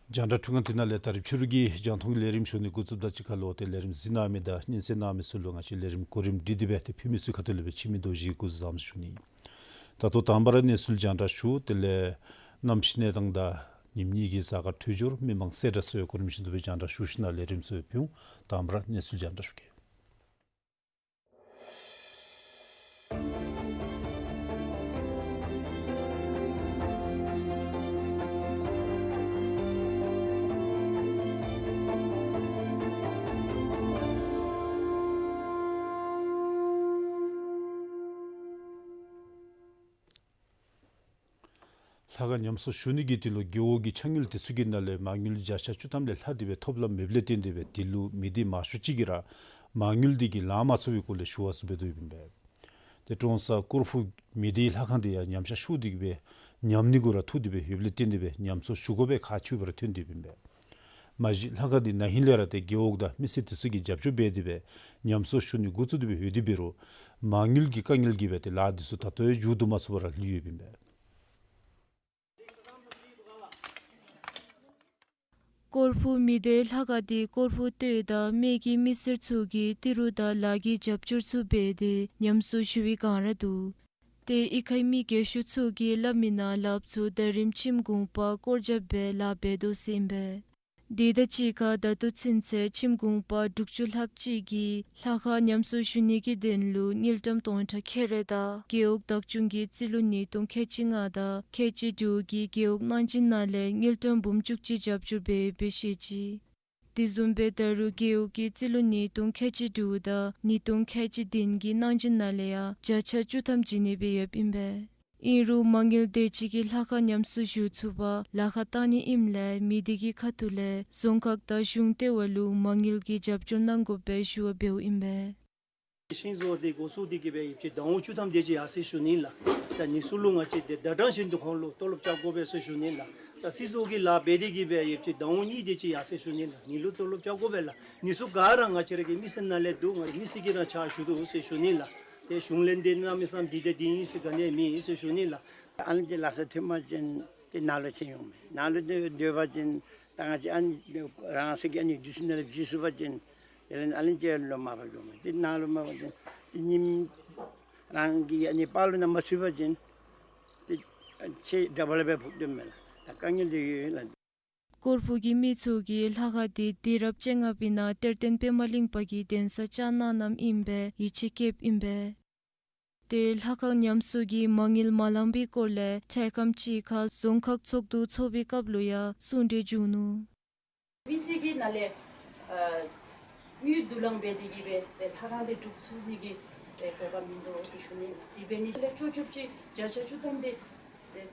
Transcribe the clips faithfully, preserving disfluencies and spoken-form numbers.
རྒྱང་བསྒྲགས་འཕྲུལ་ཁང་འདི་ནང་ལས་ད་རིས་ཕྱི་རུ་གི་རྒྱང་མཐོང་གི་ལས་རིམ་ཞུ་ནི་འགོ་བཙུགསཔ་དང་གཅིག་ཁར་ལུ་ཏེ་ལས་རིམ་གཟིགས་གནང་མི་དང་སྙན་གསན་གནང་མི་ཚུ་ལུ་ང་བཅས་ལས་རིམ་གོ་རིམ་སྒྲིག་སྟེ་སྦེ་ཏེ་ཕུལ་མི་ཚུ་ཁ་ཐུག་ལས་སྦེ་འཆི་མེད་རྡོ་རྗེ་གིས་སྐུ་གཟུགས་བཟང་པོ་ཞུ་ནི། ད་ལྟོ་དང་པ་ར་གནས་ཚུལ་རྒྱང་བསྒྲགས་ཞུ། དེ་ལས་གནམ་གཤིས་གནས་སྟངས་དང་ཉིནམ་གཉིས་ཀྱི་གཟའ་སྐར་འཕྲོད་སྦྱོར་མི་མང་གསལ་བསྒྲགས་ཚུ་ཡང་གོ་རིམ་བཞིན་དུ་སྦེ་རྒྱང་བསྒྲགས་ཞུ་ཞིནམ་ལས་ལས་རིམ་ཚུ་ཕུལ་འོང་། དང་པ་ར་གནས་ཚུལ་རྒྱང་བསྒྲགས་ཞུ་གེ། ལྷ་ཁང་ཉམས་གསོ་ཞུ་ནི་གི་དོན་ལུ་རྒེད་འོག་གི་ཕྱག་དངུལ་དེ་ཚུ་གི་ནང་ལས་མ་དངུལ་བརྒྱ་ཆ་བཅུ་ཐམ་ལས་ལྷག་སྟེ་སྦེ་ཐོབ་ལམ་མེདཔ་ལས་བརྟེན་ཏེ་སྦེ་དེ་ལུ་མི་སྡེ་མང་ཤོས་ཅིག་གིས་ར་མ་དངུལ་འདི་གིས་ལང་མ་ཚུགས་པའི་སྐོར་ལས་ཞུ་བ་ཚུ་འབད་དོ་ཡོདཔ་ཨིན་པས། ཏེ་ཀྲོང་གསར་ཀོར་ཕུ་མི་སྡེའི་ལྷ་ཁང་འདི་ཡང་ཉམས་ཆག་ཤོར་ཏེ་གི་སྦེ་ཉམས་ནི་གུ་ར་ཐུག་སྟེ་སྦེ་ཡོདཔ་ལས་བརྟེན་ཏེ་སྦེ་ཉམས་གསོ་ཞུ་དགོ་པའི་ཁག་ཆེཝ་སྦེ་ར་ཐོན་ཏེ་ཡོདཔ་ཨིན་པས། མ་གཞི་ལྷ་ཁང་འདི་ན་ཧིང་ལས་ར་ཏེ་རྒེད་འོག་དང་མི་སེར་དེ་ཚུ་གིས་རྒྱབ་སྐྱོར་འབད་དེ་སྦེ་ཉམས་གསོ་ཞུ་ནི་འགོ་བཙུགས་ཏེ་སྦེ་ཡོད་དེ་འབད་རུང་མ་དངུལ་གྱི་དཀའ་ངལ་གྱིས་སྦེ་ཏེ་ལཱ་འདི་ཚུ་ད་ལྟོ་ཡང་མཇུག་བསྡུ་མ་ཚུགས་པར་ར་ལུས་ཡོདཔ་ཨིན་པས། ཀོར་ཕུ་མི་སྡེའི་ལྷ་ཁང་འདི་ཀོར་ཕུ་སྟོད་དང་སྨད་ཀྱི་མི་སེར་ཚུ་གིས་ཏི་རུ་དང་ལཱ་གི་རྒྱབ་སྐྱོར་ཚུ་འབད་དེ་ཉམས་གསོ་ཞུ་བའི་བསྒང་ར་འདུག། ཏེ་གཡུས་ཁའི་མི་རྒས་ཤོས་ཚུ་གིས་སླབ་མི་ནང་ལགས་ཚུར་ད་རིས་ཁྱིམ་གུང་པ་སྐོར་རྒྱབ་སྦེ་ལཱ་འབད་དོ་ཟེར་ཨིན་པས། དེ་དང་གཅིག་ཁར་ད་ལྟོ་ཚུན་ཚོད་ཁྱིམ་གུང་པ་དྲུག་ཅུ་ལྷགཔ་ཅིག་གིས་ལྷ་ཁང་ཉམས་གསོ་ཞུ་ནི་གི་དོན་ལུ་དངུལ་ཀྲམ་སྟོང་ཕྲག་ཁལ་རེ་དང་རྒེད་འོག་བདག་སྐྱོང་གི་རྩིས་ལོ་ཉིས་སྟོང་ཁལ་གཅིག་ལྔ་དང་ཁལ་གཅིག་དྲུག་གི་རྒེད་འོག་གནང་སྦྱིན་ནང་ལས་དངུལ་ཀྲམ་འབུམ་བཅུ་གཅིག་རྒྱབ་སྐྱོར་འབད་ཡོདཔ་སྦེ་བཤད་ཅི། དེ་བཟུམ་སྦེ་ད་རུང་རྒེད་འོག་གི་རྩིས་ལོ་ཉིས་སྟོང་ཁལ་གཅིག་དྲུག་དང་ཉིས་སྟོང་ཁལ་གཅིག་བདུན་གྱི་གནང་སྦྱིན་ནང་ལས་ཡང་བརྒྱ་ཆ་བཅུ་ཐམ་བྱིན་ནི་སྦེ་ཡོདཔ་ཨིན་པས། ཨིན་རུང་མ་དངུལ་དེ་ཅིག་གིས་ལྷ་ཁང་ཉམས་གསོ་ཞུ་ཚུགས་པར་ལཱ་ཁག་བཏང་ནི་ཨིནམ་ལས་མི་སྡེ་གི་ཁ་ཐུག་ལས་རྫོང་ཁག་དང་གཞུང་ལྟེ་བ་ལུ་མ་དངུལ་གྱི་རྒྱབ་སྐྱོར་གནང་དགོཔ་སྦེ་ཞུ་བ་འབདཝ་ཨིན་པས། ཤིང་བཟོ་སྟེ་འགོ་བཙུགས་ཏེ་གི་སྦེ་ཡོདཔ་ཅིག་ཟླཝ་བཅུ་ཐམ་དེ་ཅིག་ཡར་སོང་ཞུ་ནི་ལགས། ད་ཨ་ནི་ཚུ་ལུ་ང་བཅས་ཏེ་ཟླ་གྲངས་བཞིན་དུ་ཁོང་ལུ་ཏོ་ལོབ་རྐྱབ་དགོ་པས་ཟེར་ཞུ་ནི་ལགས། ད་སིལ་བཟོ་གི་ལཱ་འབད་དེ་གི་སྦེ་ཡོདཔ་ཅིག་ཟླཝ་གཉིས་དེ་ཅིག་ཡར་སོང་ཞུ་ནི་ལགས། ཨ་ནི་ལུ་ཏོ་ལོབ་རྐྱབ་དགོ་པས་ལགས། ཨ་ནི་ཚུ་ག་ར་ང་བཅས་ར་གི་མི་སེར་ནང་ལས་འདུག། ང་མི་སེར་གྱིས་ར་ཕྱག་ཞུ་དོ་ཟེར་ཞུ་ནི་ལགས། ཏེ་གཞུང་ལས་འདི་གནམ་མེད་ས་མེད་འདི་དང་འདི་ཨིན་ཟེར་ག་ནི་མེད་ཟེར་ཞུ་ནི་ལགས། ཨ་ནི་ཅིག་ལགས་སོ་ཐོན་པ་ཅིན་ཏེ་ནཱ་ལུ་ཅིག་འོང་མས། ནཱ་ལུ་སྡོད་པ་ཅིན་ད་ང་བཅས་ཨ་ནི་རང་སོའི་གི་ཨ་ནི་དུས་ཚོད་ནང་ལུ་འབྱོན་ཚུགས་པ་ཅིན་དེ་ལས་ཨ་ནི་ཅིག་ལུ་མར་ཕབ་འགྱོཝ་མས། ཏེ་ནཱ་ལུ་མར་ཕབ་ཅིན་ཏེ་ཉིནམ་རང་གི་ཨ་ནི་པར་ལུ་ནང་མ་ཚུད་པ་ཅིན་ཏེ་ཁྱེད་འདྲ་པ་ལས་སྦེ་ཕབ་སྡོདཔ་མས་ལགས། ད་དཀའ་ངལ་འདི་ཡོད་ལགས། ཀོར་ཕུ་གི་མི་ཚུ་གིས་ལྷ་ཁང་འདི་དུས་རབས་བཅོ་ལྔ་པའི་ནང་གཏེར་སྟོན་པདྨ་གླིང་པ་གིས་གདན་ས་བཅགས་གནང་གནངམ་ཨིན་པས་ཡིད་ཆེས་བསྐྱེདཔ་ཨིན་པས། ཏེ་ལྷ་ཁང་ཉམས་གསོ་གི་མ་དངུལ་མ་ལང་པའི་སྐོར་ལས་འཕྲལ་ཁམས་ཅིག་ཁར་རྫོང་ཁག་ཚོགས་འདུ་ཚོགས་པའི་སྐབས་ལུ་ཡང་གསུང་གྲོས་བྱུང་ནུག། མི་སེར་གྱི་ནང་ལས་ཨ་དངུལ་བསྡུ་ལེན་འབད་དེ་གི་སྦེ་ཏེ་ལྷ་ཁང་འདི་སྒྲུབ་ཚུགས་ནི་གི་ཏེ་གོ་སྐབས་མིན་འདུག་ཟེར་ཞུ་ནི། དེ་འབད་ནི་ལས་ཆོག་ཆོགཔ་ཅིག་བརྒྱ་ཆ་བཅུ་ཐམ་འདི་ཏེ་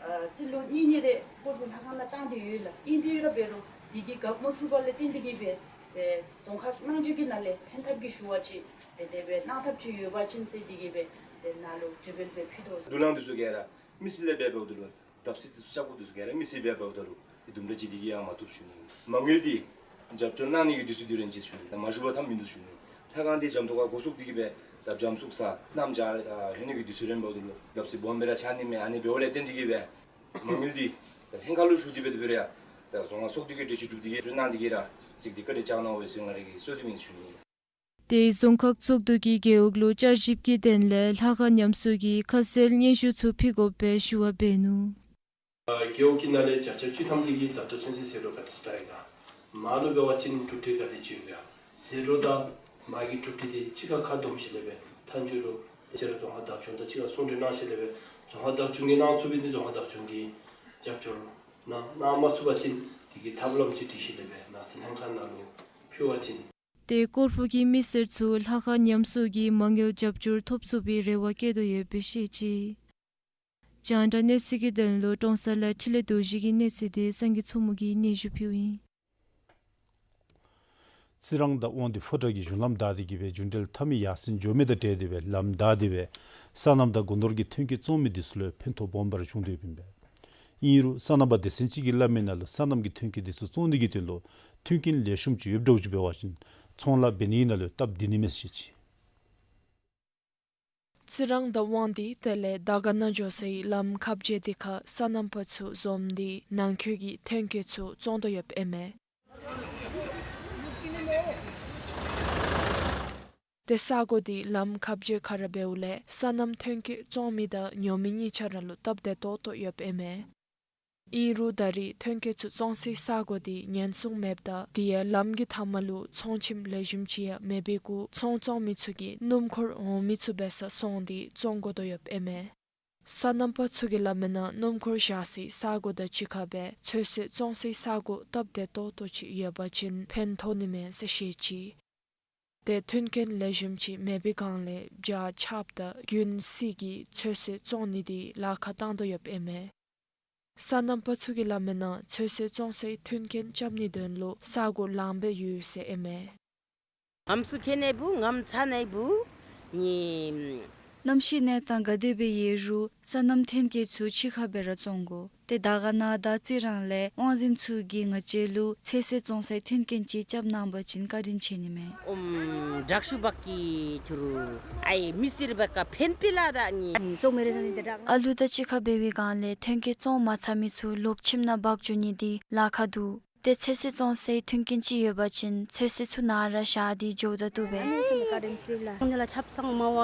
ཨ་རྩིས་ལོ་གཉིས་གཉིས་རེ་ཀོར་ཕུ་ལྷ་ཁང་ནང་བཏང་སྟེ་ཡོད་ལགས། ཨིན་ཏེ་ར་འབད་རུང་དེ་གིས་འགབ་མ་ཚུགས་པ་ལས་བརྟེན་ཏེ་གི་སྦེ་ཏེ་རྫོང་ཁག་ནང་འཛུལ་གྱི་ནང་ལས་ཕན་ཐབས་ཀྱི་ཞུ་བ་ཅིག་ཏེ་དེ་སྦེ་གནང་ཐབས་ཅིག་ཡོད་པ་ཅིན་ཟེར་དེ་གི་སྦེ་ཏེ་ནཱ་ལུ་དྲི་བ་སྦེ་ཕུལ་དོ་ཟེར། བསྡུ་ལེན་འདི་ཚུ་ག་ར་མི་སེར་ལས་འབད་འབདཝ་ད་ལུ་བརྡབ་གསིག་འདི་ཚུ་རྐྱབ་དགོཔ་འདི་ཚུ་ག་ར་མི་སེར་འབད་འབདཝ་ད་ལུ་ཏེ་དུམ་གྲ་ཅིག་འདི་གིས་ཡང་མ་བཏུབ་ཞུ་ནི། མ་དངུལ་འདི་རྒྱབ་སྐྱོར་གནང་ནི་གི་དུས་ཚོད་འདི་རན་ཅི་ཞུ་ནི། ད་མ་ཞུ་བར་ཐམ་མིན་འདུག་ཞུ་ནི། ལྷ་ཁང་འདི་འཇམ་ཏོག་ཁར་འགོ་བཙུགས་ཏེ་གི་སྦེ་ད་འཇམ་སུག་ས་གནམ་བྱཱར་ཨ་ལྷོད་ནི་གི་དུས་ཚོད་རན་འབདཝ་ད་ལུ་བརྡབ་གསིག་སྦོམ་སྦེ་ར་ཆགས་ནི་མས། ཨ་ནི་འབདཝ་ལས་བརྟེན་ཏེ་གི་སྦེ་མ་དངུལ་འདི་ད་ལྷན་ཁག་ལུ་ཞུ་སྟེ་འབད་དེ་འབད་རུང་ཡང་ད་རྫོང་ཁག་ཚོགས་འདུ་གིས་གྲོས་ཆོད་གྲུབ་སྟེ་གི་ཞུ་གནང་སྟེ་གི་ར་གཟིགས་ཏེ་བཀའ་དྲིན་བསྐྱང་གནང་འོང་ཟེར་ང་ར་གིས་གསོལ་འདེབས་ཨིན་ཞུ་ནི། ཏེ་རྫོང་ཁག་ཚོགས་འདུ་གིས་རྒེད་འོག་ལུ་བསྐྱར་ཞིབ་ཀྱི་དོན་ལས་ལྷ་ཁང་ཉམས་གསོ་གི་ཁ་གསལ་སྙན་ཞུ་ཚུ་ཕུལ་དགོཔ་སྦེ་ཞུ་བ་འབད་ནུག། རྒེད་འོག་གི་ནང་ལས་བརྒྱ་ཆ་བཅུ་ཐམ་འདི་གིས་ད་ལྟོ་ཚུན་ཚོད་ཟད་འགྲོ་ག་དེ་ཅིག་བཏང་ཡི་ག། མར་ལུ་འབད་བ་ཅིན་གྲུབ་འབྲས་ག་དེ་ཅིག་ཡོད་ག། ཟད་འགྲོ་དང་མར་གྱི་གྲུབ་འབྲས་འདི་གཅིག་ཁར་ཁ་བསྡོམས་ཞིནམ་ལས་སྦེ་མཐའ་མཇུག་ལུ་ཏེ་རྫོང་ཁག་བདག་སྐྱོང་དང་གཅིག་ཁར་ཟུང་འབྲེལ་གནང་ཞིནམ་ལས་སྦེ་རྫོང་ཁག་བདག་སྐྱོང་གིས་གནང་ཚུགས་པའི་འདི་རྫོང་ཁག་བདག་སྐྱོང་གིས་རྒྱབ་སྐྱོར་གནང་གནང་མ་ཚུགས་པ་ཅིན་དེ་གི་ཐབས་ལམ་ཅིག་སྒྲིག་ཞིནམ་ལས་སྦེ་ནགས་ཚལ་ལྷན་ཁག་ནང་ལུ་ཕུལ་བ་ཅིན། ཏེ་ཀོར་ཕུ་གི་མི་སེར་ཚུ་ལྷ་ཁང་ཉམས་གསོ་གི་མ་དངུལ་རྒྱབ་སྐྱོར་ཐོབ་ཚུགས་པའི་རེ་བ་བསྐྱེད་དོ་ཡོདཔ་སྦེ་བཤད་ཅི། རྒྱང་བསྒྲགས་གནས་ཚུལ་གྱི་དོན་ལུ་ཀྲོང་གསར་ལས་འཕྲིན་ལས་རྡོ་རྗེ་གི་གནས་ཚུལ་འདི་སངས་རྒྱས་མཚོ་མོ་གིས་སྙན་ཞུ་ཕུལཝ་ཨིན། རྩི་རང་དང་དབང་འདུས་ཕོ་བྲང་གི་གཞུང་ལམ་བདའ་སྟེ་གི་སྦེ་རྒྱུན་འགྲུལ་མཐའ་མའི་ཡར་སེང་འགྱོ་མི་དང་འབྲེལ་ཏེ་སྦེ་ལམ་བདའ་སྟེ་སྦེ་སོ་ནམ་དང་སྒོ་ནོར་གྱི་ཐོན་སྐྱེད་བཙོང་མི་འདི་ཚུ་ལུ་ཕན་ཐོགས་སྦོམ་སྦེ་ར་བྱུང་དོ་ཡོདཔ་ཨིན་པས། ཨིན་རུང་སོ་ནམ་པ་སྡེ་ཚན་ཅིག་གིས་སླབ་མི་ནང་ལུ་སོ་ནམ་གྱི་ཐོན་སྐྱེད་འདི་ཚུ་བཙོང་ནི་གི་དོན་ལུ་མཐུན་རྐྱེན་ལེགས་ཤོམ་ཅིག་ཡོདཔ་འདྲཝ་ཅིག་འབད་བ་ཅིན་ཚོང་ལཱ་འབད་ནི་ནང་ལུ་སྟབས་བདེ་ནི་མས་ཟེར་བཤད་ཅི། རྩི་རང་དང་དབང་འདུས་དེ་ལས་དར་དཀར་ནང་འགྱོ་སའི་ལམ་ཁ་བརྒྱད་འདི་ཁར་སོ་ནམ་པ་ཚུ་འཛོམས་ཏེ་ནང་འཁོད་ཀྱི་ཐོན་སྐྱེད་ཚུ་བཙོང་དོ་ཡོདཔ་ཨིན་མས། ཏེ་ས་གོ་འདི་ལམ་ཁ་བརྒྱད་ཁར་འབདཝ་ལས་སོ་ནམ་ཐོན་སྐྱེད་བཙོང་མི་དང་ཉོ་མི་གཉིས་ཆ་ར་ལུ་སྟབས་བདེ་ཏོག་ཏོ་ཡོདཔ་ཨིན་མས། ཨིན་རུང་ད་རེས་ཐོན་སྐྱེད་ཚུ་བཙོང་སའི་ས་གོ་འདི་ཉེན་སྲུང་མེདཔ་ད་དེ་ཡང་ལམ་གྱི་མཐའ་མ་ལུ་ཚོང་ཁྱིམ་ལེགས་ཤོམ་ཅིག་ཡང་མེད་པའི་གུ་ཚོང་བཙོང་མི་ཚུ་གིས་སྣུམ་འཁོར་འོང་མི་ཚུ་འབད་སར་སོང་སྟེ་བཙོང་དགོ་དོ་ཡོདཔ་ཨིན་མས། སོ་ནམ་པ་ཚུ་གིས་སླབ་མིའི་ནང་སྣུམ་འཁོར་བཞག་སའི་ས་གོ་དང་གཅིག་ཁར་སྦེ་ཚོད་བསྲེ་བཙོང་སའི་ས་གོ་སྟབས་བདེ་ཏོག་ཏོ་ཅིག་ཡོད་པ་ཅིན་ཕན་ཐོགས་ནི་མས་ཟེར་བཤད་ཅི། ཏེ་མཐུན་རྐྱེན་ལེགས་ཤོམ་ཅིག་མེད་པའི་སྒང་ལས་བྱཱར་ཆརཔ་དང་རྒྱུན་བསྲེ་གིས་ཚོད་བསྲེ་བཙོང་ནི་འདི་ལཱ་ཁག་བཏང་དོ་ཡོདཔ་ཨིན་མས། སོ་ནམ་པ་ཚུ་གིས་སླབ་མིའི་ནང་ཚོད་བསྲེ་བཙོང་སའི་མཐུན་རྐྱེན་རྐྱབ་ནིའི་དོན་ལུ་ས་གོ་ལངམ་སྦེ་ཡོད་ཟེར་ཨིན་མས། ངམ་སུ་ཁེ་ནེ་བུ་ངམ་ཚ་ནེ་བུ་ནི། གནམ་གཤིས་གནས་སྟངས་ག་དེ་སྦེ་ཡོད་རུང་སོ་ནམ་ཐོན་སྐྱེད་ཚུ་གཅིག་ཁར་སྦེ་ར་བཙོང་དགོ། ཏེ་དར་དཀར་ན་དང་རྩི་རང་ལས་དབང་འཛིན་ཚུ་གིས་ང་བཅས་ལུ་ཚོད་བསྲེ་བཙོང་སའི་མཐུན་རྐྱེན་ཅིག་རྐྱབ་གནང་བ་ཅིན་བཀའ་དྲིན་ཆེ་ནི་མས། ཨོམ་དྲག་ཤུ་བཀ་གི་ཐུ་རུ་ཨའི་མི་སེར་བཀ་ཕན་པི་ལ་དང་ནི། ཨ་ལུ་དང་གཅིག་ཁར་འབད་བའི་སྒང་ལས་ཐོན་སྐྱེད་བཙོང་མ་ཚར་མི་ཚུ་ལོག་ཁྱིམ་ནང་འབག་འགྱོ་ནི་འདི་ལཱ་ཁག་འདུག། ཏེ་ཚོད་བསྲེ་བཙོང་སའི་མཐུན་རྐྱེན་ཅིག་ཡོད་པ་ཅིན་ཚོད་བསྲེ་ཚུ་ནཱ་ར་བཞག་སྟེ་འགྱོཝ་ད་བཏུབ་པས། ཨ་ནི་ཚུ་ནི་བཀའ་དྲིན་ཆེ་ལགས། ཁོང་ལུ་ཆབ་གསང་མ་བ་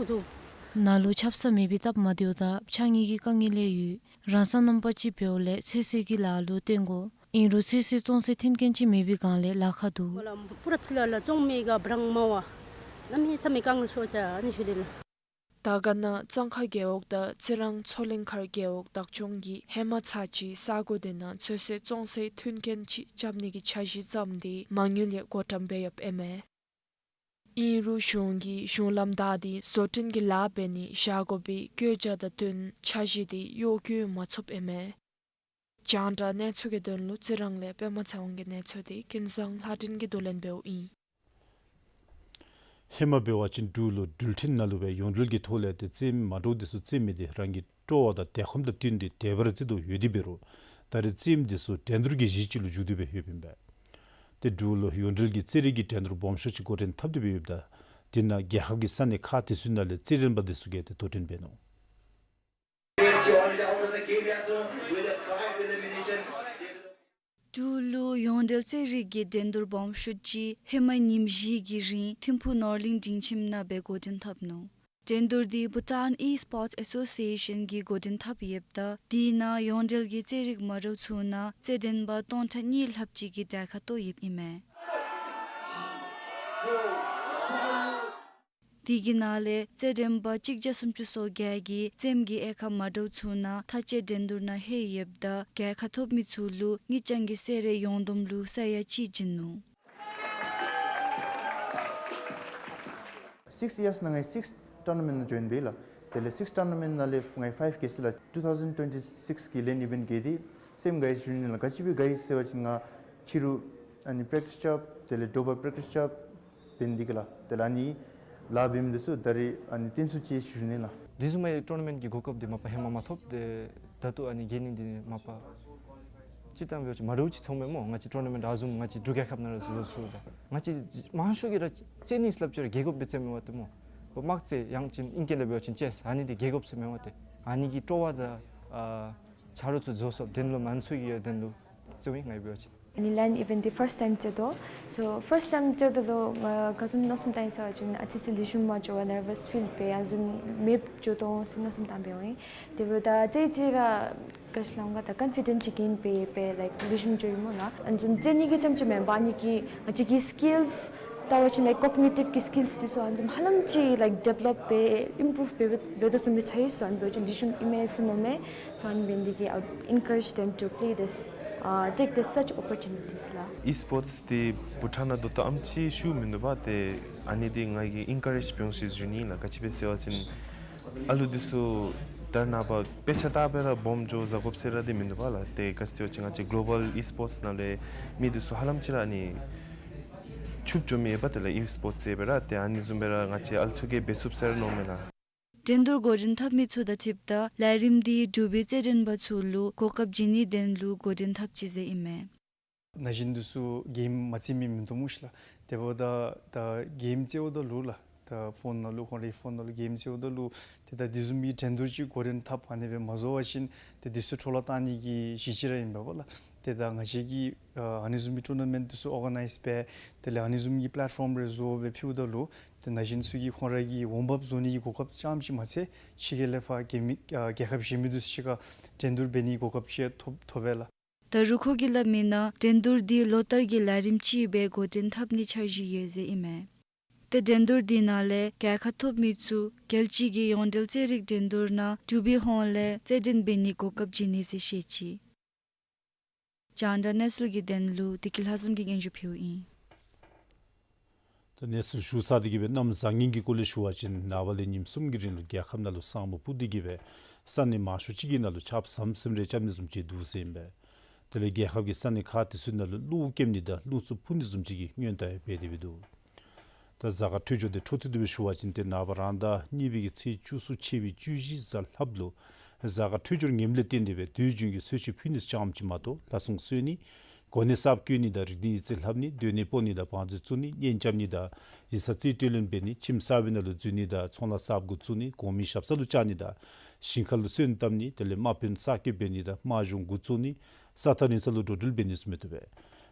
འདུག། ནཱ་ལུ་ཆབ་གསང་མེད་པའི་སྟབས་མ་བདེཝ་དང་ཕྱགས་སྙིགས་ཀྱི་དཀའ་ངལ་ཡང་ཡོད། རང་སོ་ནམ་པ་ཅིག་འབདཝ་ལས་ཚོད་བསྲེ་གི་ལཱ་ལུ་བརྟེན་དགོ། ཨིན་རུང་ཚོད་བསྲེ་བཙོང་སའི་མཐུན་རྐྱེན་ཅིག་མེད་པའི་སྒང་ལས་ལཱ་ཁག་འདུག། ཁོང་ལུ་པུ་ར་ཕི་ལ་ལ་བཙོང་མི་ག་བྲང་མ་བ་གནམ་མེད་ས་མེད་དཀའ་ངལ་ཤོར་ཅི། ཨ་ནི་ཞུ་དེས་ལགས། དར་དཀར་ན་གཙང་ཁ་རྒེད་འོག་དང་རྩི་རང་མཚོ་གླིང་མཁར་རྒེད་འོག་བདག་སྐྱོང་གིས་ཧེ་མ་ཚར་གཅིག་ས་གོ་དེ་ནང་ཚོད་བསྲེ་བཙོང་སའི་མཐུན་རྐྱེན་ཅིག་རྐྱབ་ནི་གི་འཆར་གཞི་བརྩམས་ཏེ་མ་དངུལ་ཡང་བགོ་བཀྲམ་འབད་ཡོདཔ་ཨིན་མས། ཨིན་རུང་གཞུང་གིས་གཞུང་ལམ་བདའ་སྟེ་བཟོ་སྐྲུན་གྱི་ལཱ་འབད་ནི་བཞག་དགོ་པའི་བཀོད་རྒྱ་དང་བསྟུན་འཆར་གཞི་དེ་གཡོག་བཀོལ་མ་ཚུགསཔ་ཨིན་མས། རྒྱང་བསྒྲགས་གནས་ཚུལ་གྱི་དོན་ལུ་རྩི་རང་ལས་པདྨ་ཚེ་དབང་གི་གནས་ཚུལ་དེ་ཀུན་བཟང་ལྷ་སྒྲོན་གྱིས་བསྡུ་ལེན་འབདཝ་ཨིན། ཧེ་མ་འབད་བ་ཅིན་འབྲུག་ལུ་འགྲུལ་འཕྲིན་ནང་ལུ་སྦེ་ཡོངས་འབྲེལ་གྱི་ཐོག་ལས་ཏེ་རྩེདམོ་མ་འདྲཝ་འདི་ཚུ་རྩེད་མི་འདི་རང་གི་སྤྲོ་བ་དང་དེ་ཁོམ་དང་བསྟུན་ཏེ་དེ་སྦེ་ར་རྩེད་དོ་ཡོད་དེ་འབད་རུང་ད་རེས་རྩེདམོ་འདི་ཚུ་འགྲན་བསྡུར་གྱི་གཞི་ཅིག་ལུ་འགྱུར་ཏེ་སྦེ་ཡོདཔ་ཨིན་པས། ཏེ་འབྲུག་ལུ་ཡོངས་འབྲེལ་གྱི་རྩེད་རིགས་ཀྱི་འགྲན་བསྡུར་སྦོམ་ཤོས་ཅིག་འགོ་འདྲེན་འཐབ་སྟེ་སྦེ་ཡོདཔ་ད་དེ་ནང་རྒྱལ་ཁབ་ཀྱི་ས་གནས་ཁག་དེ་ཚུ་ནང་ལས་རྩེད་འགྲན་པ་འདི་ཚུ་གིས་ཏེ་དོ་འགྲན་འབད་ནུག། འབྲུག་ལུ་ཡོངས་འབྲེལ་རྩེད་རིགས་ཀྱི་འགྲན་བསྡུར་སྦོམ་ཤོས་ཅིག་ཧེ་མ་ཉིནམ་བཞི་གི་རིང་ཐིམ་ཕུག་ནོར་གླིང་སྒྲིང་ཁྱིམ་ནང་སྦེ་འགོ་འདྲེན་འཐབ་ནུག། འགྲན་བསྡུར་འདི་Bhutan Esports Association གིས་འགོ་འདྲེན་འཐབ་ཡོདཔ་ད་དེ་ནང་ཡོངས་འབྲེལ་གྱི་རྩེད་རིགས་མ་འདྲཝ་ཚུ་ནང་རྩེད་འགྲན་པ་སྟོང་ཕྲག་གཉིས་ལྷགཔ་ཅིག་གིས་གྲལ་ཁར་གཏོགས་ཡོདཔ་ཨིན་མས། དེ་གི་ནང་ལས་རྩེད་འགྲན་པ་གཅིག་བརྒྱ་སུམ་ཅུ་སོ་བརྒྱད་ཀྱིས་རྩེདམོ་གི་དབྱེ་ཁག་མ་འདྲཝ་ཚུ་ནང་མཐའ་དཔྱད་འགྲན་བསྡུར་ནང་ལྷོད་ཡོདཔ་ད་གྲལ་ཁར་ཐོབ་མི་ཚུ་ལུ་དངུལ་རྐྱང་གི་གསོལ་རས་ཡོངས་བསྡོམས་ལུ་ས་ཡ་གཅིག་བྱིན་ནུག། Six years ནང་ང་གིས་six tournament ནང་join འབད་ཡི་ལགས། དེ་ལས་six tournament ནང་ལས་ང་གིས་five ག་ཅི་ལགས། two thousand twenty-six གི་ལན་event ག་དེ་སེམས་དགའ་ཡི་ཞུ་ནི་ལགས། ག་ཅི་སྦེ་དགའ་ཡི་ཟེར་བ་ཅིན་ང་ཕྱི་རུ་ཨ་ནི་practice རྐྱབ་དེ་ལས་དྲོ་པ་practice རྐྱབ་འབད་ནི་འདི་གིས་ལགས། དེ་ལས་ཨ་ནི་ལཱ་འབད་མི་འདི་ཚུ་ད་རེས་ཨ་ནི་བརྟན་སུ་ཅིག་ཞུ་ནི་ལགས། དེ་བཟུམ་མའི་tournament གི་གོ་སྐབས་འདི་མ་པ་ཧེ་མ་མ་ཐོབ། ཏེ་ད་ལྟོ་ཨ་ནི་གི་ནི་འདི་མ་པ་སྤྱིར་བཏང་འབད་བ་ཅིན་མ་འདྲཝ་ཅིག་ཚོརཝ་མས་སྨོ། ང་བཅས་tournament ར་བཟུམ་ང་བཅས་འབྲུག་རྒྱལ་ཁབ་ནང་ར་བཟོ་བཟོཝ་ད་ང་བཅས་མང་ཤོས་ཀྱིས་ར་རྩེད་ནི་སླབ་ཅི་ར་རྒྱལ་དགོཔ་སྦེ་རྩེདཔ་མས་པ་ཏེ་སྨོ། དམག་རྩེད་ཡང་ཅིན་ཨིང་སྐད་ལས་འབད་བ་ཅིན་chess ཨ་ནི་འདི་རྒྱལ་དགོཔ་ཟེར་མས་པ་ཏེ། ཨ་ནི་གི་སྤྲོ་བ་དང་ཨ་ཆ་རོགས་ཚུ་བཟོ་སོཔ་དོན་ལུ་མང་ཚུ་གི་དོན་ལུ་རྩེདཔ་ཨིན་ང་འབད་བ་ཅིན། ཨ་ནི་ལན་event འདི་first time རྩེད་དོ། So first time རྩེད་དོ་ལུ་ང་ག་བཟུམ་མནོ་བསམ་བཏང་ཡི་ཟེར་བ་ཅིན་ཨ་ཙི་ཅིག་ལེགས་ཤོམ་མ་འགྱོ་བར་nervous feel འབད་ཡང་བཟུམ་མེདཔ་འགྱོ་དོ་ཟེར་མནོ་བསམ་བཏང་འབད་འོང་ཡི། དེ་འབདཝ་ད་རྩེད་རྩེད་ར་ག་ཅི་སླབ་འོང་ག་ད་confident ཅིག་གིས་འབད་འབད་like ལེགས་ཤོམ་འགྱོ་ཡི་སྨོ་ལགས། ཨ་ནི་བཟུམ་རྩེད་ནི་གི་རྐྱངམ་ཅིག་མེན་པར་ཨ་ནི་གིས་ང་བཅས་ཀྱི་skills ལྟ་བ་ཅིན་like cognitive གི་skills འདི་ཚུ་ཨ་ནི་བཟུམ་ཧ་ལམ་ཅིག་like develop འབད་improve འབད་འབད་འབད་དོ་བཟུམ་སྦེ་ཚོར་ཡི་ཟེར། ཨ་ནི་འབད་བ་ཅིན་ལེགས་ཤོམ་ཨིན་མས་ཟེར་མནོཝ་མས། So ཨ་ནི་འབད་ནི་འདི་གིས་I would encourage them to play this, uh, take this such opportunities ལགས། Esports འདི་བྷུ་ཊཱན་ནང་ད་ལྟོ་ཨམ་ཅིག་ཤུགས་མིན་འདུག་པ། ཏེ་ཨ་ནི་འདི་ང་གིས་encourage འབད་འོང་ཟེར་ཞུ་ནི་ལགས། ག་ཅི་སྦེ་ཟེར་བ་ཅིན་ཨ་ལུ་འདི་ཚུ་ད་ནངས་པ་དཔེ་ཆ་ལྟ་སྦེ་ར་སྦོམ་འགྱོ་བཟའ་དགོཔ་ཟེར་ར་འདི་མིན་འདུག་པ་ལགས། ཏེ་ག་ཅི་ཟེར་བ་ཅིན་ང་བཅས་global esports ནང་ལས་མི་འདི་ཚུ་ཧ་ལམ་ཅིག་ར་ཨ་ནི་ཕྱུགཔོ་འགྱོ་མི་ཡོདཔ་ཏེ་ལགས་esports རྩེད་སྦེ་ར། ཏེ་ཨ་ནི་བཟུམ་སྦེ་ར་ང་བཅས་ཨ་ལུ་ཚུ་གིས་འབད་ཚུགས་ཟེར་མནོཝ་མས་ལགས། འགྲན་བསྡུར་འགོ་འདྲེན་འཐབ་མི་ཚུ་དང་འཁྲིལཝ་ད་ལས་རིམ་འདི་འབྲུག་པའི་རྩེད་འགྲན་པ་ཚུ་ལུ་གོ་སྐབས་བྱིན་ནིའི་དོན་ལུ་འགོ་འདྲེན་འཐབ་ཅི་ཟེར་ཨིན་མས། ན་གཞོན་འདི་ཚུ་གེམ་མ་རྩེད་མི་མིན་འདུག་སྨོ་ཤིག་ལགས། དེ་འབདཝ་ད་ད་གེམ་རྩེདཔ་ད་ལུ་ལགས། ད་ཕོན་ནང་ལུ་ཁོང་རའི་ཕོན་ནང་ལུ་གེམ་རྩེཝ་ད་ལུ་ཏེ་ད་དེ་བཟུམ་མའི་འགྲན་བསྡུར་ཅིག་འགོ་འདྲེན་འཐབ་ཨ་ནི་སྦེ་མ་བཟོ་བ་ཅིན་ཏེ་དེ་ཚུ་འཕྲོ་བརླག་བཏང་ནི་གི་གཞི་ཅིག་ར་ཨིན་པས་ལགས། ཏེ་ད་ང་བཅས་ཀྱིས་ཨ་ཨ་ནི་བཟུམ་གྱི་ཊུར་ན་མེནཊ་དེ་ཚུ་ཨོར་ག་ནའིཛ་འབད་དེ་ལས་ཨ་ནི་བཟུམ་གྱི་པ་ལེཊ་ཕོམ་རེ་བཟོ་སྦེ་ཕུལཝ་ད་ལུ་ཏེ་ན་གཞོན་ཚུ་གིས་ཁོང་ར་གི་འོང་འབབ་བཟོ་ནི་གི་གོ་སྐབས་རྐྱངམ་ཅིག་མ་ཚད་ཕྱི་རྒྱལ་ལས་ཕར་རྒྱལ་མི་ཨ་རྒྱལ་ཁབ་གཞན་མི་དེ་ཚུ་གཅིག་ཁར་འགྲན་བསྡུར་འབད་ནི་གི་གོ་སྐབས་ཅིག་ཐོབ་ཐོབ་པས་ལགས། ད་རུང་ཁོ་གིས་སླབ་མི་ནང་འགྲན་བསྡུར་འདི་ལོ་ལྟར་གྱི་ལས་རིམ་ཅིག་སྦེ་འགོ་འདྲེན་འཐབ་ནི་འཆར་གཞི་ཡོད་ཟེར་ཨིན་མས། ཏེ་འགྲན་བསྡུར་འདི་ནང་ལས་རྒྱལ་ཁ་ཐོབ་མི་ཚུ་རྒྱལ་སྤྱི་གི་ཡོངས་འབྲེལ་རྩེད་རིགས་འགྲན་བསྡུར་ནང་འབྲུག་པའི་ཧོངས་ལས་རྩེད་འགྲན་འབད་ནི་གོ་སྐབས་བྱིན་ནི་ཟེར་བཤད་ཅི། རྒྱང་བསྒྲགས་གནས་ཚུལ་གྱི་དོན་ལུ་བདེ་སྐྱིད་ལྷ་འཛོམས་ཀྱིས་སྙན་ཞུ་ཕུལཝ་ཨིན། ད་གནས་ཚུལ་ཞུ་ཚར་ཏེ་གི་སྦེ་གནམ་བཟང་ངན་གྱི་སྐོར་ལས་ཞུ་བ་ཅིན་ནངས་པ་ལས་ཉིནམ་གསུམ་གྱི་རིང་ལུ་རྒྱལ་ཁབ་ནང་ལུ་ས་སྨུག་སྤུབས་ཏེ་གི་སྦེ་ས་གནས་མང་ཤོས་ཅིག་གི་ནང་ལུ་ཆརཔ་ཟམ་ཟིམ་རེ་རྐྱབ་ནི་བཟུམ་ཅིག་འདུག་ཟེར་ཨིན་པས། དེ་ལས་རྒྱལ་ཁབ་ཀྱི་ས་གནས་ཁག་དེ་ཚུ་ནང་ལུ་རླུང་རྐྱབ་ནི་དང་རླུང་འཚུབ་འཕུ་ནི་བཟུམ་ཅིག་གི་སྔོན་བརྡ་ཡང་འབད་དེ་སྦེ་འདུག། ད་གཟའ་སྐར་འཕྲོད་སྦྱོར་དེ་འཕྲོ་མཐུད་དེ་སྦེ་ཞུ་བ་ཅིན་ཏེ་ནངས་པ་རང་ཟླ་གཉིས་པའི་གི་ཚེས་བཅུ་གསུམ་ཕྱེད་པའི་བཅུ་བཞི་གཟའ་ལྷགཔ་ལུ་གཟའ་སྐར་འཕྲོད་སྦྱོར་ངནམ་ལས་བརྟེན་ཏེ་སྦེ་དུས་རྒྱུན་གྱི་གསོལ་མཆོད་ཕུལ་ནི་རྐྱངམ་ཅིག་མ་གཏོགས་ལྷ་སྲུང་གསོལ་ནི་གོ་གནས་གསརཔ་བསྐོ་ནི་དང་རིག་གནས་ཡིག་རྩིས་ལྷབ་ནི་སྡོད་གནས་སྤོ་ནི་དང་བང་མཛོད་བཙུགས་ནི་གཉེན་རྐྱབ་ནི་དང་ཡིག་ཚང་རྩིས་སྤྲོད་ལེན་འབད་ནི་ཁྱིམ་གསར་པའི་ནང་ལུ་འཛུལ་ནི་དང་ཚོང་ལཱ་གསརཔ་འགོ་བཙུགས་ནི་གོང་མའི་ཞབས་ས་ལུ་བཅར་ནི་དང་ཞིང་ཁ་ལུ་སོན་བཏབ་ནི་དེ་ལས་དམག་དཔོན་གསར་བསྐོ་འབད་ནི་དང་དམག་སྦྱོང་འགོ་བཙུགས་ནི་ས་ཐག་རིང་ས་ལུ་འགྲོ་འགྲུལ་འབད་ནི་ཚུ་མི་བཏུབ་པས།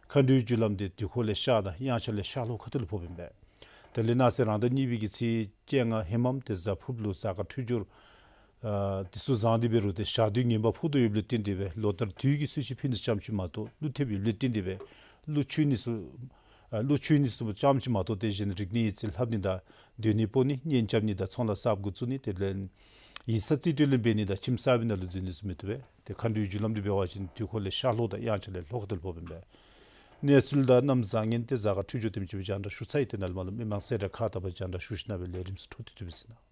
མཁའ་འགྲོའི་རྒྱུ་ལམ་དེ་དུས་འཁོར་ལས་ཤར་དང་དབྱངས་འཆར་ལས་ཤར་ལྷོ་ཁ་ཐུག་ལུ་ཕོགཔ་ཨིན་པས། དེ་ལས་གནངས་ཚེ་རང་ཟླ་གཉིས་པའི་གི་ཚེས་བཅོ་ལྔ་ཧེ་མམ་ཏེ་གཟའ་ཕུརཔ་ལུ་གཟའ་སྐར་འཕྲོད་སྦྱོར་ཨ་དེ་ཚུ་བཟང་སྟེ་འབད་རུང་ཏེ་ཞག་དུས་ངན་པ་ཕོག་དོ་ཡོདཔ་ལས་བརྟེན་ཏེ་སྦེ་ལོ་ལྟར་དུས་ཀྱི་གསོལ་མཆོད་ཕུལ་ནི་རྐྱངམ་ཅིག་མ་གཏོགས་ཀླུ་ཐེབས་ཡོདཔ་ལས་བརྟེན་ཏེ་སྦེ་ཀླུ་མཆོད་ནི་ཚུ་ཨ་ཀླུ་མཆོད་ནི་ཚུ་རྐྱངམ་ཅིག་མ་གཏོགས་དེ་བཞིན་རིག་གནས་ཡིག་རྩིས་ལྷབ་ནི་དང་སྡོད་གནས་སྤོ་ནི་གཉེན་རྐྱབ་ནི་དང་ཚོང་ལཱ་གསརཔ་འགོ་བཙུགས་ནི་དེ་ལས་ཡིག་ཚང་རྩིས་སྤྲོད་ལེན་འབད་ནི་དང་ཁྱིམ་གསར་པའི་ནང་ལུ་འཛུལ་ནི་ཚུ་མི་བཏུབ་པས། ཏེ་མཁའ་འགྲོའི་རྒྱུ་ལམ་དེ་འབད་བ་ཅིན་དུས་འཁོར་ལས་ཤར་ལྷོ་དང་དབྱངས་འཆར་ལས་ལྷོ་ཁ་ཐུག་ལུ་ཕོགཔ་ཨིན་པས། གནས་ཚུལ་དང་གནམ་བཟང་ངན་དེ་གཟའ་སྐར་འཕྲོད་སྦྱོར་དེམ་ཅིག་སྦེ་རྒྱང་བསྒྲགས་ཞུ་ཚར་ཡི། དེ་ནང་ལུ་མ་ལུ་མི་མང་གསལ་བསྒྲགས་ཁག་དང་པ་རྒྱང་བསྒྲགས་ཞུ་ཞིནམ་ལས་ལས་རིམ་ཚུ་འཕྲོ་མཐུད་དེ་སྦེ་གཟིགས་གནང་།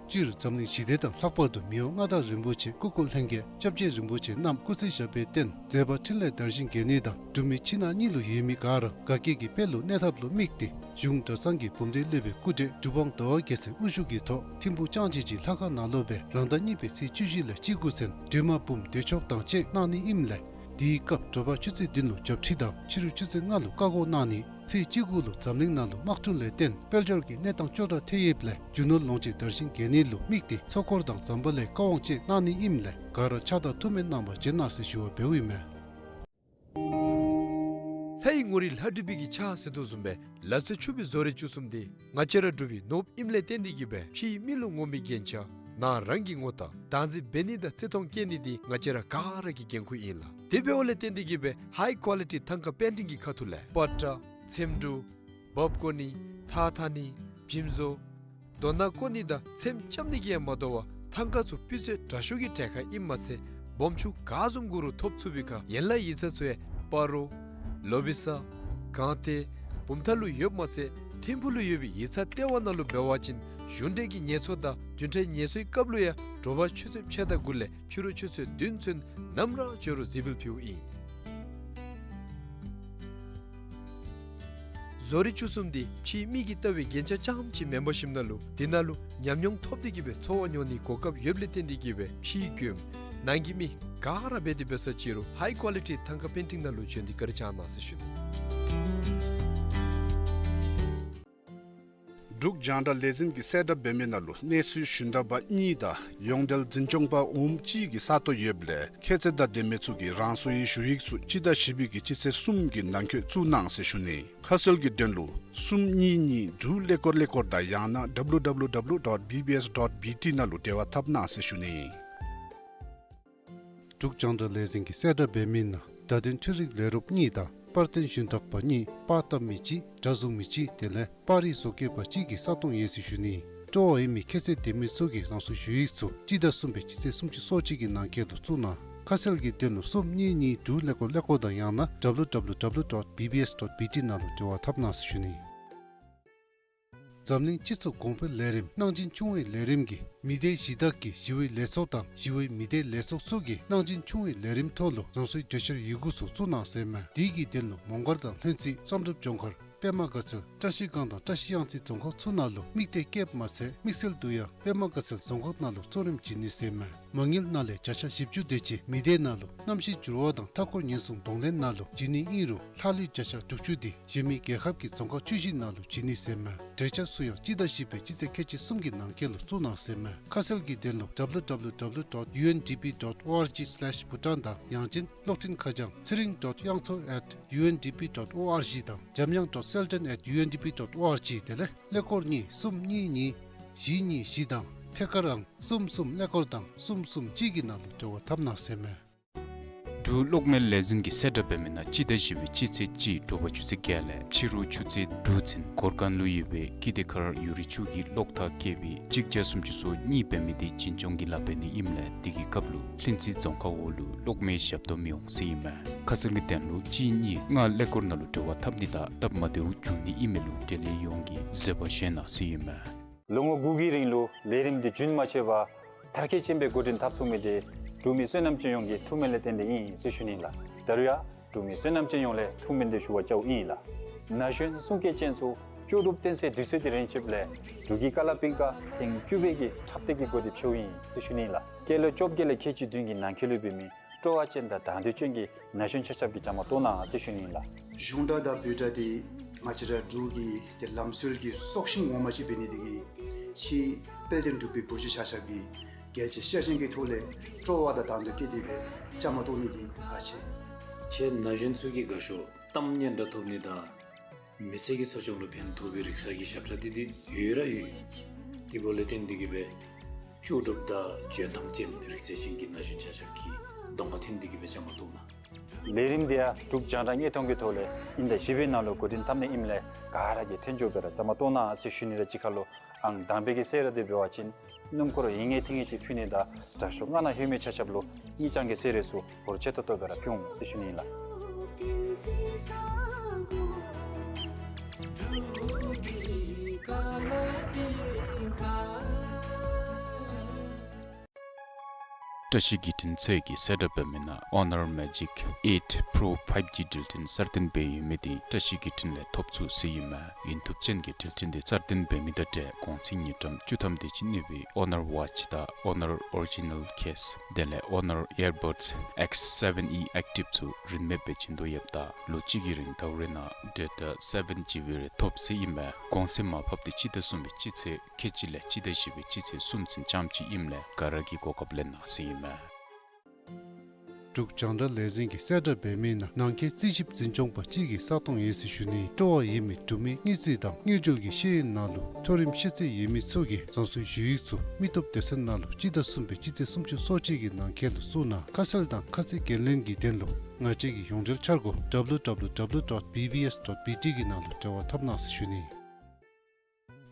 སྤྱིར་འཛམ་གླིང་ཞི་བདེ་དང་ལྷག་པར་དུ་མི་དབང་མངའ་བདག་རིན་པོ་ཆེ་སྐུ་འཁོར་ལྷན་རྒྱས་སྐྱབས་རྗེ་རིན་པོ་ཆེ་རྣམས་སྐུ་ཚེ་ཞབས་པད་བརྟན་མཛད་པ་འཕྲིན་ལས་དར་ཞིང་རྒྱས་ནི་དང་འབྲུག་མི་ཕྱི་ནང་གཉིས་ལུ་ཡོད་མི་ག་ར་དགའ་སྐྱིད་ཀྱི་དཔལ་ལུ་གནས་ཐབས་ལུ་དམིགས་ཏེ་གཞུང་གྲྭ་ཚང་གི་བུམ་སྡེ་སློབ་དཔོན་སྐུ་བགྲེས་གྲུབ་དབང་ཟླ་བ་རྒྱལ་མཚན་དབུ་བཞུགས་ཀྱི་ཐོག་ཐིམ་ཕུག་ལྕང་སྤྱོད་ཀྱི་ལྷ་ཁང་ནང་ལུ་སྦེ་རང་ཟླ་གཉིས་པའི་ཚེས་བཅུ་བཞི་ལས་བཅུ་དགུ་ཚུན་སྒྲོལ་མ་འབུམ་བདེ་མཆོག་དང་བཅས་གནང་ནི་ཨིནམ་ལས་དེའི་སྐབས་དྲོ་པ་ཆུ་ཚོད་བདུན་ལུ་བརྒྱད་ཁྲི་དང་ཕྱི་རུ་ཆུ་ཚོད་ལྔ་ལུ་བཀའ་བསྒོ་གནང་ནི། ཚེས་བཅུ་དགུ་ལུ་འཛམ་གླིང་ནང་ལུ་དམག་འཁྲུག་ལས་བརྟེན་དཔལ་འབྱོར་གྱི་གནས་སྟངས་སྐྱོ་དྲགས་ཐལ་ཡོདཔ་ལས་རྒྱུ་ནོར་ལོངས་སྤྱོད་དར་ཞིང་རྒྱས་ནི་ལུ་དམིགས་ཏེ་ཚོགས་འཁོར་དང་ཛམ་བྷ་ལའི་བཀའ་དབང་བཅས་གནང་ནི་ཨིནམ་ལས་ག་ར་ཕྱག་རྟགས་ཐུགས་སྨོན་གནང་བར་བྱོན་གནང་ཟེར་ཞུ་བ་འབདཝ་ཨིན་མས། ལྷའི་ངོ་རིས་ལྷ་བྲིས་པའི་གི་ཕྱག་ཟེར་དོ་བཟུམ་སྦེ་ལ་རྩེ་ཕྱུག་པའི་བཟོ་རིག་བཅུ་གསུམ་འདི་ང་བཅས་ར་འབྲུག་པའི་ནོར་བུ་ཨིནམ་ལས་བརྟེན་ཏེ་གི་སྦེ་ཕྱིའི་མི་ལུ་ངོམ་པའི་རྒྱན་ཆ་ནང་རང་གི་ངོ་རྟགས་བདག་འཛིན་འབད་ནི་དང་བརྩི་མཐོང་བསྐྱེད་ནི་འདི་ང་བཅས་ར་ག་ར་གི་འགན་ཁུར་ཨིན་ལགས། དེ་འབདཝ་ལས་བརྟེན་ཏེ་གི་སྦེ་ཧའི་ཀོ་ལི་ཊི་ཐང་ཀ་པེན་ཊིང་གི་ཁ་ཐུག་ལས་པ་ཏྲ་ཚེམ་དྲུབ་འབག་བརྐོ་ནི་ཐགས་འཐག་ནི་འཇིམ་བཟོ་རྡོ་ནག་བརྐོ་ནི་དང་ཚེམ་རྐྱབ་ནི་གིས་ཡང་མ་དོ་བར་ཐང་ཀ་ཚུ་སྤུས་ཚད་དྲག་ཤོས་ཀྱི་གྲལ་ཁར་ཨིནམ་མ་ཚད་སྦོམ་ཆུང་ག་བཟུམ་དགོ་རུང་ཐོབ་ཚུགས་པའི་ཁར་ཡན་ལག་ཡིག་ཚང་ཚུ་ཡང་སྤ་རོ་ལོ་བི་ས་དགའ་བདེ་བུམ་ཐང་ལུ་ཡོདཔ་མ་ཚད་ཐིམ་ཕུག་ལུ་ཡོད་པའི་ཡིག་ཚང་ལྟེ་བ་ནང་ལུ་འབད་བ་ཅིན་གཞུང་འབྲེལ་གྱི་ངལ་གསོ་དང་བདུན་ཕྲག་ངལ་གསོའི་སྐབས་ལུ་ཡང་དྲོ་པ་ཆུ་ཚོད་ཕྱེད་དང་དགུ་ལས་ཕྱི་རུ་ཆུ་ཚོད་བདུན་ཚུན་ནམ་ར་བྱོན་རུང་གཟིགས་འབུལ་ཕུལཝ་ཨིན། བཟོ་རིག་བཅུ་གསུམ་འདི་ཕྱིའི་མི་གིས་ལྟ་བའི་རྒྱན་ཆ་རྐྱངམ་ཅིག་མེན་པར་ཞིནམ་ལས་དེ་ནང་ལུ་ཉམས་མྱོང་ཐོབ་སྟེ་གི་སྦེ་འཚོ་བ་མྱོང་ནིའི་གོ་སྐབས་ཡོདཔ་ལས་བརྟེན་ཏེ་གི་སྦེ་ཕྱིའི་མགྱོནམ་ནང་གི་མི་ག་ར་འབད་དེ་འབད་ས་ཅིག་རུང་ཧའི་ཀོ་ལི་ཊི་ཐང་ཀ་པེན་ཊིང་ནང་ལུ་བྱོན་ཏེ་བཀའ་དྲིན་བསྐྱང་གནང་ཟེར་ཞུ་ནི། འབྲུག་རྒྱང་བསྒྲགས་ལས་འཛིན་གྱིས་གསལ་བསྒྲགས་འབད་མི་ནང་ལུ་གནས་ཚུལ་ཞུན་དག་པ་གཉིས་དང་ཡོངས་འབྲེལ་འཛིན་སྐྱོང་པ་འོགམ་གཅིག་གི་ས་སྟོང་ཡོདཔ་ལས་ཁྱད་ཚད་དང་ལྡན་མི་ཚུ་གིས་རང་སོའི་ཞུ་ཡིག་ཚུ་སྤྱི་ཟླ་བཞི་པའི་གི་སྤྱི་ཚེས་གསུམ་གྱི་ནང་འཁོད་བཙུགས་གནང་ཟེར་ཞུ་ནི། ཁ་གསལ་གྱི་དོན་ལུ་གསུམ་གཉིས་གཉིས་དྲུག་ཀླད་ཀོར་ཀླད་ཀོར་དང་ཡང་ན་W W W dot B B S dot B T ནང་ལུ་འབྲེལ་བ་འཐབ་གནང་ཟེར་ཞུ་ནི། འབྲུག་རྒྱང་བསྒྲགས་ལས་འཛིན་གྱིས་གསལ་བསྒྲགས་འབད་མི་ནང་བརྡ་དོན་འཕྲུལ་རིག་ལས་རོགསཔ་གཉིས་དང་པར་སྟོན་ཞུན་དག་པ་གཉིས་པར་བཏབ་མི་གཅིག་སྒྲ་བཟུང་མི་གཅིག་དེ་ལས་པར་རིས་བཟོ་བཀོད་པ་གཅིག་གི་ས་སྟོང་ཡོད་ཟེར་ཞུ་ནི། སྤྲོ་བ་ཡོད་མི་ཁྱད་ཚད་ལྡན་མི་ཚུ་གིས་རང་སོའི་ཞུ་ཡིག་ཚུ་སྤྱི་ཟླ་གསུམ་པའི་སྤྱི་ཚེས་སུམ་ཅུ་སོ་གཅིག་གི་ནང་འཁོད་དུ་བཙུགས་གནང་། ཁ་གསལ་གྱི་དོན་ལུ་གསུམ་གཉིས་གཉིས་དྲུག་ཀླད་ཀོར་ཀླད་ཀོར་དང་ཡང་ན་W W W dot B B S dot B T ནང་ལུ་འབྲེལ་བ་འཐབ་གནང་ཟེར་ཞུ་ནི། འཛམ་གླིང་སྤྱི་ཚོགས་གོང་འཕེལ་ལས་རིམ་གནང་སྦྱིན་ཆུང་བའི་ལས་རིམ་གྱིས་མི་སྡེ་གཞི་བདག་གི་ཞི་བའི་ལས་ཚོགས་དང་ཞི་བའི་མི་སྡེ་ལས་ཚོགས་ཚུ་གིས་གནང་སྦྱིན་ཆུང་བའི་ལས་རིམ་ཐོག་ལུ་རང་སོའི་གྲོས་འཆར་ཡི་གུ་ཚུ་བཙུགས་གནང་ཟེར་མས། དེ་གི་དོན་ལུ་མོང་སྒར་དང་ལྷུན་རྩེ་བསམ་གྲུབ་ལྗོངས་མཁར་ པདྨ་དགའ་ཚལ་བཀྲ་ཤིས་སྒང་དང་བཀྲ་ཤིས་གཡང་རྩེ་རྫོང་ཁག་ཚུ་ནང་ལུ་དམིགས་གཏད་བསྐྱེདཔ་མ་ཚད་དམིགས་བསལ་དུ་ཡང་པདྨ་དགའ་ཚལ་རྫོང་ཁག་ནང་ལུ་གཙོ་རིམ་བྱིན་ནི་ཟེར་མས། མ་དངུལ་ནང་ལས་བརྒྱ་ཆ་བཞི་བཅུ་དེ་ཅིག་མི་སྡེ་ནང་ལུ་གནམ་གཤིས་འགྱུར་བ་དང་མཐའ་འཁོར་ཉེན་སྲུང་གདོང་ལེན་ནང་ལུ་བྱིན་ནི་ཨིན་རུང་ལྷག་ལུས་བརྒྱ་ཆ་དྲུག་ཅུ་དེ་གཞན་མི་རྒྱལ་ཁབ་ཀྱི་རྫོང་ཁག་བཅུ་བཞི་ནང་ལུ་བྱིན་ནི་ཟེར་མས། གྲོས་འཆར་ཚུ་ཡང་སྤྱི་ཟླ་བཞི་པའི་སྤྱི་ཚེས་ཁལ་གཅིག་གསུམ་གྱི་ནང་འཁོད་ལུ་བཙུགས་གནང་ཟེར་མས། ཁ་གསལ་གྱི་དོན་ལུ་www dot undp dot org slash bhutan དང་ཡང་ཅིན་གློག་འཕྲིན་ཁ་བྱང་ཚེ་རིང་dot གཡང་མཚོ་at undp dot org དང་འཇམ་དབྱངས་dot selden at undp dot org དེ་ལས་ཀླད་ཀོར་གཉིས་གསུམ་གཉིས་གཉིས་བཞི་གཉིས་བཞི་དང་ཐད་ཀར་ཨང་གསུམ་གསུམ་ཀླད་ཀོར་དང་གསུམ་གསུམ་གཅིག་གི་ནང་ལུ་འབྲེལ་བ་འཐབ་གནང་ཟེར་མས། འབྲུག་གློག་མེ་ལས་འཛིན་གྱིས་གསལ་བསྒྲགས་འབད་མི་ནང་སྤྱི་ཟླ་བཞི་པའི་སྤྱི་ཚེས་གཅིག་དྲོ་པ་ཆུ་ཚོད་བརྒྱད་ལས་ཕྱི་རུ་ཆུ་ཚོད་དྲུག་ཚུན་གོར་ཁང་ལུ་ཡོད་པའི་ཀི་ཏེ་ཁར་ཡུ་རི་ཆུ་གི་གློག་ཐག་བཀལ་བའི་གཅིག་བརྒྱ་སུམ་ཅུ་སོ་གཉིས་འབད་མི་དེ་བྱིན་སྐྱོང་གི་ལཱ་འབད་ནི་ཨིནམ་ལས་དེ་གི་སྐབས་ལུ་ལྷུན་རྩེ་རྫོང་ཁག་འོག་ལུ་གློག་མེ་ཞབས་ཏོག་མི་འོང་ཟེར་ཨིན་མས། ཁ་གསལ་གྱི་དོན་ལུ་གཅིག་གཉིས་ལྔ་ཀླད་ཀོར་ནང་ལུ་འབྲེལ་བ་འཐབ་ནི་དང་སྟབས་མ་བདེཝ་འབྱུང་ནི་ཨིན་མི་ལུ་འབྲེལ་ཡོད་ཡོངས་ཀྱིས་བཟོད་པ་བཞེས་གནང་ཟེར་ཨིན་མས། ལོ་ངོ་དགུ་གི་རིང་ལུ་ལས་རིམ་འདི་རྒྱུན་མ་ཆད་པར་མཐར་འཁྱོལ་ཅན་སྦེ་འགོ་འདྲེན་འཐབ་ཚུགས་མི་དེ་འབྲུག་མི་བསོད་ནམས་ཅན་ཡོངས་ཀྱི་ཐུགས་སྨོན་ལས་བརྟེན་ཏེ་ཨིན་ཟེར་ཞུ་ནི་ལགས། ད་རུང་ཡང་འབྲུག་མི་བསོད་ནམས་ཅན་ཡོངས་ལས་ཐུགས་སྨོན་འདི་ཞུ་བར་བཅརཝ་ཨིན་ལགས། ན་གཞོན་གསུང་སྐད་ཅན་ཚུ་ལྕོགས་གྲུབ་སྟོན་སའི་དུས་ཚོད་འདི་རན་ཆིཝ་ལས་འབྲུག་གི་ཀ་ལ་པིང་ཀ་ཐེངས་བཅུ་པའི་གི་འཁྲབ་སྟེགས་ཀྱི་སྒོ་འདི་ཕྱེཝ་ཨིན་ཟེར་ཞུ་ནི་ལགས། སྐྱེས་ལོ་བཅོ་བརྒྱད་ལས་ཁལ་གཅིག་བདུན་གྱི་ནང་འཁོད་ལུ་འབད་མི་སྤྲོ་བ་ཅན་དང་དང་འདོད་ཅན་གྱི་ན་གཞོན་ཆ་ཁྱབ་ཀྱིས་བཅའ་མར་གཏོགས་གནང་ཟེར་ཞུ་ནི་ལགས། གཞུང་སྒྲ་དང་བོད་སྒྲ་འདི་ང་བཅས་ར་འབྲུག་གི་ཏེ་ལམ་སྲོལ་གྱི་སྲོག་ཤིང་ངོ་མ་ཅིག་འབད་ནི་དེ་གིས་ཕྱི་དཔལ་ལྡན་འབྲུག་པའི་བུ་བརྒྱུད་ཆ་ཁྱབ་ཀྱིས་རྒྱལ་གཅེས་ཤ་ཞེན་གྱི་ཐོག་ལས་སྤྲོ་བ་དང་དང་འདོད་བསྐྱེད་དེ་སྦེ་བཅའ་མར་གཏོགས་ནི་འདི་ཁག་ཆེ། ཁྱེད་ན་གཞོན་ཚུ་གིས་དགའ་ཤོས་གཏམ་སྙན་གྲགས་ཐོབ་ནི་དང་མི་ཚེ་གི་འཚོ་སྐྱོང་ལུ་ཕན་ཐོགས་པའི་རིག་གསར་གྱི་ཞབས་ཁྲ་འདི་འདི་ཡོད་ར་ཡོད། དེ་འབདཝ་ལས་བརྟེན་འདི་གིས་སྦེ་ལྕོགས་གྲུབ་དང་འཇོན་ཐང་ཅན་རིག་རྩལ་ཅན་གྱི་ན་གཞོན་ཆ་ཁྱབ་ཀྱིས་གདོང་ཁར་ཐོན་འདི་གིས་སྦེ་བཅའ་མར་གཏོགས་གནང་། ལས་རིམ་འདི་ཡང་འབྲུག་རྒྱང་བསྒྲགས་དངོས་མཐོང་གི་ཐོག་ལས་དབྱིན་ཟླ་བཞི་པའི་ནང་ལུ་འགོ་འདྲེན་འཐབ་ནི་ཨིནམ་ལས་ག་ར་གིས་ཐོན་འགྱོ་སྦེ་ར་བཅའ་མར་གཏོགས་གནང་ཟེར་ཞུ་ནི་ར་གཅིག་ཁར་ལུ་ཨང་དང་པའི་གི་གསོལ་རས་འདི་འབད་བ་ཅིན་སྣུམ་འཁོར་ཡིན་ངེས་ཐིང་ངེས་ཅིག་ཕུལ་ནི་དང་དྲག་ཤོས་ལྔ་ནང་ལྷོད་མི་ཆ་ཁྱབ་ལུ་དངུལ་རྐྱང་གི་གསོལ་རས་ཚུ་འབོར་ཆེ་ཏོག་ཏོ་སྦེ་ར་ཕུལ་འོང་ཟེར་ཞུ་ནི་ཨིན་ལགས། བཀྲ་ཤིས་བརྒྱུད་འཕྲིན་ཚད་ཀྱིས་གསལ་བསྒྲགས་འབད་མི་ནང་Honor Magic eight Pro five G འགྲུལ་འཕྲིན་གསར་བཏོན་འབད་ཡོད་མི་དེ་བཀྲ་ཤིས་བརྒྱུད་འཕྲིན་ལས་ཐོབ་ཚུགས་ཟེར་ཨིན་མས། ཡུན་ཐུབ་ཅན་གྱི་འགྲུལ་འཕྲིན་དེ་གསར་བཏོན་འབད་མི་དང་འབྲེལ་གོང་ཚད་དངུལ་ཀྲམ་བཅུ་ཐམ་དེ་ཅིག་གནས་པའི་Honor Watch དང་Honor Original Case དེ་ལས་Honor Earbuds X seven E Active ཚུ་རིན་མེད་སྦེ་བྱིན་དོ་ཡོདཔ་ད་ལོ་གཅིག་གི་རིང་ཟླཝ་རེ་ནང་data seven G B རེ་ཐོབ་ཟེར་ཨིན་མས། གོང་ཚད་མར་ཕབ་དེ་སྤྱི་ཟླ་གསུམ་པའི་སྤྱི་ཚེས་ཁལ་གཅིག་ལས་སྤྱི་ཟླ་བཞི་པའི་སྤྱི་ཚེས་གསུམ་ཚུན་ཙམ་ཅིག་ཨིནམ་ལས་ག་ར་གིས་གོ་སྐབས་ལེན་གནང་ཟེར་ཨིན་མས། འབྲུག་རྒྱང་བསྒྲགས་ལས་འཛིན་གྱིས་གསལ་བསྒྲགས་འབད་མི་ནང་ནང་འཁོད་རྩིས་ཞིབ་འཛིན་སྐྱོང་པ་གཅིག་གི་ས་སྟོང་ཡོད་ཟེར་ཞུ་ནི། སྤྲོ་བ་ཡོད་མི་འབྲུག་མི་དངུལ་རྩིས་དང་དངུལ་འབྲེལ་གྱི་ཤེས་ཡོན་ནང་ལུ་མཐོ་རིམ་ཤེས་ཚད་ཡོད་མི་ཚུ་གིས་རང་སོའི་ཞུ་ཡིག་ཚུ་མི་སྟོབས་སྡེ་ཚན་ནང་ལུ་སྤྱི་ཟླ་གསུམ་པའི་སྤྱི་ཚེས་སུམ་ཅུ་སོ་གཅིག་གི་ནང་འཁོད་ལུ་བཙུགས་གནང་། ཁ་གསལ་དང་ཁ་ཚིག་འགན་ལེན་གྱི་དོན་ལུ་ང་བཅས་ཀྱི་ཡོངས་འབྲེལ་འཆར་སྒོ་www dot bbs dot bt གི་ནང་ལུ་འབྲེལ་བ་འཐབ་གནང་ཟེར་ཞུ་ནི།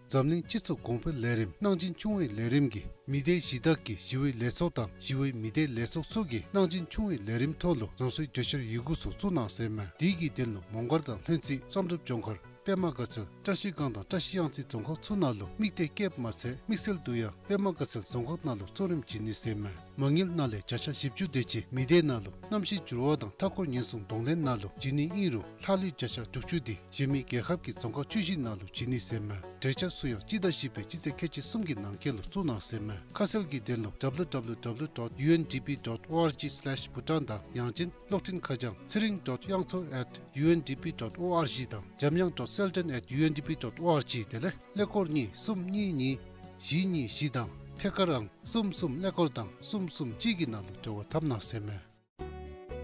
འཛམ་གླིང་སྤྱི་ཚོགས་གོང་འཕེལ་ལས་རིམ་གནང་སྦྱིན་ཆུང་བའི་ལས་རིམ་གྱིས་མི་སྡེ་གཞི་བདག་གིས་ཞི་བའི་ལས་ཚོགས་དང་ཞི་བའི་མི་སྡེའི་ལས་ཚོགས་ཚུ་གིས་གནང་སྦྱིན་ཆུང་བའི་ལས་རིམ་ཐོག་ལུ་རང་སོའི་གྲོས་འཆར་ཡི་གུ་ཚུ་བཙུགས་གནང་ཟེར་མས། དེ་གི་དོན་ལུ་མོང་སྒར་དང་ལྷུན་རྩེ་བསམ་གྲུབ་ལྗོངས་མཁར་པདྨ་དགའ་ཚལ་བཀྲ་ཤིས་སྒང་དང་བཀྲ་ཤིས་གཡང་རྩེ་རྫོང་ཁག་ཚུ་ནང་ལུ་དམིགས་གཏད་བསྐྱེདཔ་མ་ཚད་དམིགས་བསལ་དུ་ཡང་པདྨ་དགའ་ཚལ་རྫོང་ཁག་ནང་ལུ་གཙོ་རིམ་བྱིན་ནི་ཟེར་མས། མ་དངུལ་ནང་ལས་བརྒྱ་ཆ་བཞི་བཅུ་དེ་ཅིག་མི་སྡེ་ནང་ལུ་གནམ་གཤིས་འགྱུར་བ་དང་མཐའ་འཁོར་ཉེན་སྲུང་གདོང་ལེན་ནང་ལུ་བྱིན་ནི་ཨིན་རུང་ལྷག་ལུས་བརྒྱ་ཆ་དྲུག་ཅུ་དེ་གཞན་མི་རྒྱལ་ཁབ་ཀྱི་རྫོང་ཁག་བཅུ་བཞི་ནང་ལུ་བྱིན་ནི་ཟེར་མས། གྲོས་འཆར་ཚུ་ཡང་སྤྱི་ཟླ་བཞི་པའི་སྤྱི་ཚེས་ཁལ་གཅིག་གསུམ་གྱི་ནང་འཁོད་ལུ་བཙུགས་གནང་ཟེར་མས། ཁ་གསལ་གྱི་དོན་ལུ་www dot undp dot org slash bhutan དང་ཡང་ཅིན་གློག་འཕྲིན་ཁ་བྱང་ཚེ་རིང་dot གཡང་མཚོ་at undp dot org དང་འཇམ་དབྱངས་dot selden at undp dot org དེ་ལས་ཀླད་ཀོར་གཉིས་གསུམ་གཉིས་གཉིས་བཞི་གཉིས་བཞི་དང་ཐད་ཀར་ཨང་གསུམ་གསུམ་ཀླད་ཀོར་དང་གསུམ་གསུམ་གཅིག་གི་ནང་ལུ་འབྲེལ་བ་འཐབ་གནང་ཟེར་མས།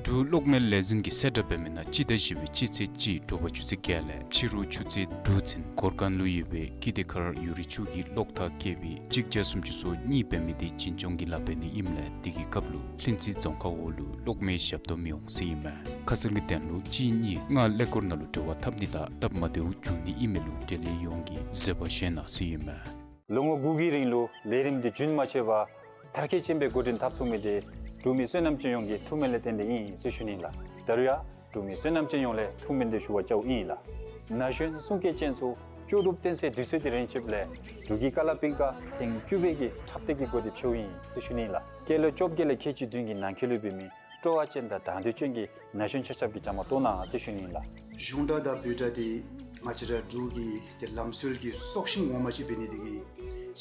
འབྲུག་གློག་མེ་ལས་འཛིན་གྱིས་གསལ་བསྒྲགས་འབད་མི་ནང་སྤྱི་ཟླ་བཞི་པའི་སྤྱི་ཚེས་གཅིག་དྲོ་པ་ཆུ་ཚོད་བརྒྱད་ལས་ཕྱི་རུ་ཆུ་ཚོད་དྲུག་ཚུན་གོར་ཁང་ལུ་ཡོད་པའི་ཀི་ཏེ་ཁར་ཡུ་རི་ཆུ་གི་གློག་ཐག་བཀལ་བའི་གཅིག་བརྒྱ་སུམ་ཅུ་སོ་གཉིས་འབད་མི་དེ་བྱིན་སྐྱོང་གི་ལཱ་འབད་ནི་ཨིནམ་ལས་དེ་གི་སྐབས་ལུ་ལྷུན་རྩེ་རྫོང་ཁག་འོག་ལུ་གློག་མེ་ཞབས་ཏོག་མི་འོང་ཟེར་ཨིན་མས། ཁ་གསལ་གྱི་དོན་ལུ་གཅིག་གཉིས་ལྔ་ཀླད་ཀོར་ནང་ལུ་འབྲེལ་བ་འཐབ་ནི་དང་སྟབས་མ་བདེཝ་འབྱུང་ནི་ཨིན་མི་ལུ་འབྲེལ་ཡོད་ཡོངས་ཀྱིས་བཟོད་པ་བཞེས་གནང་ཟེར་ཨིན་མས། ལོ་ངོ་དགུ་གི་རིང་ལུ་ལས་རིམ་འདི་རྒྱུན་མ་ཆད་པར་མཐར་འཁྱོལ་ཅན་སྦེ་འགོ་འདྲེན་འཐབ་ཚུགས་མི་དེ་འབྲུག་མི་བསོད་ནམས་ཅན་ཡོངས་ཀྱི་ཐུགས་སྨོན་ལས་བརྟེན་ཏེ་ཨིན་ཟེར་ཞུ་ནི་ལགས། ད་རུང་ཡང་འབྲུག་མི་བསོད་ནམས་ཅན་ཡོངས་ལས་ཐུགས་སྨོན་འདི་ཞུ་བར་བཅརཝ་ཨིན་ལགས། ན་གཞོན་གསུང་སྐད་ཅན་ཚུ་ལྕོགས་གྲུབ་སྟོན་སའི་དུས་ཚོད་འདི་རན་ཆིཝ་ལས་འབྲུག་གི་ཀ་ལ་པིང་ཀ་ཐེངས་བཅུ་པའི་གི་འཁྲབ་སྟེགས་ཀྱི་སྒོ་འདི་ཕྱེཝ་ཨིན་ཟེར་ཞུ་ནི་ལགས། སྐྱེས་ལོ་བཅོ་བརྒྱད་ལས་ཁལ་གཅིག་བདུན་གྱི་ནང་འཁོད་ལུ་འབད་མི་སྤྲོ་བ་ཅན་དང་དང་འདོད་ཅན་གྱི་ན་གཞོན་ཆ་ཁྱབ་ཀྱིས་བཅའ་མར་གཏོགས་གནང་ཟེར་ཞུ་ནི་ལགས། གཞུང་སྒྲ་དང་བོད་སྒྲ་འདི་ ང་བཅས་ར་འབྲུག་གི་ཏེ་ལམ་སྲོལ་གྱི་སྲོག་ཤིང་ངོ་མ་ཅིག་འབད་ནི་དེ་གིས་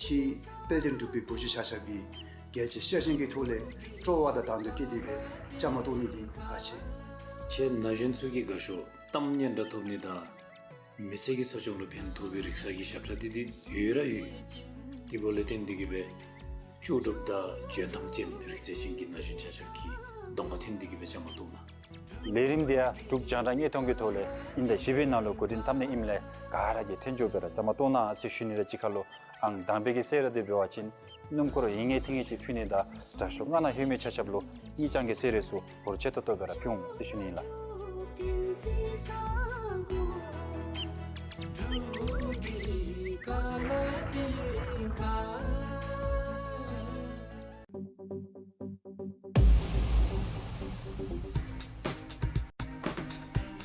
ཕྱི་དཔལ་ལྡན་འབྲུག་པའི་བུ་བརྒྱུད་ཆ་ཁྱབ་ཀྱིས་རྒྱལ་གཅེས་ཤ་ཞེན་གྱི་ཐོག་ལས་སྤྲོ་བ་དང་དང་དུ་བསྐྱེད་དེ་སྦེ་བཅའ་མར་གཏོགས་ནི་འདི་ཁག་ཆེ། ཁྱེད་ན་གཞོན་ཚུ་གིས་དགའ་ཤོས་གཏམ་སྙན་གྲགས་ཐོབ་ནི་དང་མི་ཚེ་གི་འཚོ་སྐྱོང་ལུ་ཕན་ཐོགས་པའི་རིག་གསར་གྱི་ཞབས་ཁྲ་འདི་འདི་ཡོད་ར་ཡོད། དེ་འབདཝ་ལས་བརྟེན་དེ་གིས་སྦེ་ལྕོགས་གྲུབ་དང་འཇོན་ཐང་ཅན་རིག་རྩལ་ཅན་གྱི་ན་གཞོན་ཆ་ཁྱབ་ཀྱིས་གདོང་ཁར་ཐོན་ཏེ་གིས་སྦེ་བཅའ་མར་གཏོགས་གནང་། ལས་རིམ་འདི་ཡང་འབྲུག་རྒྱང་བསྒྲགས་དངོས་མཐོང་གི་ཐོག་ལས་དབྱིན་ཟླ་བཞི་པའི་ནང་ལུ་འགོ་འདྲེན་འཐབ་ནི་ཨིནམ་ལས་ག་ར་གིས་ཐོན་ཆོག་པའི་ར་བཅའ་མར་གཏོགས་གནང་ཟེར་ཞུ་ནི་ར་གཅིག་ཁར་ལུ་ཨང་དང་པའི་གི་གསོལ་རས་འདི་འབད་བ་ཅིན་སྣུམ་འཁོར་ཡིན་ངེས་ཐིང་ངེས་ཅིག་ཕུལ་ནི་དང་དྲག་ཤོས་ལྔ་ནང་ལྷོད་མི་ཆ་ཁྱབ་ལུ་དངུལ་རྐྱང་གི་གསོལ་རས་ཚུ་འབོར་ཆེ་ཏོག་ཏོ་སྦེ་ར་ཕུལ་འོང་ཟེར་ཞུ་ནི་ཨིན་ལགས།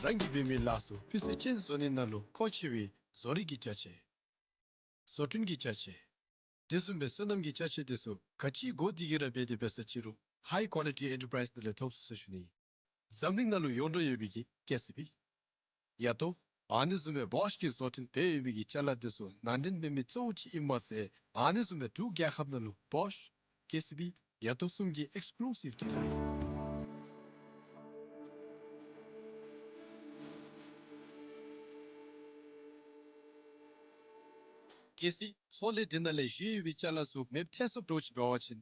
རང་གིས་འབད་མི་ལཱ་ཚུ་སྤུས་ཚད་ཅན་བཟོ་ནི་ནང་ལུ་མཁོ་ཆེ་བའི་བཟོ་རིག་གི་ཅ་ཆས། བཟོ་སྐྲུན་གྱི་ཅ་ཆས། དེ་བཟུམ་སྦེ་སོ་ནམ་གྱི་ཅ་ཆས་དེ་ཚུ་ག་ཅི་དགོ་དེ་གིས་ར་འབད་དེ་འབད་ས་ཅི་རུང་High Quality Enterprise ནང་ལས་ཐོབ་ཚུགས་ཟེར་ཞུ་ནི། འཛམ་གླིང་ནང་ལུ་ཡོངས་གྲགས་ཡོད་པའི་གི་ཀེ་སི་བི། ཡ་ཏོ། ཨ་ནི་བཟུམ་སྦེ་བོཤ་གིས་བཟོ་སྐྲུན་འབད་ཡོད་པའི་གི་ཅ་ལ་དེ་ཚུ་ནང་འདྲེན་འབད་མི་གཙོ་བོ་ཅིག་ཨིནམ་མ་ཚད་ཨ་ནི་བཟུམ་སྦེ་འབྲུག་རྒྱལ་ཁབ་ནང་ལུ་བོཤ་ཀེ་སི་བི་ཡ་ཏོ་གསུམ་གྱི་ཨེགསི་ཀུ་ལུ་སིབ་ཌི་ལར་ཨིན། གལ་སྲིད་ཚོང་ལས་འདི་ནང་ལས་བཞེས་ཡོད་པའི་ཅ་ལ་ཚུ་མེདཔ་ཐལ་སོངམ་འདྲཝ་ཅིག་འབད་བ་ཅིན་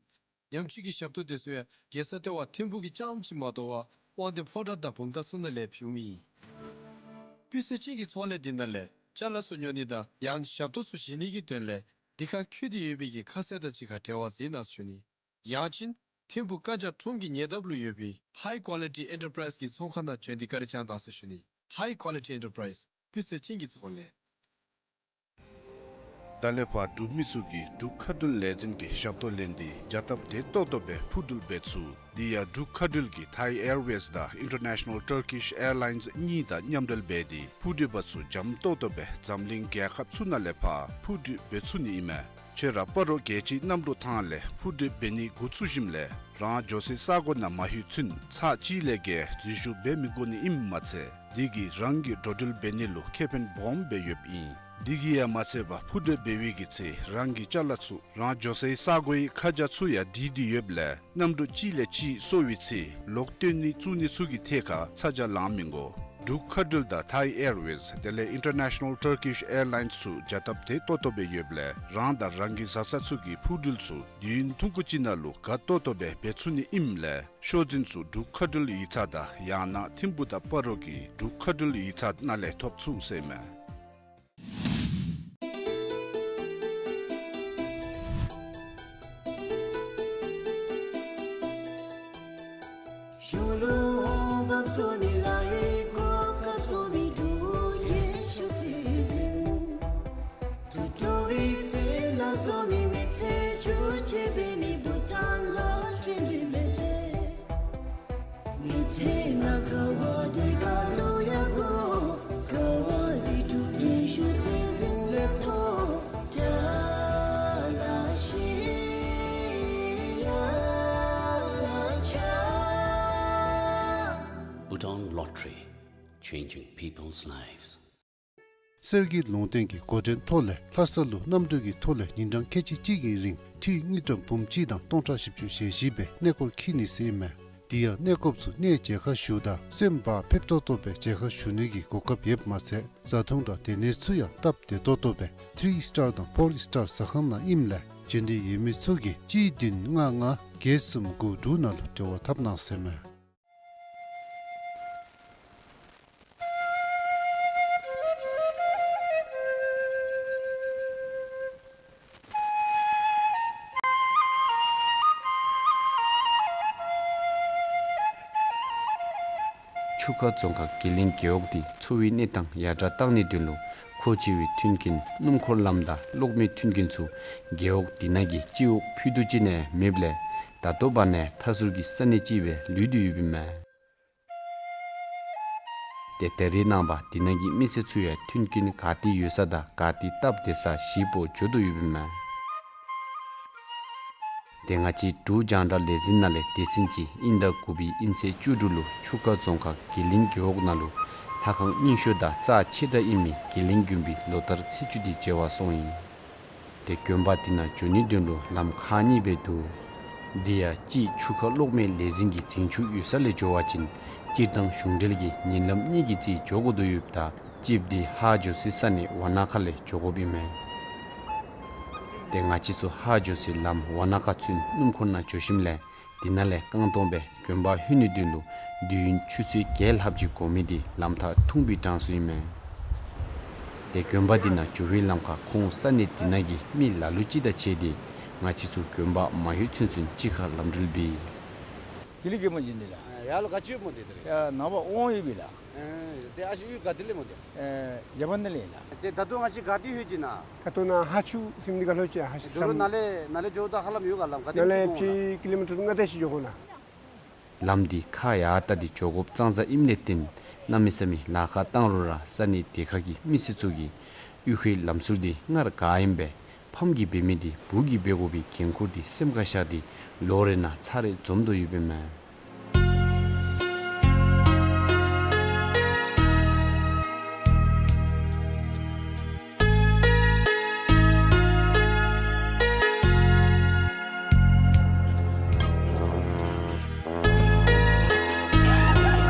ཉམས་བཅོས་ཀྱི་ཞབས་ཏོག་དེ་ཚུ་ཡང་རྒྱལ་ས་ལྟེ་བ་ཐིམ་ཕུག་གི་རྐྱངམ་ཅིག་མ་དོ་བར་དབང་འདུས་ཕོ་བྲང་དང་བུམ་ཐང་ཚུ་ནང་ལས་ཕུལཝ་ཨིན། སྤུས་ཚད་ཅན་གྱི་ཚོང་ལས་འདི་ནང་ལས་ཅ་ལ་ཚུ་ཉོ་ནི་དང་ཡང་ཞབས་ཏོག་ཚུ་བཞེས་ནི་གི་དོན་ལས་འདི་ཁར་འཁོད་དེ་ཡོད་པའི་གི་ཁ་གསལ་དང་གཅིག་ཁར་འབྲེལ་བ་མཛད་གནང་ཟེར་ཞུ་ནི། ཡང་ཅིན་ཐིམ་ཕུག་བཀའ་རྒྱ་ཁྲོམ་གྱི་ཉེ་འདབས་ལུ་ཡོད་པའི་High Quality Enterprise གི་ཚོང་ཁང་ནང་བྱོན་ཏེ་བཀའ་དྲིན་བསྐྱང་གནང་ཟེར་ཞུ་ནི། High Quality Enterprise སྤུས་ཚད་ཅན་གྱི་ཚོང་ལས། ད་ལས་ཕར་འབྲུག་མི་ཚུ་གིས་འབྲུག་མཁའ་འགྲུལ་ལས་འཛིན་གྱི་ཞབས་ཏོག་ལེན་ཏེ་བྱ་སྟབས་བདེ་ཏོག་ཏོ་སྦེ་འཕུར་འགྲུལ་འབད་ཚུགས། དེ་ཡང་འབྲུག་མཁའ་འགྲུལ་གྱིས་Thai Airways དང་International Turkish Airlines གཉིས་དང་མཉམ་འབྲེལ་འབད་དེ་འཕུར་འགྲུལ་པ་ཚུ་འཇམ་ཏོག་ཏོ་སྦེ་འཛམ་གླིང་རྒྱལ་ཁབ་ཚུ་ནང་ལས་ཕར་འཕུར་འགྲུལ་འབད་ཚུགས་ནི་ཨིན་མས། ཁྱོད་ར་སྤ་རོ་རྒྱལ་སྤྱིའི་གནམ་གྲུ་ཐང་ལས་འཕུར་འགྲུལ་འབད་ནི་འགོ་བཙུགས་ཞིནམ་ལས་རང་འགྱོ་སའི་ས་གོ་ནང་མ་ལྷོད་ཚུན་ཚར་གཅིག་ལས་བརྒལ་འཛུལ་ཞུགས་འབད་མི་དགོ་ནི་ཨིནམ་མ་ཚད་དེ་གིས་རང་གི་འགྲོ་འགྲུལ་འབད་ནི་ལུ་ཁེ་ཕན་སྦོམ་སྦེ་ཡོདཔ་ཨིན། དེ་གིས་ཡང་མ་ཚད་པར་འཕུར་འགྲུལ་འབད་བའི་གི་ཚེ་རང་གི་ཅ་ལ་ཚུ་རང་འགྱོ་སའི་ས་གོའི་ཁ་བྱང་ཚུ་ཡང་བྲིས་ཏེ་ཡོདཔ་ལས་གནམ་གྲུ་གཅིག་ལས་གཅིག་སོར་བའི་ཚེ་ལོག་སྟོན་ནི་བཙུགས་ནི་ཚུ་གི་ཐད་ཁར་ཚ་གྱང་ལང་མི་དགོ། འབྲུག་མཁའ་འགྲུལ་དང་Thai Airways དེ་ལས་International Turkish Airlines ཚུ་བྱ་སྟབས་བདེ་ཏོག་ཏོ་སྦེ་ཡོདཔ་ལས་རང་དང་རང་གི་བཟའ་ཚང་ཚུ་གི་འཕུར་འགྲུལ་ཚུ་དུས་ཡུན་ཐུང་ཀུ་ཅིག་ནང་ལུ་དགའ་ཏོག་ཏོ་སྦེ་འབད་ཚུགས་ནི་ཨིནམ་ལས་ཤོག་འཛིན་ཚུ་འབྲུག་མཁའ་འགྲུལ་ཡིག་ཚང་དང་ཡང་ན་ཐིམ་ཕུག་དང་སྤ་རོ་གི་འབྲུག་མཁའ་འགྲུལ་ཡིག་ཚང་ནང་ལས་ཐོབ་ཚུགས་ཟེར་མས། Bhutan Lottery, changing people's lives. གསེར་གྱི་ལུང་བསྟན་གྱི་འགོ་འདྲེན་ཐོག་ལས་ལྷ་ས་ལུ་གནམ་གྲུ་གི་ཐོག་ལས་ཉིན་གྲངས་ཁལ་གཅིག་གཅིག་གི་རིང་འཐུས་དངུལ་ཀྲམ་འབུམ་གཅིག་དང་སྟོང་ཕྲག་བཞི་བཅུ་ཞེ་བཞི་སྦེ་གནས་སྐོར་འཁྱིད་ནི་ཟེར་ཨིན་མས། དེ་ཡང་གནས་སྐོརཔ་ཚུ་གནས་མཇལ་ཁ་ཞུ་དང་སེམས་བག་ཕེབས་ཏོག་ཏོ་སྦེ་མཇལ་ཁ་ཞུ་ནི་གི་གོ་སྐབས་ཡོདཔ་མ་ཚད་བཟའ་འཐུང་དང་སྡོད་གནས་ཚུ་ཡང་སྟབས་བདེ་ཏོག་ཏོ་སྦེ་ཐི་རི་སི་ཊར་དང་ཕོར་སི་ཊར་ཟ་ཁང་ནང་ཨིནམ་ལས་འབྱོན་འདོད་ཡོད་མི་ཚུ་གིས་གཅིག་བདུན་ལྔ་ལྔ་བརྒྱད་གསུམ་དགུ་དྲུག་ནང་ལུ་འབྲེལ་བ་འཐབ་གནང་ཟེར་ཨིན་མས། ཆུ་ཁ་རྫོང་ཁག་དགེ་ལེགས་རྒེད་འོག་འདི་འཚོ་བའི་གནས་སྟངས་ཡར་དྲག་གཏང་ནིའི་དོན་ལུ་མཁོ་ཆེ་བའི་མཐུན་རྐྱེན་སྣུམ་འཁོར་ལམ་དང་གློག་མེའི་མཐུན་རྐྱེན་ཚུ་རྒེད་འོག་འདི་ནང་གི་སྤྱི་འོག་ཕུད་རྡོག་ཅིག་ནང་མེདཔ་ལས་ད་ལྟོ་བར་ན་མཐའ་ཟུར་གྱི་ས་གནས་ཅིག་སྦེ་ལུས་ཏེ་ཡོདཔ་ཨིན་མས། ཏེ་ད་རེས་ནངས་པ་འདི་ནང་གི་མི་སེར་ཚུ་ཡང་མཐུན་རྐྱེན་ག་ཏེ་ཡོད་ས་དང་ག་ཏེ་སྟབས་བདེ་ས་ཞིབ་པོ་འགྱོ་དོ་ཡོདཔ་ཨིན་མས། ཏེ་ང་བཅས་འབྲུག་རྒྱང་བསྒྲགས་ལས་འཛིན་ནང་ལས་སྡེ་ཚན་གཅིག་དབྱིན་ཟླ་དགུ་པའི་དབྱིན་ཚེས་བཅུ་དྲུག་ལུ་ཆུ་ཁ་རྫོང་ཁག་དགེ་ལེགས་རྒེད་འོག་ནང་ལུ་ ལྷ་ཁང་རྙིང་ཤོས་དང་རྩ་ཆེ་དྲགས་ཨིན་མི་དགེ་ལེགས་དགོན་པའི་ལོ་ལྟར་ཚེས་བཅུ་དེ་མཇལ་བར་སོང་ཡི། ཏེ་དགོན་པ་འདི་ནང་འགྱོ་ནིའི་དོན་ལུ་ལམ་ཁག་གཉིས་སྦེ་འདུག། དེ་ཡང་གཅིག་ཆུ་ཁ་གློག་མེ་ལས་འཛིན་གྱི་འཛིན་ཆུ་ཡོད་ས་ལས་འགྱོ་བ་ཅིན་སྤྱིར་བཏང་གཞུང་འབྲེལ་གྱི་ཉིན་ལམ་གཉིས་ཀྱི་རྩིས་འགྱོ་དགོ་དོ་ཡོདཔ་ད་གཅིག་འདི་ཧཱ་འགྱོ་སའི་ས་གནས་ཝ་ན་ཁ་ལས་འགྱོ་དགོཔ་ཨིན་མས། ཏེ་ང་བཅས་ཚུ་ཧཱ་འགྱོ་སའི་ལམ་ཝ་ན་ཁ་ཚུན་སྣུམ་འཁོར་ནང་འགྱོ་ཞིནམ་ལས་དེ་ནང་ལས་རྐང་སྟོང་སྦེ་དགོན་པ་ལྷོད་ནིའི་དོན་ལུ་དུས་ཡུན་ཆུ་ཚོད་བརྒྱད་ལྷགཔ་ཅིག་འགོར་མི་འདི་ལམ་ཐག་ཐུང་པའི་གྲངས་སུ་ཨིན་མས། ཏེ་དགོན་པ་འདི་ནང་འགྱོ་བའི་ལམ་ཁར་ཁོང་ས་གནས་དེ་ནང་གི་མི་ལ་ལུ་ཅིག་དང་ཕྱད་དེ་ང་བཅས་ཚུ་དགོན་པ་མ་ལྷོད་ཚུན་ཚོད་གཅིག་ཁར་ལམ་འགྲུལ་འབད། དགེ་ལེགས་དགོན་པ་འགྱོ་ནི་ལགས། ཡར་ལུ་ག་ཅི་ཡོདཔ་སྨོ་དེ་དེ་རེ། ཡར་ནངས་པ་དབང་ཡོད་པས་ལགས། ཨེ་ཏེ་ཨ་ཞེ་གཡུས་ག་ཏེ་ལས་སྨོ་དེ། ཨེ་རྒྱ་བལ་ནང་ལས་ལགས། ཏེ་ད་ལྟོ་ང་བཅས་ག་ཏེ་ལྷོད་ཅི་ན། ད་ལྟོ་ནཱ་ཧཱ་ཆུ་ཟེར་མི་འདི་ཁར་ལྷོད་ཅི། ཧཱ་ཆུ་ད་རུང་ཟམ། ནཱ་ལས་ནཱ་ལས་འགྱོཝ་ད་ཧ་ལམ་ཡོད་ག་ལམ་ག་ཏེ་ནཱ་ལས་ཅིག་འགྱོ་འོང་ལགས། ཀི་ལོ་མི་ཊར་ལྔ་བརྒྱ་ཅིག་འགྱོ་དགོ་ལགས། ལམ་འདི་ཁག་ཡར་ལྟ་སྟེ་འགྱོ་དགོཔ་ཙང་ཙང་ཨིནམ་ལས་བརྟེན་གནམ་མེད་ས་མེད་ལཱ་ཁག་བཏང་རུང་ར་ས་གནས་དེ་ཁ་གི་མི་སེར་ཚུ་གིས་གཡུས་ཁའི་ལམ་སྲོལ་འདི་སྔར་ག་ཨིནམ་སྦེ་ཕམ་གྱིས་འབད་མི་འདི་བུ་གིས་འབད་དགོ་པའི་འགན་ཁུར་འདི་སེམས་ཁར་བཞག་སྟེ་ལོ་རེ་ནང་ཚར་རེ་འཛོམས་དོ་ཡོདཔ་ཨིན་མས།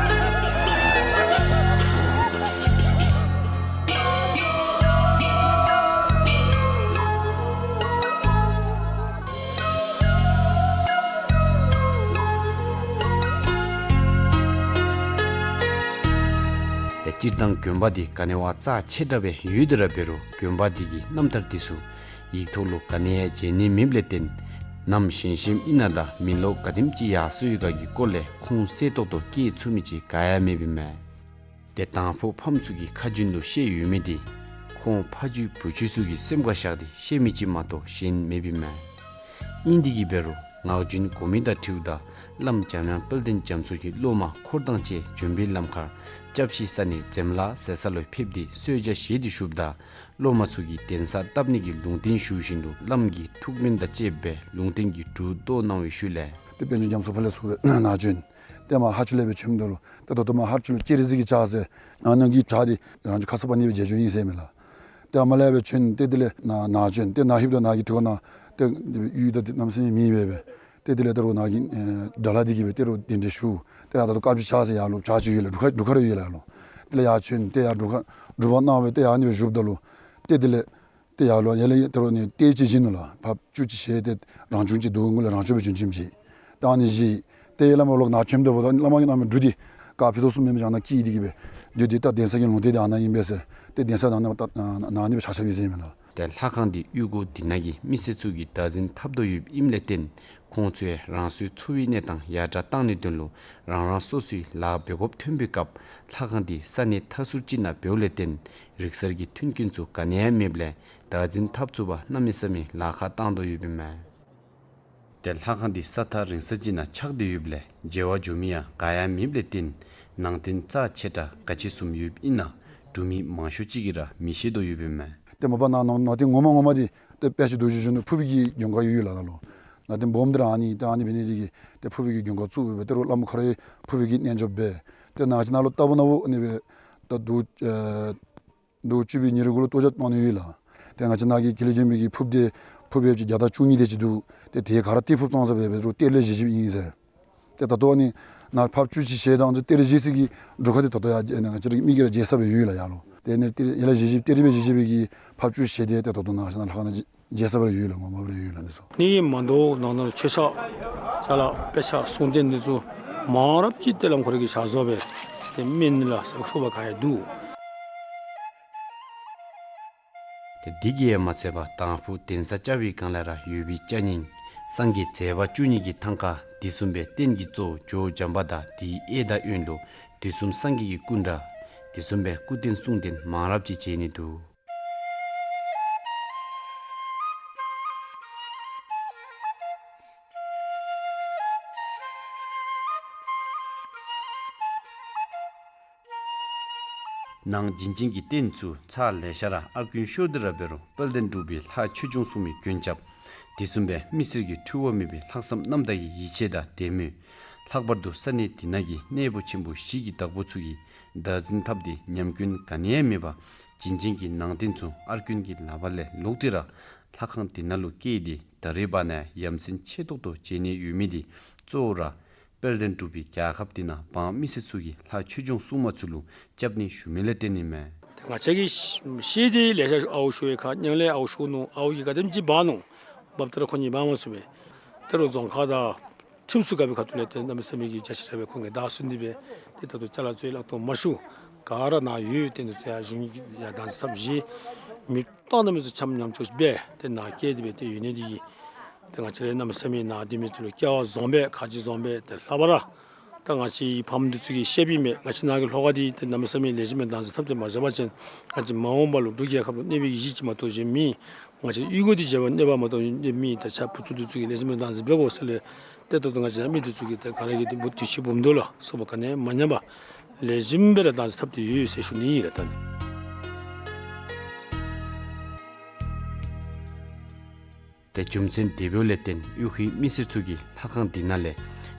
ཏེ་སྤྱིར་བཏང་དགོན་པ་འདི་ག་ནི་བ་རྩ་ཆེ་དྲགས་སྦེ་ཡོད་དེ་ར་འབད་རུང་དགོན་པ་འདི་གི་རྣམ་ཐར་འདི་ཚུ་ཡིག་ཐོག་ལུ་ག་ནི་ཡང་མཇལ་ནི་མེདཔ་ལས་བརྟེན་གནམ་ཞན་ཞནམ་ཨིན་ན་དང་མི་ལོ་ག་དེམ་ཅིག་ཡར་སོ་ཡི་ག་གི་སྐོར་ལས་ཁུངས་གསལ་ཏོག་ཏོ་བཀོད་ཚུགས་མི་ཅིག་ག་ཡང་མེདཔ་ཨིན་མས། ཏེ་དང་ཕུ་ཕམ་ཚུ་གི་ཁ་རྒྱུན་ལུ་བཤད་ཡོད་མི་འདི་ཁོང་ཕ་རྒྱུད་བུ་རྒྱུད་ཚུ་གིས་སེམས་ཁར་བཞག་སྟེ་བཤད་མི་ཅིག་མ་གཏོགས་གཞན་མེདཔ་ཨིན་མས། ཨིན་དེ་གིས་འབད་རུང་ངག་རྒྱུན་གོ་མི་དང་འཁྲིལཝ་ད་བླམ་འཇམ་དབྱངས་དཔལ་ལྡན་རྒྱ་མཚོ་གིས་སློབ་མ་འཁོར་དང་བཅས་འབྱོན་པའི་ལམ་ཁར་སྐྱབས་གཞི་ས་གནས་འཛེམ་ལ་ཟེར་ས་ལུ་ཕེབས་ཏེ་གསོལ་ཇ་བཞེས་ཏེ་བཞུགསཔ་ད་སློབ་མ་ཚུ་གིས་གདན་ས་བཏབ་ནི་གི་ལུང་བསྟན་ཞུ་བཞིན་དུ་བླམ་གིས་ཐུགས་སྨོན་དང་བཅསཔ་སྦེ་ལུང་བསྟན་གྱི་འབྲུ་བཏོག་གནང་བའི་ཤུལ་ལས། ཏེ་དཔལ་འབྱོར་རྒྱ་མཚོ་ཕར་ལས་ཚུར་སྦེ་ནཱ་བྱོན། ཏེ་མར་ཧཱ་ཆུ་ལས་སྦེ་བྱོནམ་ད་ལུ་ཏེ་ད་ལྟོ་མར་ཧཱ་ཆུ་ལུ་ལྕགས་རི་གཟིག་གི་ལྕགས་ཟེར་ཨ་ནི་གི་ལྕགས་འདི་རང་བྱུང་ཁ་གསབ་པ་ནི་སྦེ་མཇལ་བྱུང་ཡི་ཟེར་མས་ལགས། ཏེ་ཨ་མ་ལས་སྦེ་བྱོན་ཏེ་དེ་ལས་ནཱ་ནཱ་བྱོན་ཏེ་ནཱ་ལྷོདཔ་ད་ནཱ་གི་ཐུགས་ཁར་ནཱ་ཏེ་གཡུས་དང་གནམ་མེད་ས་མེད་མེདཔ་སྦེ། ཏེ་དེ་ལས་ད་རུང་ནཱ་གི་ཨེ་དགྲ་ལྷ་འདི་གིས་སྦེ་ཏེ་རུང་གདན་འདྲེན་ཞུ། ཏེ་ཡར་ད་ལྟོ་དཀར་སྦྱིས་ལྕགས་ཟེར་ཡར་ལུ་ལྕགས་ཅིག་ཡོད་ལགས། འབྲུག་ཁ་འབྲུག་ཁ་ར་ཡོད་ལགས་ཡར་ལུ། དེ་ལས་ཡར་བྱོན་ཏེ་ཡར་འབྲུག་ཁ་འབྲུག་པ་གནང་སྦེ་ཏེ་ཡར་ནི་སྦེ་བཞུགསཔ་ད་ལུ་ཏེ་དེ་ལས་ཏེ་ཡར་ལུ་ཡར་ལས་ད་རུང་ནི་གཏེར་ཅིག་བཞེས་ནུག་ལགས། ཕགཔ་བཅུ་གཅིག་ཞལ་ཏེ་རང་བྱུང་ཅིག་འདུག། སྔོན་ལས་རང་བྱུང་སྦེ་བྱོན་བྱོནམ་ཅིག། ད་ཨ་ནི་བཞེས། ཏེ་ཡར་ལས་མར་ལོག་ནཱ་བྱོནམ་ད་འབདཝ་ད་བླ་མ་གིས་གནང་མི་འབྲུ་འདི་ག་ཕུད་དོ་གསུངམ་མེན་པར་བཞག་ནཱ་བསྐྱིས་ཏེ་གིས་སྦེ་འབྲུ་འདི་ད་གདན་ས་གི་ལུང་བསྟན་འདི་ཨ་ནཱ་ཨིན་པས་ཟེར་ཏེ་གདན་ས་ནང་ན་ད་ནཱ་ནི་སྦེ་ཆགས་ཆགསཔ་ཨིན་ཟེར་མས་ལགས། ཏེ་ལྷ་ཁང་འདི་གཡུས་སྒོ་འདི་ནང་གི་མི་སེར་ཚུ་གིས་བདག་འཛིན་འཐབ་དོ་ཡོདཔ་ཨིནམ་ལས་བརྟེན་ཁོང་ཚུ་ཡང་རང་སོའི་འཚོ་བའི་གནས་སྟངས་ཡར་དྲག་གཏང་ནིའི་དོན་ལུ་རང་རང་སོ་སོའི་ལཱ་འབད་དགོཔ་ཐོན་པའི་སྐབས་ལྷ་ཁང་འདི་ས་གནས་མཐའ་ཟུར་ཅིག་ནང་འབདཝ་ལས་བརྟེན་རིག་གསར་གྱི་མཐུན་རྐྱེན་ཚུ་ག་ནི་ཡང་མེདཔ་ལས་བདག་འཛིན་འཐབ་ཚུགས་པར་གནམ་མེད་ས་མེད་ལཱ་ཁག་བཏང་དོ་ཡོདཔ་ཨིན་མས། ཏེ་ལྷ་ཁང་འདི་ས་ཐག་རིང་ས་ཅིག་ནང་ཆགས་ཏེ་ཡོདཔ་ལས་མཇལ་བར་འགྱོ་མི་ཡང་ག་ཡང་མེདཔ་ལས་བརྟེན་ནང་རྟེན་རྩ་ཆེ་དྲགས་ག་ཅི་བཟུམ་ཡོདཔ་ཨིན་ན་འབྲུག་མི་མང་ཤོས་ཅིག་གིས་ར་མི་ཤེས་དོ་ཡོདཔ་ཨིན་མས། ཏེ་མ་པ་ནཱ་ནང་ནང་རྟེན་ངོ་མ་ངོ་མ་འདི་ཏེ་དཔེ་ཅིག་འདུག་ཞུ་ཞུ་ནི་ཕུརཔ་གི་མགོན་ཁང་ཡོད་ཡོད་ལགས་ནཱ་ལུ། ནང་རྟེན་སྦོམ་འདི་ར་ཨ་ནི་ཏེ་ཨ་ནི་འབད་ནི་འདི་གིས་ཏེ་ཕུརཔ་གི་མགོན་ཁང་བཙུགས་སྦེ་ཏེ་རུང་བླམ་ཁོ་ར་ཕུརཔ་གི་རྣལ་འབྱོརཔ་སྦེ་ཏེ་ནཱ་ཅིག་ནཱ་ལུ་ལྟ་བུ་ནཱ་བུ་ཨ་ནི་སྦེ་ད་འདུག། ཨེ་འདུག་བཅུ་པའི་ཉེར་དགུ་ལུ་གཏོར་རྒྱག་གནང་ནི་ཡོད་ལགས། ཏེ་ང་བཅས་ནཱ་གི་དགེ་ལེགས་དགོན་པའི་གི་ཕུརཔ་འདི་ཕུརཔ་ཡོདཔ་ཅིག་བརྒྱ་དང་བཅུ་གཉིས་དེ་ཅིག་འདུག། ཏེ་དེ་ག་ར་གཏེར་ཕུརཔ་ཙང་ཙང་སྦེ་འབད་རུང་གཏེར་ལས་བཞེས་བཞེསཔ་ཨིན་ཟེར། ཏེ་ད་ལྟོ་ཨ་ནི་ནཱ་ཕགཔ་བཅུ་གཅིག་ཞལ་དང་ཏེ་གཏེར་ལས་བཞེས་ས་གི་འབྲུ་ཁལ་འདི་ད་ལྟོ་ཡང་ང་བཅས་ར་མིག་གིས་ར་མཇལ་ས་སྦེ་ཡོད་ལགས་ཡར་ལུ། ཏེ་ཨ་ནི་གཏེར་ལས་བཞེས་བཞེས་གཏེར་སྦེ་བཞེས་བཞེས་པའི་གི་ཕགཔ་བཅུ་གཅིག་ཞལ་འདི་ཏེ་ད་ལྟོ་ནཱ་ལྷ་ཁང་ནང་མཇལ་ས་སྦེ་ར་ཡོད་ལགས། ངོ་མ་སྦེ་ར་ཡོད་ལགས་འདི་ཚུ། ཨ་ནི་མ་དོ་ནང་ན་ལུ་མཆོད་ཆས་ཅ་ལ་དཔེ་ཆ་གསུང་རྟེན་འདི་ཚུ་མང་རབས་ཅིག་ཏེ་བླམ་ཁོ་ར་གིས་ཕྱག་བཟོ་སྦེ་ཏེ་སྨན་ལ་སོགས་པ་ག་ཡང་འདུག། ཏེ་འདི་གིས་ཡང་མ་ཚད་པར་དང་ཕུ་གདན་ས་བཅའ་བའི་སྒང་ལས་ར་ཡོད་པའི་ཅ་རྙིང་སངས་རྒྱས་མཛད་པ་བཅུ་གཉིས་ཀྱི་ཐང་ཀ་འདི་བཟུམ་སྦེ་རྟེན་གྱི་གཙོ་བོ་ཇོ་བྱམས་པ་དང་དེའི་གཡས་དང་གཡོན་ལུ་དུས་གསུམ་སངས་རྒྱས་ཀྱི་སྐུ་འདྲ་དེ་བཟུམ་སྦེ་སྐུ་རྟེན་གསུང་རྟེན་མང་རབས་ཅིག་མཇལ་ནི་འདུག། ནང་བྱིན་ཅན་གྱི་རྟེན་ཚུ་ཚར་ལེ་ཤ་ར་ཨར་ཀུན་ཤོར་ཏེ་ར་འབད་རུང་དཔལ་ལྡན་འབྲུག་པའི་ལྷ་ཆོས་སྐྱོང་སྲུང་མའི་མགོན་སྐྱབས་དེ་བཟུམ་སྦེ་མི་སེར་གྱི་འཁྲུལ་བ་མེད་པའི་ལྷག་བསམ་རྣམ་དག་གི་ཡིད་ཆེས་དང་དད་མོས། ལྷག་པར་དུ་ས་གནས་འདི་ནང་གི་གནས་པོ་ཆེན་པོ་བཞི་གི་བདག་པོ་ཚུ་གིས་ བདག་འཛིན་འཐབ་སྟེ་ཉམས་སྐྱོན་ག་ནི་ཡང་མེད་པར་བྱིན་ཅན་གྱི་ནང་རྟེན་ཚུ་ཨར་རྐུན་གྱི་ལག་པར་ལས་ལོག་སྟེ་ར་ལྷ་ཁང་འདི་ནང་ལུ་བསྐྱལ་ཏེ་ད་རེས་བར་ན་ཡ་མཚན་ཆེ་ཏོག་ཏོ་བྱོན་ནི་ཡོད་མི་འདི་གཙོ་བོ་ར་དཔལ་ལྡན་འབྲུག་པའི་རྒྱལ་ཁབ་འདི་ནང་འབངས་མི་སེར་ཚུ་གིས་ལྷ་ཆོས་སྐྱོང་སྲུང་མ་ཚུ་ལུ་སྐྱབས་གནས་ཞུ་མི་ལས་བརྟེན་ནི་མས། ང་བཅས་ཀྱིས་ཤེས་ཏེ་ལེ་ཤ་ཨའུ་ཤུ་ཡི་ཁ་ཉང་ལས་ཨའུ་ཤུ་ནུག། ཨའུ་གིས་ག་དེམ་ཅིག་འབག་ནུག། འབགཔ་ད་ར་ཁོང་གཉིས་འབག་མ་ཚུགས་པས། ད་རུང་རྫོང་ཁག་དང་ཁྲིམས་སྲུང་འགག་པའི་ཁ་ཐུག་ལས་ཏེ་གནམ་མེད་ས་མེད་ཀྱི་རྒྱ་ཆེ་དྲགས་སྦེ་ཁོང་གིས་བདའ་ཟུན་ཏེ་སྦེ་ཏེ་ད་ལྟོ་ཅ་ལ་བཙུགས་ལག་ཐོག་མ་ཞུ། ག་ར་ནཱ་ཡོད། ཏེ་འདི་ཚུ་ཡང་གཞུང་གིས་ཡང་བདག་འཛིན་འཐབ་བཞེས། མི་གཏང་གནམ་མེད་ས་མེད་འཆམ་ཉམ་ཆུང་སྦེ་ཏེ་ནཱ་བསྐྱལ་ཏེ་སྦེ་ཏེ་ཡོད་ནི་འདི་གིས་ཏེ་ང་བཅས་ར་གནམ་མེད་ས་མེད་ནཱ་སྡོད་མི་ཚུ་ལུ་སྐལ་བ་བཟང་པས་ཁ་རྗེ་བཟང་པས། ཏེ་ལྷག་པར་ར་ད་ང་བཅས་ཕམ་འདི་ཚུ་གིས་ཤེསཔ་ཨིན་མས། ང་བཅས་ནཱ་གི་ལྷོ་ཁ་འདི་ཏེ་གནམ་མེད་ས་མེད་ལེགས་ཤོམ་སྦེ་བདག་འཛིན་འཐབ་སྟེ་མ་བཞག་པ་ཅིན་ང་བཅས་མ་འོངས་པ་ལུ་འབྲུག་རྒྱལ་ཁབ་ལུ་གནོད་པའི་གཞི་ཅིག་མ་གཏོགས་གཞན་མེད། ང་བཅས་གཡུས་སྒོ་འདི་བྱེ་བ་གནོད་པ་མ་གཏོགས་གནོད་མི་ད་ཆ་བུ་ཚུ་འདི་ཚུ་གིས་ལེགས་ཤོམ་སྦེ་བདག་འཛིན་འབད་དགོ་ཟེར་ལས་ཏེ་ད་ལྟོ་ང་བཅས་མི་འདི་ཚུ་གིས་ཏེ་ག་ར་གིས་ཏེ་འབུ་དུས་ཆེན་འབུམ་སྡོད་ལ་སོགས་པ་ག་ནི་མ་ཉམས་པར་ལེགས་ཤོམ་སྦེ་ར་བདག་འཛིན་འཐབ་སྟེ་ཡོད་ཟེར་ཞུ་ནི་ཨིན་ལགས། ད་ནི། ཏེ་རྒྱུ་མཚན་དེ་འབདཝ་ལས་བརྟེན་གཡུས་ཁའི་མི་སེར་ཚུ་གིས་ལྷ་ཁང་འདི་ནང་ལས་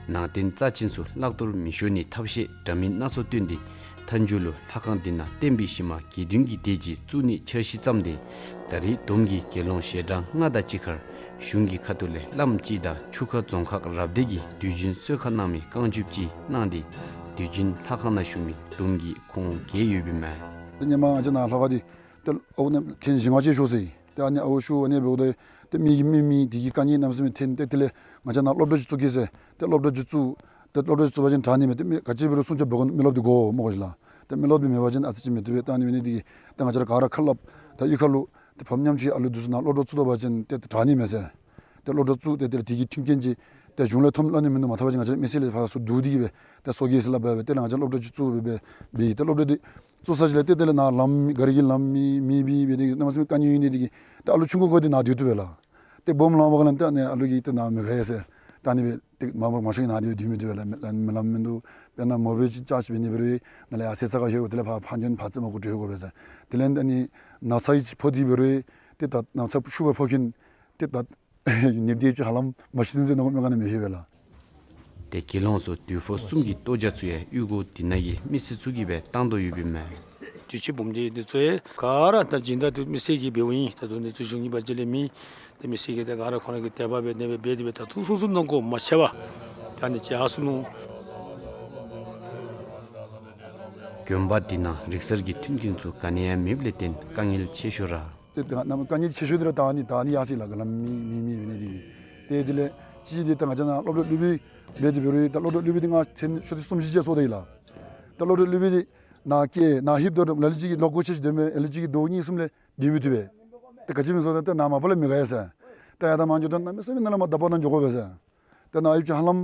ནང་རྟེན་རྩ་ཅན་ཚུ་བརླག་གཏོར་མི་ཤོར་ནི་ཐབས་ཤེས་འདྲ་མིན་སྣ་ཚོགས་བཏོན་ཏེ་མཐའ་མཇུག་ལུ་ལྷ་ཁང་འདི་ནང་བསྟན་པའི་གཞི་མ་དགེ་འདུན་གྱི་སྡེ་ཅིག་བཙུགས་ནིའི་འཆར་གཞི་བརྩམས་ཏེ་ད་རེས་བསྡོམས་ཀྱིས་དགེ་སློང་ཞལ་གྲངས་ལྔ་དང་གཅིག་ཁར་གཞུང་གི་ཁ་ཐུག་ལས་བླམ་གཅིག་དང་ཆུ་ཁ་རྫོང་ཁག་རབ་སྡེ་གི་དུས་རྒྱུན་གསོལ་ཁ་གནང་མི་རྐང་བཅུ་གཅིག་གནང་སྟེ་དུས་རྒྱུན་ལྷ་ཁང་ནང་བཞུགས་མི་བསྡོམས་ཀྱིས་ཁོང་བརྒྱད་ཡོདཔ་ཨིན་མས། ཏེ་ཧེ་མ་ང་བཅས་ནཱ་ལྷོ་ཁ་འདི་ཏེ་ཨའུ་ནང་ཐེངས་བཞི་ལྔ་ཅིག་ཤོར་ཟེར། ཏེ་ཨ་ནི་ཨའུ་ཤུ་ཨ་ནི་འབདཝ་ད་ཏེ་མི་གིས་མི་མི་དེ་གི་དཀའ་ངལ་གནམ་མེད་ས་མེད་ཐོན། ཏེ་དེ་ལས་ང་བཅས་ནཱ་སློབ་གྲྭ་ཅིག་བཙུགས་གེ་ཟེར། ཏེ་སློབ་གྲྭ་ཅིག་བཙུགས། ཏེ་སློབ་གྲྭ་ཅིག་བཙུགས་པ་ཅིན་དྲག་ནི་མས། ཏེ་མི་ག་ཅི་འབད་རུང་སྲུང་སྐྱོབ་འབད་དགོ། མི་རློབས་འདི་དགོ་སྨོ་གོ་ལགས། ཏེ་མི་རློབས་འདི་མེད་པ་ཅིན་ཨ་ཙི་ཅིག་མི་བཏུབ་པས། ད་ཨ་ནི་འབད་ནི་དེ་གིས་ཏེ་ང་བཅས་ར་ག་ར་ཁ་སླབ། ད་གཡུས་ཁ་ལུ་ཏེ་ཕམ་ཉམ་ཆུང་གི་ཨ་ལུ་འདི་ཚུ་ནཱ་སློབ་གྲྭ་བཙུགས་ད་པ་ཅིན་ཏེ་དྲག་ནི་མས་ཟེར། ཏེ་སློབ་གྲྭ་བཙུགས་ཏེ་དེ་ལས་དེ་གི་མཐུན་རྐྱེན་ཅིག་ཏེ་གཞུང་ལས་ཐོབ་སླབ་ནི་མིན་འདུག། མ་ཐོབ་པ་ཅིན་ང་བཅས་ར་མི་སེར་ལས་ཕར་ཚུར་བསྡུ་སྟེ་གིས་སྦེ་ཏེ་བཟོ་གེ་ཟེར་སླབ་སྦེ་ཏེ་ང་བཅས་སློབ་གྲྭ་ཅིག་བཙུགས་སྦེ་འབད་ཡི། ཏེ་སློབ་གྲྭ་འདི་བཙུགས་ཚར་ཅིག་ལས་ཏེ་དེ་ལས་ནཱ་ལམ་མེད། ག་ར་གི་ལམ་མེད། མེད་པའི་འབད་ནི་དེ་གིས་གནམ་མེད་ས་མེད་དཀའ་ངལ་ཡོད་ནི་དེ་གིས་ཏེ་ཨ་ལུ་ཆུང་ཀུ་ཀུ་འདི་ནཱ་སྡོད་བཏུབ་པས་ལགས། ཏེ་སྦོམ་ལང་པ་ག་ལས་ཏེ་ཨ་ནི་ཨ་ལུ་གིས་ཏེ་ནཱ་མི་དགའ་ཡི་ཟེར། ད་ཨ་ནི་སྦེ་ཏེ་མ་མ་མང་ཤོས་ནཱ་སྡོད་མི་བཏུབ་པས་ལགས། མི་ལམ་མི་ལམ་མིན་འདུག། དཔེར་ན་མོ་བེ་ཅིག་ཅ་ཅིག་འབད་ནི་འབད་རུང་ནཱ་ལས་ཡར་ཚེ་ཚ་ཁ་ལྷོད་དགོ། དེ་ལས་ཕར་ཕར་འགྱོ་ནི་ཕར་རྩེ་མོ་གུ་འགྱོ་དགོ་པས་ཟེར། དེ་ལས་ཨ་ནི་ན་ཚ་ཅིག་ཕོག་སྟེ་འབད་རུང་ཏེ་ད་ན་ཚ་ཤུགས་སྦེ་ཕོག་ཁན་ཏེ་ད་ནདཔ་འདི་ཚུ་ཧ་ལམ་མ་ཤི་ཚུན་ཚོད་ནང་མི་ག་ནི་མི་ཤེས་པས་ལགས། ཏེ་དགེ་སློང་ཚུ་དུས་ཕོགས་གསུམ་གྱི་ལྟོ་རྒྱག་ཚུ་ཡང་གཡུས་སྒོ་འདི་ནང་གི་མི་སེར་ཚུ་གིས་སྦེ་བཏང་དོ་ཡོདཔ་ཨིན་མས། དུས་ཆེན་འབུམ་སྡེ་འདི་ཚུ་ཡང་ག་ར་ད་སྦྱིན་བདག་འདི་མི་སེར་གྱིས་འབདཝ་ཨིན། ད་ལྟོ་འདི་ཚུ་གཞུང་གི་བ་ཇེཊ་ལས་མེད། ཏེ་མི་སེར་གྱིས་ཏེ་ག་ར་ཁོང་ར་གི་དད་པ་སྦེ་ནེ་སྦེ་འབད་དེ་སྦེ་ད་ལྟོ་སོ་སོ་ནང་འགོ་མ་ཆད་པར་ད་ཨ་ནི་བྱས་སོ་ནུག། དགོན་པ་འདི་ནང་རིག་གསར་གྱི་མཐུན་རྐྱེན་ཚུ་ག་ནི་ཡང་མེདཔ་ལས་བརྟེན་དཀའ་ངལ་ཆེ་ཤོས་ར། ཏེ་ད་ནམ་དཀའ་ངལ་ཆེ་ཤོས་འདི་ར་ད་ཨ་ནི་ད་ཨ་ནི་ཡར་སོ་ཡི་ལགས། ག་ལམ་མེད་མེད་མེད་འབད་ནི་དེ་གིས། ཏེ་དེ་ལས་ཅིག་འདི་ད་ང་བཅས་ནཱ་སློབ་གྲྭ་གློ་བུར་འབད་དེ་འབད་རུང་ད་སློབ་གྲྭ་གློ་བུར་འདི་ང་ཚན་ཤོག་ཐེངས་གསུམ་བཞི་ཅིག་སོར་ད་ཡི་ལགས། ད་སློབ་གྲྭ་གློ་བུར་འདི་ནཱ་བསྐྱལ་ནཱ་ལྷོདཔ་ད་ལ་ལུ་ཅིག་གིས་ལོ་འགོ་ཆེ་ཅིག་སྡོད་མི་ལ་ལུ་ཅིག་གིས་ཟླཝ་གཉིས་གསུམ་ལས་སྡོད་མི་བཏུབ་པས། ད་ག་ཅི་སྨོ་ཟེར་བ་ཅིན་ད་ནཱ་མ་པ་ལས་མི་དགའ་ཡི་ཟེར། ད་ཡར་དང་མར་འགྱོཝ་ད་གནམ་མེད་ས་མེད་ནཱ་ལས་མར་ད་པ་ནང་འགྱོ་དགོ་པས་ཟེར། ད་ནཱ་ཡུལ་གྱི་ཧ་ལམ་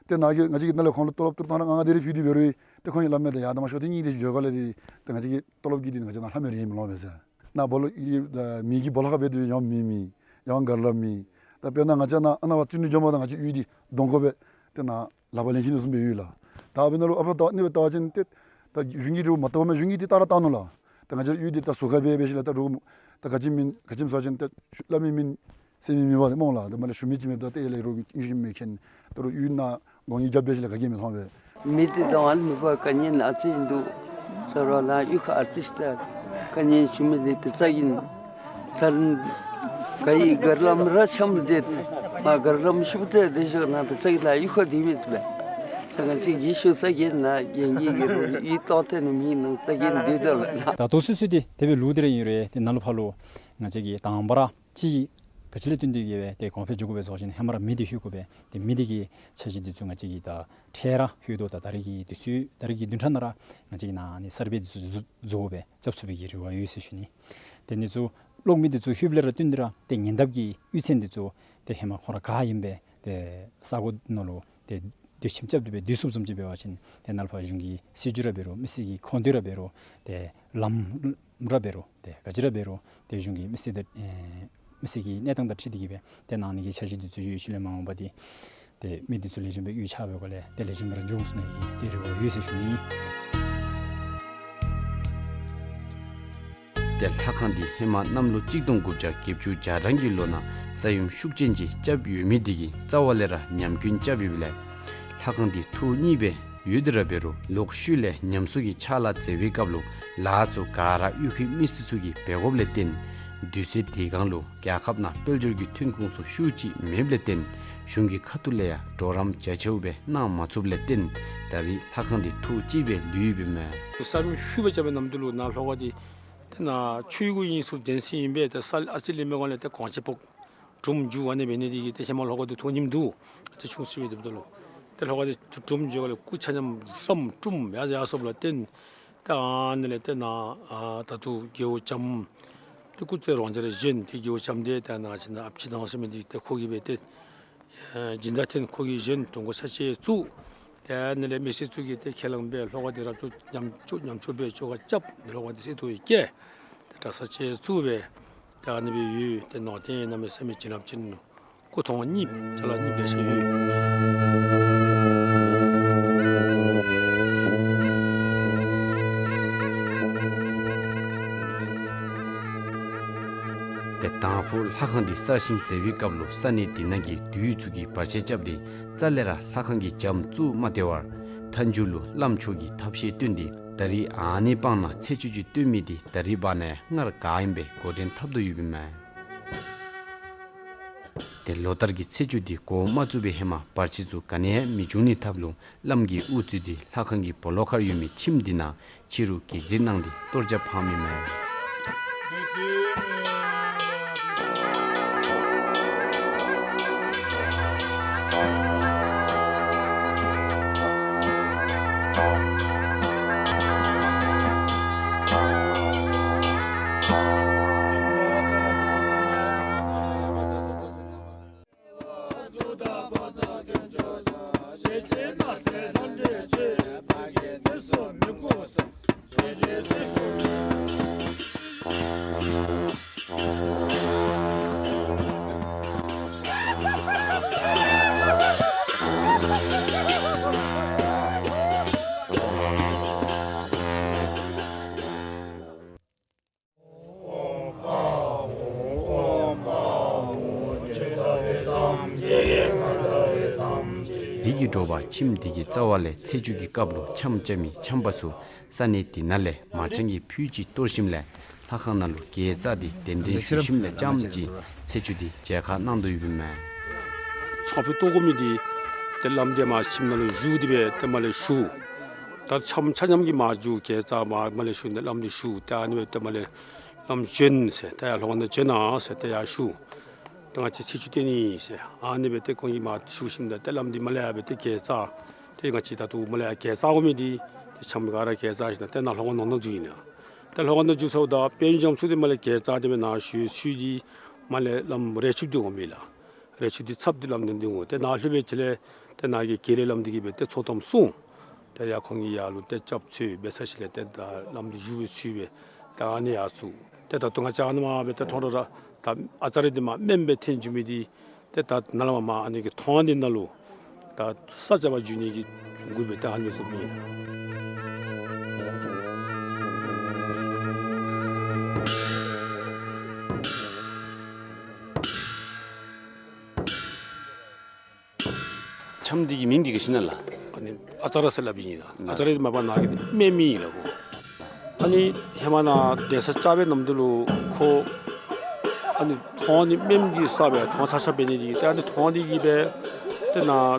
ཏེ་ནཱ་གི་ང་བཅས་ཀྱིས་ནཱ་ལས་ཁོང་ལུ་ཏོ་ལོབ་ཏོ་རུ་བཏང་ར་ལྔ་ལྔ་དེ་རེ་ཕུལ་ཏེ་འབད་རུང་ཏེ་ཁོང་གིས་སླབ་མི་ད་ཡར་དང་མར་ཤོག་ཐེངས་གཉིས་དེ་ཅིག་འགྱོ་ག་ལས་ཏེ་ད་ང་བཅས་ཀྱི་ཏོ་ལོབ་ཀྱིས་འདི་ང་བཅས་ནཱ་ལྷབ་མི་རེ་མི་ལོང་པས་ཟེར། ནཱ་སྦོ་ལོགས་ཀྱི་ད་མི་གིས་སྦོ་ལོགས་ཁར་འབད་དེ་ཡང་མེད་མེད་ཡང་ག་ར་ལུ་མེད། ད་དཔེར་ན་ང་བཅས་ནཱ་ཨ་ནཱ་བ་བཙུགས་ནི་འགྱོཝ་ད་ང་བཅས་གཡུས་འདི་གདོང་ཁར་སྦེ་ཏེ་ནཱ་ལག་པར་ལེན་ཞིནམ་བཟུམ་སྦེ་ཡོད་ལགས། ད་འབདན་ལུ་ཨ་ཕར་ད་ཨ་ནི་སྦེ་བལྟ་བ་ཅིན་ཏེ་ད་གཞུང་གིས་རོགས་མ་བལྟཝ་མས། གཞུང་གིས་ཏེ་བལྟ་ར་བལྟ་ནུག་ལགས། ད་ང་བཅས་གཡུས་འདི་ད་ཟུར་ཁར་སྦེ་འབད་ཞིནམ་ལས་ད་རོགས་ད་ག་ཅི་མེན་ག་ཅི་སྨོ་ཟེར་བ་ཅིན་ཏེ་སླབ་མི་མེད་ཟེར་མི་མེད་པས་ཏེ་སྨོ་ལགས། ད་མར་ལས་ཞུ་མི་ཅིག་མེདཔ་ད་ཏེ་ཡར་ལས་རོགས་ཨིན་ཤེས་མི་མཁྱེན། ད་རོགས་གཡུས་ནང་གོང་གི་རྒྱབ་འབད་ཞིནམ་ལས་ག་གིས་མི་མཐོང་པས། མི་འདི་དང་ཨ་ནི་མི་པ་དཀའ་ངལ་ཨ་ཙི་འདུག་ཟེར་རུང་ལགས། གཡུས་ཁར་ཨ་ཙི་ཞིག་ད་དཀའ་ངལ་བྱུང་མི་འདི་དཔེ་ཚ་ཨིན། ད་ག་ཡི་ག་ར་ལམ་ར་འཆམ་སྟེ་མར་ག་ར་ལམ་ཤུགས་ཏེ་སྡོད་ཞིན་ན་དཔེ་ཚ་ཨིན་ལགས། གཡུས་ཁར་སྡོད་མི་བཏུབ་པས། ད་ང་བཅས་ཀྱིས་ཞུ་ས་གི་ནཱ་རྒན་གྱིས་གི་རུང་གཡུས་སྟོང་ཐེངས་ནི་མི་ནང་ད་གིས་སྡོད་དོ་ལགས། ད་ལྟོ་སོ་སོ་འདི་དེ་སྦེ་ལུས་ཏེ་ར་ཨིན་རུང་ཏེ་ནཱ་ལུ་ཕར་ལུ་ང་བཅས་ཀྱིས་དང་པ་ར་ཅིག་ག་ཅི་ལས་བརྟེན་ཏེ་གིས་སྦེ་ཏེ་གོང་འཕེལ་འགྱོ་དགོ་པས་ཟེར་བ་ཅིན་ཧེ་མ་ར་མི་འདི་ལྷོད་དགོ་པས། ཏེ་མི་འདི་གི་འཆར་གཞི་འདི་ཚུ་ང་བཅས་ཀྱིས་ད་འཕྲལ་ར་ལྷོད་དོ། ད་ད་རེས་ཀྱི་དུས་ཚོད་ད་རེས་ཀྱི་བདུན་ཕྲག་ནང་ར་ང་བཅས་ཀྱིས་ནཱ་ཨ་ནི་གསར་སྤེལ་འདི་ཚུ་བཟོ་བཟོ་དགོ་པས། རྐྱབ་ཚུགས་པའི་གི་རེ་བ་ཡོད་ཟེར་ཞུ་ནི། ཏེ་འདི་ཚུ་གློག་མེ་འདི་ཚུ་ལྷོདཔ་ལས་ར་བརྟེན་ཏེ་ར་ཏེ་ཉེ་འདབས་ཀྱི་གཡུས་ཚན་འདི་ཚུ་ཏེ་ཧེ་མ་ཁོང་ར་ག་ཨིན་པས་ཏེ་ས་གོ་ནང་ལུ་ཏེ་སྡོད་ཁྱིམ་རྐྱབ་སྟེ་སྦེ་སྡོད་ཚུགསཔ་བཟུམ་ཅིག་འབད་བ་ཅིན་ཏེ་ནཱ་ལས་ཕར་གཞུང་གི་སྲིད་བྱུས་ར་འབད་རུང་མི་སེར་གྱི་ཁོངས་སྡོད་ར་འབད་རུང་ཏེ་ལམ་ར་འབད་རུང་ཏེ་ག་ཅི་ར་འབད་རུང་ཏེ་གཞུང་གིས་མི་སེར་དང་ཨེ་མི་སེར་གྱི་གནས་སྟངས་དང་འཁྲིལ་ཏེ་གིས་སྦེ་ཏེ་གནང་ནི་གི་འཆར་གཞི་འདི་ཚུ་ཡོད་ཞིནམ་ལས་མ་འོངས་པ་འདི་ཏེ་མི་འདི་ཚུ་ལེགས་ཤོམ་སྦེ་གཡུས་ཆགས་པའི་སྒོ་ལས་ཏེ་ལེགས་ཤོམ་སྦེ་ར་འགྱོ་འོང་ཟེར་ནི་གི་ཏེ་རེ་བ་ཡོད་ཟེར་ཞུ་ནི། ཏེ་ལྷ་ཁང་འདི་ཧེ་མ་གནམ་ལོ་གཅིག་སྟོང་དགུ་བརྒྱ་བརྒྱད་ཅུ་གྱ་གྲངས་ཀྱི་ལོ་ནང་ས་ཡོམ་ཤུགས་ཅན་ཅིག་རྐྱབ་ཡོད་མི་འདི་གིས་རྩ་བ་ལས་ར་ཉམས་སྐྱོན་རྐྱབ་ཡོདཔ་ལས་ལྷ་ཁང་འདི་ཐོག་གཉིས་སྦེ་ ཡོད་དེ་ར་འབད་རུང་ལོག་ཤུལ་ལས་ཉམས་གསོ་གི་ཕྱག་ལཱ་མཛད་པའི་སྐབས་ལུ་ལཱ་ཚུ་ག་ར་གཡུས་ཁའི་མི་སེར་ཚུ་གིས་འབད་དགོཔ་ལས་བརྟེན་དུས་ཚོད་དེ་སྒང་ལུ་རྒྱལ་ཁབ་ནང་དཔལ་འབྱོར་གྱི་ཐོན་ཁུངས་ཚུ་ཤུགས་ཅིག་མེདཔ་ལས་བརྟེན་གཞུང་གི་ཁ་ཐུག་ལས་ཡང་གྲོགས་རམ་རྒྱ་ཆེཝ་སྦེ་གནང་མ་ཚུགསཔ་ལས་བརྟེན་ད་རིས་ལྷ་ཁང་འདི་ཐོག་བཅད་སྦེ་ལུས་ཡོདཔ་ཨིན་མས། ས་རིམ་ཤུལ་སྦེ་རྐྱབ་པའི་ནམ་དུས་ལུ་ནཱ་ལྷོ་ཁ་འདི་ཏེ་ནཱ་ཆུ་གུ་ཨིན་ཚུ་གདན་ས་ཨིན་པས། ཏེ་ས་ཨ་ཙི་ལས་མེད་སྒང་ལས་ཏེ་གངས་ཅན་ཕོག་གྲུམ་འགྱོ་ཨ་ནི་འབད་ནི་དེ་གིས་ཏེ་ཧེ་མ་ལྷོ་ཁ་འདི་ཐོག་ཉིམ་འདུག། ཨ་ཙི་ཆུང་སུ་སྦེ་སྡོདཔ་ད་ལུ་ཏེ་ལྷོ་ཁ་འདི་གྲུམ་འགྱོ་སྒང་ལས་སྐུ་ཆ་མཉམ་རམ་གྲུམ་ཡར་ཡར་སོངམ་ལས་བརྟེན་ཏེ་ཨ་ནི་ལས་ཏེ་ནཱ་ཨ་ད་ལྟོ་རྒྱལ་པོ་ལྕམ་ཏེ་སྐུ་ཚེ་རིང་ཅི་ར་བཞེངས། ཏེ་རྒྱལ་པོ་ལྕམ་འདི་ཏེ་ནཱ་ཅིག་ནཱ་ཨཔ་ཅི་དང་ཟེར་མི་འདི་ཏེ་ཁོ་གིས་སྦེ་ཏེ་ཨེ་སྦྱིན་བདག་འཐེན། ཁོ་གིས་བཞེངས། གདོང་ཁར་ས་ཆས་བཙུགས། ཏེ་ཨ་ནི་ལས་མི་སེར་ཚུ་གིས་ཏེ་ཁས་བླངས་སྦེ་ལྷོ་ཁ་འདི་རབ་བྱུང་ཉམས་བཅོས་ཉམས་བཅོས་འབད་བཅོ་ཁ་རྐྱབ། ལྷོ་ཁ་འདི་སེ་ཐོ་ཡི་བཀལ། ཏེ་གྲྭ་ས་ཆས་བཙུགས་སྦེ་ཏེ་ཨ་ནི་སྦེ་ཡོད། ཏེ་ནང་རྟེན་གནམ་མེད་ས་མེད་བྱིན་རླབས་ཅན་སྐུ་ཐང་གཉིས་ཅ་ལ་གཉིས་སྦེ་ཞིག་ཡོད། ཏེ་དང་ཕུ་ལྷ་ཁང་འདི་གསར་བཞེངས་མཛད་པའི་སྐབས་ལུ་ས་གནས་འདི་ནང་གི་བདུད་ཚུ་གིས་བར་ཆད་རྐྱབ་སྟེ་རྩ་ལས་ར་ལྷ་ཁང་གི་འགྱམ་བཙུགས་མ་སྟེར་བར་མཐའ་མཇུག་ལུ་བླམ་མཆོག་གིས་ཐབས་ཤེས་བཏོན་ཏེ་ད་རིས་ཨ་ནི་སྤང་ནང་ཚེས་བཅུ་གཅིག་སྟོན་མི་འདི་ད་རིས་འབད་ནི་སྔར་ག་ཨིནམ་སྦེ་འགོ་འདྲེན་འཐབ་དོ་ཡོདཔ་ཨིན་མས། ཏེ་ལོ་ལྟར་གྱི་ཚེས་བཅུ་འདི་འགོ་མ་བཙུགས་པའི་ཧེ་མ་བར་ཆད་ཚུ་ག་ནི་ཡང་མི་འབྱུང་ནིའི་ཐབས་ལུ་བླམ་གྱིས་དབུ་གཙོས་ཏེ་ལྷ་ཁང་གི་སྦོ་ལོགས་ཁར་ཡོད་མི་ཁྱིམ་འདི་ནང་ཕྱི་རུ་གེགས་སེལ་གནང་སྟེ་གཏོར་རྒྱག་འཕངམ་ཨིན་མས། འདི་གི་དྲོ་པ་ཁྱིམ་འདི་གི་རྩ་བ་ལས་ཚེས་བཅུ་གི་སྐབས་ལུ་འཆམ་རྐྱབ་མི་འཆམ་པ་ཚུ་ས་གནས་འདི་ནང་ལས་མར་ཆང་གི་ཕུད་ཅིག་གཏོར་ཞིནམ་ལས་ལྷ་ཁང་ནང་ལུ་གེ་རྩ་འདི་གདན་འདྲེན་ཞུ་ཞིནམ་ལས་རྐྱངམ་ཅིག་ཚེས་བཅུ་འདི་མཇལ་ཁ་གནང་དོ་ཡོདཔ་ཨིན་མས། ཆང་ཕུད་གཏོར་དགོ་མི་འདི་ཏེ་བླམ་འདི་མར་ཁྱིམ་ནང་ལུ་བཞུགས་ཏེ་སྦེ་ཏེ་མར་ལས་ཞུ། ད་འཆམ་ཆ་མཉམ་གྱིས་མར་འགྱོ། གེ་རྩ་མར་མར་ལས་ཞུ་ནི་བླམ་འདི་ཞུ། ཏེ་ཨ་ནི་སྦེ་ཏེ་མར་ལས་བླམ་བྱོན་ཟེར། ཏེ་ཡར་ལྷོ་ཁ་ནང་བྱོན་གནང་ཟེར། ཏེ་ཡར་ཞུ། ཏེ་ང་བཅས་ཚེས་བཅུ་སྟོན་ནི་ཟེར། ཨ་ནི་སྦེ་ཏེ་ཁོང་གིས་མར་ཞུ་ཞིནམ་ད་ཏེ་བླམ་འདི་མར་ལས་ཡར་སྦེ་ཏེ་གེ་རྩ་ཏེ་ང་བཅས་ད་ལྟོ་མར་ལས་ཡར་གེ་རྩ་དགོ་མི་འདི་ཏེ་འཆམ་ག་ར་གེ་རྩ་ཞིནམ་ད་ཏེ་ནཱ་ལྷོ་ཁ་ནང་ན་འགྱོ་ནི་ཨིན་ལགས། ཏེ་ལྷོ་ཁ་ནང་འགྱོ་ཚརཝ་ད་དཔལ་འབྱོར་ཚུ་འདི་མར་ལས་གེ་རྩ་འདི་སྦེ་ནཱ་ཞུ་ཚུ་འདི་མར་ལས་བླམ་རས་ཆུང་འདི་འོང་མི་ལགས། རས་ཆུང་འདི་ཚབ་འདི་བླམ་འདི་འདི་འོང་། ཏེ་ནཱ་ལྷོད་པའི་ཅིག་ལས་ཏེ་ནཱ་གི་དགེ་ལས་བླམ་འདི་གིས་སྦེ་ཏེ་ཚོགས་གཏམ་གསུངས། ཏེ་ཡར་ཁོང་གིས་ཡར་ལུ་ཏེ་སྐྱབས་འཚོལ་འབད་ཚར་ཞིནམ་ལས་ཏེ་ད་བླམ་འདི་བཞུགས་པའི་ཚུལ་སྦེ་ད་ཨ་ནི་ཡར་ཚུར་ཏེ་ད་ལྟོ་ང་བཅས་ཨ་ནི་མར་སྦེ་ཏེ་ཐོན་རུང་ར་ད་ཨ་ཙརྱ་འདི་མར་སྨནམ་སྦེ་འཐོན་འགྱོ་མི་འདི་ཏེ་ད་ནཱ་ལས་མར་མར་ཨ་ནི་གི་ཐང་འདི་ནང་ལུ་ད་ས་སྐྱ་པ་འགྱོ་ནི་གི་འགོ་སྦེ་ད་ཨ་ནི་སྦེ་ཨིན། འཆམ་འདི་གི་མིང་འདི་ག་ཅི་ཨིན་ན་ལགས། ཨ་ནི་ཨ་ཙརྱ་ཟེར་སླབ་ཨིན་ལགས། ཨ་ཙརྱ་འདི་མ་པ་ནཱ་གི་སྨནམ་ཨིན་ལགས་གོ། ཨ་ནི་ཧེ་མ་ནཱ་གདན་ས་བཅགས་པའི་ནམ་དུས་ལུ་ཁོ་ཨ་ནི་ཐང་འདི་སྨནམ་གིས་བསགས་པའི་ཐང་ཆག་ཆག་འབད་ནི་འདི་གིས་ཏེ་ཨ་ནི་ཐང་འདི་གིས་སྦེ་ཏེ་ནཱ་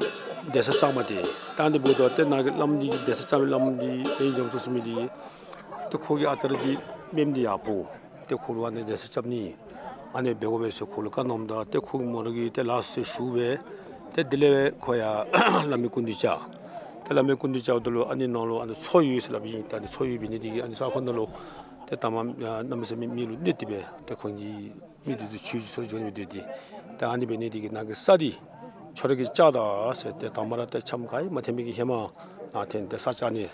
གདན་ས་བཅགས་མ་སྟེར། ཏེ་ཨ་ནི་འབདཝ་ད་ཏེ་ནཱ་གི་བླམ་འདི་གིས་གདན་ས་བཅགས་པའི་བླམ་འདི་དཔལ་འབྱོར་ཚུ་ཟེར་མི་འདི་ཏེ་ཁོ་གིས་ཨ་ཙརྱ་འདི་སྨནམ་འདི་ཡར་འབོ། ཏེ་ཁོ་ལུ་ཨ་ནི་གདན་ས་རྐྱབ་ནི་ཨ་ནི་འབད་དགོ་པས་ཟེར་ཁོ་ལུ་བཀའ་གནངམ་ད་ཏེ་ཁོ་གིས་མོ་ར་གིས་ཏེ་ལགས་སོ་ཞུ་སྦེ་ཏེ་དེ་ལས་ཁོ་ཡར་བླ་མའི་སྐུ་མདུན་བཅར། ཏེ་བླ་མའི་སྐུ་མདུན་བཅརཝ་ད་ལུ་ཨ་ནི་ནང་ལུ་ཨ་ནི་མཚོ་ཡོད་ཟེར་སླབ་ཨིན། ཏེ་ཨ་ནི་མཚོ་ཡོད་འབད་ནི་འདི་གིས་ཨ་ནི་ས་ཁོངས་ནང་ལུ་ཏེ་ད་མ་གནམ་མེད་ས་མེད་མི་ལུ་གནོད་དེ་སྦེ་ཏེ་ཁོང་གི་མི་འདི་ཚུ་ཆོས་ཀྱི་སྲོལ་འགྱོ་ནི་མི་འདུག་སྟེ། ཏེ་ཨ་ནི་འབད་ནི་འདི་གིས་ནཱ་གི་ས་འདི་ཁྱོད་ར་གིས་བཅག་ད་ཟེར། ཏེ་དང་པ་ར་ཏེ་འཆམ་ག་ཡང་མ་འཐོན་མི་གི་ཧེ་མ་ནཱ་འཐོན་ཏེ་ས་བཅག་ནི།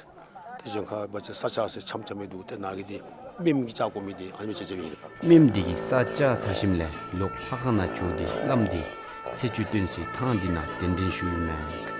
ཏེ་གཞན་ཁར་འབད་བ་ཅིན་ས་བཅག་ཟེར་འཆམ་རྐྱབ་མི་འདུག། ཏེ་ནཱ་གི་འདི་སྨནམ་གིས་བཅག་དགོ་མི་འདི་ཨ་ནི་སྦེ་བཅག་བཅགཔ་ཨིན། སྨནམ་འདི་གིས་ས་བཅག་ཚར་ཞིནམ་ལས་ལོག་ལྷ་ཁང་ནང་འགྱོ་སྟེ་བླམ་འདི་ཚེས་བཅུ་སྟོན་སའི་ཐང་འདི་ནང་གདན་འདྲེན་ཞུཝ་ཨིན་མས།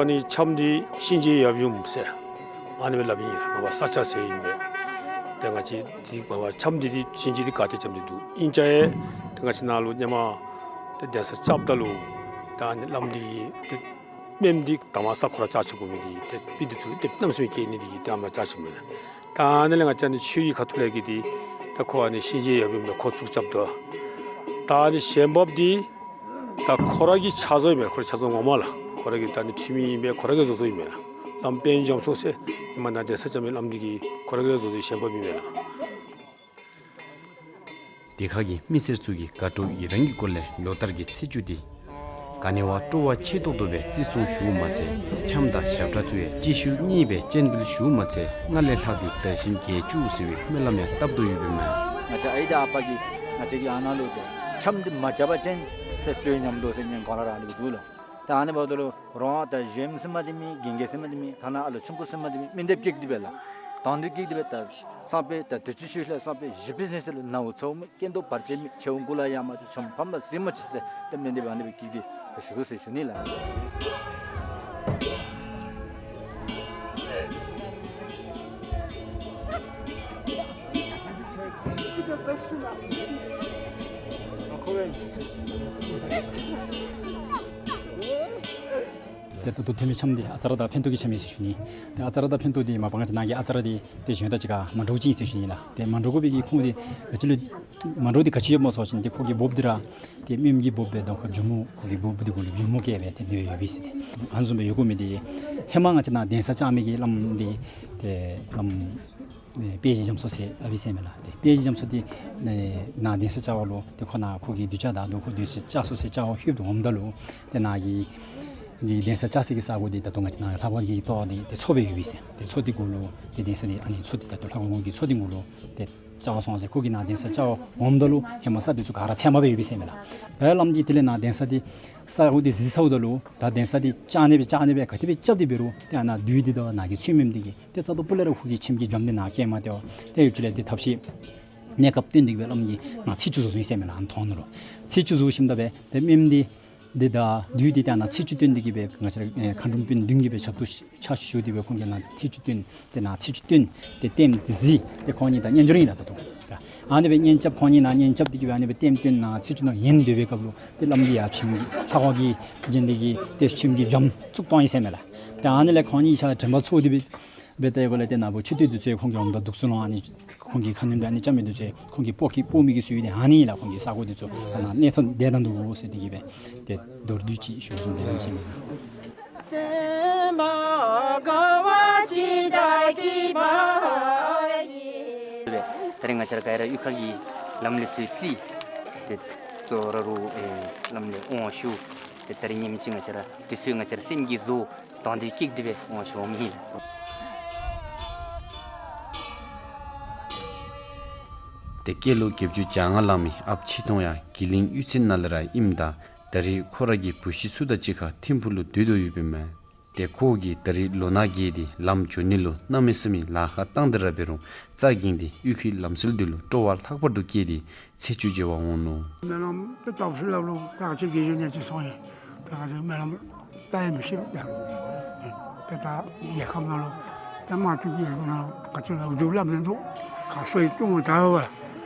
ད་ནི་འཆམ་འདི་གཤིན་རྗེ་ཡབ་ཡུམ་ཟེར་ཨ་ནི་སྦེ་སླབ་ཨིན། མ་པ་ས་སྐྱ་ཟེར་ཨིན་པས། ཏེ་ང་བཅས་འདི་མ་པ་འཆམ་འདི་འདི་གཤིན་རྗེ་འདི་ག་ཏེ་འཆམ་འདི་འདུག་ཨིན་ཅི་ཡང་ཏེ་ང་བཅས་ནཱ་ལུ་ཧེ་མ་ཏེ་གདན་ས་རྐྱབ་ད་ལུ་ད་ཨ་ནི་བླམ་འདི་གིས་ཏེ་དམནམ་འདི་དང་པ་ས་ཁོ་ར་བཅག་ཆོག་དགོ་མི་འདི་ཏེ་དཔེ་འདི་ཚུ་ཏེ་གནམ་མེད་ས་མེད་སྐྱེ་ནི་འདི་གིས་ཏེ་ཨ་ནཱ་བཅག་ཆོག་མི་ལགས། ད་ཨ་ནི་ལས་ང་བཅས་ནི་ཆོས་ཀྱི་ཁ་ཐུག་ལས་ཀྱི་འདི་ད་ཁོ་ཨ་ནི་གཤིན་རྗེ་ཡབ་ཡུམ་ལས་ཁོ་བཙུགས་རྐྱབ་ད། ད་ཨ་ནི་ཞལ་འབགཔ་འདི་ད་ཁོ་ར་གི་ཕྱག་བཟོ་ཨིན་མས། ཁོ་རའི་ཕྱག་བཟོ་ངོ་མ་ལགས། ཁོ་ར་གི་ད་ཨ་ནི་འཁྲུངས་མི་ཨིན་པས། ཁོ་ར་གིས་བཟོ་བཟོཝ་ཨིན་མས་ལགས། བླམ་དཔལ་འབྱོར་མཚོ་ཟེར་ཧེ་མ་ནཱ་གདན་ས་རྐྱབ་མི་བླམ་འདི་གིས་ཁོ་ར་གིས་བཟོ་བཟོཝ་ཞལ་འབགཔ་ཨིན་མས་ལགས། དེ་ཁར་གྱི་མི་སེར་ཚུ་གིས་དགའ་སྤྲོ་ཡི་རངས་ཀྱི་སྒོ་ལས་ལོ་ལྟར་གྱི་ཚེས་བཅུ་འདི་ག་ནི་བ་སྤྲོ་བ་ཆེ་ཏོག་ཏོ་སྦེ་བརྩི་སྲུང་ཞུཝ་མ་ཚད་འཆམ་དང་ཞབས་ཁྲ་ཚུ་ཡང་གཅིག་ཤུལ་གཉིས་སྦེ་སྤྱན་འབུལ་ཞུཝ་མ་ཚད་སྔར་ལས་ལྷག་སྟེ་དར་ཞིང་རྒྱས་བཅུག་ཟེར་བའི་སྨོན་ལམ་ཡང་བཏབ་དོ་ཡོདཔ་ཨིན་མས། ང་བཅས་ཨའི་དང་ཨ་པ་གིས་ང་བཅས་ཀྱི་ཨ་ནཱ་ལུ་ཏེ་འཆམ་འདི་མ་རྐྱབ་པ་ཅིན་ཏེ་བསོད་སྙོམས་འདུག་ཟེར་ཉན་གོ་ར་ར་ལུ་འདུག་ལགས། ད་ཨ་ནི་འབདཝ་ད་ལུ་རོགས་ད་གཞོནམ་ཟེར་མི་འདི་མེད། རྒན་རྒས་ཟེར་མི་འདི་མེད། ཐ་ན་ཨ་ལོ་ཆུང་ཀུ་ཟེར་མི་འདི་མེད། མི་འདི་སྦེ་སྐྱེས་ཏེ་སྦེ་ལགས། དོན་དུ་སྐྱེས་ཏེ་སྦེ་ད་སང་ཕོད་ད་དུས་ཅི་ཤུལ་ལས་སང་ཕོད་བཞི་པའི་ཚེས་ལུ་ནཝ་ཚཝ་མེད། སྐེ་འདོག་བར་ཆད་མེད། ཆེ་བོ་མགུ་ལུ་ཡ་མ་བཅུག། ཆུང་ཕམ་ལུ་གཟིགས་མ་བཅུག་ཟེར་ཏེ་མི་འདི་འབད་ནི་སྦེ་སྐྱེས་ཏེ་སྦེ་བཞུགས་ཟེར་ཞུ་ནི་ལགས། ཏེ་ད་ལྟོ་ཐོན་མི་འཆམ་འདི་ཨ་ཙ་ར་དང་ཕན་ཐོགས་ཀྱི་འཆམ་ཨིན་ཟེར་ཞུ་ནི། ཏེ་ཨ་ཙ་ར་དང་ཕན་ཐོགས་འདི་མ་པ་ང་བཅས་ནང་གི་ཨ་ཙ་ར་འདི་ཏེ་གཞན་དང་གཅིག་ཁར་མ་འདྲཝ་ཅིག་ཨིན་ཟེར་ཞུ་ནི་ལགས། ཏེ་མ་འདྲཝ་དགོ་པའི་གི་ཁུངས་འདི་ག་ཅི་ལུ་མ་འདྲཝ་འདི་ག་ཅི་ཡོདཔ་སྨོ་ཟེར་བ་ཅིན་ཏེ་ཁོ་གི་འབོགཔ་འདི་ར་ཏེ་མནའམ་གི་འབོགཔ་སྦེ་དོ་ཁོ་མཇུག་མ་ཁོ་གི་འབོགཔ་འདི་གུ་ལུ་མཇུག་མ་བཀལ་སྦེ་ཏེ་མེདཔ་སྦེ་ཡོད་པས་ཟེར། ཏེ་ཨ་ནི་བཟུམ་སྦེ་ཡོད་དགོ་མི་འདི་ཧེ་མ་ང་བཅས་ནཱ་གདན་ས་བཅགས་མི་གི་བླམ་འདི་ཏེ་བླམ་ཨེ་དཔལ་རྗེ་རྒྱ་མཚོ་ཟེར་ཨ་ཕི་ཟེར་མས་ལགས། ཏེ་དཔལ་རྗེ་རྒྱ་མཚོ་འདི་ཨེ་ནཱ་གདན་ས་བཅགས་པ་ལུ་ཏེ་ཁོ་ནཱ་ཁོ་གི་གདུལ་བྱ་དང་དོ་ཁོ་གདན་ས་བཅགས་སོ་ཟེར་བཅར་བར་ལྷོདཔ་ད་འོངམ་ད་ལུ་ཏེ་ནཱ་གི་གི་གདན་ས་བཅགས་སའི་གི་ས་གོ་འདི་ད་ལྟོ་ང་བཅས་ནཱ་ལྷ་ཁང་གི་ཏོག་འདི་ཏེ་མཚོ་སྦེ་ཡོད་པས་ཟེར། ཏེ་མཚོ་འདི་གུ་ལུ་ཏེ་གདན་ས་འདི་ཨ་ནི་མཚོ་འདི་ད་ལྟོ་ལྷ་ཁང་གི་མཚོ་འདི་གུ་ལུ་ཏེ་བཅར་བར་སོང་ཟེར། ཁོ་གིས་ནཱ་གདན་ས་བཅར་བར་འོངམ་ད་ལུ་ཧེ་མ་ས་འདི་ཚུ་ག་ར་ཚད་མ་སྦེ་ཡོད་པས་ཟེར་མས་ལགས། ད་བླམ་གིས་དེ་ལས་ནཱ་གདན་ས་འདི་ས་གོ་འདི་གཟིགས་ཚརཝ་ད་ལུ་ད་གདན་ས་འདི་བཅག་ནི་སྦེ་བཅག་ནི་སྦེ་ག་དེ་སྦེ་རྐྱབ་སྟེ་འབད་རུང་ཏེ་ཨ་ནཱ་བདུད་འདི་དང་ནཱ་གི་ཚུལ་མིན་འདི་གིས་ཏེ་རྩ་ཏོག་པོ་ལས་ར་ཁོ་གི་ཁྱིམ་གྱི་འཇམ་འདི་ནཱ་བཀལ་མ་སྟེར་བར་ཏེ་ཡུདཔ་ཅིག་ལས་ཏེ་ཐབས་ཤེས་གནས་སྐབས་བཏོན་ཏེ་གི་སྦེ་བླམ་གིས་ནཱ་ཚེས་བཅུ་བཟོ་བཟོཝ་ཨིན་ཟེར་མས་ལགས། ཨ་ནི་ཐོག་ནང་ལུ་ཚེས་བཅུ་བཟོ་ཞིནམ་ད་སྦེ་ཏེ་མནའམ་འདི་འདི་དང་བདུད་འདི་ཏེ་ནཱ་ཚེས་བཅུ་བཏོན་ཏེ་གི་སྦེ་ང་བཅས་ར་ཨེ་མཁའ་འགྲོམ་དཔོན་བདུན་གྱིས་སྦེ་ཞབས་ཏོག་ཕྱག་ཞུ་སྟེ་སྦེ་ཁོང་གིས་ནཱ་ཚེས་བཅུ་བཏོན། ཏེ་ནཱ་ཚེས་བཅུ་བཏོན། ཏེ་ལྟདམོ་འདི་གཟིགས། ཏེ་ཁོང་གཉིས་ད་གཉེན་སྦྱོར་ཨིན་ལགས་ད་ལྟོ། ཨ་ནི་སྦེ་གཉེན་རྐྱབ་ཁོང་གཉིས་ནཱ་གཉེན་རྐྱབ་སྟེ་གི་སྦེ་ཨ་ནི་སྦེ་ལྟདམོ་བཏོན་ནཱ་ཚེས་བཅུ་ནང་ཡོན་སྡོད་པའི་སྐབས་ལུ་ཏེ་བླམ་གིས་ཡར་ཁྱིམ་གྱི་ལྷ་ཁང་གི་རྒྱན་འདི་གིས་ཏེ་ཁྱིམ་གྱི་འཇམ་བཙུགས་བཏང་ཡི་ཟེར་མས་ལགས། ཏེ་ཨ་ནི་ལས་ཁོང་གཉིས་ཆ་དྲན་པ་ཚོར་ཏེ་སྦེ་སྦེ་ཏེ་གོ་ལས་ཏེ་ནཱ་བུ་མཆོད་རྟེན་འདི་ཚུ་ཁོང་གི་འོངམ་ད་འདུག་ཚུ་ལོང་ཨ་ནི་ཁོང་གི་ཁ་གནོན་སྦེ་ཨ་ནི་རྐྱབ་མི་འདི་ཚུ་ཁོང་གི་སྤོ་ཁྱི་སྤོ་མི་གི་སྲོལ་འདི་ཨ་ནི་ལགས། ཁོང་གི་ས་གོ་འདི་ཚུ་ད་ནཱ་གནས་ཐོག་དེ་ད་འདུག་ཟེར་ཏེ་གི་སྦེ་ཏེ་མདོར་བསྡུས་ཅིག་ཞུ་བཞིན་དེ་རིམ་ཅིག་ཨིན། ད་རེས་ང་བཅས་ར་ག་ར་གཡུས་ཁ་གི་ལམ་ལུགས་ཚུ་རྩིས་ཏེ་གཙོ་བོ་ར་རུང་ཨེ་ལམ་ལུགས་དབང་ཞུ། ཏེ་ད་རེས་ཉིནམ་གཅིག་ང་བཅས་ར་དུས་ཚོད་ང་བཅས་ར་སེམས་ཀྱིས་བཟོ་དོན་དུ་བསྐྱེད་དེ་སྦེ་དབང་ཞུཝ་ཨིན། ཏེ་སྐྱེས་ལོ་བརྒྱད་ཅུ་གྱ་ལྔ་ལང་མི་ཨཔ་ཆོས་ཐོང་ཡང་གི་གླིང་གཡུས་ཚན་ནང་ལས་ར་ཨིནམ་ད་ད་རེས་ཁོ་ར་གི་བུ་གཞི་ཚུ་དང་གཅིག་ཁར་ཐིམ་ཕུག་ལུ་སྡོད་དོ་ཡོདཔ་ཨིན་མས། ཏེ་ཁོ་གིས་ད་རེས་ལོ་ན་རྒས་ཏེ་ལམ་འགྱོ་ནི་ལུ་གནམ་མེད་ས་མེད་ལཱ་ཁག་བཏང་སྟེ་ར་འབད་རུང་རྩ་འགེངས་ཏེ་གཡུས་ཁའི་ལམ་སྲོལ་འདི་ལུ་སྤྲོ་བ་ལྷག་པར་དུ་སྐྱེས་ཏེ་ཚེས་བཅུ་མཇལ་བར་འོང་ནུག། སྨོན་ལམ་དེ་བཏབ་ཟེར་སླབ་ལོ། ད་ཅི་དགེ་བཅུ་ནས་ཅིག་སོང་ཡི། ད་ཅི་སྨོན་ལམ་བཏབ་ཡང་མི་ཤེས་པས། ཏེ་ད་རྒྱལ་ཁབ་ནང་ལུ་ད་དམངས་གཙོའི་རྒྱལ་ཁབ་ནང་ལུ་ག་ཅི་ལུ་འགྱོ་སླབ་མི་འདུག། ག་སོ་ཡི་ལྟུང་བ་ད་བ།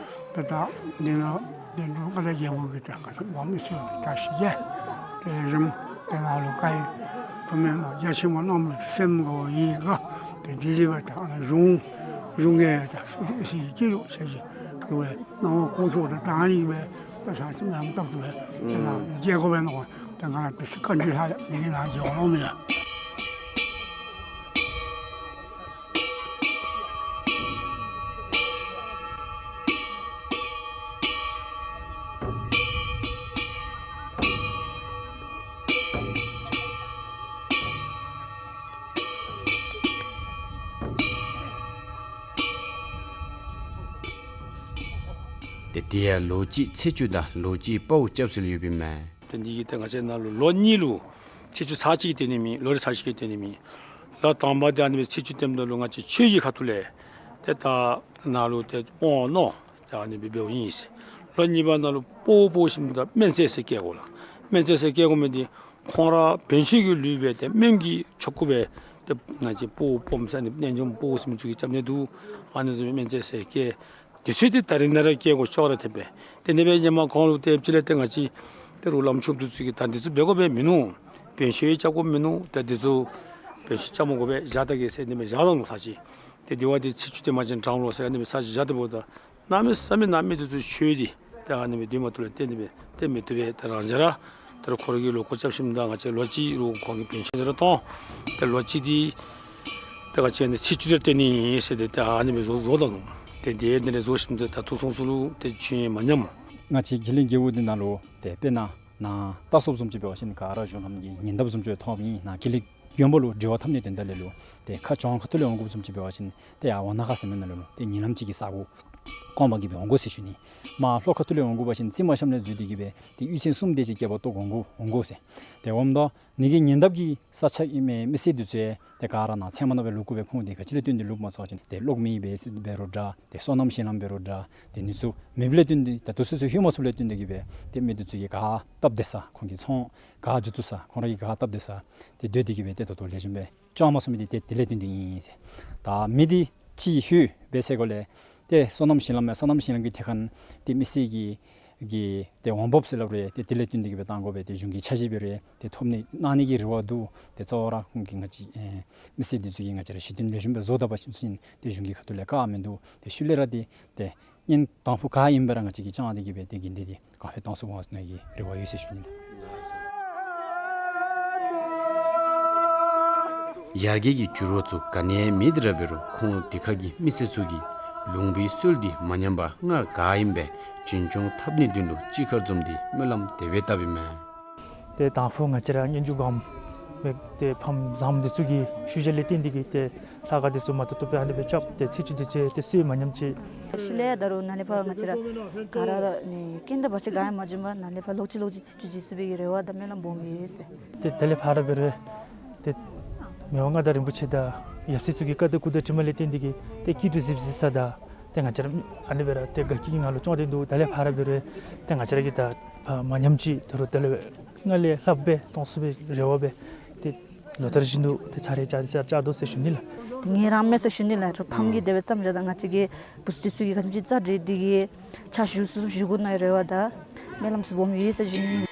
ཏེ་ད་འདི་ནང་འདི་འགྱོ་ག་ད་རྒྱལ་པོ་གིས་ད་ག་ཅི་འོང་མི་ཚུ་ད་ཤི་རྒྱ། ཏེ་རིམ་ཏེ་ནཱ་ལུ་བཀའ་ཡི་ཐུགས་སྨོན་ལ་རྒྱ་ཆེན་པོ་གནང་མི་སེམས་དགའ་བ་ཡི་ག། ཏེ་དེ་ལས་འབད་ད་གཞུང་གཞུང་གི་ད་སུ་སུ་ཞིག་སྐྱིད་ལུགས་ཆེ་ཞིག་གི་བས་སྣང་བ་ཀུན་མཆོག་ཏུ་དང་ཡིན་པས། ད་ས་ཆུ་མཉམ་བཏབ་ཏུ་བས་ཏེ་ནཱ་རྒྱལ་ཁབ་བས་ནོ། ཏེ་ང་ཏེ་སི་ཀ་འཇུ་ལྷ་མི་གི་ནང་རྒྱལ་ཁབ་ནོ་མི་ཡ། དེ་ཡང་ལོ་གཅིག་ཚེས་བཅུ་དང་ལོ་གཅིག་དཔའ་བོ་སྐྱབས་སུ་ལུས་པའི་མས། ཏེ་འདི་གིས་ཏེ་ང་བཅས་ནང་ལུ་ལོ་གཉིས་ལུ་ཚེས་བཅུ་ཚར་གཅིག་སྟོན་ནི་མེད། ལོ་རེ་ཚར་གཅིག་སྟོན་ནི་མེད། ལོ་དང་པ་འདི་ཨ་ནི་སྦེ་ཚེས་བཅུ་སྟོནམ་ད་ལུ་ང་བཅས་ཆོས་ཀྱི་ཁ་ཐུག་ལས་ཏེ་ད་ནཱ་ལུ་ཏེ་དབང་གནང་ཏེ་ཨ་ནི་སྦེ་འབདཝ་ཨིན་ཟེར། ལོ་གཉིས་པ་ནང་ལུ་དཔའ་བོ་དཔའ་བོ་ཞིནམ་ད་སྨན་རྩིས་ཟེར་བཀལ་དགོ་ལགས། སྨན་རྩིས་ཟེར་བཀལ་དགོ་མི་འདི་ཁོང་ར་བོན་ཆོས་ཀྱི་ལུགས་སྦེ་ཏེ་སྨན་གྱི་ཆོ་ག་སྦེ་ཏེ་ང་བཅས་དཔའ་བོ་སྦོམ་ཟེར་ཨ་ནི་རྣལ་འབྱོརམ་དཔའ་བོ་ཟེར་མི་ཚུ་གིས་རྐྱབ་ནི་འདུག། ཨ་ནི་བཟུམ་སྨན་རྩིས་ཟེར་བཀལ། དུས་ཚོད་འདི་ད་རིས་ནཱ་ར་བཀལ་དགོ་ཅོག་ར་འཐདཔ་སྦེ། ཏེ་ཨ་ནི་སྦེ་ཧེ་མ་ཁོང་ལུ་ཏེ་ཕྱི་ལས་ཏེ་ང་བཅས་ཏེ་རོགས་བླམ་ཆོསཔ་འདི་ཚུ་གིས་ད་འདི་ཚུ་འབད་དགོཔ་སྦེ་མིན་ནུག། བོན་ཆོས་རྐྱབ་དགོཔ་མིན་ནུག། ད་འདི་ཚུ་བོན་ཆོས་རྐྱབ་མ་དགོ་པས་བཞག་ད་གེ་ཟེར་ཨ་ནི་སྦེ་བཞག་ད་ནུག་ཚར་གཅིག། ཏེ་དེ་བ་འདི་ཚེས་བཅུ་སྟོན་པ་ཅིན་དྲག་འོང་ཟེར་ཨ་ནི་སྦེ་ཚར་གཅིག་བཞག་སྟེ་འབདཝ་ད་གནམ་མེད་ས་མེད་ནང་མི་འདི་ཚུ་ཆོས་འདི་ཏེ་ཨ་ནི་སྦེ་འདུས་མ་བཏུབ་ལས་བརྟེན་ཏེ་སྦེ་ཏེ་མི་བཏུབ་པས། ཏེ་རང་བཞིན་ར་ཏེ་རུང་ཁོ་ར་གིས་ལོག་སྐོར་རྐྱབ་ཞིནམ་ད་ང་བཅས་ལོ་གཅིག་རུང་ཁོང་གིས་བོན་ཆོས་འདི་ར་གཏང་། ཏེ་ལོ་གཅིག་འདི་ཏེ་ང་བཅས་ཨ་ནི་ཚེས་བཅུ་འདི་ར་སྟོན་ནི་ཨིན་ཟེར་ཏེ་ཏེ་ཨ་ནི་སྦེ་བཟོ་བཟོ་ད་ནུག། ཏེ་དེ་འདི་ནང་བཟོ་ཞིནམ་ད་ད་ལྟོ་ཚུན་ཚོད་ལུ་ཏེ་ཅི་ཡང་མ་ཉམས། ང་བཅས་ཀྱི་ལས་འགུལ་འདི་ནང་ལུ་ཏེ་དཔེར་ན་ནཱ་ལྟ་སོཔ་བཟུམ་ཅིག་འབད་བ་ཅིན་ག་ར་གཞུང་ལམ་གྱི་ཉེ་འདབས་བཟུམ་ཅིག་ཐོནམ་ཨིན། ནཱ་ཀྱི་ལས་དགོན་པ་ལུ་འབྲེལ་བ་འཐབ་ནི་དོན་དག་ལས་ལུ་ཏེ་ཁ་བྱང་ཁ་ཐུག་ལས་འོང་དགོཔ་བཟུམ་ཅིག་འབད་བ་ཅིན་ཏེ་ཡར་ཝང་ན་ཁ་ཟེར་མི་ནང་ལུ་ཏེ་ཉེ་ལམ་ཅིག་གི་ས་གོ་སྐོང་པ་གིས་སྦེ་འོང་དགོ་ཟེར་ཞུ་ནི། མར་ལྷོ་ཁ་ཐུག་ལས་འོང་དགོ་པ་ཅིན་རྩིག་མ་ཤམ་ལས་འཛུལ་ཏེ་གིས་སྦེ་ཏེ་གཡུས་ཚན་གསུམ་དེ་ཅིག་བསྐལ་པ་གཏོགས་འོང་དགོ་འོང་དགོ་ཟེར། ཏེ་འོངམ་ད་ནཱ་གི་ཉེ་འདབས་ཀྱི་ས་ཆ་གི་མི་མི་སེར་འདི་ཚུ་ཏེ་ག་ར་ནཱ་ཚལ་མ་ནང་སྦེ་ལུས་དགོ་པས། ཁོང་འདི་ག་ཅི་ལས་བརྟེན་ཏེ་ལུསཔ་སྨོ་ཟེར་བ་ཅིན་ཏེ་གློག་མེ་འབད་འབད་རུང་འདྲ། ཏེ་སོ་ནམ་ཞིང་ལམ་འབད་རུང་འདྲ། ཏེ་ཨ་ནི་ཚུ་མེདཔ་ལས་བརྟེན་ཏེ་ད་ལྟོ་ཚུན་ཚོད་ལྷོད་མ་ཚུགསཔ་ལས་བརྟེན་ཏེ་གིས་སྦེ་ཏེ་མི་འདི་ཚུ་གིས་ག་སྟབས་བདེ་ས་ཁོང་གི་ཚོང་ག་འགྱོ་བཏུབ་ས་ཁོང་ར་གིས་ག་སྟབས་བདེ་ས་ཏེ་སྡོད་དེ་གིས་སྦེ་ཏེ་ད་ལྟོ་ལེགས་ཤོམ་སྦེ་སྐྱོང་མ་ཚུགས་མི་འདི་ཏེ་དེ་ལས་བརྟེན་ཏེ་ཨིན་ཟེར། ད་མི་འདི་ཅིག་ལྷོད་འབད་ཚེ་གོ་ལས་ཏེ་སོ་ནམ་ཞིང་ལམ་ཡང་སོ་ནམ་ཞིང་ལམ་གྱི་ཐད་ཁར་ཏེ་མི་སེར་གྱི་གི་ཏེ་འོང་འབབ་ཟེར་སླབ་རུང་ཏེ་དེ་ལས་བརྟེན་ཏེ་གིས་སྦེ་བཏང་དགོ་པས། ཏེ་གཞུང་གི་འཆར་གཞི་འབད་རུང་ཏེ་ཐོབ་ནི་གནང་ནི་གི་རེ་བ་འདུག། ཏེ་གཙོ་བོ་ར་ཁོང་གིས་ང་བཅས་ཨེ་མི་སེར་འདི་ཚུ་གིས་ང་བཅས་ར་གཞི་རྟེན་ལེགས་ཤོམ་སྦེ་བཟོ་ད་པ་ཅིན་ཏེ་གཞུང་གི་ཁ་ཐུག་ལས་བཀག་མིན་འདུག། ཏེ་ཤུལ་ལས་ར་ཏེ་ཏེ་ཨིན་དང་ཕུ་ག་ཨིན་པ་ར་ང་བཅས་ཀྱིས་བཅང་སྟེ་གིས་སྦེ་ཏེ་དགོན་སྡེ་འདི་གོང་འཕེལ་གཏང་ཚུགས་འོང་ཟེར་ནི་གི་རེ་བ་ཡོད་ཟེར་ཞུ་ནི་ལགས། ཡར་རྒྱས་ཀྱི་འགྱུར་བ་ཚུ་ག་ནི་ཡང་མེད་དེ་ར་འབད་རུང་ཁོང་འདི་ཁ་གི་མི་སེར་ཚུ་གིས་ལུང་པའི་སྲོལ་འདི་མ་ཉམས་པར་སྔར་ག་ཨིནམ་སྦེ་རྒྱུན་སྐྱོང་འཐབ་ནིའི་དོན་ལུ་ཅིག་ཁར་འཛོམས་ཏེ་སྨོན་ལམ་དེ་སྦེ་བཏབ་ཨིན་མས། ཏེ་དང་ཕུ་ང་བཅས་ར་སྙན་བརྒྱུད་སྒོམ་སྦེ་ཏེ་ཕམ་བཟངམ་འདི་ཚུ་གི་ཞུ་བཞག་ལས་བརྟེན་ཏེ་གིས་ཏེ་ལྷ་ཁང་འདི་ཚུ་མ་ཏོག་ཏོ་སྦེ་ཨ་ནི་སྦེ་རྐྱབ་སྟེ་ཚེས་བཅུ་འདི་ཚུ་ཏེ་སྲོལ་མ་ཉམས་ཅིག། ཤུལ་ལས་ད་རུང་ནཱ་ལས་ཕར་ང་བཅས་ར་ག་ར་ནི་རྐྱེན་དང་བར་ཆད་ག་ཡང་མ་བྱུང་པར་ནཱ་ལས་ཕར་ལོག་ཅི་ལོག་ཅི་ཚེས་བཅུ་འཇིགས་སུ་སྦེ་གི་རེ་བ་དང་སྨོན་ལམ་སྦོམ་ཡོད་ཟེར། ཏེ་དེ་ལས་ཕར་འབད་རུང་ཏེ་མི་དབང་མངའ་བདག་རིན་པོ་ཆེ་དང་ཡབ་སྲས་ཚུ་གི་བཀའ་དང་བཀུར་དང་དྲིན་ལས་བརྟེན་ཏེ་གིས་ཏེ་སྐྱིད་སྡུག་གཟིགས་གཟིགས་ས་དང་ཏེ་ང་བཅས་ར་ཨ་ནི་སྦེ་ར་ཏེ་དགའ་སྐྱིད་ཀྱི་ངང་ལུ་སྐྱོང་སྟེ་འདུག། དེ་ལས་ཕར་འབད་རུང་ཏེ་ང་བཅས་ར་གིས་ད་ཕར་མ་ཉམས་ཅིག་ད་རུང་དེ་ལས་སྔར་ལས་ལྷགཔ་སྦེ་གཏང་ཚུགས་པའི་རེ་བ་སྦེ་ཏེ་ལོ་ལྟར་བཞིན་དུ་ཏེ་ཚར་རེ་བཅར་བཅར་བཅར་དོ་ཟེར་ཞུ་ནི་ལགས། ཏེ་ངེ་ར་མེད་ཟེར་ཞུ་ནི་ལགས། ཕམ་གྱིས་དེ་སྦེ་བརྩམས་བཞག་ད་ང་བཅས་ཀྱི་བུ་ཚ་ཚུ་གིས་ག་དེམ་ཅིག་རྩ་འགྲིག་འདི་གིས་ཕྱག་ཞུ་ཚུགས་ཞུ་དགོ་ནིའི་རེ་བ་དང་སྨོན་ལམ་ཚུ་སྦོམ་ཡོད་ཟེར་ཞུ་ནི།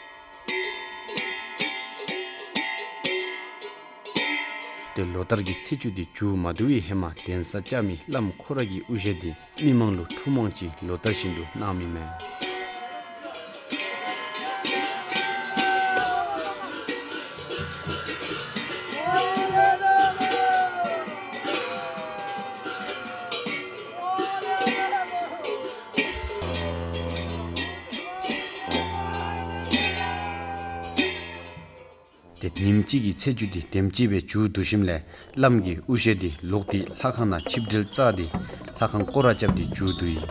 ཏེ་ལོ་ལྟར་གྱི་ཚེས་བཅུ་འདི་མཇུག་མ་བསྡུ་བའི་ཧེ་མ་གདན་ས་བཅགས་མི་བླམ་ཁོ་ར་གི་དབུ་ཞྭ་འདི་མི་མང་ལུ་འཁྲུངས་དབང་ཅིག་ལོ་ལྟར་བཞིན་དུ་གནངམ་ཨིན་མས། ཏེ་ཉིནམ་གཅིག་གི་ཚེས་བཅུ་འདི་དེམ་ཅིག་སྦེ་མཇུག་བསྡུ་ཞིནམ་ལས་བླམ་གྱི་དབུ་ཞྭ་འདི་ལོག་སྟེ་ལྷ་ཁང་ནང་ཆིབས་བསྒྲིལ་བཅགས་ཏེ་ལྷ་ཁང་སྐོར་ར་རྐྱབ་སྟེ་མཇུག་བསྡུ་ཡི།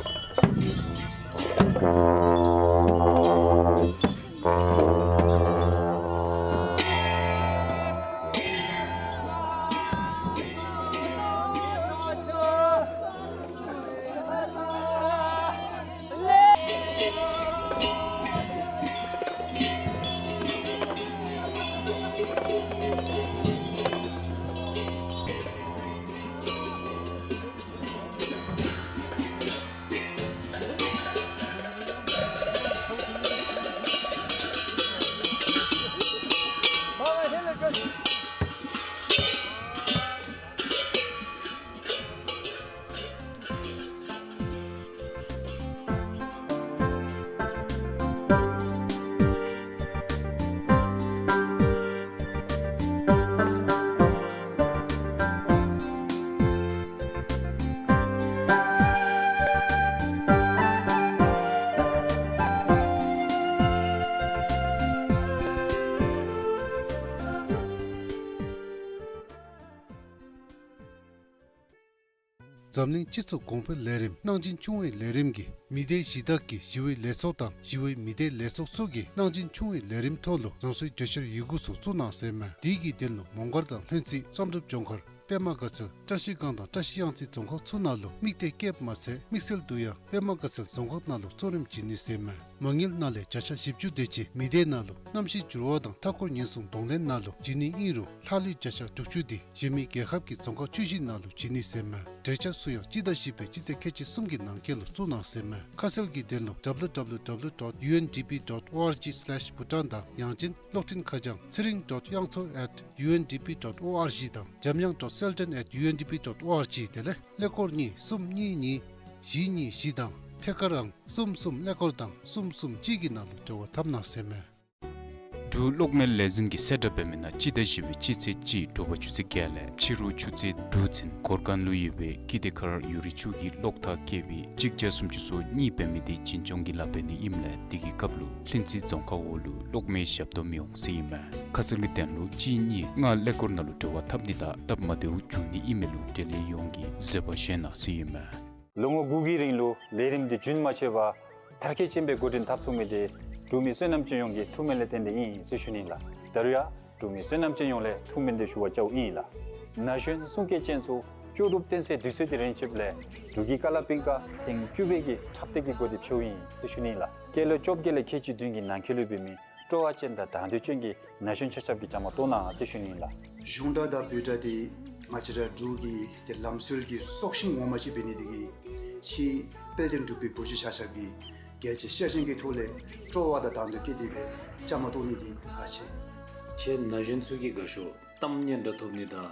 འཛམ་གླིང་སྤྱི་ཚོགས་གོང་འཕེལ་ལས་རིམ་གནང་སྦྱིན་ཆུང་བའི་ལས་རིམ་གྱིས་མི་སྡེ་གཞི་བདག་གི་ཞི་བའི་ལས་ཚོགས་དང་ཞི་བའི་མི་སྡེ་ལས་ཚོགས་ཚུ་གིས་གནང་སྦྱིན་ཆུང་བའི་ལས་རིམ་ཐོག་ལུ་རང་སོའི་གྱོད་བཤེར་ཡི་གུ་ཚུ་བཙུགས་གནང་ཟེར་མས། དེ་གི་དོན་ལུ་མོང་སྒར་དང་ལྷུན་རྩེ་བསམ་གྲུབ་ལྗོངས་མཁར་པདྨ་དགའ་ཚལ་བཀྲ་ཤིས་སྒང་དང་བཀྲ་ཤིས་གཡང་རྩེ་རྫོང་ཁག་ཚུ་ནང་ལུ་དམིགས་གཏད་བསྐྱེདཔ་མ་ཚད་དམིགས་བསལ་དུ་ཡང་པདྨ་དགའ་ཚལ་རྫོང་ཁག་ནང་ལུ་གཙོ་རིམ་བྱིན་ནི་ཟེར་མས། མ་དངུལ་ནང་ལས་བརྒྱ་ཆ་བཞི་བཅུ་དེ་ཅིག་མི་སྡེ་ནང་ལུ་གནམ་གཤིས་འགྱུར་བ་དང་མཐའ་འཁོར་ཉེན་སྲུང་གདོང་ལེན་ནང་ལུ་བྱིན་ནི་ཨིན་རུང་ལྷག་ལུས་བརྒྱ་ཆ་དྲུག་ཅུ་དེ་གཞན་མི་རྒྱལ་ཁབ་ཀྱི་རྫོང་ཁག་བཅུ་བཞི་ནང་ལུ་བྱིན་ནི་ཟེར་མས། འབྲེལ་ཆ་ཚུ་ཡང་སྤྱི་ཟླ་བཞི་པའི་སྤྱི་ཚེས་ཁལ་གཅིག་གསུམ་གྱི་ནང་འཁོད་ལུ་བཙུགས་གནང་ཟེར་མས། ཁ་གསལ་གྱི་དོན་ལུ་W W W dot U N D P dot O R G slash Bhutan དང་ཡང་ཅིན་གློག་འཕྲིན་ཁ་བྱང་ཚེ་རིང་dot དབྱངས་མཚོ་at U N D P dot O R G དང་འཇམ་དབྱངས་dot selden at U N D P dot O R G དེ་ལས་ཀླད་ཀོར་གཉིས་གསུམ་གཉིས་གཉིས་བཞི་གཉིས་བཞི་དང་ཐད་ཀར་ཨང་གསུམ་གསུམ་ཀླད་ཀོར་དང་གསུམ་གསུམ་གཅིག་གི་ནང་ལུ་འབྲེལ་བ་འཐབ་གནང་ཟེར་མས། འབྲུག་གློག་མེ་ལས་འཛིན་གྱིས་གསལ་བསྒྲགས་འབད་མི་ནང་སྤྱི་ཟླ་བཞི་པའི་སྤྱི་ཚེས་གཅིག་དྲོ་པ་ཆུ་ཚོད་བརྒྱད་ལས་ཕྱི་རུ་ཆུ་ཚོད་དྲུག་ཚུན་གོར་ཁ་ལུ་ཡོད་པའི་ཀི་ཏེ་མཁར་ཡུ་རི་ཆུ་གི་གློག་ཐག་བཀལ་བའི་གཅིག་བརྒྱ་སུམ་ཅུ་སོ་གཉིས་འབད་མི་དེ་འཛིན་སྐྱོང་གི་ལཱ་འབད་ནི་ཨིནམ་ལས་དེ་གི་སྐབས་ལུ་ལྷུན་རྩེ་རྫོང་ཁག་འོག་ལུ་གློག་མེ་ཞབས་ཏོག་མི་འོང་ཟེར་ཨིན་མས། ཁ་གསལ་གྱི་དོན་ལུ་གཅིག་གཉིས་ལྔ་ཀླད་ཀོར་ནང་ལུ་འབྲེལ་བ་འཐབ་ནི་དང་སྟབས་མ་བདེཝ་འབྱུང་ནི་ཨིན་མི་ལུ་འབྲེལ་ཡོད་ཡོངས་ཀྱིས་བཟོད་པ་བཞེས་གནང་ཟེར་ཨིན་མས། ལོ་ངོ་དགུ་གི་རིང་ལུ་ལས་རིམ་འདི་རྒྱུན་མ་ཆད་པར་མཐར་འཁྱོལ་ཅན་སྦེ་འགོ་འདྲེན་འཐབ་ཚུགས་མི་དེ་འབྲུག་མི་བསོད་ནམས་ཅན་ཡོངས་ཀྱི་ཐུགས་སྨོན་ལས་བརྟེན་ཏེ་ཨིན་ཟེར་ཞུ་ནི་ལགས། ད་རུང་ཡང་འབྲུག་མི་བསོད་ནམས་ཅན་ཡོངས་ལས་ཐུགས་སྨོན་འདི་ཞུ་བར་བཅརཝ་ཨིན་ལགས། ན་གཞོན་གསུང་སྐད་ཅན་ཚུ་ལྕོགས་གྲུབ་སྟོན་སའི་དུས་ཚོད་འདི་རན་ཆིཝ་ལས་འབྲུག་གི་ཀ་ལ་པིང་ཀ་ཐེངས་བཅུ་པའི་གི་འཁྲབ་སྟེགས་ཀྱི་སྒོ་འདི་ཕྱེཝ་ཨིན་ཟེར་ཞུ་ནི་ལགས། སྐྱེས་ལོ་བཅོ་བརྒྱད་ལས་ཁལ་གཅིག་བདུན་གྱི་ནང་འཁོད་ལུ་འབད་མི་སྤྲོ་བ་ཅན་དང་དང་འདོད་ཅན་གྱི་ན་གཞོན་ཆ་ཁྱབ་ཀྱིས་བཅའ་མར་གཏོགས་གནང་ཟེར་ཞུ་ནི་ལགས། གཞུང་སྒྲ་དང་བོད་སྒྲ་དེ་ང་བཅས་ར་འབྲུག་གི་ཏེ་ལམ་སྲོལ་གྱི་སྲོག་ཤིང་ངོ་མ་ཅིག་འབད་ནི་དེ་གིས་ཕྱིའི་དཔལ་ལྡན་འབྲུག་པའི་བུ་བརྒྱུད་ཆ་ཁྱབ་ཀྱིས་རྒྱལ་གཅེས་ཤ་ཞེན་གྱི་ཐོག་ལས་སྤྲོ་བ་དང་དང་འདོད་བསྐྱེད་དེ་སྦེ་བཅའ་མར་གཏོགས་ནི་དེ་ཁག་ཆེ། ཁྱེད་ན་གཞོན་ཚུ་གིས་དགའ་ཤོས་གཏམ་སྙན་གྲགས་ཐོབ་ནི་དང་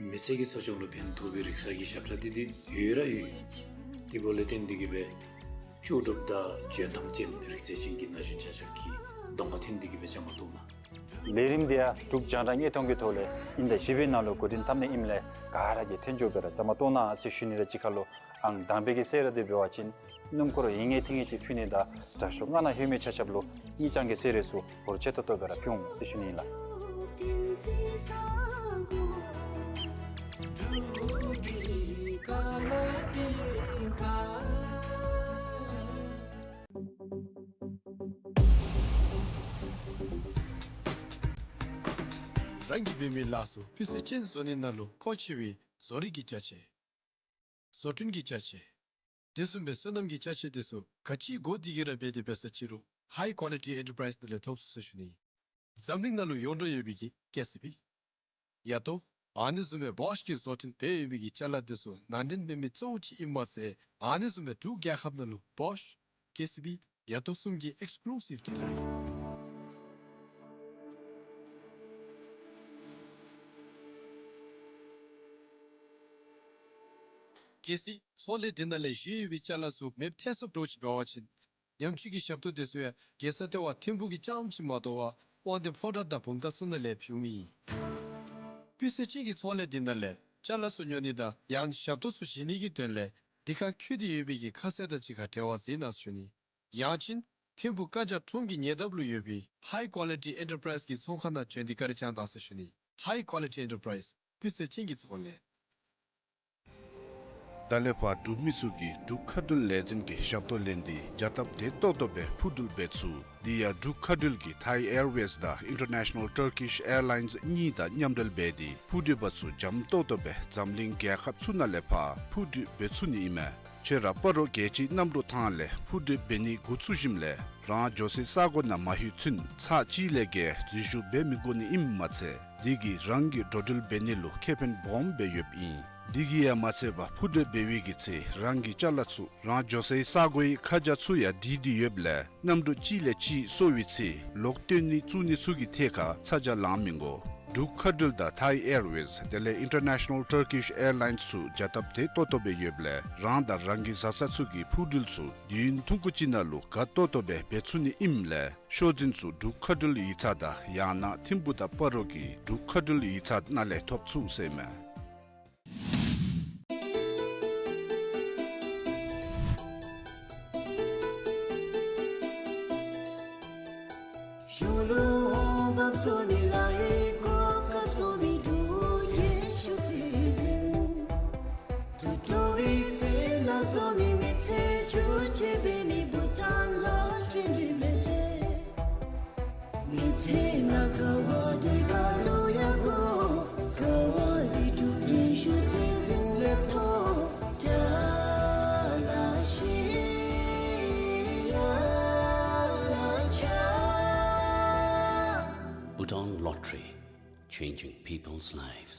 མི་ཚེ་གི་འཚོ་སྐྱོང་ལུ་ཕན་ཐོགས་པའི་རིག་གསར་གྱི་ཞབས་ཁྲ་འདི་འདི་ཡོད་ར་ཡོད། དེ་འབདཝ་ལས་བརྟེན་ཏེ་གིས་སྦེ་ལྕོགས་གྲུབ་དང་འཇོན་ཐང་ཅན་རིག་རྩལ་ཅན་གྱི་ན་གཞོན་ཆ་ཁྱབ་ཀྱིས་གདོང་ཁར་ཐོན་ཏེ་གིས་སྦེ་བཅའ་མར་གཏོགས་གནང་། ལས་རིམ་འདི་ཡང་འབྲུག་རྒྱང་བསྒྲགས་དངོས་མཐོང་གི་ཐོག་ལས་དབྱིན་ཟླ་བཞི་པའི་ནང་ལུ་འགོ་འདྲེན་འཐབ་ནི་ཨིནམ་ལས་ག་ར་གིས་ཐོན་འགྱོ་སྦེ་ར་བཅའ་མར་གཏོགས་གནང་ཟེར་ཞུ་ནི་དང་གཅིག་ཁར་ལུ་ཨང་དང་པའི་གི་གསོལ་རས་འདི་འབད་བ་ཅིན་སྣུམ་འཁོར་ཡིན་ངེས་ཐིང་ངེས་ཅིག་ཕུལ་ནི་དང་དྲག་ཤོས་སྔ་ནང་ལྷོད་མི་ཆ་ཁྱབ་ལུ་དངུལ་རྐྱང་གི་གསོལ་རས་ཚུ་འབོར་ཆེ་ཏོག་ཏོ་སྦེ་ར་ཕུལ་འོང་ཟེར་ཞུ་ནི་ཨིན་ལགས། རང་གིས་འབད་མི་ལཱ་ཚུ་སྤུས་ཚད་ཅན་བཟོ་ནི་ནང་ལུ་མཁོ་ཆེ་བའི་བཟོ་རིག་གི་ཅ་ཆས། བཟོ་སྐྲུན་གྱི་ཅ་ཆས། དེ་བཟུམ་སྦེ་སོ་ནམ་གྱི་ཅ་ཆས་དེ་ཚུ་ག་ཅི་དགོ་དེ་གིས་ར་འབད་དེ་འབད་ས་ཅིག་རུང་High Quality Enterprise ནང་ལས་ཐོབ་ཚུགས་ཟེར་ཞུ་ནི། འཛམ་གླིང་ནང་ལུ་ཡོངས་གྲགས་ཡོད་པའི་གི་ཀེ་སི་བི། ཡ་ཏོ། ཨ་ནི་བཟུམ་སྦེ་བོཤ་གིས་བཟོ་སྐྲུན་འབད་ཡོད་པའི་གི་ཅ་ལ་དེ་ཚུ་ནང་འདྲེན་འབད་མི་གཙོ་བོ་ཅིག་ཨིནམ་མ་ཚད་ཨ་ནི་བཟུམ་སྦེ་འབྲུག་རྒྱལ་ཁབ་ནང་ལུ་བོཤ་ཀེ་སི་བི་ཡ་ཏོ་གསུམ་གྱི་ཨེགསི་ཀུ་ལུ་སིབ་ཌི་ལར་ཨིན། གལ་སྲིད་ཚོང་ལས་འདི་ནང་ལས་བཞེས་ཡོད་པའི་ཅ་ལ་ཚུ་མེདཔ་ཐལ་སོཔ་འདྲཝ་ཅིག་འབད་བ་ཅིན་ཉམས་བཅོས་ཀྱི་ཞབས་ཏོག་དེ་ཚུ་ཡང་རྒྱལ་ས་ལྟེ་བ་ཐིམ་ཕུག་གི་རྐྱངམ་ཅིག་མ་དོ་བར་དབང་འདུས་ཕོ་བྲང་དང་བུམ་ཐང་ཚུ་ནང་ལས་ཕུལ་མི་ཨིན། སྤུས་ཚད་ཅན་གྱི་ཚོང་ལས་འདི་ནང་ལས་ཅ་ལ་ཚུ་ཉོ་ནི་དང་ཡང་ཞབས་ཏོག་ཚུ་བྱིན་ནི་གི་དོན་ལས་འདི་ཁར་འཁོད་དེ་ཡོད་པའི་གི་ཁ་གསལ་དང་གཅིག་ཁར་འབྲེལ་བ་མཛད་གནང་ཟེར་ཞུ་ནི། ཡང་ཅིན་ཐིམ་ཕུག་ཀ་ཇ་ཁྲོམ་གྱི་ཉེ་འདབས་ལུ་ཡོད་པའི་High Quality Enterprise གི་ཚོང་ཁང་ནང་བྱོན་ཏེ་བཀའ་དྲིན་བསྐྱང་གནང་ཟེར་ཞུ་ནི། High Quality Enterprise སྤུས་ཚད་ཅན་གྱི་ཚོང་ལས། ད་ལས་ཕར་འབྲུག་མི་ཚུ་གིས་འབྲུག་མཁའ་འགྲུལ་ལས་འཛིན་གྱི་ཞབས་ཏོག་ལེན་ཏེ་བྱ་སྟབས་བདེ་ཏོག་ཏོ་སྦེ་འཕུར་འགྲུལ་འབད་ཚུགས། དེ་ཡང་འབྲུག་མཁའ་འགྲུལ་གྱིས་Thai Airways དང་International Turkish Airlines གཉིས་དང་མཉམ་འབྲེལ་འབད་དེ་འཕུར་འགྲུལ་པ་ཚུ་འཇམ་ཏོག་ཏོ་སྦེ་འཛམ་གླིང་རྒྱལ་ཁབ་ཚུ་ནང་ལས་ཕར་འཕུར་འགྲུལ་འབད་ཚུགས་ནི་ཨིན་མས། ཁྱོད་ར་སྤ་རོ་རྒྱལ་སྤྱིའི་གནམ་གྲུ་ཐང་ལས་འཕུར་འགྲུལ་འབད་ནི་འགོ་བཙུགས་ཞིནམ་ལས་རང་འགྱོ་སའི་ས་གོ་ནང་མ་ལྷོད་ཚུན་ཚར་གཅིག་ལས་བརྒལ་འཛུལ་ཞུགས་འབད་མི་དགོ་ནི་ཨིནམ་མ་ཚད་དེ་གིས་རང་གི་འགྲོ་འགྲུལ་འབད་ནི་ལུ་ཁེ་ཕན་སྦོམ་སྦེ་ཡོདཔ་ཨིན། དེ་གིས་ཡང་མ་ཚད་པར་འཕུར་འགྲུལ་འབད་བའི་གི་ཚེ་རང་གི་ཅ་ལ་ཚུ་རང་འགྱོ་སའི་ས་གོའི་ཁ་བྱང་ཚུ་ཡང་བྲིས་ཏེ་ཡོདཔ་ལས་གནམ་གྲུ་གཅིག་ལས་གཅིག་སོར་བའི་ཚེ་ལོག་བཏོན་ནི་བཙུགས་ནི་ཚུ་གི་ཐད་ཁར་ཚ་གྱང་ལང་མི་དགོ། འབྲུག་མཁའ་འགྲུལ་དང་Thai Airways དེ་ལས་International Turkish Airlines ཚུ་བྱ་སྟབས་བདེ་ཏོག་ཏོ་སྦེ་ཡོདཔ་ལས་རང་དང་རང་གི་བཟའ་ཚང་ཚུ་གི་འཕུར་འགྲུལ་ཚུ་དུས་ཡུན་ཐུང་ཀུ་ཅིག་ནང་ལུ་དགའ་ཏོག་ཏོ་སྦེ་འབད་ཚུགས་ནི་ཨིནམ་ལས་ཤོག་འཛིན་ཚུ་འབྲུག་མཁའ་འགྲུལ་ཡིག་ཚང་དང་ཡང་ན་ཐིམ་ཕུག་དང་སྤ་རོ་གི་འབྲུག་མཁའ་འགྲུལ་ཡིག་ཚང་ནང་ལས་ཐོབ་ཚུགས་ཟེར་མས། འགྲོ་བའི་ཚེ་ལ་བཟོ་མི་མི་ཚེ་བཅུད་བྱེད་པའི་མི་བྷུ་ཊཱན་ལོ་ཊ་རི་ལི་མི་ཊེཌ། མི་ཚེ་ནང་དགའ་བ་དེ་ག་ལུ་ཡང་དགོ། དགའ་བ་དེ་སྒྲུབ་ཉེན་ཤུགས་ཚད་འཛིན་ལེབ་ཐོབ། ཏ་ལ་ཤི་ཡ་ལ་ཆ། Bhutan Lottery, changing people's lives.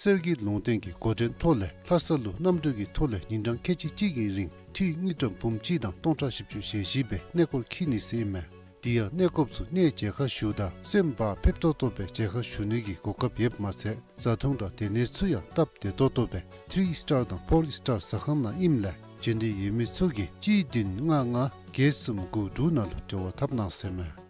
གསེར་གྱི་ལུང་བསྟན་གྱི་འགོ་འདྲེན་ཐོག་ལས་ལྷ་ས་ལུ་གནམ་གྲུ་གི་ཐོག་ལས་ཉིན་གྲངས་ཁལ་གཅིག་གཅིག་གི་རིང་འཐུས་དངུལ་ཀྲམ་འབུམ་གཅིག་དང་སྟོང་ཕྲག་བཞི་བཅུ་ཞེ་བཞི་སྦེ་གནས་སྐོར་འཁྱིད་ནི་ཟེར་ཨིན་མས། དེ་ཡང་གནས་སྐོརཔ་ཚུ་གནས་མཇལ་ཁ་ཞུཝ་ད་སེམས་བག་ཕེབས་ཏོག་ཏོ་སྦེ་མཇལ་ཁ་ཞུ་ནི་གི་གོ་སྐབས་ཡོདཔ་མ་ཚད་བཟའ་འཐུང་དང་སྡོད་གནས་ཚུ་ཡང་སྟབས་བདེ་ཏོག་ཏོ་སྦེ་ཐི་རི་སི་ཊར་དང་ཕོར་སི་ཊར་ཟ་ཁང་ནང་ཨིནམ་ལས་འབྱོན་འདོད་ཡོད་མི་ཚུ་གིས་གཅིག་བདུན་ལྔ་ལྔ་བརྒྱད་གསུམ་དགུ་དྲུག་ནང་ལུ་འབྲེལ་བ་འཐབ་གནང་ཟེར་ཨིན་མས།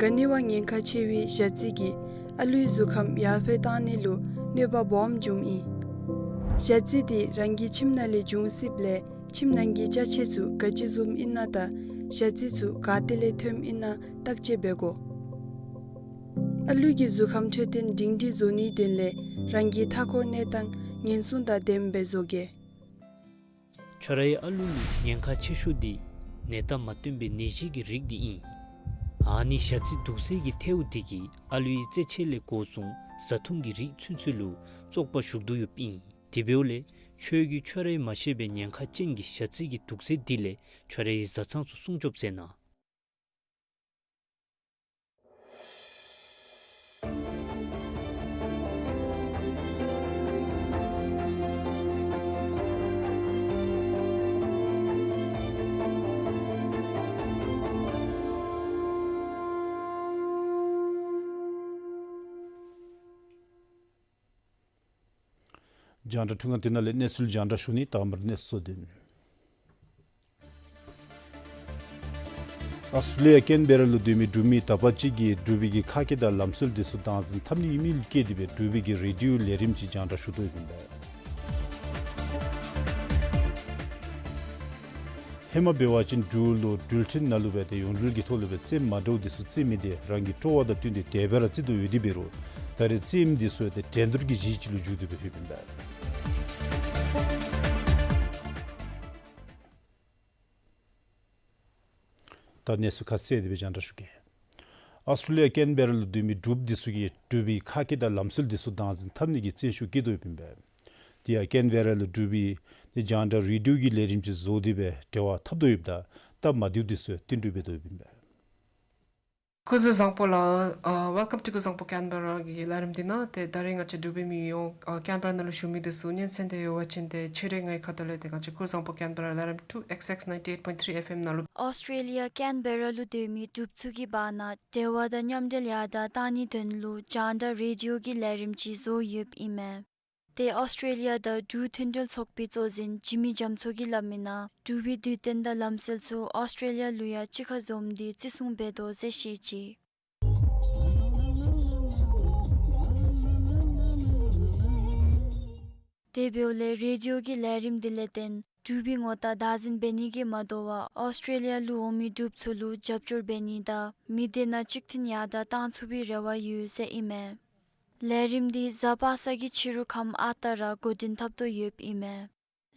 ག་ནི་བ་ཉེན་ཁ་ཆེ་བའི་ཞ་རྩི་གིས་ཨ་ལུའི་གཟུགས་ཁམས་ཡར་འཕེལ་གཏང་ནི་ལུ་གནོད་པ་སྦོམ་འབྱུངམ་ཨིན། ཞ་རྩི་དེ་རང་གི་ཁྱིམ་ནང་ལས་འབྱུང་སྲིདཔ་ལས་ཁྱིམ་ནང་གི་ཅ་ཆས་ཚུ་ག་ཅི་བཟུམ་ཨིན་ན་དང་ཞ་རྩི་ཚུ་ག་ཏེ་ལས་ཐོནམ་ཨིན་ན་བརྟག་དཔྱད་འབད་དགོ། ཨ་ལུ་གི་གཟུགས་ཁམས་འཕྲོད་བསྟེན་སྒྲིང་སྒྲིང་བཟོ་ནིའི་དོན་ལས་རང་གི་མཐའ་འཁོར་གནས་སྟངས་ཉེན་སྲུང་དང་ལྡནམ་སྦེ་བཟོ་གེ། ཁྱོད་རའི་ཨ་ལུ་ལུ་ཉེན་ཁ་ཆེ་ཤོས་འདི་ནད་རྟགས་མ་སྟོན་པའི་ནད་གཞི་གི་རིགས་འདི་ཨིན། ཨ་ནི་ཞ་རྩི་དུག་སེལ་གྱི་ཐལཝ་འདི་གིས་ཨ་ལུའི་རྩེད་ཆས་ལས་འགོ་བཟུང་བཟའ་འཐུང་གི་རིགས་ཚུན་ཚོད་ལུ་བཙོག་པ་ཞུགས་དོ་ཡོདཔ་ཨིན། དེ་འབདཝ་ལས་ཁྱོད་ཀྱིས་ཁྱོད་རའི་མ་ཤེས་པའི་ཉེན་ཁ་ཅན་གྱི་ཞ་རྩི་གི་དུག་སེལ་འདི་ལས་ཁྱོད་རའི་བཟའ་ཚང་ཚུ་སྲུང་སྐྱོབ་མཛད་གནང་། རྒྱང་བསྒྲགས་འཕྲུལ་ཁང་འདི་ནང་ལས་གནས་ཚུལ་རྒྱང་བསྒྲགས་ཞུ་ནི། དང་པ་ར་གནས་ཚུལ་དོན། ཨོསི་ཊྲེ་ལི་ཡ་ཀེན་བེ་ར་ལུ་སྡོད་མི་འབྲུག་མི་དག་པ་ཅིག་གིས་འབྲུག་པའི་གི་ཁ་སྐད་དང་ལམ་སྲོལ་འདི་ཚུ་བདག་འཛིན་འཐབ་ནི་ཨིན་མི་ལུ་བཀལ་ཏེ་སྦེ་འབྲུག་པའི་གི་རེ་ཌིའོ་ལས་རིམ་ཅིག་རྒྱང་བསྒྲགས་ཞུ་དོ་ཡོདཔ་ཨིན་པས། ཧེ་མ་འབད་བ་ཅིན་འབྲུག་ལུ་འགྲུལ་འཕྲིན་ནང་ལུ་སྦེ་ཏེ་ཡོངས་འབྲེལ་གྱི་ཐོག་ལུ་སྦེ་རྩེདམོ་མ་འདྲཝ་འདི་ཚུ་རྩེད་མི་འདི་རང་གི་སྤྲོ་བ་དང་བསྟུན་ཏེ་དེ་སྦེ་ར་རྩེ་དོ་ཡོད་དེ་འབད་རུང་ད་རེས་རྩེདམོ་འདི་ཚུ་ཡང་ཏེ་འགྲན་བསྡུར་གྱི་གཞི་ཅིག་ལུ་འགྱུར་ཏེ་སྦེ་ཕེབས་ཨིན་པས། ད་གནས་ཚུལ་ཁ་གསལ་དེ་སྦེ་རྒྱང་བསྒྲགས་ཞུ་གེ། ཨོསི་ཊྲེ་ལི་ཡ་ཀེན་བེ་ར་ལུ་སྡོད་མི་འབྲུགཔ་འདི་ཚུ་གིས་འབྲུག་པའི་ཁ་སྐད་དང་ལམ་སྲོལ་འདི་ཚུ་བདག་འཛིན་འཐབ་ནི་གི་རྩོལ་ཤུགས་བསྐྱེད་དོ་ཡོདཔ་ཨིན་པས། དེ་ཡང་ཀེན་བེ་ར་ལུ་འབྲུག་པའི་ཏེ་རྒྱང་བསྒྲགས་རེ་ཌིའོ་གི་ལས་རིམ་ཅིག་བཟོ་སྟེ་སྦེ་འབྲེལ་བ་འཐབ་དོ་ཡོདཔ་ད་སྟབས་མ་བདེཝ་འདི་ཚུ་བསྟུན་གྲོས་འབད་དོ་ཡོདཔ་ཨིན་པས། སྐུ་གཟུགས་བཟང་པོ་ལགས། ཨ་Welcome to Kuzangpo Canberra གི་ལས་རིམ་འདི་ནང་ཏེ་ད་རེས་ང་བཅས་འབྲུག་པའི་མི་ཡོངས་ཨ་ཀེན་བེ་ར་ནང་ལུ་བཞུགས་མི་འདི་ཚུ་སྙན་གསན་འདི་ཡོད་པ་ཅིན་ཏེ་ཕྱི་རུ་ངེའི་ཁ་ཐུག་ལས་ཏེ་ང་བཅས་Kuzangpo Canberra ལས་རིམ་two X X ninety eight point three F M ནང་ལུ། ཨོསི་ཊྲེ་ལི་ཡ་ཀེན་བེ་ར་ལུ་སྡོད་མི་འབྲུགཔ་ཚུ་གི་བར་ན་འབྲེལ་བ་དང་མཉམ་འབྲེལ་ཡར་དྲགས་གཏང་ནིའི་དོན་ལུ་རྒྱང་བསྒྲགས་རེ་ཌིའོ་གི་ལས་རིམ་ཅིག་བཟོ་ཡོདཔ་ཨིན་མས། ཏེ་ཨོསི་ཊྲེ་ལི་ཡ་དང་འབྲུག་མཐུན་སྒྲིལ་ཚོགས་པའི་གཙོ་འཛིན་འཇིགས་མེད་རྒྱ་མཚོ་གིས་སླབ་མི་ནང་འབྲུག་པའི་དུས་སྟོན་དང་ལམ་སྲོལ་ཚུ་ཨོསི་ཊྲེ་ལི་ཡ་ལུ་ཡང་གཅིག་ཁར་འཛོམས་ཏེ་བརྩི་སྲུང་འབད་དོ་ཟེར་བཤད་ཅི། དེ་འབདཝ་ལས་རེ་ཌིའོ་གི་ལས་རིམ་འདི་ལས་བརྟེན་འབྲུག་པའི་ངོ་རྟགས་བདག་འཛིན་འབད་ནི་གིས་མ་དོ་བར་ཨོསི་ཊྲེ་ལི་ཡ་ལུ་འོང་མི་འབྲུགཔ་ཚུ་ལུ་རྒྱབ་སྐྱོར་འབད་ནི་དང་མི་སྡེ་ནང་གཅིག་མཐུན་ཡར་དྲགས་གཏང་ཚུགས་པའི་རེ་བ་ཡོད་ཟེར་ཨིན་མས། ལས་རིམ་འདི་གཟའ་པ་སངས་ཀྱི་ཕྱི་རུ་ཁམས་ཨ་རྟག་ར་འགོ་འདྲེན་འཐབ་དོ་ཡོདཔ་ཨིན་མས།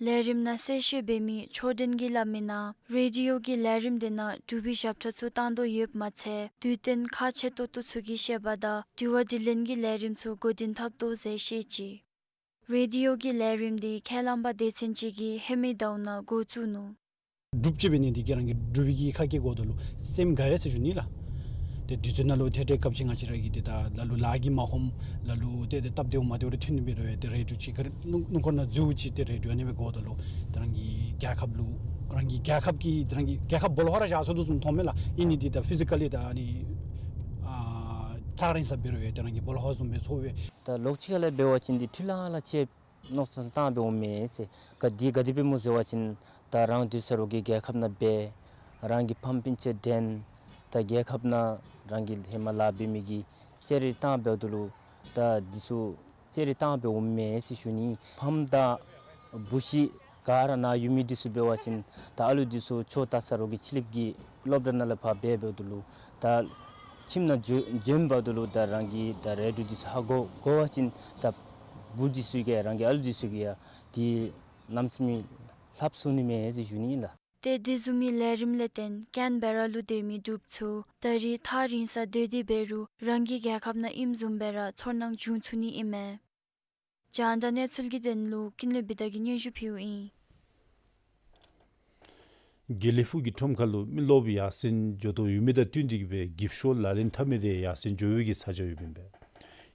ལས་རིམ་ནང་གསལ་བཤད་འབད་མི་ཆོས་ལྡན་གྱིས་སླབ་མི་ནང་རེ་ཌིའོ་གི་ལས་རིམ་འདི་ནང་འབྲུག་པའི་ཞབས་ཁྲ་ཚུ་བཏང་དོ་ཡོདཔ་མ་ཚད་དུས་སྟོན་ཁག་ཆེ་ཏོག་ཏོ་ཚུ་གི་བཤད་པ་དང་དྲི་བ་དྲིས་ལན་གྱི་ལས་རིམ་ཚུ་འགོ་འདྲེན་འཐབ་དོ་ཟེར་བཤད་ཅི། རེ་ཌིའོ་གི་ལས་རིམ་འདི་ཁས་བླངས་པ་སྡེ་ཚན་ཅིག་གིས་ཧེ་མའི་ཟླཝ་ནང་འགོ་བཙུགས་ནུག། སྒྲུབ་ཅིག་འབད་ནི་འདི་གིས་རང་གི་སྒྲུབ་པའི་གི་ཁ་སྐད་གོ་དོ་ལུ་སེམས་དགའ་ཡི་ཟེར་ཞུ་ནི་ལགས། ཏེ་དུས་ཚོད་ནང་ལུ་ཏེ་ཏེ་སྐབས་ཅིག་ང་བཅས་ར་གིས་ཏེ་ད་ལ་ལུ་ལཱ་གིས་མ་ཁོམ་ལ་ལུ་ཏེ་ཏེ་སྟབས་བདེཝ་མ་བདེཝ་རེ་ཐོན་ནི་འབད་རུང་ཏེ་རེ་ཌིའོ་ཅིག་ག་ར་སྣུམ་སྣུམ་འཁོར་ནང་འཛུལ་ཅིག་ཏེ་རེ་ཌིའོ་ཨ་ནི་སྦེ་གོ་དོ་ལུ་ཏེ་རང་གི་རྒྱལ་ཁབ་ལུ་རང་གི་རྒྱལ་ཁབ་ཀྱི་ཏེ་རང་གི་རྒྱལ་ཁབ་སྦོ་ལོགས་ཁར་བཞག་ཚུགས་དོ་བཟུམ་མཐོངམ་མས་ལགས། ཨིན་ནི་འདི་ད་ཕི་ཟི་ཀ་ལི་ད་ཨ་ནི་ཨ་ཐག་རིང་ས་འབད་རུང་ཡང་ཏེ་རང་གི་སྦོ་ལོགས་ཁར་བཟུམ་སྦེ་ཚོར་བས། ད་ལོགས་ཅིག་ཁ་ལས་འབད་བ་ཅིན་འདི་འཕྲུལ་ལང་ལང་ཅིག་མནོ་བསམ་བཏང་སྦེ་འོང་མས་ཟེར། ག་འདི་ག་དེ་སྦེ་སྨོ་ཟེར་བ་ཅིན་ད་རང་སྡོད་ས་རོགས་ཀྱི་རྒྱལ་ཁབ་ནང་འབད་རང་གི་ཕམ་སྤུན་ཆ་འདྲེན་ད་རྒྱལ་ཁབ་ནང་རང་གི་ཧེ་མ་ལཱ་འབད་མི་གི་ཅ་ལ་བཏང་འབདཝ་ད་ལུ་ད་འདི་ཚུ་ཅ་ལ་བཏང་སྦེ་འོང་མས་ཟེར་ཞུ་ནི། ཕམ་དང་བུ་གཞི་ག་ར་ནཱ་ཡོད་མི་འདི་ཚུ་འབད་བ་ཅིན་ད་ཨ་ལུ་འདི་ཚུ་ཆོས་དར་ས་རོགས་ཀྱི་ཕྱི་གླིངཔ་གི་སློབ་གྲྭ་ནང་ལས་ཕར་འབད་འབདཝ་ད་ལུ་ད་ཁྱིམ་ནང་འགྱོ་འགྱོ་འབདཝ་ད་ལུ་ད་རང་གིས་ད་རེ་ཌིའོ་འདི་ཚུ་ཧ་གོ་གོ་བ་ཅིན་ད་བུ་འདི་ཚུ་གིས་རང་གི་ཨ་ལུ་འདི་ཚུ་གིས་ཡང་འདི་གནམ་མེད་ས་མེད་ལྷབ་ཚུགས་ནི་མས་ཟེར་ཞུ་ནི་ཨིན་ལགས། ཏེ་དེ་བཟུམ་མའི་ལས་རིམ་ལས་བརྟེན་ཀེན་བེ་ར་ལུ་སྡོད་མི་འབྲུགཔ་ཚུ་ད་རེས་ཐག་རིང་ས་སྡོད་དེ་འབད་རུང་རང་གི་རྒྱལ་ཁབ་ནང་ཨིནམ་བཟུམ་སྦེ་ར་ཚོར་སྣང་བྱུང་ཚུགས་ནི་ཨིན་མས། རྒྱང་བསྒྲགས་གནས་ཚུལ་གྱི་དོན་ལུ་ཀུན་ལེགས་བི་དྷ་གིས་སྙན་ཞུ་ཕུལཝ་ཨིན། དགེ་ལེགས་ཕུག་གི་ཁྲོམ་ཁ་ལུ་མི་རློབས་ཡར་སེང་འགྱོ་དོ་ཡོད་མི་དང་བསྟུན་ཏེ་གིས་སྦེ་འགྱིབ་ཤོག་ལག་ལེན་འཐབ་མི་འདི་ཡར་སེང་འགྱོ་བའི་གི་ས་ཆ་ཡོདཔ་ཨིན་པས།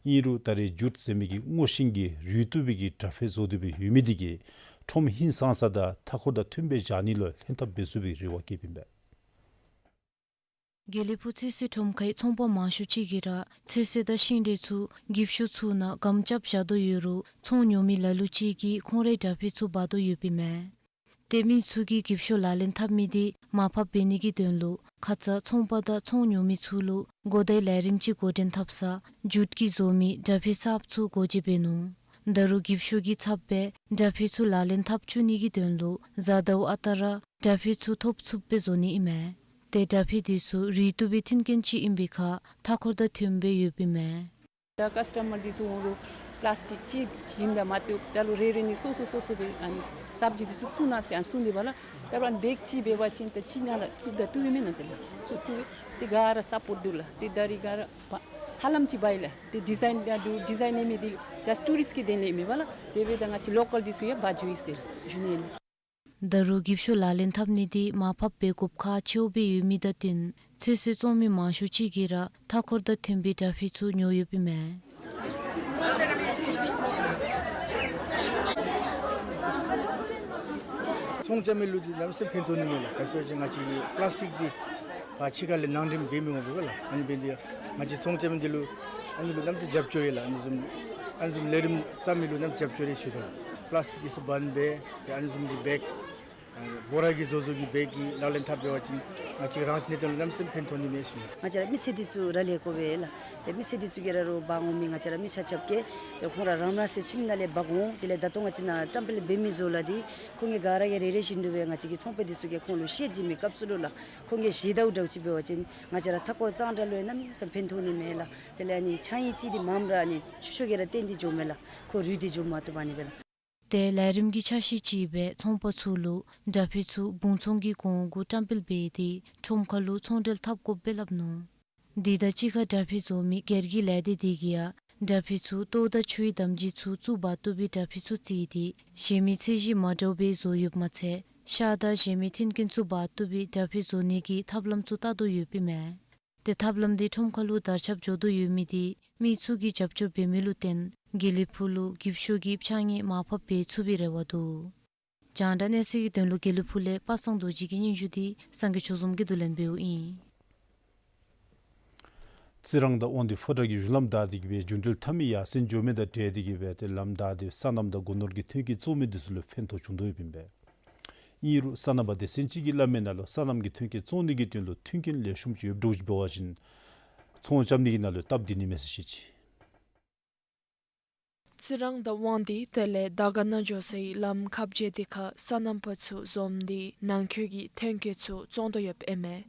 ཨིན་རུང་ད་རེས་ཇུཊ་ཟེར་མི་གི་སྔོ་ཤིང་གི་རུལ་བཏུབ་པའི་གི་དྲ་ཕད་བཟོ་སྟེ་སྦེ་ཡོད་མི་འདི་གིས་ཁྲོམ་ཧིང་སངས་ས་དང་མཐའ་འཁོར་དང་མཐུན་པའི་བཞག་ནི་ལུ་ལྷན་ཐབས་འབད་ཚུགས་པའི་རེ་བ་བསྐྱེདཔ་ཨིན་པས། དགེ་ལེགས་ཕུག་ཚོད་བསྲེ་ཁྲོམ་ཁའི་ཚོང་པ་མང་ཤོས་ཅིག་གིས་ར་ཚོད་བསྲེ་དང་ཤིང་འབྲས་ཚུ་འགྱིབ་ཤོག་ཚུ་ནང་སྒམ་རྐྱབ་བཞག་དོ་ཡོད་རུང་ཚོང་ཉོ་མི་ལ་ལུ་ཅིག་གིས་ཁོང་རའི་དྲ་ཕད་ཚུ་འབག་དོ་ཡོདཔ་ཨིན་མས། ཏེ་མི་ཚུ་གིས་འགྱིབ་ཤོག་ལག་ལེན་འཐབ་མི་འདི་མར་ཕབ་འབད་ནི་གི་དོན་ལུ་ཁ་ཙ་ཚོང་པ་དང་ཚོང་ཉོ་མི་ཚུ་ལུ་གོ་བརྡའི་ལས་རིམ་ཅིག་འགོ་འདྲེན་འཐབ་ས་ཇུཊ་ཀྱིས་བཟོ་མི་དྲ་ཕད་གསརཔ་ཚུ་སྒོ་འབྱེད་འབད་ནུག། ད་རུང་འགྱིབ་ཤོག་གི་ཚབ་སྦེ་དྲ་ཕད་ཚུ་ལག་ལེན་འཐབ་བཅུག་ནི་གི་དོན་ལུ་གཟའ་ཟླཝ་ཨ་རྟག་ར་དྲ་ཕད་ཚུ་ཐོབ་ཚུགསཔ་སྦེ་བཟོ་ནི་ཨིན་མས། ཏེ་དྲ་ཕད་འདི་ཚུ་རུལ་བཏུབ་པའི་མཐུན་རྐྱེན་ཅིག་ཨིན་པའི་ཁར་མཐའ་འཁོར་དང་མཐུན་པའི་ཡོདཔ་ཨིན་མས། ད་ཀཱསི་ཊ་མར་འདི་ཚུ་འོང་རུང་པ་ལཱསི་ཊིཀ་ཅིག་བྱིནམ་ད་མ་བཏུབ་ད་ལུ་རེ་རེ་ནི་སོ་སོ་སོ་སོ་སྦེ་ཨ་ནི་སབ་ཇི་འདི་ཚུ་བཙུགས་གནང་ཟེར་ཨ་ནི་གསུངས་ཏེ་འབདཝ་ལས་ད་རུང་ཨ་ནི་བེག་ཅིག་འབད་བ་ཅིན་ད་ཅིག་ནང་ལུ་བཙུགས་ད་བཏུབ་ཨིན་མེན་ན། དེ་ལས་བཙུགས་བཏུབ་སྦེ་ཏེ་ག་ར་སཔོརཊ་འདུག་ལགས། ཏེ་ད་རེས་ག་ར་ཧ་ལམ་ཅིག་འབག་ཡི་ལགས། ཏེ་ཌི་ཛའིན་ཡང་འདུག། ཌི་ཛའིན་ཨིན་མི་འདི་ཇཱསཊ་ཊུ་རིསཊ་ཀྱི་དོན་ལས་ཨིན་མས་པ་ལགས། དེ་སྦེ་ད་ང་བཅས་ལོ་ཀཱལ་འདི་ཚུ་ཡང་འབག་འགྱོ་ཡི་ཟེར་ཞུ་ནི་ཨིན་ལགས། ད་རུང་འགྱིབ་ཤོག་ལག་ལེན་འཐབ་ནི་འདི་མར་ཕབ་འབད་དགོཔ་ཁག་ཆེཝ་སྦེ་ཡོད་མི་དང་བསྟུན་ཚོད་བསྲེ་བཙོང་མི་མང་ཤོས་ཅིག་གིས་ར་མཐའ་འཁོར་དང་མཐུན་པའི་དྲ་ཕད་ཚུ་ཉོ་ཡོདཔ་ཨིན་མས། ཚོང་རྐྱབ་མི་ལུ་འདི་གནམ་མེད་ས་མེད་ཕན་ཐོགས་ནི་མས་ལགས། ག་ཅི་ཟེར་བ་ཅིན་ང་བཅས་ཀྱི་པ་ལཱསི་ཊིཀ་འདི་ཕར་ཕྱི་ཁ་ལས་ནང་འདྲེན་འབད་མི་འོང་པས་ལགས། ཨ་ནི་འབད་ནི་འདི་ང་བཅས་ཚོང་རྐྱབ་མི་འདི་ལུ་ཨ་ནི་ལུ་གནམ་མེད་ས་མེད་རྒྱབ་སྐྱོར་ཡོད་ལགས། ཨ་ནི་བཟུམ་ཨ་ནི་བཟུམ་ལས་རིམ་བརྩམ་མི་ལུ་གནམ་མེད་ས་མེད་རྒྱབ་སྐྱོར་ཡོད་ཞུ་དོ་ལགས། པ་ལཱསི་ཊིཀ་འདི་ཚུ་བཱན་འབད་ཨ་ནི་བཟུམ་གྱི་བེག་ཨ་བོ་ར་གིས་བཟོ་བཟོ་གི་བེག་གི་ལག་ལེན་འཐབ་འབད་བ་ཅིན་ང་བཅས་རང་བཞིན་གནས་སྟངས་ལུ་གནམ་མེད་ས་མེད་ཕན་ཐོགས་ནི་མས་ཞུ་ནི། ང་བཅས་ར་མི་སེར་འདི་ཚུ་ར་ལས་དགོ་པས་ལགས། ཏེ་མི་སེར་འདི་ཚུ་གིས་ར་རོགས་འབག་འོང་མི་ང་བཅས་ར་མི་ཆ་ཁྱབ་ཀྱིས་ཏེ་ཁོང་ར་རང་རང་སོའི་ཁྱིམ་ནང་ལས་འབག་འོང་། དེ་ལས་ད་ལྟོ་ང་བཅས་ནཱ་བཀྲམ་སྤེལ་འབད་མི་ཚུ་ལགས་འདི་ཁོང་གིས་ག་ར་གིས་རེ་རེ་བཞིན་དུ་སྦེ་ང་བཅས་ཀྱི་ཚོང་པ་འདི་ཚུ་གིས་ཁོང་ལུ་བཤད་བྱིན་མི་སྐབས་སུ་ལུ་ལགས། ཁོང་གིས་ཞུ་དོ་བཟུམ་ཅིག་འབད་བ་ཅིན་ང་བཅས་ར་མཐའ་འཁོར་གཙང་སྦྲ་ལུ་ཡང་གནམ་མེད་ས་མེད་ཕན་ཐོགས་ནི་མས་ལགས། དེ་ལས་ཨ་ནི་ཆང་ཡིག་ཅིག་འདི་མངམ་ར་ཨ་ནི་ཆུ་ཤོག་གིས་ར་བཏོན་ཏེ་འགྱོཝ་མས་ལགས། ཁོ་རུལ་ཏེ་འགྱོ་མ་བཏུབ་པས་ཨ་ནི་སྦེ་ལགས། ཏེ་ལས་རིམ་གྱི་ཆ་ཤས་ཅིག་སྦེ་ཚོང་པ་ཚུ་ལུ་དྲ་ཕད་ཚུ་སྦུང་ཚོང་གི་གོང་གུ་བཀྲམ་སྤེལ་འབད་དེ་ཁྲོམ་ཁ་ལུ་ཚོང་འབྲེལ་འཐབ་དགོཔ་སྦེ་སླབ་ནུག། དེ་དང་གཅིག་ཁར་དྲ་ཕད་བཟོ་མི་སྒེར་གྱི་ལས་སྡེ་དེ་གིས་ཡང་དྲ་ཕད་ཚུ་ལྟོ་དང་ཆུའི་དམ་སྦྱིས་ཚུ་བཙུགས་འབག་བཏུབ་པའི་དྲ་ཕད་ཚུ་བརྩིས་ཏེ་གཞན་མི་ཚད་གཞི་མ་འདྲཝ་སྦེ་བཟོ་ཡོདཔ་མ་ཚད་ཤ་དང་གཞན་མི་མཐུན་རྐྱེན་ཚུ་འབག་བཏུབ་པའི་དྲ་ཕད་བཟོ་ནི་གི་ཐབས་ལམ་ཚུ་བལྟ་དོ་ཡོདཔ་ཨིན་མས། ཏེ་ཐབས་ལམ་འདི་ཁྲོམ་ཁ་ལུ་དར་ཁྱབ་འགྱོ་དོ་ཡོད་མི་འདི་མི་ཚུ་གིས་རྒྱབ་སྐྱོར་འབད་མི་ལུ་བརྟེན་དགེ་ལེགས་ཕུག་ལུ་འགྱིབ་ཤོག་གི་ཕྱགས་སྙིགས་མར་ཕབ་འབད་ཚུགས་པའི་རེ་བ་འདུག། རྒྱང་བསྒྲགས་གནས་ཚུལ་གྱི་དོན་ལུ་དགེ་ལེགས་ཕུག་ལས་པ་སངས་རྡོ་རྗེ་གི་སྙན་ཞུ་འདི་སངས་རྒྱས་ཆོས་འཛོམས་ཀྱིས་བསྡུ་ལེན་འབདཝ་ཨིན། རྩི་རང་དང་དབང་འདུས་ཕོ་བྲང་གི་གཞུང་ལམ་བདའ་སྟེ་གིས་སྦེ་རྒྱུན་འགྲུལ་འཐབ་མི་ཡར་སེང་འགྱོ་མི་དང་འབྲེལ་ཏེ་གིས་སྦེ་ཏེ་ལམ་བདའ་སྟེ་སོ་ནམ་དང་སྒོ་ནོར་གྱི་ཐོན་སྐྱེད་བཙོང་མི་འདི་ཚུ་ལུ་ཕན་ཐོགས་བྱུང་དོ་ཡོདཔ་ཨིན་པས། ཨིན་རུང་སོ་ནམ་པ་སྡེ་ཚན་ཅིག་གིས་སླབ་མི་ནང་ལུ་སོ་ནམ་གྱི་ཐོན་སྐྱེད་བཙོང་ནི་གི་དོན་ལུ་མཐུན་རྐྱེན་ལེགས་ཤོམ་ཅིག་ཡོདཔ་འདྲཝ་ཅིག་འབད་བ་ཅིན་ཚོང་རྐྱབ་ནི་གི་ནང་ལུ་སྟབས་བདེ་ནི་མས་ཟེར་བཤད་ཅི། རྩི་རང་དང་དབང་འདུས་དེ་ལས་དར་དཀར་ནང་འགྱོ་སའི་ལམ་ཁ་བརྒྱད་དེ་ཁར་སོ་ནམ་པ་ཚུ་འཛོམས་ཏེ་ནང་འཁོད་ཀྱི་ཐོན་སྐྱེད་ཚུ་བཙོང་དོ་ཡོདཔ་ཨིན་མས།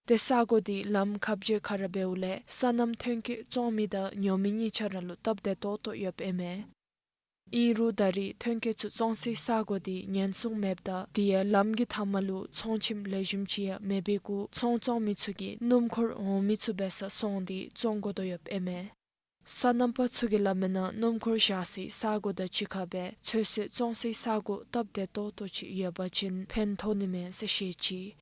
ཏེ་ས་གོ་འདི་ལམ་ཁ་བརྒྱད་ཁར་འབདཝ་ལས་སོ་ནམ་ཐོན་སྐྱེད་བཙོང་མི་དང་ཉོ་མི་གཉིས་ཆ་ར་ལུ་སྟབས་བདེ་ཏོག་ཏོ་ཡོདཔ་ཨིན་མས། ཨིན་རུང་ད་རེས་ཐོན་སྐྱེད་ཚུ་བཙོང་སའི་ས་གོ་འདི་ཉེན་སྲུང་མེདཔ་ད་དེ་ཡང་ལམ་གྱི་མཐའ་མ་ལུ་ཚོང་ཁྱིམ་ལེགས་ཤོམ་ཅིག་ཡང་མེད་པའི་གུ་ཚོང་བཙོང་མི་ཚུ་གིས་སྣུམ་འཁོར་འོང་མི་ཚུ་འབད་སར་སོང་སྟེ་བཙོང་དགོ་དོ་ཡོདཔ་ཨིན་མས། སོ་ནམ་པ་ཚུ་གིས་སླབ་མི་ནང་སྣུམ་འཁོར་བཞག་སའི་ས་གོ་དང་གཅིག་ཁར་སྦེ་ཚོད་བསྲེ་བཙོང་སའི་ས་གོ་སྟབས་བདེ་ཏོག་ཏོ་ཅིག་ཡོད་པ་ཅིན་ཕན་ཐོགས་ནི་མས་ཟེར་བཤད་ཅི།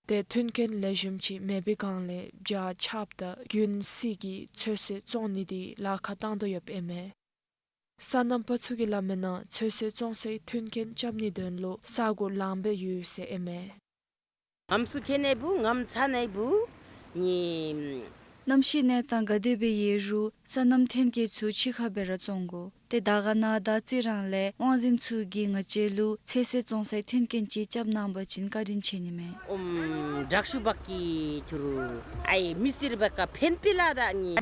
ཏེ་མཐུན་རྐྱེན་ལེགས་ཤོམ་ཅིག་མེད་པའི་སྒང་ལས་བྱ་ཆབ་དང་རྒྱུན་བསྲེ་གི་ཚོད་བསྲེ་བཙོང་ནི་འདི་ལཱ་ཁག་བཏང་དོ་ཡོདཔ་ཨིན་མས། སོ་ནམ་པ་ཚུ་གིས་སླབ་མི་ནང་ཚོད་བསྲེ་བཙོང་སའི་མཐུན་རྐྱེན་རྐྱབ་ནིའི་དོན་ལུ་ས་གོ་ལངམ་སྦེ་ཡོད་ཟེར་ཨིན་མས། ངམ་སུ་ཁེ་ནེ་བུ་ངམ་ཚ་ནེ་བུ་ནི། གནམ་གཤིས་གནས་སྟངས་ག་དེ་སྦེ་ཡོད་རུང་སོ་ནམ་ཐོན་སྐྱེད་ཚུ་གཅིག་ཁར་སྦེ་ར་བཙོང་དགོ། ཏེ་དར་དཀར་ན་དང་རྩི་རང་ལས་དབང་འཛིན་ཚུ་གིས་ང་བཅས་ལུ་ཚོད་བསྲེ་བཙོང་སའི་མཐུན་རྐྱེན་ཅིག་རྐྱབ་གནང་པ་ཅིན་བཀའ་དྲིན་ཆེ་ནི་མས། ཨོམ་དྲག་ཤུ་བག་གི་ཐུ་རུ་ཨའི་མི་སེར་བ་ཀ་ཕན་པི་ལ་ར་ནི།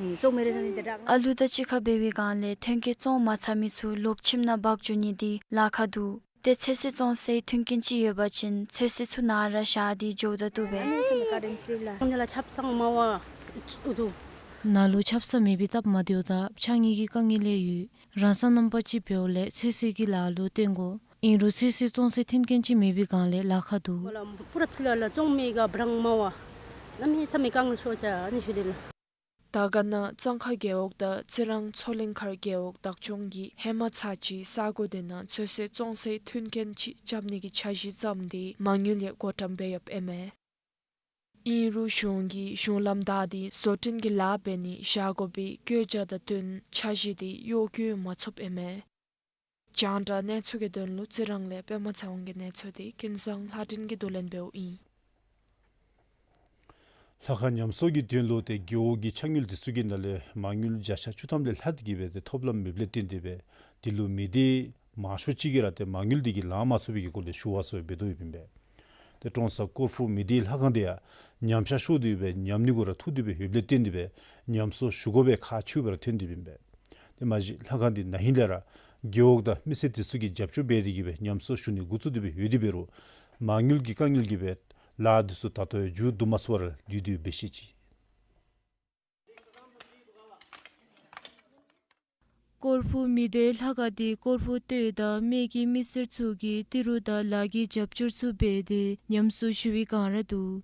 ཨ་ལུ་དང་གཅིག་ཁར་འབད་བའི་སྒང་ལས་ཐོན་སྐྱེད་བཙོང་མ་ཚར་མི་ཚུ་ལོག་ཁྱིམ་ནང་འབག་འགྱོ་ནི་འདི་ལཱ་ཁག་འདུག། ཏེ་ཚོད་བསྲེ་བཙོང་སའི་མཐུན་རྐྱེན་ཅིག་ཡོད་པ་ཅིན་ཚོད་བསྲེ་ཚུ་ནཱ་ར་བཞག་སྟེ་འགྱོཝ་ད་བཏུབ་པས། ནཱ་ལུ་ཆབ་གསང་མེད་པའི་སྟབས་མ་བདེཝ་ད་ཕྱགས་སྙིགས་ཀྱི་དཀའ་ངལ་ལས་ཡོད། རང་སོ་ནམ་པ་ཅིག་འབདཝ་ལས་ཚོད་བསྲེ་གི་ལཱ་ལུ་བརྟེན་དགོ། ཨིན་རུང་ཚོད་བསྲེ་བཙོང་སའི་མཐུན་རྐྱེན་ཅིག་མེད་པའི་སྒང་ལས་ལཱ་ཁག་འདུག། དར་དཀར་ན་གཙང་ཁ་རྒེད་འོག་དང་རྩི་རང་མཚོ་གླིང་མཁར་རྒེད་འོག་བདག་སྐྱོང་གིས་ཧེ་མ་ཚར་གཅིག་ས་གོ་དེ་ནང་ཚོད་བསྲེ་བཙོང་སའི་མཐུན་རྐྱེན་ཅིག་རྐྱབ་ནི་གི་འཆར་གཞི་བརྩམས་ཏེ་མ་དངུལ་ཡང་བགོ་བཀྲམ་འབད་ཡོདཔ་ཨིན་མས། ཨིན་རུང་གཞུང་གིས་གཞུང་ལམ་བདའ་སྟེ་བཟོ་སྐྲུན་གྱི་ལཱ་འབད་ནི་བཞག་དགོ་པའི་བཀོད་རྒྱ་དང་བསྟུན་འཆར་གཞི་དེ་གཡོག་བཀོལ་མ་ཚུགསཔ་ཨིན་མས། རྒྱང་བསྒྲགས་གནས་ཚུལ་གྱི་དོན་ལུ་རྩི་རང་ལས་པདྨ་ཚེ་དབང་གི་གནས་ཚུལ་དེ་ཀུན་བཟང་ལྷ་སྒྲོན་གྱིས་བསྡུ་ལེན་འབདཝ་ཨིན། ལྷ་ཁང་ཉམས་གསོ་གི་དོན་ལུ་ཏེ་རྒེད་འོག་གི་ཆ་དངུལ་དེ་ཚུ་གི་ནང་ལས་མ་དངུལ་བརྒྱ་ཆ་བཅུ་ཐམ་ལས་ལྷག་སྟེ་གི་སྦེ་ཏེ་ཐོབ་ལམ་མེདཔ་ལས་བརྟེན་ཏེ་སྦེ་དེ་ལུ་མི་སྡེ་མང་ཤོས་ཅིག་གིས་ར་ཏེ་མ་དངུལ་དེ་གིས་ལང་མ་ཚུགས་པའི་གི་སྐོར་ལས་ཞུ་བ་ཚུ་འབད་དོ་ཡོདཔ་ཨིན་པས། ཏེ་ཀྲོང་གསར་ཀོར་ཕུ་མི་སྡེའི་ལྷ་ཁང་དེ་ཡང་ཉམས་ཆག་ཤོར་ཏེ་སྦེ་ཉམས་ནི་གུ་ར་ཐུག་སྟེ་སྦེ་ཡོདཔ་ལས་བརྟེན་ཏེ་སྦེ་ཉམས་གསོ་ཞུ་དགོ་པའི་ཁག་ཆེཝ་སྦེ་ར་ཐོན་ཏེ་ཨིན་པས། ཏེ་མ་གཞི་ལྷ་ཁང་དེ་ན་ཧིང་ལས་ར་རྒེད་འོག་དང་མི་སེར་དེ་ཚུ་གིས་རྒྱབ་སྐྱོར་འབད་དེ་གི་སྦེ་ཉམས་གསོ་ཞུ་ནི་འགོ་བཙུགས་ཏེ་སྦེ་ཡོད་དེ་འབད་རུང་མ་དངུལ་གྱི་དཀའ་ངལ་གྱིས་སྦེ་ལཱ་དེ་ཚུ་ད་ལྟོ་ཡང་མཇུག་བསྡུ་མ་ཚུགས་པར་ལུས་ཏེ་ཡོདཔ་སྦེ་བཤད་ཅི། ཀོར་ཕུ་མི་སྡེའི་ལྷ་ཁང་དེ་ཀོར་ཕུ་སྟོད་དང་སྨད་ཀྱི་མི་སེར་ཚུ་གིས་ཏི་རུ་དང་ལཱ་གི་རྒྱབ་སྐྱོར་ཚུ་འབད་དེ་ཉམས་གསོ་ཞུ་བའི་བསྒང་ར་འདུག།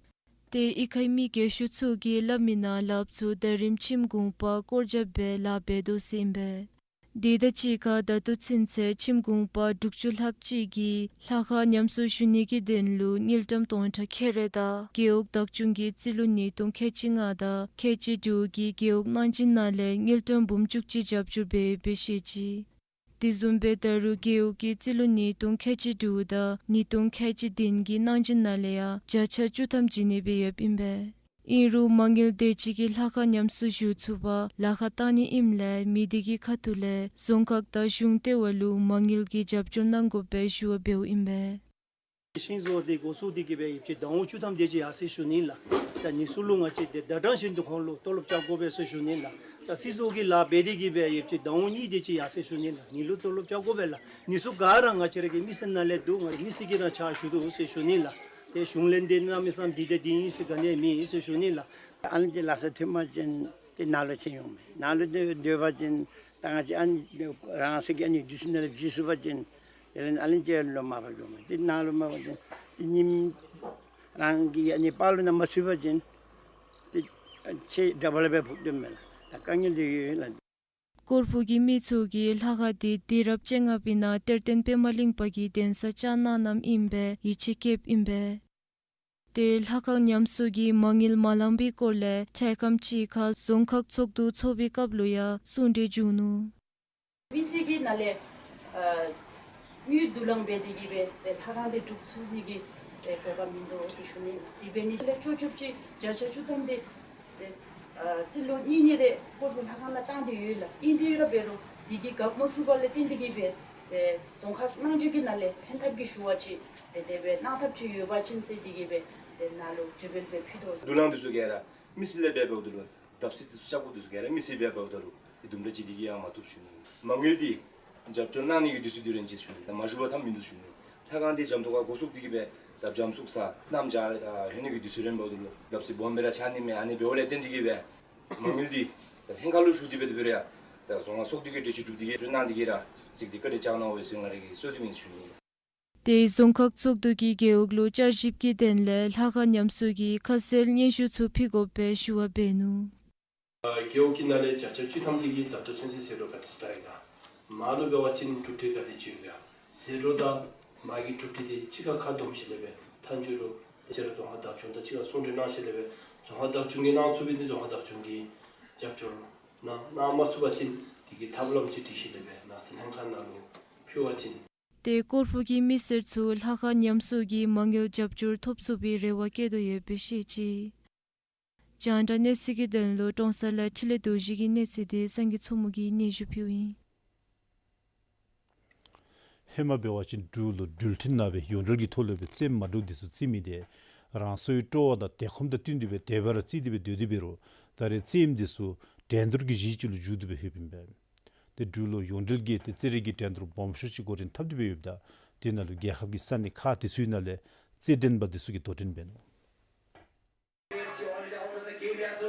ཏེ་གཡུས་ཁའི་མི་རྒས་ཤོས་ཚུ་གིས་སླབ་མི་ནང་ལགས་ཚུ་ད་རིས་ཁྱིམ་གུང་པ་སྐོར་རྒྱབ་སྦེ་ལཱ་འབད་དོ་ཟེར་ཨིན་པས། དེ་དང་གཅིག་ཁར་ད་ལྟོ་ཚུན་ཚོད་ཁྱིམ་གུང་པ་དྲུག་ཅུ་ལྷགཔ་ཅིག་གིས་ལྷ་ཁང་ཉམས་གསོ་ཞུ་ནི་གི་དོན་ལུ་དངུལ་ཀྲམ་སྟོང་ཕྲག་ཁལ་རེ་དང་རྒེད་འོག་བདག་སྐྱོང་གིས་རྩིས་ལོ་ཉིས་སྟོང་ཁལ་གཅིག་ལྔ་དང་ཁལ་གཅིག་དྲུག་གི་རྒེད་འོག་གནང་སྦྱིན་ནང་ལས་དངུལ་ཀྲམ་འབུམ་བཅུ་གཅིག་རྒྱབ་སྐྱོར་འབད་ཡོདཔ་སྦེ་བཤད་ཅི། དེ་བཟུམ་སྦེ་ད་རུང་རྒེད་འོག་གིས་རྩིས་ལོ་ཉིས་སྟོང་ཁལ་གཅིག་དྲུག་དང་ཉིས་སྟོང་ཁལ་གཅིག་བདུན་གྱི་གནང་སྦྱིན་ནང་ལས་ཡང་བརྒྱ་ཆ་བཅུ་ཐམ་བྱིན་ནི་སྦེ་ཡོདཔ་ཨིན་པས། ཨིན་རུང་མ་དངུལ་དེ་ཅིག་གིས་ལྷ་ཁང་ཉམས་གསོ་ཞུ་ཚུགས་པར་ལཱ་ཁག་བཏང་ནི་ཨིནམ་ལས་མི་སྡེ་གི་ཁ་ཐུག་ལས་རྫོང་ཁག་དང་གཞུང་ལྟེ་བ་ལུ་མ་དངུལ་གྱི་རྒྱབ་སྐྱོར་གནང་དགོ་པའི་ཞུ་བ་འབདཝ་ཨིན་པས། ཤིང་བཟོ་དེ་འགོ་བཙུགས་ཏེ་གི་སྦེ་ཡོདཔ་ཅིག་ཟླཝ་བཅུ་ཐམ་དེ་ཅིག་ཡར་སེང་ཞུ་ནི་ལགས། ད་ནི་ཚུ་ལུ་ང་བཅས་དེ་ཟླ་གྲངས་བཞིན་དུ་ཁོང་ལུ་ཏོ་ལོབ་རྐྱབ་དགོ་པས་ཟེར་ཞུ་ནི་ལགས། ད་སིལ་བཟོ་གི་ལཱ་འབད་དེ་གི་སྦེ་ཡོདཔ་ཅིག་ཟླཝ་གཉིས་དེ་ཅིག་ཡར་སེང་ཞུ་ནི་ལགས། ནི་ལུ་ཏོ་ལོབ་རྐྱབ་དགོ་པས་ལགས། ནི་ཚུ་ག་ར་ང་བཅས་ར་གི་མི་སེར་ནང་ལས་འདུག། ང་མི་སེར་གྱིས་ར་ཕྱག་ཞུ་དོ་ཟེར་ཞུ་ནི་ལགས། ཏེ་གཞུང་ལས་འདི་གནམ་མེད་ས་མེད་འདི་དང་འདི་ཨིན་ཟེར་ག་ནི་མེད་ཟེར་ཞུ་ནི་ལགས། ཨ་ནི་ཅིག་ལགས་སོ་ཐོན་པ་ཅིན་ཏེ་ནཱ་ལུ་ཁྱིམ་ཡོང་མས། ནཱ་ལུ་སྡོད་སྡོད་པ་ཅིན་ད་ང་བཅས་ཨ་ནི་རང་སོའི་གི་ཨ་ནི་འདི་ཚུ་ནང་ལས་བྱིན་ཚུགས་པ་ཅིན་དེ་ལས་ཨ་ནི་ཅིག་ལུ་མར་ཕབ་འགྱོཝ་མས། ཏེ་ནཱ་ལུ་མར་ཕབ་ཅིན་ཏེ་ཉིནམ་རང་གི་ཨ་ནི་པར་ལུ་ནང་མ་ཚུད་པ་ཅིན་ཏེ་ཁྱེད་ཌ་བལ་སྦེ་ཕོག་སྡོདཔ་མས་ལགས། ད་དཀའ་ངལ་འདི་ཡོད་ལགས། ཀོར་ཕུ་གི་མི་ཚུ་གིས་ལྷ་ཁང་འདི་དུས་རབས་བཅོ་ལྔ་པའི་ནང་གཏེར་སྟོན་པདྨ་གླིང་པ་གིས་གདན་ས་བཅགས་གནང་གནངམ་ཨིན་པས་ཡིད་ཆེས་བསྐྱེདཔ་ཨིན་པས། ཏེ་ལྷ་ཁང་ཉམས་གསོ་གི་མ་དངུལ་མ་ལང་པའི་སྐོར་ལས་འཕྲལ་ཁམས་ཅིག་ཁར་རྫོང་ཁག་ཚོགས་འདུ་ཚོགས་པའི་སྐབས་ལུ་ཡང་གསུང་གྲོས་བྱུང་ནུག། མི་སེར་གྱི་ནང་ལས་ཨ་དངུལ་བསྡུ་ལེན་འབད་དེ་གི་སྦེ་ཏེ་ལྷ་ཁང་འདི་སྒྲུབ་ཚུགས་ནི་གི་ཏེ་གོ་སྐབས་མིན་འདུག་ཟེར་ཞུ་ནི། དེ་འབད་ནི་ལས་ཆོག་ཆོགཔ་ཅིག་བརྒྱ་ཆ་བཅུ་ཐམ་དེ་ཏེ་ཨ་རྩིས་ལོ་གཉིས་གཉིས་རེ་ཀོར་ཕུ་ལྷ་ཁང་ནང་བཏང་སྟེ་ཡོད་ལགས། ཨིན་ཏེ་ར་འབད་རུང་དེ་གིས་རྒཔོ་མ་ཚུགས་པ་ལས་བརྟེན་ཏེ་གི་སྦེ་ཏེ་རྫོང་ཁག་གནང་སྦྱིན་གྱི་ནང་ལས་ཕན་ཐབས་ཀྱི་ཞུ་བ་ཅིག་ཏེ་དེ་སྦེ་གནང་ཐབས་ཅིག་ཡོད་པ་ཅིན་ཟེར་དེ་གི་སྦེ་ཏེ་ནཱ་ལུ་དྲི་བ་སྦེ་ཕུལ་དོ་ཟེར། བསྡུ་ལེན་འདི་ཚུ་ག་ར་མི་སེར་ལས་འབད་འབདཝ་ད་ལུ་བརྡབ་གསིག་འདི་ཚུ་རྐྱབ་དགོཔ་འདི་ཚུ་ག་ར་མི་སེར་འབད་འབདཝ་ད་ལུ་དེ་དུམ་གྲ་ཅིག་དེ་གིས་ཡང་མ་བཏུབ་ཞུ་ནི། མ་དངུལ་འདི་རྒྱབ་སྐྱོར་གནང་ནི་གི་དུས་ཚོད་འདི་རན་ཅི་ཞུ་ནི། ད་མ་ཞུ་བར་ཐབས་མིན་འདུག་ཞུ་ནི། ལྷ་ཁང་འདི་འཇམ་ཏོག་ཁར་འགོ་བཙུགས་ཏེ་གི་སྦེ་ད་འཇམ་སུག་ས་གནམ་བྱཱར་ཨ་ལྷོད་ནི་གི་དུས་ཚོད་རན་འབདཝ་ད་ལུ་བརྡབ་གསིག་སྦོམ་སྦེ་ར་ཆགས་ནི་མས། ཨ་ནི་འབདཝ་ལས་བརྟེན་ཏེ་གི་སྦེ་མ་དངུལ་འདི་ད་ལྷན་ཁག་ལུ་ཞུ་སྟེ་འབད་དེ་འབད་རུང་ཡང་ད་རྫོང་ཁག་ཚོགས་འདུ་གིས་གྲོས་ཆོད་གྲུབ་སྟེ་གི་གྲོས་གནང་སྟེ་གི་ར་ཅིག་འདི་བཀའ་དྲིན་བསྐྱང་གནང་འོང་ཟེར་ང་ར་གིས་གསོལ་འདེབས་ཨིན་ཞུ་ནི། ཏེ་རྫོང་ཁག་ཚོགས་འདུ་གིས་རྒེད་འོག་ལུ་བསྐྱར་ཞིབ་ཀྱི་དོན་ལས་ལྷ་ཁང་ཉམས་གསོ་གི་ཁ་གསལ་སྙན་ཞུ་ཚུ་ཕུལ་དགོ་པའི་ཞུ་བ་འབད་ནུག། རྒེད་འོག་གི་ནང་ལས་བརྒྱ་ཆ་བཅུ་ཐམ་དེ་གིས་ད་ལྟོ་ཚུན་ཚོད་ཟད་འགྲོ་ག་དེ་ཅིག་བཏང་ཡི་ག། མར་ལུ་འབད་བ་ཅིན་གྲུབ་འབྲས་ག་དེ་ཅིག་ཡོད་ག། ཟད་འགྲོ་དང་མར་གྱི་གྲུབ་འབྲས་དེ་གཅིག་ཁར་ཁ་བསྡོམས་ཞིནམ་ལས་སྦེ་མཐའ་མཇུག་ལུ་དེ་ཅིག་ར་རྫོང་ཁག་བདག་སྐྱོང་དང་གཅིག་ཁར་ཟུང་འབྲེལ་གནང་ཞིནམ་ལས་སྦེ་རྫོང་ཁག་བདག་སྐྱོང་གིས་གནང་ཚུགས་པའི་དེ་རྫོང་ཁག་བདག་སྐྱོང་གིས་རྒྱབ་སྐྱོར་གནང་གནང་མ་ཚུགས་པ་ཅིན་དེ་གི་ཐབས་ལམ་ཅིག་སྒྲིག་ཞིནམ་ལས་སྦེ་ནགས་ཚལ་ལྷན་ཁག་ནང་ལུ་ཕུལ་བ་ཅིན། ཏེ་སྐོར་པ་གི་མི་སེར་ཚུ་ལྷ་ཁང་ཉམས་གསོ་གི་མ་དངུལ་རྒྱབ་སྐྱོར་ཐོབ་ཚུགས་པའི་རེ་བ་བསྐྱེད་དོ་ཡོདཔ་སྦེ་བཤད་ཅི། རྒྱང་བསྒྲགས་གནས་ཚུལ་གྱི་དོན་ལུ་ཀྲོང་གསར་ལས་འཕྲིན་ལས་རྡོ་རྗེ་གི་གནས་ཚུལ་དེ་སངས་རྒྱས་མཚོ་མོ་གིས་སྙན་ཞུ་ཕུལཝ་ཨིན། ཧེ་མ་འབད་བ་ཅིན་འབྲུག་ལུ་འགྲུལ་འཕྲིན་ནང་སྦེ་ཡོངས་འབྲེལ་གྱི་ཐོག་ལས་སྦེ་རྩེདམོ་མ་འདྲཝ་འདི་ཚུ་རྩེད་མི་དེ་རང་སོའི་སྤྲོ་བ་དང་དེ་ཁོམ་དང་བསྟུན་ཏེ་སྦེ་དེ་སྦེ་ར་རྩེད་དེ་སྦེ་སྡོད་དེ་འབད་རུང་ད་རེས་རྩེདམོ་འདི་ཚུ་འགྲན་བསྡུར་གྱི་གཞི་ཅིག་ལུ་འགྱུར་ཏེ་སྦེ་ལྷོདཔ་ཨིན་པས། ཏེ་འབྲུག་ལུ་ཡོངས་འབྲེལ་གྱི་ཏེ་རྩེད་རིགས་ཀྱི་འགྲན་བསྡུར་སྦོམ་ཤོས་ཅིག་འགོ་འདྲེན་འཐབ་སྟེ་སྦེ་ཡོདཔ་ད་དེ་ནང་ལུ་རྒྱལ་ཁབ་ཀྱི་ས་གནས་ཁག་དེ་ཚུ་ནང་ལས་རྩེད་འགྲན་པ་དེ་ཚུ་གིས་དོ་འགྲན་འབད་ནུག།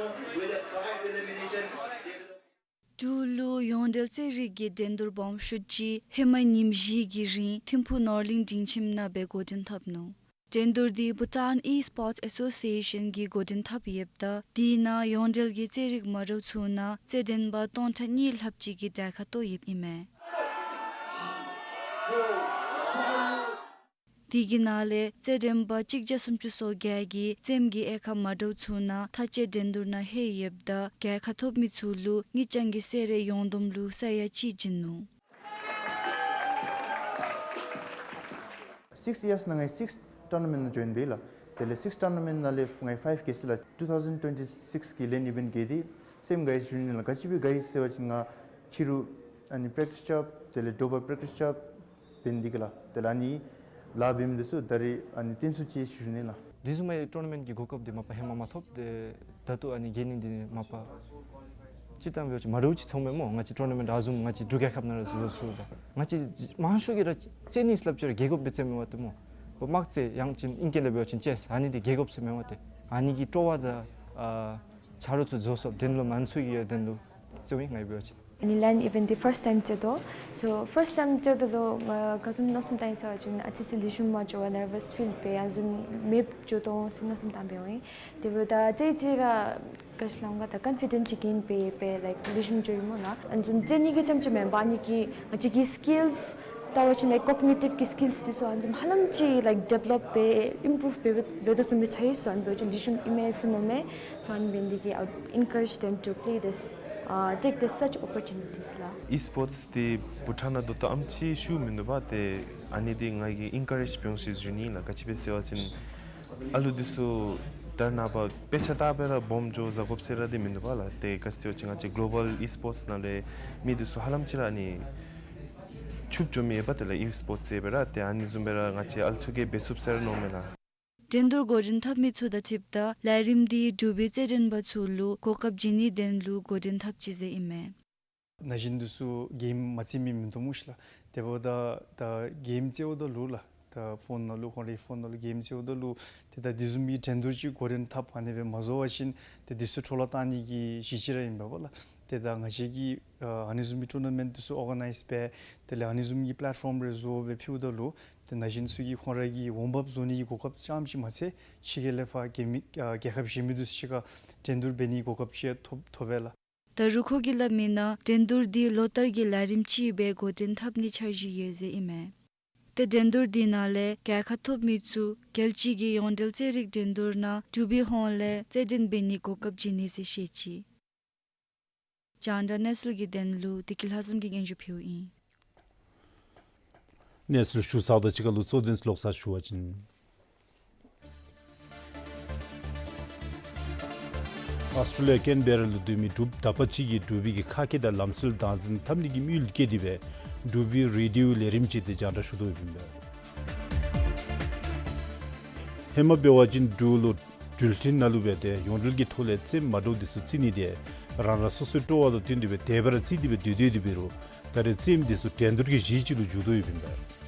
འབྲུག་ལུ་ཡོངས་འབྲེལ་རྩེད་རིགས་ཀྱི་འགྲན་བསྡུར་སྦོམ་ཤོས་ཅིག་ཧེ་མ་ཉིནམ་བཞི་གི་རིང་ཐིམ་ཕུག་ནོར་གླིང་སྒྲིང་ཁྱིམ་ནང་སྦེ་འགོ་འདྲེན་འཐབ་ནུག། འགྲན་བསྡུར་འདི་བྷུ་ཊཱན་ཨི་སི་པོརཊསི་ཨེ་སོ་སི་ཨེ་ཤཱན་གྱིས་འགོ་འདྲེན་འཐབ་ཡོདཔ་ད་དེ་ནང་ཡོངས་འབྲེལ་གྱི་རྩེད་རིགས་མ་འདྲཝ་ཚུ་ནང་རྩེད་འགྲན་པ་སྟོང་ཕྲག་གཉིས་ལྷགཔ་ཅིག་གིས་གྲལ་ཁར་གཏོགས་ཡོདཔ་ཨིན་མས། དེ་གི་ནང་ལས་རྩེད་འགྲན་པ་གཅིག་བརྒྱ་སུམ་ཅུ་སོ་བརྒྱད་ཀྱིས་རྩེདམོ་གི་དབྱེ་ཁག་མ་འདྲཝ་ཚུ་ནང་མཐའ་དཔྱད་འགྲན་བསྡུར་ནང་ལྷོད་ཡོདཔ་ད་གྲལ་ཁར་ཐོབ་མི་ཚུ་ལུ་དངུལ་རྐྱང་གི་གསོལ་རས་ཡོངས་བསྡོམས་ལུ་ས་ཡ་གཅིག་བྱིན་ནུག། Six years ནང་ང་six tournament ནང་ཇོའིན་འབད་ཡི་ལགས། དེ་ལས་six tournament ནང་ལས་ང་five གྱེས་ཡི་ལགས། two thousand twenty-six གི་ལེནཌ་ཨི་ཝེནཊ་གྱེས་ཏེ་སེམས་དགའ་ཡི་ཟེར་ཞུ་ནི་ལགས། ག་ཅི་སྦེ་དགའ་ཡི་ཟེར་བ་ཅིན་ང་ཕྱི་རུ་ཨ་ནི་པེརེཀ་ཊིསི་རྐྱབ། དེ་ལས་དྲོ་པ་པེརེཀ་ཊིསི་རྐྱབ་འབད་ནི་འདི་གིས་ལགས། དེ་ལས་ཨ་ནི་ལཱ་འབད་མི་འདི་ཚུ་ད་རེས་ཨ་ནི་བརྟན་སུ་ཅིག་ཡི་ཟེར་ཞུ་ནི་ལགས། དེ་བཟུམ་མའི་ཊུར་ན་མེནཊ་གྱི་གོ་སྐབས་འདི་མ་པ་ཧེ་མ་མ་ཐོབ། ཏེ་ད་ལྟོ་ཨ་ནི་གྱེས་ནི་འདི་ནི་མ་པ་སྤྱིར་བཏང་འབད་བ་ཅིན་མ་འདྲཝ་ཅིག་ཚོརཝ་མས་སྨོ། ང་བཅས་ཊུར་ན་མེནཊ་ཨ་བཟུམ་ང་བཅས་འབྲུག་རྒྱལ་ཁབ་ནང་ར་བཟོ་ཚུགས་ད། ང་བཅས་མང་ཤོས་ཀྱིས་ར་རྩེད་ནི་སླབ་ཅི་ར་རྒྱལ་ཁབ་སྦེ་རྩེདམོ་འབད་དེ་སྨོ། དམག་རྩེད་ཡང་ཅིན་ཨིང་སྐད་ལས་འབད་བ་ཅིན་ཅེསི། ཨ་ནི་འདི་རྒྱལ་ཁབ་རྩེདམོ་འབད་དེ་ཨ་ནི་གི་སྤྲོ་བ་དང་ཨ་ཆ་རོགས་ཚུ་བཟོ་སོཔ་དོན་ལུ་མང་ཤོས་ཀྱི་དོན་ལུ་རྩེདམོ་ཨིན། ང་གིས་འབད་བ་ཅིན་ཨ་ནི་ལེནཌ་ཨི་ཝེནཊ་འདི་ཕརསཊ་ཊའིམ་རྩེད་དོ། སོ་ཕརསཊ་ཊའིམ་རྩེད་དོ་ལུ་ང་ག་བཟུམ་མནོ་བསམ་བཏང་ཡི་ཟེར་བ་ཅིན་ཨ་ཙི་ཙི་ལེགས་ཤོམ་མ་འགྱོ་བར་ནར་བསི་ཕིལ་འབད་ཡང་བཟུམ་མེདཔ་འགྱོ་དོ་ཟེར་མནོ་བསམ་བཏང་འབདཝ་ཨིན། དེ་འབདཝ་ད་ཏེ་ཏེ་ར་ག་ཅི་སླབ་འོང་ག་ད་ཀོན་ཕི་ཌེནཊ་ཅིག་གེན་འབད་འབད་ལའིཀ་ལེགས་ཤོམ་འགྱོ་ཡི་སྨོ་ལགས། ཨ་ནི་བཟུམ་རྩེད་ནི་གི་རྐྱངམ་ཅིག་མེན་པར་ཨ་ནི་གིས་ང་བཅས་ཀྱི་སི་ཀིལསི་ལྟ་བ་ཅིན་ལའིཀ་ཀོག་ནི་ཊིབ་ཀྱི་སི་ཀིལསི་འདི་ཚུ་ཨ་ནི་བཟུམ་ཧ་ལམ་ཅིག་ལའིཀ་ཌི་བེ་ལོཔ་འབད་ཨིམ་པུ་རུབ་འབད་འབད་དོ་བཟུམ་སྦེ་ཚོར་ཡི་སོ། ཨ་ནི་འབད་བ་ཅིན་ལེགས་ཤོམ་ཨིན་མས་ཟེར་མནོཝ་མས། So ཨ་ནི་འབད་ནི་འདི་གིས་I would encourage them to play this, uh, take this such opportunities ལགས། ཨི་སི་པོརཊསི་འདི་བྷུ་ཊཱན་ནང་ད་ལྟོ་ཨམ་ཅིག་ཤུགས་མིན་འདུག་པ། ཏེ་ཨ་ནི་འདི་ང་གིས་ཨིན་ཀ་རེཇ་འབད་འོང་ཟེར་ཞུ་ནི་ལགས། ག་ཅི་སྦེ་ཟེར་བ་ཅིན་ཨ་ལུ་འདི་ཚུ་ད་རེས་ནངས་པ་དཔེ་ཆ་ལྟ་སྦེ་ར་སྦོམ་འགྱོ་བཟའ་དགོཔ་ཟེར་ར་འདི་མིན་འདུག་པ་ལགས། ཏེ་ག་ཅི་ཟེར་བ་ཅིན་ང་བཅས་གོ་ལོ་བཱལ་ཨི་སི་པོརཊསི་ནང་ལས་མི་འདི་ཚུ་ཧ་ལམ་ཅིག་ར་ཨ་ནི་ཕྱུགཔོ་འགྱོ་མི་ཡོད་པ། དེ་ལས་ཨི་སི་པོརཊསི་ཟེར་སྦེ་ར་ཏེ་ཨ་ནི་བཟུམ་སྦེ་ར་ང་བཅས་ཨལ་ཚུ་གིས་འབད་ཚུགས་ཟེར་ར་མནོཝ་མས་ལགས། འགྲན་བསྡུར་འགོ་འདྲེན་འཐབ་མི་ཚུ་དང་འཁྲིལཝ་ད་ལས་རིམ་འདི་འབྲུག་པའི་རྩེད་འགྲན་པ་ཚུ་ལུ་གོ་སྐབས་བྱིན་ནིའི་དོན་ལུ་འགོ་འདྲེན་འཐབ་ཅི་ཟེར་ཨིན་མས། ན་གཞོན་འདི་ཚུ་གེམ་མ་རྩེད་མི་མིན་འདུག་སྨོ་ཤིག་ལགས། དེ་འབདཝ་ད་ད་གེམ་རྩེདཔ་ད་ལུ་ལགས། ད་ཕོན་ནང་ལུ་ཁོང་རའི་ཕོན་ནང་ལུ་གེམ་རྩེདཔ་ད་ལུ་ཏེ་ད་དེ་བཟུམ་མའི་འགྲན་བསྡུར་ཅིག་འགོ་འདྲེན་འཐབ་ཨ་ནི་སྦེ་མ་བཟོ་བ་ཅིན་ཏེ་འདི་ཚུ་འཕྲོ་བརླག་བཏང་ནི་གི་གཞི་ཅིག་ར་ཨིན་པས་ལགས། ཏེ་ད་ང་བཅས་ཀྱིས་ཨ་ཨ་ནི་བཟུམ་མའི་ཊུར་ན་མེནཊ་འདི་ཚུ་ཨོར་ག་ནའིཛ་འབད་དེ་ལས་ཨ་ནི་བཟུམ་གྱི་པི་ལེཊ་ཕོརམ་རེ་བཟོ་སྦེ་ཕུལཝ་ད་ལུ་ཏེ་ན་གཞོན་ཚུ་གིས་ཁོང་ར་གི་འོང་འབབ་བཟོ་ནི་གི་གོ་སྐབས་རྐྱངམ་ཅིག་མ་ཚད་ཕྱི་རྒྱལ་ལས་ཕར་རྒྱལ་མི་ཨ་རྒྱལ་ཁབ་གཞན་མི་འདི་ཚུ་གཅིག་ཁར་འགྲན་བསྡུར་འབད་ནི་གི་གོ་སྐབས་ཅིག་ཐོབ་ཐོབ་པས་ལགས། ད་རུང་ཁོ་གིས་སླབ་མིའི་ནང་འགྲན་བསྡུར་འདི་ལོ་ལྟར་གྱི་ལས་རིམ་ཅིག་སྦེ་འགོ་འདྲེན་འཐབ་ནིའི་འཆར་གཞི་ཡོད་ཟེར་ཨིན་མས། ཏེ་འགྲན་བསྡུར་འདི་ནང་ལས་གྲལ་ཁར་ཐོབ་མི་ཚུ་རྒྱལ་སྤྱི་གི་ཡོངས་འབྲེལ་རྩེད་རིགས་འགྲན་བསྡུར་ནང་འབྲུག་པའི་ཧོངས་ལས་རྩེད་འགྲན་འབད་ནིའི་གོ་སྐབས་བྱིན་ནི་ཟེར་བཤད་ཅི། རྒྱང་བསྒྲགས་གནས་ཚུལ་གྱི་དོན་ལུ་བདེ་སྐྱིད་ལྷ་འཛོམས་ཀྱིས་སྙན་ཞུ་ཕུལཝ་ཨིན། གནས་ཚུལ་ཞུ་ཚརཝ་དང་གཅིག་ཁར་ལུ་གཙོ་དོན་ལོག་ས་ཞུ་བ་ཅིན། ཨོསི་ཊྲེ་ལི་ཡ་ཀེན་བེ་ར་ལུ་སྡོད་མི་འབྲུགཔ་དག་པ་ཅིག་གིས་འབྲུག་པའི་གི་ཁ་སྐད་དང་ལམ་སྲོལ་བདག་འཛིན་འཐབ་ནི་གི་དམིགས་ཡུལ་བསྐྱེད་དེ་སྦེ་འབྲུག་པའི་རེ་ཌིའོ་ལས་རིམ་ཅིག་ཏེ་རྒྱང་བསྒྲགས་ཞུ་དོ་ཡོདཔ་ཨིན་པས། ཧེ་མ་འབད་བ་ཅིན་འབྲུག་ལུ་འགྲུལ་འཕྲིན་ནང་ལུ་སྦེ་ཏེ་ཡོངས་འབྲེལ་གྱི་ཐོག་ལས་རྩེདམོ་མ་འདྲཝ་འདི་ཚུ་རྩེ་ནི་དེ་རང་རང་སོ་སོའི་སྤྲོ་བ་དང་བསྟུན་ཏེ་སྦེ་དེ་སྦེ་ར་རྩེ་སྟེ་སྦེ་སྡོད་སྡོད་དེ་འབད་རུང་ད་རེས་རྩེདམོ་འདི་ཚུ་འགྲན་བསྡུར་གྱི་གཞི་ཅིག་ལུ་འགྱུར་དོ་ཡོདཔ་ཨིན་པས།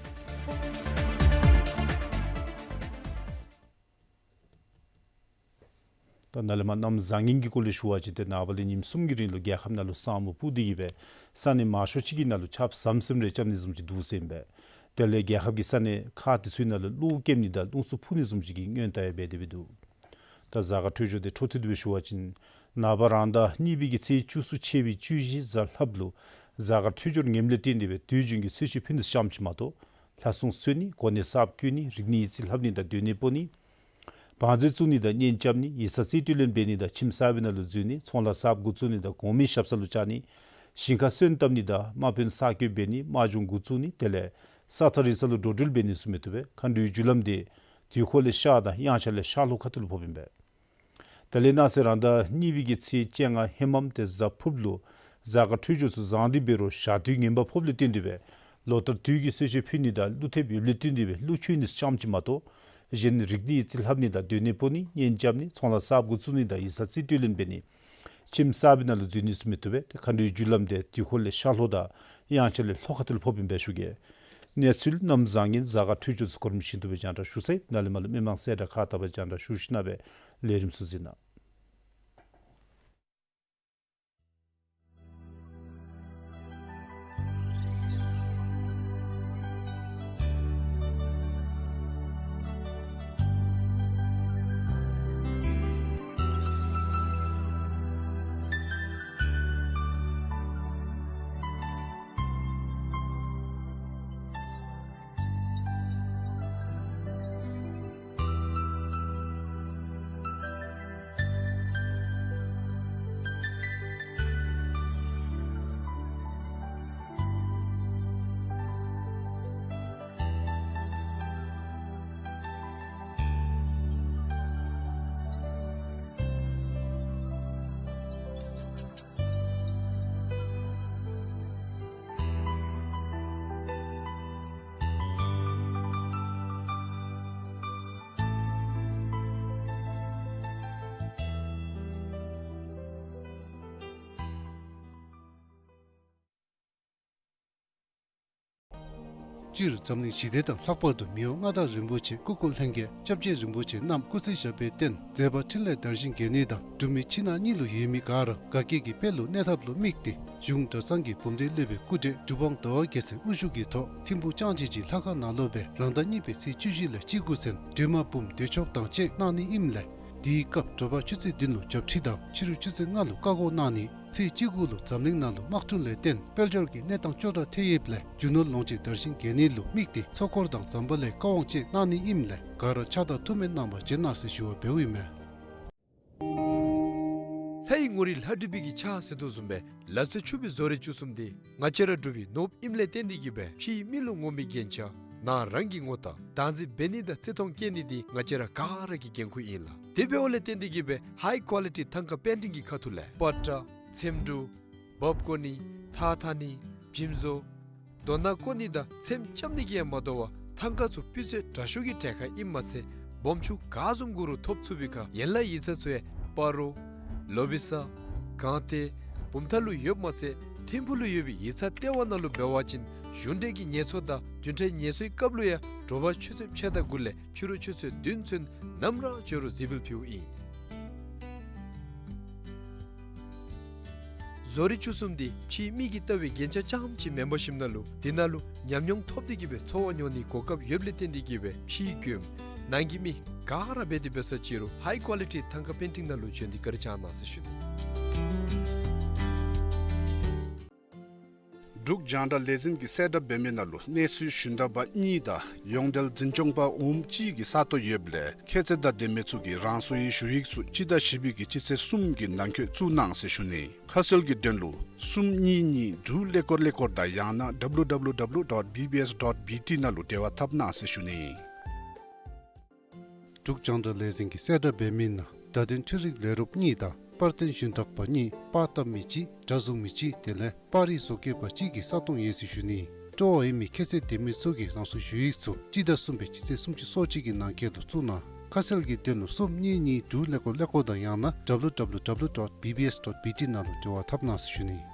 ད་ནཱ་ལས་མར་གནམ་བཟང་ངན་གྱི་སྐོར་ལས་ཞུ་བ་ཅིན་ཏེ་ནངས་པ་ལས་ཉིནམ་གསུམ་གྱི་རིང་ལུ་རྒྱལ་ཁབ་ནང་ལུ་ས་སྨུག་སྤུབས་ཏེ་གིས་སྦེ་ས་གནས་མང་ཤོས་ཅིག་གི་ནང་ལུ་ཆརཔ་ཟམ་ཟིམ་རེ་རྐྱབ་ནི་བཟུམ་ཅིག་འདུག་ཟེར་ཨིན་པས། དེ་ལས་རྒྱལ་ཁབ་ཀྱི་ས་གནས་ཁག་དེ་ཚུ་ནང་ལུ་གློག་སྐྱེམ་ནི་དང་རླུང་འཚུབ་འཕུ་ནི་བཟུམ་ཅིག་གི་སྔོན་བརྡ་ཡང་འབད་དེ་སྦེ་འདུག། ད་གཟའ་སྐར་འཕྲོད་སྦྱོར་དེ་འཕྲོ་མཐུད་དེ་སྦེ་ཞུ་བ་ཅིན་ ནངས་པ་རང་ཟླ་གཉིས་པའི་གི་ཚེས་བཅུ་གསུམ་ཆེ་བའི་བཅུ་བཞི་གཟའ་ལྷགཔ་ལུ་གཟའ་སྐར་འཕྲོད་སྦྱོར་ངནམ་ལས་བརྟེན་ཏེ་སྦེ་དུས་རྒྱུན་གྱི་ཚེས་བཅད་ཕུལ་ནི་ཙམ་ཅིག་མ་གཏོགས་ལྷ་སྲུང་འཚོལ་ནི་གོ་གནས་གསརཔ་བསྐོ་ནི་རིག་གནས་ཡིག་རྩིས་ལྷབ་ནི་དང་སྡོད་གནས་སྤོ་ནི། བང་མཛོད་བཙུགས་ནི་དང་གཉེན་རྐྱབ་ནི་ཡིག་ཚང་རྩིས་སྤྲོད་ལེན་འབད་ནི་དང་ཁྱིམ་གསར་པའི་ནང་ལུ་འཛུལ་ནི་ཚོང་ལཱ་གསརཔ་འགོ་བཙུགས་ནི་དང་གོང་མའི་ཞབས་ས་ལུ་བཅར་ནི་ཞིང་ཁ་སོན་བཏབ་ནི་དང་དམག་དཔོན་གསར་བསྐོ་འབད་ནི་དམག་སྦྱོང་འགོ་བཙུགས་ནི་དེ་ལས་ས་ཐག་རིང་ས་ལུ་འགྲོ་འགྲུལ་འབད་ནི་ཚུ་མི་བཏུབ་པས། མཁའ་འགྲོའི་རྒྱུ་ལམ་དེ་དུས་འཁོར་ལས་ཤར་དང་དབྱངས་འཆར་ལས་ཤར་ལྷོ་ཁ་ཐུག་ལུ་ཕོགཔ་ཨིན་པས། ད་ལས་གནངས་ཚེ་རང་ཟླ་གཉིས་པའི་གི་ཚེས་བཅོ་ལྔ་ཧེ་མམ་ཏེ་གཟའ་ཕུརཔ་ལུ་གཟའ་སྐར་འཕྲོད་སྦྱོར་ཚུ་བཟང་སྟེ་འབད་རུང་ཞག་དུས་ངན་པ་ཕོགཔ་ལས་བརྟེན་ཏེ་སྦེ་ལོ་ལྟར་དུས་ཀྱི་ཚེས་བཅད་ཕུལ་ནི་དང་ཀླུ་ཐེབས་ཡོདཔ་ལས་བརྟེན་ཏེ་སྦེ་ཀླུ་མཆོད་ནི་ཙམ་ཅིག་མ་གཏོགས་གཞན་རིག་གནས་ཡིག་རྩིས་ལྷབ་ནི་དང་སྡོད་གནས་སྤོ་ནི་གཉེན་རྐྱབ་ནི་ཚོང་ལཱ་གསརཔ་འགོ་བཙུགས་ནི་དང་ཡིག་ཚང་རྩིས་སྤྲོད་ལེན་འབད་ནི་ཁྱིམ་གསར་པའི་ནང་ལུ་འཛུལ་ནི་ཚུ་མི་བཏུབ་པས། ཏེ་མཁའ་འགྲོའི་རྒྱུ་ལམ་དེ་དུས་འཁོར་ལས་ཤར་ལྷོ་དང་དབྱངས་འཆར་ལས་ལྷོ་ཁ་ཐུག་ལུ་ཕོགཔ་ཨིན་པས་ཞུ་གེ། གནས་ཚུལ་གནམ་བཟང་ངན་གཟའ་སྐར་འཕྲོད་སྦྱོར་ཚུ་གོ་རིམ་བཞིན་དུ་སྦེ་རྒྱང་བསྒྲགས་ཞུ་ཚར་ཡི། ནཱ་ལས་མར་ལུ་མི་མང་གསལ་བསྒྲགས་ཁག་ལྟ་བུ་རྒྱང་བསྒྲགས་ཞུ་ཞིནམ་ལས་ལས་རིམ་ཚུ་གཟིགས་གནང་། སྤྱིར་འཛམ་གླིང་ཞི་བདེ་དང་ལྷག་པར་དུ་མི་དབང་མངའ་བདག་རིན་པོ་ཆེ་སྐུ་འཁོར་ལྷན་རྒྱས་སྐྱབས་རྗེ་རིན་པོ་ཆེ་རྣམས་སྐུ་ཚེ་ཞབས་པད་བརྟན་མཛད་པ་འཕྲིན་ལས་དར་ཞིང་རྒྱས་ནི་དང་འབྲུག་མི་ཕྱི་ནང་གཉིས་ལུ་ཡོད་མི་ག་ར་དགའ་སྐྱིད་ཀྱི་དཔལ་ལུ་གནས་ཐབས་ལུ་དམིགས་ཏེ་གཞུང་གྲྭ་ཚང་གི་བུམ་སྡེ་སློབ་དཔོན་སྐུ་བགྲེས་གྲུབ་དབང་ཟླ་བ་རྒྱལ་མཚན་དབུ་བཞུགས་ཀྱི་ཐོག་ཐིམ་ཕུག་ལྕང་སྤྱོད་ཀྱི་ལྷ་ཁང་ནང་ལུ་སྦེ་རང་ཟླ་གཉིས་པའི་ཚེས་བཅུ་བཞི་ལས་བཅུ་དགུ་ཚུན་སྒྲོལ་མ་འབུམ་བདེ་མཆོག་དང་བཅས་གནང་ནི་ཨིནམ་ལས་དེའི་སྐབས་དྲོ་པ་ཆུ་ཚོད་བདུན་ལུ་བརྒྱ་ཁྲི་དང་ཕྱི་རུ་ཆུ་ཚོད་ལྔ་ལུ་བཀའ་བསྒོ་གནང་ནི། ཚེས་བཅུ་དགུ་ལུ་འཛམ་གླིང་ནང་ལུ་དམག་འཁྲུག་ལས་བརྟེན་དཔལ་འབྱོར་གྱི་གནས་སྟངས་སྐྱོ་དྲགས་ཐལ་ཡོདཔ་ལས་རྒྱུ་ནོར་ལོངས་སྤྱོད་དར་ཞིང་རྒྱས་ནི་ལུ་དམིགས་ཏེ་ཚོགས་འཁོར་དང་ཛམ་བྷ་ལའི་བཀའ་དབང་བཅས་གནང་ནི་ཨིནམ་ལས་ག་ར་ཕྱག་རྟགས་ཐུགས་སྨོན་གནང་བར་བྱོན་གནང་ཟེར་ཞུ་བ་འབདཝ་ཨིན་མས། ལྷ་ཡི་ངོ་རིས་ལྷ་བྲིས་པའི་གི་ཕྱག་ཟེར་དོ་བཟུམ་སྦེ་ལག་རྩལ་ཕྱུག་པའི་བཟོ་རིག་བཅུ་གསུམ་འདི་ང་བཅས་ར་འབྲུག་པའི་ནོར་བུ་ཨིནམ་ལས་བརྟེན་ཏེ་གིས་སྦེ་ཕྱིའི་མི་ལུ་ངོམ་པའི་རྒྱན་ཆ་ནང་རང་གི་ངོ་རྟགས་བདག་འཛིན་འབད་ནི་དང་བརྩི་མཐོང་བསྐྱེད་ནི་འདི་ང་བཅས་ར་ག་ར་གི་འགན་ཁུར་ཨིན་ལགས། དེ་འབདཝ་ལས་བརྟེན་ཏེ་གིས་སྦེ་ཧའི་ཀོ་ལི་ཊི་ཐང་ཀ་པེན་ཊིང་གི་ཁ་ཐུག་ལས་པ་ཏྲ་ཚེམ་དྲུབ་འབག་བརྐོ་ནི་ཐགས་འཐག་ནི་བྱིམ་བཟོ་རྡོ་ནག་བརྐོ་ནི་དང་ཚེམ་རྐྱབ་ནི་གིས་ཡང་མ་དོ་བར་ཐང་ཀ་ཚུ་སྤུས་ཚད་དྲག་ཤོས་ཀྱི་གྲལ་ཁར་ཨིནམ་མ་ཚད་སྦོམ་ཆུང་ག་བཟུམ་དགོ་རུང་ཐོབ་ཚུགས་པའི་ཁར་ཡན་ལག་ཡིག་ཚང་ཚུ་ཡང་སྤ་རོ་ལོ་བི་ས་སྒང་སྟེང་བུམ་ཐང་ལུ་ཡོདཔ་མ་ཚད་ཐིམ་ཕུག་ལུ་ཡོད་པའི་ཡིག་ཚང་ལྟེ་བ་ནང་ལུ་འབད་བ་ཅིན་གཞུང་འབྲེལ་གྱི་ངལ་གསོ་དང་བདུན་ཕྲག་ངལ་གསོའི་སྐབས་ལུ་ཡང་དྲོ་པ་ཆུ་ཚོད་ཕྱེད་དང་དགུ་ལས་ཕྱི་རུ་ཆུ་ཚོད་བདུན་ཚུན་ནམ་ར་བྱོན་རུང་གཟིགས་འབུལ་ཕུལཝ་ཨིན། བཟོ་རིག་བཅུ་གསུམ་འདི་ཕྱིའི་མིག་གིས་བལྟ་བའི་རྒྱན་ཆ་རྐྱངམ་ཅིག་མེན་པར་ཞིནམ་ལས་དེ་ནང་ལུ་ཉམས་མྱོང་ཐོབ་སྟེ་གིས་སྦེ་འཚོ་བ་མྱོང་ནིའི་གོ་སྐབས་ཡོདཔ་ལས་བརྟེན་ཏེ་གིས་སྦེ་ཕྱིའི་མགྱོནམ་ནང་གི་མི་ག་ར་འབད་དེ་འབད་ས་ཅིག་རུང་ཧའི་ཀོ་ལི་ཊི་ཐང་ཀ་པེན་ཊིང་ནང་ལུ་བྱོན་ཏེ་བཀའ་དྲིན་བསྐྱང་གནང་ཟེར་ཞུ་ནི། འབྲུག་རྒྱང་བསྒྲགས་ལས་འཛིན་གྱི་གསལ་བསྒྲགས་འབད་མི་ནང་ལུ་གནས་ཚུལ་ཞུན་དག་པ་གཉིས་དང་ཡོངས་འབྲེལ་འཛིན་སྐྱོང་པ་འོགམ་གཅིག་གི་ས་སྟོང་ཡོདཔ་ལས་ཁྱད་ཚད་དང་ལྡན་མི་ཚུ་གིས་རང་སོའི་ཞུ་ཡིག་ཚུ་སྤྱི་ཟླ་བཞི་པའི་གི་སྤྱི་ཚེས་གསུམ་གྱི་ནང་འཁོད་བཙུགས་གནང་ཟེར་ཞུ་ནི། ཁ་གསལ་གྱི་དོན་ལུ་གསུམ་གཉིས་གཉིས་དྲུག་ཀླད་ཀོར་ཀླད་ཀོར་དང་ཡང་ན་W W W dot B B S dot B T ནང་ལུ་འབྲེལ་བ་འཐབ་གནང་ཟེར་ཞུ་ནི། འབྲུག་རྒྱང་བསྒྲགས་ལས་འཛིན་གྱི་གསལ་བསྒྲགས་འབད་མི་ནང་བརྡ་དོན་འཕྲུལ་རིག་ལས་རོགསཔ་གཉིས་དང་པར་སྟོན་ཞུན་དག་པ་གཉིས་པར་བཏབ་མི་གཅིག་སྒྲ་བཟུང་མི་གཅིག་དེ་ལས་པར་རིས་བཟོ་བཀོད་པ་གཅིག་གི་ས་སྟོང་ཡོད་ཟེར་ཞུ་ནི། སྤྲོ་བ་ཡོད་མི་ཁྱད་ཚད་ལྡན་མི་ཚུ་གིས་རང་སོའི་ཞུ་ཡིག་ཚུ་སྤྱི་ཟླ་གསུམ་པའི་སྤྱི་ཚེས་སུམ་ཅུ་སོ་གཅིག་གི་ནང་འཁོད་དུ་བཙུགས་གནང་། ཁ་གསལ་གྱི་དོན་ལུ་གསུམ་གཉིས་གཉིས་དྲུག་ཀླད་ཀོར་ཀླད་ཀོར་དང་ཡང་ན་W W W dot B B S dot B T ནང་ལུ་འབྲེལ་བ་འཐབ་གནང་ཟེར་ཞུ་ནི།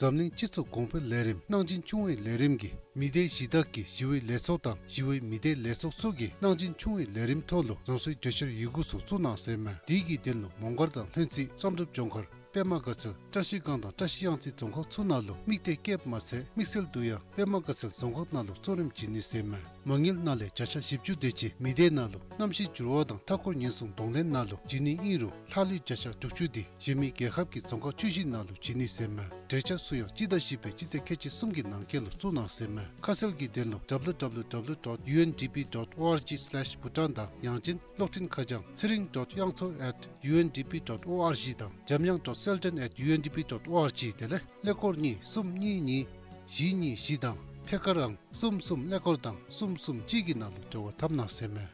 འཛམ་གླིང་སྤྱི་ཚོགས་གོང་འཕེལ་ལས་རིམ་གནང་སྦྱིན་ཆུང་བའི་ལས་རིམ་གྱིས་མི་སྡེ་གཞི་བདག་གི་ཞི་བའི་ལས་ཚོགས་དང་ཞི་བའི་མི་སྡེ་ལས་ཚོགས་ཚུ་གིས་གནང་སྦྱིན་ཆུང་བའི་ལས་རིམ་ཐོག་ལུ་རང་སོའི་གྲོས་འཆར་ཡི་གུ་ཚུ་བཙུགས་གནང་ཟེར་མས། དེ་གི་དོན་ལུ་མོང་སྒར་དང་ལྷུན་རྩེ་བསམ་གྲུབ་ལྗོངས་མཁར་པདྨ་དགའ་ཚལ་བཀྲ་ཤིས་སྒང་དང་བཀྲ་ཤིས་གཡང་རྩེ་རྫོང་ཁག་ཚུ་ནང་ལུ་དམིགས་གཏད་བསྐྱེདཔ་མ་ཚད་དམིགས་བསལ་དུ་ཡང་པདྨ་དགའ་ཚལ་རྫོང་ཁག་ནང་ལུ་གཙོ་རིམ་བྱིན་ནི་ཟེར་མས། མ་དངུལ་ནང་ལས་བརྒྱ་ཆ་བཞི་བཅུ་དེ་ཅིག་མི་སྡེ་ནང་ལུ་གནམ་གཤིས་འགྱུར་བ་དང་མཐའ་འཁོར་ཉེན་སྲུང་གདོང་ལེན་ནང་ལུ་བྱིན་ནི་ཨིན་རུང་ལྷག་ལུས་བརྒྱ་ཆ་དྲུག་ཅུ་དེ་གཞན་མི་རྒྱལ་ཁབ་ཀྱི་རྫོང་ཁག་བཅུ་བཞི་ནང་ལུ་བྱིན་ནི་ཟེར་མས། འབྲེལ་ཆགས་ཚུ་ཡང་སྤྱི་ཟླ་བཞི་པའི་སྤྱི་ཚེས་ཁལ་གཅིག་གསུམ་གྱི་ནང་འཁོད་ལུ་བཙུགས་གནང་ཟེར་མས། ཁ་གསལ་གྱི་དོན་ལུ་W W W dot U N D P dot O R G slash Bhutan དང་ཡང་ཅིན་གློག་འཕྲིན་ཁ་བྱང་ཚེ་རིང་dot དབྱངས་མཚོ་at U N D P dot O R G དང་འཇམ་དབྱངས་dot selden at U N D P dot O R G དེ་ལས་ཀླད་ཀོར་གཉིས་གསུམ་གཉིས་གཉིས་བཞི་གཉིས་བཞི་དང་ཐད་ཀར་ཨང་གསུམ་གསུམ་ཀླད་ཀོར་དང་གསུམ་གསུམ་གཅིག་གི་ནང་ལུ་འབྲེལ་བ་འཐབ་གནང་ཟེར་མས།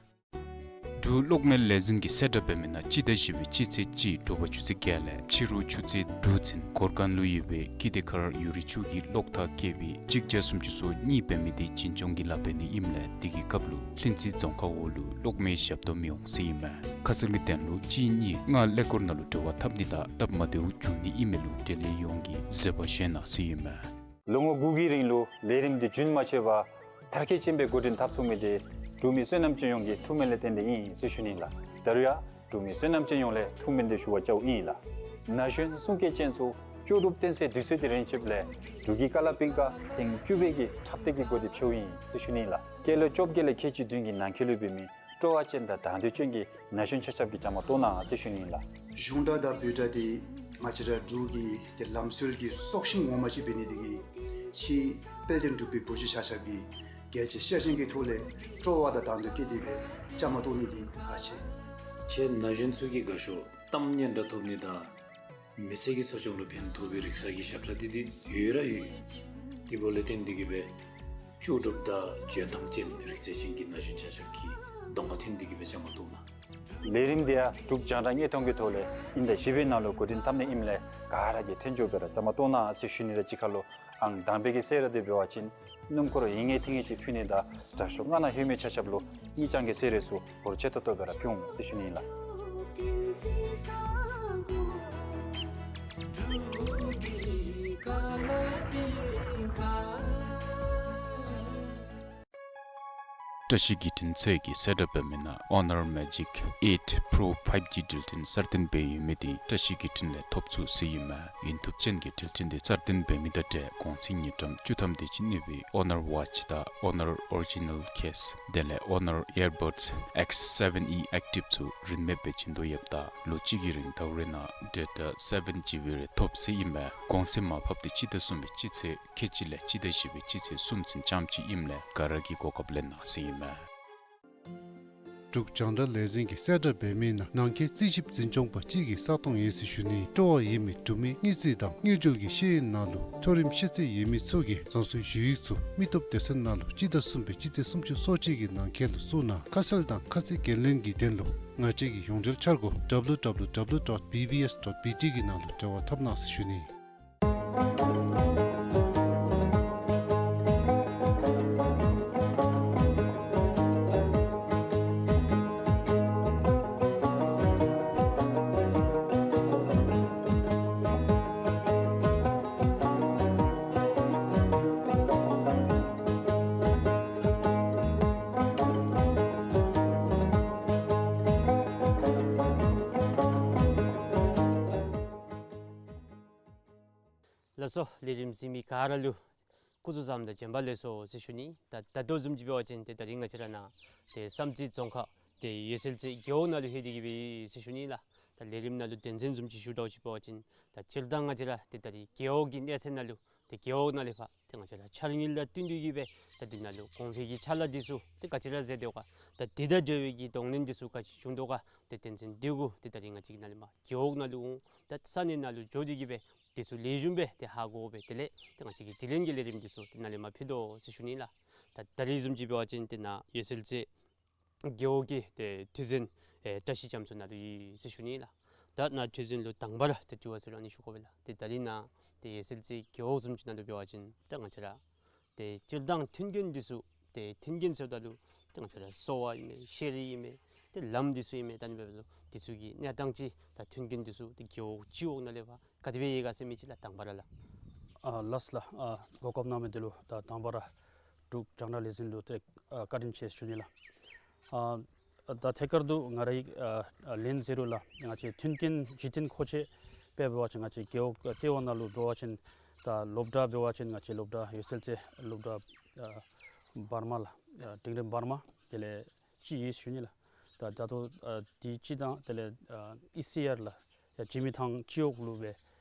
འབྲུག་གློག་མེ་ལས་འཛིན་གྱིས་གསལ་བསྒྲགས་འབད་མི་ནང་སྤྱི་ཟླ་བཞི་པའི་སྤྱི་ཚེས་གཅིག་དྲོ་པ་ཆུ་ཚོད་བརྒྱད་ལས་ཕྱི་རུ་ཆུ་ཚོད་དྲུག་ཚུན་གོར་ཁ་ལུ་ཡོད་པའི་ཀི་ཏེ་ཁར་ཡུ་རི་ཆུ་གི་གློག་ཐག་བཀལ་བའི་གཅིག་བརྒྱ་སུམ་ཅུ་སོ་གཉིས་འབད་མི་དེ་འཛིན་སྐྱོང་གི་ལཱ་འབད་ནི་ཨིནམ་ལས་དེ་གི་སྐབས་ལུ་ལྷུན་རྩེ་རྫོང་ཁག་འོག་ལུ་གློག་མེ་ཞབས་ཏོག་མི་འོང་ཟེར་ཨིན་མས། ཁ་གསལ་གྱི་དོན་ལུ་གཅིག་གཉིས་ལྔ་ཀླད་ཀོར་ནང་ལུ་འབྲེལ་བ་འཐབ་ནི་དང་སྟབས་མ་བདེཝ་འབྱུང་ནི་ཨིན་མི་ལུ་འབྲེལ་ཡོད་ཡོངས་ཀྱིས་བཟོད་པ་བཞེས་གནང་ཟེར་ཨིན་མས། ལོ་ངོ་དགུ་གི་རིང་ལུ་ལས་རིམ་འདི་རྒྱུན་མ་ཆད་པར་མཐར་འཁྱོལ་ཅན་སྦེ་འགོ་འདྲེན་འཐབ་ཚུགས་མི་དེ་འབྲུག་མི་བསོད་ནམས་ཅན་ཡོངས་ཀྱི་ཐུགས་སྨོན་ལས་བརྟེན་ཏེ་ཨིན་ཟེར་ཞུ་ནི་ལགས། ད་རུང་ཡང་འབྲུག་མི་བསོད་ནམས་ཅན་ཡོངས་ལས་ཐུགས་སྨོན་འདི་ཞུ་བར་བཅརཝ་ཨིན་ལགས། ན་གཞོན་གསུང་སྐད་ཅན་ཚུ་ལྕོགས་གྲུབ་བསྟན་སའི་དུས་ཚོད་དེ་རན་ཆིཝ་ལས་འབྲུག་གི་ཀ་ལ་པིང་ཀ་ཐེངས་བཅུ་པའི་གི་འཁྲབ་སྟེགས་ཀྱི་སྒོ་དེ་ཕྱེཝ་ཨིན་ཟེར་ཞུ་ནི་ལགས། སྐྱེས་ལོ་བཅོ་བརྒྱད་ལས་ཁལ་གཅིག་བདུན་གྱི་ནང་འཁོད་ལུ་འབད་མི་སྤྲོ་བ་ཅན་དང་དང་འདོད་ཅན་གྱི་ན་གཞོན་ཆ་ཁྱབ་ཀྱིས་བཅའ་མར་གཏོགས་གནང་ཟེར་ཞུ་ནི་ལགས། གཞུང་སྒྲ་དང་བོད་སྒྲ་དེ་ང་བཅས་ར་འབྲུག་གི་དེ་ལམ་སྲོལ་གྱི་སྲོག་ཤིང་ངོ་མ་ཅིག་འབད་ནི་དེ་གིས་ཕྱི་དཔལ་ལྡན་འབྲུག་པའི་བུ་བརྒྱུད་ཆ་ཁྱབ་ཀྱིས་རྒྱལ་གཅེས་ཤ་ཞེན་གྱི་ཐོག་ལས་སྤྲོ་བ་དང་དང་འདོད་བསྐྱེད་དེ་སྦེ་བཅའ་མར་གཏོགས་ནི་དེ་ཁག་ཆེ། ཁྱེད་ན་གཞོན་ཚུ་གིས་དགའ་ཤོས་གཏམ་སྙན་གྲགས་ཐོབ་ནི་དང་མི་ཚེ་གི་འཚོ་སྐྱོང་ལུ་ཕན་ཐོགས་པའི་རིག་གསར་གྱི་ཞབས་ཁྲ་དེ་དེ་ཡོད་ར་ཡོད། དེ་འབདཝ་ལས་བརྟེན་ཏེ་གིས་སྦེ་ལྕོགས་གྲུབ་དང་འཇོན་ཐང་ཅན་རིག་རྩལ་ཅན་གྱི་ན་གཞོན་ཆ་ཁྱབ་ཀྱིས་གདོང་ཁར་ཐོན་ཏེ་གིས་སྦེ་བཅའ་མར་གཏོགས་གནང་། ལས་རིམ་འདི་ཡང་འབྲུག་རྒྱང་བསྒྲགས་བརྙན་མཐོང་གི་ཐོག་ལས་དབྱིན་ཟླ་བཞི་པའི་ནང་ལུ་འགོ་འདྲེན་འཐབ་ནི་ཨིནམ་ལས་ག་ར་གིས་ཐོན་འགྱོ་སྦེ་ར་བཅའ་མར་གཏོགས་གནང་ཟེར་ཞུ་ནི་དང་གཅིག་ཁར་ལུ་ཨང་དང་པའི་གི་གསོལ་རས་འདི་འབད་བ་ཅིན་སྣུམ་འཁོར་ཡིན་ངེས་ཐིང་ངེས་ཅིག་ཕུལ་ནི་དང་དྲག་ཤོས་སྔ་ནང་ལྷོད་མི་ཆ་ཁྱབ་ལུ་དངུལ་རྐྱང་གི་གསོལ་རས་ཚུ་འབོར་ཆེ་ཏོག་ཏོ་སྦེ་ར་ཕུལ་འོང་ཟེར་ཞུ་ནི་ཨིན་ལགས། བཀྲ་ཤིས་བརྒྱུད་འཕྲིན་ཚད་ཀྱིས་གསལ་བསྒྲགས་འབད་མི་ནང་Honor Magic eight Pro five G་འགྲུལ་འཕྲིན་གསར་བཏོན་འབད་ཡོད་མི་དེ་བཀྲ་ཤིས་བརྒྱུད་འཕྲིན་ལས་ཐོབ་ཚུགས་ཟེར་ཨིན་མས། ཡུན་ཐུབ་ཅན་གྱི་འགྲུལ་འཕྲིན་དེ་གསར་བཏོན་འབད་མི་དང་འབྲེལ་གོང་ཚད་དངུལ་ཀྲམ་བཅུ་ཐམ་དེ་ཅིག་གནས་པའི་Honor Watch དང་Honor Original Case དེ་ལས་Honor Earbuds X seven E Active ཚུ་རིན་མེད་སྦེ་བྱིན་དོ་ཡོདཔ་ད་ལོ་གཅིག་གི་རིང་ཟླཝ་རེ་ནང་data seven G B རེ་ཐོབ་ཟེར་ཨིན་མས། གོང་ཚད་མར་ཕབ་དེ་སྤྱི་ཟླ་གསུམ་པའི་སྤྱི་ཚེས་ཁལ་གཅིག་ལས་སྤྱི་ཟླ་བཞི་པའི་སྤྱི་ཚེས་གསུམ་ཚུན་ཙམ་ཅིག་ཨིནམ་ལས་ག་ར་གིས་གོ་སྐབས་ལེན་གནང་ཟེར་ཨིན་མས། འབྲུག་རྒྱང་བསྒྲགས་ལས་འཛིན་གྱིས་གསལ་བསྒྲགས་འབད་མི་ནང་ནང་འཁོད་རྩིས་ཞིབ་འཛིན་སྐྱོང་པ་གཅིག་གི་ས་སྟོང་ཡོད་ཟེར་ཞུ་ནི། སྤྲོ་བ་ཡོད་མི་འབྲུག་མི་དངུལ་རྩིས་དང་དངུལ་འབྲེལ་གྱི་ཤེས་ཡོན་ནང་ལུ་མཐོ་རིམ་ཤེས་ཚད་ཡོད་མི་ཚུ་གིས་རང་སོའི་ཞུ་ཡིག་ཚུ་མི་སྟོབས་སྡེ་ཚན་ནང་ལུ་སྤྱི་ཟླ་གསུམ་པའི་སྤྱི་ཚེས་སུམ་ཅུ་སོ་གཅིག་གི་ནང་འཁོད་ལུ་བཙུགས་གནང་། ཁ་གསལ་དང་ཁ་ཚིག་འགན་ལེན་གྱི་དོན་ལུ་ང་བཅས་ཀྱི་ཡོངས་འབྲེལ་འཆར་སྒོ་W W W dot B B S dot B T གི་ནང་ལུ་འབྲེལ་བ་འཐབ་གནང་ཟེར་ཞུ་ནི། ལགས་སོ། ལས་རིམ་གཟིགས་མི་ག་ར་ལུ་སྐུ་གཟུགས་བཟང་དང་བྱོན་པ་ལེགས་སོ་ཟེར་ཞུ་ནི། ད་ད་ལྟོ་བཟུམ་ཅིག་འབད་བ་ཅིན་ཏེ་ད་རིས་ང་བཅས་ར་ནཱ་ཏེ་བསམ་རྩེ་རྫོང་ཁག་ཏེ་འོད་གསལ་རྩེ་རྒེད་འོག་ནང་ལུ་ལྷོད་དེ་གིས་སྦེ་ཟེར་ཞུ་ནི་ལགས། ད་ལས་རིམ་ནང་ལུ་དོན་ཚན་བཟུམ་ཅིག་ཞུ་དོ་ཅིག་འབད་བ་ཅིན་ད་སྤྱིར་བཏང་ང་བཅས་ར་ཏེ་ད་རིས་རྒེད་འོག་གི་གནས་ཚད་ནང་ལུ་ཏེ་རྒེད་འོག་ནང་ལས་ཕར་ཏེ་ང་བཅས་ར་འཆར་དངུལ་ལུ་བསྟུན་ཏེ་གིས་སྦེ་ད་འདི་ནང་ལུ་གོང་འཕེལ་གྱི་ཕྱག་ལཱ་འདི་ཚུ་ཏེ་ག་ཅི་ར་མཛད་དོ་ག། ད་འདི་དང་འབྲེལ་བའི་གི་གདོང་ལེན་འདི་ཚུ་ག་ཅི་བྱུང་དོ་ག། ཏེ་དོན་ཚན་འདི་གུ་ཏེ་ད་རིས་ང་བཅས་ཀྱིས་ནཱ་ལས་མར་རྒེད་འོག་ནང་ལུ་འོང་ད་ས་གནས་ནང་ལུ་འགྱོ་སྟེ་གིས་སྦེ་འདི་ཚུ་ལེགས་ཤོམ་སྦེ་ཏེ་ཧ་གོ་སྦེ་དེ་ལས་ཏེ་ང་བཅས་ཀྱིས་དྲི་ལན་གྱི་ལས་རིམ་འདི་ཚུ་ཏེ་ནཱ་ལས་མར་ཕུལ་དོ་ཟེར་ཞུ་ནི་ལགས། ད་ད་རིས་བཟུམ་ཅིག་འབད་བ་ཅིན་ཏེ་ནཱ་འོད་གསལ་རྩེ་རྒེད་འོག་གི་ཏེ་ཁྲི་འཛིན་ཨེ་བཀྲ་ཤིས་རྒྱ་མཚོ་ནཱ་ལུ་ཡོད་ཟེར་ཞུ་ནི་ལགས། ད་ནཱ་ཁྲི་འཛིན་ལུ་དང་པ་ར་ཏེ་དྲི་བ་ཟེར་རུང་ཨ་ནི་ཞུ་དགོ་པས་ལགས། ཏེ་ད་རིས་ནཱ་ཏེ་འོད་གསལ་རྩེ་རྒེད་འོག་བཟུམ་ཅིག་ནང་ལུ་འབད་བ་ཅིན་ད་ང་བཅས་ར་ཏེ་སྤྱིར་བཏང་མཐུན་རྐྱེན་འདི་ཚུ་ཏེ་མཐུན་རྐྱེན་ཟེརཝ་ད་ལུ་ཏེ་ང་བཅས་ར་གསོ་བ་ཨིན་མས་ཤེས་རིག་ཨིན་མས་ཏེ་ལམ་འདི་ཚུ་ཨིན་མས། ད་ཨ་ནི་འབདཝ་ད་ལུ་འདི་ཚུ་གི་གནས་སྟངས་ཅིག་ད་མཐུན་རྐྱེན་འདི་ཚུ་ཏེ་རྒེད་འོག་སྤྱི་འོག་ནང་ལས་ཕར་ག་དེ་སྦེ་ཡོད་ག་ཟེར་མི་ཅིག་ལགས་དང་པ་ར་ལགས། ཨ་ལགས་ལགས། ཨ་གོ་སྐབས་གནང་མི་འདི་ལུ་ད་དང་པ་ར་འབྲུག་རྒྱང་བསྒྲགས་ལས་འཛིན་ལུ་ཏེ་ཨ་བཀའ་དྲིན་ཆེ་ཞུ་ནི་ལགས། ཨ་ད་ཐད་ཀར་དུ་ང་རའི་ཨ་ཨ་ལན་ཟེར་རུང་ལགས། ང་བཅས་མཐུན་རྐྱེན་གཞི་རྟེན་མཁོ་ཆས་སྦེ་འབད་བ་ཅིན་ང་བཅས་རྒེད་འོག་ཨ་ལྟེ་བ་ནང་ལུ་འབད་བ་ཅིན་ད་སློབ་གྲྭ་འབད་བ་ཅིན་ང་བཅས་སློབ་གྲྭ་འོད་གསལ་རྩེ་སློབ་གྲྭ་ཨ་ འབར་མ་ལགས། ཨ་འབྲིང་རིམ་འབར་མ་དེ་ལས་ཅིག་ཡོད་ཞུ་ནི་ལགས། ད་ད་ལྟོ་ཨ་དེ་ཅིག་དང་དེ་ལས་ཨ་ཨི་སི་ཨར་ལགས། ཡ་འཇིགས་མེད་ཐང་སྤྱི་འོག་ལུ་སྦེ་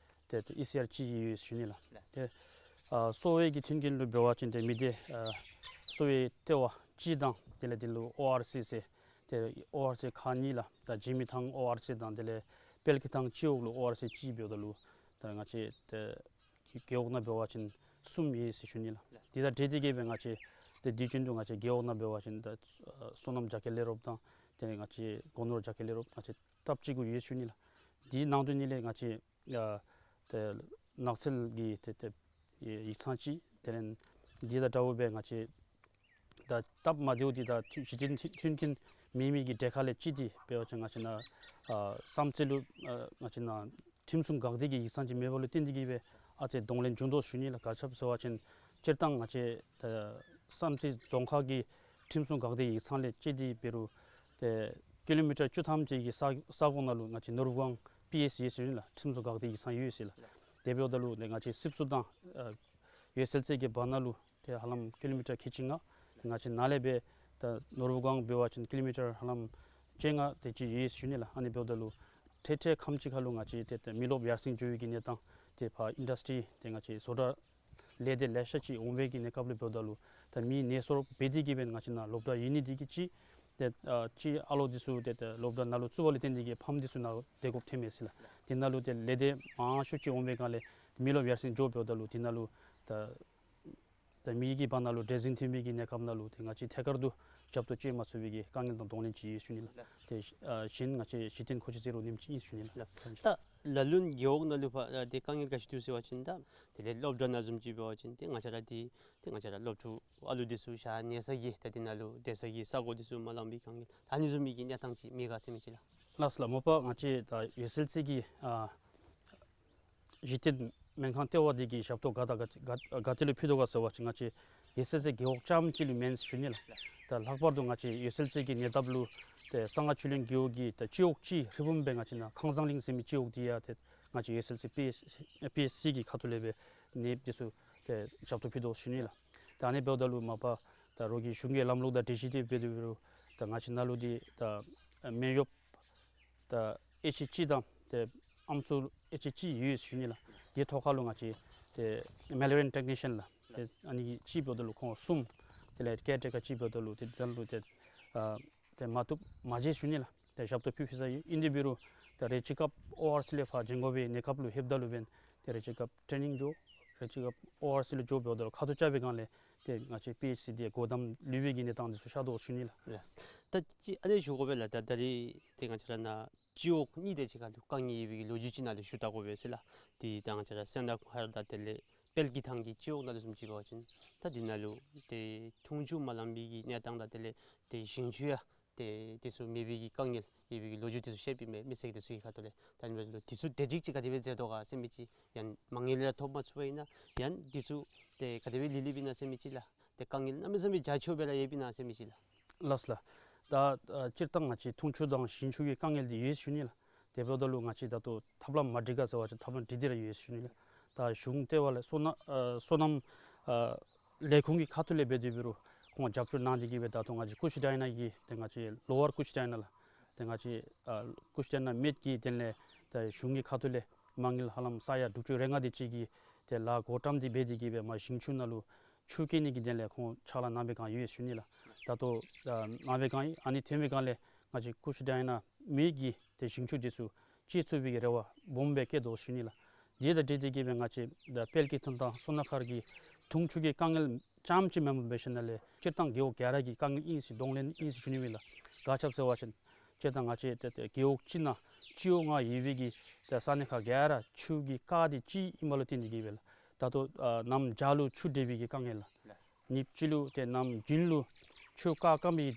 ཏེ་ཏེ་ཨི་སི་ཨར་ཅིག་ཡོད་ཞུ་ནི་ལགས། ལགས། ཏེ་ཨ་གསོ་བའི་གི་མཐུན་རྐྱེན་ལུ་འབད་བ་ཅིན་ཏེ་མི་སྡེ་ཨ་གསོ་བའི་ལྟེ་བ་ཅིག་དང་དེ་ལས་དེ་ལུ་ཨོ་ཨར་སི་ཟེར་ཏེ་ཨོ་ཨར་སི་ཁག་གཉིས་ལགས། ད་འཇིགས་མེད་ཐང་ཨོ་ཨར་སི་དང་དེ་ལས་དཔལ་གྱི་ཐང་སྤྱི་འོག་ལུ་ཨོ་ཨར་སི་ཅིག་འབདཝ་ད་ལུ་ད་ང་བཅས་ཏེ་རྒེད་འོག་ནང་འབད་བ་ཅིན་གསུམ་ཡོད་ཟེར་ཞུ་ནི་ལགས། ལགས། དེ་དང་འབྲེལ་ཏེ་གིས་སྦེ་ང་བཅས་ཏེ་དུས་རྒྱུན་དུ་ང་བཅས་རྒེད་འོག་ནང་འབད་བ་ཅིན་ད་ཨ་སོ་ནམ་རྒྱ་སྐྱེད་ལས་རོགསཔ་དང་དེ་ལས་ང་བཅས་སྒོ་ནོར་རྒྱ་སྐྱེད་ལས་རོགསཔ་ང་བཅས་སྟབས་གཅིག་གུ་ཡོད་ཞུ་ནི་ལགས། དེའི་ནང་དོན་ཉིད་ལས་ང་བཅས་ཨ་ཏེ་ནགས་ཚལ་གྱི་ཏེ་ཏེ་ཡིག་ཚང་ཅིག་དེ་ལས་འདི་དང་འདྲཝ་སྦེ་ང་བཅས་ད་སྟབས་མ་བདེཝ་འདི་དང་མཐུན་གཞི་རྟེན་མཐུན་མཐུན་རྐྱེན་མེད་མི་གི་གྲས་ཁ་ལས་ཅིག་འདི་འབད་བ་ཅིན་ང་བཅས་ནཱ་ཨ་བསམ་རྩེ་ལུ་ཨ་ང་བཅས་ནཱ་ཁྲིམས་སྲུང་འགག་སྡེ་གི་ཡིག་ཚང་ཅིག་མེད་པ་ལུ་བརྟེན་ཏེ་གིས་སྦེ་ཨ་ཙི་གདོང་ལེན་བྱུང་དོ་ཞུ་ནི་ལགས། ག་ཅི་སྦེ་ཟེར་བ་ཅིན་སྤྱིར་བཏང་ང་བཅས་ད་བསམ་རྩེ་རྫོང་ཁག་གི་ཁྲིམས་སྲུང་འགག་སྡེ་ཡིག་ཚང་ལས་ཅིག་འདི་འབད་རུང་ཏེ་ཀི་ལོ་མི་ཊར་བཅུ་ཐམ་ཅིག་གི་ས་ས་གོ་ནང་ལུ་ང་བཅས་ནོར་བུ་སྒང་པི་ཨེས་ཡོད་ཟེར་ཞུ་ནི་ལགས། ཁྲིམས་སྲུང་འགག་སྡེ་ཡིག་ཚང་ཡོད་ཟེར་ལགས། དེ་འབདཝ་ད་ལུ་ཏེ་ང་བཅས་སྲིབ་སུ་དང་ཨ་འོད་གསལ་རྩེ་གི་བར་ན་ལུ་ཏེ་ཧ་ལམ་ཀི་ལོ་མི་ཊར་ཁལ་གཅིག་ལྔ། ང་བཅས་ནཱ་ལས་སྦེ་ད་ནོར་བུ་སྒང་འབད་བ་ཅིན་ཀི་ལོ་མི་ཊར་ཧ་ལམ་བཅོ་ལྔ་དེ་ཅིག་ཡོད་ཞུ་ནི་ལགས། ཨ་ནི་འབདཝ་ད་ལུ་འཕྲལ་འཕྲལ་ཁམས་ཅིག་ཁར་ལུ་ང་བཅས་ཏེ་ཏེ་མི་རློབས་ཡར་སེང་འགྱོ་བའི་གི་གནས་སྟངས་ཏེ་ཕར་ཨིན་ཌསི་ཊི་རི་ཏེ་ང་བཅས་བཟོ་གྲྭ་ལས་སྡེ་ལེ་ཤ་ཅིག་འོང་བའི་གི་གནས་སྐབས་ལུ་འབདཝ་ད་ལུ་ད་མི་ནད་གསོ་རོགས་འབད་དེ་གིས་སྦེ་ང་བཅས་ནཱ་སློབ་གྲྭ་ཡོད་ནི་འདི་གིས་ཅིག་ཏེ་ཨ་ཅིག་ཨ་ལོ་འདི་ཚུ་ཏེ་ཏེ་སློབ་གྲྭ་ནང་ལུ་བཙུགས་པ་ལས་བརྟེན་ཏེ་གིས་ཕམ་འདི་ཚུ་ནཱ་བདེ་དགོཔ་ཐོནམ་མས་ཟེར་ལགས། དེ་ནང་ལུ་ཏེ་ལས་སྡེ་མང་ཤོས་ཅིག་འོང་བའི་སྒང་ལས་མི་རློབས་ཡར་སེང་འགྱོ་འབདཝ་ད་ལུ་དེ་ནང་ལུ་ད་ད་མི་གི་བར་ན་ལུ་བྲེལ་ཟིང་ཐོན་པའི་གི་གནས་སྐབས་ནང་ལུ་ཏེ་ང་བཅས་ཐད་ཀར་དུ་ཞབས་ཏོག་སྤྱོད་མ་ཚུགས་པའི་གི་དཀའ་ངལ་དང་གདོང་ལེན་ཅིག་ཡོད་ཞུ་ནི་ལགས། ལགས། ཏེ་ཨ་གཞན་ང་བཅས་གཞི་རྟེན་མཁོ་ཆས་ཟེར་རུང་ཨ་ནེམ་ཅིག་ཨིན་ཞུ་ནི་ལགས། ལགས། ད་ལ་ལུ་རྒེད་འོག་ནང་ལུ་ཕར་ཨ་ཏེ་དཀའ་ངལ་ག་ཅི་འདུག་ཟེར་བ་ཅིན་ད་དེ་ལས་སློབ་གྲྭ་ནང་བཟུམ་ཅིག་འབད་བ་ཅིན་ཏེ་ང་བཅས་ར་འདི་ཏེ་ང་བཅས་ར་སློབ་ཕྲུག་ཨ་ལུ་འདི་ཚུ་ཞག་ཉལ་ས་གི་ཏེ་དེ་ནང་ལུ་སྡོད་ས་གི་ས་གོ་འདི་ཚུ་མ་ལང་པའི་དཀའ་ངལ་ད་ཨ་ནི་བཟུམ་མའི་གི་གནས་སྟངས་ཅིག་མེད་ག་ཟེར་མི་ཅིག་ལགས། ལགས་སོ་ལགས། མ་པ་ང་བཅས་ད་འོད་གསལ་རྩེ་གི་ཨ་གཞི་རྟེན་སྨན་ཁང་ལྟེ་བ་འདི་གི་ཞབས་ཏོག་ག་དང་ག་ག་ག་ཏེ་ལུ་ཕུལ་དོ་ག་ཟེར་བ་ཅིན་ང་བཅས་འོད་གསལ་རྩེ་རྒེད་འོག་རྐྱངམ་གཅིག་ལུ་མེན་ཞུ་ནི་ལགས། ད་ལྷག་པར་དུ་ང་བཅས་འོད་གསལ་རྩེ་གི་ཉེ་འདབས་ལུ་ཏེ་གསང་སྔགས་ཆོས་གླིང་རྒེད་འོག་གི་ད་སྤྱི་འོག་གཅིག་ཧྲིལ་བུམ་སྦེ་ང་བཅས་ནཱ་ཁང་བཟང་གླིང་ཟེར་མི་སྤྱི་འོག་འདི་ཡང་ཏེ་ང་བཅས་འོད་གསལ་རྩེ་པི་ཨེས་སི་པི་ཨེས་སི་གི་ཁ་ཐུག་ལས་སྦེ་ནདཔ་འདི་ཚུ་ཏེ་ཞབས་ཏོག་ཕུལ་དོ་ཞུ་ནི་ལགས། ད་ཨ་ནི་འབདཝ་ད་ལུ་མ་པ་ད་རོགས་ཀྱི་གཞུང་གི་ལམ་ལུགས་དང་སྒྲིག་གཞི་འདི་འབད་དེ་འབད་རུང་ད་ང་བཅས་ནཱ་ལུ་འདི་ད་སྨན་གཡོགཔ་ད་ཨེ་ཅིག་གཅིག་དང་ཏེ་ཨམ་སྲུ་ཨེ་ཅིག་གཅིག་ཡོད་ཞུ་ནི་ལགས། དེ་ཐོག་ཁར་ལུ་ང་བཅས་ཏེ་མེ་ལེ་རི་ཡཱན་ཊེག་ནི་ཤཱན་ལགས། ཏེ་ཨ་ནི་གཅིག་འབདཝ་ད་ལུ་ཁོང་གསུམ། དེ་ལས་ཀེར་ཊེ་ཀར་གཅིག་འབདཝ་ད་ལུ་ཏེ་དེ་ལུ་ཏེ་ཨ་ཏེ་མ་བཏུབ་མ་མཇལ་ཞུ་ནི་ལགས། ཏེ་ཞབས་ཏོག་ཕུལ་ཕུལ་ས་ཡོད། ཨིན་དེ་འབད་རུང་ཏེ་རེ་ཅིག་སྐབས་ཨོ་ཨར་སི་ལས་ཕར་བྱོན་དགོ་པའི་གནས་སྐབས་ལུ་ལྷོདཔ་ད་ལུ་འབདན་ཏེ་རེ་ཅིག་སྐབས་ཊེ་ནིང་འགྱོ། རེ་ཅིག་སྐབས་ཨོ་ཨར་སི་ལུ་འགྱོ་འབདཝ་ད་ལུ་ཁ་ཐུག་རྐྱབ་པའི་སྒང་ལས་ཏེ་ང་བཅས་པི་ཨེཆ་སི་འདི་སྒོ་བསྡམ་ལུས་པའི་གི་གནས་སྟངས་འདི་ཚུ་ཤར་དོ་ཞུ་ནི་ལགས། ལགས། ད་ཅི་ཨ་ནི་ཞུ་དགོ་པས་ལགས། ད་ད་རིས་ཏེ་ང་བཅས་ར་ནཱ་སྤྱི་འོག་གཉིས་དེ་ཅིག་ཁར་ལུ་དཀའ་ངལ་ཡོད་པའི་གི་ལོ་རྒྱུས་ཅིག་ནཱ་ལུ་ཞུ་བལྟ་དགོ་པས་ཟེར་ལགས། ཏེ་ད་ང་བཅས་ར་སེང་སྟག་ཁ་དང་དེ་ལས་དཔལ་གྱི་ཐང་གི་སྤྱི་འོག་ནང་ལུ་བཟུམ་ཅིག་འབད་བ་ཅིན་ད་འདི་ནང་ལུ་ཏེ་འཐུང་ཆུ་མ་ལང་པའི་གི་གནས་སྟངས་དང་དེ་ལས་ཏེ་ཞིང་ཆུ་ཡང་ཏེ་དེ་ཚུ་མེད་པའི་གི་དཀའ་ངལ་ཡོད་པའི་གི་ལོ་རྒྱུས་དེ་ཚུ་བཤདཔ་ཨིན་མས། མི་སེར་དེ་ཚུ་གི་ཁ་ཐུག་ལས། ད་ཨ་ནི་འབདཝ་ད་ལུ་དེ་ཚུ་བདེ་སྒྲིག་ཅིག་ག་དེ་སྦེ་མཛད་དོ་ག་ཟེར་མི་ཅིག་ཡང་མ་དངུལ་ར་ཐོབ་མ་ཚུགས་པ་ཨིན་ན་ཡང་དེ་ཚུ་ཏེ་ག་དེ་སྦེ་ལི་ལི་སྦེ་ཨིན་ན་ཟེར་མི་ཅིག་ལགས། ཏེ་དཀའ་ངལ་གནམ་མེད་ས་མེད་རྒྱ་ཆེཝ་སྦེ་ར་ཡོདཔ་ཨིན་ན་ཟེར་མི་ཅིག་ལགས། ལགས་སོ་ལགས། ད་ཨ་སྤྱིར་བཏང་ང་བཅས་འཐུང་ཆུ་དང་ཞིང་ཆུ་གི་དཀའ་ངལ་འདི་ཡོད་ཞུ་ནི་ལགས། དེ་འབདཝ་ད་ལུ་ང་བཅས་ད་ལྟོ་ཐབས་ལམ་མ་སྒྲིག་ག་ཟེར་བ་ཅིན་ཐབས་ལམ་སྒྲིག་སྟེ་ར་ཡོད་ཞུ་ནི་ལགས། ད་གཞུང་ལྟེ་བ་ལས་སོ་ན་ཨ་སོ་ནམ་ཨ་ལས་ཁུངས་ཀྱི་ཁ་ཐུག་ལས་འབད་དེ་འབད་རུང་ཁོང་རྒྱབ་སྐྱོར་གནང་སྟེ་གིས་སྦེ་ད་ལྟོ་ང་བཅས་ཀུཤ་ཌའི་ན་གི་ཏེ་ང་བཅས་ལོ་ཝར་ཀུཤ་ཌའི་ན་ལགས། ཏེ་ང་བཅས་ཨ་ཀུཤ་ཌའི་ན་མེད་ཀྱི་དོན་ལས་ད་གཞུང་གི་ཁ་ཐུག་ལས་མ་དངུལ་ཧ་ལམ་ས་ཡ་དྲུག་ཅུ་རེ་ལྔ་དེ་ཅིག་གི་ཏེ་ལཱ་འགོ་བཀྲམ་སྟེ་འབད་དེ་གིས་སྦེ་མར་ཞིང་ཆུ་ནང་ལུ་ཆུ་སྐྱེལ་ནི་གི་དོན་ལས་ཁོང་ཕྱག་ལཱ་གནང་པའི་སྒང་ཡོད་ཞུ་ནི་ལགས། ད་ལྟོ་ཨ་གནང་པའི་སྒང་ཨིན། ཨ་ནི་ཐོན་པའི་སྒང་ལས་ང་བཅས་ཀུཤ་ཌའི་ན་མེད་ཀྱི་ཏེ་ཞིང་ཆུ་དེ་ཚུ་སྐྱེལ་ཚུགས་པའི་གི་རེ་བ་སྦོམ་སྦེ་བསྐྱེད་དོ་ཞུ་ནི་ལགས། དེ་དང་འབྲེལ་ཏེ་གིས་སྦེ་ང་བཅས་ད་དཔལ་གྱི་ཐང་དང་སོ་ན་མཁར་གྱི་འཐུང་ཆུ་གི་དཀའ་ངལ་རྐྱངམ་ཅིག་མེན་པར་འབད་ཞིནམ་ལས་སྤྱིར་བཏང་རྒེད་འོག་ག་ར་གི་དཀའ་ངལ་ཨིན་ཟེར་གདོང་ལེན་ཨིན་ཟེར་ཞུ་ནི་ཨིན་ལགས། ག་ཅི་སྦེ་ཟེར་བ་ཅིན་སྤྱིར་བཏང་ང་བཅས་ཏེ་ཏེ་རྒེད་འོག་གཅིག་ནང་སྤྱི་འོག་ལྔ་ཡོད་པའི་གི་ཏེ་ས་གནས་ཁག་ག་ར་ཆུ་གི་རྐ་དེ་གཅིག་ཨིན་པ་ལུ་བརྟེན་ཏེ་གིས་སྦེ་ལགས། ད་ལྟོ་ཨ་གནམ་བྱཱར་ལུ་ཆུ་འདྲེས་པའི་གི་དཀའ་ངལ་ལགས། ལགས། ཉིནམ་གཅིག་ལུ་ཏེ་གནམ་དགུན་ལུ་ཆུ་རྐ་སྐམ་པའི་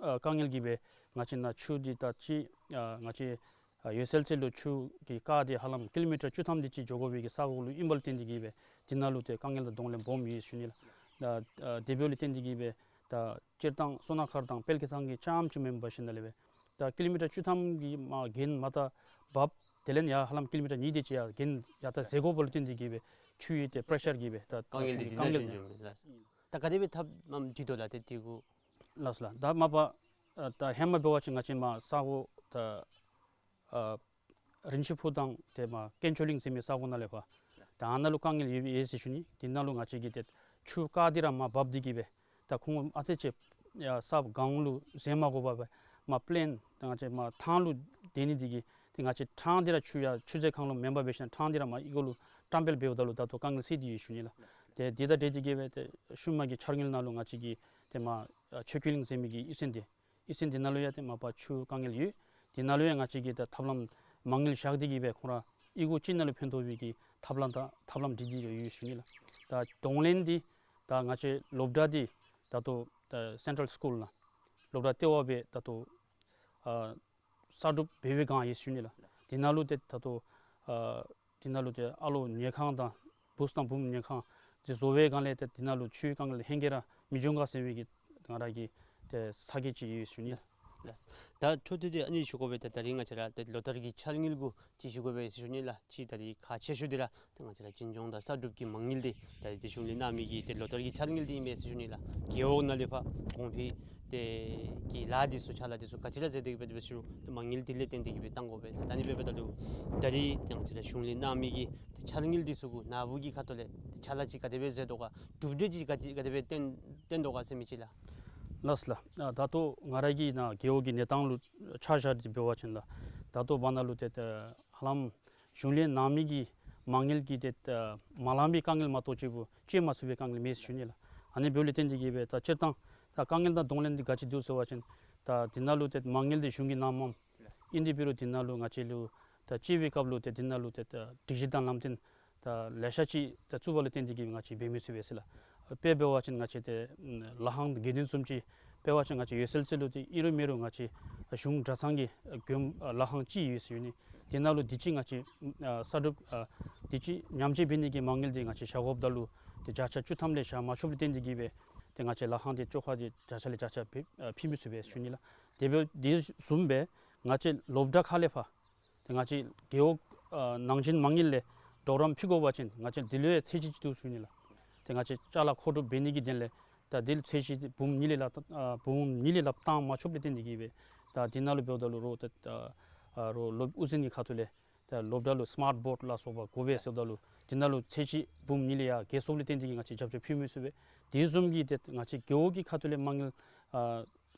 ཨ་དཀའ་ངལ་གྱིས་སྦེ་ང་བཅས་ནཱ་ཆུ་འདི་ད་ཅི་ཨ་ང་བཅས་ཨ་འོད་གསལ་རྩེ་ལུ་ཆུ་གི་རྐ་འདི་ཧ་ལམ་ཀི་ལོ་མི་ཊར་བཅུ་ཐམ་དེ་ཅིག་འགྱོ་དགོ་པའི་གི་ས་གོ་ལུ་ཨིན་པ་ལུ་བརྟེན་ཏེ་གིས་སྦེ་དེ་ནང་ལུ་ཏེ་དཀའ་ངལ་དང་གདོང་ལེན་སྦོམ་ཡོད་ཞུ་ནི་ལགས། ད་ཨ་དེ་འབདཝ་ལུ་བརྟེན་ཏེ་གིས་སྦེ་ད་སྤྱིར་བཏང་སོ་ན་མཁར་དང་དཔལ་གྱི་ཐང་གི་རྐྱངམ་ཅིག་མེན་པར་འབད་ཞིནམ་ལས་སྦེ་ད་ཀི་ལོ་མི་ཊར་བཅུ་ཐམ་གྱི་མར་གྱེན་མར་ད་འབབ། དེ་ལས་ཡར་ཧ་ལམ་ཀི་ལོ་མི་ཊར་གཉིས་དེ་ཅིག་ཡར་གྱེན་ཡར་ད་འཛེག་དགོ་པ་ལུ་བརྟེན་ཏེ་གིས་སྦེ་ཆུའི་ཏེ་པེ་རེ་ཤར་གྱིས་སྦེ་ད་དཀའ་ངལ་འདི་དེ་དཀའ་ནང་ངལ་བྱུང་བྱུངམ་མས་ལགས། ད་ག་དེ་སྦེ་ཐབས་ལམ་བྲིས་དོ་ལགས། ཏེ་དེ་གུ་ལགས་སོ་ལགས། ད་མ་པ་ཨ་ད་ཧེ་མ་འབད་བ་ཅིན་ང་བཅས་མར་ས་གོ་ད་ཨ་རིན་ཆེན་ཕུ་དང་ཏེ་མར་དཀོན་མཆོག་གླིང་ཟེར་མི་ས་གོ་ནང་ལས་ཕར་ད་ཨ་ནཱ་ལུ་དཀའ་ངལ་ཡོད་ཡོད་ཟེར་ཞུ་ནི། དེ་ནང་ལུ་ང་བཅས་ཀྱིས་ཏེ་ཆུ་བཀག་སྟེ་ར་མར་འབག་སྟེ་གིས་སྦེ་ད་ཁོང་ཨ་ཙི་ཅིག་ཡར་ས་སྒང་ལུ་འཛེགས་མ་དགོ་པར་སྦེ་མར་པི་ལེན་ད་ང་བཅས་མར་ཐང་ལུ་སྡོད་ནི་དེ་གིས་ཏེ་ང་བཅས་ཐང་འདི་ར་ཆུ་ཡར་ཆུ་མཛོད་ཁང་ལུ་མེན་པར་འབད་ཞིན་ན་ཐང་འདི་ར་མར་ཨི་གོ་ལུ་བཀྲམ་སྤེལ་འབདཝ་ད་ལུ་ད་ལྟོ་དཀའ་ངལ་སེལ་ཏེ་ཡོད་ཞུ་ནི་ལགས། ཏེ་འདི་དང་འབྲེལ་ཏེ་གིས་སྦེ་ཏེ་ཤུལ་མ་གི་འཆར་དངུལ་ནང་ལུ་ང་བཅས་ཀྱིས་ཏེ་མར་ཨ་ཆོས་ཀུན་གླིང་ཟེར་མི་གི་གཡུས་ཚན་འདི་གཡུས་ཚན་འདི་ནང་ལུ་ཡང་ཏེ་མ་པ་ཆུ་དཀའ་ངལ་ཡོད། འདི་ནང་ལུ་ཡང་ང་བཅས་ཀྱིས་ད་ཐབས་ལམ་མ་དངུལ་བཞག་སྟེ་གིས་སྦེ་ཁོང་ར་ཨི་གོ་ཅིག་ནང་ལུ་ཕན་ཐོགས་པའི་གི་ཐབས་ལམ་དང་ཐབས་ལམ་བྲིས་ཏེ་ཡོད་ཡོད་ཞུ་ནི་ལགས། ད་གདོང་ལེན་འདི་ད་ང་བཅས་སློབ་གྲྭ་འདི་ད་ལྟོ་ད་སེན་ཊཱལ་སི་ཀུལ་ནང་སློབ་གྲྭ་ལྟེ་བ་སྦེ་ད་ལྟོ་ཨ་གསར་སྒྲུབ་འབད་བའི་སྒང་ཨིན་ཞུ་ནི་ལགས། འདི་ནང་ལུ་ཏེ་ད་ལྟོ་ཨ་འདི་ནང་ལུ་ཏེ་ཨ་ལོ་ཉལ་ཁང་དང་བུཚ་དང་བུམོ་ཉལ་ཁང་འདི་བཟོ་བའི་སྒང་ལས་ཏེ་འདི་ནང་ལུ་ཆུའི་དཀའ་ངལ་ལྷན་སྐྱེས་ར་མི་འབྱུང་ག་ཟེར་བའི་གི་ང་ར་གི་ཏེ་ཚ་གྱང་ཅིག་ཡོད་ཞུ་ནི་ལགས། ལགས། ད་འཕྲོ་མཐུད་དེ་ཨ་ནི་ཞུ་དགོ་པས། ད་ད་རིས་ང་བཅས་ར་ཏེ་ལོ་ལྟར་གྱི་འཆར་དངུལ་གུ་ཅིག་ཞུ་དགོ་པས་ཟེར་ཞུ་ནི་ལགས། ཅིག་ད་རིས་ཁག་ཆེ་ཤོས་འདི་ར་ཏེ་ང་བཅས་ར་འཛིན་སྐྱོང་དང་གསར་སྒྲུབ་ཀྱི་མ་དངུལ་འདི་ད་རིས་ཏེ་གཞུང་ལས་གནང་མི་གི་ཏེ་ལོ་ལྟར་གྱི་འཆར་དངུལ་འདི་ཨིན་པས་ཟེར་ཞུ་ནི་ལགས། རྒེད་འོག་ནང་ལས་ཕར་གོང་འཕེལ་ཏེ་གི་ལཱ་འདི་ཚུ་ཕྱག་ལཱ་འདི་ཚུ་ག་ཅི་ར་མཛད་དེ་གི་སྦེ་འབད་ཞུ་རུང་ཏེ་མ་དངུལ་དེ་ལས་བརྟེན་ཏེ་གི་སྦེ་བཏང་དགོ་པས་ཟེར། ད་ནི་འབད་འབདཝ་ད་ལུ་ད་རིས་ཏེ་ང་བཅས་ར་གཞུང་ལས་གནང་མི་གི་ཏེ་འཆར་དངུལ་འདི་ཚུ་གུ་ནཱ་བུ་གི་ཁ་ཐུག་ལས་ཏེ་ཕྱག་ལཱ་ཅིག་ག་དེ་སྦེ་མཛད་དོ་ག་གྲུབ་འབྲས་ཅིག་ག་དེ་ག་དེ་སྦེ་བཏོན་བཏོན་དོ་ག་ཟེར་མི་ཅིག་ལགས། ལགས་སོ་ལགས། ཨ་ད་ལྟོ་ང་ར་གི་ནཱ་རྒེད་འོག་གི་གནས་སྟངས་ལུ་ཆ་བཞག་སྟེ་འབད་བ་ཅིན་ལགས། ད་ལྟོ་བར་ན་ལུ་ཏེ་ཏེ་ཧ་ལམ་གཞུང་ལས་གནང་མི་གི་མ་དངུལ་གྱི་ཏེ་ཨ་མ་ལང་པའི་དཀའ་ངལ་མ་གཏོགས་ཅིག་པོ་སྤྱོད་མ་ཚུགས་པའི་དཀའ་ངལ་མེད་ཟེར་ཞུ་ནི་ལགས། ཨ་ནི་འབདཝ་ལས་བརྟེན་ཏེ་གིས་སྦེ་ད་སྤྱིར་བཏང་ད་དཀའ་ངལ་དང་གདོང་ལེན་འདི་ག་ཅི་འདུག་ཟེར་བ་ཅིན་ད་འདི་ནང་ལུ་ཏེ་མ་དངུལ་འདི་གཞུང་གིས་གནངམ་ཨིན། དེ་འབད་རུང་འདི་ནང་ལུ་ང་བཅས་ལུ་ད་སྤྱོད་པའི་སྐབས་ལུ་ཏེ་འདི་ནང་ལུ་ཏེ་ད་སྒྲིག་གཞི་དང་ལམ་སྟོན་ད་ལེ་ཤ་ཅིག་ད་བཙུགས་པ་ལུ་བརྟེན་ཏེ་གིས་ང་བཅས་འབད་མི་ཚུགས་པས་ཟེར་ལགས། དཔེ་འབད་བ་ཅིན་ང་བཅས་ཏེ་ལག་ཁང་དགེ་འདུན་བཟུམ་ཅིག་འབད་བ་ཅིན་ང་བཅས་ཡོད་ཚད་ལུ་ཏེ་ཨིན་རུང་མེན་རུང་ང་བཅས་གཞུང་གྲྭ་ཚང་གི་དགོན་ལག་ཁང་ཅིག་ཡོད་ཟེར་ཞུ་ནི། འདི་ནང་ལུ་འདི་ཅིག་ང་བཅས་ཨ་གསར་སྒྲུབ་ཨ་འདི་ཅིག་ཉམས་བཅོས་འབད་ནི་གི་མ་དངུལ་འདི་ང་བཅས་བཞག་དགོཔ་ད་ལུ་ཏེ་བརྒྱ་ཆ་བཅུ་ཐམ་ལས་བཞག་མ་ཆོགཔ་ལུ་བརྟེན་ཏེ་གིས་སྦེ་ཏེ་ང་བཅས་ལག་ཁང་འདི་བཅོ་ཁ་འདི་བརྒྱ་ཆ་ལས་བརྒྱ་ཆ་འབད་ཨ་ཕུལ་མི་ཚུགས་པས་ཟེར་ཞུ་ནི་ལགས། དེ་འབདཝ་དེ་བཟུམ་སྦེ་ང་བཅས་སློབ་གྲྭ་ཁ་ལས་ཕར་ཏེ་ང་བཅས་རྒེད་འོག་ཨ་ནང་བཞིན་མ་དངུལ་ལས་གྲོགས་རམ་ཕུལ་དགོ་པ་ཅིན་ང་བཅས་འདི་ལུ་ཡང་ཚད་གཞི་ཅིག་འདུག་ཟེར་ཞུ་ནི་ལགས། ཏེ་ང་བཅས་ཅ་ལ་མཁོ་སྒྲུབ་འབད་ནི་གི་དོན་ལས་ད་འདི་ལུ་ཚད་གཞི་འདི་འབུམ་གཉིས་ལས་ལྷག་ཨ་འབུམ་གཉིས་ལས་ལྷག་བཏང་མ་ཆོགཔ་ལུ་བརྟེན་ཏེ་གིས་སྦེ་ད་འདི་ནང་ལུ་འབདཝ་ད་ལུ་རོགས་ཏེ་ཨ་རོགས་སློབ་དབུ་འཛིན་གྱི་ཁ་ཐུག་ལས་ད་སློབ་གྲྭ་ལུ་སི་མཱརཊ་བོརཌ་ལ་སོགས་པ་དགོ་པས་ཟེརཝ་ད་ལུ་འདི་ནང་ལུ་ཚད་གཞི་འབུམ་གཉིས་ལས་ཡར་བརྒལ་སོངམ་ལུ་བརྟེན་ཏེ་གིས་ང་བཅས་རྒྱབ་སྐྱོར་ཕུལ་མི་ཚུགས་པས། དེ་བཟུམ་གྱི་ཏེ་ང་བཅས་རྒེད་འོག་གི་ཁ་ཐུག་ལས་མ་དངུལ་ཨ་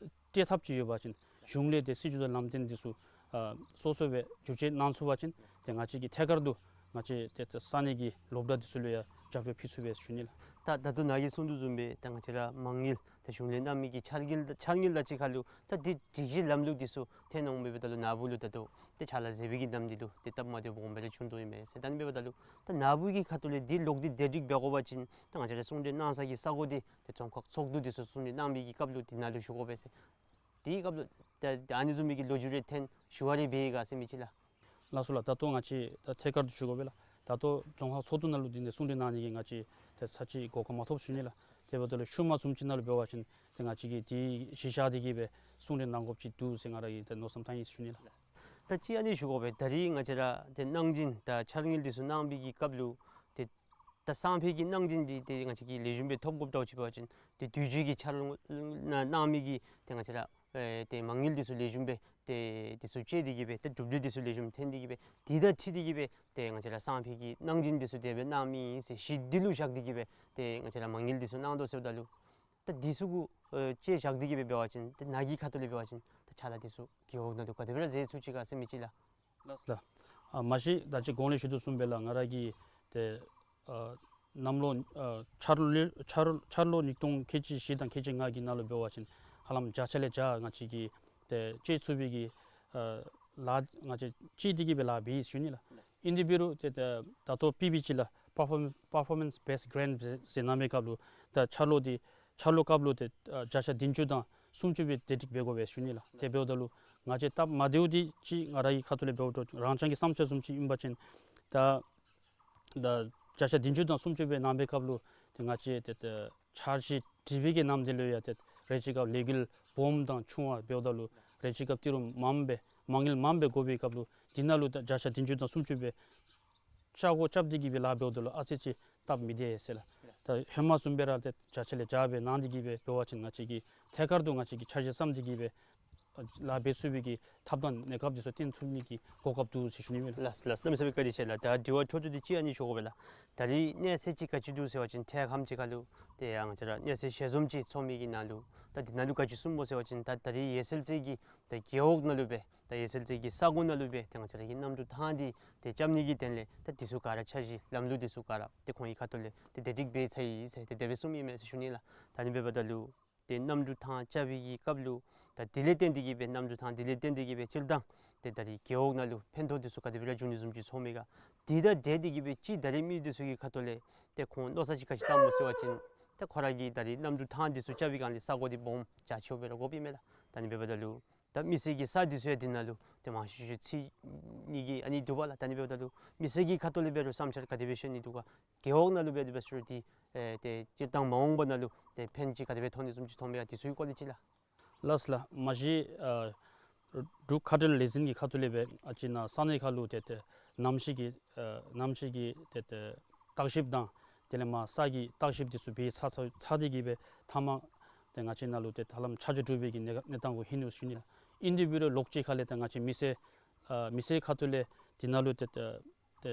སྤྲོད་ཐབས་ཅིག་ཡོད་པ་ཅིན་གཞུང་ལས་ཏེ་སྲིད་བྱུས་དང་ལམ་སྟོན་འདི་ཚུ་ཨ་སོ་སོ་སྦེ་བསྒྱུར་བཅོས་གནང་ཚུགས་པ་ཅིན་ཏེ་ང་བཅས་ཀྱིས་ཐད་ཀར་དུ་ང་བཅས་ཏེ་ས་གནས་ཀྱི་སློབ་གྲྭ་འདི་ཚུ་ལུ་ཡང་རྒྱབ་སྐྱོར་ཕུལ་ཚུགས་པས་ཟེར་ཞུ་ནི་ལགས། ད་ད་ལྟོ་ནཱ་གིས་གསུངས་དོ་བཟུམ་སྦེ་ད་ང་བཅས་ར་མ་དངུལ་ད་གཞུང་ལས་གནང་མི་གི་འཆར་དངུལ་འཆར་དངུལ་དང་གཅིག་ཁར་ལུ་ད་འདི་སྒྲིག་གཞི་ལམ་ལུགས་འདི་ཚུ་ཐོན་འོང་མི་འབདཝ་ད་ལུ་ནཱ་བུ་ལུ་ད་ལྟོ་ཏེ་ཕྱག་ལཱ་མཛད་པའི་གི་གནམ་དུས་ལུ་ཏེ་སྟབས་མ་བདེཝ་གོང་འཕེལ་རེ་བྱུང་དོ་ཨིན་མས་ཟེར། ད་ཨ་ནི་འབདཝ་ད་ལུ་ད་ནཱ་བུ་གི་ཁ་ཐུག་ལས་འདི་ལོག་སྟེ་བདེ་སྒྲིག་འབད་དགོ་པ་ཅིན་ད་ང་བཅས་ར་གསུང་གྲོས་གནང་ས་གི་ས་གོ་འདི་ཏེ་རྫོང་ཁག་ཚོགས་འདུ་འདི་ཚུ་གསུང་གྲོས་གནང་མི་གི་སྐབས་ལུ་འདི་ནང་ལུ་ཞུ་དགོ་པས་ཟེར། དེའི་སྐབས་ལུ་ད་ད་ཨ་ནི་བཟུམ་མའི་གི་ལོ་རྒྱུས་རེ་ཐོན་ཞུ་བ་རེ་འབད་ཡི་ག་ཟེར་མི་ཅིག་ལགས། ལགས་སོ་ལགས། ད་ལྟོ་ང་བཅས་ད་ཐད་ཀར་དུ་ཞུ་དགོ་པས་ལགས། ད་ལྟོ་རྫོང་ཁག་ཚོགས་འདུ་ནང་ལུ་འདི་ནང་གསུང་གྲོས་གནང་ནི་གི་ང་བཅས་ད་ཚར་གཅིག་གོ་སྐབས་མ་ཐོབ་ཟེར་ཞུ་ནི་ལགས། དེ་འབདཝ་ད་ལུ་ཤུལ་མ་བཟུམ་ཅིག་ནང་ལུ་འབད་བ་ཅིན་ཏེ་ང་བཅས་ཀྱིས་དེ་གཞི་བཞག་སྟེ་གིས་སྦེ་གསུང་གྲོས་གནང་དགོཔ་ཅིག་འདུག་ཟེར་ང་ར་གིས་ད་མནོ་བསམ་བཏང་ཡི་ཟེར་ཞུ་ནི་ལགས། ད་ཅི་ཨ་ནི་ཞུ་དགོ་པས། ད་རིས་ང་བཅས་ར་ཏེ་གནང་སྦྱིན་དང་འཆར་དངུལ་འདི་ཚུ་གནང་བའི་གི་སྐབས་ལུ་ཏེ་ད་སང་ཕོད་ཀྱི་གནང་སྦྱིན་འདི་ཏེ་ང་བཅས་ཀྱིས་ལེགས་ཤོམ་སྦེ་ཐོབ་དགོཔ་འདྲཝ་ཅིག་འབད་བ་ཅིན་ཏེ་དུས་ཅི་གི་འཆར་ལོ་ནང་གནང་མི་གི་ཏེ་ང་བཅས་ར་ཨེ་ཏེ་མ་དངུལ་འདི་ཚུ་ལེགས་ཤོམ་སྦེ་ཏེ་འདི་ཚུ་སྤྱོད་དེ་གིས་སྦེ་ཏེ་གྲུབ་འབྲས་འདི་ཚུ་ལེགས་ཤོམ་ཐོན་ཏེ་གིས་སྦེ་འདི་དང་འཁྲིལ་ཏེ་གིས་སྦེ་ཏེ་ང་བཅས་ར་སང་ཕོད་ཀྱི་གནང་སྦྱིན་འདི་ཚུ་དེ་སྦེ་གནང་མི་ཨིན་ཟེར་གཞི་འདི་ལུ་བཞག་སྟེ་གིས་སྦེ་ཏེ་ང་བཅས་ར་མ་དངུལ་འདི་ཚུ་གནང་དོ་ཟེརཝ་ད་ལུ་ད་འདི་ཚུ་གུ་ཨེ་དཔྱེ་བཞག་སྟེ་གིས་སྦེ་འབད་བ་ཅིན་ཏེ་ནཱ་གི་ཁ་ཐུག་ལས་འབད་བ་ཅིན་ད་ཕྱག་ལཱ་འདི་ཚུ་རྒེད་འོག་ནང་ལུ་ག་དེ་སྦེ་ར་མཛད་ཚུགས་ཅི་ག་ཟེར་མི་ཅིག་ལགས། ལགས་སོ་ལགས། ཨ་མ་གཞི་ད་ཅི་གོང་ལས་ཞུ་དོ་བཟུམ་སྦེ་ལགས། ང་ར་གིས་ཏེ་ཨ་གནམ་ལོ་ཨ་འཆར་ལོ་འཆར་འཆར་ལོ་ཉིས་སྟོང་ཁལ་གཅིག་བཞི་དང་ཁལ་གཅིག་ལྔ་གི་ནང་ལུ་འབད་བ་ཅིན་ཧ་ལམ་བརྒྱ་ཆ་ལས་བརྒྱ་ང་བཅས་ཀྱིས་ཏེ་སྤྱོད་ཚུགས་པའི་གི་ཨ་ལཱ་ང་བཅས་སྤྱོད་དེ་གིས་སྦེ་ལཱ་འབད་ཡི་ཟེར་ཞུ་ནི་ལགས། ཨིན་དེ་འབད་རུང་ཏེ་ད་ད་ལྟོ་པི་བི་ཇི་ལགས། Perform- Performance Based Grant ཟེར་གནང་མི་སྐབས་ལུ་ད་འཆར་ལོ་འདི་འཆར་ལོ་སྐབས་ལུ་ཏེ་ཨ་བརྒྱ་ཆ་བདུན་ཅུ་དང་སུམ་ཅུ་སྦེ་བདེ་སྒྲིག་འབད་དགོ་པས་ཟེར་ཞུ་ནི་ལགས། དེ་འབདཝ་ད་ལུ་ང་བཅས་སྟབས་མ་བདེཝ་འདི་ཅིག་ང་ར་གི་ཁ་ཐུག་ལས་འབདཝ་ད་རང་རྐྱང་གི་བསམ་འཆར་བཟུམ་ཅིག་ཨིན་པ་ཅིན་ད་ད་བརྒྱ་ཆ་བདུན་ཅུ་དང་སུམ་ཅུ་སྦེ་གནང་བའི་སྐབས་ལུ་ཏེ་ང་བཅས་ཏེ་ད་འཆར་གཞི་བྲིས་པའི་གི་ནམ་དུས་ལུ་ཡང་ཏེ་རེ་ཅིག་སྐབས་ལས་འགུལ་སྦོམ་དང་ཆུང་བ་འབདཝ་ད་ལུ་རེ་ཅིག་སྐབས་ཏི་རུ་མངམ་སྦེ་མ་དངུལ་མངམ་སྦེ་དགོ་པའི་སྐབས་ལུ་འདི་ནང་ལུ་ད་བརྒྱ་ཆ་བདུན་ཅུ་དང་སུམ་ཅུ་སྦེ་ཆ་བགོས་རྐྱབ་སྟེ་གིས་སྦེ་ལཱ་འབདཝ་ད་ལུ་ཨ་ཙི་ཅིག་སྟབས་མི་བདེ་ཟེར་ལགས། ལགས། ད་ཧེ་མ་བཟུམ་སྦེ་ར་ཏེ་བརྒྱ་ཆ་ལས་བརྒྱ་སྦེ་གནང་སྟེ་གི་སྦེ་འབད་བ་ཅིན་ང་བཅས་ཀྱིས་ཐད་ཀར་དུ་ང་བཅས་ཀྱིས་འཆར་གཞི་བརྩམས་ཏེ་གི་སྦེ་ལཱ་འབད་ཚུགས་པའི་གི་ཐབས་དང་གནས་སྐབས་འདི་ཚུ་བསྟན་ཚུགས་ནི་གི་གོ་སྐབས་འདུག་ཟེར་ཞུ་ནི་ཨིན་ལགས། ལགས་ལགས། གནམ་མེད་ས་མེད་བཀའ་དྲིན་ཆེ་ལགས། ད་དྲི་བ་འཕྲོ་མཐུད་དེ་ཅིག་ཨ་ནི་ཞུ་དགོ་པས་ལགས། ད་རིས་གནས་ཚད་ཅིག་ག་ཅི་འདུག་ཟེར་བ་ཅིན་ཐད་ཁམས་ཅིག་ཁར་ལུ་ཏེ་ཡང་ང་བཅས་ར་གནས་ཚད་ཞལ་འཛོམས་ཅིག་ཚོགས་མི་གི་ནང་ལུ་ད་འདི་ནང་ལུ་ག་ཅི་གསུངམ་སྨོ་ཟེར་བ་ཅིན་ད་ད་རིས་ཡོད་ཚད་ཅིག་གི་ད་རྒེད་འོག་ནང་ལུ་སྦེ་ད་ཡོད་ཚད་ཅིག་གི་ས་གོ་ནང་ལུ་སྦེ་ཏེ་ང་བཅས་ར་གི་གནམ་གྲུ་ཐང་འདི་ཏེ་རྐྱབ་ནི་གི་དོན་ལས་ད་འདི་ཚུ་ག་ར་འཆར་གཞི་ལམ་ལུགས་འདི་ཚུ་ག་ར་ཏེ་ཁོང་གི་ཁ་ཐུག་ལས་ཏེ་དེ་སྒྲིག་འབད་ཚར་ཡི་ཟེར་ཏེ་དེ་སྦེ་གསུངམ་ཨིན་མས་ཟེར་ཞུ་ནི་ལགས། ད་ཨ་ནི་འབདཝ་ད་ལུ་ཏེ་གནམ་གྲུ་ཐང་རྐྱབ་པའི་གི་སྐབས་ལུ་ད་དེ་ལས་བརྟེན་ཏེ་གི་སྦེ་གནམ་གྲུ་ཐང་དེ་ལས་བརྟེན་ཏེ་གི་སྦེ་སྤྱིར་བཏང་ཏེ་ད་རིས་རྒེད་འོག་ནང་ལུ་ཕན་ཐོགས་འདི་ཚུ་ག་དེ་སྦེ་ར་འབྱུང་ནི་བཟུམ་ཅིག་ཚོར་མས་ག། དེ་དང་འབྲེལ་ཏེ་གི་སྦེ་ཅིག་ད་རིས་མི་འདི་ཚུ་གི་ཁ་ཐུག་ལས་ཏེ་ཁོང་མནོ་བསམ་ཅིག་ག་ཅི་བཏངམ་སྨོ་ཟེར་བ་ཅིན་ཏེ་ཁོང་ར་གིས་ད་རིས་གནམ་གྲུ་ཐང་འདི་ཚུ་རྐྱབ་པའི་སྒང་ལས་ས་གོ་འདི་སྦོམ་རྒྱ་ཆེཝ་སྦེ་ར་དགོཔ་ཨིན་མས་ལགས། ད་ཨ་ནི་འབདཝ་ད་ལུ་ད་མི་སེར་གྱི་ས་འདི་ཚུ་ཡང་འདི་ནང་ལུ་ཏེ་མང་ཤོས་ཤོས་ཚུད་ནི་གི་ཨ་ནི་འདུག་པ་ལགས། ད་ཨ་ནི་འབདཝ་ད་ལུ་མི་སེར་གྱི་ཁ་ཐུག་ལས་འབད་རུང་བསམ་འཆར་ག་དེ་སྦེ་བཤད་ནི་འདུག་ག། རྒེད་འོག་ནང་ལུ་འབད་དེ་འབད་ཟེར་ཏེ་ཨེ་ཏེ་སྤྱིར་བཏང་མ་འོངས་པ་ནང་ལུ་ཏེ་ཕན་ཅིག་ག་དེ་སྦེ་ཐོགས་ནི་བཟུམ་ཅིག་མཐོང་མས་ག། དེ་ཚུ་གི་སྐོར་ལས་ཅིག་ལགས། ལགས་ལགས། མ་གཞི་ཨ་འབྲུག་ཁ་བྲལ་ལས་འཛིན་གྱི་ཁ་ཐུག་ལས་སྦེ་ཨ་ཙི་ནཱ་ས་གནས་ཁར་ལུ་ཏེ་ཏེ་གནམ་གཤིས་ཀྱི་ཨ་གནམ་གཤིས་ཀྱི་ཏེ་ཏེ་བརྟག་ཞིབ་དང་དེ་ལས་མར་ས་གི་བརྟག་ཞིབ་འདི་ཚུ་འབད་ཚར་ཚར་ཚར་ཏེ་གི་སྦེ་མཐའ་མ་ཏེ་ང་བཅས་ནང་ལུ་ཏེ་ཧ་ལམ་ཆ་འཇོག་གྲུབ་པའི་གི་གནས་གནས་སྟངས་གུ་ལྷོད་ནུག་ཟེར་ཞུ་ནི་ལགས། ཨིན་དེ་འབད་རུང་ལོགས་ཅིག་ཁ་ལས་ཏེ་ང་བཅས་མི་སེར་ཨ་མི་སེར་ཁ་ཐུག་ལས་འདི་ནང་ལུ་ཏེ་ཏེ་ཏེ་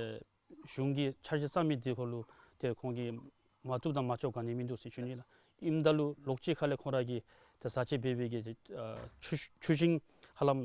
གཞུང་གིས་འཆར་གཞི་བརྩམ་མི་འདི་ཁར་ལུ་ཏེ་ཁོང་གིས་མ་བཏུབ་དང་མ་ལྕོགས་ག་ནི་མིན་འདུག་ཟེར་ཞུ་ནི་ལགས། ཨིནམ་ད་ལུ་ལོགས་ཅིག་ཁ་ལས་ཁོང་ར་གིས་ཏེ་བཟའ་ཆས་འབད་བའི་གི་ཨ་ཆུ་ཆུ་ཤིང་ཧ་ལམ་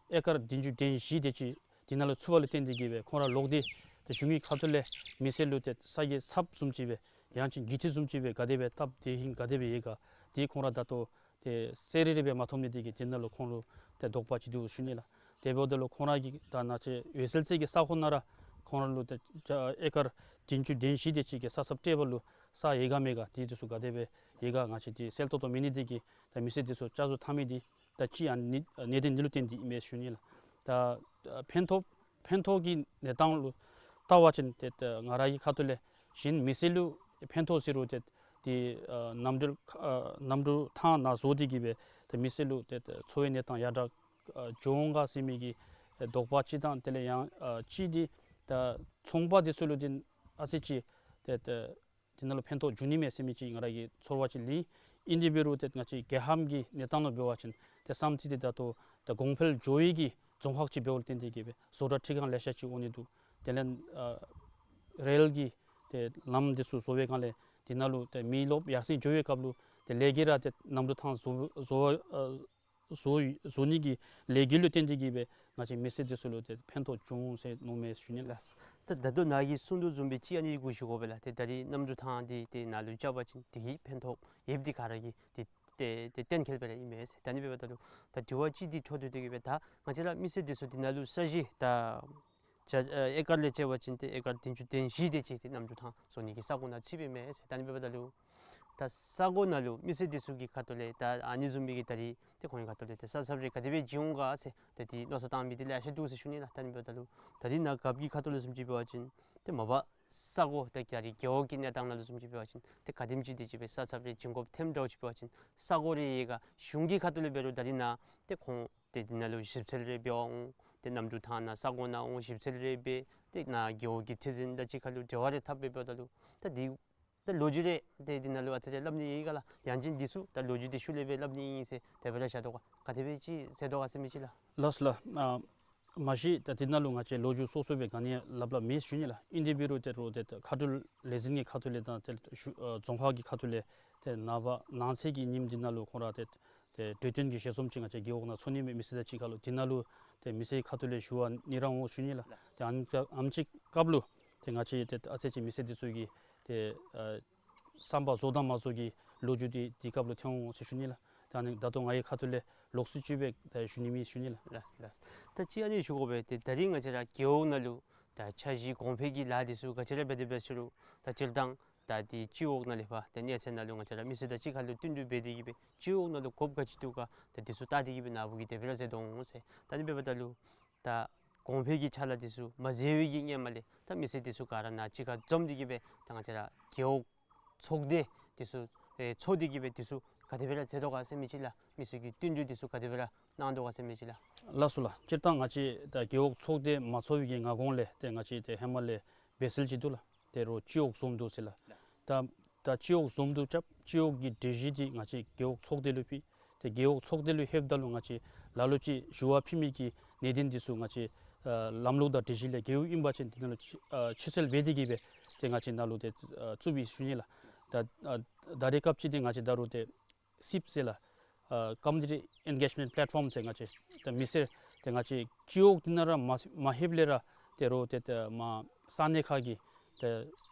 ཨེ་ཀར་བདུན་ཅུ་དོན་བཞི་དེ་ཅིག་འདི་ནང་ལུ་ཚུདཔ་ལུ་བརྟེན་ཏེ་གི་སྦེ་ཁོང་ར་ལོག་སྟེ་ཏེ་གཞུང་གི་ཁ་ཐུག་ལས་མི་སེར་ལུ་ཏེ་ས་གི་ཚབ་བཟུམ་ཅིག་སྦེ་ཡང་ཅིན་རྒུད་འཐུས་བཟུམ་ཅིག་སྦེ་ག་དེ་སྦེ་སྟབས་བདེ་ཧིང་ག་དེ་སྦེ་ཡོད་ག། འདི་ཁོང་ར་ད་ལྟོ་ཏེ་གསལ་རི་རི་སྦེ་མ་ཐོབ་ནི་དེ་གིས་འདི་ནང་ལུ་ཁོང་ལུ་ཏེ་དོགས་པ་ཅིག་འདུག་ཞུ་ནི་ལགས། དེ་འབདཝ་ད་ལུ་ཁོང་ར་གིས་ད་ནཱ་ཅིག་འོད་གསལ་ཅིག་གི་ས་ཁོངས་ནང་ར་ཁོང་ར་ལུ་ཏེ་ཨེ་ཀར་བདུན་ཅུ་དོན་བཞི་དེ་ཅིག་གི་ས་ཚབ་སྤྲོད་པ་ལུ་ས་ཡོད་ག་མེད་ག། དེ་དེ་ཚུ་ག་དེ་སྦེ་ཡོད་ག་ང་བཅས་ཏེ་གསལ་ཏོག་ཏོ་མེད་ནི་དེ་གིས་ད་མི་སེར་དེ་ཚུ་བསྐྱར་བཟོ་འཐབ་མི་འདི་ད་ཅིག་ཨ་ནི་གནད་དོན་འདི་ལུ་བརྟེན་ཏེ་ཨིན་མས་ཞུ་ནི་ལགས། ད་ཕན་ཐོགས་ཕན་ཐོགས་ཀྱི་གནས་སྟངས་ལུ་བལྟ་བ་ཅིན་ཏེ་ཏེ་ང་ར་གི་ཁ་ཐུག་ལས་གཞན་མི་སེར་ལུ་ཕན་ཐོགས་ཟེར་རུང་ཏེ་ཏེ་ཨ་གནམ་གྲུ་ཨ་གནམ་གྲུ་ཐང་ནང་བཟོ་སྟེ་གི་སྦེ་ཏེ་མི་སེར་ལུ་ཏེ་ཏེ་འཚོ་བའི་གནས་སྟངས་ཡར་དྲག་ཨ་འགྱོ་འོང་ག་ཟེར་མི་གི་ཨེ་དོགས་པ་ཅིག་དང་དེ་ལས་ཡང་ཨ་ཅིག་འདི་ད་ཚོང་པ་འདི་ཚུ་ལུ་འདི་ཨ་ཙི་ཅིག་ཏེ་ཏེ་འདི་ནང་ལུ་ཕན་ཐོགས་འབྱུང་ནི་མས་ཟེར་མི་ཅིག་ང་ར་གི་ཚོར་བ་ཅིག་ལེན། ཨིན་དེ་འབད་རུང་ཏེ་ང་བཅས་རྒྱལ་ཁམས་ཀྱི་གནས་སྟངས་ལུ་འབད་བ་ཅིན་ཏེ་བསམ་རྩེ་འདི་ད་ལྟོ་ད་གོང་འཕེལ་འགྱོ་བའི་གི་རྫོང་ཁག་ཅིག་འབདཝ་ལུ་བརྟེན་ཏེ་གི་སྦེ་བཟོ་གྲྭ་འཕྲུལ་ཁང་ལེ་ཤ་ཅིག་འོང་ནི་འདུག། དེ་ལས་ཨ་རེལ་གྱི་ཏེ་ལམ་འདི་ཚུ་བཟོ་བའི་སྒང་ལས་འདི་ནང་ལུ་ཏེ་མི་རློབས་ཡར་སེང་འགྱོ་བའི་སྐབས་ལུ་ཏེ་ལས་ཀྱི་ར་ཏེ་གནམ་གྲུ་ཐང་བཟོ་བཟོ་ཨ་བཟོ་བཟོ་ནི་གི་ལས་འགུལ་ལུ་བརྟེན་ཏེ་གི་སྦེ་ང་བཅས་མི་སེར་འདི་ཚུ་ལུ་ཏེ་ཕན་ཐོགས་འབྱུང་འོང་ཟེར་མནོཝ་མས་ཞུ་ནི་ལགས། ལགས། ད་ད་ལྟོ་ནཱ་གིས་གསུངས་དོ་བཟུམ་སྦེ་ཅིག་ཨ་ནི་གུ་ཞུ་དགོ་པས་ལགས། ཏེ་ད་རིས་གནམ་གྲུ་ཐང་འདི་ཏེ་ནཱ་ལུ་རྐྱབ་པ་ཅིན་དེ་གིས་ཕན་ཐོགས་ཡོདཔ་འདི་ག་ར་གིས་ཏེ་ཏེ་ཏེ་གཏན་འཁེལ་སྦེ་ར་ཨིན་མས་ཟེར། ད་ཨ་ནི་འབདཝ་ད་ལུ་ད་དྲི་བ་ཅིག་འདི་འཕྲོ་མཐུད་དེ་གི་སྦེ་ད་ང་བཅས་ར་མི་སེར་འདི་ཚུ་འདི་ནང་ལུ་ས་གཞི་ད་ཨེ་ཀར་ལས་བྱས་པ་ཅིན་ཏེ་ཨེ་ཀར་བདུན་ཅུ་དོན་བཞི་དེ་ཅིག་ཏེ་གནམ་གྲུ་ཐང་བཟོ་ནི་གི་ས་གོ་ནང་ཚུད་པའི་མས་ཟེར། ད་ཨ་ནི་འབདཝ་ད་ལུ་ད་ས་གོ་ནང་ལུ་མི་སེར་འདི་ཚུ་གི་ཁ་ཐུག་ལས་ད་ཨ་ནི་བཟུམ་མའི་གི་ད་རིས་ཏེ་ཁོང་གི་ཁ་ཐུག་ལས་ཏེ་ས་ཚབ་རེ་ག་དེ་སྦེ་བྱིན་འོང་ག་ཟེར་ཏེ་ཏེ་མནོ་བསམ་བཏང་མི་འདི་ལེ་ཤ་འདུག་ཟེར་ཞུ་ནི་ལགས། ད་ཨ་ནི་འབདཝ་ད་ལུ་ད་རིས་ནཱ་རྒཔོ་གི་ཁ་ཐུག་ལུ་བཟུམ་ཅིག་འབད་བ་ཅིན་ཏེ་མ་པ་ས་གོ་ད་རྒྱ་རི་རྒེད་འོག་གི་གནས་སྟངས་ནང་ལུ་བཟུམ་ཅིག་འབད་བ་ཅིན་ཏེ་ག་དེམ་ཅིག་དེ་ཅིག་སྦེ་ས་ཚབ་རེ་བྱིན་དགོཔ་ཐོནམ་འདྲཝ་ཅིག་འབད་བ་ཅིན་ས་གོ་རེ་ཡོད་ག། གཞུང་གི་ཁ་ཐུག་ལས་འབད་རུང་ད་རིས་ནཱ་ཏེ་ཁོང་ཏེ་འདི་ནང་ལུ་ཞིབ་འཚོལ་རེ་འབད་འོང་། ཏེ་གནམ་གྲུ་ཐང་ནང་ས་གོ་ནང་འོང་ཞིབ་འཚོལ་རེ་འབད། ཏེ་ནཱ་རྒེད་འོག་གི་ཁྲི་འཛིན་དང་གཅིག་ཁར་ལུ་འབྲེལ་བ་རེ་འཐབ་སྦེ་འབདཝ་ད་ལུ་ད་འདི་ད་ལོ་རྒྱུས་རེ་ཏེ་འདི་ནང་ལུ་ཨ་ཙི་རེ་སླབ་ནི་ཡོད་ག་ལགས། ཡང་ཅིན་འདི་ཚུ་ད་ལོ་རྒྱུས་འདི་ཤུལ་ལས་སྦེ་སླབ་ནི་ཨིན་ཟེར་དེ་སྦེ་ར་བཞག་དོ་ག། ག་དེ་སྦེ་ཅིག་ཟེར་དོ་ག་ཟེར་མི་ཅིག་ལགས། ལགས་སོ་ལགས། ཨ་མ་གཞི་ད་འདི་ནང་ལུ་ང་བཅས་ལོ་རྒྱུས་སོ་སོ་སྦེ་ག་ནི་ཡང་སླབ་སླབ་མེད་ཞུ་ནི་ལགས། ཨིན་དེ་འབད་རུང་ཏེ་རོགས་ཏེ་ཁ་བྲལ་ལས་འཛིན་གྱི་ཁ་ཐུག་ལས་དང་ཏེ་ཞུ་ཨ་རྫོང་ཁག་གི་ཁ་ཐུག་ལས་ཏེ་ནངས་པ་ནངས་ཚེ་གི་ཉིནམ་འདི་ནང་ལུ་ཁོང་ར་ཏེ་ཏེ་གྲོས་བསྟུན་གྱི་ཞལ་འཛོམས་ཅིག་ང་བཅས་རྒེད་འོག་ནང་ཚོགས་ནི་མས། མི་སེར་དང་གཅིག་ཁར་ལུ་འདི་ནང་ལུ་ཏེ་མི་སེར་ཁ་ཐུག་ལས་ཞུ་བ་ནི་ར་འོང་ཞུ་ནི་ལགས། ཏེ་ཨ་ནི་ཨ་ནེམ་ཅིག་སྐབས་ལུ་ཏེ་ང་བཅས་ཏེ་ཨ་ཙི་ཅིག་མི་སེར་འདི་ཚུ་གི་ཏེ་ཨ་བསམ་པ་རྫོགས་དང་མ་རྫོགས་ཀྱི་ལོ་རྒྱུས་འདི་འདི་སྐབས་ལུ་ཐོན་འོང་ཟེར་ཞུ་ནི་ལགས། ཏེ་ཨ་ནི་ད་ལྟོ་ང་གི་ཁ་ཐུག་ལས་ལོགས་སུ་ཅིག་སྦེ་ཏེ་ཞུ་ནི་མེད་ཞུ་ནི་ལགས། ལགས་ལགས། ད་ཅིག་ཨ་ནི་ཞུ་དགོ་པས། ཏེ་ད་རིས་ང་བཅས་ར་རྒེད་འོག་ནང་ལུ་ད་འཆར་གཞི་གོང་འཕེལ་གྱི་ལཱ་འདི་ཚུ་ག་ཅི་ར་འབད་དེ་འབད་ཟེར་རུང་ད་སྤྱིར་བཏང་ད་འདི་སྤྱི་འོག་ནང་ལས་ཕར་ཏེ་གནས་ཚད་ནང་ལུ་ང་བཅས་ར་མི་སེར་དང་གཅིག་ཁར་ལུ་བསྟུན་གྲོས་འབད་དེ་གི་སྦེ་སྤྱི་འོག་ནང་ལུ་དགོཔ་ག་ཅི་འདུག་ག་ད་འདི་ཚུ་བལྟ་སྟེ་གི་སྦེ་ནཱ་བུ་གིས་དེ་སྦེ་ར་མཛད་དོ་འོང་ཟེར། ད་ཨ་ནི་འབདཝ་ད་ལུ་ད་གོང་འཕེལ་གྱི་ཕྱག་ལཱ་འདི་ཚུ་མ་མཛད་པའི་གི་སྔོན་མ་ལས་ད་མི་སེར་འདི་ཚུ་ག་ར་ནཱ་གཅིག་ཁར་འཛོམས་ཏེ་གི་སྦེ་ད་ང་བཅས་ར་རྒེད་འོག་ཚོགས་སྡེ་འདི་ཚུ་ཨེ་ཚོགས་ཏེ་གི་སྦེ་འདི་ཚུ་ག་དེ་སྦེ་ར་མཛད་དོ་ག་ཟེར་མི་ཅིག་ལགས། མི་སེར་གྱི་བསྟུན་གྲོས་འདི་ཚུ་ག་དེ་སྦེ་ར་གནང་དོ་ག་ཟེར་མི་ཅིག་ལགས། ལགས་སོ་ལགས། སྤྱིར་བཏང་ང་བཅས་ད་རྒེད་འོག་ཚོགས་སྡེ་མ་ཚོགས་པའི་གི་སྔ་གོང་ལས་ཏེ་ང་བཅས་ཏེ་ཧེ་མ་ལས་འབད་སྲོལ་ཅིག་འདུག་ལགས། ཏེ་རོགས་སྤྱི་འོག་བཟུམ་འདུག་ཟེར་ལགས། ད་ ད་སྤྱི་འོག་འཛོམས་འདུ་རྐྱབ། སྤྱི་འོག་གི་གྲོས་གཞི་འདི་ང་བཅས་རྒེད་འོག་ཚོགས་སྡེ་ལུ་ཕུལ། ཏེ་རྒེད་འོག་ཚོགས་སྡེ་ལུ་ལྷོདཔ་ད་ལུ་ང་བཅས་ལ་ལུ་ཅིག་ཞུ་བ་ཕུལ་མི་གི་གནད་དོན་འདི་ཚུ་ང་བཅས་ཨ་ལམ་ལུགས་དང་སྒྲིག་གཞི་ལས་འགལཝ་ཨིན་པ་ཅིན་འདི་ནང་ལུ་ཕྱི་ཨ་ཕྱིར་བསལ་འབད་དེ་གིས་སྦེ་ཏེ་ང་བཅས་ནཱ་ལུ་ཏེ་ཨ་བཙུགས་པའི་ཞུ་ནི་ལགས། ད་ཨ་ད་རེས་སྐབས་ཅིག་འདི་ང་བཅས་ད་རུང་ཏེ་སིབ་ཟེར་ལགས། ཨ་Community Engagement Platform ཟེར་ང་བཅས་ཏེ་མི་སེར་ཏེ་ང་བཅས་སྤྱི་འོག་འདི་ནང་ར་མ་མ་ལྷོདཔ་ལས་ར་ཏེ་རུང་ཏེ་ཏེ་མ་ས་གནས་ཁག་གི་ཏེ་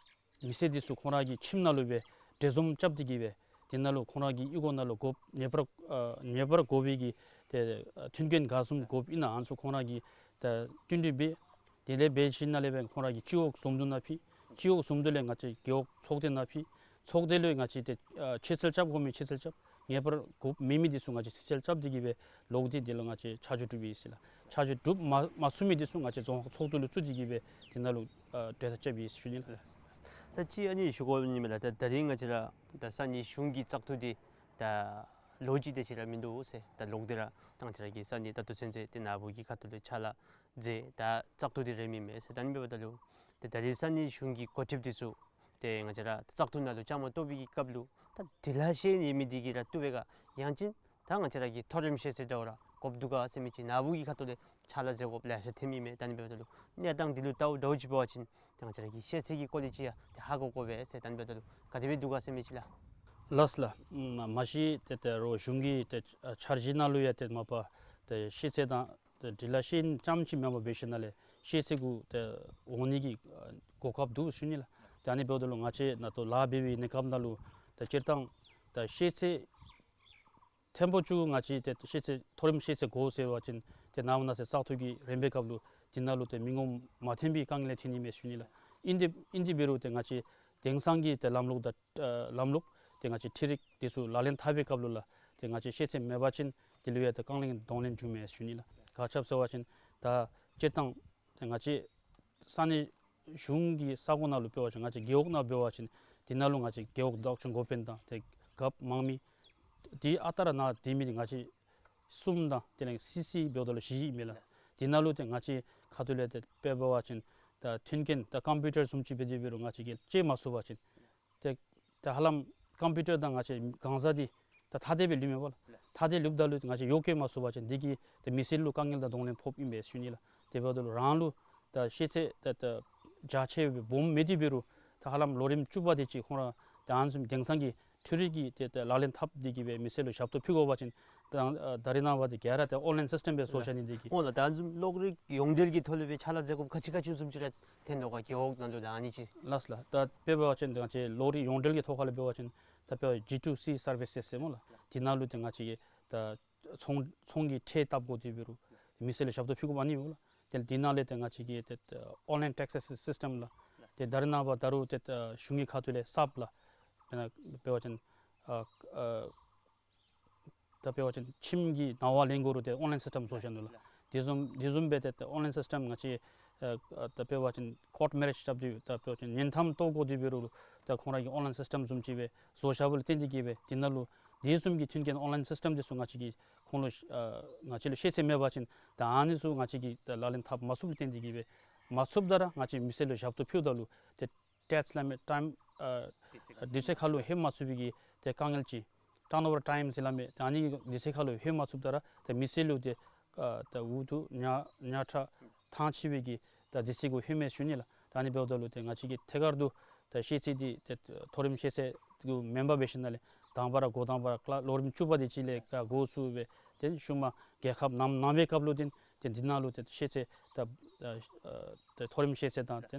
མི་སེར་འདི་ཚུ་ཁོང་ར་གི་ཁྱིམ་ནང་ལུ་སྦེ་གྲོས་འཛོམས་རྐྱབ་སྟེ་གིས་སྦེ་འདི་ནང་ལུ་ཁོང་ར་གི་གཡུས་སྒོ་ནང་ལུ་དགོཔ་ངེས་པར་ཨ་ངེས་པར་དགོ་པའི་གི་ཏེ་ཨ་མཐུན་རྐྱེན་ག་བཟུམ་དགོཔ་ཨིན་ན་ཨ་ནི་ཚུ་ཁོང་ར་གིས་ཏེ་བསྟུན་གྲོས་འབད། དེ་ལས་འབད་ཞིནམ་ལས་སྦེ་ཁོང་ར་གིས་སྤྱི་འོག་འཛོམས་འདུ་ནང་ཕུལ། སྤྱི་འོག་འཛོམས་འདུ་ལས་ང་བཅས་རྒེད་འོག་ཚོགས་སྡེ་ནང་ཕུལ། ཚོགས་སྡེ་ལུ་ང་བཅས་ཏེ་ཨ་ཕྱིར་བསལ་རྐྱབ་དགོ་མི་ཕྱིར་བསལ་རྐྱབ། ངེས་པར་དགོཔ་མེད་མི་འདི་ཚུ་ང་བཅས་ཕྱིར་བསལ་རྐྱབ་སྟེ་གིས་སྦེ་ལོག་སྟེ་འདི་ལུ་ང་བཅས་ཆ་འཇོག་གྲུབ་ཡི་ཟེར་ལགས། ཆ་འཇོག་གྲུབ་མ་མ་ཚུགས་མི་འདི་ཚུ་ང་བཅས་རྫོང་ཁག་ཚོགས་འདུ་ལུ་བཙུགས་ཏེ་གིས་སྦེ་འདི་ནང་ལུ་ཨ་གྲོས་ཐག་བཅད་པའི་ཞུ་ནི་ལགས། ད་ཅི་ཨ་ནི་ཞུ་དགོ་ནི་མས་ལགས། ད་ད་རིས་ང་བཅས་ར་ད་ས་གནས་གཞུང་གི་བཙག་འཐུ་འདི་ད་ལོ་གཅིག་དེ་ཅིག་ར་མིན་འདུག་ཟེར། ད་ལོག་སྟེ་ར་ད་ང་བཅས་ར་གི་ས་གནས་ད་ལྟོ་ཚུན་ཚོད་ཏེ་ནཱ་བུ་གི་ཁ་ཐུག་ལས་ཕྱག་ལཱ་མཛད་ད་བཙག་འཐུ་འདི་རན་མི་མས་ཟེར། ད་ཨ་ནི་འབདཝ་ད་ལུ་ཏེ་ད་རིས་ས་གནས་གཞུང་གི་འགོ་ཁྲིདཔ་འདི་ཚུ་ཏེ་ང་བཅས་ར་བཙག་འཐུ་ནང་ལུ་བཅའ་མར་གཏོགས་པའི་གི་སྐབས་ལུ་ད་འབྲི་ལྷག་ཤེས་ཡོན་ཡོད་མི་འདི་གིས་ར་བཏུབ་པས་ག། ཡང་ཅིན་ད་ང་བཅས་ར་གི་མཐོ་རིམ་ཤེས་ཚད་འདྲཝ་ར་དགོཔ་འདུག་ག་ཟེར་མི་ཅིག་ནཱ་བུ་གི་ཁ་ཐུག་ལས་ཕྱག་ལཱ་མཛད་དགོཔ་ལེ་ཤ་ཐོན་མི་མས། ད་ཨ་ནི་འབདཝ་ད་ལུ་གནས་སྟངས་འདི་ལུ་ལྟཝ་འདྲཝ་ཅིག་འབད་བ་ཅིན་ཏེ་ང་བཅས་ར་གི་ཤེས་ཚད་ཀྱི་ཀོ་ལི་ཊི་ཡང་ཏེ་ཧ་གོ་དགོ་པས་ཟེར། ད་ཨ་ནི་འབདཝ་ད་ལུ་ག་དེ་སྦེ་འདུག་ག་ཟེར་མི་ཅིག་ལགས། ལགས་ལགས། མ་མ་གཞི་ཏེ་ཏེ་རོགས་གཞུང་གི་ཏེ་ཨ་འཆར་གཞི་ནང་ལུ་ཡང་ཏེ་མ་པ་ཏེ་ཤེས་ཚད་དང་ཏེ་འབྲི་ལྷག་ཤེས་ཡོན་རྐྱངམ་ཅིག་མེན་པར་འབད་ཞིནམ་ལས་ཤེས་ཚད་གུ་ཏེ་འོང་ནི་གི་ཨ་གོ་སྐབས་འདུག་ཞུ་ནི་ལགས། ཏེ་ཨ་ནི་འབདཝ་ད་ལུ་ང་བཅས་ནཱ་ལྟོ་ལཱ་འབད་བའི་གནས་སྐབས་ནང་ལུ་ཏེ་སྤྱིར་བཏང་ཏེ་ཤེས་ཚད་ཐེངས་པོ་བཅུ་ང་བཅས་ཏེ་ཤེས་ཚད་མཐོ་རིམ་ཤེས་ཚད་དགོ་ཟེར་བ་ཅིན་ཏེ་ནངས་པ་གནངས་ཚེ་བཙག་འཐུ་གི་རན་པའི་སྐབས་ལུ་འདི་ནང་ལུ་ཏེ་མི་ངོམ་མ་ཐོན་པའི་དཀའ་ངལ་ཐོན་ནི་མས་ཞུ་ནི་ལགས། ཨིན་ཏེ་ཨིན་ཏེ་འབད་རུང་ཏེ་ང་བཅས་དེང་སང་གི་ཏེ་ལམ་ལུགས་དང་ཨ་ལམ་ལུགས་ཏེ་ང་བཅས་འཕྲུལ་རིག་འདི་ཚུ་ལག་ལེན་འཐབ་པའི་སྐབས་ལུ་ལགས་ཏེ་ང་བཅས་ཤེས་ཚད་མེད་པ་ཅིན་འདི་ལུ་ཡང་ཏེ་རྐང་ལག་གདོང་ལེན་འབྱུང་མས་ཞུ་ནི་ལགས། ག་ཅི་སྦེ་ཟེར་བ་ཅིན་ད་སྤྱིར་བཏང་ཏེ་ང་བཅས་ས་གནས་གཞུང་གི་ས་གོ་ནང་ལུ་འབད་བ་ཅིན་ང་བཅས་རྒེད་འོག་ནང་འབད་བ་ཅིན་འདི་ནང་ལུ་ང་བཅས་རྒེད་འོག་བདག་སྐྱོང་འགོ་དཔོན་དང་ཏེ་རྒཔོ་དམངས་མི་འདི་ཨ་རྟག་ར་ནཱ་སྡོད་མི་འདི་ང་བཅས་གསུམ་དང་དེ་ལས་སི་སི་འབདཝ་ད་ལུ་བཞི་ཨིན་མས་ལགས། འདི་ནང་ལུ་ཏེ་ང་བཅས་ཁ་ཐུག་ལས་ཏེ་དཔེ་འབད་བ་ཅིན་ད་མཐུན་རྐྱེན་ད་ཀམ་པིའུ་ཊར་བཟུམ་ཅིག་འབད་དེ་འབད་རུང་ང་བཅས་ཀྱིས་སྤྱོད་མ་ཚུགས་པ་ཅིན་ཏེ་ད་ཧ་ལམ་ཀམ་པིའུ་ཊར་དང་ང་བཅས་གང་ཟག་འདི་ད་ཐ་དད་སྦེ་ལུས་མས་པ་ལགས། ཐ་དད་ལུསཔ་ད་ལུ་ང་བཅས་ཡོ་བཀོལ་མ་ཚུགས་པ་ཅིན་འདི་གིས་ཏེ་མི་སེར་ལུ་དཀའ་ངལ་དང་གདོང་ལེན་ཕོགཔ་ཨིན་པས་ཞུ་ནི་ལགས། དེ་འབདཝ་ད་ལུ་རང་ལུ་ད་ཤེས་ཚད་ད་ད་རྒྱ་ཆེ་སྦེ་སྦོམ་མེད་དེ་འབད་རུང་ད་ཧ་ལམ་ལོ་རིམ་བཅུ་པ་དེ་ཅིག་ཁོང་ར་ད་ཨ་ནི་བཟུམ་དེང་སང་གི་འཕྲུལ་རིག་གི་ཏེ་ད་ལག་ལེན་འཐབ་སྟེ་གིས་སྦེ་མི་སེར་ལུ་ཞབས་ཏོག་ཕུལ་དགོ་པ་ཅིན་ད་ཨ་ད་རེས་ནངས་པ་འདི་ག་ར་ཏེ་ཨོན་ལཱའིན་སིསི་ཊེམ་སྦེ་བཟོ་བཞག་ནི་འདི་གིས། འོ་ལགས། ད་ཨ་ནི་བཟུམ་གློག་རིག་ཡོངས་འབྲེལ་གྱི་ཐོག་ལས་སྦེ་ཕྱག་ལཱ་མཛད་དགོཔ་ག་ཅི་ག་ཅི་བཟུམ་ཅིག་ར་ཐོན་དོ་ག་རྒེད་འོག་ནང་ལུ་ད་ཨ་ནི་ཅིག། ལགས་ལགས། ད་དཔེ་འབད་བ་ཅིན་ང་བཅས་གློག་རིག་ཡོངས་འབྲེལ་གྱི་ཐོག་ཁ་ལས་འབད་བ་ཅིན་ད་དཔེ་ཇི་ཊུ་སི་སར་བི་སེས་ཟེར་སྨོ་ལགས། འདི་ནང་ལུ་ཏེ་ང་བཅས་ཀྱིས་ད་ཚོང་ཚོང་གི་ཁྲལ་བཏབ་དགོ་དེ་འབད་རུང་མི་སེར་ལུ་ཞབས་ཏོག་ཕུལ་དགོཔ་ཨ་ནི་སྨོ་ལགས། ཏེ་འདི་ནང་ལས་ཏེ་ང་བཅས་ཀྱིས་ཏེ་ཨོན་ལཱའིན་ཊེག་སེས་སིསི་ཊེམ་ལགས། ཏེ་ད་རེས་ནངས་པ་ད་རུང་ཏེ་གཞུང་གི་ཁ་ཐུག་ལས་སབ་ལགས། དཔེར་ན་འབད་བ་ཅིན་ཨ་ཨ་ད་འབད་བ་ཅིན་ཁྱིམ་གྱི་ནང་པ་ལེན་དགོ་རུང་ཏེ་ཨོན་ལཱའིན་སིསི་ཊེམ་བཟོ་བཞག་ནུག་ལགས། དེ་བཟུམ་དེ་བཟུམ་སྦེ་ཏེ་ཨོན་ལཱའིན་སིསི་ཊེམ་ང་བཅས་ཨ་ཨ་ད་འབད་བ་ཅིན་ཀོརཊ་མེ་རེཇ་རྐྱབ་སྟེ་ད་འབད་བ་ཅིན་གཉེན་མཐའམ་གཏོགས་དགོ་དེ་འབད་རུང་ད་ཁོང་ར་གི་ཨོན་ལཱའིན་སིསི་ཊེམ་བཟུམ་ཅིག་སྦེ་བཟོ་བཞག་པ་ལུ་བརྟེན་ཏེ་གིས་སྦེ་འདི་ནང་ལུ་དེ་བཟུམ་གྱི་མཐུན་རྐྱེན་ཨོན་ལཱའིན་སིསི་ཊེམ་འདི་ཚུ་ང་བཅས་ཀྱིས་ཁོང་ལུ་ཨ་ང་བཅས་ལུ་ཤེས་ཚད་མེད་པ་ཅིན་ད་ཨ་ནི་ཚུ་ང་བཅས་ཀྱིས་ད་ལག་ལེན་འཐབ་མ་ཚུགསཔ་ལུ་བརྟེན་ཏེ་གིས་སྦེ་མ་ཚུགསཔ་ད་ར་ང་བཅས་མི་སེར་ལུ་ཞབས་ཏོག་ཕུལཝ་ད་ལུ་ཏེ་ཊེགསི་སླབ་མི་ཊའིམ་ཨ་དུས་ཚོད་ཁར་ལུ་ལྷོད་མ་ཚུགས་པའི་གི་ཏེ་དཀའ་ངལ་ཅིག། ཊརན་ཨོ་བར་ཊའིམ་ཟེར་སླབ་མི་ཏེ་ཨ་ནི་དུས་ཚོད་ཁར་ལུ་ལྷོད་མ་ཚུགསཔ་ད་ར་ཏེ་མི་སེར་ལུ་ཏེ་ཨ་ད་འུ་ཐུག་ཉ་ཉ་ཁྲ་ཐང་ཆད་པའི་གི་ད་དུས་ཚོད་གུ་ལྷོད་མས་ཞུ་ནི་ལགས། ད་ཨ་ནི་འབདཝ་ད་ལུ་ཏེ་ང་བཅས་ཀྱིས་ཐད་ཀར་དུ་ད་ཤེས་ཚད་འདི་ཏེ་མཐོ་རིམ་ཤེས་ཚད་གུ་མེན་པར་འབད་ཞིནམ་ལས་དང་པ་ར་འགོ་དང་པ་ར་ཀི་ལཱསི་ལོ་རིམ་བཅུ་པ་དེ་ཅིག་ལས་ཀ་འགོ་བཙུགས་སྦེ་ཏེ་ཤུལ་མ་རྒྱལ་ཁབ་ནང་ནང་པའི་སྐབས་ལུ་ཏེ་ཏེ་འདི་ནང་ལུ་ཏེ་ཤེས་ཚད་ད་ཨ་ཨ་ཏེ་མཐོ་རིམ་ཤེས་ཚད་དང་ཏེ་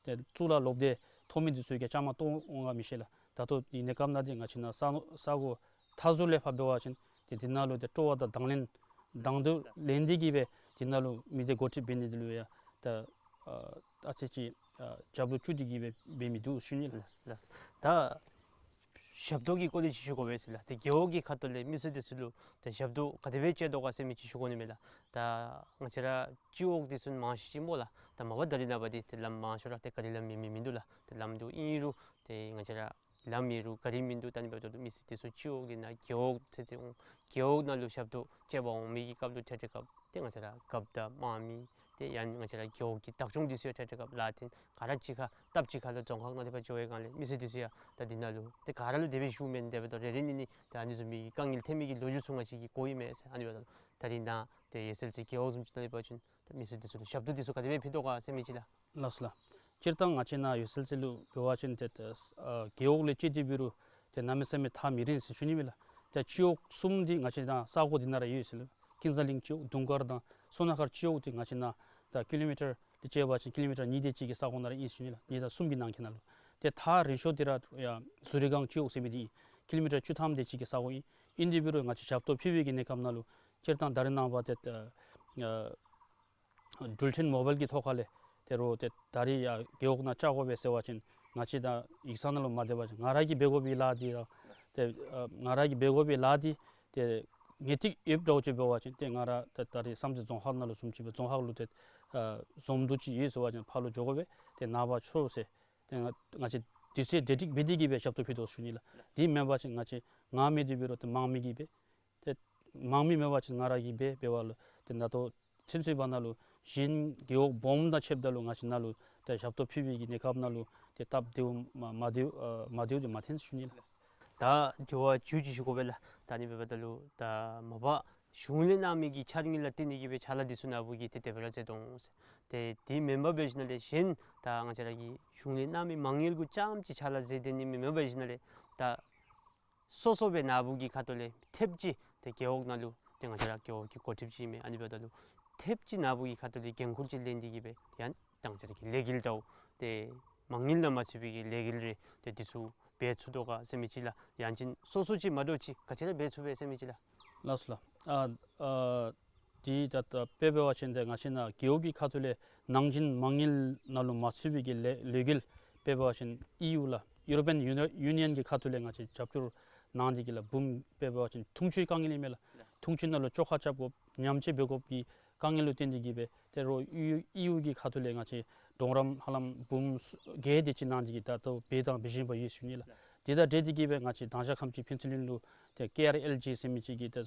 ཏེ་གཙུག་ལག་སློབ་སྡེ་མཐོ་དམན་འདི་ཚུ་གི་བཅའ་མར་གཏོགས་འོང་ག་མི་ཤེས་ལགས། ད་ལྟོ་འདི་གནས་སྐབས་ནང་འདི་ང་བཅས་ནཱ་ས་ས་གོ་མཐའ་ཟུར་ལས་ཕར་འབད་བ་ཅིན་ཏེ་འདི་ནང་ལུ་ཏེ་སྤྲོ་བ་དང་དང་ལེན་དང་དུ་ལེན་ཏེ་གིས་སྦེ་འདི་ནང་ལུ་མི་སྡེ་འགོ་ཁྲིདཔ་འབད་ནི་འདི་ལུ་ཡང་ད་ཨ་ཨ་ཙི་ཅིག་ཨ་རྒྱབ་ལུ་བཅུག་སྟེ་གིས་སྦེ་འབད་མི་འདུག་ཞུ་ནི་ལགས། ལགས་ལགས། ད་ཞབས་ཏོག་གི་སྐོར་ལས་ཅིག་ཞུ་དགོ་པས་ཟེར་ལགས། ཏེ་རྒེད་འོག་གི་ཁ་ཐུག་ལས་མི་སེར་འདི་ཚུ་ལུ་ཏེ་ཞབས་ཏོག་ག་དེ་སྦེ་སྤྱོད་དོ་ག་ཟེར་མི་ཅིག་ཞུ་དགོ་ནི་མས་ལགས། ད་ང་བཅས་ར་སྤྱི་འོག་འདི་ཚུ་མང་ཤོས་ཅིག་སྨོ་ལགས། ད་མ་པ་ད་རེས་ནངས་པ་འདི་ཏེ་ལམ་མང་ཤོས་ར་ཏེ་ག་རི་ལམ་མེད་མི་མིན་འདུག་ལགས། ཏེ་ལམ་འདུག་ཨིན་རུང་ཏེ་ང་བཅས་ར་ལམ་མེད་རུང་ག་རི་མིན་འདུག། ད་ཨ་ནི་འབདཝ་ད་ལུ་མི་སེར་འདི་ཚུ་སྤྱི་འོག་འདི་ནང་རྒེད་འོག་ཚུན་ཚོད་འོང་། རྒེད་འོག་ནང་ལུ་ཞབས་ཏོག་སྤྱོད་པར་འོང་མི་གི་སྐབས་ལུ་ཐད་ཐད་སྐབས་ཏེ་ང་བཅས་ར་རྒཔོ་དང་དམངས་མི་ ཏེ་ཡང་ང་བཅས་ར་རྒེད་འོག་གི་བདག་སྐྱོང་འདི་ཚུ་ཡང་ཏེ་ཏེ་སྐབས་ལ་ཏེ་ག་ར་གཅིག་ཁར་སྟབས་གཅིག་ཁར་ལུ་རྫོང་ཁག་ནང་ལས་ཕར་འགྱོ་བའི་སྒང་ལས་མི་སེར་འདི་ཚུ་ཡང་ད་འདི་ནང་ལུ་ཏེ་ག་ར་ལུ་དེ་སྦེ་ཞུ་མེན། དེ་འབདཝ་ད་རེ་རེ་གཉིས་གཉིས་ཏེ་ཨ་ནི་བཟུམ་མའི་དཀའ་ངལ་ཐོན་མི་གི་ལོ་རྒྱུས་ཚུ་ང་བཅས་ཀྱིས་གོཝ་ཨིན་མས་ཟེར། ཨ་ནི་འབདཝ་ད་ད་རིས་ནཱ་ཏེ་ཡོད་སེལ་རྩེ་རྒེད་འོག་བཟུམ་ཅིག་ནང་ལས་འབད་བ་ཅིན་ད་མི་སེར་འདི་ཚུ་ལུ་ཞབས་ཏོག་འདི་ཚུ་ག་དེ་སྦེ་ཕུལ་དོ་ག་ཟེར་མི་ཅིག་ལགས། ལགས་སོ་ལགས། སྤྱིར་བཏང་ང་བཅས་ནཱ་ཡོད་སེལ་རྩེ་ལུ་འབད་བ་ཅིན་ཏེ་ཨ་རྒེད་འོག་ལས་བཅད་དེ་འབད་རུང་ཏེ་གནམ་མེད་ས་མེད་ཐག་མི་རིང་ཟེར་ཞུ་ནི་མས་ལགས། ཏེ་སྤྱི་འོག་གསུམ་འདི་ང་བཅས་ནཱ་ས་གོ་འདི་ནང་ར་ཡོད་ཟེར་ལགས། ཀུན་བཟང་གླིང་སྤྱི་འོག་དུང་དཀར་དང་སོ་ན་མཁར་སྤྱི་འོག་འདི་ང་བཅས་ནཱ་ད་ཀི་ལོ་མི་ཊར་འདི་བཅད་པ་ཅིན་ཀི་ལོ་མི་ཊར་གཉིས་དེ་ཅིག་གི་ས་གོ་ནང་ར་ཨིན་ཟེར་ཞུ་ནི་ལགས། གཉིས་དང་གསུམ་གྱི་ནང་འཁོད་ནང་ལུ། ཏེ་ཐག་རིང་ཤོས་འདི་ར་ཡ་ཟུ་རི་སྒང་སྤྱི་འོག་ཟེར་མི་འདི་ཨིན། ཀི་ལོ་མི་ཊར་བཅུ་ཐམ་དེ་ཅིག་གི་ས་གོ་ཨིན། ཨིན་དེ་འབད་རུང་ང་བཅས་ཞབས་ཏོག་ཕུལ་བའི་གི་གནས་སྐབས་ནང་ལུ་སྤྱིར་བཏང་ད་རེས་ནངས་པ་ཏེ་ཨ་འགྲུལ་འཕྲིན་མོ་བཱའིལ་གྱི་ཐོག་ཁ་ལས་ཏེ་རོགས་ཏེ་ད་རིས་ཡར་རྒེད་འོག་ནང་བཅར་དགོ་པས་ཟེར་བ་ཅིན་ང་བཅས་ད་ཡིག་ཚང་ནང་ལུ་མ་སྡོད་པ་ཅིན་ང་ར་གིས་འབད་དགོ་པའི་ལཱ་འདི་ར་ཏེ་ཨ་ང་ར་གིས་འབད་དགོ་པའི་ལཱ་འདི་ཏེ་ངེས་ཏིག་ཡོདཔ་འདྲཝ་ཅིག་འབད་བ་ཅིན་ཏེ་ང་ར་ད་ད་རིས་བསམ་རྩེ་རྫོང་ཁག་ནང་ལུ་བཟུམ་ཅིག་སྦེ་རྫོང་ཁག་ལུ་ཏེ་ཨ་འཛོམས་འདུ་ཅིག་ཡོད་ཟེར་བ་ཅིན་ཕར་ལུ་འགྱོ་དགོ་པས། ཏེ་ནངས་པ་ཚུ་ཟེར་ཏེ་ང་ང་བཅས་དུས་ཚོད་གྲ་སྒྲིག་འབད་དེ་གིས་སྦེ་ཞབས་ཏོག་ཕུལ་དོ་ཟེར་ཞུ་ནི་ལགས། དེ་མེན་པ་ཅིན་ང་བཅས་ངོ་མ་འདི་འབད་རུང་ཏེ་དམངས་མི་གིས་འབད། ཏེ་དམངས་མི་མེན་པ་ཅིན་ང་ར་གིས་འབད་འབདཝ་ལུ་ཏེ་ད་ལྟོ་ཚུན་ཚོད་པ་ནང་ལུ་གཞན་རྒེད་འོག་སྦོམ་དང་ཕྱདཔ་ད་ལུ་ང་བཅས་ནཱ་ལུ་ཏེ་ཞབས་ཏོག་ཕུལ་བའི་གི་གནས་སྐབས་ནང་ལུ་ཏེ་སྟབས་བདེཝ་མ་མ་བདེཝ་ཨ་མ་བདེཝ་འདི་མ་ཐོན་ཟེར་ཞུ་ནི་ལགས། ད་འགྱུར་བ་ཅིག་ཅིག་ཞུ་དགོ་པས་ལགས། ད་ཨ་ནི་འབདཝ་ད་ལུ་ད་མ་པ་གཞུང་ལས་གནང་མི་གི་འཆར་དངུལ་ལ་བརྟེན་ཏེ་གིས་སྦེ་ཕྱག་ལཱ་འདི་ཚུ་ནཱ་བུ་གིས་ཏེ་དེ་སྦེ་ར་མཛད་དོ་འོང་ཟེར། ཏེ་དེ་མེན་པར་འབད་ཞིནམ་ལས་གཞན་ད་ང་བཅས་ར་གི་གཞུང་ལས་གནང་མི་མ་དངུལ་གུ་རྐྱངམ་ཅིག་ཕྱག་ལཱ་མཛད་དེ་ནི་མེན་པར་འབད་ཞིནམ་ལས་ད་སོ་སོ་སྦེ་ནཱ་བུ་གི་ཁ་ཐུག་ལས་ཐེབས་ཅིག་ཏེ་རྒེད་འོག་ནང་ལུ་ཏེ་ང་བཅས་ར་རྒེད་འོག་གི་འགོ་ཁྲིདཔ་ཅིག་ཨིན་མས། ཨ་ནི་འབདཝ་ད་ལུ་ཐེབས་ཅིག་ནཱ་བུ་གི་ཁ་ཐུག་ལས་འགན་ཁུར་ཅིག་ལེན་ཏེ་གིས་སྦེ་ཡང་ད་ང་བཅས་ར་གི་ལས་འགུལ་འདྲཝ་ཏེ་མ་དངུལ་ནང་མ་ཚུད་པའི་གི་ལས་འགུལ་རེ་ཏེ་འདི་ཚུ་འབད་ཚུགས་དོ་ག་ཟེར་མི་ཅིག་ལགས། ཡང་ཅིན་སོ་སོ་ཅིག་མ་འདྲཝ་ཅིག་ག་ཅི་ར་འབད་ཚུགས་པས་ཟེར་མི་ཅིག་ལགས། ལགས་སོ་ལགས། ཨ་ཨ་འདི་ད་ད་དཔེ་འབད་བ་ཅིན་ཏེ་ང་བཅས་ནཱ་རྒེད་འོག་གི་ཁ་ཐུག་ལས་ནང་འཛིན་མ་དངུལ་ནང་ལུ་མ་ཚུད་པའི་གི་ལས་ལས་འགུལ་དཔེ་འབད་བ་ཅིན་ཨི་ཡུ་ལགས། ཡུ་རོ་པིའན་ཡུ་ནི་ཡུ་ནི་ཡཱན་གྱི་ཁ་ཐུག་ལས་ང་བཅས་རྒྱབ་སྐྱོར་གནང་སྟེ་གིས་ལགས་འབུམ་དཔེ་འབད་བ་ཅིན་འཐུང་ཆུའི་དཀའ་ངལ་ཨིན་མས་ལགས། འཐུང་ཆུ་ནང་ལུ་བཅོ་ཁ་རྐྱབ་དགོཔ་ཉམས་བཅོས་འབད་དགོཔ་གི་དཀའ་ངལ་ལུ་བརྟེན་ཏེ་གིས་སྦེ་ཏེ་རོགས་ཨི་ཡུ་ཨི་ཡུ་གི་ཁ་ཐུག་ལས་ང་བཅས་གྲོང་རྡལ་ཧ་ལམ་འབུམ་བརྒྱད་དེ་ཅིག་གནང་སྟེ་གིས་ད་ལྟོ་འབད་དང་འབད་བཞིན་པ་ཡོད་ཟེར་ཞུ་ནི་ལགས། དེ་དང་འབྲེལ་ཏེ་གིས་སྦེ་ང་བཅས་དང་ཞག་ཁམས་ཅིག་ཕུན་ཚོགས་གླིང་ལུ་ཏེ་ཀེ་ཨར་ཨེལ་ཇི་ཟེར་མི་ཅིག་གིས་ཏེ་ཨ་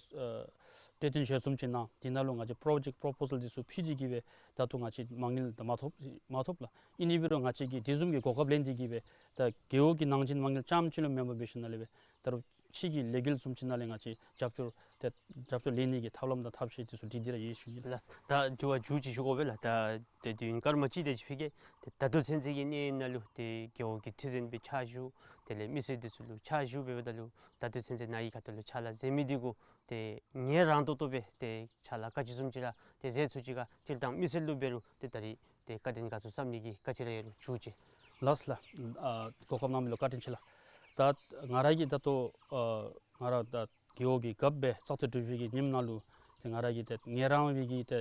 གྲོས་བསྟུན་ཞལ་འཛོམས་ཅིག་གནང་། དེ་ནང་ལུ་ང་བཅས་པྲོ་ཇེཀཊ་པོ་རོ་པོ་ཟལ་འདི་ཚུ་ཕུལ་ཏེ་གིས་སྦེ་ད་ལྟོ་ང་བཅས་མ་དངུལ་ད་མ་ཐོབ་མ་ཐོབ་ལགས། ཨིན་དེ་འབད་རུང་ང་བཅས་ཀྱིས་དེ་བཟུམ་གྱི་གོ་སྐབས་ལེན་ཏེ་གིས་སྦེ་ད་རྒེད་འོག་གི་ནང་འཛིན་མ་དངུལ་རྐྱངམ་ཅིག་ལུ་མེན་པར་འབད་ཞིནམ་ལས་སྦེ་ད་རུང་ཕྱི་གི་ལས་འགུལ་བཟུམ་ཅིག་ནང་ལས་ང་བཅས་རྒྱབ་སྐྱོར་ཏེ་རྒྱབ་སྐྱོར་ལེན་ནི་གི་ཐབས་ལམ་དང་ཐབས་ཤེས་འདི་ཚུ་སྒྲིག་སྟེ་ར་ཡོད་ཟེར་ཞུ་ནི་ལགས། ལགས། ད་འགྱུར་བ་ཅིག་ཅིག་ཞུ་དགོ་པས་ལགས། ད་ཏེ་དུས་ཡུན་སྐར་མ་གཅིག་དེ་ཅིག་ཕུལ་གེ། ཏེ་ད་ལྟོ་ཚུན་ཚོད་ཀྱི་གནས་ཡུན་ནང་ལུ་ཏེ་རྒེད་འོག་གི་ཁྲི་འཛིན་སྦེ་ཕྱག་ཞུ། དེ་ལས་མི་སེར་འདི་ཚུ་ལུ་ཕྱག་ཞུ་འབདཝ་ད་ལུ་ད་ལྟོ་ཚུན་ཚོད་ནཱ་གི་ཁ་ཐུག་ལུ་ཕྱག་ལཱ་མཛད་མི་འདི་གུ་ཏེ་ངལ་རངས་ཏོག་ཏོ་སྦེ་ཏེ་ཕྱག་ལཱ་ག་ཅི་བཟུམ་ཅིག་ར་ཏེ་མཛད་ཚུགས་ཅི་ག། སྤྱིར་བཏང་མི་སེར་ལུ་འབད་རུང་ཏེ་ད་རིས་ཏེ་བཀའ་དྲིན་དགའ་ཚོར་བསམ་ནི་གི་ག་ཅི་ར་ཡོད་རུང་ཞུ་ཅི། ལགས་ལགས། ཨ་གོ་སྐབས་གནང་མི་ལུ་བཀའ་དྲིན་ཆེ་ལགས། ད་ང་ར་གིས་ད་ལྟོ་ཨ་ང་ར་ད་རྒེད་འོག་གི་རྒཔོ་སྦེ་བཙག་འཐུ་གྲུབ་པའི་གི་ཉིནམ་ནང་ལུ་ཏེ་ང་ར་གིས་ཏེ་ངལ་རངས་པའི་གི་ཏེ་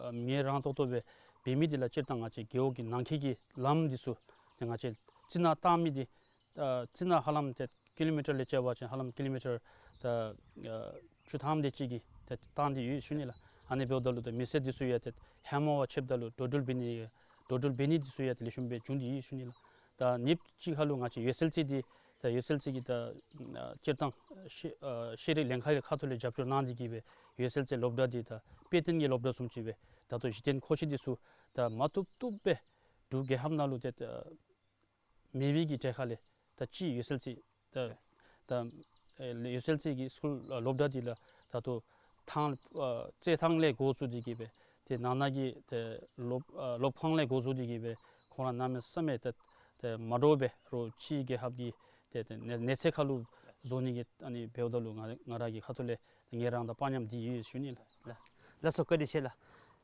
ཨ་ངལ་རངས་ཏོག་ཏོ་སྦེ་འབད་མི་འདི་ལགས། སྤྱིར་བཏང་ང་བཅས་རྒེད་འོག་གི་ནང་འཁོད་ཀྱི་ལམ་འདི་ཚུ་ཏེ་ང་བཅས་རྩི་ནག་བཏང་མི་འདི་ཨ་རྩི་ནག་ཧ་ལམ་ཏེ་ཀི་ལོ་མི་ཊར་ལས་བཅད་པ་ཅིན་ཧ་ལམ་ཀི་ལོ་མི་ཊར་ད་ཨ་བཅུ་ཐམ་དེ་ཅིག་གི་ཏེ་བཏང་སྟེ་ཡོད་ཟེར་ཞུ་ནི་ལགས། ཨ་ནི་འབདཝ་ད་ལུ་ཏེ་མི་སེར་འདི་ཚུ་ཡང་ཏེ་ཧེ་མ་བ་ཕྱདཔ་ད་ལུ་འགྲོ་འགྲུལ་འབད་ནི་འགྲོ་འགྲུལ་འབད་ནི་འདི་ཚུ་ཡང་ཏེ་ལེགས་ཤོམ་སྦེ་བྱུང་སྟེ་ཡོད་ཟེར་ཞུ་ནི་ལགས། ད་ཉིནམ་གཅིག་ཁར་ལུ་ང་བཅས་ཡོད་སེལ་རྩེ་འདི་ད་ཡོད་སེལ་རྩེ་གི་ད་ཨ་སྤྱིར་བཏང་ཤེས་ཨ་ཤེས་རིག་ལྷན་ཁག་གི་ཁ་ཐུག་ལས་རྒྱབ་སྐྱོར་གནང་སྟེ་གིས་སྦེ་ཡོད་སེལ་རྩེ་སློབ་གྲྭ་འདི་ད་དཔེ་སྟོན་གྱི་སློབ་གྲྭ་བཟུམ་ཅིག་སྦེ་ད་ལྟོ་གཞི་རྟེན་མཁོ་ཆས་འདི་ཚུ་ད་མ་བཏུབ་བཏུབ་སྦེ་འབྲུག་རྒྱལ་ཁབ་ནང་ལུ་ཏེ་ཨ་མེད་པའི་གི་གྲས་ཁ་ལས་ད་ཅི་ཡོད་སེལ་རྩེ་ད་ད་ཨེ་ཡོད་སེལ་རྩེ་གི་སི་ཀུལ་ཨ་སློབ་གྲྭ་འདི་ལགས་ད་ལྟོ་ཐང་ཨ་རྩེད་ཐང་ལས་འགོ་བཙུགས་ཏེ་གིས་སྦེ་ཏེ་ནང་ན་གི་ཏེ་སློབ་ཨ་སློབ་ཁང་ལས་འགོ་བཙུགས་ཏེ་གིས་སྦེ་ཁོང་ར་གནམ་མེད་ས་མེད་ཏེ་ཏེ་མ་འདྲཝ་སྦེ་རོགས་ཕྱི་རྒྱལ་ཁབ་ཀྱི་ཏེ་ཏེ་གནས་གནས་ཚད་ཁར་ལུ་བཟོ་ནི་གི་ཨ་ནི་འབདཝ་ད་ལུ་ང་ང་ར་གི་ཁ་ཐུག་ལས་ངལ་རངས་དང་དཔའ་ཉམས་འདི་ཡོད་ཞུ་ནི་ལགས། ལགས་ལགས་སོ། བཀའ་དྲིན་ཆེ་ལགས།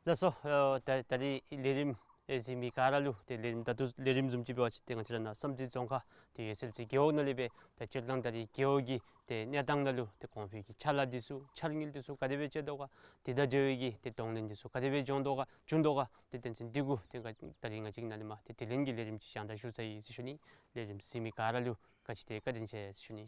ལགས་སོ། ཨ་ད་ད་རིས་ལས་རིམ་ཨེ་གཟིགས་མི་ག་ར་ལུ་ཏེ་ལས་རིམ་ད་ལྟོ་ལས་རིམ་བཟུམ་ཅིག་འབད་བ་ཅིན་ཏེ་ང་བཅས་ར་ནཱ་བསམ་རྩེ་རྫོང་ཁག་ཏེ་ཡོད་སེལ་རྩེ་རྒེད་འོག་ནང་ལས་སྦེ་ཏེ་སྤྱིར་བཏང་ད་རིས་རྒེད་འོག་གི་ཏེ་གནས་སྟངས་ནང་ལུ་ཏེ་གོང་འཕེལ་གྱི་ཕྱག་ལཱ་འདི་ཚུ་འཆར་དངུལ་འདི་ཚུ་ག་དེ་སྦེ་བཅད་དོ་ག། དེ་དང་འབྲེལ་བའི་གི་ཏེ་གདོང་ལེན་འདི་ཚུ་ག་དེ་སྦེ་བྱུང་དོ་ག་བྱུང་དོ་ག། ཏེ་དོན་ཚན་འདི་གུ་ཏེ་ད་རིས་ང་བཅས་ནཱ་ལས་མར་ཏེ་དྲི་ལན་གྱི་ལས་རིམ་ཅིག་ཞང་དྲག་ཞུ་ཚར་ཡི་ཟེར་ཞུ་ནི། ལས་རིམ་གཟིགས་མི་ག་ར་ལུ་ག་ཅི་ཏེ་བཀའ་དྲིན་ཆེ་ཟེར་ཞུ་ནི།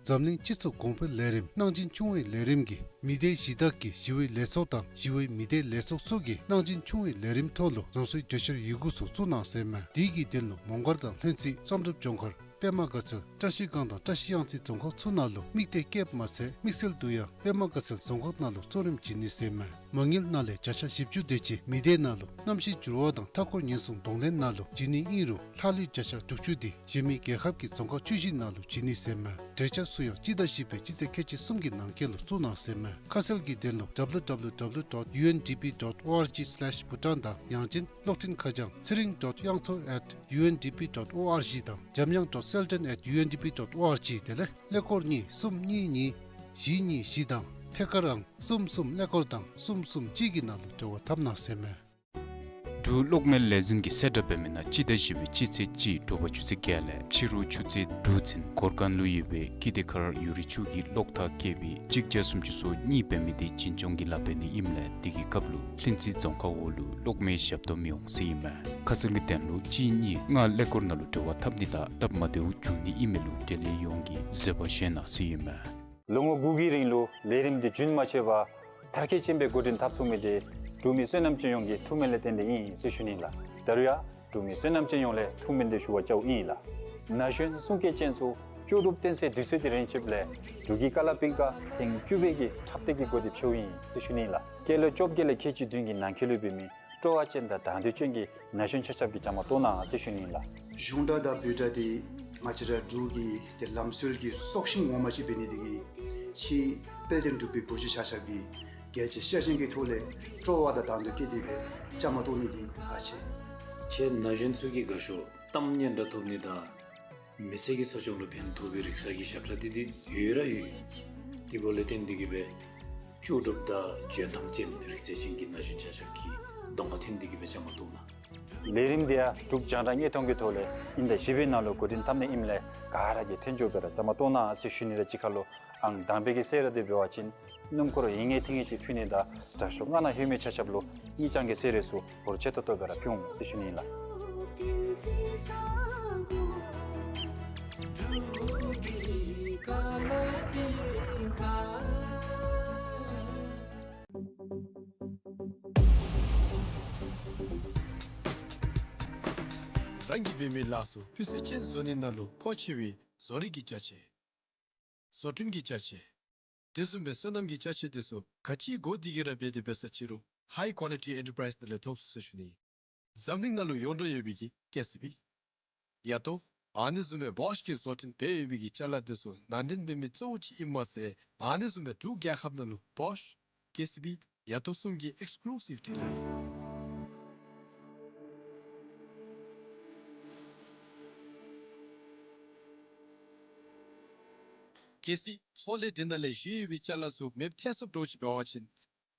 འཛམ་གླིང་སྤྱི་ཚོགས་གོང་འཕེལ་ལས་རིམ་གནང་སྦྱིན་ཆུང་བའི་ལས་རིམ་གྱིས་མི་སྡེ་གཞི་བདག་གི་ཞི་བའི་ལས་ཚོགས་དང་ཞི་བའི་མི་སྡེ་ལས་ཚོགས་སོགས་ཀྱི་གནང་སྦྱིན་ཆུང་བའི་ལས་རིམ་ཐོག་ལུ་རང་སོའི་གྲོས་འཆར་ཡི་གུ་ཚུ་བཙུགས་གནང་ཟེར་མས། དེ་གི་དོན་ལུ་མོང་སྒར་དང་ལྷུན་རྩེ་བསམ་གྲུབ་ལྗོངས་མཁར་པདྨ་དགའ་ཚལ་བཀྲ་ཤིས་སྒང་དང་བཀྲ་ཤིས་གཡང་རྩེ་རྫོང་ཁག་ཚུ་ནང་ལུ་དམིགས་གཏད་བསྐྱེདཔ་མ་ཚད་དམིགས་བསལ་དུ་ཡང་པདྨ་དགའ་ཚལ་རྫོང་ཁག་ནང་ལུ་གཙོ་རིམ་བྱིན་ནི་ཟེར་མས། མ་དངུལ་ནང་ལས་བརྒྱ་ཆ་བཞི་བཅུ་དེ་ཅིག་མི་སྡེ་ནང་ལུ་གནམ་གཤིས་འགྱུར་བ་དང་མཐའ་འཁོར་ཉེན་སྲུང་གདོང་ལེན་ནང་ལུ་བྱིན་ནི་ཨིན་རུང་ལྷག་ལུས་བརྒྱ་ཆ་དྲུག་ཅུ་དེ་གཞན་མི་རྒྱལ་ཁབ་ཀྱི་རྫོང་ཁག་བཅུ་བཞི་ནང་ལུ་བྱིན་ནི་ཟེར་མས། འབྲེལ་ཆགས་ཚུ་ཡང་སྤྱི་ཟླ་བཞི་པའི་སྤྱི་ཚེས་ཁལ་གཅིག་གསུམ་གྱི་ནང་འཁོད་ལུ་བཙུགས་གནང་ཟེར་མས། ཁ་གསལ་གྱི་དོན་ལུ་W W W dot U N D P dot O R G slash Bhutan དང་ཡང་ཅིན་གློག་འཕྲིན་ཁ་བྱང་ཚེ་རིང་dot yangtso at U N D P dot O R G དང་འཇམ་དབྱངས་dot selden at U N D P dot O R G དེ་ལས་ཀླད་ཀོར་གཉིས་གསུམ་གཉིས་གཉིས་བཞི་གཉིས་བཞི་དང་ཐད་ཀར་ཨང་གསུམ་གསུམ་ཀླད་ཀོར་དང་གསུམ་གསུམ་གཅིག་གི་ནང་ལུ་འབྲེལ་བ་འཐབ་གནང་ཟེར་མས། འབྲུག་གློག་མེ་ལས་འཛིན་གྱིས་གསལ་བསྒྲགས་འབད་མི་ནང་སྤྱི་ཟླ་བཞི་པའི་སྤྱི་ཚེས་གཅིག་དྲོ་པ་ཆུ་ཚོད་བརྒྱད་ལས་ཕྱི་རུ་ཆུ་ཚོད་དྲུག་ཚུན་གོར་ཁང་ལུ་ཡོད་པའི་ཀི་ཏེ་ཁར་ཡུ་རི་ཆུ་གི་གློག་ཐག་བཀལ་བའི་གཅིག་བརྒྱ་སུམ་ཅུ་སོ་གཉིས་འབད་མི་དེ་འཛིན་སྐྱོང་གི་ལཱ་འབད་ནི་ཨིནམ་ལས་དེ་གི་སྐབས་ལུ་ལྷུན་རྩེ་རྫོང་ཁག་འོག་ལུ་གློག་མེའི་ཞབས་ཏོག་མི་འོང་ཟེར་ཨིན་མས། ཁ་གསལ་གྱི་དོན་ལུ་གཅིག་གཉིས་ལྔ་ཀླད་ཀོར་ནང་ལུ་འབྲེལ་བ་འཐབ་ནི་དང་སྟབས་མ་བདེཝ་འབྱུང་ནི་ཨིན་མི་ལུ་འབྲེལ་ཡོད་ཡོངས་ཀྱིས་བཟོད་པ་བཞེས་གནང་ཟེར་ཨིན་མས། ལོ་ངོ་དགུ་གི་རིང་ལུ་ལས་རིམ་འདི་རྒྱུན་མ་ཆད་པར་མཐར་འཁྱོལ་ཅན་སྦེ་འགོ་འདྲེན་འཐབ་ཚུགས་མི་དེ་འབྲུག་མི་བསོད་ནམས་ཅན་ཡོངས་ཀྱི་ཐུགས་སྨོན་ལས་བརྟེན་ཏེ་ཨིན་ཟེར་ཞུ་ནི་ལགས། ད་རུང་ཡང་འབྲུག་མི་བསོད་ནམས་ཅན་ཡོངས་ལས་ཐུགས་སྨོན་འདི་ཞུ་བར་བཅརཝ་ཨིན་ལགས། ན་གཞོན་གསུང་སྐད་ཅན་ཚུ་ལྕོགས་གྲུབ་སྟོན་སའི་དུས་ཚོད་འདི་རན་ཆིཝ་ལས་འབྲུག་གི་ཀ་ལ་པིང་ཀ་ཐེངས་བཅུ་པའི་གི་འཁྲབ་སྟེགས་ཀྱི་སྒོ་འདི་ཕྱེཝ་ཨིན་ཟེར་ཞུ་ནི་ལགས། སྐྱེས་ལོ་བཅོ་བརྒྱད་ལས་ཁལ་གཅིག་བདུན་གྱི་ནང་འཁོད་ལུ་འབད་མི་སྤྲོ་བ་ཅན་དང་དང་འདོད་ཅན་གྱི་ན་གཞོན་ཆ་ཁྱབ་ཀྱིས་བཅའ་མར་གཏོགས་གནང་ཟེར་ཞུ་ནི་ལགས། གཞུང་སྒྲ་དང་བོད་སྒྲ་དེ་ང་བཅས་ར་འབྲུག་གི་དེ་ལམ་སྲོལ་གྱི་སྲོག་ཤིང་ངོ་མ་ཅིག་འབད་ནི་དེ་གིས་ཕྱི་དཔལ་ལྡན་འབྲུག་པའི་བུ་བརྒྱུད་ཆ་ཁྱབ་ཀྱིས་རྒྱལ་གཅེས་ཤ་ཞེན་གྱི་ཐོག་ལས་སྤྲོ་བ་དང་དང་འདོད་བསྐྱེད་དེ་སྦེ་བཅའ་མར་གཏོགས་ནི་དེ་ཁག་ཆེ། ཁྱེད་ན་གཞོན་ཚུ་གིས་དགའ་ཤོས་གཏམ་སྙན་གྲགས་ཐོབ་ནི་དང་མི་ཚེ་གི་འཚོ་སྐྱོང་ལུ་ཕན་ཐོགས་པའི་རིག་གསར་གྱི་ཞབས་ཁྲ་དེ་དེ་ཡོད་ར་ཡོད། དེ་འབདཝ་ལས་བརྟེན་དེ་གིས་སྦེ་ལྕོགས་གྲུབ་དང་འཇོན་ཐང་ཅན་རིག་རྩལ་ཅན་གྱི་ན་གཞོན་ཆ་ཁྱབ་ཀྱིས་གདོང་ཁར་འཐོན་ཏེ་གིས་སྦེ་བཅའ་མར་གཏོགས་གནང་། ལས་རིམ་འདི་ཡང་འབྲུག་རྒྱང་བསྒྲགས་དངོས་མཐོང་གི་ཐོག་ལས་སྤྱི་ཟླ་བཞི་པའི་ནང་ལུ་འགོ་འདྲེན་འཐབ་ནི་ཨིནམ་ལས་ག་ར་གིས་ཐོན་ཆོག་པའི་ར་བཅའ་མར་གཏོགས་གནང་ཟེར་ཞུ་ནི་དང་གཅིག་ཁར་ལུ་ཨང་དང་པའི་གི་གསོལ་རས་འདི་འབད་བ་ཅིན་སྣུམ་འཁོར་ཡིན་ངེས་ཐིང་ངེས་ཅིག་ཕུལ་ནི་དང་དྲག་ཤོས་སྔ་ནང་ལྷོད་མི་ཆ་ཁྱབ་ལུ་དངུལ་རྐྱང་གི་གསོལ་རས་ཚུ་འབོར་ཆེ་ཏོག་ཏོ་སྦེ་ར་ཕུལ་འོང་ཟེར་ཞུ་ནི་ལགས། རང་གིས་འབད་མི་ལཱ་ཚུ་སྤུས་ཚད་ཅན་བཟོ་ནི་ནང་ལུ་མཁོ་ཆེ་བའི་བཟོ་རིག་གི་ཅ་ཆས། བཟོ་སྐྲུན་གྱི་ཅ་ཆས། དེ་བཟུམ་སྦེ་སོ་ནམ་གྱི་ཅ་ཆས་དེ་ཚུ་ག་ཅི་དགོ་དེ་གིས་ར་འབད་དེ་འབད་ས་ཅིག་རུང་High Quality Enterprise ནང་ལས་ཐོབ་ཚུགས་ཟེར་ཞུ་ནི། འཛམ་གླིང་ནང་ལུ་ཡོངས་གྲགས་ཡོད་པའི་གི་ཀེ་སི་བི། ཡ་ཏོ། ཨ་ནི་བཟུམ་སྦེ་བོཤ་གིས་བཟོ་སྐྲུན་འབད་ཡོད་པའི་གི་ཅ་ལ་དེ་ཚུ་ནང་འདྲེན་འབད་མི་གཙོ་བོ་ཅིག་ཨིན་མས་ཟེར། ཨ་ནི་བཟུམ་སྦེ་འབྲུག་རྒྱལ་ཁབ་ནང་ལུ་བོཤ་ཀེ་སི་བི་ཡ་ཏོ་གསུམ་གྱི་ཨེགསི་ཀུ་ལུ་སིབ་ཌི་ལར་ཨིན། གལ་སྲིད་ཚོང་ལས་འདི་ནང་ལས་བཞེས་ཡོད་པའི་ཅ་ལ་ཚུ་མེདཔ་ཐལ་སོངམ་འདྲཝ་ཅིག་འབད་བ་ཅིན་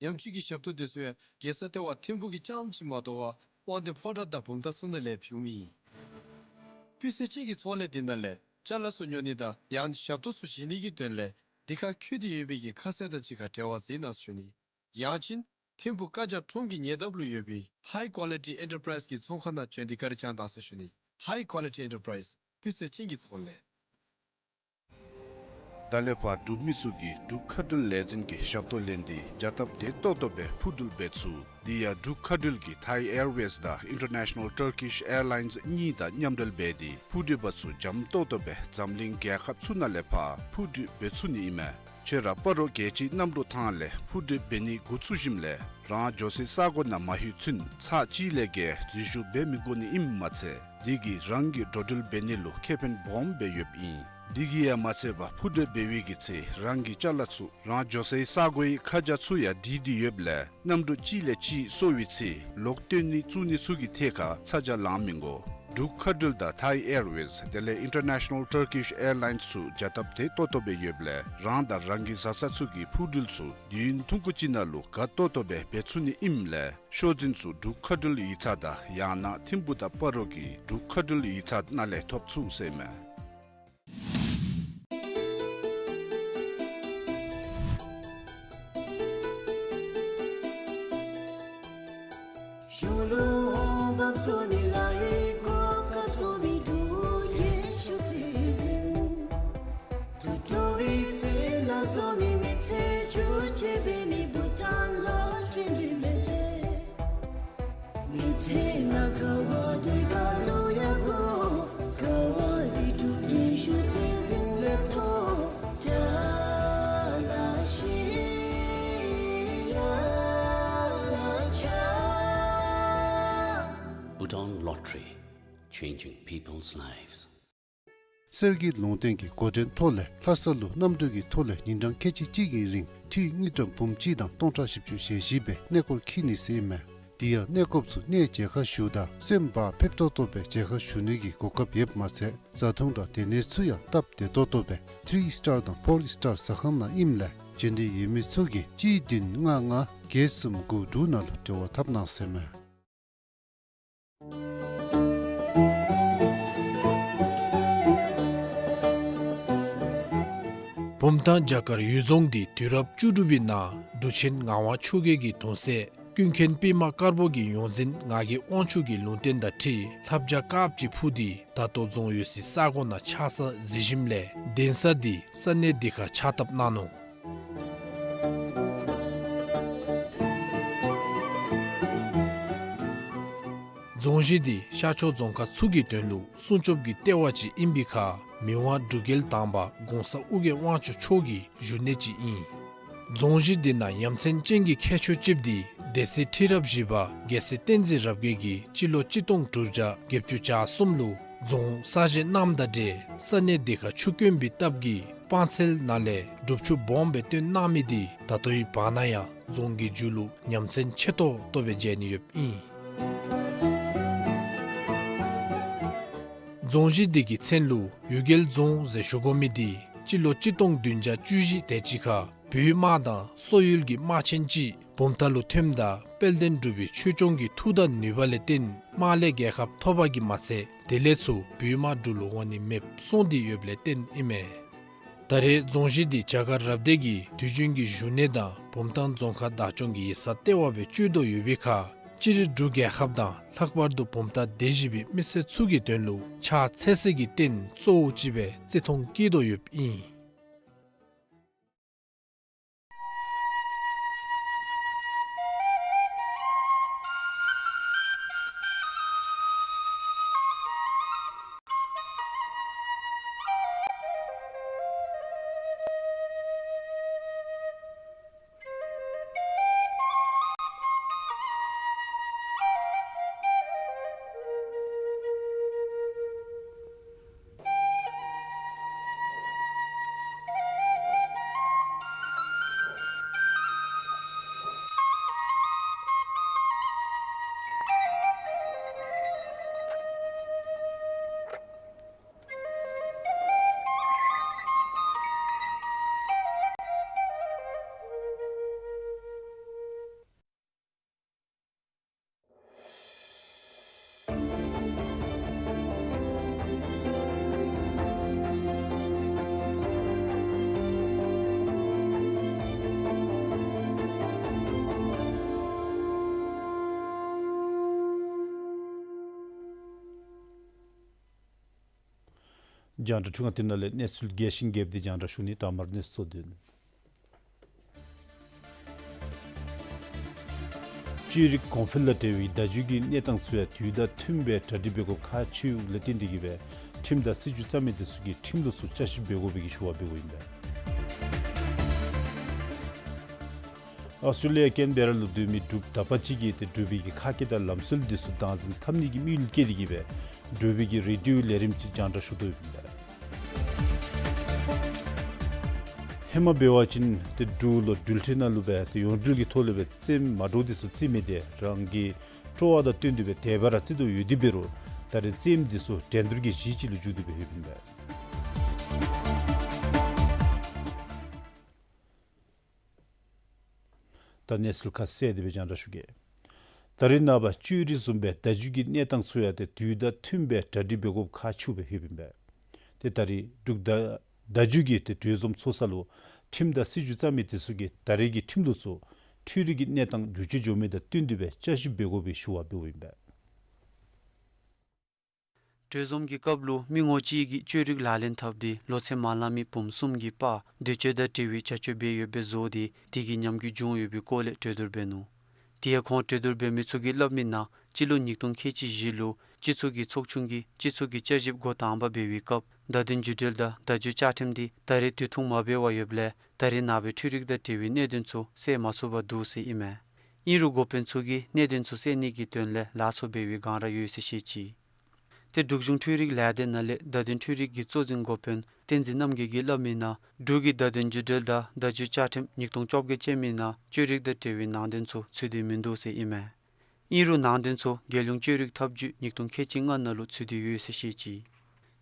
ཉམས་བཅོས་ཀྱི་ཞབས་ཏོག་དེ་ཚུ་ཡང་རྒྱལ་ས་ལྟེ་བ་ཐིམ་ཕུག་གི་རྐྱངམ་ཅིག་མ་དོ་བར་དབང་འདུས་ཕོ་བྲང་དང་བུམ་ཐང་ཚུ་ནང་ལས་ཕུལ་མི་ཨིན། སྤུས་ཚད་ཅན་གྱི་ཚོང་ལས་འདི་ནང་ལས་ཅ་ལ་ཚུ་ཉོ་ནི་དང་ཡང་ཞབས་ཏོག་ཚུ་བཞེས་ནི་གི་དོན་ལས་འདི་ཁར་འཁོད་དེ་ཡོད་པའི་གི་ཁ་གསལ་དང་གཅིག་ཁར་འབྲེལ་བ་འཛིན་གནང་ཟེར་ཞུ་ནི། ཡང་ཅིན་ཐིམ་ཕུག་བཀའ་རྒྱ་ཁྲོམ་གྱི་ཉེ་འདབས་ལུ་ཡོད་པའི་High Quality Enterprise གི་ཚོང་ཁང་ནང་བྱོན་ཏེ་བཀའ་དྲིན་བསྐྱང་གནང་ཟེར་ཞུ་ནི། High Quality Enterprise སྤུས་ཚད་ཅན་གྱི་ཚོང་ལས། ད་ལས་ཕར་འབྲུག་མི་ཚུ་གིས་འབྲུག་མཁའ་འགྲུལ་ལས་འཛིན་གྱི་ཞབས་ཏོག་ལེན་ཏེ་བྱ་སྟབས་བདེ་ཏོག་ཏོ་སྦེ་འཕུར་འགྲུལ་འབད་ཚུགས། དེ་ཡང་འབྲུག་མཁའ་འགྲུལ་གྱིས་Thai Airways དང་International Turkish Airlines གཉིས་དང་མཉམ་འབྲེལ་འབད་དེ་འཕུར་འགྲུལ་པ་ཚུ་འཇམ་ཏོག་ཏོ་སྦེ་འཛམ་གླིང་རྒྱལ་ཁབ་ཚུ་ནང་ལས་ཕར་འཕུར་འགྲུལ་འབད་ཚུགས་ནི་ཨིན་མས། ཁྱོད་ར་སྤ་རོ་རྒྱལ་སྤྱིའི་གནམ་གྲུ་ཐང་ལས་འཕུར་འགྲུལ་འབད་ནི་འགོ་བཙུགས་ཞིནམ་ལས་རང་འགྱོ་སའི་ས་གོ་ནང་མ་ལྷོད་ཚུན་ཚར་གཅིག་ལས་བརྒལ་འཛུལ་ཞུགས་འབད་མི་དགོ་ནི་ཨིནམ་མ་ཚད་དེ་གིས་རང་གི་འགྲོ་འགྲུལ་འབད་ནི་ལུ་ཁེ་ཕན་སྦོམ་སྦེ་ཡོདཔ་ཨིན། དེ་གིས་ཡང་མ་ཚད་པར་འཕུར་འགྲུལ་འབད་བའི་གི་ཚེ་རང་གི་ཅ་ལ་ཚུ་རང་འགྱོ་སའི་ས་གོའི་ཁ་བྱང་ཚུ་ཡང་བྲིས་ཏེ་ཡོདཔ་ལས་གནམ་གྲུ་གཅིག་ལས་གཅིག་སོར་བའི་ཚེ་ལོག་སྟོན་ནི་བཙུགས་ནི་ཚུ་གི་ཐད་ཁར་ཚ་གྱང་ལང་མི་དགོ། འབྲུག་མཁའ་འགྲུལ་དང་Thai Airways དེ་ལས་International Turkish Airlines ཚུ་བྱ་སྟབས་བདེ་ཏོག་ཏོ་སྦེ་ཡོདཔ་ལས་རང་དང་རང་གི་བཟའ་ཚང་ཚུ་གི་འཕུར་འགྲུལ་ཚུ་དུས་ཡུན་ཐུང་ཀུ་ཅིག་ནང་ལུ་དགའ་ཏོག་ཏོ་སྦེ་འབད་ཚུགས་ནི་ཨིནམ་ལས་ཤོག་འཛིན་ཚུ་འབྲུག་མཁའ་འགྲུལ་ཡིག་ཚང་དང་ཡང་ན་ཐིམ་ཕུག་དང་སྤ་རོ་གི་འབྲུག་མཁའ་འགྲུལ་ཡིག་ཚང་ནང་ལས་ཐོབ་ཚུགས་ཟེར་མས། Factory, changing people's lives. གསེར་གྱི་ལུང་བསྟན་གྱི་འགོ་འདྲེན་ཐོག་ལས་ལྷ་ས་ལུ་གནམ་གྲུ་གི་ཐོག་ལས་ཉིན་གྲངས་ཁལ་གཅིག་གཅིག་གི་རིང་འཐུས་དངུལ་ཀྲམ་འབུམ་གཅིག་དང་སྟོང་ཕྲག་བཞི་བཅུ་ཞེ་བཞི་སྦེ་གནས་སྐོར་འཁྱིད་ནི་ཟེར་ཨིན་མས། དེ་ཡང་གནས་སྐབས་སུ་གནས་མཇལ་ཁ་ཞུཝ་ད་སེམས་བག་ཕེབས་ཏོག་ཏོ་སྦེ་མཇལ་ཁ་ཞུ་ནི་གི་གོ་སྐབས་ཡོདཔ་མ་ཚད་བཟའ་འཐུང་དང་སྡོད་གནས་ཚུ་ཡང་སྟབས་བདེ་ཏོག་ཏོ་སྦེ་ཐི་རི་སི་ཊར་དང་ཕོར་སི་ཊར་ཟ་ཁང་ནང་ཨིནམ་ལས་འབྱོན་འདོད་ཡོད་མི་ཚུ་གིས་གཅིག་བདུན་ལྔ་ལྔ་བརྒྱད་གསུམ་དགུ་དྲུག་ནང་ལུ་འབྲེལ་བ་འཐབ་གནང་ཟེར་ཨིན་མས། བུམ་ཐང་བྱ་དཀར་གཡུལ་རྫོང་འདི་དུས་རབས་བཅུ་དྲུག་པའི་ནང་འབྲུག་ཆེན་ངག་དབང་ཆོས་རྒྱལ་གྱི་གདུང་སྲས་ཀུན་མཁྱེན་པདྨ་དཀར་པོ་གི་ཡོངས་འཛིན་ངག་གི་དབང་ཕྱུག་གི་ལུང་བསྟན་དང་འཁྲིལ་ལྷ་བྱ་དཀརཔོ་ཅིག་འཕུར་ཏེ་ད་ལྟོ་རྫོང་ཡོད་སའི་ས་གོ་ནང་ཆགས་ས་གཟིགས་ཞིནམ་ལས་གདན་ས་འདི་ས་གནས་འདི་ཁར་ཕྱག་བཏབ་གནང་ནུག། རྫོང་གཞི་འདི་ཤར་ཕྱོགས་རྫོང་ཁག་ཚུ་གི་དོན་ལུ་སྲུང་སྐྱོབ་ཀྱི་ལྟེ་བ་ཅིག་ཨིན་པའི་ཁར་མི་དབང་འབྲུག་རྒྱལ་དང་པ་གོང་ས་ཨོ་རྒྱན་དབང་ཕྱུག་མཆོག་གི་བཞུགས་གནས་ཅིག་ཨིན། རྫོང་གཞི་འདི་ནང་ཡ་མཚན་ཅན་གྱི་ཁྱད་ཆོས་ཅིག་འདི་སྡེ་སྲིད་ཁྲི་རབས་བཞི་པ་རྒྱལ་སྲས་བསྟན་འཛིན་རབ་རྒྱས་ཀྱིས་སྤྱི་ལོ་གཅིག་སྟོང་དྲུག་བརྒྱ་བརྒྱད་ཅུ་གྱ་གསུམ་ལུ་རྫོང་གསར་བཞེངས་གནངམ་དང་འབྲེལ་ས་གནས་འདི་ཁར་ཆུ་དཀོན་པའི་སྟབས་ཀྱིས་སྤང་ཚལ་ནང་ལས་སྒྲུབ་ཆུ་སྦོམ་སྦེ་བཏོན་གནང་མི་འདི་ད་ལྟོའི་བར་ན་ཡང་རྫོང་གི་མཇུག་ལུ་ཉམས་ཚད་ཆེ་ཏོག་ཏོ་སྦེ་མཇལ་ནི་ཡོདཔ་ཨིན། རྫོང་གཞི་འདི་གི་མཚན་ལུ་གཡུལ་རྒྱལ་རྫོང་ཟེར་ཞུ་དགོ་མི་འདི་སྤྱི་ལོ་གཅིག་སྟོང་བདུན་བརྒྱ་བཅུ་བཞི་དེ་ཅིག་ཁར་བོད་དམག་དང་སོག་ཡུལ་གྱི་དམག་ཆེན་ཅིག་བུམ་ཐང་ལུ་ཐོནམ་ད་དཔལ་ལྡན་འབྲུག་པའི་ཆོས་སྐྱོང་གི་མཐུ་དང་ནུས་པ་ལས་བརྟེན་དམག་ལས་རྒྱལ་ཁ་ཐོབ་པ་གིས་མ་ཚད་དེ་ལས་ཚུར་བོད་དམག་འབྲུག་ལུ་འོང་ནི་མེདཔ་སོང་སྟེ་ཡོདཔ་ལས་བརྟེན་ཨིན་མས། ད་རེས་རྫོང་གཞི་འདི་བྱ་དཀར་རབ་སྡེ་གི་དུས་རྒྱུན་གྱི་བཞུགས་གནས་དང་བུམ་ཐང་རྫོང་ཁག་བདག་སྐྱོང་གི་ཡིག་ཚང་ལྟེ་བ་སྦེ་སྤྱོད་དོ་ཡོད་པའི་ཁར་སྤྱིར་འབྲུག་རྒྱལ་ཁབ་དང་ལྷག་པར་དུ་བུམ་ཐང་སྡེ་བཞི་པའི་མི་སེར་ཚུ་གི་དོན་ལུ་ཕྱག་འཚལ་སའི་རྟེན་གཙོ་བོ་ཅིག་སྦེ་བརྩི་མཐོང་བསྐྱེད་དོ་ཡོདཔ་ཨིན། རྒྱང་བསྒྲགས་ཁང་འདི་ནང་ལས་གནས་ཚུལ་རྒྱས་ཤིང་རྒྱསཔ་འདི་རྒྱང་བསྒྲགས་ཞུ་ནི། ད་མར་གནས་ཚུལ་གཙོ་དོན། བཅོས་རིག་གོང་འཕེལ་དང་འབྲེལ་བའི་བརྡ་བརྒྱུད་ཀྱི་གནས་སྟངས་ཚུ་ཡང་དུས་དང་མཐུནམ་སྦེ་གྲ་སྒྲིག་འབད་དགོཔ་ཁག་ཆེཝ་ལས་བརྟེན་ཏེ་གིས་སྦེ་ཁྲིམས་དང་སྲིད་བྱུས་བརྩམ་མི་འདི་ཚུ་གིས་ཁྲིམས་ལུགས་ཚུ་བསྐྱར་ཞིབ་འབད་དགོ་པའི་གི་ཞུ་བ་འབདཝ་ཨིན་པས། ཨོསི་ཊྲེ་ལི་ཡ་ཀེན་བེ་ར་ལུ་སྡོད་མི་འབྲུགཔ་དག་པ་ཅིག་གིས་ཏེ་འབྲུག་པའི་གི་ཁ་སྐད་དང་ལམ་སྲོལ་འདི་ཚུ་བདག་འཛིན་འཐབ་ནི་གི་དམིགས་ཡུལ་བསྐྱེད་དེ་གིས་སྦེ་འབྲུག་པའི་གི་རེ་ཌིའོ་ལས་རིམ་ཅིག་རྒྱང་བསྒྲགས་ཞུ་དོ་ཡོདཔ་ཨིན་པས། ཧེ་མ་འབད་བ་ཅིན་ཏེ་འབྲུག་ལུ་འགྲུལ་འཕྲིན་ནང་ལུ་སྦེ་ཏེ་ཡོངས་འབྲེལ་གྱི་ཐོག་ལུ་སྦེ་རྩེདམོ་མ་འདྲཝ་འདི་ཚུ་རྩེད་མི་འདི་རང་གི་སྤྲོ་བ་དང་བསྟུན་ཏེ་སྦེ་དེ་སྦེ་ར་རྩེ་དོ་ཡོད་དེ་འབད་རུང་ད་རེས་རྩེདམོ་འདི་ཚུ་འགྲན་བསྡུར་གྱི་གཞི་ཅིག་ལུ་འགྱུར་ཏེ་སྦེ་ཡོདཔ་ཨིན་པས། ད་གནས་ཚུལ་ཁ་གསལ་དེ་སྦེ་རྒྱང་བསྒྲགས་ཞུ་གེ། ད་རེས་ནངས་པ་བཅོས་རིག་བཟུམ་སྦེ་བརྡ་བརྒྱུད་ཀྱི་གནས་སྟངས་ཚུ་ཡང་ཏེ་དུས་དང་མཐུནམ་སྦེ་གྲ་སྒྲིག་འབད་དགོཔ་ཁག་ཆེཝ་སྦེ་ཡོདཔ་ཨིན་པས། ཏེ་ད་རེས་འབྲུག་བརྡ་བརྡ་བརྒྱུད་ཀྱི་ཏེ་གྲོས་འཛོམས་ཚོགས་ས་ལུ་ཁྲིམས་དང་སྲིད་བྱུས་བརྩམ་མི་འདི་ཚུ་གིས་ད་རེས་ཀྱི་ཁྲིམས་ལུགས་ཚུ་འཕྲུལ་རིག་གི་གནས་སྟངས་འགྱུར་བཅོས་འགྱོ་མི་དང་བསྟུན་ཏེ་སྦེ་བསྐྱར་ཞིབ་འབད་དགོ་པའི་ཞུ་བ་འབདཝ་ཨིན་པས། གྲོས་འཛོམས་ཀྱི་སྐབས་ལུ་མི་ངོམ་ཅིག་གིས་བཅོས་རིག་ལག་ལེན་འཐབ་སྟེ་ལོ་ཚད་མ་ལང་མི་བུམོ་གསུམ་གྱི་པར་འདོད་སྤྱོད་དང་འབྲེལ་བའི་བྱ་སྤྱོད་འབད་ཡོདཔ་སྦེ་བཟོ་སྟེ་དེ་གིས་ཉམས་རྒུད་བྱུང་ཡོད་པའི་སྐོར་ལས་གྲོས་བསྡུར་འབད་ནུག། དེ་ཡང་ཁོང་གྲོས་བསྡུར་འབད་མི་ཚུ་གིས་སླབ་མི་ནང་སྤྱི་ལོ་ཉིས་སྟོང་ཁལ་གཅིག་བཞི་ལུ་སྤྱི་ཚོགས་ཀྱི་ཚོགས་ཆུང་གིས་སྤྱི་ཚོགས་ཀྱི་བསྐྱར་ཞིབ་འགོ་དང་པ་འབད་བའི་སྐབས་བརྡ་དོན་བརྒྱུད་འབྲེལ་དང་བརྡ་བརྒྱུད་བཅའ་ཁྲིམས་འདི་ད་རེས་དུས་ཐུང་མ་འབད་བར་ཡོདཔ་ལས་ད་རེས་ནངས་པའི་འཕྲུལ་རིག་དང་འབྲེལ་བའི་གནད་དོན་ཚུ་སེལ་མ་ཚུགས་པར་འདུག་ཟེར་ཨིན་མས། ཨིན་རུང་འགོ་དཔོན་ཚུ་གིས་གནད་དོན་ཚུ་སེལ་ནི་གི་དོན་ལས་ལཱ་ཚུ་འབད་བའི་སྒང་ར་ཡོད་ཟེར་བཤད་ཅི། ཏེ་འབྲུག་གཞུང་འཕྲུལ་རིག་ལས་སྡེ་ནང་ལས་བརྡ་དོན་འཕྲུལ་རིག་གི་གཙོ་འཛིན་འགོ་དཔོན་བསྟན་འཛིན་རྣམ་རྒྱལ་གྱིས་སླབ་མིའི་ནང་འབྲུག་གི་བརྡ་དོན་བརྒྱུད་འབྲེལ་དང་བརྡ་བརྒྱུད་བཅའ་ཁྲིམས་ཉིས་སྟོང་བཅོ་བརྒྱད་ཅན་མའི་ནང་བཅོས་རིག་དང་འབྲེལ་བའི་ནང་དོན་ཚུ་ཚུད་དེ་མིན་འདུག་ཟེར་ཨིན་མས། ཨིན་རུང་ནང་དོན་ཚུ་རྒྱལ་ཡོངས་བཅོས་རིག་ཐབས་བྱུས་ཉིས་སྟོང་ཁལ་གཅིག་ལྔ་ནང་ལུ་ཚུད་དེ་ཡོད་ཟེར་བཤད་ཅི།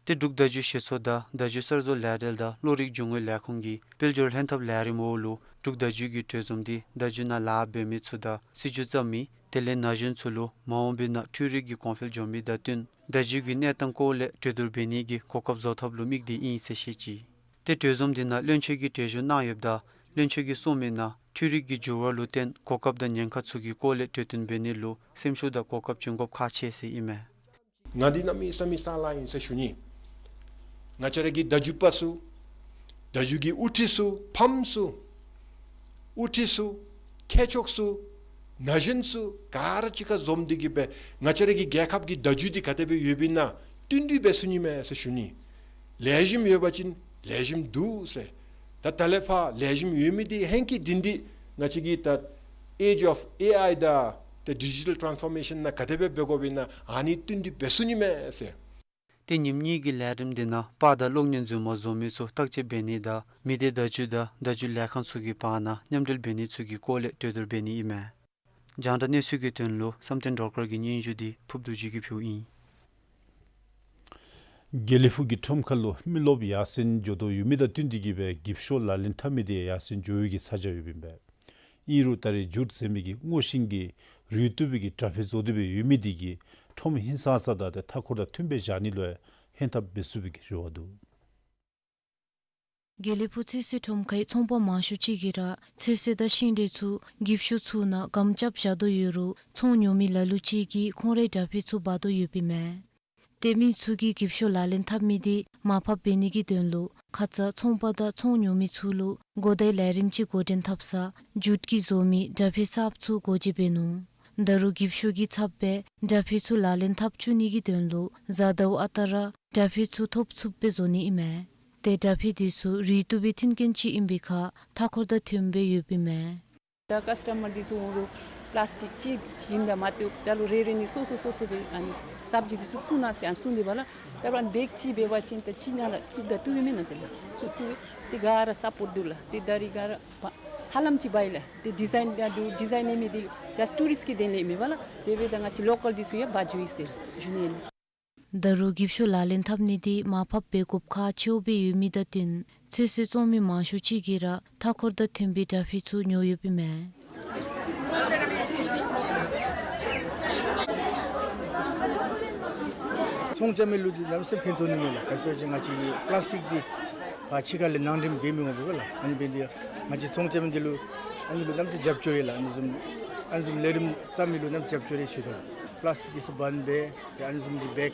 ཏེ་འབྲུག་བརྡ་བརྒྱུད་ཞིབ་འཚོལ་དང་བརྡ་བརྒྱུད་གསར་བཟོ་ལས་སྡེ་དང་གློག་རིག་རྒྱུ་དངོས་ལས་ཁུངས་ཀྱི་དཔལ་འབྱོར་ལྷན་ཐབས་ལས་རིམ་འོག་ལུ་འབྲུག་བརྡ་བརྒྱུད་ཀྱི་གྲོས་འཛོམས་འདི་བརྡ་བརྒྱུད་ནང་ལཱ་འབད་མི་ཚུ་དང་སྲིད་བྱུས་བརྩམ་མི་དེ་ལས་ན་གཞོན་ཚུ་ལུ་མ་འོངས་པའི་ནང་འཕྲུལ་རིག་གི་གོང་འཕེལ་འགྱོ་མི་དང་བསྟུན་བརྡ་བརྒྱུད་ཀྱི་གནས་སྟངས་སྐོར་ལས་གྲོས་བསྡུར་འབད་ནི་གི་གོ་སྐབས་བཟོ་ཐབས་ལུ་དམིགས་ཏེ་ཨིན་ཟེར་བཤད་ཅི། ཏེ་གྲོས་འཛོམས་འདི་ནང་བློན་ཆེན་གྱིས་གྲོས་ཞུ་གནང་ཡོདཔ་ད་བློན་ཆེན་གྱིས་གསུངས་མིའི་ནང་འཕྲུལ་རིག་གི་འགྱུར་བ་ལུ་བརྟེན་གོ་སྐབས་དང་ཉེན་ཁ་ཚུ་གི་སྐོར་ལས་གྲོས་བསྟུན་འབད་ནི་ལུ་སེམས་ཤུགས་དང་གོ་སྐབས་བྱིན་དགོཔ་ཁག་ཆེ་ཟེར་ཨིན་མས། ང་འདི་གནམ་མེད་ས་མེད་བསམ་བློ་ཨིན་ཟེར་ཞུ་ནི། ང་བཅས་ར་གི་བརྡ་བརྒྱུད་པ་ཚུ་བརྡ་བརྒྱུད་ཀྱི་དབུ་ཁྲིད་ཚུ་ཕམ་ཚུ་དབུ་ཁྲིད་ཚུ་མཁས་མཆོག་ཚུ་ན་གཞོན་ཚུ་ག་ར་གཅིག་ཁར་འཛོམས་ཏེ་གིས་སྦེ་ང་བཅས་ར་གི་རྒྱལ་ཁབ་ཀྱི་བརྡ་བརྒྱུད་འདི་ག་དེ་སྦེ་ཡོདཔ་ཨིན་ན་བསྟུན་གྲོས་འབད་ཚུགས་ནི་མས་ཟེར་ཞུ་ནི། ལེགས་ཤོམ་ཡོད་པ་ཅིན་ལེགས་ཤོམ་འདུག་ཟེར། ད་ད་ལས་ཕར་ལེགས་ཤོམ་ཡོད་མི་འདི་ཧེང་སྐལ་འདི་འདི་ང་བཅས་ཀྱི་ད་age of A I དང་ད་digital transformation ནང་ག་དེ་སྦེ་འབད་དགོཔ་ཨིན་ན་ཨ་ནི་བསྟུན་གྲོས་འབད་ཚུགས་ནི་མས་ཟེར། ཏེ་ཉིནམ་གཉིས་ཀྱི་ལས་རིམ་འདི་ནང་པར་དང་གློག་བརྙན་རྫུན་མ་བཟོ་མི་ཚུ་བརྟག་དཔྱད་འབད་ནི་དང་མི་སྡེ་བརྡ་བརྒྱུད་དང་བརྡ་བརྒྱུད་ལས་ཁང་ཚུ་གི་བར་ན་མཉམ་འབྲེལ་འབད་ནི་ཚུ་གི་སྐོར་ལས་གྲོས་བསྡུར་འབད་ནི་ཨིན་མས། རྒྱང་བསྒྲགས་གནས་ཚུལ་གྱི་དོན་ལུ་བསམ་གཏན་སྒྲོལ་དཀར་གྱི་སྙན་ཞུ་འདི་ཕུརབ་རྡོ་རྗེ་གིས་ཕུལཝ་ཨིན། དགེ་ལེགས་ཕུག་གི་ཁྲོམ་ཁ་ལུ་མི་རློབས་ཡར་སེང་འགྱོ་དོ་ཡོད་མི་དང་བསྟུན་ཏེ་གིས་སྦེ་འགྱིབ་ཤོག་ལག་ལེན་འཐབ་མི་འདི་ཡར་སེང་འགྱོ་བའི་གི་ཚ་གྱང་ཡོདཔ་ཨིན་པས། ཨིན་རུང་ད་རེས་ཇུཊ་ཟེར་མི་གི་སྔོ་ཤིང་གི་རུལ་བཏུབ་པའི་གི་དྲ་ཕུད་བཟོ་སྟེ་སྦེ་ཡོད་མི་འདི་གིས་ཁྲོམ་ཧིང་སངས་ས་དང་ཏེ་མཐའ་འཁོར་དང་མཐུན་པའི་བཞག་ནི་ལུ་ཡང་ཧེང་ཐག་འབད་ཚུགས་པའི་གི་རེ་བ་འདུག། དགེ་ལེགས་ཕུག་ཚོད་བསྲེ་ཁྲོམ་ཁའི་ཚོང་པ་མང་ཤོས་ཅིག་གིས་ར་ཚོད་བསྲེ་དང་ཤིང་འབྲས་ཚུ་འགྱིབ་ཤོག་ཚུ་ནང་སྒམ་རྐྱབ་བཞག་དོ་ཡོད་རུང་ཚོང་ཉོ་མི་ལ་ལུ་ཅིག་གིས་ཁོང་རའི་དྲ་ཕུད་ཚུ་འབག་དོ་ཡོདཔ་ཨིན་མས། ཏེ་མི་ཚུ་གིས་འགྱིབ་ཤོག་ལག་ལེན་འཐབ་མི་འདི་མར་ཕབ་འབད་ནི་གི་དོན་ལུ་ཁ་ཙ་ཚོང་པ་དང་ཚོང་ཉོ་མི་ཚུ་ལུ་གོ་བརྡའི་ལས་རིམ་ཅིག་འགོ་འདྲེན་འཐབ་ས་ཇུཊ་ཀྱིས་བཟོ་མི་དྲ་ཕུད་གསརཔ་ཚུ་སྒོ་འབྱེད་འབད་ནུག། ད་རུང་འགྱིབ་ཤོག་གི་ཚབ་སྦེ་དྲ་ཕུད་ཚུ་ལག་ལེན་འཐབ་བཅུག་ནི་གི་དོན་ལུ་གཟའ་ཟླཝ་ཨ་རྟག་ར་དྲ་ཕུད་ཚུ་ཐོབ་ཚུགསཔ་སྦེ་བཟོ་ནི་ཨིན་མས། ཏེ་དྲ་ཕུད་འདི་ཚུ་རུལ་བཏུབ་པའི་མཐུན་རྐྱེན་ཅིག་ཨིན་པའི་ཁར་མཐའ་འཁོར་དང་མཐུན་པའི་ཡོདཔ་ཨིན་མས། ད་ཀཱསི་ཊ་མར་འདི་ཚུ་འོང་རུང་པ་ལཱསི་ཊིཀ་ཅིག་བྱིནམ་ད་མ་བཏུབ། ད་ལུ་རེ་རེ་ནི་སོ་སོ་སོ་སོ་སྦེ་ཨ་ནི་སབ་ཇི་འདི་ཚུ་བཙུགས་གནང་ཟེར་ཨ་ནི་གསུངས་ཏེ་འབདཝ་ལས་ད་རུང་ཨ་ནི་བེག་ཅིག་འབད་བ་ཅིན་ད་ཅིག་ནང་ལུ་བཙུགས་ད་བཏུབ་ཨིན་མེན་ན། དེ་ལས་བཙུགས་བཏུབ་ཏེ་ག་ར་སཔོཊ་འདུག་ལགས། ཏེ་ད་རིས་ག་ར་ཧ་ལམ་ཅིག་འབག་ཡི་ལགས། ཏེ་ཌི་ཛའིན་ཡང་འདུག། ཌི་ཛའིན་ཨིན་མི་འདི་ཇཱསཊ་ཊུ་རིསཊ་ཀྱི་དོན་ལས་ཨིན་མས་པ་ལགས། དེ་འབདཝ་ད་ང་བཅས་ལོ་ཀཱལ་འདི་ཚུ་ཡང་འབག་འགྱོ་ཡི་ཟེར་ཞུ་ནི་ཨིན་ལགས། ད་རུང་འགྱིབ་ཤོག་ལག་ལེན་འཐབ་ནི་འདི་མར་ཕབ་འབད་དགོཔ་ཁག་ཆེཝ་སྦེ་ཡོད་མི་དང་བསྟུན་ཚོད་བསྲེ་བཙོང་མི་མང་ཤོས་ཅིག་གིས་ར་མཐའ་འཁོར་དང་མཐུན་པའི་དྲ་ཕུད་ཚུ་ཉོ་ཡོདཔ་ཨིན་མས། ཚོང་རྐྱབ་མི་ལུ་འདི་གནམ་མེད་ས་མེད་ཕན་ཐོགས་ནི་མས་ལགས། ག་ཅི་སྨོ་ཟེར་བ་ཅིན་ང་བཅས་ཀྱི་པ་ལཱསི་ཊིཀ་འདི་ཕར་ཕྱི་ཁ་ལས་ནང་འདྲེན་འབད་མི་འོང་པས་ལགས། ཨ་ནི་འབད་ནི་འདི་ང་བཅས་ཚོང་རྐྱབ་མི་འདི་ལུ་ཨ་ནི་ལུ་གནམ་མེད་ས་མེད་རྒྱབ་སྐྱོར་ཡོད་ལགས། ཨ་ནི་བཟུམ་ཨ་ནི་བཟུམ་ལས་རིམ་བརྩམ་མི་ལུ་གནམ་མེད་ས་མེད་རྒྱབ་སྐྱོར་ཡོད་ཞུ་དོ་ལགས། པ་ལཱསི་ཊིཀ་འདི་ཚུ་བཱན་འབད་ཏེ་ཨ་ནི་བཟུམ་གྱི་བེག་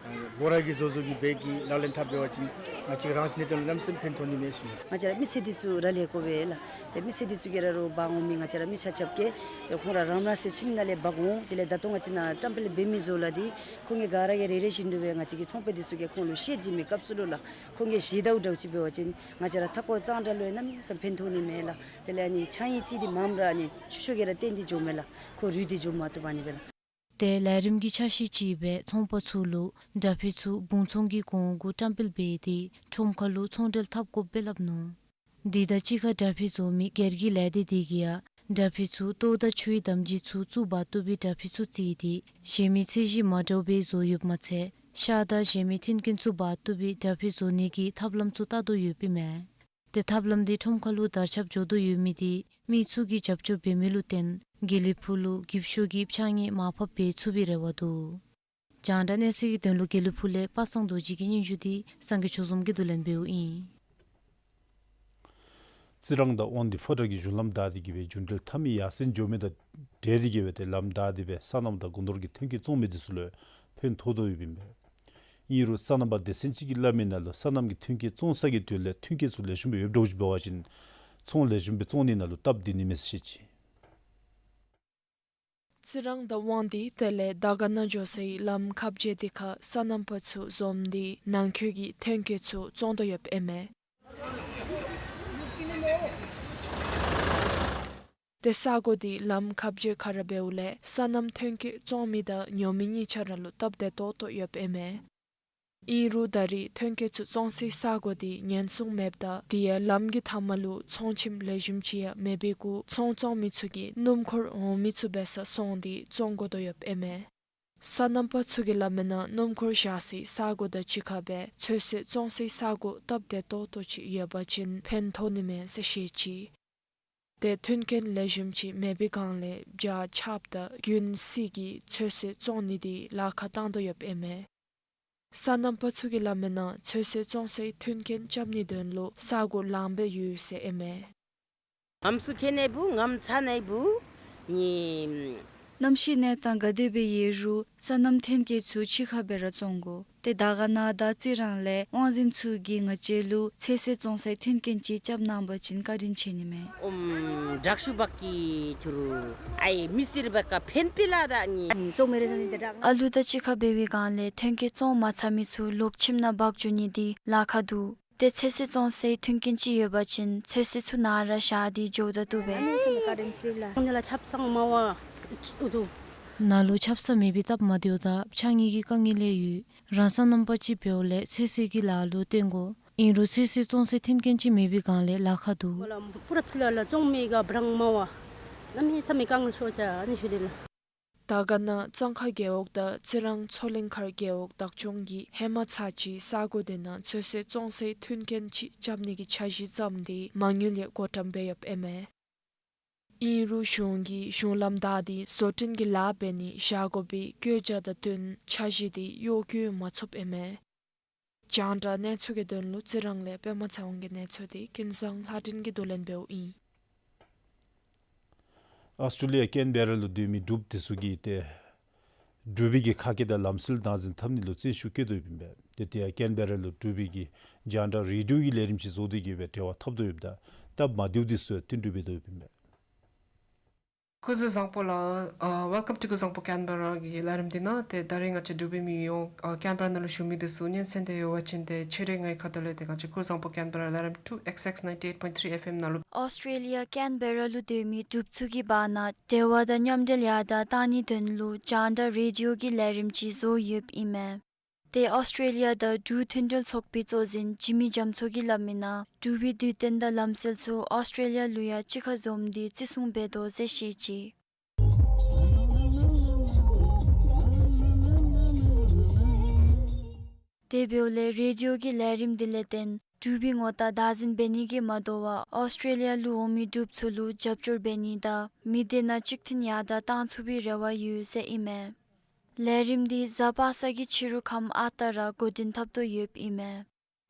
ཨ་འབོ་ར་གིས་བཟོ་བཟོ་གི་བེག་གི་ལག་ལེན་འཐབ་འབད་བ་ཅིན་ང་བཅས་རང་བཞིན་གྱི་དོན་ལུ་གནམ་མེད་ས་མེད་ཕན་ཐོགས་ནི་མས་ཞུ་ནི། ང་བཅས་ར་མི་སེར་འདི་ཚུ་ར་ལས་དགོ་པས་ལགས། ཏེ་མི་སེར་འདི་ཚུ་གིས་ར་རོགས་འབག་འོང་མི་ང་བཅས་ར་མི་ཆ་ཁྱབ་ཀྱིས་ཏེ་ཁོང་ར་རང་རང་སོའི་ཁྱིམ་ནང་ལས་འབག་འོང་། དེ་ལས་ད་ལྟོ་ང་བཅས་ནང་བཀྲམ་སྤེལ་འབད་མི་ཚུ་ལགས་འདི་ཁོང་གིས་ག་ར་གིས་རེ་རེ་བཞིན་དུ་སྦེ་ང་བཅས་ཀྱི་ཚོང་པ་འདི་ཚུ་གིས་ཁོང་ལུ་བཤད་བྱིན་མི་སྐབས་སུ་ལུ་ལགས། ཁོང་གིས་བཞེས་ད་འདྲཝ་ཅིག་འབད་བ་ཅིན་ང་བཅས་ར་མཐའ་འཁོར་གཙང་སྦྲ་ལུ་ཡང་གནམ་མེད་ས་མེད་ཕན་ཐོགས་ནི་མས་ལགས། དེ་ལས་ཨ་ནི་ཆང་ཡི་ཅིག་འདི་མངམ་ར་ཨ་ནི་ཆུ་ཤོག་གིས་ར་བཏོན་ཏེ་འགྱོཝ་མས་ལགས། ཁོ་རུལ་ཏེ་འགྱོ་མ་བཏུབ་པ་ཨ་ནི་སྦེ་ལགས། ཏེ་ལས་རིམ་གྱི་ཆ་ཤས་ཅིག་སྦེ་ཚོང་པ་ཚུ་ལུ་དྲ་ཕུད་ཚུ་བུང་ཚོང་གི་གོང་གུ་བཀྲམ་སྤེལ་འབད་དེ་ཁྲོམ་ཁ་ལུ་ཚོང་འབྲེལ་འཐབ་དགོཔ་སྦེ་སླབ་ནུག། དེ་དང་གཅིག་ཁར་དྲ་ཕུད་བཟོ་མི་སྒེར་གྱི་ལས་སྡེ་དེ་གིས་ཡང་དྲ་ཕུད་ཚུ་ལྟོ་དང་ཆུའི་དམ་སྦྱིས་ཚུ་བཙུགས་འབག་བཏུབ་པའི་དྲ་ཕུད་ཚུ་བརྩིས་ཏེ་གཞན་མི་ཚད་གཞི་མ་འདྲཝ་སྦེ་བཟོ་ཡོདཔ་མ་ཚད་ཤ་དང་གཞན་མི་མཐུན་རྐྱེན་ཚུ་འབག་བཏུབ་པའི་དྲ་ཕུད་བཟོ་ནི་གི་ཐབས་ལམ་ཚུ་བལྟ་དོ་ཡོདཔ་ཨིན་མས། ཏེ་ཐབས་ལམ་འདི་ཁྲོམ་ཁ་ལུ་དར་ཁྱབ་འགྱོ་དོ་ཡོད་མི་འདི་མི་ཚུ་གིས་རྒྱབ་སྐྱོར་འབད་མི་ལུ་བརྟེན་དགེ་ལེགས་ཕུག་ལུ་འགྱིབ་ཤོག་གི་ཕྱགས་སྙིགས་མར་ཕབ་འབད་ཚུགས་པའི་རེ་བ་འདུག། རྒྱང་བསྒྲགས་གནས་ཚུལ་གྱི་དོན་ལུ་དགེ་ལེགས་ཕུག་ལས་པ་སངས་རྡོ་རྗེ་གི་སྙན་ཞུ་འདི་སངས་རྒྱས་ཆོས་འཛོམས་ཀྱིས་བསྡུ་ལེན་འབདཝ་ཨིན། རྩི་རང་དང་དབང་འདུས་ཕོ་བྲང་གི་གཞུང་ལམ་བདའ་སྟེ་གིས་སྦེ་རྒྱུན་འགྲུལ་འཐབ་མི་ཡར་སེང་འགྱོ་མི་དང་འབྲེལ་ཏེ་གིས་སྦེ་ཏེ་ལམ་བདའ་སྟེ་སྦེ་སོ་ནམ་དང་སྒོ་ནོར་གྱི་ཐོན་སྐྱེད་བཙོང་མི་འདི་ཚུ་ལུ་ཕན་ཐོགས་དོ་ཡོདཔ་ཨིན་པས། ཨིན་རུང་སོ་ནམ་པ་སྡེ་ཚན་ཅིག་གིས་སླབ་མིའི་ནང་ལུ་སོ་ནམ་གྱི་ཐོན་སྐྱེད་བཙོང་ས་གི་དོན་ལས་ཐོན་སྐྱེད་ཚུ་ལེགས་ཤོམ་སྦེ་ཡོདཔ་འདྲཝ་ཅིག་འབད་བ་ཅིན་ཚོང་ལེགས་ཤོམ་སྦེ་བཙོང་ནི་ནང་ལུ་སྟབས་བདེ་ནི་མས་ཟེར་བཤད་ཅི། རྩི་རང་དང་དབང་འདུས་དེ་ལས་དར་དཀར་ནང་འགྱོ་སའི་ལམ་ཁ་བརྒྱད་དེ་ཁར་སོ་ནམ་པ་ཚུ་འཛོམས་ཏེ་ནང་འཁོད་ཀྱི་ཐོན་སྐྱེད་ཚུ་བཙོང་དོ་ཡོདཔ་ཨིན་མས། ཏེ་ས་གོ་འདི་ལམ་ཁབ་རྒྱས་ཁར་འབདཝ་ལས་སོ་ནམ་ཐོན་སྐྱེད་བཙོང་མི་དང་ཉོ་མི་གཉིས་ཆ་ར་ལུ་སྟབས་བདེ་ཏོག་ཏོ་ཡོདཔ་ཨིན་མས། ཨིན་རུང་ད་རེས་ཐོན་སྐྱེད་ཚུ་བཙོང་སའི་ས་གོ་འདི་ཉེན་སྲུང་མེདཔ་ད་དེ་ཡང་ལམ་གྱི་མཐའ་མ་ལུ་ཚོང་ཁྱིམ་ལེགས་ཤོམ་ཅིག་ཡང་མེད་པའི་གུ་ཚོང་བཙོང་མི་ཚུ་གིས་སྣུམ་འཁོར་འོང་མི་ཚུ་འབད་སར་སོང་སྟེ་བཙོང་དགོ་དོ་ཡོདཔ་ཨིན་མས། སོ་ནམ་པ་ཚུ་གིས་སླབ་མིའི་ནང་སྣུམ་འཁོར་བཞག་སའི་ས་གོ་དང་གཅིག་ཁར་སྦེ་ཚོད་བསྲེ་བཙོང་སའི་ས་གོ་སྟབས་བདེ་ཏོག་ཏོ་ཅིག་ཡོད་པ་ཅིན་ཕན་ཐོགས་ནི་མས་ཟེར་བཤད་ཅི། ཏེ་མཐུན་རྐྱེན་ལེགས་ཤོམ་ཅིག་མེད་པའི་སྒང་ལས་བྱཱར་ཆརཔ་དང་རྒྱུན་བསྲེ་གིས་ཚོད་བསྲེ་བཙོང་ནི་འདི་ལཱ་ཁག་བཏང་དོ་ཡོདཔ་ཨིན་མས། སོ་ནམ་པ་ཚུ་གིས་སླབ་མིའི་ནང་ཚོད་བསྲེ་བཙོང་སའི་མཐུན་རྐྱེན་རྐྱབ་ནིའི་དོན་ལུ་ས་གོ་ལངམ་སྦེ་ཡོད་ཟེར་ཨིན་མས། ངམ་སུ་ཁེ་ནེ་བུ་ངམ་ཚ་ནེ་བུ་ནི། གནམ་གཤིས་གནས་སྟངས་ག་དེ་སྦེ་ཡོད་རུང་སོ་ནམ་ཐོན་སྐྱེད་ཚུ་གཅིག་ཁར་སྦེ་ར་བཙོང་དགོ། ཏེ་དར་དཀར་ན་དང་རྩི་རང་ལས་དབང་འཛིན་ཚུ་གིས་ང་བཅས་ལུ་ཚོད་བསྲེ་བཙོང་སའི་མཐུན་རྐྱེན་ཅིག་རྐྱབ་གནང་པ་ཅིན་བཀའ་དྲིན་ཆེ་ནི་མས། ཨོམ་དྲག་ཤུགས་འབག་གི་ཐུར་ཨའི་མི་སེར་བ་ཀ་ཕན་པི་ལ་དང་ནི། ཨ་ལུ་དང་གཅིག་ཁར་འབད་བའི་སྒང་ལས་ཐོན་སྐྱེད་བཙོང་མ་ཚར་མི་ཚུ་ལོག་ཁྱིམ་ནང་འབག་འགྱོ་ནི་འདི་ལཱ་ཁག་འདུག། ཏེ་ཚོད་བསྲེ་བཙོང་སའི་མཐུན་རྐྱེན་ཅིག་ཡོད་པ་ཅིན་ཚོད་བསྲེ་ཚུ་ནཱ་ར་བཞག་སྟེ་འགྱོཝ་ད་བཏུབ་པས། ནཱ་ལུ་ཆབ་གསང་མ་བ་འདུག། ནཱ་ལུ་ཆབ་གསང་མེད་པའི་སྟབས་མ་བདེཝ་དང་ཕྱགས་སྙིགས་ཀྱི་དཀའ་ངལ་ཡང་ཡོད། རང་སོ་ནམ་པ་ཅིག་འབདཝ་ལས་ཚོད་བསྲེ་གི་ལཱ་ལུ་བརྟེན་དགོ། ཨིན་རུང་ཚོད་བསྲེ་བཙོང་སའི་མཐུན་རྐྱེན་ཅིག་མེད་པའི་སྒང་ལས་ལཱ་ཁག་འདུག། པུ་ར་ཕི་ལ་ལ་བཙོང་མི་ག་བྲང་མ་བ་ནམ་ཧེ་ཚ་མི་དཀའ་ངལ་ཤོར་ཅ་ཨ་ནི་ཞུ་དེ་ལ། དར་དཀར་ན་གཙང་ཁ་རྒེད་འོག་དང་རྩི་རང་མཚོ་གླིང་མཁར་རྒེད་འོག་བདག་སྐྱོང་གིས་ཧེ་མ་ཚར་གཅིག་ས་གོ་དེ་ནང་ཚོད་བསྲེ་བཙོང་སའི་མཐུན་རྐྱེན་ཅིག་རྐྱབ་ནི་གི་འཆར་གཞི་བརྩམས་ཏེ་མ་དངུལ་ཡང་བགོ་བཀྲམ་འབད་ཡོདཔ་ཨིན་མས། ཨིན་རུང་གཞུང་གིས་གཞུང་ལམ་བདའ་སྟེ་བཟོ་སྐྲུན་གྱི་ལཱ་འབད་ནི་བཞག་དགོ་པའི་བཀོད་རྒྱ་དང་བསྟུན་འཆར་གཞི་དེ་གཡོག་བཀོལ་མ་ཚུགསཔ་ཨིན་མས། རྒྱང་བསྒྲགས་གནས་ཚུལ་གྱི་དོན་ལུ་རྩི་རང་ལས་པདྨ་ཚེ་དབང་གི་གནས་ཚུལ་དེ་ཀུན་བཟང་ལྷ་སྒྲོན་གྱིས་བསྡུ་ལེན་འབདཝ་ཨིན། ཨོསི་ཊྲེ་ལི་ཡ་ཀེན་བེ་ར་ལུ་སྡོད་མི་འབྲུགཔ་དེ་ཚུ་གིས་ཏེ་འབྲུག་པའི་གི་ཁ་སྐད་དང་ལམ་སྲོལ་བདག་འཛིན་འཐབ་ནི་ལུ་བརྩོན་ཤུགས་བསྐྱེད་དོ་ཡོདཔ་ཨིན་པས། ཏེ་དེ་ཡང་ཀེན་བེ་ར་ལུ་འབྲུག་པའི་གི་རྒྱང་བསྒྲགས་རེ་ཌི་ཡོ་གི་ལས་རིམ་ཅིག་བཟོ་སྟེ་གི་སྦེ་འབྲེལ་བ་འཐབ་དོ་ཡོདཔ་ད་སྟབས་མ་བདེཝ་དེ་ཚུ་ཡང་བསྟུན་གྲོས་འབད་དོ་ཡོདཔ་ཨིན་པས། སྐུ་གཟུགས་བཟང་པོ་ལགས། ཨ་Welcome to སྐུ་གཟུགས་བཟང་པོ་ཀེན་བེ་ར་གི་ལས་རིམ་འདི་ནང་ཏེ་ད་རེས་ང་བཅས་འབྲུག་པའི་མི་ཡོངས་ཨ་ཀེན་བེ་ར་ནང་ལུ་བཞུགས་མི་དེ་ཚུ་སྙན་གསན་དེ་ཡོད་པ་ཅིན་ཏེ་ཁྱེད་རའི་ངེའི་ཁ་ཐུག་ལས་ཏེ་ང་བཅས་སྐུ་གཟུགས་བཟང་པོ་ཀེན་བེ་ར་ལས་རིམ་two X X ninety eight point three F M ནང་ལུ་ཨོསི་ཊྲེ་ལི་ཡ་ཀེན་བེ་ར་ལུ་སྡོད་མི་འབྲུགཔ་ཚུ་གི་བར་ན་འབྲེལ་བ་དང་མཉམ་འབྲེལ་ཡར་དྲག་གཏང་ནིའི་དོན་ལུ་རྒྱང་བསྒྲགས་རེ་ཌི་ཡོ་གི་ལས་རིམ་ཅིག་བཟོ་ཡོདཔ་ཨིན་མས། ཏེ་ཨོསི་ཊྲེ་ལི་ཡ་དང་འབྲུག་མཐུན་སྒྲིལ་ཚོགས་པའི་གཙོ་འཛིན་འཇིགས་མེད་རྒྱ་མཚོ་གིས་སླབ་མིའི་ནང་འབྲུག་པའི་དུས་སྟོན་དང་ལམ་སྲོལ་ཚུ་ཨོསི་ཊྲེ་ལི་ཡ་ལུ་ཡང་གཅིག་ཁར་འཛོམས་ཏེ་བརྩི་སྲུང་འབད་དོ་ཟེར་བཤད་ཅི། དེ་འབདཝ་ལས་རེ་ཌི་ཡོ་གི་ལས་རིམ་འདི་ལས་བརྟེན་འབྲུག་པའི་ངོ་རྟགས་བདག་འཛིན་འབད་ནི་གིས་མ་དོ་བར་ཨོསི་ཊྲེ་ལི་ཡ་ལུ་འོང་མི་འབྲུགཔ་ཚུ་ལུ་རྒྱབ་སྐྱོར་འབད་ནི་དང་མི་སྡེ་ནང་གཅིག་མཐུན་ཡར་དྲག་གཏང་ཚུགས་པའི་རེ་བ་ཡོད་ཟེར་ཨིན་མས། ལས་རིམ་འདི་གཟའ་པ་སངས་ཀྱི་ཕྱི་རུ་ཁམས་ཨ་རྟག་ར་འགོ་འདྲེན་འཐབ་དོ་ཡོདཔ་ཨིན་མས།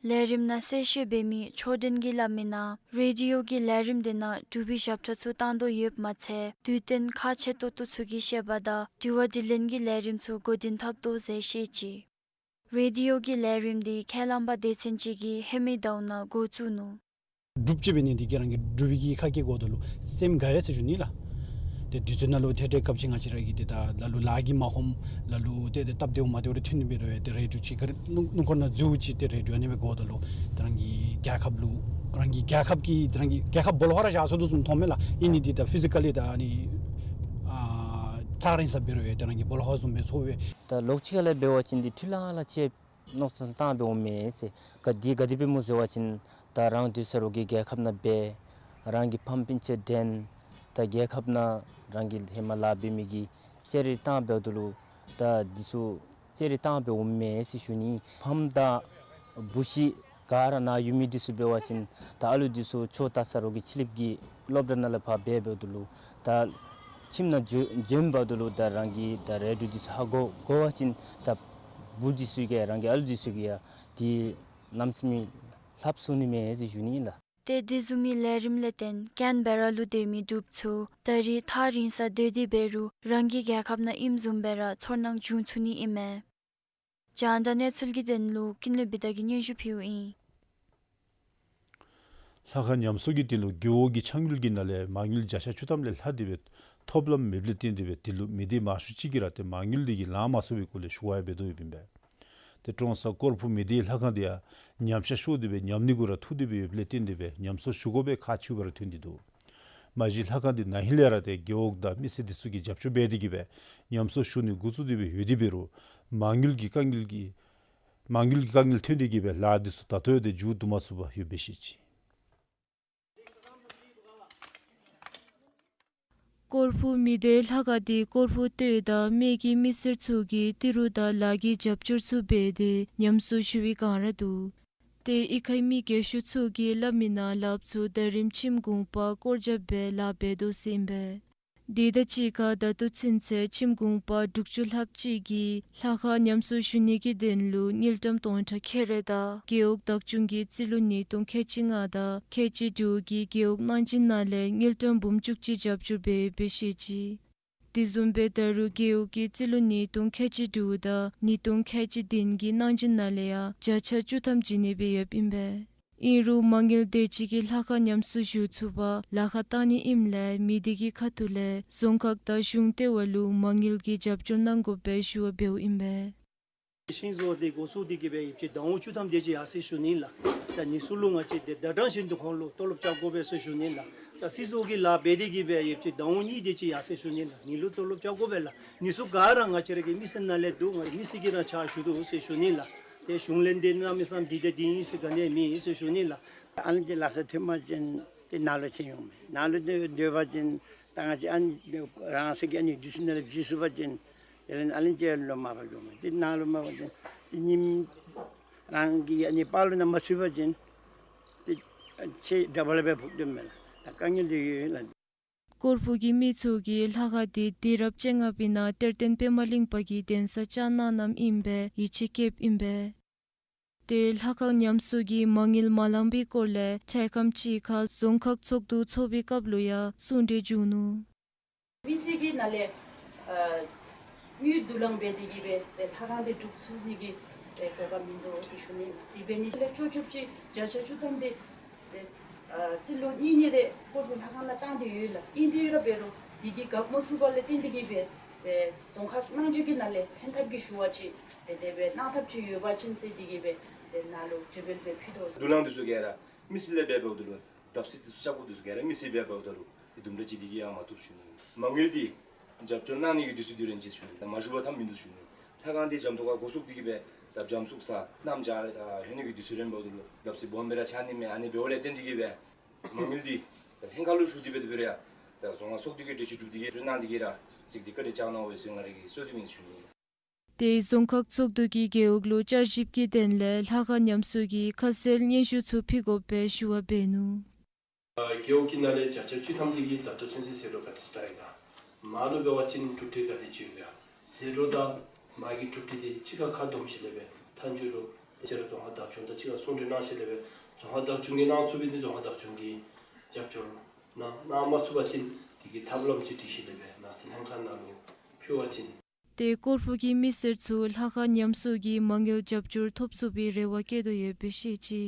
ལས་རིམ་ནང་གསལ་བཤད་འབད་མི་ཆོས་སྒྲོན་གྱིས་སླབ་མིའི་ནང་རེ་ཌི་ཡོ་གི་ལས་རིམ་དེ་ནང་འབྲུག་པའི་ཞབས་ཁྲ་ཚུ་བཏང་དོ་ཡོདཔ་མ་ཚད་དུས་སྟོན་ཁག་ཆེ་ཏོག་ཏོ་ཚུ་གི་བཤད་པ་དང་དྲི་བ་དྲིས་ལན་གྱི་ལས་རིམ་ཚུ་འགོ་འདྲེན་འཐབ་དོ་ཟེར་བཤད་ཅི། རེ་ཌི་ཡོ་གི་ལས་རིམ་འདི་ཁས་བླངས་པ་སྡེ་ཚན་ཅིག་གིས་ཧེ་མའི་ཟླཝ་ནང་འགོ་བཙུགས་ནུག། འབྲུགཔ་ཅིག་འབད་ནི་འདི་གིས་རང་གི་འབྲུག་པའི་གི་ཁ་སྐད་གོ་ད་ལུ་སེམས་དགའ་ཡི་ཟེར་ཞུ་ནི་ལགས། ཏེ་དུས་ཚོད་ནང་ལུ་ཏེ་ཏེ་སྐབས་ཅིག་ང་བཅས་ར་གིས་ཏེ་ད་ལ་ལུ་ལཱ་གིས་མ་ཁོམ་ལ་ལུ་ཏེ་ཏེ་སྟབས་བདེཝ་མ་བདེཝ་རེ་ཐོན་ནི་འབད་རུང་ཡང་ཏེ་རེ་ཌིའོ་ཅིག་ཁར་སྣུམ་སྣུམ་འཁོར་ནང་འཛུལཝ་ཅིག་ཏེ་རེ་ཌིའོ་ཨ་ནི་སྦེ་གོ་ད་ལུ་ཏེ་རང་གི་རྒྱལ་ཁབ་ལུ་རང་གི་རྒྱལ་ཁབ་ཀྱི་ཏེ་རང་གི་རྒྱལ་ཁབ་སྦོ་ལོགས་ཁར་བཞག་སོང་དོ་བཟུམ་མཐོངམ་མས་ལགས། ཨིན་ནི་འདི་ད་ཕི་ཟི་ཀ་ལི་ད་ཨ་ནི་ཨ་ཐག་རིང་ས་འབད་རུང་ཡང་ཏེ་རང་གི་སྦོ་ལོགས་ཁར་བཟུམ་སྦེ་ཚོར་བས། ད་ལོགས་ཅིག་ཁ་ལས་འབད་བ་ཅིན་འདི་འཕྲུལ་ལང་ལང་ཅིག་མནོ་བསམ་བཏང་སྦེ་འོངམ་མས་ཟེར། ག་དེ་ག་དེ་སྦེ་སྨོ་ཟེར་བ་ཅིན་ད་རང་སྡོད་ས་རོགས་ཀྱི་རྒྱལ་ཁབ་ནང་འབད། རང་གི་ཕམ་སྤུན་ཆ་འདྲེན། ད་རྒྱལ་ཁབ་ནང་རང་གི་ཧེ་མ་ལཱ་འབད་མི་གི་ཅ་རིས་བཏང་འབདཝ་ད་ལུ་ད་འདི་ཚུ་ཅ་རིས་བཏང་སྦེ་འོངམ་མས་ཟེར་ཞུ་ནི། ཕམ་དང་བུ་གཞི་ག་ར་ནཱ་ཡོད་མི་འདི་ཚུ་འབད་བ་ཅིན་ད་ཨ་ལུ་འདི་ཚུ་ཆོས་ལྟ་ས་རོགས་ཀྱི་ཕྱི་གླིངཔ་གི་སློབ་གྲྭ་ནང་ལས་ཕར་འབད་འབདཝ་ད་ལུ་ད་ཁྱིམ་ནང་འགྱོ་འགྱོ་འབདཝ་ད་ལུ་ད་རང་གིས་ད་རེ་ཌིའོ་འདི་ཚུ་ཧ་གོ་གོ་བ་ཅིན་ད་བུ་འདི་ཚུ་གིས་རང་གི་ཨ་ལུ་འདི་ཚུ་གིས་ཡང་འདི་གནམ་མེད་ས་མེད་ལྷབ་ཚུགས་ནི་མས་ཟེར་ཞུ་ནི་ལགས། ཏེ་དེ་བཟུམ་མའི་ལས་རིམ་ལས་བརྟེན་ཀེན་བེ་ར་ལུ་སྡོད་མི་འབྲུགཔ་ཚུ་ད་རེས་ཐག་རིང་སར་སྡོད་དེ་འབད་རུང་རང་གི་རྒྱལ་ཁབ་ནང་ཨིནམ་བཟུམ་སྦེ་ར་ཚོར་སྣང་བྱུང་ཚུགས་ནི་ཨིན་མས། རྒྱང་བསྒྲགས་གནས་ཚུལ་གྱི་དོན་ལུ་ཀུན་ལེགས་བི་དྷ་གིས་སྙན་ཞུ་ཕུལཝ་ཨིན། ལྷ་ཁང་ཉམས་གསོ་གི་དོན་ལུ་རྒེད་འོག་གི་ཆ་དངུལ་གྱི་ནང་ལས་མ་དངུལ་བརྒྱ་ཆ་བཅུ་ཐམ་ལས་ལྷག་སྟེ་སྦེ་ཐོབ་ལམ་མེདཔ་ལས་བརྟེན་ཏེ་སྦེ་དེ་ལུ་མི་སྡེ་མང་ཤོས་ཅིག་གིས་ར་ཏེ་མ་དངུལ་འདི་གིས་ལང་མ་ཚུགས་པའི་སྐོར་ལས་ཞུ་བ་ཡང་འབད་དོ་ཡོདཔ་ཨིན་པས། ཏེ་ཀྲོང་གསར་སྐོར་ཕུག་མི་སྡེའི་ལྷ་ཁང་འདི་ཡང་ཉམས་ཆག་ཤོར་ཏེ་སྦེ་ཉམས་ནི་གུ་ར་ཐུག་སྟེ་སྦེ་ཡོདཔ་ལས་བརྟེན་ཏེ་སྦེ་ཉམས་གསོ་ཞུ་དགོ་པའི་ཁག་ཆེཝ་སྦེ་ར་ཐོན་ཏེ་འདུག། མ་གཞི་ལྷ་ཁང་འདི་ན་ཧིང་ལས་ར་ཏེ་རྒེད་འོག་དང་མི་སེར་འདི་ཚུ་གིས་རྒྱབ་སྐྱོར་འབད་དེ་གིས་སྦེ་ཉམས་གསོ་ཞུ་ནི་འགོ་བཙུགས་ཏེ་སྦེ་ཡོད་དེ་འབད་རུང་མ་དངུལ་གྱི་དཀའ་ངལ་གྱི་མ་དངུལ་གྱི་དཀའ་ངལ་ཐོན་ཏེ་གིས་སྦེ་ལཱ་འདི་ཚུ་ད་ལྟོ་ཡང་ཏེ་མཇུག་བསྡུ་མ་ཚུགས་པར་ཡོདཔ་སྦེ་བཤད་ཅི། སྐོར་ཕུག་མི་སྡེ་ལྷ་ཁང་འདི་སྐོར་ཕུག་སྟོད་དང་སྨད་ཀྱི་མི་སེར་ཚུ་གིས་ཏི་རུ་དང་ལཱ་གི་རྒྱབ་སྐྱོར་ཚུ་འབད་དེ་ཉམས་གསོ་ཞུ་བའི་བསྒང་ར་འདུག། ཏེ་གཡུས་ཁའི་མི་རྒས་ཤོས་ཚུ་གིས་སླབ་མི་ནང་ལྷབ་ཚུ་ད་རིས་ཁྱིམ་གུང་པ་སྐོར་རྒྱབ་སྦེ་ལཱ་འབད་དོ་ཟེར་ཨིན་པས། དེ་དང་གཅིག་ཁར་ད་ལྟོ་ཚུན་ཚོད་ཁྱིམ་གུང་པ་དྲུག་ཅུ་ལྷགཔ་ཅིག་གིས་ལྷ་ཁང་ཉམས་གསོ་ཞུ་ནི་གི་དོན་ལུ་དངུལ་ཀྲམ་སྟོང་ཕྲག་ཁལ་རེ་དང་རྒེད་འོག་བདག་སྐྱོང་གིས་རྩིས་ལོ་ཉིས་སྟོང་ཁལ་གཅིག་ལྔ་དང་ཁལ་གཅིག་དྲུག་གི་རྒེད་འོག་གནང་སྦྱིན་ནང་ལས་དངུལ་ཀྲམ་འབུམ་བཅུ་གཅིག་རྒྱབ་སྐྱོར་འབད་ཡོདཔ་སྦེ་བཤད་ཅི། དེ་བཟུམ་སྦེ་ད་རུང་རྒེད་འོག་གིས་རྩིས་ལོ་ཉིས་སྟོང་ཁལ་གཅིག་དྲུག་དང་ཉིས་སྟོང་ཁལ་གཅིག་བདུན་གྱི་གནང་སྦྱིན་ནང་ལས་ཡང་བརྒྱ་ཆ་བཅུ་ཐམ་བྱིན་ནི་སྦེ་ཡོདཔ་ཨིན་པས། ཨིན་རུང་མ་དངུལ་དེ་ཅིག་གིས་ལྷ་ཁང་ཉམས་གསོ་ཞུ་ཚུགས་པར་ལཱ་ཁག་གཏང་ནི་ཨིནམ་ལས་མི་སྡེ་གི་ཁ་ཐུག་ལས་རྫོང་ཁག་དང་གཞུང་ལྟེ་བ་ལུ་མ་དངུལ་གྱི་རྒྱབ་སྐྱོར་གནང་དགོཔ་སྦེ་ཞུ་བ་འབདཝ་ཨིན་པས། ཤིང་བཟོ་འདི་འགོ་བཙུགས་ཏེ་གིས་སྦེ་ཡོདཔ་ཅིག་ཟླཝ་བཅུ་ཐམ་དེ་ཅིག་ཡར་སོང་ཞུ་ནི་ལགས། ད་ནི་ཚུ་ལུ་ང་བཅས་དེ་ཟླ་གྲངས་བཞིན་དུ་ཁོང་ལུ་ཏོ་ལོབ་རྐྱབ་དགོ་པས་ཟེར་ཞུ་ནི་ལགས། ད་སིལ་བཟོ་གི་ལཱ་འབད་དེ་གིས་སྦེ་ཡོདཔ་ཅིག་ཟླཝ་གཉིས་དེ་ཅིག་ཡར་སོང་ཞུ་ནི་ལགས། ནི་ལུ་ཏོ་ལོབ་རྐྱབ་དགོ་པས་ལགས། ནི་ཚུ་ག་ར་ང་བཅས་ར་གི་མི་སེར་ནང་ལས་འདུག། ང་མི་སེར་གྱིས་ར་ཕྱག་ཞུ་དོ་ཟེར་ཞུ་ནི་ལགས། ཏེ་གཞུང་ལས་འདི་གནམ་མེད་ས་མེད་འདི་དང་འདི་ཨིན་ཟེར་ག་ནི་མེད་ཟེར་ཞུ་ནི་ལགས། ཨ་ནི་ཅིག་ལགས་སོ་ཐོན་པ་ཅིན་ཏེ་ནཱ་ལུ་ཁྱིད་འོང་མས། ནཱ་ལུ་སྡོད་སྡོད་པ་ཅིན་ད་ང་བཅས་ཨ་ནི་རང་སོའི་གི་ཨ་ནི་དུས་ཚོད་ནང་ལུ་བྱིན་ཚུགས་པ་ཅིན་དེ་ལས་ཨ་ནི་ཅིག་ལུ་མར་ཕབ་འགྱོཝ་མས། ཏེ་ནཱ་ལུ་མར་ཕབ་ཅིན་ཏེ་ཉིནམ་རང་གི་ཨ་ནི་པར་ལུ་ནང་མ་ཚུད་པ་ཅིན་ཏེ་ཁྱིད་ཌ་བལ་སྦེ་ཕོག་སྡོདཔ་མས་ལགས། ད་དཀའ་ངལ་འདི་ཡོད་ལགས། སྐོར་ཕུག་གི་མི་ཚུ་གིས་ལྷ་ཁང་འདི་དུས་རབས་བཅོ་ལྔ་པའི་ནང་གཏེར་སྟོན་པདྨ་གླིང་པ་གིས་གདན་ས་བཅགས་གནང་གནངམ་ཨིན་པས། ཡིད་ཆེས་བསྐྱེདཔ་ཨིན་པས། ཏེ་ལྷ་ཁང་ཉམས་གསོ་གི་མ་དངུལ་མ་ལང་པའི་སྐོར་ལས་འཕྲལ་ཁམས་ཅིག་ཁར་རྫོང་ཁག་ཚོགས་འདུ་ཚོགས་པའི་སྐབས་ལུ་ཡང་གསུང་གྲོས་བྱུང་ནུག། མི་སེར་གྱི་ནང་ལས་ཨ་དངུལ་བསྡུ་ལེན་འབད་དེ་གིས་སྦེ་ཏེ་ལྷ་ཁང་འདི་སྒྲུབ་ཚུགས་ནི་གི་ཨེ་གོ་སྐབས་མིན་འདུག་ཟེར་ཞུ་ནི། དེ་འབད་ནི་དེ་ལས་ཆོག་ཆོགཔ་ཅིག་བརྒྱ་ཆ་བཅུ་ཐམ་དེ་ཏེ་ཨ་རྩིས་ལོ་གཉིས་གཉིས་རེ་སྐོར་ཕུག་ལྷ་ཁང་ནང་བཏང་སྟེ་ཡོད་ལགས། ཨིན་ཏེ་ར་འབད་རུང་དེ་གིས་རྒཔོ་མ་ཚུགས་པ་ལས་བརྟེན་ཏེ་གིས་སྦེ་ཏེ་རྫོང་ཁག་གནང་སྦྱིན་གྱི་ནང་ལས་ཕན་ཐབས་ཀྱི་ཞུ་བ་ཅིག་ཏེ་དེ་སྦེ་གནང་ཐབས་ཅིག་ཡོད་པ་ཅིན་ཟེར་དེ་གིས་སྦེ་ཏེ་ནཱ་ལུ་དྲི་བ་སྦེ་ཕུལ་དོ་ཟེར། བསྡུ་ལེན་འདི་ཚུ་ག་ར་མི་སེར་ལས་འབད་འབདཝ་ད་ལུ་བརྡབ་གསིག་འདི་ཚུ་རྐྱབ་དགོཔ་འདི་ཚུ་ག་ར་མི་སེར་འབད་འབདཝ་ད་ལུ་དུམ་གྲ་ཅིག་འདི་གིས་ཡང་མ་བཏུབ་ཞུ་ནི། མ་དངུལ་འདི་རྒྱབ་སྐྱོར་གནང་ནི་གི་དུས་ཚོད་འདི་རན་ཅི་ཞུ་ནི། མ་ཞུ་བར་ཐབས་མིན་འདུག་ཞུ་ནི། ལྷ་ཁང་འདི་འཇམ་ཏོག་ཁར་འགོ་བཙུགས་ཏེ་གིས་སྦེ་ད་འཇམ་བཙུགས་ས་གནམ་བྱཱར་ཨ་ལྷོད་ནི་གི་དུས་ཚོད་རན་འབདཝ་ད་ལུ་བརྡབ་གསིག་སྦོམ་སྦེ་ར་ཆགས་ནི་མས། ཨ་ནི་འབདཝ་ལས་བརྟེན་ཏེ་གིས་སྦེ་མ་དངུལ་འདི་ད་ལྷན་ཁག་ལུ་ཞུ་སྟེ་འབད་དེ་འབད་རུང་ཡང་ད་རྫོང་ཁག་ཚོགས་འདུ་གིས་གྲོས་ཆོད་གྲུབ་སྟེ་གིས་གྲོས་གནང་སྟེ་གིས་ར་གཟིགས་ཏེ་བཀའ་དྲིན་བསྐྱང་གནང་འོང་ཟེར་ང་ར་གིས་གསོལ་འདེབས་ཨིན་ཞུ་ནི། ཏེ་རྫོང་ཁག་ཚོགས་འདུ་གིས་རྒེད་འོག་ལུ་བསྐྱར་ཞིབ་ཀྱི་དོན་ལས་ལྷ་ཁང་ཉམས་གསོ་གི་ཁ་གསལ་སྙན་ཞུ་ཚུ་ཕུལ་དགོཔ་སྦེ་ཞུ་བ་འབད་ནུག། རྒེད་འོག་གི་ནང་ལས་བརྒྱ་ཆ་བཅུ་ཐམ་དེ་གིས་ད་ལྟོ་ཚུན་ཚོད་ཟད་འགྲོ་ག་དེ་ཅིག་བཏང་ཡི་ག། མར་ལུ་འབད་བ་ཅིན་གྲུབ་འབྲས་ག་དེ་ཅིག་ཡོད་ག། ཟད་འགྲོ་དང་མར་གྱི་གྲུབ་འབྲས་དེ་གཅིག་ཁར་ཁ་བསྡོམས་ཞིནམ་ལས་སྦེ་མཐའ་མཇུག་ལུ་ཏེ་རྫོང་ཁག་བདག་སྐྱོང་དང་གཅིག་ཁར་གསུང་གྲོས་གནང་ཞིནམ་ལས་སྦེ་རྫོང་ཁག་བདག་སྐྱོང་གིས་གནང་ཚུགས་པའི་འདི་རྫོང་ཁག་བདག་སྐྱོང་གིས་རྒྱབ་སྐྱོར་གནང་། གནང་མ་ཚུགས་པ་ཅིན་དེ་གི་ཐབས་ལམ་ཅིག་སྒྲིག་ཞིནམ་ལས་སྦེ་ནགས་ཚལ་ལྷན་ཁག་ནང་ལུ་ཕུལ་བ་ཅིན། ཏེ་སྐོར་ཕུག་གི་མི་སེར་ཚུ་ལྷ་ཁང་ཉམས་གསོ་གི་མ་དངུལ་རྒྱབ་སྐྱོར་ཐོབ་ཚུགས་པའི་རེ་བ་བསྐྱེད་དོ་ཡོདཔ་སྦེ་བཤད་ཅི།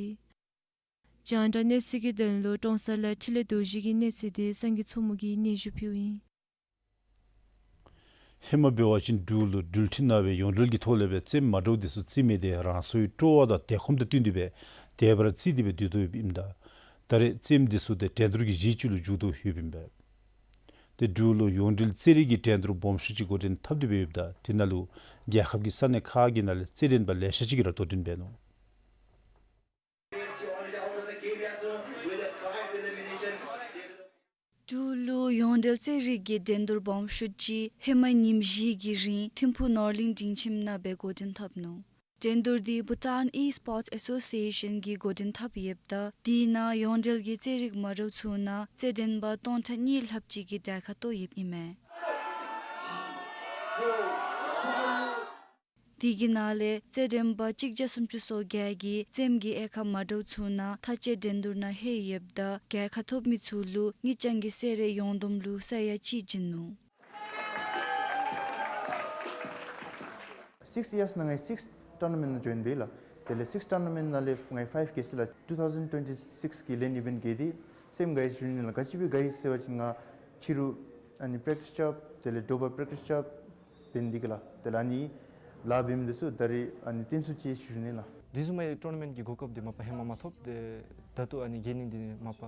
རྒྱང་བསྒྲགས་གནས་ཚུལ་གྱི་དོན་ལུ་ཀྲོང་གསར་ལས་འཕྲིན་ལས་རྡོ་རྗེ་གི་གནས་ཚུལ་དེ་སངས་རྒྱས་མཚོ་མོ་གིས་སྙན་ཞུ་ཕུལཝ་ཨིན། ཧེ་མ་འབད་བ་ཅིན་འབྲུག་ལུ་འགྲུལ་འཕྲིན་ནང་སྦེ་ཡོངས་འབྲེལ་གྱི་ཐོག་ལས་སྦེ་རྩེདམོ་མ་འདྲཝ་འདི་ཚུ་རྩེ་མི་དེ་རང་སོའི་སྤྲོ་བ་དང་དལ་ཁོམ་དང་བསྟུན་ཏེ་སྦེ་དལ་བར་རྩེ་སྟེ་སྦེ་སྡོད་དོ་ཡོདཔ་ཨིནམ་ད་ད་རེས་རྩེདམོ་འདི་ཚུ་ཏེ་འགྲན་བསྡུར་གྱི་གཞི་ཅིག་ལུ་འགྱུར་དོ་ཡོདཔ་ཨིན་པས། ཏེ་འབྲུག་ལུ་ཡོངས་འབྲེལ་རྩེད་རིགས་ཀྱི་འགྲན་བསྡུར་སྦོམ་ཤོས་ཅིག་འགོ་འདྲེན་འཐབ་སྟེ་སྦེ་ཡོདཔ་ད་དེ་ནང་ལུ་རྒྱལ་ཁབ་ཀྱི་ས་གནས་ཁག་གི་ནང་ལས་རྩེད་འགྲན་པ་ལེ་ཤ་ཅིག་གིས་ར་དོ་འགྲན་འབད་ནུག། འབྲུག་ལུ་ཡོངས་འབྲེལ་རྩེད་རིགས་ཀྱི་འགྲན་བསྡུར་སྦོམ་ཤོས་ཅིག་ཧེ་མ་ཉིནམ་བཞི་གི་རིང་ཐིམ་ཕུག་ནོར་གླིང་སྒྲིང་ཁྱིམ་ནང་སྦེ་འགོ་འདྲེན་འཐབ་ནུག། འགྲན་བསྡུར་འདི་Bhutan E-Sports Association གིས་འགོ་འདྲེན་འཐབ་ཡོདཔ་ད་དེ་ནང་ཡོངས་འབྲེལ་གྱི་རྩེད་རིགས་མ་འདྲཝ་ཚུ་ནང་རྩེད་འགྲན་པ་སྟོང་ཕྲག་གཉིས་ལྷགཔ་ཅིག་གིས་གྲལ་ཁར་གཏོགས་ཡོདཔ་ཨིན་མས། དེ་གི་ནང་ལས་རྩེད་འགྲན་པ་གཅིག་བརྒྱ་སུམ་ཅུ་སོ་བརྒྱད་ཀྱིས་རྩེདམོ་གི་དབྱེ་ཁག་མ་འདྲཝ་ཚུ་ནང་མཐའ་དཔྱད་འགྲན་བསྡུར་ནང་ལྷོད་ཡོདཔ་ད་གྲལ་ཁར་ཐོབ་མི་ཚུ་ལུ་དངུལ་རྐྱང་གི་གསོལ་རས་ཡོངས་བསྡོམས་ལུ་ས་ཡ་གཅིག་བྱིན་ནུག། Six years ནང་ང་གིས་six tournament ནང་join འབད་ཡི་ལགས། དེ་ལས་six tournament ནང་ལས་ང་གིས་five རྒྱལ་སོ་ཡི་ལགས། two thousand twenty-six གི་ལེནཌ་ཨི་ཝེནཌ་རྒྱལ་ཏེ་སེམས་དགའ་ཡི་ཟེར་ཞུ་ནི་ལགས། ག་ཅི་སྦེ་དགའ་ཡི་ཟེར་བ་ཅིན་ང་ཕྱི་རུ་ཨ་ནི་པེཀ་ཊིསི་རྐྱབ་དེ་ལས་དྲོ་པ་པེཀ་ཊིསི་རྐྱབ་འབད་ནི་འདི་གིས་ལགས། དེ་ལས་ཨ་ནི་ལཱ་འབད་མི་འདི་ཚུ་ད་རིས་ཨ་ནི་བརྟན་སུ་ཅིག་ཞུ་ནི་ལགས། དེ་བཟུམ་མའི་ཊོར་ན་མེནཊ་གི་གོ་སྐབས་འདི་མ་པ་ཧེ་མ་མ་ཐོབ། ཏེ་ད་ལྟོ་ཨ་ནི་རྒྱལ་ནི་འདི་མ་པ་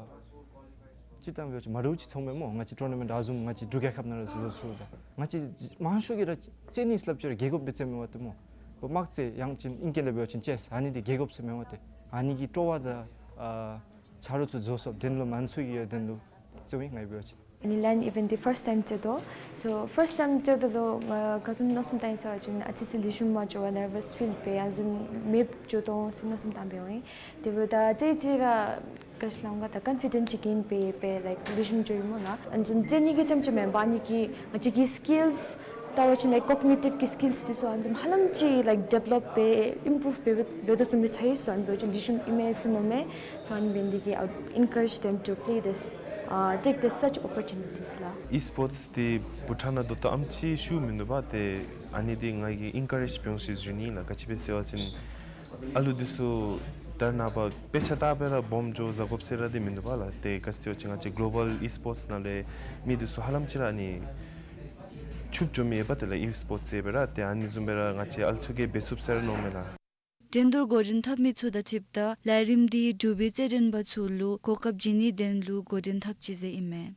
སྤྱིར་བཏང་འབད་བ་ཅིན་མ་འདྲཝ་ཅིག་ཚོརཝ་མས་སྨོ། ང་བཅས་ཊུར་ན་མེནཊ་ཨ་བཟུམ་ང་བཅས་འབྲུག་རྒྱལ་ཁབ་ནང་ར་བཟོ་ཚུགས་ད། ང་བཅས་མང་ཤོས་ཀྱིས་ར་རྩེད་ནི་སླབ་ཅི་ར་རྒྱལ་དགོཔ་སྦེ་རྩེདམོ་འབདཝ་ད་སྨོ། དཔེར་དམག་རྩེད་ཡང་ཅིན་ཨིང་སྐད་ལས་འབད་བ་ཅིན་ཅེསི། ཨ་ནི་འདི་རྒྱལ་དགོཔ་ཟེར་མེན་པ་ཏེ། ཨ་ནི་གིས་སྤྲོ་བ་དང་ཨ་ཆ་རོགས་ཚུ་རྫོགས་སོཔ་དོན་ལུ་མང་ཚུ་གི་ཡོད་དོན་ལུ་རྩེདམོ་ཨིན་ང་འབད་བ་ཅིན། ཨ་ནི་ལེནཌ་ཨི་ཝེནཊ་འདི་ཕརསཊ་ཊའིམ་རྩེ་དོ། སོ་ཕརསཊ་ཊའིམ་རྩེ་དོ་ལོ། ང་ག་བཟུམ་མནོ་བསམ་བཏང་ཡི་ཟེར་བ་ཅིན་ཨ་ཙི་ཅིག་ལེགས་ཤོམ་མ་འགྱོ་བར་ནར་ཝས་ཕིལ་འབད་ཡང་བཟུམ་མེདཔ་འགྱོ་དོ་ཟེར་མནོ་བསམ་བཏང་འབདཝ་ཨིན། དེ་འབདཝ་ད་ཏེ་ཅིག་ར་ག་ཅི་སླབ་དགོ་ད་ཀོན་ཕི་ཌེནཊ་ཅིག་གིས་འབད་འབད་ལའིཀ་ལེགས་ཤོམ་འགྱོ་ཡི་སྨོ་ལགས། ཨ་ནི་བཟུམ་རྩེད་ནི་གི་རྐྱངམ་ཅིག་མེན་པར་ཨ་ནི་གིས་ང་བཅས་ཀྱི་སི་ཀིལསི་ལྟ་བ་ཅིན་ལའིཀ་ཀོག་ནི་ཊིབ་ཀྱི་སི་ཀིལསི་འདི་ཚུ་ཨ་ནི་བཟུམ་ཧ་ལམ་ཅིག་ལའིཀ་ཌི་ཝེ་ལོབ་འབད་ཨིམ་པུརུབ་འབད་འབད་དོ་བཟུམ་སྦེ་ཆགས་ཡི། སོ་ཨ་ནི་འབད་བ་ཅིན་ལེགས་ཤོམ་ཨིན་མས་ཟེར་མནོཝ་མས། So ཨ་ནི་འབད་ནི་དེ་གིས་I would encourage them to play this, uh, take this such opportunities ལགས། ཨི་སི་པོརཊསི་འདི་བྷུ་ཊཱན་ནང་ད་ལྟོ་ཨེམ་ཅིག་ཤུགས་མིན་འདུག་པ། ཏེ་ཨ་ནི་འདི་ང་གིས་ཨིན་ཀ་རེཇ་འབད་འོང་ཟེར་ཞུ་ནི་ལགས། ག་ཅི་སྦེ་ཟེར་བ་ཅིན་ཨ་ལུ་འདི་ཚུ་ད་ནངས་པ་དཔེ་ཆ་ལྟ་སྦེ་ར་སྦོམ་འགྱོ་བཟའ་དགོཔ་ཟེར་ར་འདི་མིན་འདུག་པ་ལགས། ཏེ་ག་ཅི་ཟེར་བ་ཅིན་ང་བཅས་གི་ལོ་བཱལ་ཨི་སི་པོརཊསི་ནང་ལས་མི་འདི་ཚུ་ཧ་ལམ་ཅིག་ར་ཨ་ནི་ཕྱུགཔོ་འགྱོ་མི་ཡོདཔ་དེ་ལས་ཨི་སི་པོརཊསི་རྩེད་སྦེ་ར། ཏེ་ཨ་ནི་བཟུམ་སྦེ་ར་ང་བཅས་ཨ་ལུ་ཚུ་གིས་འབད་ཚུགསཔ་ཟེར་ར་མནོཝ་མས་ལགས། འགྲན་བསྡུར་འགོ་འདྲེན་འཐབ་མི་ཚུ་དང་འཁྲིལཝ་ད་ལས་རིམ་འདི་འབྲུག་པའི་རྩེད་འགྲན་པ་ཚུ་ལུ་གོ་སྐབས་བྱིན་ནིའི་དོན་ལུ་འགོ་འདྲེན་འཐབ་ཅི་ཟེར་ཨིན་མས།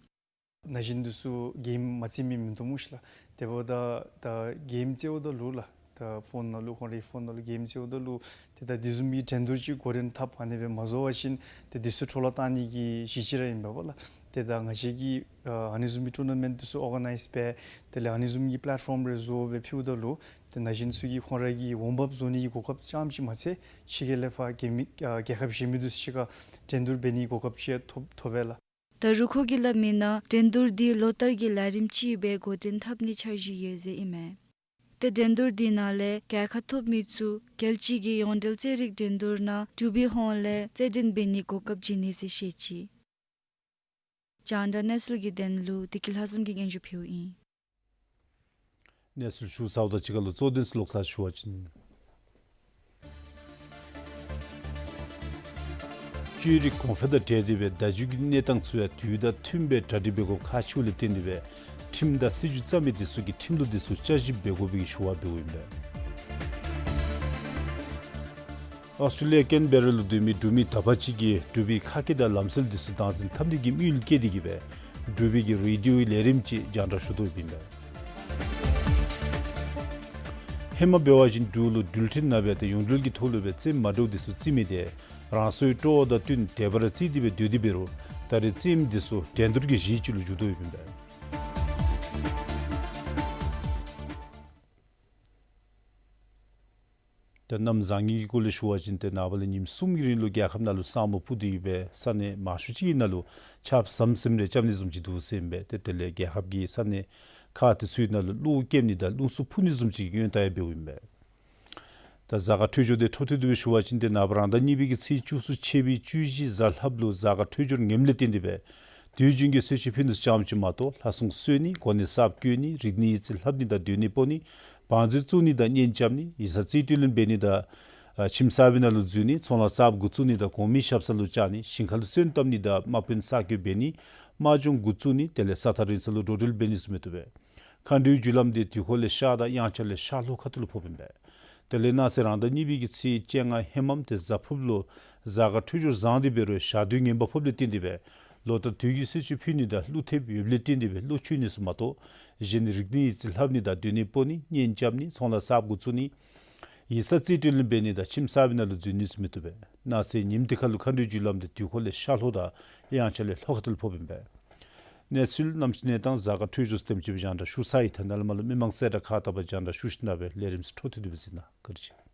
ན་གཞོན་འདི་ཚུ་གེམ་མ་རྩེད་མི་མིན་འདུག་སྨོ་ཤིག་ལགས། དེ་འབདཝ་ད་ད་གེམ་རྩེདཔ་ད་ལུ་ལགས། ད་ཕོན་ནང་ལུ་ཁོང་རའི་ཕོན་ནང་ལུ་གེམ་རྩེདཔ་ད་ལུ་ཏེ་ད་དེ་བཟུམ་མའི་འགྲན་བསྡུར་ཅིག་འགོ་འདྲེན་འཐབ་ཨ་ནི་སྦེ་མ་བཟོ་བ་ཅིན་ཏེ་འདི་ཚུ་འཕྲོ་བརླག་བཏང་ནི་གི་གཞི་ཅིག་ར་ཨིན་པས་པ་ལགས། ཏེ་ད་ང་བཅས་ཀྱིས་ཨ་ཨ་ནི་བཟུམ་མའི་ཊུར་ན་མེནཊ་འདི་ཚུ་ཨོར་ག་ནའིཛ་འབད་དེ་ལས་ཨ་ནི་བཟུམ་གྱི་པི་ལེཊ་ཕོརམ་རེ་བཟོ་སྦེ་ཕུལཝ་ད་ལུ་ཏེ་ན་གཞོན་ཚུ་གིས་ཁོང་ར་གི་འོང་འབབ་བཟོ་ནི་གི་གོ་སྐབས་རྐྱངམ་ཅིག་མ་ཚད་ཕྱི་རྒྱལ་ལས་ཕར་རྒྱལ་མི་ཨ་རྒྱལ་ཁབ་གཞན་མི་འདི་ཚུ་གཅིག་ཁར་འགྲན་བསྡུར་འབད་ནི་གི་གོ་སྐབས་ཅིག་ཐོབ་ཐོབ་པས་ལགས། ད་རུང་ཁོ་གིས་སླབ་མིའི་ནང་འགྲན་བསྡུར་འདི་ལོ་ལྟར་གྱི་ལས་རིམ་ཅིག་སྦེ་འགོ་འདྲེན་འཐབ་ནིའི་འཆར་གཞི་ཡོད་ཟེར་ཨིན་མས། ཏེ་འགྲན་བསྡུར་འདི་ནང་ལས་རྒྱལ་ཁ་ཐོབ་མི་ཚུ་རྒྱལ་སྤྱི་གི་ཡོངས་འབྲེལ་རྩེད་རིགས་འགྲན་བསྡུར་ནང་འབྲུག་པའི་ཧོངས་ལས་རྩེད་འགྲན་འབད་ནིའི་གོ་སྐབས་བྱིན་ནི་ཟེར་བཤད་ཅི། རྒྱང་བསྒྲགས་གནས་ཚུལ་གྱི་དོན་ལུ་བདེ་སྐྱིད་ལྷ་འཛོམས་ཀྱིས་སྙན་ཞུ་ཕུལཝ་ཨིན། གནས་ཚུལ་ཞུ་ཚརཝ་དང་གཅིག་ཁར་ལུ་གཙོ་དོན་ཚུ་ལོག་ས་ཞུ་བ་ཅིན། བཅོས་རིག་གོང་འཕེལ་དང་འབྲེལ་ཏེ་སྦེ་བརྡ་བརྒྱུད་ཀྱི་གནས་སྟངས་ཚུ་ཡང་དུས་དང་མཐུན་པའི་གྲ་སྒྲིག་འབད་དགོཔ་ཁག་ཆེཝ་ལས་བརྟེན་ཏེ་སྦེ་ཁྲིམས་དང་སྲིད་བྱུས་བརྩམ་མི་དེ་ཚུ་གིས་ཁྲིམས་ལུགས་དེ་ཚུ་བསྐྱར་ཞིབ་འབད་དགོ་པའི་ཞུ་བ་འབདཝ་ཨིན་པས། ཨོསི་ཊྲེ་ལི་ཡ་ཀེན་བེ་ར་ལུ་སྡོད་མི་འབྲུག་མི་དག་པ་ཅིག་གིས་འབྲུག་པའི་ཁ་སྐད་དང་ལམ་སྲོལ་དེ་ཚུ་སྟངས་འཛིན་འཐབ་ནི་གི་དམིགས་ཡུལ་བསྐྱེད་དེ་གིས་སྦེ་འབྲུག་པའི་གི་རེ་ཌིའོའི་ལས་རིམ་ཅིག་རྒྱང་བསྒྲགས་ཞུ་དོ་ཡོདཔ་ཨིན་པས། ཧེ་མ་འབད་བ་ཅིན་འབྲུག་ལུ་འགྲུལ་འཕྲིན་ནང་སྦེ་ཏེ་ཡོངས་འབྲེལ་གྱི་ཐོག་ལུ་སྦེ་རྩེདམོ་མ་འདྲཝ་དེ་ཚུ་རྩེད་མི་དེ་རང་སོའི་སྤྲོ་བ་དང་བསྟུན་དེ་སྦེ་ར་རྩེད་དེ་སྦེ་སྡོད་དེ་འབད་རུང་ད་རེས་རྩེདམོ་དེ་ཚུ་འགྲན་བསྡུར་གྱི་གཞི་ཅིག་ལུ་འགྱུར་དོ་ཡོདཔ་ཨིན་པས། ད་གནམ་བཟང་ངན་གྱི་སྐོར་ལས་ཞུ་བ་ཅིན་ཏེ་ནངས་པ་ལས་ཉིནམ་གསུམ་གྱི་རིང་ལུ་རྒྱལ་ཁབ་ནང་ལུ་ས་སྨུག་སྤུབས་ཏེ་ཡོད་པའི་ས་གནས་མང་ཤོས་ཅིག་གི་ནང་ལུ་ཆརཔ་ཟམ་ཟིམ་རེ་རྐྱབ་ནི་བཟུམ་ཅིག་འདུག་ཟེར་ཨིན་པས། ཏེ་དེ་ལས་རྒྱལ་ཁབ་ཀྱི་ས་གནས་ཁག་དེ་ཚུ་ནང་ལུ་གློག་ཀེམ་ནི་དང་རླུང་འཚུབ་འཕུ་ནི་བཟུམ་ཅིག་གི་ཡོན་བདག་ཡང་འབདཝ་ཨིན་པས། ད་གཟའ་སྐར་འཕྲོད་སྦྱོར་དེ་འཕྲོ་མཐུད་དེ་སྦེ་ཞུ་བ་ཅིན་ཏེ་ནངས་པ་རང་ཟླ་གཉིས་པའི་གི་ཚེས་བཅུ་གསུམ་ཕྱེད་པའི་བཅུ་བཞི་གཟའ་ལྷགཔ་ལུ་གཟའ་སྐར་འཕྲོད་སྦྱོར་ངནམ་ལས་བརྟེན་ཏེ་སྦེ་དུས་རྒྱུན་གྱི་གསོལ་མཆོད་ཕུལ་ནི་ཚུ་རྐྱངམ་ཅིག་མ་གཏོགས་ལྷ་སྲུང་གསོལ་ནི་གོ་གནས་གསརཔ་བསྐོ་ནི་རིག་གནས་ཡིག་རྩིས་ལྷབ་ནི་དང་སྡོད་གནས་སྤོ་ནི་བང་མཛོད་བཙུགས་ནི་དང་གཉེན་རྐྱབ་ནི་ཡིག་ཚང་རྩིས་སྤྲོད་ལེན་འབད་ནི་དང་ཨ་ཁྱིམ་གསར་པའི་ནང་ལུ་འཛུལ་ནི་ཚོང་ལཱ་གསརཔ་འགོ་བཙུགས་ནི་དང་གོང་མའི་ཞབས་ས་ལུ་བཅར་ནི་ཞིང་ཁ་ལུ་སོན་བཏབ་ནི་དང་དམག་དཔོན་གསར་བསྐོ་འབད་ནི་དམག་སྦྱོང་འགོ་བཙུགས་ནི་དེ་ལས་ས་ཐག་རིང་ས་ལུ་འགྲོ་འགྲུལ་འབད་ནི་ཚུ་མི་བཏུབ་པས། མཁའ་འགྲོའི་རྒྱུ་ལམ་དེ་དུས་འཁོར་ལས་ཤར་དང་དབྱངས་འཆར་ལས་ཤར་ལྷོ་ཁ་ཐུག་ལུ་ཕོགཔ་ཨིན་པས། དེ་ལས་གནངས་ཚེ་རང་ཟླ་གཉིས་པའི་གི་ཚེས་བཅོ་ལྔ་ཧེ་མམ་དེ་གཟའ་ཕུརཔ་ལུ་གཟའ་སྐར་འཕྲོད་སྦྱོར་བཟང་སྟེ་འབད་རུང་ཞག་དུས་ངན་པ་ཕོགཔ་ལས་བརྟེན་ཏེ་སྦེ་ལོ་ལྟར་དུས་ཀྱི་གསོལ་མཆོད་ཕུལ་ནི་དང་ཀླུ་ཐེབས་ཡོདཔ་ལས་བརྟེན་ཏེ་སྦེ་ཀླུ་མཆོད་ནི་ཚུ་མ་གཏོགས་གཞན་རིག་གནས་ཡིག་རྩིས་ལྷབ་ནི་དང་སྡོད་གནས་སྤོ་ནི་གཉེན་རྐྱབ་ནི་ཚོང་ལཱ་གསརཔ་འགོ་བཙུགས་ནི་ཡིག་ཚང་རྩིས་སྤྲོད་ལེན་འབད་ནི་དང་ཁྱིམ་གསར་པའི་ནང་ལུ་འཛུལ་ནི་ཚུ་མི་བཏུབ་པས། གནངས་ཚེ་ཉིནམ་དེ་ཁར་ལུ་མཁའ་འགྲོའི་རྒྱུ་ལམ་དེ་དུས་འཁོར་ལས་ཤར་ལྷོ་དང་དབྱངས་འཆར་ལས་ལྷོ་ཁ་ཐུག་ལུ་ཕོགཔ་ཨིན་པས། གནས་ཚུལ་གནམ་གཤིས་གནས་སྟངས་གཟའ་སྐར་འཕྲོད་སྦྱོར་ཚུ་དེམ་ཅིག་སྦེ་རྒྱང་བསྒྲགས་ཞུ་ཚར་ཡི། ད་ནཱ་ལས་མར་ལུ་མི་མང་གསལ་བསྒྲགས་ཁག་དག་པ་རྒྱང་བསྒྲགས་ཞུ་ཞིནམ་ལས་ལས་རིམ་ཚུ་འཕྲོ་མཐུད་དེ་སྦེ་གཟིགས་གནང་། བཀའ་དྲིན་ཆེ།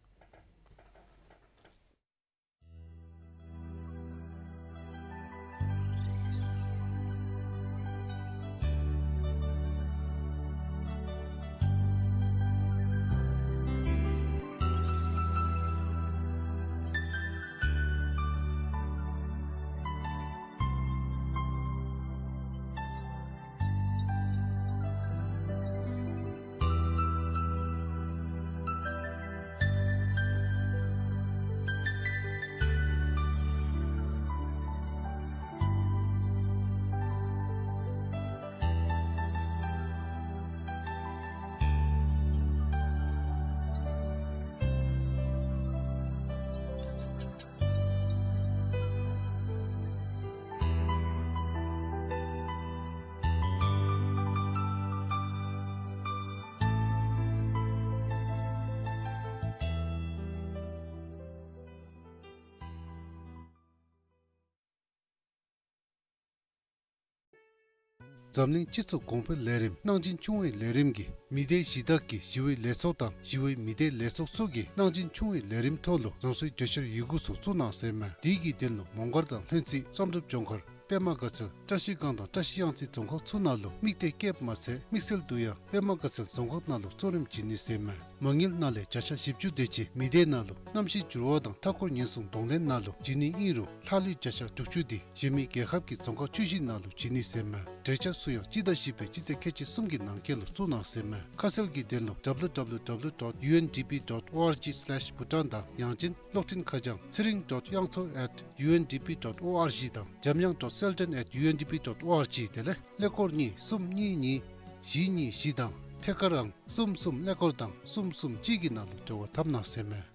འཛམ་གླིང་སྤྱི་ཚོགས་གོང་འཕེལ་ལས་རིམ་གནང་སྦྱིན་ཆུང་བའི་ལས་རིམ་གྱིས་མི་སྡེ་གཞི་བདག་གི་ཞི་བའི་ལས་ཚོགས་དང་ཞི་བའི་མི་སྡེ་ལས་ཚོགས་ཚུ་གིས་གནང་སྦྱིན་ཆུང་བའི་ལས་རིམ་ཐོག་ལུ་རང་སོའི་གྲོས་འཆར་ཡི་གུ་ཚུ་བཙུགས་གནང་ཟེར་མས། དེ་གི་དོན་ལུ་མོང་སྒར་དང་ལྷུན་རྩེ་བསམ་གྲུབ་ལྗོངས་མཁར་པདྨ་དགའ་ཚལ་བཀྲ་ཤིས་སྒང་དང་བཀྲ་ཤིས་གཡང་རྩེ་རྫོང་ཁག་ཚུ་ནང་ལུ་དམིགས་གཏད་བསྐྱེདཔ་མ་ཚད་དམིགས་བསལ་དུ་ཡང་པདྨ་དགའ་ཚལ་རྫོང་ཁག་ནང་ལུ་གཙོ་རིམ་བྱིན་ནི་ཟེར་མས། མ་དངུལ་ནང་ལས་བརྒྱ་ཆ་བཞི་བཅུ་དེ་ཅིག་མི་སྡེ་ནང་ལུ་གནམ་གཤིས་འགྱུར་བ་དང་མཐའ་འཁོར་ཉེན་སྲུང་གདོང་ལེན་ནང་ལུ་བྱིན་ནི་ཨིན་རུང་ལྷག་ལུས་བརྒྱ་ཆ་དྲུག་ཅུ་དེ་གཞན་མི་རྒྱལ་ཁབ་ཀྱི་རྫོང་ཁག་བཅུ་བཞི་ནང་ལུ་བྱིན་ནི་ཟེར་མས། གྲོས་འཆར་ཚུ་ཡང་སྤྱི་ཟླ་བཞི་པའི་སྤྱི་ཚེས་ཁལ་གཅིག་གསུམ་གྱི་ནང་འཁོད་ལུ་བཙུགས་གནང་ཟེར་མས། ཁ་གསལ་གྱི་དོན་ལུ་W W W dot U N D P dot O R G slash Bhutan དང་ཡང་ཅིན་གློག་འཕྲིན་ཁ་བྱང་ཚེ་རིང་dot yangtso at U N D P dot O R G དང་འཇམ་དབྱངས་dot selden at U N D P dot O R G དེ་ལས་ཀླད་ཀོར་གཉིས་གསུམ་གཉིས་གཉིས་བཞི་གཉིས་བཞི་དང་ཐད་ཀར་ཨང་གསུམ་གསུམ་ཀླད་ཀོར་དང་གསུམ་གསུམ་གཅིག་གི་ནང་ལུ་འབྲེལ་བ་འཐབ་གནང་ཟེར་མས།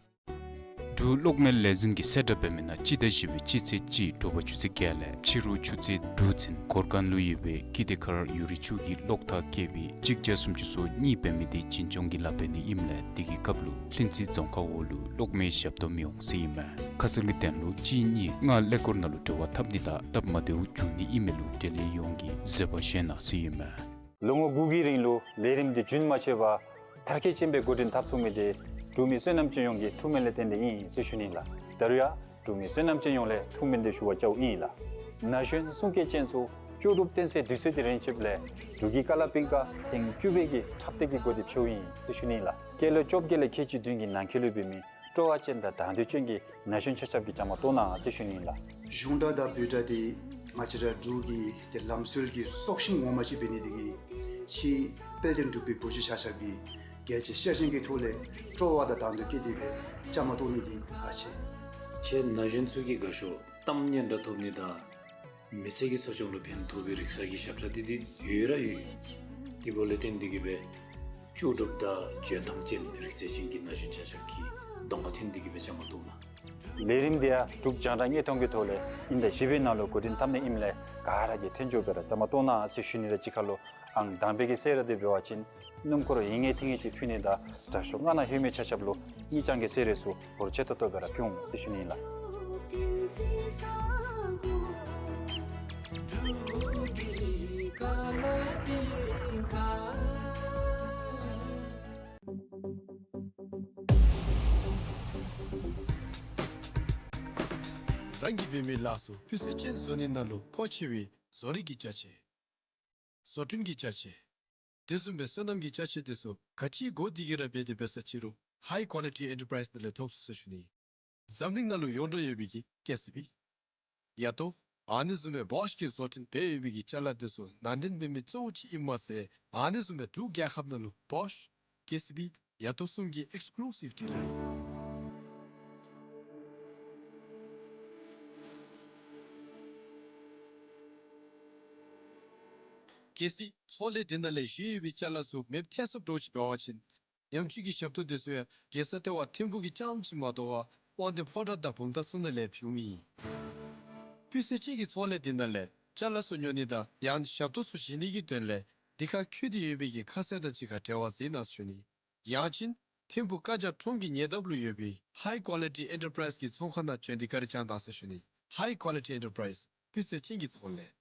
འབྲུག་གློག་མེ་ལས་འཛིན་གྱིས་གསལ་བསྒྲགས་འབད་མི་ནང་སྤྱི་ཟླ་བཞི་པའི་སྤྱི་ཚེས་གཅིག་དྲོ་པ་ཆུ་ཚོད་བརྒྱད་ལས་ཕྱི་རུ་ཆུ་ཚོད་དྲུག་ཚུན་གོར་ཁ་ལུ་ཡོད་པའི་ཀི་ཏེ་ཁར་ཡུ་རི་ཆུ་གི་གློག་ཐག་བཀལ་བའི་གཅིག་བརྒྱ་སུམ་ཅུ་སོ་གཉིས་འབད་མི་དེ་འཛིན་སྐྱོང་གི་ལཱ་འབད་ནི་ཨིནམ་ལས་དེ་གི་སྐབས་ལུ་ལྷུན་རྩེ་རྫོང་ཁག་འོག་ལུ་གློག་མེའི་ཞབས་ཏོག་མི་འོང་ཟེར་ཨིན་མས། ཁ་གསལ་གྱི་དོན་ལུ་གཅིག་གཉིས་ལྔ་ཀླད་ཀོར་ནང་ལུ་འབྲེལ་བ་འཐབ་ནི་དང་སྟབས་མ་བདེཝ་འབྱུང་ནི་ཨིན་མི་ལུ་འབྲེལ་ཡོད་ཡོངས་ཀྱིས་བཟོད་པ་བཞེས་གནང་ཟེར་ཨིན་མས། ལོ་ངོ་དགུ་གི་རིང་ལུ་ལས་རིམ་འདི་རྒྱུན་མ་ཆད་པར་མཐར་འཁྱོལ་ཅན་སྦེ་འགོ་འདྲེན་འཐབ་ཚུགས་མི་དེ་འབྲུག་མི་བསོད་ནམས་ཅན་ཡོངས་ཀྱི་ཐུགས་སྨོན་ལས་བརྟེན་ཏེ་ཨིན་ཟེར་ཞུ་ནི་ལགས། ད་རུང་ཡང་འབྲུག་མི་བསོད་ནམས་ཅན་ཡོངས་ལས་ཐུགས་སྨོན་འདི་ཞུ་བར་བཅརཝ་ཨིན་ལགས། ན་གཞོན་གསུང་སྐད་ཅན་ཚུ་ལྕོགས་གྲུབ་སྟོན་སའི་དུས་ཚོད་འདི་རན་ཆིཝ་ལས་འབྲུག་གི་ཀ་ལ་པིང་ཀ་ཐེངས་བཅུ་པའི་གི་འཁྲབ་སྟེགས་ཀྱི་སྒོ་འདི་ཕྱེཝ་ཨིན་ཟེར་ཞུ་ནི་ལགས། སྐྱེས་ལོ་བཅོ་བརྒྱད་ལས་ཁལ་གཅིག་བདུན་གྱི་ནང་འཁོད་ལུ་འབད་མི་སྤྲོ་བ་ཅན་དང་དང་འདོད་ཅན་གྱི་ན་གཞོན་ཆ་ཁྱབ་ཀྱིས་བཅའ་མར་གཏོགས་གནང་ཟེར་ཞུ་ནི་ལགས། གཞུང་སྒྲ་དང་བོད་སྒྲ་དེ་ང་བཅས་ར་འབྲུག་གི་ཏེ་ལམ་སྲོལ་གྱི་སྲོག་ཤིང་ངོ་མ་ཅིག་འབད་ནི་དེ་གིས་ཕྱིའི་དཔལ་ལྡན་འབྲུག་པའི་བུ་བརྒྱུད་ཆ་ཁྱབ་ཀྱིས་རྒྱལ་གཅེས་ཤ་ཞེན་གྱི་ཐོག་ལས་སྤྲོ་བ་དང་དང་འདོད་བསྐྱེད་དེ་སྦེ་བཅའ་མར་གཏོགས་ནི་འདི་ཁག་ཆེ། ཁྱེད་ན་གཞོན་ཚུ་གིས་དགའ་ཤོས་གཏམ་སྙན་གྲགས་ཐོབ་ནི་དང་མི་ཚེ་གི་འཚོ་སྐྱོང་ལུ་ཕན་ཐོགས་པའི་རིག་གསར་གྱི་ཞབས་ཁྲ་འདི་འདི་ཡོད་ར་ཡོད། དེ་འབདཝ་ལས་བརྟེན་ཏེ་གིས་སྦེ་ལྕོགས་གྲུབ་དང་འཇོན་ཐང་ཅན་རིག་རྩལ་ཅན་གྱི་ན་གཞོན་ཆ་ཁྱབ་ཀྱིས་གདོང་ཁར་ཐོན་ཏེ་གིས་སྦེ་བཅའ་མར་གཏོགས་གནང་། ལས་རིམ་འདི་ཡང་འབྲུག་རྒྱང་བསྒྲགས་བརྙན་མཐོང་གི་ཐོག་ལས་དབྱིན་ཟླ་བཞི་པའི་ནང་ལུ་འགོ་འདྲེན་འཐབ་ནི་ཨིནམ་ལས་ག་ར་གིས་ཐོན་འགྱོ་སྦེ་ར་བཅའ་མར་གཏོགས་གནང་ཟེར་ཞུ་ནི་དང་གཅིག་ཁར་ལུ་ཨང་དང་པའི་གི་གསོལ་རས་འདི་འབད་བ་ཅིན་སྣུམ་འཁོར་ཡིན་ངེས་ཐིང་ངེས་ཅིག་ཕུལ་ནི་དང་དྲག་ཤོས་སྔ་ནང་ལྷོད་མི་ཆ་ཁྱབ་ལུ་དངུལ་རྐྱང་གི་གསོལ་རས་ཚུ་འབོར་ཆེ་ཏོག་ཏོ་སྦེ་ར་ཕུལ་འོང་ཟེར་ཞུ་ནི་ལགས། རང་གིས་འབད་མི་ལཱ་ཚུ་སྤུས་ཚད་ཅན་བཟོ་ནི་ནང་ལུ་མཁོ་ཆེ་བའི་བཟོ་རིག་གི་ཅ་ཆས། བཟོ་སྐྲུན་གྱི་ཅ་ཆས། དེ་བཟུམ་སྦེ་སོ་ནམ་གྱི་ཅ་ཆས་དེ་ཚུ་ག་ཅི་དགོ་དེ་གིས་ར་འབད་དེ་འབད་ས་ཅིག་རུང་High Quality Enterprise ནང་ལས་ཐོབ་ཚུགས་ཟེར་ཞུ་ནི། འཛམ་གླིང་ནང་ལུ་ཡོངས་གྲགས་ཡོད་པའི་གི་ཀེ་སི་བི། ཡ་ཏོ། ཨ་ནི་བཟུམ་སྦེ་བོཤ་གིས་བཟོ་སྐྲུན་འབད་ཡོད་པའི་གི་ཅ་ལ་དེ་ཚུ་ནང་འདྲེན་འབད་མི་གཙོ་བོ་ཅིག་ཨིནམ་མ་ཚད་ཨ་ནི་བཟུམ་སྦེ་འབྲུག་རྒྱལ་ཁབ་ནང་ལུ་བོཤ་ཀེ་སི་བི་ཡ་ཏོ་གསུམ་གྱི་ཨེགསི་ཀུ་ལུ་སིབ་ཌི་ལར་ཨིན། གལ་སྲིད་ཚོང་ལས་འདི་ནང་ལས་བཞེས་ཡོད་པའི་ཅ་ལ་ཚུ་མེདཔ་ཐལ་སོངམ་འདྲཝ་ཅིག་འབད་བ་ཅིན་ཉམས་བཅོས་ཀྱི་ཞབས་ཏོག་དེ་ཚུ་ཡང་རྒྱལ་ས་ལྟེ་བ་ཐིམ་ཕུག་གི་རྐྱངམ་ཅིག་མ་དོ་བར་དབང་འདུས་ཕོ་བྲང་དང་བུམ་ཐང་ཚུ་ནང་ལས་ཕུལཝ་ཨིན། སྤུས་ཚད་ཅན་གྱི་ཚོང་ལས་འདི་ནང་ལས་ཅ་ལ་ཚུ་ཉོ་ནི་དང་ཡང་ན་ཞབས་ཏོག་ཚུ་བཞེས་ནི་གི་དོན་ལས་འདི་ཁར་འཁོད་དེ་ཡོད་པའི་གི་ཁ་གསལ་དང་གཅིག་ཁར་འབྲེལ་བ་མཛད་གནང་ཟེར་ཞུ་ནི། ཡང་ཅིན་ཐིམ་ཕུག་ཀ་ཇ་ཁྲོམ་གྱི་ཉེ་འདབས་ལུ་ཡོད་པའི་High Quality Enterprise གི་ཚོང་ཁང་ནང་བྱོན་ཏེ་བཀའ་དྲིན་བསྐྱང་གནང་ཟེར་ཞུ་ནི། High Quality Enterprise སྤུས་ཚད་ཅན་གྱི་ཚོང་ལས།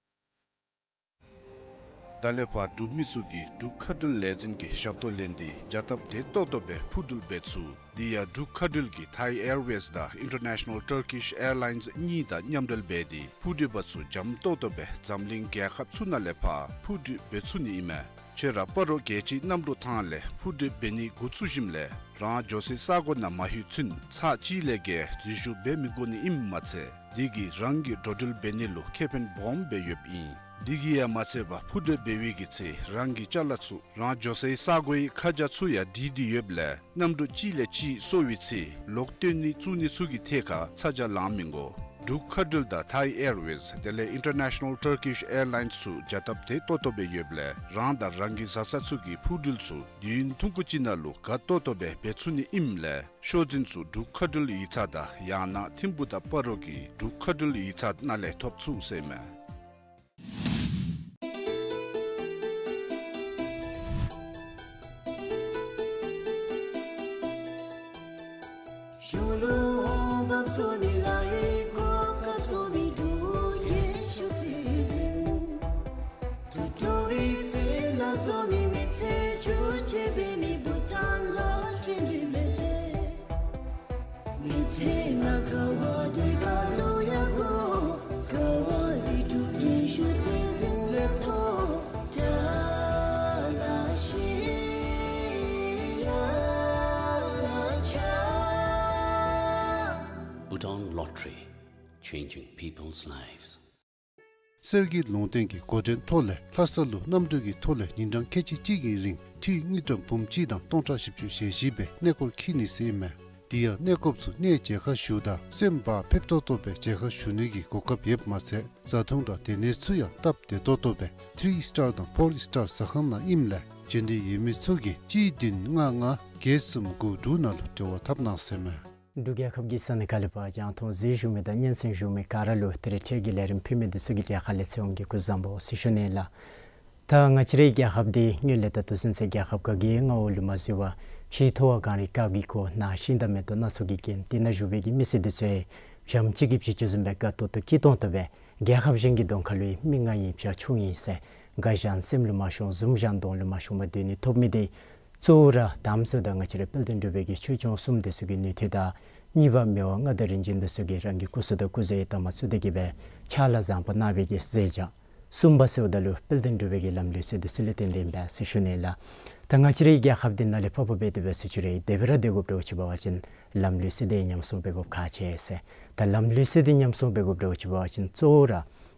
ད་ལས་ཕར་འབྲུག་མི་ཚུ་གིས་འབྲུག་མཁའ་འགྲུལ་ལས་འཛིན་གྱི་ཞབས་ཏོག་ལེན་ཏེ་བྱ་སྟབས་བདེ་ཏོག་ཏོ་སྦེ་འཕུར་འགྲུལ་འབད་ཚུགས། དེ་ཡང་འབྲུག་མཁའ་འགྲུལ་གྱིས་Thai Airways དང་International Turkish Airlines གཉིས་དང་མཉམ་འབྲེལ་འབད་དེ་འཕུར་འགྲུལ་པ་ཚུ་འཇམ་ཏོག་ཏོ་སྦེ་འཛམ་གླིང་རྒྱལ་ཁབ་ཚུ་ནང་ལས་ཕར་འཕུར་འགྲུལ་འབད་ཚུགས་ནི་ཨིན་མས། ཁྱོད་ར་སྤ་རོ་རྒྱལ་སྤྱིའི་གནམ་གྲུ་ཐང་ལས་འཕུར་འགྲུལ་འབད་ནི་འགོ་བཙུགས་ཞིནམ་ལས་རང་འགྱོ་སའི་ས་གོ་ནང་མ་ལྷོད་ཚུན་ཚར་གཅིག་ལས་བརྒལ་འཛུལ་ཞུགས་འབད་མི་དགོ་ནི་ཨིནམ་མ་ཚད་དེ་གིས་རང་གི་འགྲོ་འགྲུལ་འབད་ནི་ལུ་ཁེ་ཕན་སྦོམ་སྦེ་ཡོདཔ་ཨིན། དེ་གིས་ཡང་མ་ཚད་པར་འཕུར་འགྲུལ་འབད་བའི་གི་ཚེ་རང་གི་ཅ་ལ་ཚུ་རང་འགྱོ་སའི་ས་གོའི་ཁ་བྱང་ཚུ་ཡང་བྲིས་ཏེ་ཡོདཔ་ལས་གནམ་གྲུ་གཅིག་ལས་གཅིག་སོར་བའི་ཚེ་ལོག་བཏོན་ནི་བཙུགས་ནི་ཚུ་གི་ཐད་ཁར་ཚ་གྱང་ལང་མི་དགོ། འབྲུག་མཁའ་འགྲུལ་དང་Thai Airways དེ་ལས་International Turkish Airlines ཚུ་བྱ་སྟབས་བདེ་ཏོག་ཏོ་སྦེ་ཡོདཔ་ལས་རང་དང་རང་གི་བཟའ་ཚང་ཚུ་གི་འཕུར་འགྲུལ་ཚུ་དུས་ཡུན་ཐུང་ཀུ་ཅིག་ནང་ལུ་དགའ་ཏོག་ཏོ་སྦེ་འབད་ཚུགས་ནི་ཨིནམ་ལས་ཤོག་འཛིན་ཚུ་འབྲུག་མཁའ་འགྲུལ་ཡིག་ཚང་དང་ཡང་ན་ཐིམ་ཕུག་དང་སྤ་རོ་གི་འབྲུག་མཁའ་འགྲུལ་ཡིག་ཚང་ནང་ལས་ཐོབ་ཚུགས་ཟེར་མས། Tree, changing people's lives. གསེར་གྱི་ལུང་བསྟན་གྱི་འགོ་འདྲེན་ཐོག་ལས་ལྷ་ས་ལུ་གནམ་གྲུ་གི་ཐོག་ལས་ཉིན་གྲངས་ཁལ་གཅིག་གཅིག་གི་རིང་འཐུས་དངུལ་ཀྲམ་འབུམ་གཅིག་དང་སྟོང་ཕྲག་བཞི་བཅུ་ཞེ་བཞི་སྦེ་གནས་སྐོར་འཁྱིད་ནི་ཟེར་ཨིན་མས། དེ་ཡང་གནས་སྐོརཔ་ཚུ་གནས་མཇལ་ཁ་ཞུཝ་ད་སེམས་བག་ཕེབས་ཏོག་ཏོ་སྦེ་མཇལ་ཁ་ཞུ་ནི་གི་གོ་སྐབས་ཡོདཔ་མ་ཚད་བཟའ་འཐུང་དང་སྡོད་གནས་ཚུ་ཡང་སྟབས་བདེ་ཏོག་ཏོ་སྦེ་ཐི་རི་སི་ཊར་དང་ཕོར་སི་ཊར་ཟ་ཁང་ནང་ཨིནམ་ལས་འབྱོན་འདོད་ཡོད་མི་ཚུ་གིས་གཅིག་བདུན་ལྔ་ལྔ་བརྒྱད་གསུམ་དགུ་དྲུག་ནང་ལུ་འབྲེལ་བ་འཐབ་གནང་ཟེར་མས། འབྲུག་རྒྱལ་ཁབ་ཀྱི་ས་གནས་ཁག་ལས་ཕར་རྒྱང་མཐོང་གཟིགས་བཞུགས་མི་དང་སྙན་གསན་བཞུགས་མི་ག་ར་ལུ་ད་རིས་འཕྲལ་གྱི་ལས་རིམ་ཕུལ་མི་འདི་ཚུ་གི་གྲས་ཁ་ལས་ཚེ་དབང་གིས་སྐུ་གཟུགས་བཟང་པོ་ཟེར་ཞུ་ནི་ལགས། ད་ང་བཅས་རའི་རྒྱལ་ཁབ་འདི་སྔོན་ལས་ད་ལྟོ་ཚུན་ཚོད་རྒྱལ་ཁབ་ག་གིས་མངའ་འོག་ལུ་མ་བཟོ་བར་ཕྱི་ཐོ་བ་གངས་རི་དཀར་གྱི་ཁོ་ནང་ཤིང་དང་མེ་ཏོག་སྣ་ཚོགས་ཀྱིས་བརྒྱན་ཏེ་ནཱ་བཞུགས་པའི་གི་མི་སེར་འདི་ཚུ་ཡང་བྱམས་སྐྱིད་ཀྱི་བྱི་ཅུང་བཟུམ་སྦེ་དགའ་ཏོག་ཏོ་སྐྱིད་ཏོང་ཏོ་སྦེ་རྒྱལ་ཁབ་གཞན་གྱི་གདོང་ཁ་ལུ་མི་ང་ཨིན་བྱ་ཁྱུང་ཨིན་ཟེར་དགའ་ཞིང་སེམས་ལུ་མ་ཤོང་འཛུམ་ཞིང་གདོང་ལུ་མ་ཤོང་པར་སྡོད་ནི་ཐོབ་མི་འདི་གཙོ་བོ་ར་དང་པ་ཟེརཝ་ད་ང་བཅས་ར་དཔལ་ལྡན་འབྲུག་པའི་གི་ཆོས་སྐྱོང་གསུམ་འདི་ཚུ་གི་ནུས་མཐུ་དང་གཉིས་པ་མི་དབང་མངའ་བདག་རིམ་བྱོན་འདི་ཚུ་གིས་རང་གི་སྐུ་གསུང་ཐུགས་སྐུ་ཚེ་ཡི་དྭངས་མ་བཙུགས་ཏེ་གི་སྦེ་ཕྱག་ལཱ་བཟང་པོ་གནང་བའི་གི་མཛད་བྱ། གསུམ་པ་ཟེརཝ་ད་ལུ་དཔལ་ལྡན་འབྲུག་པའི་གི་ལམ་ལུགས་སྲོལ་འདི་ཚུ་ལས་བརྟེན་ཏེ་ཨིན་པས་ཟེར་ཞུ་ནི་ལགས། ད་ང་བཅས་རའི་རྒྱལ་ཁབ་འདི་ནཱ་ལས་ཕར་ཕར་འབད་དེ་འབད་ཟེར་ཞུ་རུང་དེ་སྦེ་ར་སྡོད་དགོཔ་འདྲཝ་ཅིག་འབད་བ་ཅིན་ལམ་ལུགས་སྲོལ་འདི་ཉམས་སྲུང་འབད་དགོཔ་ཁག་ཆེ་ཟེར། ད་ལམ་ལུགས་སྲོལ་འདི་ཉམས་སྲུང་འབད་དགོཔ་འདྲཝ་ཅིག་འབད་བ་ཅིན་གཙོ་བོ་ར་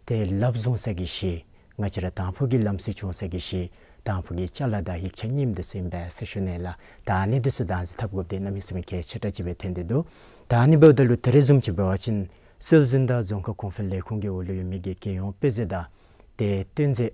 ཏེ་ལགཔ་བཟུང་ས་གི་གཞི་ང་བཅས་ར་དང་ཕུ་གི་ལམ་སྲོལ་བྱུང་ས་གི་གཞི་དང་ཕུ་གི་ཅ་ལ་དང་ཡིག་ཆ་རྙིངམ་འདི་ཚུ་ཨིན་པས་ཟེར་ཞུ་ནི་ལགས། ད་ཨ་ནི་འདི་ཚུ་བདག་འཛིན་འཐབ་དགོཔ་འདི་གནམ་མེད་ས་མེད་གལ་ཆེ་དྲགས་ཅིག་སྦེ་ཐོན་ཏེ་འདུག། ད་ཨ་ནི་འབདཝ་ད་ལུ་ད་རེས་བཟུམ་ཅིག་འབད་བ་ཅིན་སྲོལ་འཛིན་དང་རྫོང་ཁ་གོང་འཕེལ་ལས་ཁུངས་ཀྱི་འོག་ལུ་ཡོད་མི་གི་རྒྱལ་ཡོངས་དཔེ་མཛོད་དང་ཏེ་གཏན་མཛོད་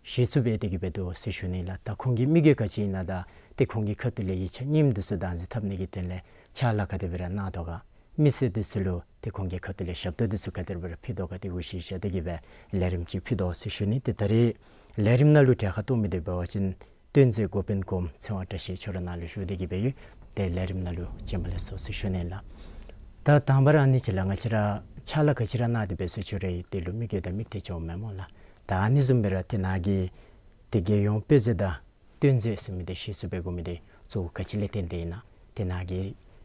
གཞི་བཙུགས་འབད་དེ་གི་སྦེ་འདུག་ཟེར་ཞུ་ནི་ལགས། ད་ཁོང་གི་དམིགས་ཡུལ་ག་ཅི་ཨིན་ན་དང་ཏེ་ཁོང་གི་ཁ་ཐུག་ལས་ཡིག་ཆ་རྙིངམ་འདི་ཚུ་བདག་འཛིན་འཐབ་ནི་གི་དོན་ལས་ཕྱག་ལཱ་ག་དེ་སྦེ་ར་གནང་དོ་ག། མི་སེར་འདི་ཚུ་ལུ་ཏེ་ཁོང་གི་ཁ་ཐུག་ལས་ཞབས་ཏོག་འདི་ཚུ་ག་དེ་སྦེ་ར་ཕུལ་དོ་ག། དེ་གུ་གཞི་བཞག་སྟེ་གི་སྦེ་ལས་རིམ་ཅིག་ཕུལ་དོ་ཟེར་ཞུ་ནི། ཏེ་ད་རེས་ལས་རིམ་ནང་ལུ་གྲལ་ཁར་གཏོགས་མི་འདི་འབད་བ་ཅིན་གཏན་མཛོད་འགོ་དཔོན་གོངམ་ཚེ་དབང་བཀྲ་ཤིས་ཁྱོད་ར་ནཱ་ལུ་བཞུགས་ཏེ་གི་སྦེ་ཡོད། ཏེ་ལས་རིམ་ནང་ལུ་བྱོན་པ་ལེགས་སོ་ཟེར་ཞུ་ནི་ལགས། ད་དང་པ་ར་ཨ་ནི་ཅིག་ལགས། ང་བཅས་ར་ཕྱག་ལཱ་ག་ཅི་ར་གནང་སྟེ་འབད་ཟེར་ཞུ་རུང་དེ་ལུ་དམིགས་ཡུལ་དང་དམིགས་གཏད་ཅིག་འོང་མས་སྨོ་ལགས། ད་ཨ་ནི་བཟུམ་སྦེ་ར་ཏེ་ནཱ་གི་ཏེ་རྒྱལ་ཡོངས་དཔེ་མཛོད་དང་གཏན་མཛོད་ཟེར་མི་འདི་གཞི་བཙུགས་འབད་དགོ་མི་འདི་གཙོ་བོ་ག་ཅི་ལས་བརྟེན་ཏེ་ཨིན་ན། ཏེ་ནཱ་གི་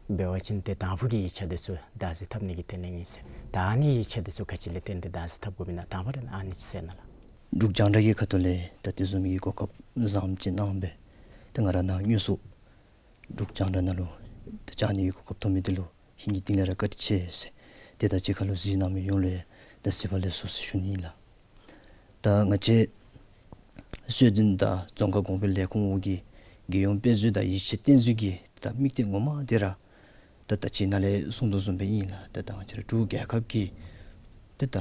འབད་བ་ཅིན་ཏེ་དང་ཕུ་གི་ཡིག་ཆ་འདི་ཚུ་བདག་འཛིན་འཐབ་ནི་གི་དོན་ལས་ཨིན་ཟེར། ད་ཨ་ནི་ཡིག་ཆ་འདི་ཚུ་ག་ཅི་ལས་བརྟེན་ཏེ་བདག་འཛིན་འཐབ་དགོཔ་ཨིན་ན། དང་པ་ར་ཨ་ནི་ཅིག་གསན་གནང་ལགས། འབྲུག་རྒྱང་བསྒྲགས་ཀྱི་ཁ་ཐུག་ལས་ད་དེ་བཟུམ་གྱི་གོ་སྐབས་བཟངམ་ཅིག་གནང་སྦེ་ད་ང་ར་ནཱ་དངོས་སུ་འབྲུག་རྒྱང་བསྒྲགས་ནང་ལུ་ད་བཅར་ནི་གི་གོ་སྐབས་ཐོབ་མི་འདི་ལུ་ཧིང་གི་གཏིང་ལས་ར་བཀའ་དྲིན་ཆེ་ཟེར། དེ་དང་གཅིག་ཁར་ལུ་གཟིགས་གནང་མི་ཡོངས་ལུ་ཡང་ད་གཟིགས་པ་ལེགས་སོ་ཟེར་ཞུ་ནི་ཨིན་ལགས། ད་ང་བཅས་སྲོལ་འཛིན་དང་རྫོང་ཁ་གོང་འཕེལ་ལས་ཁུངས་འོག་གི་རྒྱལ་ཡོངས་དཔེ་མཛོད་དང་ཡིག་ཆ་གཏན་མཛོད་ཀྱི་ད་དམིགས་གཏད་ངོ་མ་འདི་ར་ད་ད་ཅི་ནཱ་ལས་གསུངས་དོ་བཟུམ་སྦེ་ཨིན་ལགས། ད་ད་ང་བཅས་ར་འབྲུག་རྒྱལ་ཁབ་ཀྱི་ད་ད་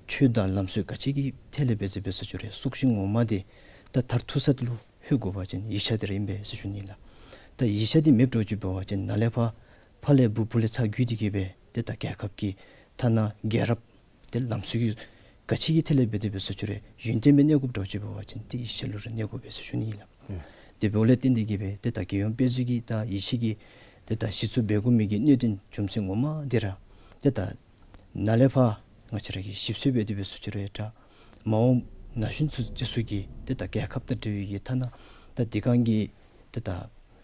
ཆོས་དང་ལམ་སྲོལ་ག་ཅི་གི་ཐད་ལས་འབད་ཟེར་འབད་ཟེར་ཞུ་རུང་སྲོག་ཤིང་ངོ་མ་འདི་ད་མཐར་ཐུག་ས་འདི་ལུ་ལྷོད་དགོ་པ་ཅིན་ཡིག་ཆ་འདི་ར་ཨིན་པས་ཟེར་ཞུ་ནི་ལགས། ད་ཡིག་ཆ་འདི་མེདཔ་འདྲཝ་ཅིག་འབད་བ་ཅིན་ནཱ་ལས་ཕར་ཕར་ལས་སྦུག་སྦུག་ལས་ཚར་བརྒྱུད་དེ་གི་སྦེ་ཏེ་ད་རྒྱལ་ཁབ་ཀྱི་ཐ་ན་རྒྱལ་རབས་ཏེ་ལམ་སྲོལ་གྱི་ག་ཅི་གི་ཐད་ལས་འབད་དེ་འབད་ཟེར་ཞུ་རུང་ཡུན་བརྟན་སྦེ་གནས་དགོཔ་འདྲཝ་ཅིག་འབད་བ་ཅིན་ཏེ་ཡིག་ཆ་ལུ་ར་གནས་དགོ་པས་ཟེར་ཞུ་ནི་ཨིན་ལགས། ཨུམ། དེ་འབདཝ་ལས་བརྟེན་ཏེ་གི་སྦེ་ཏེ་ད་རྒྱལ་ཡོངས་དཔེ་མཛོད་ཀྱི་ད་ཡིག་ཆ་གི་ཏེ་ད་གཞི་བཙུགས་འབད་དགོ་མི་གི་གནད་དོན་རྒྱུ་མཚན་ངོ་མ་འདི་ར་ཏེ་ད་ནཱ་ལས་ཕར་ང་བཅས་ར་གིས་ཞིབ་འཚོལ་འབད་དེ་འབད་ཟེར་ཞུ་རུང་ཡང་འདྲ། མ་འོངས་ན་གཞོན་ཚུ་འདི་ཚུ་གིས་ཏེ་ད་རྒྱལ་ཁབ་དང་འབྲེལ་བའི་གི་ཐ་ན་ད་དེ་སྒང་གི་ཏེ་ད་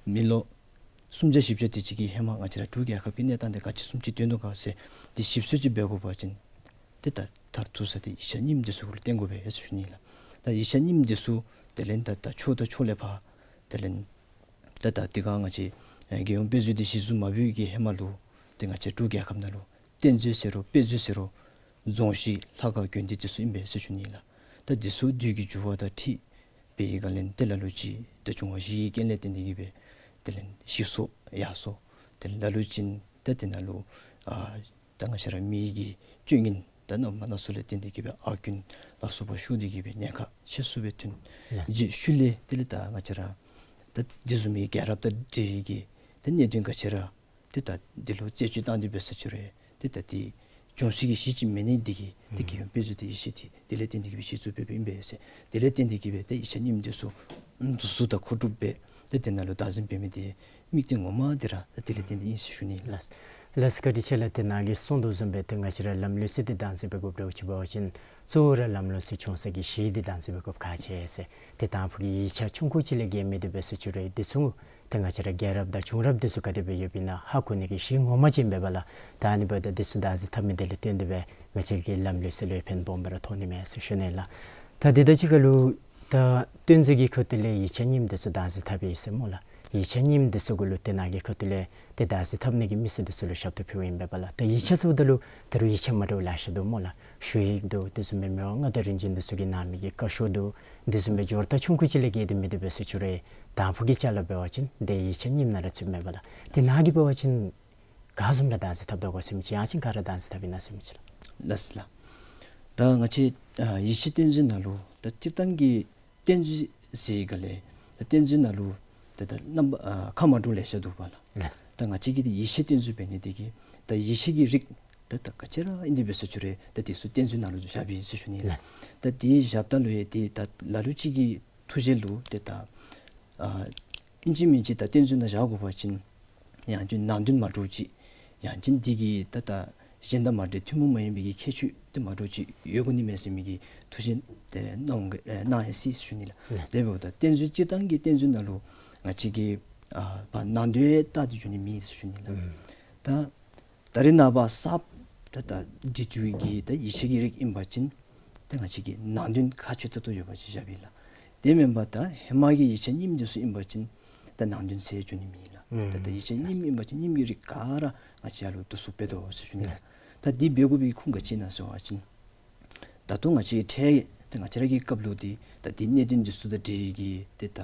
མི་ལོ་སུམ་བརྒྱ་བཞི་བརྒྱ་དེ་ཅིག་གི་ཧེ་མ་ང་བཅས་ར་འབྲུག་རྒྱལ་ཁབ་ཀྱི་གནས་སྟངས་འདི་ག་ཅི་བཟུམ་ཅིག་སྡོད་ནུག་ག་ཟེར་འདི་ཞིབ་འཚོལ་ཅིག་འབད་དགོ་པ་ཅིན་ཏེ་ད་མཐར་ཐུག་ས་འདི་ཡིག་ཆ་རྙིངམ་འདི་ཚུ་གུ་ལུ་བརྟེན་དགོ་པས་ཟེར་ཞུ་ནི་ལགས། ད་ཡིག་ཆ་རྙིངམ་འདི་ཚུ་དེ་ལས་ད་ད་ཕྱོགས་དང་ཕྱོགས་ལས་ཕར་དེ་ལས་ད་ད་དེ་སྒང་ང་བཅས་ཨེ་རྒྱལ་ཡོངས་དཔེ་མཛོད་འདི་གཞི་བཙུགས་མ་འབད་བའི་གི་ཧེ་མ་ལུ་ཏེ་ང་བཅས་འབྲུག་རྒྱལ་ཁབ་ནང་ལུ་གཏན་མཛོད་ཟེར་རུང་དཔེ་མཛོད་ཟེར་རུང་རྫོང་གཞི་ལྷ་ཁང་དགོན་སྡེ་འདི་ཚུ་ཨིན་པས་ཟེར་ཞུ་ནི་ལགས། ད་འདི་ཚུ་དུས་ཀྱི་འགྱུར་བ་དང་འཁྲིལ་སྦེ་ཡི་ག་ལས་ཏེ་ལ་ལུ་ཅིག་ད་བྱུང་བ་བཞི་གི་རྐྱེན་ལས་བརྟེན་ཏེ་གི་སྦེ་དེ་ལས་ཞིག་སོང་ཡར་སོང་དེ་ལ་ལུ་ཅིག་ད་དེ་ནང་ལུ་ཨ་ད་ང་བཅས་ར་མི་གི་སྤྱོད་ངན་ད་རྣམ་པ་སྣ་ཚོགས་ལས་བརྟེན་ཏེ་གི་སྦེ་ཨར་རྐུན་ལ་སོགས་པ་ཤོར་ཏེ་གི་སྦེ་ཉེན་ཁ་ཆེ་སུ་སྦེ་ཐོན། ལགས། རྗེས་ཤུལ་ལས་དེ་ལས་ད་ང་བཅས་ར་ད་འདི་བཟུམ་མའི་རྒྱལ་རབས་དང་འབྲེལ་བའི་གི་ད་གནད་དོན་ག་ཅི་ར་ཏེ་ད་འདི་ལུ་རྩད་གཅོད་བཏང་སྟེ་འབད་ཟེར་ཞུ་རུང་ཏེ་ད་འདི་འབྱུང་སྲིད་ཀྱི་གཞི་ཅིག་མེད་ནི་འདི་གིས་ཏེ་ཨུམ་རྒྱལ་ཡོངས་དཔེ་མཛོད་དེ་ཡིག་ཆ་འདི་དེ་ལས་བརྟེན་ཏེ་གི་སྦེ་གཞི་བཙུགས་འབད་འབད་ཡི་ཟེར། དེ་ལས་བརྟེན་ཏེ་གི་སྦེ་ཏེ་ཡིག་ཆ་རྙིངམ་འདི་ཚུ་འཛུལ་ཞུགས་དང་མཁོ་སྒྲུབ་འབད་ཏེ་དེ་ནང་ལུ་བདག་འཛིན་འབད་མི་འདི་དམིགས་གཏད་ངོ་མ་འདི་ར་ད་དེ་ལས་བརྟེན་ཏེ་ཨིན་ཟེར་ཞུ་ནི་ལགས། ལགས་སོ་བཀའ་དྲིན་ཆེ་ལགས། ཏེ་ནཱ་གིས་གསུངས་དོ་བཟུམ་སྦེ་ཏེ་ང་བཅས་ར་ལམ་ལུགས་སྲོལ་འདི་བདག་འཛིན་འབད་དགོཔ་འདྲཝ་ཅིག་འབད་བ་ཅིན་གཙོ་བོ་ར་ལམ་ལུགས་སྲོལ་བྱུང་ས་གི་གཞི་འདི་བདག་འཛིན་འབད་དགོཔ་ཁག་ཆེ་ཟེར། ཏེ་དང་ཕུ་གི་ཡིག་ཆ་ཆུང་ཀུ་ཅིག་ལས་བརྒལ་མེད་དེ་འབད་ཟེར་ཞུ་རུང་འདི་ཚུ་ཏེ་ང་བཅས་ར་རྒྱལ་རབས་དང་བྱུང་རབས་འདི་ཚུ་ག་དེ་སྦེ་ཡོདཔ་ཨིན་ན་ཧ་གོ་ནི་གི་གཞི་ངོ་མ་ཅིག་ཨིན་པས་ལགས། ད་ཨ་ནི་འབདཝ་ད་འདི་ཚུ་བདག་འཛིན་འཐབ་མི་འདི་ལས་བརྟེན་ཏེ་སྦེ་ང་བཅས་ཀྱི་ལམ་ལུགས་སྲོལ་ལུ་ཕན་སྦོམ་སྦེ་ར་ཐོགས་ནི་མས་ཟེར་ཞུ་ནི་ལགས། ད་འདི་དང་གཅིག་ཁར་ལུ་ད་གཏན་མཛོད་ཀྱི་ཁ་ཐུག་ལས་ཡིག་ཆ་རྙིངམ་འདི་ཚུ་བདག་འཛིན་འཐབ་ཡི་ཟེར་སྨོ་ལགས། ཡིག་ཆ་རྙིངམ་འདི་ཚུ་གུ་ལུ་ཏེ་ནཱ་གི་ཁ་ཐུག་ལས་ཏེ་བདག་འཛིན་འཐབ་ནི་གི་མི་སེར་འདི་ཚུ་ལུ་ཞབས་ཏོག་ཕུལཝ་ཨིན་པས་ལགས། ད་ཡིག་ཆ་ཟེརཝ་ད་ལུ་ད་རུང་ཡིག་ཆ་མ་འདྲཝ་ལེ་ཤ་འདུག་སྨོ་ལགས། ཞུ་ཡིག་འདུག། དེ་བཟུམ་སྦེ་མི་དབང་མངའ་བདག་རིམ་བྱོན་འདི་ཚུ་གིས་གནང་མི་གི་བཀའ་ཤོག་འདུག། དེ་བཟུམ་སྦེ་འབྱོར་རྟགས་ཆུང་ཀུ་ཅིག་ལས་བརྒལ་ཏེ་མེད། དེ་འབད་ས་ཅིག་རུང་དང་ཕུ་གི་ཅ་ལ་འབད་བ་ཅིན་ཏེ་ཡིག་ཆ་རྙིངམ་ནང་ར་ཚུདཔ་མས་ལགས། ཏེ་ནཱ་གིས་འབད་བ་ཅིན་ག་བཟུམ་ར་བདག་འཛིན་འཐབ་དོ་ག་ཟེར་མི་ཅིག་ཡང་ཅིན་ག་ར་བདག་འཛིན་འཐབ་ཨིན་ན་ཟེར་མི་ཅིག་ལགས། ལགས་ལགས། ད་ང་བཅས་ཨ་ཡིག་ཆ་བསྟན་འཛིན་ནང་ལུ་ད་སྤྱིར་བཏང་གི་བསྟན་འཛིན་ཟེར་ག་ལས་ད་བསྟན་འཛིན་ནང་ལུ་ད་ད་རྣམ་པ་ཨ་ཁ་མ་འདྲཝ་ལེ་ཤ་འདུག་པ་ལགས། ལགས། ད་ང་བཅས་ཀྱིས་ཏེ་ཡིག་ཆ་བསྟན་འཛིན་འབད་ནི་དེ་གིས་ད་ཡིག་ཆ་གི་རིགས་ད་ད་ག་ཅི་ར་ཨིན་དེ་འབད་ས་ཅིག་རུང་ད་དེ་ཚུ་བསྟན་འཛིན་ནང་ལུ་བཞགཔ་ཨིན་ཟེར་ཞུ་ནི་ལགས། ལགས། ད་དེ་བཞགཔ་ད་ལུ་ཡང་ཏེ་ད་ལ་ལུ་ཅིག་གི་ཐུགས་བཞེད་ལུ་ཏེ་ད་ཨ་ཨིན་ཅི་མིན་ཅི་ད་བསྟན་འཛིན་ནང་བཞག་དགོ་པ་ཅིན་ཡང་ཅིན་ནང་དོན་མ་འདྲཝ་ཅིག་ཡང་ཅིན་འདི་གི་ད་ད་གཞན་དང་མ་འདྲ་ཐུན་མོང་མ་ཡིན་པའི་གི་ཁྱད་ཆོས་ཏེ་མ་འདྲཝ་ཅིག་ཡོད་དགོ་ནི་མས་ཟེར་མི་གི་ཐུགས་བཞེད་ཏེ་གནང་འོང་གི་ཨེ་གནང་ཡང་སྲིད་ཞུ་ནི་ལགས། ལགས། དེ་འབདཝ་ད་བསྟན་འཛིན་སྤྱིར་བཏང་གི་བསྟན་འཛིན་ནང་ལུ་ང་བཅས་ཀྱིས་ཨ་ཕར་ནང་དོན་བལྟ་སྟེ་འགྱོ་ནི་མེད་ཟེར་ཞུ་ནི་ལགས། ཨུམ། ད་ད་རེས་ནངས་པ་གསརཔ་ད་ད་འབྲི་འགྱོ་བའི་གི་ད་ཡིག་ཆ་གི་རིགས་ཨིན་པ་ཅིན་ད་ང་བཅས་ཀྱིས་ནང་དོན་ཁག་ཆེ་ཏོག་ཏོ་ཡོདཔ་ཅིག་བཞགཔ་ཨིན་ལགས། དེ་མེན་པར་ད་ཧེ་མ་གི་ཡིག་ཆ་རྙིངམ་འདི་ཚུ་ཨིན་པ་ཅིན་ད་ནང་དོན་ཟེར་འགྱོ་ནི་མེད་ལགས། ཨུམ། ད་ད་ཡིག་ཆ་རྙིངམ་ཨིན་པ་ཅིན་རྙིངམ་གི་རིགས་ག་ར་ང་བཅས་ཡར་ལུ་བསྡུ་གསོག་འབད་དོ་ཟེར་ཞུ་ནི་ལགས། ལགས། ད་འདི་འབད་དགོ་པའི་ཁུངས་ག་ཅི་ཨིན་ན་ཟེར་བ་ཅིན་ད་ལྟོ་ང་བཅས་ཀྱི་འཕྲལ་ད་ང་བཅས་ར་གི་སྐབས་ལུ་འདི་ད་འདི་གནད་དོན་འདི་ཚུ་དང་འབྲེལ་གྱི་ཏེ་ད་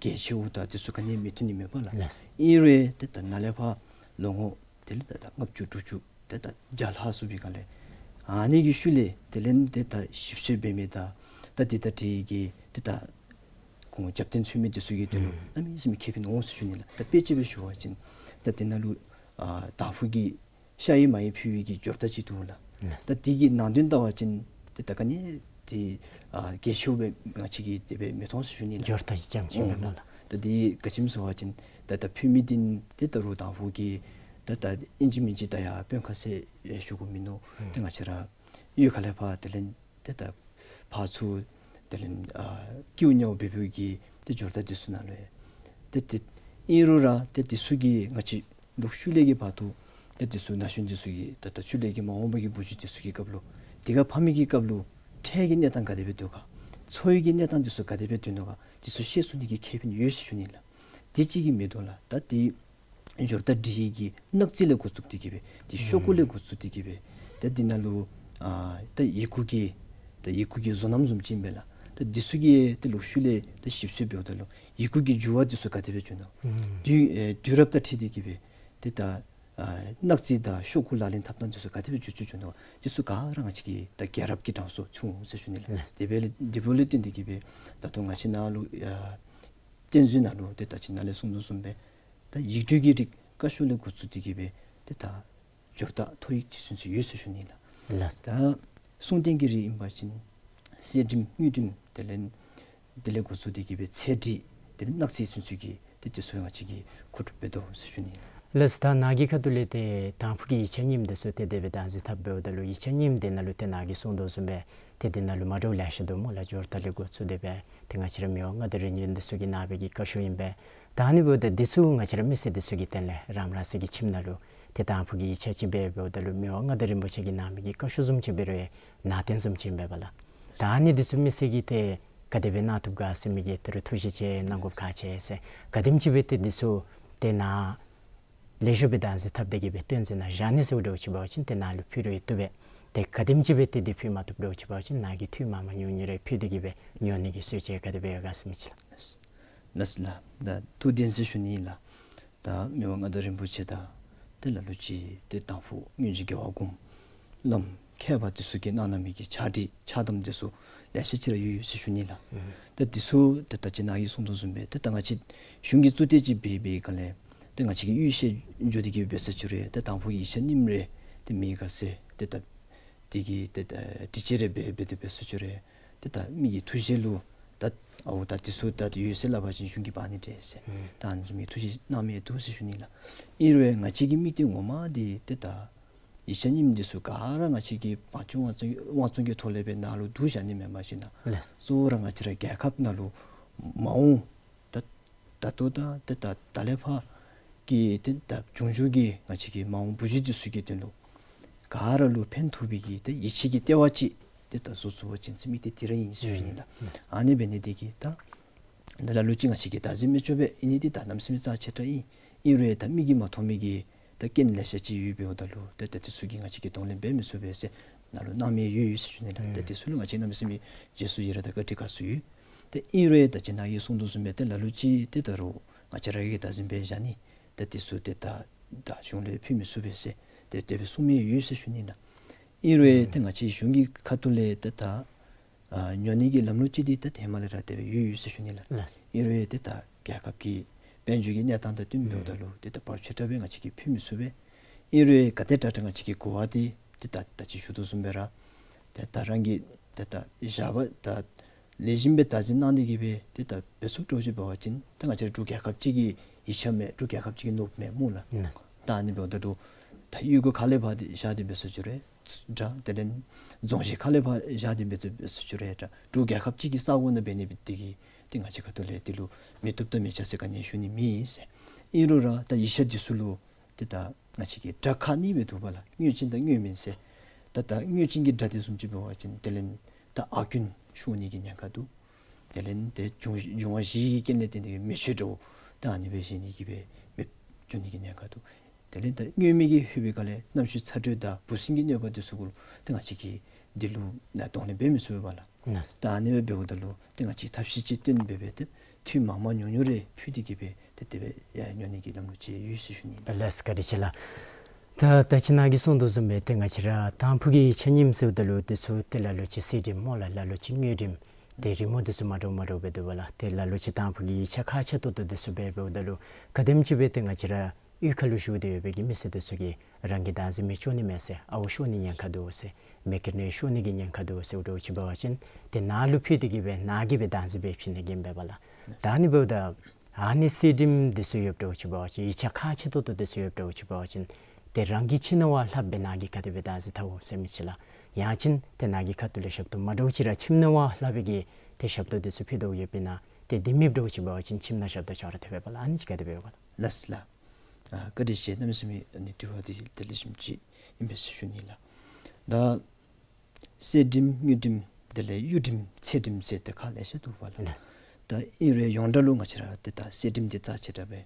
གལ་ཆེཝ་ད་འདི་ཚུ་ག་ནི་མི་ཐོན་ནི་མས་པ་ལགས། ལགས། ཨིན་རུང་ཏེ་ད་ནཱ་ལས་ཕར་ལོ་ངོ་དེ་ལས་ད་ད་ལྔ་བཅུ་དྲུག་ཅུ་ཏེ་ད་བརྒྱ་ལྷག་སོང་པའི་སྒང་ལས་ཨ་ནི་གི་ཤུལ་ལས་དེ་ལས་ཏེ་ད་ཞིབ་འཚོལ་འབད་མི་དང་ད་འདི་དང་འབྲེལ་གྱི་ཏེ་ད་ཁོང་རྒྱབ་རྟེན་འཚོལ་མི་འདི་ཚུ་གི་དོན་ལུ་ཨུམ་གནམ་མེད་ས་མེད་ཁེ་ཕན་འོང་ཟེར་ཞུ་ནི་ལགས། ད་དཔེ་ཅིག་སྦེ་ཞུ་བ་ཅིན་ད་དེ་ནང་ལུ་ཨ་དང་ཕུ་གི་ཤ་ཡི་མ་ཡི་ཕུལ་བའི་གི་འབྱོར་རྟགས་ཅིག་འདུག་ལགས། ལགས། ད་དེ་གི་ནང་དོན་བལྟ་བ་ཅིན་ཏེ་ད་ག་ནི་ཏེ་ཨ་གལ་ཆེཝ་སྦེ་ང་བཅས་ཀྱིས་དེ་སྦེ་མི་མཐོང་ཟེར་ཞུ་ནི་ལགས། འབྱོར་རྟགས་ཅིག་རྐྱངམ་ཅིག་ཨོ་མེན་ན་ལགས། ད་དེ་ག་ཅི་སྨོ་ཟེར་བ་ཅིན་ད་ད་ཕུལ་མི་འདི་ཏེ་ད་རུང་དང་ཕུ་གིས་ད་ད་ཨིན་ཅི་མིན་ཅི་ད་ཡར་དཔོན་ཁ་གསལ་ཞུ་དགོཔ་མིན་ནུག། ཨུམ། ཏེ་ང་བཅས་ར་གཡུས་ཁ་ལས་ཕར་དེ་ལས་ཏེ་ད་ཕར་ཚུར་དེ་ལས་ཨ་སྐྱིའུ་ཉཝ་འབད་འབདཝ་གི་ཏེ་འབྱོར་རྟགས་འདི་ཚུ་ནང་ལུ་ཡང་ཏེ་ཏེ་ཨིན་རུང་ར་ཏེ་འདི་ཚུ་གིས་ང་བཅས་ལུ་ཤུལ་ལས་ཀྱི་བར་དུ་ཏེ་འདི་ཚུ་ན་གཞོན་འདི་ཚུ་གིས་ད་ད་ཤུལ་ལས་ཀྱི་མ་འོངས་པ་གི་བུ་རྒྱུད་འདི་ཚུ་གི་སྐབས་ལུ་དེ་ཁར་ཕམ་མི་གི་སྐབས་ལུ་འཕྲལ་གྱི་གནས་སྟངས་ག་དེ་སྦེ་འདུག་ག་འཚོ་བའི་གི་གནས་སྟངས་འདི་ཚུ་ག་དེ་སྦེ་སྡོད་ནུག་ག་འདི་ཚུ་ཤེས་ཚུགས་ནི་གི་ཁེ་ཕན་ཡོད་ཟེར་ཞུ་ནི་ལགས། དེ་གཅིག་གིས་མི་དོ་ལགས། ད་དེ་འབྱོར་རྟགས་འབྲི་ནི་གི་སྣག་རྩི་ལས་འགོ་བཙུགས་ཏེ་གི་སྦེ་ཏེ་ཤོག་གུ་ལས་འགོ་བཙུགས་ཏེ་གི་སྦེ་ཏེ་འདི་ནང་ལུ་ཨ་ད་ཡི་གུ་གི་ད་ཡི་གུ་གི་བཟོ་རྣམ་བཟུམ་ཅིག་ཨིན་པས་ལགས། ད་འདི་ཚུ་གི་ཏེ་ལོག་ཤུལ་ལས་ཏེ་ཞིབ་འཚོལ་འབདཝ་ད་ལུ་ཡི་གུ་གི་འགྱུར་བ་འདི་ཚུ་ག་དེ་སྦེ་བྱུང་ནུག། དུས་ཨེ་དུས་རབས་དང་འཁྲིལ་ཏེ་གི་སྦེ་ཏེ་ད་ཨ་སྣག་རྩི་དང་ཤོག་གུ་ལག་ལེན་འཐབ་ཐངས་འདི་ཚུ་ག་དེ་སྦེ་འགྱུར་བཅོས་བྱུང་ནུག། འདི་ཚུ་ག་ར་ང་བཅས་ཀྱི་ད་རྒྱལ་རབས་ཀྱི་གྲངས་སུ་ཚུད་འོང་ཟེར་ཞུ་ནི་ལགས། དེ་འབདཝ་ལས་དེ་འབདཝ་ལས་བརྟེན་ཏེ་གི་སྦེ་ད་ལྟོ་ང་བཅས་ནཱ་ལུ་ཨ་བསྟན་འཛིན་ནང་ལུ་ཏེ་ད་ཅི་ནཱ་ལས་གསུངས་དོ་བཟུམ་སྦེ་ད་ཡིག་འབྲུ་གི་རིགས་བཀའ་ཤོག་ལས་འགོ་བཙུགས་ཏེ་གི་སྦེ་ཏེ་ད་འབྱོར་རྟགས་ཐོ་ཡིག་ཅིག་ཚུན་ཚོད་ཡོད་ཟེར་ཞུ་ནི་ལགས། ལགས། ད་གསུང་རྟེན་གྱི་རིགས་ཨིན་པ་ཅིན་གསེར་བྲིསམ་དངུལ་བྲིསམ་དེ་ལས་དེ་ལས་འགོ་བཙུགས་ཏེ་གི་སྦེ་ཚེ་བྲིས་དེ་ལས་སྣག་རྩི་ཚུན་ཚོད་ཀྱི་ཏེ་དེ་ཚུ་ང་བཅས་ཀྱིས་མཁོ་སྒྲུབ་འབད་དོ་ཟེར་ཞུ་ནི་ལགས། ལགས། ད་ནཱ་གི་ཁ་ཐུག་ལས་ཏེ་དང་ཕུ་གི་ཡིག་ཆ་རྙིངམ་འདི་ཚུ་ཏེ་དེ་སྦེ་བདག་འཛིན་འཐབ་འབདཝ་ད་ལུ་ཡིག་ཆ་རྙིངམ་འདི་ནང་ལུ་ཏེ་ནཱ་གིས་གསུངས་དོ་བཟུམ་སྦེ་ཏེ་འདི་ནང་ལུ་མ་འདྲཝ་ལེ་ཤ་འདུག་སྨོ་ལགས། འབྱོར་རྟགས་ལས་འགོ་བཙུགས་ཏེ་སྦེ་ཏེ་ང་བཅས་ར་མི་དབང་མངའ་བདག་རིམ་བྱོན་འདི་ཚུ་གིས་གནང་བའི་གི་བཀའ་ཤོག་ཨིན་པས། ད་ཨ་ནི་འབདཝ་ད་འདི་ཚུ་ང་བཅས་ར་མི་སེར་འདི་ཚུ་གི་དོན་ལས་རང་རང་སོའི་གི་ཁྱིམ་ནང་ལུ་ཏེ་དང་ཕུ་གི་ཡིག་ཆ་ཅིག་འབད་འབདཝ་ད་ལུ་མི་དབང་མངའ་བདག་རིན་པོ་ཆེ་གིས་གནང་མི་གི་བཀའ་ཤོག་བཟུམ་ཅིག་འབད་རུང་ཡང་ནང་རྟེན་བཟུམ་ཅིག་ཨིན་པས་ལགས། ད་ཨ་ནི་འདི་ཚུ་མི་སེར་གྱིས་ཏེ་ག་དེ་སྦེ་གནང་བཏུབ་ག་ཟེར་མི་གི་ད་རུང་ཐུགས་བཞེད་ཅིག་གནང་དགོཔ་ཁག་ཆེ་ཟེར། ག་དེམ་ཅིག་སྦེ་ཏེ་འདི་ཚུ་ཏེ་ནཱ་ལེགས་ཤོམ་སྦེ་བདག་འཛིན་འཐབ་སྟེ་གི་སྦེ་བསྟན་འཛིན་ནང་བཞག་ནི་ཟེརཝ་འདྲཝ་ཅིག་འབད་བ་ཅིན་ཏེ་ནཱ་ལུ་ཕུལ་རུང་ཡང་བཏུབ་པས། ཏེ་ག་དེམ་ཅིག་སྦེ་ཏེ་འདི་ཕུལ་མ་བཏུབ་འདྲཝ་ཅིག་འབད་བ་ཅིན་ནཱ་གིས་འཐུས་མང་མང་ཉུང་ཉུང་རེ་ཕུལ་ཏེ་གི་སྦེ་ཉོ་ནི་གི་སྲོལ་ཅིག་ག་དེ་སྦེ་ཡོད་ག་ཟེར་མི་ཅིག་ལགས། ལགས་ལགས། ད་ཐུགས་བདེན་ཟེར་ཞུ་ནི་ཨིན་ལགས། ད་མི་དབང་མངའ་བདག་རིན་པོ་ཆེ་དང་ཏེ་ལ་ལུ་ཅིག་ཏེ་དང་ཕུ་དངུལ་རྗེ་རྒྱལ་བ་གོངམ་བླམ་མཁས་པ་འདི་ཚུ་གིས་གནང་གནང་མི་གི་ཕྱག་བྲིས་ཕྱག་དམ་འདི་ཚུ་ལེ་ཤ་ཅིག་ར་ཡོད་ཡོད་ཟེར་ཞུ་ནི་ལགས། ཨུམ། ད་འདི་ཚུ་ད་ད་ཅི་ནཱ་གིས་གསུངས་དོ་བཟུམ་སྦེ་ཏེ་ད་ང་བཅས་གཞུང་གི་གཙུག་སྡེ་ཅིག་འབད་བའི་སྒང་ལས་ཏེ་ང་བཅས་ཀྱི་གཡུས་ཤེས་འགྱོ་སྟེ་གི་འབད་ས་ཅིག་རུང་ཏེ་དང་ཕུ་གི་ཡིག་ཆ་རྙིངམ་རེ་ཏེ་མེད་ག་ཟེར་ཏེ་ད་དེ་གི་ཏེ་ད་དྲི་དཔྱད་རེ་འབད་འབད་དེ་འབད་ས་ཅིག་རུང་ཏེ་ད་མི་གི་ཐུགས་བཞེད་ལུ་ད་ཨའོ་ད་འདི་ཚུ་ད་ཡོད་ཟེར་སླབ་པ་ཅིན་གཞུང་གིས་འབག་ནི་འདྲས་ཟེར། ཨུམ། ད་ཨ་ནི་བཟུམ་མའི་ཐུགས་བཞེད་གནང་མི་འདུག་ཟེར་ཞུ་ནི་ལགས། ཨིན་རུང་ང་བཅས་ཀྱི་དམིགས་དོན་ངོ་མ་འདི་ཏེ་ད་ཡིག་ཆ་རྙིངམ་འདི་ཚུ་ག་ར་ང་བཅས་ཀྱིས་བང་ཆུང་བང་ཆུང་བང་ཆུང་གི་ཐོག་ལས་སྦེ་ནཱ་ལུ་བསྡུ་བཞག་ནི་མེན་པར་ཞིན་ན་ལགས། གཙོ་བོ་ར་ང་བཅས་ར་རྒྱལ་ཁབ་ནང་ལུ་མ་འོངས་ད་ད་ལྟོ་དང་ཏེ་ད་ད་ལས་ཕར་གྱི་ཏེ་ད་འབྱུང་འགྱུར་གྱི་ང་བཅས་ཀྱི་མ་འོངས་བུ་བརྒྱུད་འདི་ཚུ་གི་དོན་ལུ་ག་ར་ལུ་ཕན་ཐོགས་པའི་གི་ཏེ་ཡིད་ཆེས་ཀྱི་ལྟེ་བ་ཅིག་ཏེ་ད་བཟོ་ཚུགས་པ་ཅིན་ཟེར་མི་འདི་དེ་ར་ཨིན་ཟེར་ཞུ་ནི་ལགས། ཨུམ། ཨ་ནི་འབད་ནི་དེ་གིས་ད་ ད་ལ་ལུ་ཅིག་ང་བཅས་ཀྱིས་བདག་འཛིན་མི་ཆོག་པས། ཨིན་ནི་འདི་ད་གནམ་མེད་ས་མེད་རྩ་ཆེ་དྲགས་ཨིན། ཨིན་རུང་ད་མིག་གིས་མ་མཐོང་མི་གི་ད་རྐྱེན་ལེ་ཤ་ཅིག་ཡོདཔ་འབདཝ་ད་ལུ་ད་ད་འདི་ཚུ་གིས་ང་བཅས་ཀྱིས་གདོང་ལེན་འབད་མི་ཚུགས་པས་ཟེར་ནཱ་ལུ་སྣང་མེད་ཡོད་ཡོད་ཟེར་ཞུ་ནི་ལགས། ད་འདི་ཚུ་ལུ་ང་བཅས་གནམ་མེད་ས་མེད་རྗེས་སུ་ཡི་རངས་དང་བཀའ་དྲིན་དགའ་ཚོར་ཡོད། ད་ཨིན་རུང་ད་ཅི་ནཱ་གིས་གསུངས་དོ་བཟུམ་སྦེ་ད་ལ་ལུ་ཅིག་ཏེ་ད་རུང་ང་བཅས་ར་གིས་བདག་འཛིན་འབད་བཞག་ནི་ད་འདི་ཚུ་ཏེ་ད་ད་གཞུང་ལུ་ཕུལ་མི་ཚུགས་པས་ཟེར་ཏེ་དེ་སྦེ་གསུངས་མི་ཡོད་ཟེར་ཞུ་ནི་ལགས། ཨིན་རུང་ད་ང་བཅས་གཞུང་གི་ཁ་ཐུག་ལས་ད་ད་ཨ་ཉོ་ནི་གི་ལམ་ལུགས་ཅིག་འདི་ད་ཧེ་མ་ལས་ར་དེ་སྦེ་ཡོད་ཡོད་ཟེར་ཞུ་ནི་ལགས། ལགས། ཨིན་རུང་ཏེ་ད་རྒྱལ་ཁབ་ཀྱི་དཔལ་འབྱོར་གྱི་གནས་སྟངས་དང་བསྟུན་འབདཝ་ད་ལུ་ཏེ་ད་བར་ཆད་དྲགས་སྦེ་ང་བཅས་ཀྱིས་ཕུལ་མི་ཚུགས་པས། ཨིན་རུང་ག་དེ་དྲག་དྲག་ང་བཅས་ཀྱིས་གོ་བ་འདི་ཏེ་ད་ད་ཅི་ཞུ་དོ་བཟུམ་སྦེ་ར་ཏེ་ད་རང་གིས་ཏེ་ད་བཞག་པ་ད་ལེགས་ཤོམ་སྦེ་བདག་འཛིན་གནང་སྟེ་གིས་སྦེ་ཏེ་ད་འབད་ཚུགསཔ་འདྲཝ་ཅིག་འབད་བ་ཅིན་ད་ང་བཅས་ར་འབྲུག་རྒྱལ་ཁབ་ཅིག་གི་ཡིག་ཆ་མས། འབྲུག་རྒྱལ་ཁབ་ཅིག་གི་ནོར་བུ་མས་སྨོ་ལགས། ལགས། ད་ཨ་ནི་འབདཝ་ད་ལུ་ད་གཡུས་སྒོ་ཁ་ལས་ཕར་འདི་བཞག་སྟེ་འབད་ཚུགས་ཅི་རུང་འདྲ། དེ་ལས་རྫོང་གཞི་ཁ་ལས་ཕར་བཞག་སྟེ་འབད་ཚུགས་འབད་ཚུགས་ཅི་རུང་འདྲ། འབྲུག་རྒྱལ་ཁབ་ཅིག་གི་ས་གོ་ནང་འབད་ནི་འདི་གིས་ཏེ་ང་བཅས་ཁ་ཐུག་ལས་འདི་ལུ་མི་བཏུབ་དང་མི་ཆ་ཟེར་ག་ནི་ཞུ་ནི་མེད་ཟེར། ཨིན་རུང་ར་ད་ཡིག་ཆ་འདི་ཚུ་ལུ་ཏེ་ད་ང་བཅས་ཀྱི་དགྲ་ཁག་གཉིས་སྦེ་འདུག་པ་ལགས། དངོས་ཅན་དང་དངོས་མིན་ཟེར། ད་ད་དངོས་ཅན་གྱི་དགྲ་འདི་བཟུམ་ཅིག་འབད་བ་ཅིན་དེ་ལས་ད་ཨར་རྐུན་ཤོར་ནི་གི་ཉེན་ཁ་འདུག། དེ་ལས་ཏེ་འབྱུང་འབྱུང་བ་བཞི་གི་རྐྱེན་ལས་བརྟེན་ཏེ་མེ་མཆོད་འདྲཝ་ད་ཨ་ནི་སྦེ་བཞེངས་ནི་གི་སྦེ་མེདཔ་འགྱོ་ནི་གི་ཉེན་ཁ་འདུག། དེ་ལས་ད་དངོས་མེད་ཀྱི་ལྷོད་པའི་སྒང་ལས་གནམ་གཤིས་ཚ་དྲོད་དང་འབུ་སྲིན་གྱི་གནོད་པ་འདི་ཚུ་གུ་ལུ་ཏེ་ང་བཅས་ཀྱིས་འདི་ལུ་ནཱ་གདོང་ལེན་འབད་མི་ཚུགས་པས་ལགས། ལགས། ད་ཨ་ནི་སྦེ་འབདཝ་ད་ལུ་ཏེ་ང་བཅས་ཐབས་ཤེས་ཅིག་བཏོན་སྦེ་སྦེ་ཏེ་ཐུན་མང་མང་ཉུང་ཉུང་རེ་ཕུལ་ཏེ་གིས་སྦེ་ཏེ་དེ་སྦེ་ཡང་ཉོ་ནི་གི་ལམ་ལུགས་ཅིག་ཡོད་ཟེར་ཞུ་ནི། ལགས་སོ། བཀའ་དྲིན་ཆེ་ལགས། ད་ད་ཅི་ནཱ་གིས་གསུངས་དོ་བཟུམ་སྦེ་ཏེ་ང་བཅས་ར་དང་ཕུ་གི་ཆ་མཉམ་ཟེརཝ་ད་ལུ་འདི་ཚུ་ཏེ་ལ་ལུ་ཅིག་གསེར་བྲིསམ་སྨོ་ལགས། ལ་ལུ་ཅིག་དངུལ་བྲིསམ། ཏེ་རི་མོ་འདི་ཚུ་མ་འདྲཝ་མ་འདྲཝ་སྦེ་འདུག་པ་ལགས། ཏེ་ལ་ལུ་ཅིག་དང་ཕུ་གི་ཡིག་ཆ་ཁག་ཆེ་ཏོག་ཏོ་འདི་ཚུ་སྦེ་འབདཝ་ད་ལུ་ག་དེམ་ཅིག་སྦེ་ཏེ་ང་བཅས་ར་གཡུས་ཁ་ལུ་བཞུགས་ཏེ་ཡོད་པའི་གི་མི་སེར་འདི་ཚུ་གིས་རང་གིས་བདག་འཛིན་མི་ཆོག་ནི་མས་ཟེར། ཨརཝ་ཤོར་ནི་ཉེན་ཁ་འདུག་ཟེར། མེ་ཀེན་རེ་ཤོར་ནི་གི་ཉེན་ཁ་འདུག་ཟེར་འདྲཝ་ཅིག་འབད་བ་ཅིན་ཏེ་ནཱ་ལུ་ཕུལ་ཏེ་གིས་སྦེ་ནཱ་གིས་སྦེ་བདག་འཛིན་འབད་བྱིན་ནི་གི་ཨིན་པས་པ་ལགས། ད་ཨ་ནི་འབདཝ་ད་ཨ་ནི་གསེར་བྲིསམ་འདི་ཚུ་ཡོདཔ་འདྲཝ་ཅིག་འབད་བ་ཅིན་ཡིག་ཆ་ཁག་ཆེ་ཏོག་ཏོ་འདི་ཚུ་ཡོདཔ་འདྲཝ་ཅིག་འབད་བ་ཅིན་ཏེ་རང་གི་ཁྱིམ་ནང་བ་ལྷགཔ་སྦེ་ནཱ་གིས་ག་དེ་སྦེ་བདག་འཛིན་འཐབ་འོང་ཟེར་མི་ཅིག་ལགས། ཡང་ཅིན་ཏེ་ནཱ་གི་ཁ་ཐུག་ལས་ཞབས་ཏོག་མ་འདྲཝ་ཅིག་ར་ཁྱིམ་ནང་བ་ལྷག་པའི་གི་ཏེ་ཞབས་ཏོག་འདི་ཚུ་ཕུལ་དོ་ཡོདཔ་ཨིན་ན། ཏེ་འདི་མེདཔ་འདྲཝ་ཅིག་འབད་བ་ཅིན་ཁྱིམ་ནང་ཞབས་ཏོག་ཅོག་ར་འཐབ་པས་པ་ལགས། ཨ་ནི་ཅིག་ག་དེ་སྦེ་ཡོད་པ་ལགས། ལགས་སོ་ལགས། ཨ་བཀའ་དྲིན་ཆེ། གནམ་མེད་ས་མེད་ཨ་ནི་དྲི་བ་འདི་དེ་ལེགས་ཤོམ་ཅིག་ཨིན་པས་ཟེར་ཞུ་ནི་ལགས། ད་གསེར་བྲིསམ་དངུལ་བྲིསམ་དེ་ལས་གཡུ་བྲིསམ་ཚེ་བྲིསམ་ཟེར་ཏེ་ཁག་ལེ་ཤ་འདུག་པ་ལགས། ལགས། ད་ཨིན་རུང་ཡོངས་གྲགས་ལུ་ང་བཅས་ར་ཏེ་ད་གསེར་བྲིསམ་འདི་རྩ་ཆེ་དྲགས་སྦེ་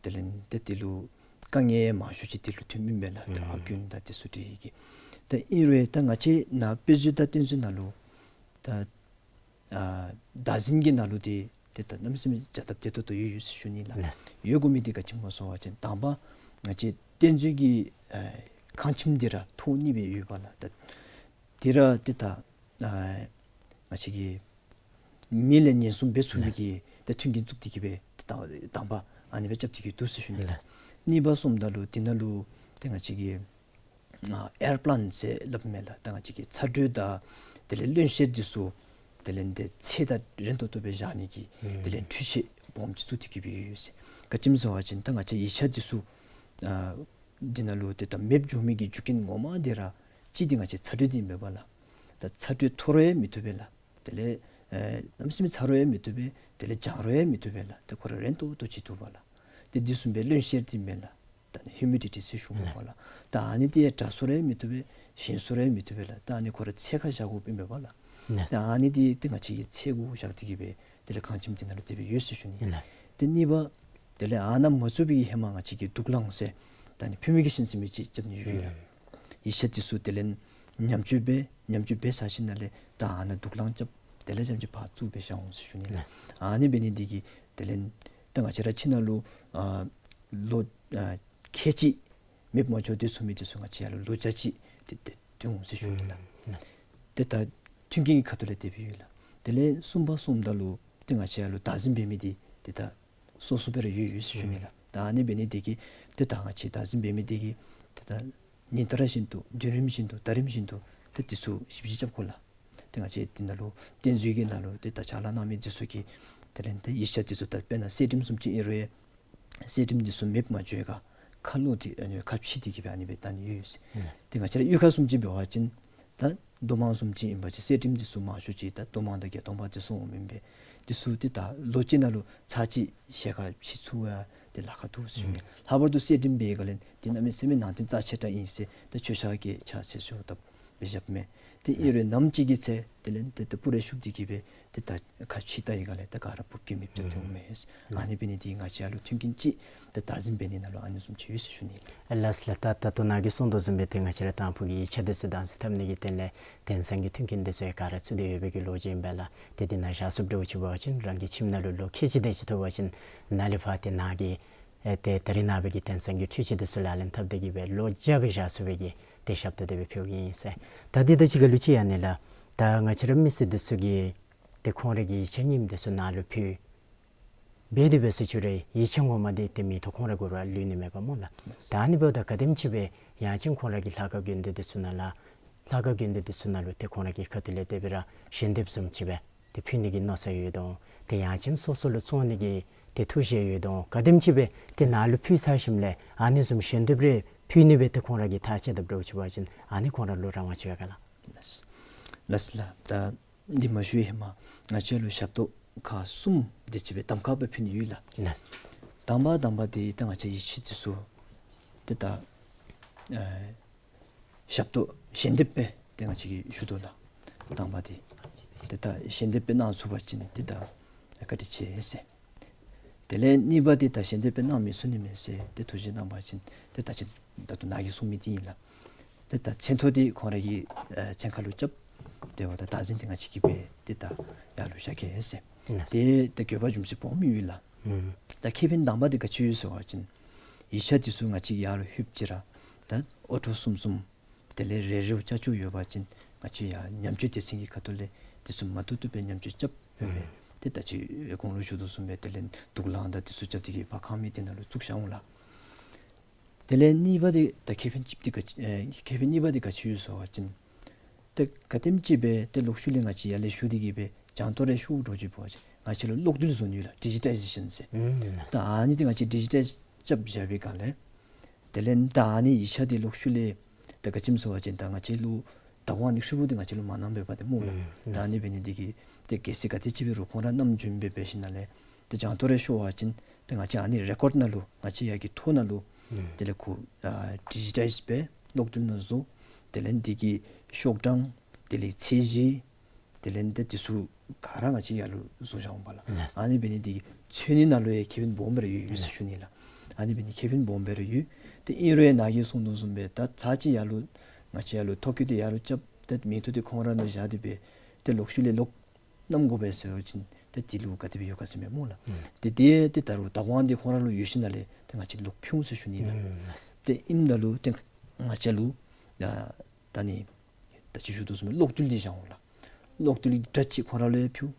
དེ་ལས་ཏེ་དེ་ལུ་དཀའ་ངལ་མང་ཤོས་ཅིག་དེ་ལུ་ཐོནམ་ཨིན་པས་ལགས། ད་ཨརཝ་རྐུན་དང་དེ་ཚུ་འདི་གིས། ད་ཨིན་རུང་ད་ང་བཅས་ནཱ་དཔེ་མཛོད་དང་རྟེན་མཛོད་ནང་ལུ་ད་ཨ་བདག་འཛིན་གྱི་ནང་ལུ་འདི་ཏེ་ད་གནམ་མེད་ས་མེད་བྱ་སྟབས་བདེ་ཏོག་ཏོ་ཡོད་ཡོད་ཟེར་ཞུ་ནི་ལགས། ལགས། ཡོད་དགོ་མི་འདི་ག་ཅི་སྨོ་ཟེར་བ་ཅིན་དང་པ་ང་བཅས་རྟེན་མཛོད་ཀྱི་ཨ་ཁང་ཁྱིམ་འདི་ར་ཐོག་གཉིས་སྦེ་ཡོད་པ་ལགས། ད་འདི་ར་ཏེ་ད་ཨ་ང་བཅས་ཀྱིས་མི་ལས་ཉེན་སྲུང་འབད་ཚུགས་ནི་གི་ཏེ་མཐུན་རྐྱེན་བཙུགས་ཏེ་གིས་སྦེ་ཏེ་དང་དང་པ་ཨ་ནི་སྦེ་རྐྱབ་སྟེ་གིས་འདུག་ཟེར་ཞུ་ནི་ལགས། ལགས། གཉིས་པ་སོངམ་ད་ལུ་འདི་ནང་ལུ་ཏེ་ང་བཅས་ཀྱིས་ཨ་ཨེར་པ་ལཱནཊ་ཟེར་སླབ་མས་ལགས། ད་ང་བཅས་ཀྱི་ཚ་དྲོད་དང་དེ་ལས་རློན་གཤེར་འདི་ཚུ་དེ་ལས་འདི་ཚད་དང་རན་ཏོག་ཏོ་སྦེ་བཞག་ནི་གི་དེ་ལས་འཕྲུལ་ཆས་སྦོམ་ཅིག་བཙུགས་ཏེ་གིས་སྦེ་ཡོད་ཟེར། ག་ཅི་སྨོ་ཟེར་བ་ཅིན་ད་ང་བཅས་ཡིག་ཆ་འདི་ཚུ་ཨ་འདི་ནང་ལུ་ཏེ་ད་མེདཔ་འགྱོ་མི་གི་རྒྱུ་རྐྱེན་ངོ་མ་འདི་ར་གཅིག་འདི་ང་བཅས་ཚ་དྲོད་འདི་ཨིན་པས་པ་ལགས། ད་ཚ་དྲོད་མཐོ་རུང་ཡང་མི་བཏུབ་པས་ལགས། དེ་ལས་ཨེ་གནམ་མེད་ས་མེད་ཚ་རུང་ཡང་མི་བཏུབ་པས། དེ་ལས་གྱང་རུང་ཡང་མི་བཏུབ་པས་ལགས། ད་ཁོ་ར་རན་ཏོག་ཏོ་ཅིག་བཏུབ་པས་ལགས། ཏེ་འདི་བཟུམ་སྦེ་རློན་གཤེར་འདི་མས་ལགས། ད་ནི་ཧིའུ་མི་ཌི་ཊི་ཟེར་ཞུ་དགོ་པ་ལགས། ད་ཨ་ནི་འདི་ཡང་དྲག་སུ་རུང་ཡང་མི་བཏུབ་པས། ཞན་སུ་རུང་ཡང་མི་བཏུབ་པས་ལགས། ད་ཨ་ནི་ཁོ་ར་ཚད་ཁར་བཞག་དགོཔ་ཨིན་པས་པ་ལགས། ད་ཨ་ནི་འདི་ཏེ་ང་བཅས་ཀྱིས་ཚད་གུ་བཞག་སྟེ་གིས་སྦེ་དེ་ལས་ཁང་ཁྱིམ་འདི་ནང་ལུ་དེ་སྦེ་ཡོད་ཟེར་ཞུ་ནི། ཏེ་གཉིས་པ་དེ་ལས་ཨ་ནཱ་མ་བཙུགས་པའི་ཧེ་མ་ང་བཅས་ཀྱིས་དུག་རླངས་ཟེར་ད་ནི་ཕིའུ་མི་གེ་ཤཱན་ཟེར་མི་ཅིག་རྐྱབ་ནི་ཡོད་པས་ལགས། ཡིག་ཆ་འདི་ཚུ་དེ་ལས་ཉམས་བཅོས་འབད་ཉམས་བཅོས་འབད་ཚར་ཞིནམ་ལས་ད་ཨ་ནཱ་དུག་རླངས་རྐྱབ། དེ་ལས་རྐྱངམ་ཅིག་ཕར་བཙུགས་སྦེ་བཞག་འོང་ཟེར་ཞུ་ནི་ལགས། ཨ་ནི་འབད་ནི་འདི་གིས་དེ་ལས་ད་ང་བཅས་ར་ཁྱིམ་ནང་ལུ་ཨ་ལོ་ཨ་ཁལ་གཅིག་མེདཔ་མ་འགྱོ་སྟེ་ཚུགས་མི་འདི་ཚུ་ང་བཅས་ཡར་ལུ་ལོ་བརྒྱ་ཅིག་ཏེ་ཏེ་སྡོད་འོང་ཟེར་ཞུ་ནི་ལགས། ཏེ་ད་མཐུན་རྐྱེན་གྱི་ཁ་ཐུག་ལས་དེ་སྦེ་ཡོད་ལགས། དེ་ལས་གསུམ་པ་སོངམ་ད་ལུ་ཏེ་ང་བཅས་ཡར་ལུ་བདག་འཛིན་འབད་མི་འདི་ཏེ་ད་སོ་སོ་སྦེ་ར་ཡོད་ཡོད་ཟེར་ཞུ་ནི་ལགས། ད་ཨ་ནི་འབད་ནི་འདི་གིས་ཏེ་ད་ང་བཅས་བདག་འཛིན་འབད་མི་འདི་གིས་ཏེ་ད་ཉིན་ལྟར་བཞིན་དུ་བདུན་རིམ་བཞིན་དུ་ཟླ་རིམ་བཞིན་དུ་ཏེ་འདི་ཚུ་ཞིབ་དཔྱད་རྐྱབ་དགོ་ལགས། ཏེ་ང་བཅས་འདི་ནང་ལུ་རྟེན་མཛོད་ཀྱི་ནང་ལུ་ཏེ་ད་ཕྱག་ལཱ་གནང་མི་འདི་ཚུ་གིས་དེ་ལས་ཏེ་ཡིག་ཆ་འདི་ཚུ་ད་དཔེར་ན་གསེར་བྲིསམ་བཟུམ་ཅིག་ཨིན་རུང་གསེར་བྲིསམ་འདི་ཚུ་མེདཔ་མ་འགྱོ་ག་ཁ་ལོག་སྟེ་ཨ་ནི་ཁ་ཕྱེ་སྟེ་གིས་སྦེ་ཨ་ནི་སྦེ་བལྟ་ནི་ཡོད་ཟེར། ཏེ་ང་བཅས་ར་གཡུས་ཁ་བཟུམ་ཅིག་འབད་བ་ཅིན་ད་རྡོ་མང་བཟུམ་ཅིག་ཨིན་པ་ཅིན་གསེར་བྲིསམ་འདི་ཚུ་མང་ཤོས་ཅིག་ད་རྡོ་མང་དང་བརྒྱད་སྟོང་བར་དུ་སོང་འོང་མེན་པས། འདི་ཚུ་ཏེ་ད་ལོ་གཅིག་ནང་ལུ་ཚར་གཅིག་ཞལ་ཁར་ཕྱེ་ཚུགས་ཡང་ཏེ་ལཱ་ཁག་འདུག་ཟེར་ཞུ་ནི། ལྷག་པར་དུ་གསེར་བྲིསམ་འབད་ག་ལས་ཏེ་གནམ་མེད་ས་མེད་ནང་རྟེན་རྩ་ཆེ་དྲགས་ཨིན་ཟེར་ད་མཆོད་བཤམ་གྱི་ཕྱག་འཚལ་ཞུ་ད་ བཞགཔ་མས། ཏེ་ཨིན་རུང་ནམ་ཅིག་གི་ཚེ་དེ་ལས་ཏེ་ཏེ་སྤུ་ར་ཤུགས་འདི་གིས་སྦེ་ཏེ་ད་ཁ་ཕྱེ་ད་ཡི་ག་ལས་ད་ག་ར་འབུཔ་གི་མེདཔ་ཅིག་ཐོན་འོང་མས། ཨ་ནི་འབད་ནི་འདི་ང་བཅས་ཡར་ལུ་མཐུན་རྐྱེན་ཅིག་ཏེ་བདག་འཛིན་འབད་ནི་ནང་ལུ་ཨ་ནི་བཟུམ་ཅིག་ཡོད་ཟེར་ཞུ་ནི། ལགས་ལགས། ད་ད་ལྟོ་ནཱ་གིས་གསུངས་དོ་བཟུམ་སྦེ་ཏེ་ང་བཅས་ར་དང་ཕུ་གི་ཡིག་ཆ་འདི་ཚུ་དང་ཟེར་འཐབ་ནི་གི་དོན་ལས་དེང་སང་གི་མཐུན་རྐྱེན་འདི་ཚུ་ཡང་ག་ར་ཚུད་དེ་ཡོད་པའི་གི་ལོ་རྒྱུས་ཨིན་པས་ལགས། ཏེ་འདི་ནང་བཞག་ཚུགསཔ་འདྲཝ་ཅིག་འབད་བ་ཅིན་རང་གི་ཁྱིམ་ནང་ལུ་ལོ་ཁལ་གཅིག་དེ་ཅིག་ཐོབ་པ་ཅིན་ནཱ་ལས་ཕར་ཏེ་ནཱ་གི་ཨེ་ཏེ་ད་རིས་ནངས་པ་གི་དེང་སང་གི་འཕྲུལ་ཆས་འདི་ཚུ་ལག་ལེན་འཐབ་སྟེ་གི་སྦེ་ལོ་བརྒྱ་སྦེ་བཞག་ཚུགས་པའི་གི་ཏེ་ཞབས་ཏོག་དེ་སྦེ་ཕུལཝ་ཨིན་ཟེར། ད་འདི་དང་གཅིག་ཁར་ལུ་ཅིག་ཡང་ཨ་ནི་ལགས། ད་ང་བཅས་ར་མི་སེར་འདི་ཚུ་གིས་ཏེ་ཁོང་ར་གི་ཡིག་ཆ་རྙིངམ་འདི་ཚུ་ནཱ་ལུ་ཕུལ་འབད་དེ་འབད་ཟེར་ཞུ་རུང་ཡིག་ཆ་ངོ་མ་འདི་ཏེ་མིང་ཐོ་ཁོང་ར་གུ་ར་ལུས་ནི་མས་པ་སྨོ་ལགས། ད་ཨ་ནི་འབདཝ་ད་ག་དེམ་ཅིག་སྦེ་ཡང་ཅིན་ཁོང་ར་གི་ལྷ་ཁང་དགོན་སྡེ་འདི་ཚུ་ནང་ལུ་ལྷ་ཁང་དགོན་སྡེ་འདི་ཚུ་ནང་ལུ་ཏེ་ཁོང་ར་གི་ཁ་ཐུག་ལས་དེ་སྦེ་ར་ཞལ་འདེབས་བཟུམ་ཅིག་སྦེ་ཏེ་ཕུལ་ནི་གི་མནོ་བསམ་ཡོད་དོ། ཏེ་ཡང་ཅིན་སོ་སོ་ལུ་བཙོང་ནི་གི་ཏེ་ཐུགས་བཞེད་ཡོད་དོ། ག་དེམ་ཅིག་སྦེ་ཏེ་ནཱ་ལུ་ཕུལ་ཚར་ཞིནམ་ལས་ཨ་ནི་བཟུམ་ཞལ་འདེབས་རེ་ཕུལ་ནི་སྦེ་ཏེ་ཁོང་ར་གིས་ཐག་བཅད་དཔ་འདྲཝ་ཅིག་འབད་བ་ཅིན་ཨ་ནི་ཁོང་ར་ལུ་རང་དབང་ཅིག་ཡོད་ག་ལགས། ལགས་ལགས། ད་འདི་མ་ཞུ་བའི་ཧེ་མ་ང་བཅས་ལུ་ཞབས་ཏོག་ཁག་གསུམ་དེ་ཅིག་སྦེ་གདམ་ཁ་སྦེ་ཕུལ་ནི་ཡོད་ལགས། ལགས། དང་པ་དང་པ་འདི་ད་ང་བཅས་ཡིག་ཆ་འདི་ཚུ་ཏེ་ད་ཨེ་ཞབས་ཏོག་ཞལ་འདེབས་སྦེ་ཏེ་ང་བཅས་ཀྱིས་ཞུ་དོ་ལགས། དང་པ་འདི་ཏེ་ད་ཞལ་འདེབས་སྦེ་གནང་ཚུགས་པ་ཅིན་ཏེ་ད་བཀའ་དྲིན་ཆེ་ཟེར། དེ་ལས་གཉིས་པ་འདི་ད་ཞལ་འདེབས་སྦེ་གནང་མི་ཚུགས་ནི་མས་ཟེར་ཏེ་ཐུགས་བཞེད་གནང་བ་ཅིན་ཏེ་ད་ཅི་ད་ལྟོ་ནཱ་གིས་གསུངས་མི་འདི་ཨིན་ལགས། ཏེ་ད་མཚན་ཐོ་འདི་ཁོང་ར་གི་ཨེ་མཚན་ཁ་ལུ་རྐྱབ། དེ་འབདཝ་ད་བདག་འཛིན་འདི་ང་བཅས་ཀྱིས་སྦེ་ཏེ་ད་ཡར་ལུ་བཞག་གེ་ཟེར། ཏེ་ད་དགོས་པ་བཟུམ་ཅིག་སྦོམ་ཡོད་ལགས། ད་ཁེ་ཕན་དང་པ་འདི་ག་ཅི་ཡོད་ཟེར་བ་ཅིན་ཡིག་ཆ་འདི་ཚུ་ང་བཅས་ཀྱིས་ཡར་ལུ་ཕུལཝ་ཅིག་ར་ད་ཨོ་ཊོ་གསུམ་གསུམ་དེ་ལས་རེ་རེ་བ་ཅ་ཅོག་ཡོད་པ་ཅིན་ང་བཅས་ཡང་ཉམས་བཅོས་སྡེ་ཚན་གྱི་ཁ་ཐུག་ལས་འདི་ཚུ་མ་བཏུབ་བཏུབ་སྦེ་ཉམས་བཅོས་རྐྱབ་སྦེ་ཏེ་ད་ཅི་གོང་ལུ་ཞུ་དོ་བཟུམ་སྦེ་དེ་ལས་དུག་རླངས་དང་འདི་ཚུ་རྐྱབ་སྟེ་གི་འབག་ཁང་མེད་དེ་ནང་ལུ་བཙུགས་བཞག་འོང་ལགས། དེ་ལས་གཉིས་པ་འདི་ད་ཁེ་ཕན་ཅིག་འདི་ག་ཨེ་ཁེ་ཕན་གཉིས་པ་འདི་ག་ཅི་ཡོད་ཟེར་བ་ཅིན་ཏེ་ག་དེམ་ཅིག་སྦེ་ཏེ་ལོག་ཤུལ་ལས་ང་བཅས་ཡར་ལས་ཞུ་སྟེ་གི་སྦེ་རྒྱང་མཐོང་རེ་ཤོར་འགྱོ་ཅི་འབད་བ་ཅིན་ང་བཅས་ལུ་གློག་རྡུལ་བཟོ་ནི་ཡོད་ལགས། ཌི་ཇི་ཊའི་ཟེ་ཤཱན་ཟེར། ད་ཨ་ནི་འདི་ང་བཅས་ཌི་ཇི་ཊའིཛ་རྐྱབ་བཞག་པའི་སྒང་ལས་དེ་ལས་ད་ཨ་ནི་ཡིག་ཆ་འདི་ལོག་ཤུལ་ལས་ད་ག་ཅི་སྨོ་ཟེར་བ་ཅིན་ད་ང་བཅས་ལུ་བདག་དབང་ནི་ཧྲིལ་བུ་འདི་ང་བཅས་ལུ་མ་གནང་པས་པ་ཏེ་སྨོ་ལགས། ད་ཨ་ནི་འབད་ནི་འདི་གིས་ཏེ་གལ་སྲིད་ག་དེ་ཅིག་སྦེ་རུང་ཁོང་ར་བསྣམས་བྱོན་སྦེ་འབད་ཞིནམ་ལས་ཏེ་རྒྱང་མཐོང་རེ་ཤོར་བ་ཅིན་ཏེ་ང་བཅས་ཨ་ནི་རེ་ཀོཌ་ནང་ལུ་ང་བཅས་ཡར་གྱི་ཐོ་ནང་ལུ་དེ་ལས་ཁོ་ཨ་ཌི་ཇི་ཊའིཛ་སྦེ་གློག་རྡུལ་ནང་བཟོ། དེ་ལས་འདི་གི་ཤོག་གྲངས་དེ་ལས་ཚད་གཞི་དེ་ལས་འདི་འདི་ཚུ་ག་ར་ང་བཅས་ཡར་ལུ་བཟོ་བཞག་འོང་པ་ལགས། ཨ་ནི་འབད་ནི་འདི་གིས་འཚོལ་ནི་ནང་ལུ་ཡང་ཁེ་ཕན་སྦོམ་སྦེ་ར་ཡོད་ཡོད་ཟེར་ཞུ་ནི་ལགས། ཨ་ནི་འབད་ནི་ཁེ་ཕན་སྦོམ་སྦེ་ར་ཡོད། ཏེ་ཨིན་རུང་ཡང་ནཱ་གིས་གསུངས་དོ་བཟུམ་སྦེ་ད་ད་ཅི་ཡར་ལུ་ང་བཅས་ཡར་ལུ་ཐོ་བཀོད་འདི་ཡར་ལུ་རྐྱབ་ཏེ་མིང་ཐོ་འདི་ཁོང་ར་ནང་བཞག་སྟེ་སྦེ་ཏེ་ལོག་ཤུལ་ལས་ལོག་གནང་དགོ་པས་ཟེར་བ་ཅིན་ཏེ་འདི་ལུ་ག་དེ་སྦེ་ཡོད་ག་ཟེར་མས་སྨོ་ལགས། ཏེ་དེ་ཏེ་ད་རུང་བདག་དབང་འདི་ཁོང་ར་ལུ་ཡོད་ཞིནམ་ལས་ཏེ་ང་བཅས་ལོག་ཕུལ་འོང་ཟེར་ཞུ་ནི་ལགས། ཏེ་ཨིནམ་ད་ལུ་ཏེ་ང་བཅས་ལུ་ད་ད་ནི་ད་ཅི་ཞུ་དོ་བཟུམ་སྦེ་གློག་རྡུལ་འདི་བཞག་འོང་ལགས། གློག་རྡུལ་འདྲ་ཅིག་ཁོང་ར་ལུ་ཡང་ཕུལ།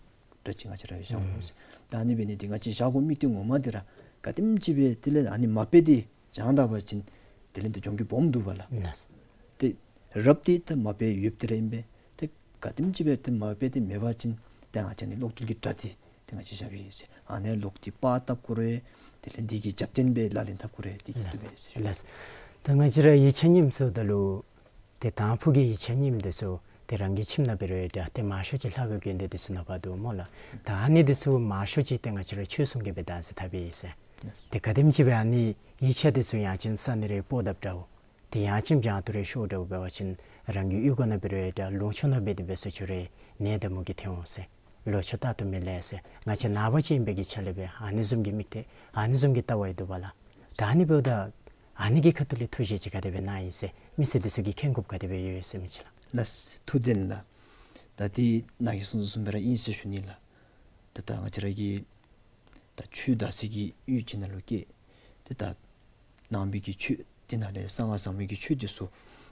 འདྲ་ཅིག་ང་བཅས་ར་ཡང་བཞག་འོང་ཟེར། ད་ཨ་ནི་འབད་ནི་འདི་ང་བཅས་བཞག་དགོ་མི་འདི་ངོ་མ་འདི་ར་ག་དེམ་ཅིག་སྦེ་དེ་ལས་ཨ་ནི་མ་དཔེ་འདི་བྱང་ད་པ་ཅིན་དེ་ལས་འདི་གྱོང་གུད་སྦོམ་འདུག་པ་ལགས། ཏེ་རབ་འདི་ད་མ་དཔེ་ཡོདཔ་འདི་ར་ཨིན་པས། ཏེ་ག་དེམ་ཅིག་སྦེ་ཏེ་མ་དཔེ་འདི་མེད་པ་ཅིན་ཏེ་ང་བཅས་ནི་གློག་རྡུལ་གྱི་སྒྲ་འདི་ཏེ་ང་བཅས་བཞག་པས་ཟེར། ཨ་ནི་གློག་འདི་པར་བཏབ་དགོ་རུང་དེ་ལས་འདི་གི་རྒྱབ་རྟེན་སྦེ་ལག་ལེན་འཐབ་དགོ་རུང་འདི་གིས་བཏུབ་པས་ཟེར་ཞུ། ལགས། ད་ང་བཅས་ར་ཡིག་ཆ་རྙིངམ་ཟེརཝ་ད་ལུ་ཏེ་དང་ཕུ་གི་ཡིག་ཆ་རྙིངམ་འདི་ཚུ་ཏེ་རང་གི་ཁྱིམ་ནང་འབད་རུང་འདྲ་ཏེ་མང་ཤོས་ཅིག་ལྷ་ཁང་དགོན་སྡེ་འདི་ཚུ་ནང་འབག་འདུག་སྨོ་ལགས། ད་ཨ་ནི་འདི་ཚུ་མང་ཤོས་ཅིག་ཏེ་ང་བཅས་ར་ཆོས་སྲུང་གིས་སྦེ་བདག་འཛིན་འཐབ་པས་ཟེར། ཏེ་ག་དེམ་ཅིག་སྦེ་ཨ་ནི་ཡིག་ཆ་འདི་ཚུ་ཡང་ཅིན་ས་གནས་རེ་སྤོ་དཔ་འདྲཝ་ཏེ་ཡང་ཅིན་རྒྱང་མཐོང་རེ་ཤོར་འདྲཝ་འབད་བ་ཅིན་རང་གི་གཡུས་སྒོ་ནང་འབད་རུང་འདྲ་ལུང་ཕྱོགས་ནང་འབད་དེ་འབད་ཟེར་ཞུ་རུང་ནད་དང་མུ་གེ་ཐོན་འོང་ཟེར། ལོ་ཕྱུགས་རྟག་ཏུ་མི་ལེགས་ཟེར། ང་བཅས་ནངས་པ་ཅིག་ཨིན་པའི་གི་ཆ་ལས་སྦེ་ཨ་ནི་བཟུམ་གྱི་དམིགས་གཏད་ཨ་ནི་བཟུམ་གྱི་ལྟ་བ་ཡང་འདུག་པ་ལགས། ད་ཨ་ནི་འབདཝ་ད་ཨ་ནི་གི་ཁ་ཐུག་ལས་ཐུགས་བཞེད་ཅིག་ག་དེ་སྦེ་གནང་ཡི་ཟེར་མི་སེར་འདི་ཚུ་གིས་མཁྱེན་དགོཔ་ག་དེ་སྦེ་ཡོད་ཟེར་མི་ཅིག་ལགས། ལགས་ཐུགས་བདེན་ལགས། ད་འདི་ནཱ་གིས་གསུངས་དོ་བཟུམ་སྦེ་ར་ཨིན་ཟེར་ཞུ་ནི་ལགས། ད་ད་ང་བཅས་ར་གི་ད་ཆོས་དར་སའི་གི་ཡུལ་ཅིག་ནང་ལུ་སྐྱེས། ཏེ་ད་ནང་པའི་གི་ཆོས་དེ་ནང་ལས་གསང་སྔགས་ཟབ་མོའི་གི་ཆོས་འདི་ཚུ་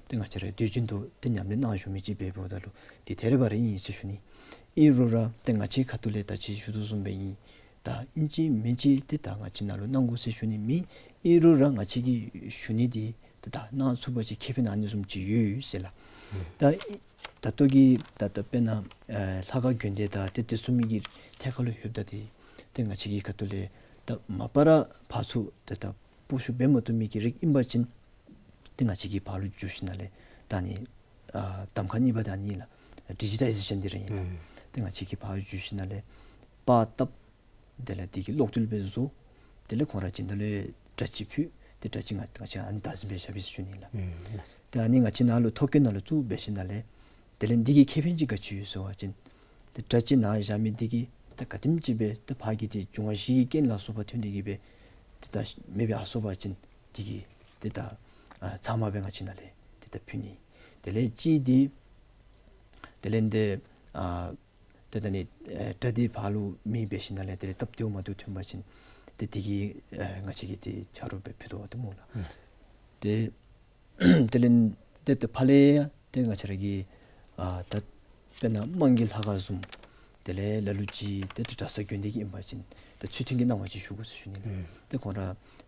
ཏེ་ང་བཅས་ར་དུས་རྒྱུན་དུ་ཏེ་ཉམས་ལེན་གནང་བཞུགས་མི་ཅིག་འབདཝ་ད་ལུ་ཏེ་དེ་རེ་བ་རེ་ཨིན་ཟེར་ཞུ་ནི། ཨིན་རུང་ར་ཏེ་ང་བཅས་ཁ་ཐུག་ལས་ད་ཅི་ཞུ་དོ་བཟུམ་སྦེ་ཨིན། ད་ཨིན་ཅི་མིན་ཅི་ཏེ་ད་ང་བཅས་ནང་ལུ་གནང་དགོ་ཟེར་ཞུ་ནི་མེད། ཨིན་རུང་ར་ང་བཅས་ཀྱིས་ཞུ་ནི་འདི་ཏེ་ད་གནང་ཚུགས་པ་ཅིན་ཁེ་ཕན་ཨ་ནི་བཟུམ་ཅིག་ཡོད་ཡོད་ཟེར་ལགས། ད་ད་ལྟོ་གི་ད་ད་དཔེར་ན་ཨེ་ལྷ་ཁང་དགོན་སྡེ་དང་ཏེ་དེ་ཚུ་མི་གི་ཐད་ཁར་ལུ་ལྷོདཔ་ད་འདི་ཏེ་ང་བཅས་ཀྱི་ཁ་ཐུག་ལས་ད་མ་པ་ར་ཕར་ཚུར་ད་ད་སྤོ་བཤུད་འབད་མ་བཏུབ་མི་གི་རིགས་ཨིན་པ་ཅིན་ཏེ་ང་བཅས་ཀྱིས་ཕར་ལུ་འགྱོ་ཞིནམ་ལས་ད་ནི་ཨ་གདམ་ཁ་གཉིས་པ་ད་ཨ་ནི་ལགས། ཌི་ཇི་ཊའི་ཟེ་ཤཱན་འདི་ར་ཨིན་ལགས། ཏེ་ང་བཅས་ཀྱིས་ཕར་ལུ་འགྱོ་ཞིནམ་ལས་པར་བཏབ། དེ་ལས་འདི་གི་གློག་རྡུལ་སྦེ་བཟོ། དེ་ལས་ཁོང་ར་བྱོནམ་ད་ལུ་སྒྲ་ཅིག་ཕུད། ཏེ་སྒྲ་ཅིག་ང་ང་བཅས་ཨ་ནི་བདག་འཛིན་འབད་བཞག་པས་ཟེར་ཞུ་ནི་ལགས། ཨུམ་ལགས། ཏེ་ཨ་ནི་ང་བཅས་ནང་ལུ་ཐོ་བཀོད་ནང་ལུ་བཙུགས་འབད་ཞིནམ་ལས་དེ་ལས་འདི་གི་ཁེ་ཕན་ཅིག་ག་ཅི་ཡོད་ཟེར་བ་ཅིན་ཏེ་སྒྲ་ཅིག་ནཱ་བཞག་མི་འདི་གིས་ད་ག་དེམ་ཅིག་སྦེ་ད་ཕར་གྱི་ཏེ་འབྱུང་བ་བཞི་གི་རྐྱེན་ལ་སོགས་པ་ཐོན་ཏེ་གིས་སྦེ་ཏེ་ད་མེདཔ་སྦེ་ཨ་སོང་པ་ཅིན་འདི་གིས་ཏེ་ད་ཨ་ཚབ་མ་སྦེ་ང་བཅས་ནང་ལས་ཏེ་ད་ཕུལ་ནི། དེ་ལས་གཅིག་འདི་དེ་ལས་འདི་ཨ་ཏེ་ད་ནི་ཨེ་སྒྲ་འདི་ཕར་ལུ་མེདཔ་འབད་ཞིནམ་ལས་དེ་ལས་སྟབས་བདེཝ་མ་བདེཝ་ཐོན་པ་ཅིན་ཏེ་འདི་གིས་ཨེ་ང་བཅས་ཀྱིས་ཏེ་ཆ་རོགས་སྦེ་ཕུལ་དོ་བ་ཏེ་སྨོ་ལགས། ཨུམ་ཏེ་དེ་ལས་ཏེ་ཏེ་ཕར་ལས་ཡང་ཏེ་ང་བཅས་ར་གི་ཨ་ད་དཔེར་ན་དམངས་ཀྱི་ལྷ་ཁང་བཟུམ་དེ་ལས་ལ་ལུ་ཅིག་ཏེ་ཏེ་གྲྭ་ས་དགོན་སྡེ་གི་ཨིན་པ་ཅིན་ཏེ་ཚུལ་མཐུན་གྱི་གནང་བ་ཅིག་ཞུ་དགོ་ཟེར་ཞུ་ནི་ལགས། ཨུམ་ཏེ་ཁོང་ར་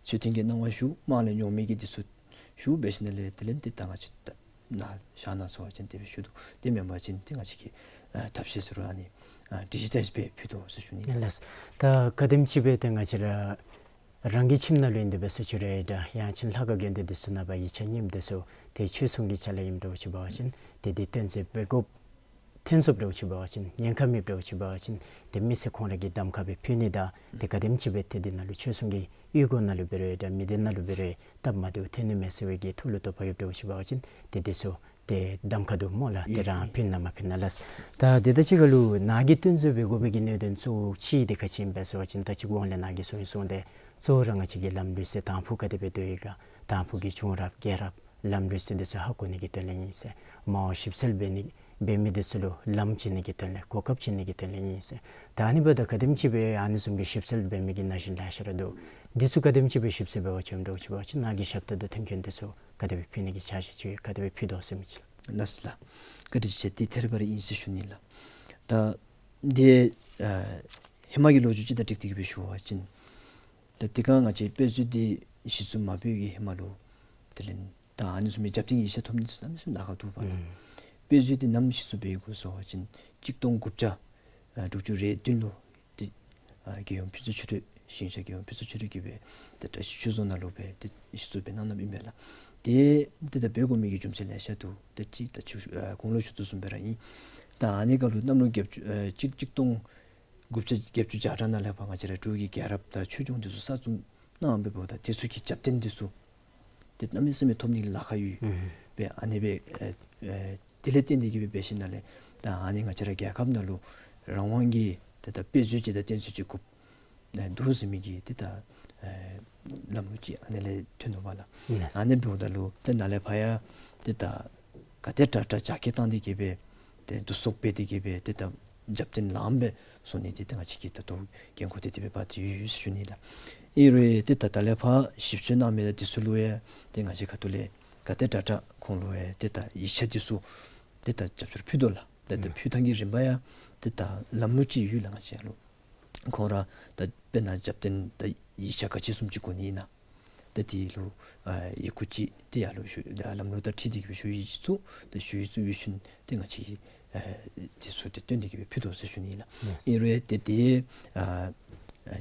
ཚུལ་མཐུན་གྱི་གནང་བ་ཞུ་དམངས་ལས་ཉོ་མི་གི་འདི་ཚུ་ཞུ་འབད་ཞིནམ་ལས་དེ་ལས་ཏེ་ད་ང་བཅས་ད་ནཱ་བཞག་གནང་ཟེར་བ་ཅིན་དེ་སྦེ་ཞུ་དོ། དེ་མེན་པ་ཅིན་ཏེ་ང་བཅས་ཀྱིས་ཨ་ཐབས་ཤེས་ཚུ་ར་ཨ་ནི་ཨ་ཌི་ཇི་ཊའིཛ་སྦེ་ཕུལ་དོ་ཟེར་ཞུ་ནི་ལགས། ལགས། ད་ག་དེམ་ཅིག་སྦེ་ཏེ་ང་བཅས་ར་རང་གི་ཁྱིམ་ནང་ལུ་ཨིན་དེ་སྦེ་སོ་ཅི་ར་ད་ཡང་ཅིན་ལྷ་ཁང་དགོན་སྡེ་འདི་ཚུ་ནང་པ་ཡིག་ཆ་རྙིངམ་འདི་ཚུ་ཏེ་ཆོས་སྲུང་གི་ཅ་ལ་ཨིནམ་འདྲཝ་ཅིག་འབད་བ་ཅིན་ཏེ་འདི་གཏན་མཛོད་འབད་དགོཔ་གཏན་མཛོདཔ་འདྲཝ་ཅིག་འབད་བ་ཅིན་ཉེན་ཁ་མེདཔ་འདྲཝ་ཅིག་འབད་བ་ཅིན་ཏེ་མི་སེར་ཁོང་ར་གིས་གདམ་ཁ་སྦེ་ཕུལ་ནི་དང་ཏེ་ག་དེམ་ཅིག་སྦེ་ཏེ་འདི་ནང་ལུ་ཆོས་སྲུང་གི་གཡུས་སྒོ་ནང་ལུ་འབད་རུང་ད་མི་སྡེ་ནང་ལུ་འབད་རུང་སྟབས་མ་བདེཝ་ཐོན་ནི་མས་ཟེར་བའི་གི་ཐུགས་ལུ་དོགས་པ་ཡོདཔ་འདྲཝ་ཅིག་འབད་བ་ཅིན་ཏེ་འདི་ཚུ་ཏེ་གདམ་ཁ་འདུག་སྨོ་ལགས། ཏེ་རང་ཕུལ་ན་མ་ཕུལ་ན་ལགས། ད་དེ་དང་གཅིག་ཁར་ལུ་ནཱ་གིས་གཏན་མཛོད་འབད་དགོ་པའི་གི་གནད་དོན་གཙོ་བོ་ཅིག་འདི་ག་ཅི་ཨིན་པས་ཟེར་བ་ཅིན་ད་ཅི་གོང་ལས་ནཱ་གིས་གསུངས་ཡི་གསུངས་ཏེ་གཙོ་བོ་ར་ང་བཅས་ཀྱི་ལམ་ལུགས་ཟེར་དང་ཕུ་ག་དེ་སྦེ་སྡོད་ཡི་ག་དང་ཕུ་གི་བྱུང་རབས་རྒྱལ་རབས་ལམ་ལུགས་ཟེར་འདི་ཚུ་ཧ་གོ་ནི་གི་དོན་ལས་ཨིན་ཟེར། མ་འོངས་ཞིབ་འཚོལ་འབད་ནི་འབད་མི་འདི་ཚུ་ལུ་ལམ་བྱིན་ནི་གི་དོན་ལས་གོ་སྐབས་བྱིན་ནི་གི་དོན་ལས་ཨིན་ཟེར། ད་ཨ་ནི་འབདཝ་ད་ག་དེམ་ཅིག་སྦེ་ཨ་ནི་བཟུམ་གྱི་ཞིབ་འཚོལ་འབད་མི་གི་ན་གཞོན་ལེ་ཤ་ར་འདུག། འདི་ཚུ་ག་དེམ་ཅིག་སྦེ་ཞིབ་འཚོལ་འབད་བར་བྱོནམ་འདྲཝ་ཅིག་འབད་བ་ཅིན་ནཱ་གི་ཞབས་ཏོག་དང་མཐུན་རྐྱེན་འདི་ཚུ་ག་དེ་སྦེ་ཕུལ་ནི་གི་འཆར་གཞི་ཅིག་ག་དེ་སྦེ་ཕུལ་དོ་ཟེར་མི་ཅིག་ལགས། ལགས་སོ་ལགས། བཀའ་དྲིན་ཆེ། ཏེ་ཐད་རི་བ་རི་ཨིན་ཟེར་ཞུ་ནི་ལགས། ད་འདི་ཨ་ཧེ་མ་གི་ལོ་རྒྱུས་ཅིག་དང་འཁྲིལ་ཏེ་གི་སྦེ་ཞུ་བ་ཅིན་ད་དེ་སྒང་ང་བཅས་དཔེ་མཛོད་འདི་གཞི་བཙུགས་མ་འབད་བའི་གི་ཧེ་མ་ལུ་དེ་ལས་ད་ཨ་ནི་བཟུམ་མའི་རྒྱབ་རྟེན་གྱི་ཡིག་ཆ་ཐོབ་ནི་ཚུ་གནམ་མེད་ས་མེད་ལཱ་ཁག་འདུག་པ་ལགས། ཨུམ་དཔེ་མཛོད་འདི་ནམ་གཞི་བཙུགས་འབད་ཡི་གོ་ཟེར་བ་ཅིན་གཅིག་སྟོང་དགུ་བརྒྱ་ཨ་དྲུག་ཅུ་རེ་བདུན་ལུ་ཏེ་ཨ་རྒྱལ་ཡུམ་ཕུན་ཚོགས་ཆོས་སྒྲོན་ཞིང་གཤེགས་རྒྱལ་ཡུམ་ཕུན་ཚོགས་ཆོས་སྒྲོན་གྱིས་སྦེ་ཏེ་བཀྲ་ཤིས་ཆོས་རྫོང་ནང་ལུ་སྦེ་ཏེ་གཞི་བཙུགས་འབད་གནང་གནངམ་ཨིན་པས་ལགས། ཏེ་ཏེ་ད་འབད་དགོ་མི་གི་རྒྱུ་མཚན་ལེ་ཤ་འདུག། ཏེ་གཅིག་ད་ཅི་ཨ་གོང་ལུ་ཞུ་དོ་བཟུམ་སྦེ་ར་ཨིན། ད་ཨ་ནི་སྐབས་ལུ་གནམ་ལོ་བརྒྱད་ཅུ་ཨ་གཅིག་གཅིག་སྟོང་དགུ་བརྒྱ་བརྒྱད་ཅུ་གྱ་གྲངས་ནང་ལས་ཕར་ང་བཅས་ར་འབྲུག་གི་རྒྱལ་རབས་དང་ཆོས་འབྱུང་འདི་ཚུ་གསར་རྩོམ་གནངམ་འབདཝ་ད་དེ་ཚུ་གི་རྒྱབ་རྟེན་འདི་ཚུ་ཏེ་གནམ་མེད་ས་མེད་ཐོབ་ནི་གི་ལཱ་ཁག་ཡོད། ཨུམ་སྦེ་ཨ་ནི་སྦེ་ཨེ་ཨེ་དེ་ལས་བརྟེན་ཏེ་གི་སྦེ་འབད་ཞིནམ་ལས་ད་ཨ་ནི་ང་བཅས་ར་རྒྱལ་ཁབ་ནང་ལུ་རང་དབང་གི་ཏེ་ད་དཔེ་མཛོད་ཅིག་དང་གཏན་མཛོད་ཅིག་དགོཔ་ཨེ་འདུག་ཟེར་མི་གི་ཏེ་ད་ཨེ་ལམ་ལུགས་ཅིག་ཨ་ནི་ལས་ཐོན་ནུག་པ་ལགས། ལགས། ཨ་ནི་འབདཝ་ད་ལུ་ཏེ་ནཱ་ལས་ཕར་ཡང་ཏེ་ད་ག་དེ་དྲག་དྲག་རྒྱ་སྐྱེད་བཏང་སྟེ་གི་སྦེ་ཏེ་བསྡུ་གསོག་འབད་དེ་གི་སྦེ་ཏེ་ད་རྒྱབ་རྟེན་ལངམ་སྦེ་སོང་ནི་འདི་ཏེ་ང་བཅས་ཀྱིས་ད་ལྟོ་འགན་ཁུར་འདི་དེ་སྦེ་འབག་སྟེ་ཡོད་ཟེར་ཞུ་ནི་ལགས། ཨིན་རུང་ཏེ་ད་ད་ལས་ཕར་ཞིབ་འཚོལ་གནང་མི་དང་འདི་ཚུ་ལུ་ཡང་ཏེ་ང་བཅས་ཁ་ཐུག་ལས་ག་དེ་དྲག་དྲག་ཁོང་ལུ་ཡང་ཏེ་ད་ཡིག་ཆ་འདི་ཚུ་ཏེ་ད་རྒྱབ་སྐྱོར་ཕུལ་དོ་ལགས། ཏེ་ད་ཨུམ་ཕུལ་ཐངས་ཀྱི་རིམ་པ་ཡང་ཏེ་ད་ལམ་ལུགས་ཅིག་ཡོད་ལགས། ང་བཅས་ལུ་ཁོང་ར་ད་དཔེར་ན་རྒྱབ་རྟེན་ད་ཡིག་ཆ་ག་ཅི་བཟུམ་ཅིག་དགོ་ནི་ཨིན་ན། ད་དེ་ལུ་ཨ་ཡི་གུ་ཅིག་ཏེ་ཡར་ལུ་ཞུ་ད་ལམ་ལུགས་དང་འཁྲིལ་ཏེ་གི་སྦེ་ཞུ་ཡིག་ཅིག་བཙུགས། ད་ཞུ་ཡིག་བཙུགས་ཡོད་ཞིནམ་ཏེ་ང་བཅས་ཀྱིས་ཨ་དེ་ཚུ་ཏེ་བཏོན་ཏེ་གི་སྦེ་ཕུལ་དོ་ཟེར་ཞུ་ནི་ལགས། ལགས། ཨིན་རུང་ཏེ་དེ་ཨ་ཨ་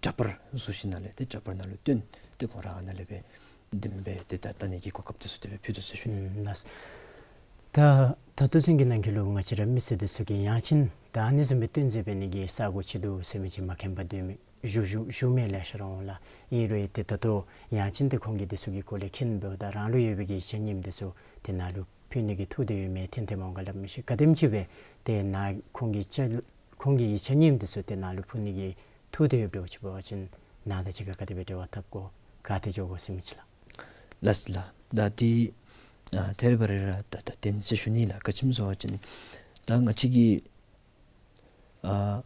འདྲ་པར་བཟོ་ཞིནམ་ལས་ཏེ་འདྲ་པར་ནང་ལུ་བཏོན་ཏེ་ཁོང་ར་ཨ་ནཱ་ལས་སྦེ་བདམས་སྦེ་ཏེ་ད་བལྟ་ནི་གི་གོ་སྐབས་དེ་ཚུ་དེ་སྦེ་ཕུལ་དོ་ཟེར་ཞུ་ནི། ཨུམ་ལགས། ད་ད་ལྟོ་ཚུན་གྱི་ནང་འཁོད་ལུ་ང་བཅས་ར་མི་སེར་དེ་ཚུ་གིས་ཡང་ཅིན་ད་ཨ་ནི་བཟུམ་སྦེ་གཏན་མཛོད་འབད་ནི་གི་ས་སྒོ་ཅིག་འདུག་ཟེར་མི་ཅིག་མ་མཁྱེན་པར་སྡོད་མི་ཞུ་ཞུ་ཞུ་མི་ལེ་ཤ་ར་འོང་ལགས། ཨིན་རུང་ཏེ་ད་ལྟོ་ཡང་ཅིན་ཏེ་ཁོང་གིས་དེ་ཚུ་གི་སྐོར་ལས་མཁྱེན་འབདཝ་ད་རང་ལུ་ཡོད་པའི་གི་ཡིག་ཆ་རྙིངམ་དེ་ཚུ་ཏེ་ནཱ་ལུ་ཕུལ་ནི་གི་ཐུགས་འདོད་ཡོད་མི་ཐོན་ཐོནམ་འོང་ག་སླབ་མི་ཤེས། ག་དེམ་ཅིག་སྦེ་ཏེ་ནཱ་ཁོང་གི་ཅ་ཁོང་གི་ཡིག་ཆ་རྙིངམ་དེ་ཚུ་ཏེ་ནཱ་ལུ་ཕུལ་ནི་གི་ཐུགས་འདོད་ཡོདཔ་འདྲཝ་ཅིག་འབད་བ་ཅིན་ནཱ་དང་གཅིག་ཁར་ག་དེ་སྦེ་འབྲེལ་བ་འཐབ་དགོ་ག་ཏེ་འགྱོ་དགོ་ཟེར་མི་ཅིག་ལགས། ལགས་ལགས། ད་དེ་ཨ་ཐད་རི་བ་རི་ར་ད་ད་བདེན་ཟེར་ཞུ་ནི་ལགས། ག་ཅི་སྨོ་ཟེར་བ་ཅིན་ད་ང་བཅས་ཀྱིས་ཨ་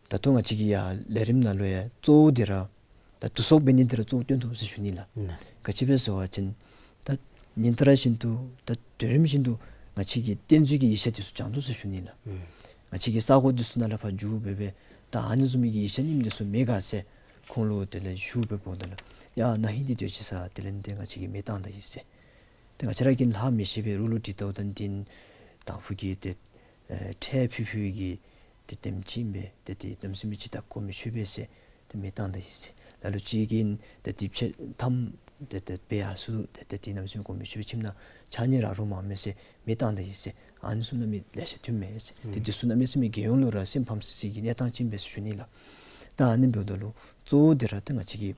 ད་ལྟོ་ང་བཅས་ཀྱི་ཡ་ལས་རིམ་ནང་ལུ་ཡ་གཙོ་བོ་འདི་ར་ད་བསྡུ་གསོག་འབད་ནི་འདི་ར་གཙོ་བོ་བཏོན་དོ་ཟེར་ཞུ་ནི་ལགས། ལགས། ག་ཅི་སྦེ་ཟེར་བ་ཅིན་ད་ཉིན་ལྟར་བཞིན་དུ་ད་དུས་རིམ་བཞིན་དུ་ང་བཅས་ཀྱི་གཏན་མཛོད་ཀྱི་ཡིག་ཆ་འདི་ཚུ་བྱང་དོ་ཟེར་ཞུ་ནི་ལགས། ཨུམ་ང་བཅས་ཀྱི་ས་གོ་འདི་ཚུ་ནང་ལས་ཕར་འགྱོ་སྦེ་སྦེ་ད་ཨ་ནི་བཟུམ་མའི་གི་ཡིག་ཆ་རྙིངམ་འདི་ཚུ་མེད་ག་ཟེར་ཁོང་ལུ་དེ་ལས་ཞུ་སྦེ་འབདཝ་ད་ལུ་ཡ་ན་ཧིང་འདི་སྡོད་ཅི་ས་དེ་ལས་འདི་ང་བཅས་ཀྱིས་མེ་བཏང་ད་ཡི་ཟེར། ཏེ་ང་བཅས་ར་གིས་ལྷག་མི་ཤེས་པས། རོགས་ལུ་དྲི་ལྟཝ་ད་འདི་དང་ཕུ་གི་ཏེ་ཨེ་ཁྲལ་ཕུལ་ཕུལ་གྱི་ཏེ་དེམ་ཅིག་ཨིན་པས། ཏེ་དེ་གནམ་མེད་ས་མེད་ཅིག་ད་གོ་མི་ཆོད་པས་ཟེར་ཏེ་མེ་བཏང་ད་ཡི་ཟེར། ལ་ལུ་ཅིག་གིས་ཏེ་དེ་ཕྱེད་ཐམ་ཏེ་ཏེ་སྦེ་ཡར་སོང་ཏེ་ཏེ་དེ་གནམ་མེད་ས་མེད་གོ་མི་ཆོད་པས། ཁྱིམ་ནང་ཕྱགས་སྙིགས་རག་རུང་མ་མེད་ཟེར་མེ་བཏང་ད་ཡི་ཟེར། ཨ་ནི་ཚུ་གནམ་མེད་ལེ་ཤ་ཐོན་མས་ཟེར། ཏེ་ཨུམ་དེ་ཚུ་གནམ་མེད་ས་མེད་རྒྱལ་ཡོངས་ལུ་ར་སེམས་ཕམ་སི་སི་གི་གནས་སྟངས་ཅིག་ཨིན་པས་ཟེར་ཞུ་ནི་ལགས། ད་ཨ་ནི་འབདཝ་ད་ལུ་གཙོ་བོ་འདི་ར་ཏེ་ང་བཅས་ཀྱི་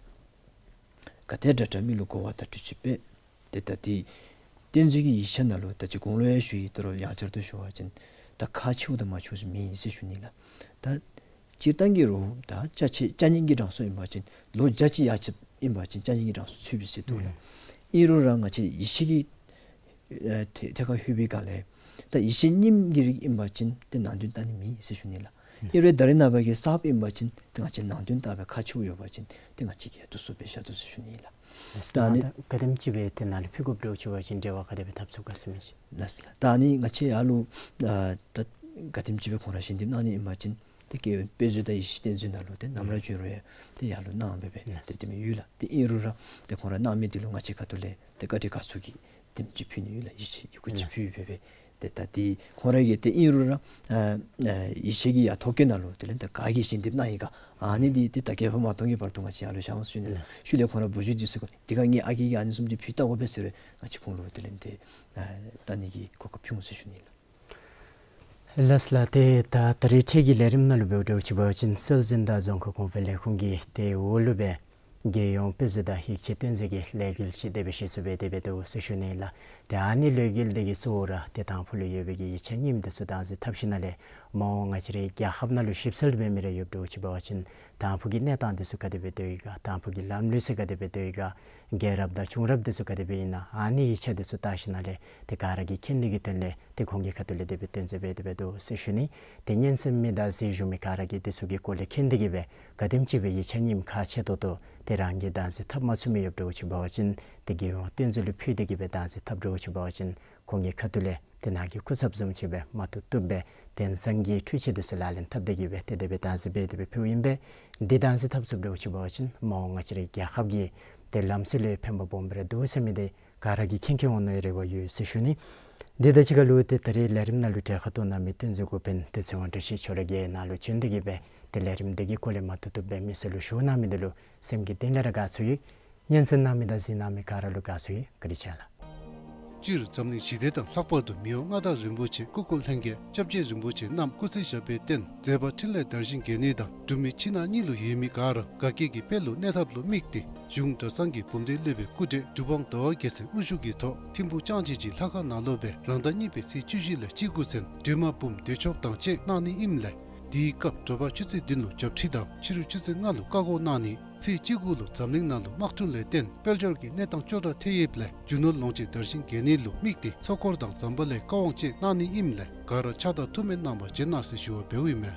ག་དེ་དྲག་དྲག་མི་ལུ་གོ་བ་དང་འཁྲིལ་ཅིག་སྦེ་ཏེ་ད་འདི་གཏན་མཛོད་ཀྱི་ཡིག་ཆ་ནང་ལུ་ད་ཅི་གོང་ལུ་ཡང་ཞུ་ཡི། ད་རུང་ཡང་བསྐྱར་དུ་ཞུ་བ་ཅིན་ད་ཁག་ཆེཝ་དང་མ་ཆེཝ་ཟེར་མེད་ཟེར་ཞུ་ནི་ལགས། ད་སྤྱིར་བཏང་གི་རུང་ད་ཅ་ཆས་ཅ་རྙིང་གི་གྲངས་སུ་ཨིན་པ་ཅིན་ལོ་བརྒྱ་ཅིག་ཡར་ཆད་ཨིན་པ་ཅིན་ཅ་རྙིང་གི་གྲངས་སུ་ཚུད་པས་ཟེར་འདུག་ལགས། ཨིན་རུང་ར་ང་བཅས་ཡིད་ཆེས་ཀྱི་ཨེ་ཐད་ཐད་ཁར་ལྷོད་པའི་སྒང་ལས་ད་ཡིད་ཆེས་རྙིངམ་གི་རིགས་ཨིན་པ་ཅིན་ཏེ་ནང་དོན་བལྟ་ནི་མེད་ཟེར་ཞུ་ནི་ལགས། ཨིན་རུང་ད་རེས་ནངས་པ་གི་གསརཔ་ཨིན་པ་ཅིན་ཏེ་ང་བཅས་ནང་དོན་བལྟ་བའི་ཁག་ཆེཝ་ཡོད་པ་ཅིན་ཏེ་ང་བཅས་ཀྱིས་ཡང་དུ་སུ་སྦེ་བཞག་དོ་ཟེར་ཞུ་ནི་ལགས། ལགས་སོ། ད་ཨ་ནི་ད་ག་དེམ་ཅིག་སྦེ་ཏེ་ནཱ་ལུ་ཕུལ་དགོཔ་འདྲཝ་ཅིག་འབད་བ་ཅིན་འབྲེལ་བ་ག་དེ་སྦེ་འཐབ་ཚུགས་ག་ཟེར་མི་ཅིག། ལགས་སོ་ལགས། ད་ཨ་ནི་ང་བཅས་ཡར་ལུ་ཨ་ད་ག་དེམ་ཅིག་སྦེ་ཁོང་ར་ཞལ་འདེབས་གནང་ནི་ཨིན་པ་ཅིན་ཏེ་དགེ་འོས་དཔེ་མཛོད་དང་ཡིག་ཆ་གཏན་མཛོད་ནང་ལུ་ཏེ་ནམ་ར་འབྱོན་རུང་ཡང་ཏེ་ཡར་ལུ་གནང་སྦེ་སྦེ་ཏེ་དེ་མི་ཡོད་ལགས། ཏེ་ཨིན་རུང་ར་ཏེ་ཁོང་ར་གནང་མི་དེ་ལུ་ང་བཅས་ཁ་ཐུག་ལས་ཏེ་བཀའ་དྲིན་དགའ་ཚོར་གྱིས་དེམ་ཅིག་ཕུལ་ནི་ཡོད་ལགས། ཡིག་ཆ་ཡི་གུ་ཅིག་ཕུལ་སྦེ་སྦེ་ཏེ་ད་འདི་ཁོང་ར་གིས་ཏེ་ཨིན་རུང་ར་ཨ་ཨ་ཡིད་ཆེས་ཀྱི་ཡར་ཐོ་བཀོད་ནང་ལུ་དེ་ལས་ད་ག་གིས་ཞལ་འདེབས་གནང་ཡི་ག་ཨ་ནི་འདི་ཏེ་ད་བསྐལ་པ་མ་སྟོང་གི་བར་དུ་ང་བཅས་ཡར་ལུ་བཞག་འོང་ཟེར་ཞུ་ནི་ལགས། ཤུལ་ལས་ཁོང་ར་བུ་བརྒྱུད་འདི་ཚུ་གིས་འདི་ག་ངེའི་ཨ་རྒས་ཀྱིས་ཨ་ནི་བཟུམ་ཅིག་ཕུལ་བལྟ་དགོ་པས་ཟེར་རུང་ང་བཅས་ཁོང་ལུ་དེ་ལས་ཏེ་ཨ་བལྟ་ནི་གི་གོ་སྐབས་ཕུལ་འོང་ཟེར་ཞུ་ནི་ལགས། ལགས་སོ་ལགས། ཏེ་ད་ད་རིས་འཕྲལ་གྱི་ལས་རིམ་ནང་ལུ་འབདཝ་འདྲཝ་ཅིག་འབད་བ་ཅིན་སྲོལ་འཛིན་དང་རྫོང་ཁ་གོང་འཕེལ་ལས་ཁུངས་ཀྱི་ཏེ་འོག་ལུ་སྦེ་རྒྱལ་ཡོངས་དཔེ་མཛོད་དང་ཡིག་ཆ་གཏན་མཛོད་ཀྱི་ལས་འགུལ་ཅིག་དེ་སྦེ་གཞི་བཙུགས་འབད་དེ་སྦེ་འདུག་ཟེར་ཞུ་ནི་ལགས། ཏེ་ཨ་ནི་ལས་འགུལ་འདི་གི་གཙོ་བོ་ར་ཏེ་དང་ཕུ་ལུ་ཡོད་པའི་གི་ཡིག་ཆ་རྙིངམ་འདི་ཚུ་བདག་འཛིན་འཐབ་ཞིནམ་ལས་མ་འོངས་ང་བཅས་རའི་རྒྱལ་ཁབ་ནང་ལུ་ཞིབ་འཚོལ་འབད་མི་རེ་ཡོདཔ་འདྲཝ་ཅིག་འབད་བ་ཅིན་དང་ཕུ་གི་གནས་སྟངས་འདི་ཚུ་ག་དེ་སྦེ་སྡོད་ཡི་ག་དང་ཕུ་གི་ལམ་ལུགས་ཚུ་ག་དེ་སྦེ་སྡོད་ཡི་ག་རྒྱལ་རབས་དང་བྱུང་རབས་འདི་ཚུ་ག་དེ་སྦེ་ཨིན་ན་ཨ་ནི་ཡིག་ཆ་འདི་ཚུ་བལྟ་ཞིནམ་ལས་ཏེ་ག་ར་གིས་མཁྱེན་ནི་གི་དོན་ལས་ཏེ་ཁོང་གི་ཁ་ཐུག་ལས་དེ་སྦེ་སྟོན་མཛད་འབད་དེ་སྦེ་འདུག་ཟེར་ཞུ་ནི། ཏེ་སྙན་གསན་མི་དང་གཟིགས་བཞུགས་མི་ག་ར་གིས་འདི་ཚུ་གི་སྐོར་ལས་མཁྱེན་ཏེ་གིས་སྦེ་ག་དེམ་ཅིག་སྦེ་ཡིག་ཆ་རྙིངམ་ཁག་ཆེ་ཏོག་ཏོ་ཏེ་རང་གིས་བདག་འཛིན་འཐབ་མ་ཚུགས་མི་ཡོདཔ་འདྲཝ་ཅིག་འབད་བ་ཅིན་ཏེ་རྒྱལ་ཡོངས་གཏན་མཛོད་ལུ་ཕུལ་ཏེ་གིས་སྦེ་བདག་འཛིན་འཐབ་འདྲཝ་ཅིག་འབད་བ་ཅིན་ཁོང་གི་ཁ་ཐུག་ལས་ཏེ་ནཱ་གི་སྐུ་ཚབ་བཟུམ་ཅིག་སྦེ་མ་བཏུབ་བཏུབ་སྦེ་དེང་སང་གི་འཕྲུལ་ཆས་འདི་ཚུ་ལག་ལེན་འཐབ་སྟེ་གིས་སྦེ་ཏེ་དེ་སྦེ་བདག་འཛིན་འབད་དེ་སྦེ་ཕུལཝ་ཨིན་པས། འདི་བདག་འཛིན་འཐབ་ཚུགསཔ་འདྲཝ་ཅིག་འབད་བ་ཅིན་མ་འོངས་ང་བཅས་རའི་རྒྱལ་ཁབ་ཀྱི་ཏེ་ལམ་སྲོལ་ལུ་ཕན་པ་སྦོམ་སྦེ་ར་འདུག་ཟེར་མི་འདི་ག་ར་གིས་མཁྱེན་མཁྱེནམ་འོང་མནོ་བའི་རེ་བ་ཡོད་ཟེར་ཞུ་ནི། དེ་དང་གཅིག་ཁར་ལུ་ཏེ་ད་རིས་ལས་རིམ་ནང་ལུ་གྲལ་ཁར་གཏོགས་གནང་མི་བསྟན་འཛིན་འགོ་དཔོན་ཏེ་ཚེ་དབང་བཀྲ་ཤིས་ཁྱོད་ར་གིས་ནཱ་ལུ་བྱོན་ཏེ་གིས་སྦེ་ཏེ་ལས་རིམ་འདི་གི་སྐོར་ལས་མ་བཏུབ་བཏུབ་སྦེ་མི་སེར་ལུ་ཞུ་གནང་མི་འདི་ལུ་སེམས་ཀྱི་གཏིང་ལས་ར་དགའ་ཚོར་ཡོད། སྙན་གསན་གནང་མི་དང་གཟིགས་གནང་མི་ག་ར་ལུ་དགའ་ཚོར་ཡོད། བཀའ་དྲིན་ཆེ་ལགས། སྤྱིར་འཛམ་གླིང་ཞི་བདེ་དང་ལྷག་པར་དུ་མི་དབང་མངའ་བདག་རིན་པོ་ཆེ་སྐུ་འཁོར་ལྷན་རྒྱས་སྐྱབས་རྗེ་རིན་པོ་ཆེ་རྣམས་སྐུ་ཚེ་ཞབས་པད་བརྟན་མཛད་པ་འཕྲིན་ལས་དར་ཞིང་རྒྱས་ནི་དང་འབྲུག་མི་ཕྱི་ནང་གཉིས་ལུ་ཡོད་མི་ག་ར་དགའ་སྐྱིད་ཀྱི་དཔལ་ལུ་གནས་ཐབས་ལུ་དམིགས་ཏེ་གཞུང་གྲྭ་ཚང་གི་བུམ་སྡེ་སློབ་དཔོན་སྐུ་བགྲེས་གྲུབ་དབང་ཟླ་བ་རྒྱལ་མཚན་དབུ་བཞུགས་ཀྱི་ཐོག་ཐིམ་ཕུག་ལྕང་སྤྱོད་ཀྱི་ལྷ་ཁང་ནང་ལུ་སྦེ་རང་ཟླ་གཉིས་པའི་ཚེས་བཅུ་བཞི་ལས་བཅུ་དགུ་ཚུན་སྒྲོལ་མ་འབུམ་བདེ་མཆོག་དང་བཅས་གནང་ནི་ཨིནམ་ལས་དེའི་སྐབས་དྲོ་པ་ཆུ་ཚོད་བདུན་ལུ་བྱབས་ཁྲི་དང་ཕྱི་རུ་ཆུ་ཚོད་ལྔ་ལུ་བཀའ་བསྒོ་གནང་ནི། ཚེས་བཅུ་དགུ་ལུ་འཛམ་གླིང་ནང་ལུ་དམག་འཁྲུག་ལས་བརྟེན་དཔལ་འབྱོར་གྱི་གནས་སྟངས་སྐྱོ་དྲགས་ཐལ་ཡོདཔ་ལས་རྒྱུ་ནོར་ལོངས་སྤྱོད་དར་ཞིང་རྒྱས་ནི་ལུ་དམིགས་ཏེ་མཚོ་འཁོར་དང་ཛམ་བྷ་ལའི་བཀའ་དབང་བཅས་གནང་ནི་ཨིནམ་ལས་ག་ར་ཕྱག་དང་ཐུགས་སྨོན་གནང་བར་བྱོན་གནང་ཟེར་ཞུ་བ་འབདཝ་ཨིན་མས།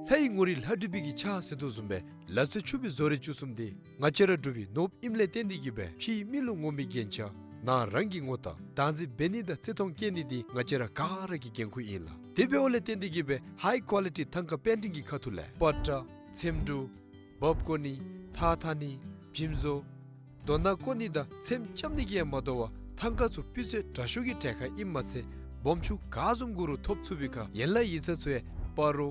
ལྷ་ཡི་ངོ་རིས་ལྷ་བྲིས་པའི་གི་ཕྱག་ཟེར་དོ་བཟུམ་སྦེ་ལ་རྩེ་ཆུ་སྦིས་བཟོ་རིག་བཅུ་གསུམ་འདི་ང་བཅས་ར་འབྲུག་པའི་ནོར་བུ་ཨིནམ་ལས་བརྟེན་ཏེ་གིས་སྦེ་ཕྱིའི་མི་ལུ་ངོམ་པའི་རྒྱན་ཆ་ནང་རང་གི་ངོ་རྟགས་བདག་འཛིན་འབད་ནི་དང་བརྩི་མཐོང་བསྐྱེད་ནི་འདི་ང་བཅས་ར་ག་ར་གི་འགན་ཁུར་ཨིན་ལགས། དེ་འབདཝ་ལས་བརྟེན་ཏེ་གིས་སྦེ་ཧའི་ཀོ་ལི་ཊི་ཐང་ཀ་པེན་ཊིང་གི་ཁ་ཐུག་ལས་པ་ཏྲ་ཚེམ་དྲུབ་འབག་བཀོ་ནི་ཐགས་འཐག་ནི་བྱིམ་བཟོ་རྡོ་ནང་བཀོ་ནི་དང་ཚེམ་རྐྱབ་ནི་གིས་ཡང་མ་དོ་བར་ཐང་ཀ་ཚུ་སྤུས་ཚད་དྲག་ཤོས་ཀྱི་གྲལ་ཁར་ཨིནམ་མ་ཚད་སྦོམ་ཆུང་ག་བཟུམ་དགོ་རུང་ཐོབ་ཚུགས་པའི་ཁར་ཡན་ལག་ཡིག་ཚང་ཚུ་ཡང་སྤ་རོ་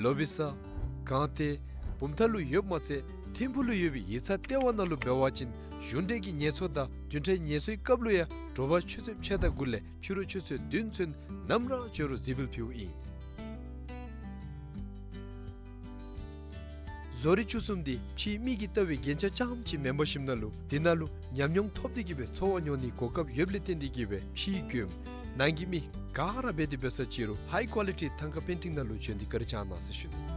ལོ་བི་ས་སྒང་སྟེང་བུམ་ཐང་ལུ་ཡོདཔ་མ་ཚད་ཐིམ་ཕུག་ལུ་ཡོད་པའི་ཡིག་ཚང་ལྟེ་བ་ནང་ལུ་འབད་བ་ཅིན་གཞུང་འབྲེལ་གྱི་ངལ་གསོ་དང་བདུན་ཕྲག་ངལ་གསོའི་སྐབས་ལུ་ཡང་དྲོ་པ་ཆུ་ཚོད་ཕྱེད་དང་དགུ་ལས་ཕྱི་རུ་ཆུ་ཚོད་བདུན་ཚུན་ནམ་ར་འབྱོན་རུང་གཟིགས་འབུལ་ཕུལཝ་ཨིན། བཟོ་རིག་བཅུ་གསུམ་འདི་ཕྱིའི་མི་གིས་བལྟ་བའི་རྒྱན་ཆ་རྐྱངམ་ཅིག་མེན་པར་ཞིནམ་ལས་འདི་ནང་ལུ་ཉམས་མྱོང་ཐོབ་སྟེ་གིས་སྦེ་འཚོ་བ་མྱོང་ནིའི་གོ་སྐབས་ཡོདཔ་ལས་བརྟེན་ཏེ་གིས་སྦེ་ཕྱིའི་མགྱོནམ་ནང་གི་མི་ག་ར་འབད་དེ་འབད་ས་ཅི་རུང་ཧའི་ཀོ་ལི་ཊི་ཐང་ཀ་པེན་ཊིང་ནང་ལུ་བྱོན་ཏེ་བཀའ་དྲིན་བསྐྱང་གནང་ཟེར་ཞུ་ནི།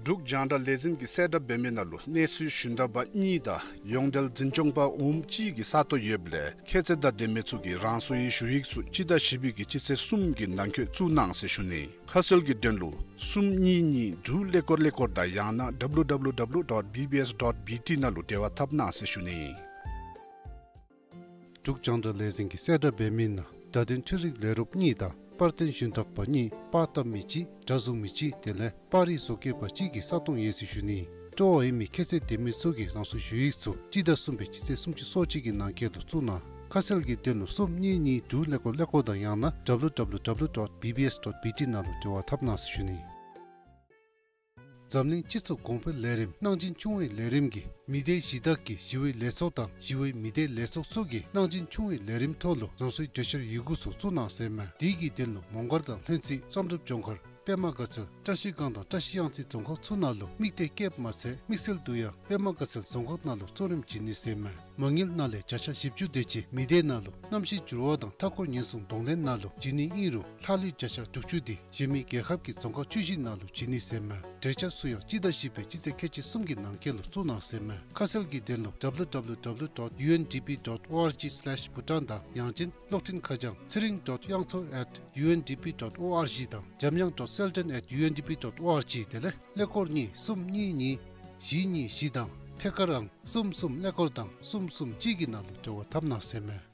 འབྲུག་རྒྱང་བསྒྲགས་ལས་འཛིན་གྱིས་གསལ་བསྒྲགས་འབད་མི་ནང་ལུ་གནས་ཚུལ་ཞུན་དག་པ་གཉིས་དང་ཡོངས་འབྲེལ་འཛིན་སྐྱོང་པ་འོགམ་གཅིག་གི་ས་སྟོང་ཡོདཔ་ལས་ཁྱད་ཚད་དང་ལྡན་མི་ཚུ་གིས་རང་སོའི་ཞུ་ཡིག་ཚུ་སྤྱི་ཟླ་བཞི་པའི་གི་སྤྱི་ཚེས་གསུམ་གྱི་ནང་འཁོད་བཙུགས་གནང་ཟེར་ཞུ་ནི། ཁ་གསལ་གྱི་དོན་ལུ་གསུམ་གཉིས་གཉིས་དྲུག་ཀླད་ཀོར་ཀླད་ཀོར་དང་ཡང་ན་W W W dot B B S dot B T ནང་ལུ་འབྲེལ་བ་འཐབ་གནང་ཟེར་ཞུ་ནི། འབྲུག་རྒྱང་བསྒྲགས་ལས་འཛིན་གྱིས་གསལ་བསྒྲགས་འབད་མི་ནང་བརྡ་དོན་འཕྲུལ་རིག་ལས་རོགསཔ་གཉིས་དང་པར་སྟོན་ཞུན་དག་པ་གཉིས་པར་བཏབ་མི་གཅིག་སྒྲ་བཟུང་མི་གཅིག་དེ་ལས་པར་རིས་བཟོ་བཀོད་པ་གཅིག་གི་ས་སྟོང་ཡོད་ཟེར་ཞུ་ནི། སྤྲོ་བ་ཡོད་མི་ཁྱད་ཚད་ལྡན་མི་ཚུ་གིས་རང་སོའི་ཞུ་ཡིག་ཚུ་སྤྱི་ཟླ་གསུམ་པའི་སྤྱི་ཚེས་སུམ་ཅུ་སོ་གཅིག་གི་ནང་འཁོད་དུ་བཙུགས་གནང་། ཁ་གསལ་གྱི་དོན་ལུ་གསུམ་གཉིས་གཉིས་དྲུག་ཀླད་ཀོར་ཀླད་ཀོར་དང་ཡང་ན་W W W dot B B S dot B T ནང་ལུ་འབྲེལ་བ་འཐབ་གནང་ཟེར་ཞུ་ནི། འཛམ་གླིང་སྤྱི་ཚོགས་གོང་འཕེལ་ལས་རིམ་གནང་སྦྱིན་ཆུང་བའི་ལས་རིམ་གྱིས་མི་སྡེ་གཞི་བདག་གི་ཞི་བའི་ལས་ཚོགས་དང་ཞི་བའི་མི་སྡེ་ལས་ཚོགས་ཚུ་གིས་གནང་སྦྱིན་ཆུང་བའི་ལས་རིམ་ཐོག་ལུ་རང་སོའི་གྲོས་འཆར་ཡི་གུ་ཚུ་བཙུགས་གནང་ཟེར་མས། དེ་གི་དོན་ལུ་མོང་སྒར་དང་ལྷུན་རྩེ་བསམ་གྲུབ་ལྗོངས་མཁར་ པདྨ་དགའ་ཚལ་བཀྲ་ཤིས་སྒང་དང་བཀྲ་ཤིས་གཡང་རྩེ་རྫོང་ཁག་ཚུ་ནང་ལུ་དམིགས་གཏད་བསྐྱེདཔ་མ་ཚད་དམིགས་བསལ་དུ་ཡང་པདྨ་དགའ་ཚལ་རྫོང་ཁག་ནང་ལུ་གཙོ་རིམ་བྱིན་ནི་ཟེར་མས། མ་དངུལ་ནང་ལས་བརྒྱ་ཆ་བཞི་བཅུ་དེ་ཅིག་མི་སྡེ་ནང་ལུ་གནམ་གཤིས་འགྱུར་བ་དང་མཐའ་འཁོར་ཉེན་སྲུང་གདོང་ལེན་ནང་ལུ་བྱིན་ནི་ཨིན་རུང་ལྷག་ལུས་བརྒྱ་ཆ་དྲུག་ཅུ་དེ་གཞན་མི་རྒྱལ་ཁབ་ཀྱི་རྫོང་ཁག་བཅུ་བཞི་ནང་ལུ་བྱིན་ནི་ཟེར་མས། གྲོས་འཆར་ཚུ་ཡང་སྤྱི་ཟླ་བཞི་པའི་སྤྱི་ཚེས་ཁལ་གཅིག་གསུམ་གྱི་ནང་འཁོད་ལུ་བཙུགས་གནང་ཟེར་མས། ཁ་གསལ་གྱི་དོན་ལུ་www dot undp dot org slash bhutan དང་ཡང་ཅིན་གློག་འཕྲིན་ཁ་བྱང་ཚེ་རིང་dot དབྱངས་མཚོ་at undp dot org དང་འཇམ་དབྱངས་dot selden at undp dot org དེ་ལས་ཀླད་ཀོར་གཉིས་གསུམ་གཉིས་གཉིས་བཞི་གཉིས་བཞི་དང་ཐད་ཀར་ཨང་གསུམ་གསུམ་ཀླད་ཀོར་དང་གསུམ་གསུམ་གཅིག་གི་ནང་ལུ་འབྲེལ་བ་འཐབ་གནང་ཟེར་མས།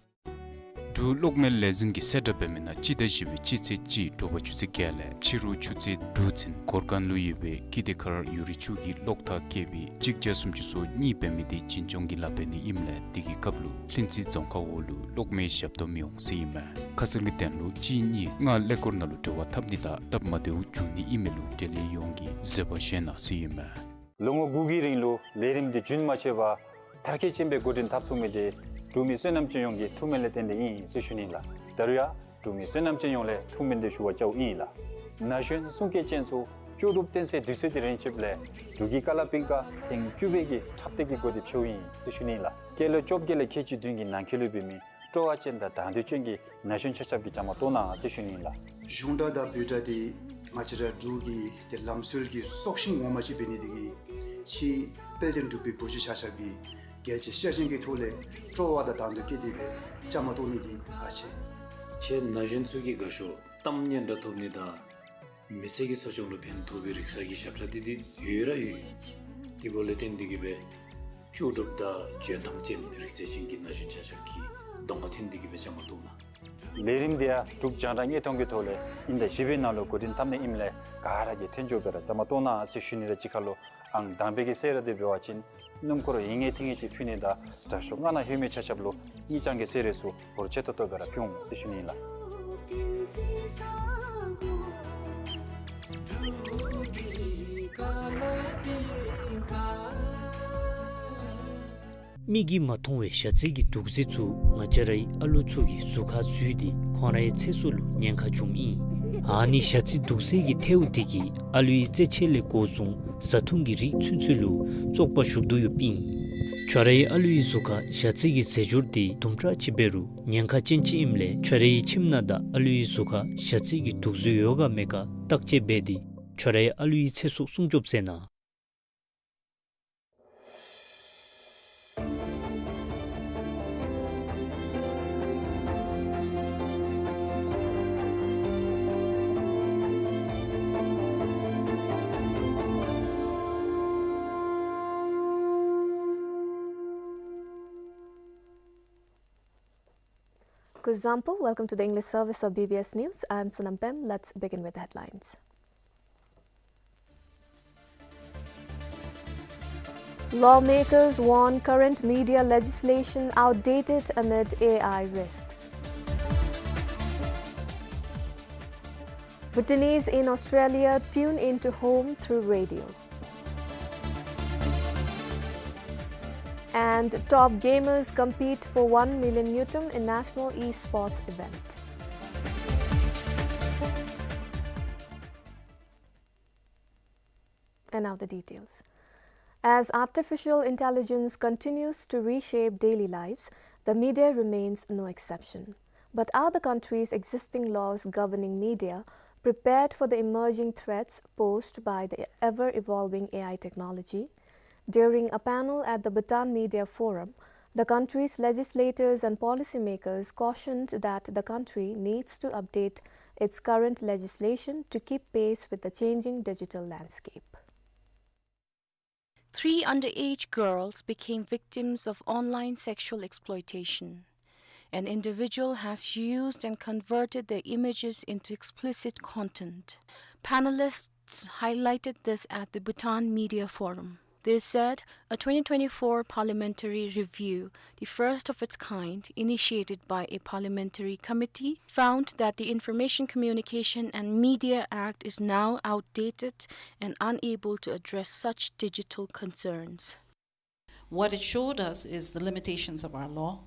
འབྲུག་གློག་མེ་ལས་འཛིན་གྱིས་གསལ་བསྒྲགས་འབད་མི་ནང་སྤྱི་ཟླ་བཞི་པའི་སྤྱི་ཚེས་གཅིག་དྲོ་པ་ཆུ་ཚོད་བརྒྱད་ལས་ཕྱི་རུ་ཆུ་ཚོད་དྲུག་ཚུན་གོར་ཁང་ལུ་ཡོད་པའི་ཀི་དེ་ཁར་ཡུ་རི་ཆུ་གི་གློག་ཐག་བཀལ་བའི་གཅིག་བརྒྱ་སུམ་ཅུ་སོ་གཉིས་འབད་མི་དེ་འཛིན་སྐྱོང་གི་ལཱ་འབད་ནི་ཨིནམ་ལས་དེ་གི་སྐབས་ལུ་ལྷུན་རྩེ་རྫོང་ཁག་འོག་ལུ་གློག་མེ་ཞབས་ཏོག་མི་འོང་ཟེར་ཨིན་མས། ཁ་གསལ་གྱི་དོན་ལུ་གཅིག་གཉིས་ལྔ་ཀླད་ཀོར་ནང་ལུ་འབྲེལ་བ་འཐབ་ནི་དང་སྟབས་མ་བདེཝ་འབྱུང་ནི་ཨིན་མི་ལུ་འབྲེལ་ཡོད་ཡོངས་ཀྱིས་བཟོད་པ་བཞེས་གནང་ཟེར་ཨིན་མས། ལོ་ངོ་དགུ་གི་རིང་ལུ་ལས་རིམ་འདི་རྒྱུན་མ་ཆད་པར་མཐར་འཁྱོལ་ཅན་སྦེ་འགོ་འདྲེན་འཐབ་ཚུགས་མི་འདི་འབྲུག་མི་བསོད་ནམས་ཅན་ཡོངས་ཀྱི་ཐུགས་སྨོན་ལས་བརྟེན་ཏེ་ཨིན་ཟེར་ཞུ་ནི་ལགས། ད་རུང་ཡང་འབྲུག་མི་བསོད་ནམས་ཅན་ཡོངས་ལས་ཐུགས་སྨོན་འདི་ཞུ་བར་བཅརཝ་ཨིན་ལགས། ན་གཞོན་གསུང་སྐད་ཅན་ཚུ་ལྕོགས་གྲུབ་སྟོན་སའི་དུས་ཚོད་འདི་རན་ཆིཝ་ལས་འབྲུག་གི་ཀ་ལ་པིང་ཀ་ཐེངས་བཅུ་པའི་གི་འཁྲབ་སྟོན་གྱི་སྒོ་འདི་ཕྱེཝ་ཨིན་ཟེར་ཞུ་ནི་ལགས། སྐྱེས་ལོ་བཅོ་བརྒྱད་ལས་ཁལ་གཅིག་བདུན་གྱི་ནང་འཁོད་ལུ་འབད་མི་སྤྲོ་བ་ཅན་དང་དང་འདོད་ཅན་གྱི་ན་གཞོན་ཆ་ཁྱབ་ཀྱིས་བཅའ་མར་གཏོགས་གནང་ཟེར་ཞུ་ནི་ལགས། གཞུང་སྒྲ་དང་འབོད་སྒྲ་འདི་ང་བཅས་ར་འབྲུག་གི་ཏེ་ལམ་སྲོལ་གྱི་སྲོག་ཤིང་ངོ་མ་ཅིག་འབད་ནི་དེ་གིས་ཕྱི་དཔལ་ལྡན་འབྲུག་པའི་བུ་བརྒྱུད་ཆ་ཁྱབ་ཀྱིས་རྒྱལ་གཅེས་ཤ་ཞེན་གྱི་ཐོག་ལས་སྤྲོ་བ་དང་དང་འདོད་བསྐྱེད་དེ་སྦེ་བཅའ་མར་གཏོགས་ནི་འདི་ཁག་ཆེ། ཁྱེད་ན་གཞོན་ཚུ་གི་དགའ་ཤོས་གཏམ་སྙན་གྲགས་ཐོབ་ནི་དང་མི་ཚེ་གི་འཚོ་སྐྱོང་ལུ་ཕན་ཐོགས་པའི་རིག་གསར་གྱི་ཞབས་ཁྲ་འདི་འདི་ཡོད་ར་ཡོད། དེ་འབདཝ་ལས་བརྟེན་འདི་གིས་སྦེ་ལྕོགས་གྲུབ་དང་འཇོན་ཐང་ཅན་རིག་རྩལ་ཅན་གྱི་ན་གཞོན་ཆ་ཁྱབ་ཀྱི་གདོང་ཁར་ཐོན་འདི་གིས་སྦེ་བཅའ་མར་གཏོགས་གནང་། ལས་རིམ་འདི་ཡང་འབྲུག་རྒྱང་བསྒྲགས་དངོས་མཐོང་གི་ཐོག་ལས་དབྱིན་ཟླ་བཞི་པའི་ནང་ལུ་འགོ་འདྲེན་འཐབ་ནི་ཨིནམ་ལས་ག་ར་གིས་ཐོན་ཆོག་པའི་ར་བཅའ་མར་གཏོགས་གནང་ཟེར་ཞུ་ནི་དང་གཅིག་ཁར་ལུ་ཨང་དང་པའི་གི་གསོལ་རས་འདི་འབད་བ་ཅིན་སྣུམ་འཁོར་ཡིན་ངེས་ཐིང་ངེས་ཅིག་ཕུལ་ནི་དང་དྲག་ཤོས་ལྔ་ནང་ལྷོད་མི་ཆ་ཁྱབ་ལུ་དངུལ་རྐྱང་གི་གསོལ་རས་ཚུ་འབོར་ཆེ་ཏོག་ཏོ་སྦེ་ར་ཕུལ་འོང་ཟེར་ཞུ་ནི་ལགས། མིག་གིས་མ་མཐོང་བའི་ཞ་རྩི་གི་དུག་རྫས་ཚུ་ང་བཅས་རའི་ཨ་ལུ་ཚུ་གི་གཟུགས་ཁར་འཛུལ་ཏེ་ཁོང་རའི་ཚེ་སྲོག་ལུ་ཉེན་ཁ་བྱུངམ་ཨིན། ཨ་ནི་ཞ་རྩི་དུག་རྫས་ཀྱི་ཐལཝ་དེ་གིས་ཨ་ལུའི་རྩེད་ཆས་ལས་འགོ་བཟུང་བཟའ་འཐུང་གི་རིགས་ཚུན་ཚོད་ལུ་བཙོག་པ་ཞུགས་དོ་ཡོདཔ་ཨིན། ཁྱོད་རའི་ཨ་ལུའི་གཟུགས་ཁར་ཞ་རྩི་གི་རྫས་སྦྱོར་དེ་དུམ་གྲ་ཅིག་འབད་རུང་ཉེན་ཁ་ཅན་ཅིག་ཨིནམ་ལས་ཁྱོད་རའི་ཁྱིམ་ནང་དང་ཨ་ལུའི་གཟུགས་ཁར་ཞ་རྩི་གི་དུག་རྫས་ཡོད་ག་མེད་ག་བརྟག་དཔྱད་འབད་དེ་ཁྱོད་རའི་ཨ་ལུའི་ཚེ་སྲོག་སྲུང་སྐྱོབ་མཛད་གནང་། Kuzuzangpo, welcome to the English service of B B S News. I am Sonam Pem. Let's begin with the headlines. Lawmakers warn current media legislation outdated amid A I risks. Bhutanese in Australia tune into home through radio. And top gamers compete for one million ngultrum in national esports event. And now the details. As artificial intelligence continues to reshape daily lives, the media remains no exception. But are the country's existing laws governing media prepared for the emerging threats posed by the ever-evolving A I technology? During a panel at the Bhutan Media Forum, the country's legislators and policymakers cautioned that the country needs to update its current legislation to keep pace with the changing digital landscape. Three underage girls became victims of online sexual exploitation. An individual has used and converted their images into explicit content. Panelists highlighted this at the Bhutan Media Forum. They said a twenty twenty-four parliamentary review, the first of its kind, initiated by a parliamentary committee, found that the Information Communication and Media Act is now outdated and unable to address such digital concerns. What it showed us is the limitations of our law,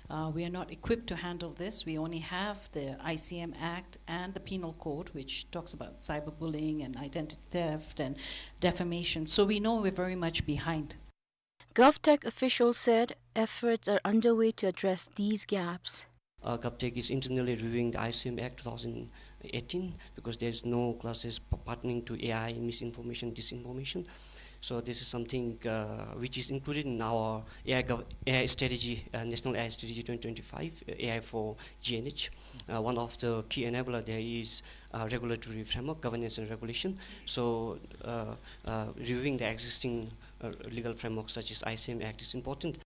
Uh, we are not equipped to handle this. We only have the I C M Act and the Penal Code, which talks about cyberbullying and identity theft and defamation. So we know we're very much behind. GovTech officials said efforts are underway to address these gaps. Uh, GovTech is internally reviewing the I C M Act two thousand eighteen because there is no clauses p-, pertaining to A I misinformation, disinformation. So this is something, uh, which is included in our A I gov-, A I strategy, uh, National A I Strategy twenty twenty-five, uh, A I for G N H. Uh, one of the key enabler there is, uh, regulatory framework, governance and regulation. So, uh, uh, reviewing the existing, uh, legal framework such as I C M Act is important.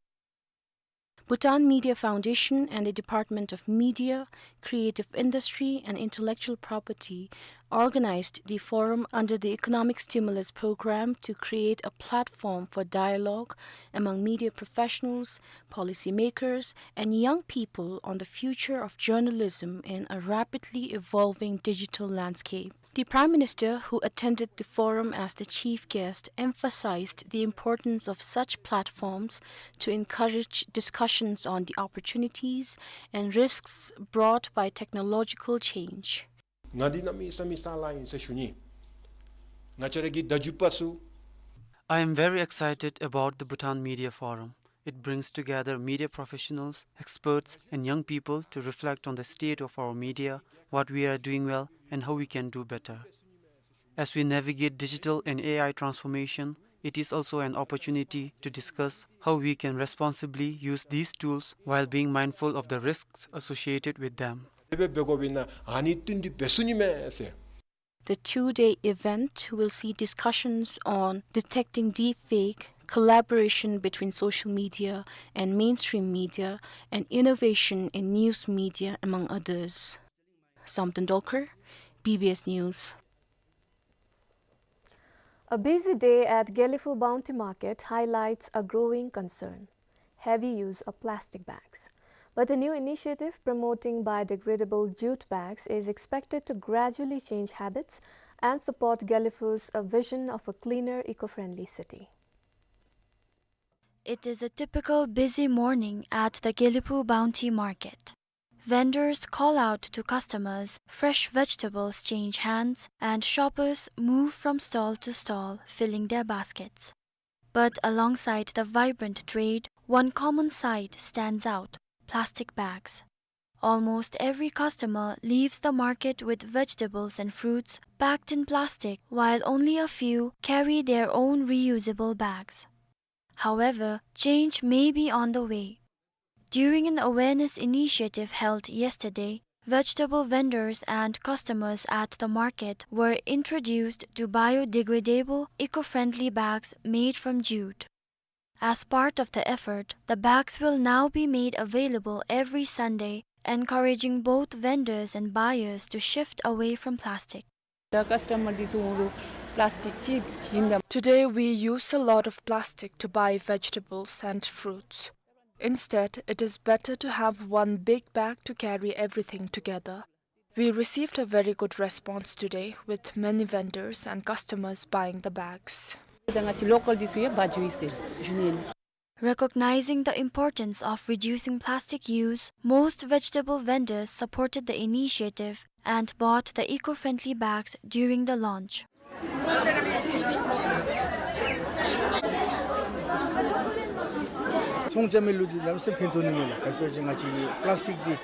Bhutan Media Foundation and the Department of Media, Creative Industry and Intellectual Property organized the forum under the Economic Stimulus Program to create a platform for dialogue among media professionals, policymakers, and young people on the future of journalism in a rapidly evolving digital landscape. The Prime Minister, who attended the forum as the chief guest, emphasized the importance of such platforms to encourage discussions on the opportunities and risks brought by technological change. ང་འདི་གནམ་མེད་ས་མེད་སྐྱིད་ལ་ཨིན་ཟེར་ཞུ་ནི། ང་བཅས་ར་གི་བརྡ་བརྒྱུད་པ་ཚུ། I am very excited about the Bhutan Media Forum. It brings together media professionals, experts, and young people to reflect on the state of our media, what we are doing well, and how we can do better. As we navigate digital and A I transformation, it is also an opportunity to discuss how we can responsibly use these tools while being mindful of the risks associated with them. དེ་སྦེ་འབད་དགོ་པས་ན་ཨ་ནི་བསྟུན་ཏེ་འབད་ཚུགས་ནི་མས་ཟེར། The two-day event will see discussions on detecting deepfake, collaboration between social media and mainstream media, and innovation in news media, among others. Samten Dolkar, B B S News. A busy day at Gelephu Bounty Market highlights a growing concern: heavy use of plastic bags. But a new initiative promoting biodegradable jute bags is expected to gradually change habits and support Gelephu's, uh, vision of a cleaner, eco-friendly city. It is a typical busy morning at the Gelephu Bounty Market. Vendors call out to customers, fresh vegetables change hands, and shoppers move from stall to stall, filling their baskets. But alongside the vibrant trade, one common sight stands out: plastic bags. Almost every customer leaves the market with vegetables and fruits packed in plastic, while only a few carry their own reusable bags. However, change may be on the way. During an awareness initiative held yesterday, vegetable vendors and customers at the market were introduced to biodegradable, eco-friendly bags made from jute. As part of the effort, the bags will now be made available every Sunday, encouraging both vendors and buyers to shift away from plastic. ད་ཀ་སི་ཊ་མར་འདི་ཚུ་འོང་རུང་པ་ལཱསི་ཊིག་ཅིག་བྱིན་ད། Today we use a lot of plastic to buy vegetables and fruits. Instead, it is better to have one big bag to carry everything together. We received a very good response today, with many vendors and customers buying the bags. ད་ང་བཅས་ལོ་ཀཱལ་འདི་ཚུ་ཡང་འབག་འགྱོ་ཡི་ཟེར་ཞུ་ནི་ཨིན། Recognizing the importance of reducing plastic use, most vegetable vendors supported the initiative and bought the eco-friendly bags during the launch. ཚོང་རྐྱབ་མི་ལུ་འདི་གནམ་མེད་ས་མེད་ཕན་ཐོགས་ནི་མས་ལགས། ག་ཅི་ཟེར་བ་ཅིན་ང་བཅས་ཀྱིས་པ་ལཱསི་ཊིག་འདི་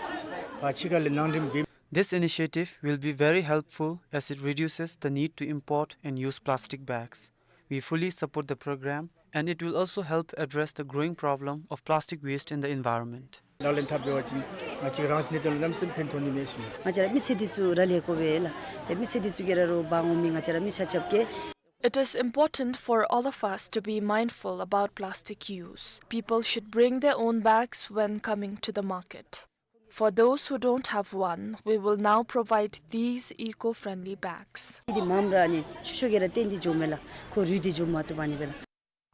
ཕར་ཕྱི་ཁ་ལས་ནང་འདྲེན་འབད། This initiative will be very helpful as it reduces the need to import and use plastic bags. We fully support the program, and it will also help address the growing problem of plastic waste in the environment. ལག་ལེན་འཐབ་འབད་བ་ཅིན་ང་བཅས་རང་བཞིན་གྱི་དོན་ལུ་གནམ་མེད་ས་མེད་ཕན་ཐོགས་ནི་མས་ཞུ་ནི། ང་བཅས་ར་མི་སེར་འདི་ཚུ་ར་ལས་དགོ་པས་ལགས། ཏེ་མི་སེར་འདི་ཚུ་གིས་ར་རོགས་འབག་འོང་མི་ང་བཅས་ར་མི་ཆ་ཁྱབ་ཀྱིས། It is important for all of us to be mindful about plastic use. People should bring their own bags when coming to the market. For those who don't have one, we will now provide these eco-friendly bags. འདི་མངམ་ར་ཨ་ནི་ཆུ་ཤོག་གིས་ར་བཏོན་ཏེ་འགྱོཝ་མས་ལགས། ཁོ་རུལ་ཏེ་འགྱོ་མ་བཏུབ་པས་ཨ་ནི་སྦེ་ལགས།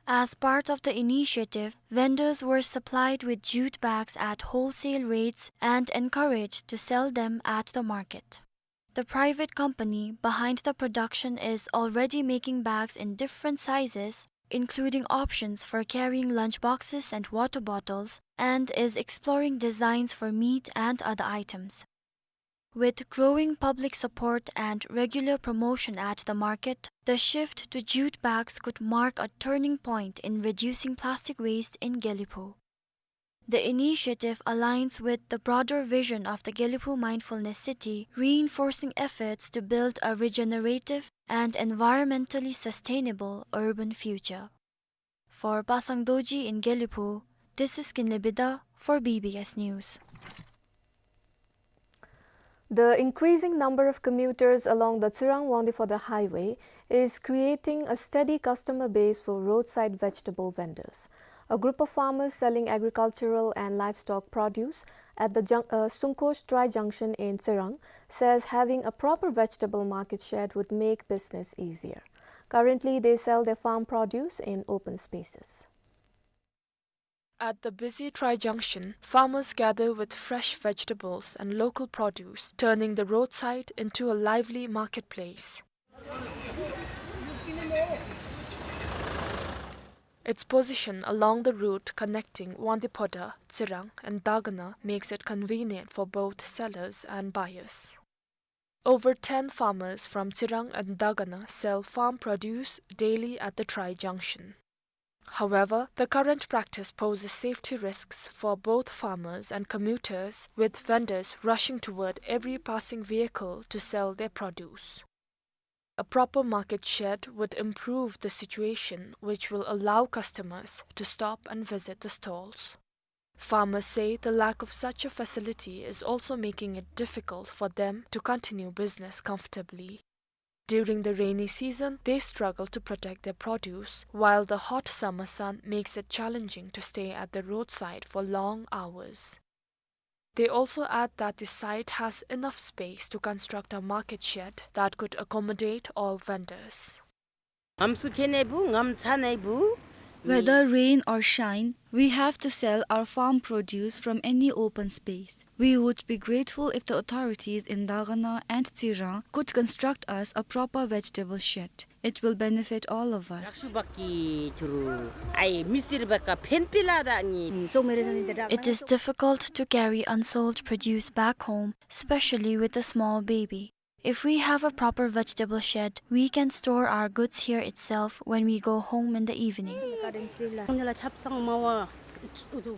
As part of the initiative, vendors were supplied with jute bags at wholesale rates and encouraged to sell them at the market. The private company behind the production is already making bags in different sizes, including options for carrying lunch boxes and water bottles, and is exploring designs for meat and other items. With growing public support and regular promotion at the market, the shift to jute bags could mark a turning point in reducing plastic waste in Gelephu. The initiative aligns with the broader vision of the Gelephu Mindfulness City, reinforcing efforts to build a regenerative and environmentally sustainable urban future. For Pasang Dorji in Gelephu, this is Kinley Bida for B B S News. The increasing number of commuters along the Tsirang-Wangdue-Phodrang highway is creating a steady customer base for roadside vegetable vendors. A group of farmers selling agricultural and livestock produce at the jun-, uh, Sungkosh Tri Junction in Tsirang says having a proper vegetable market shed would make business easier. Currently, they sell their farm produce in open spaces. At the busy Tri Junction, farmers gather with fresh vegetables and local produce, turning the roadside into a lively marketplace. Its position along the route connecting Wangdue-Phodrang, Tsirang, and Dagana makes it convenient for both sellers and buyers. Over ten farmers from Tsirang and Dagana sell farm produce daily at the Tri Junction. However, the current practice poses safety risks for both farmers and commuters, with vendors rushing toward every passing vehicle to sell their produce. A proper market shed would improve the situation, which will allow customers to stop and visit the stalls. Farmers say the lack of such a facility is also making it difficult for them to continue business comfortably. During the rainy season, they struggle to protect their produce, while the hot summer sun makes it challenging to stay at the roadside for long hours. They also add that the site has enough space to construct a market shed that could accommodate all vendors. ངམ་སུ་ཁེ་ནེ་བུ་ངམ་ཚ་ནེ་བུ། Whether rain or shine, we have to sell our farm produce from any open space. We would be grateful if the authorities in Dagana and Tsirang could construct us a proper vegetable shed. It will benefit all of us. It is difficult to carry unsold produce back home, especially with a small baby. If we have a proper vegetable shed, we can store our goods here itself when we go home in the evening.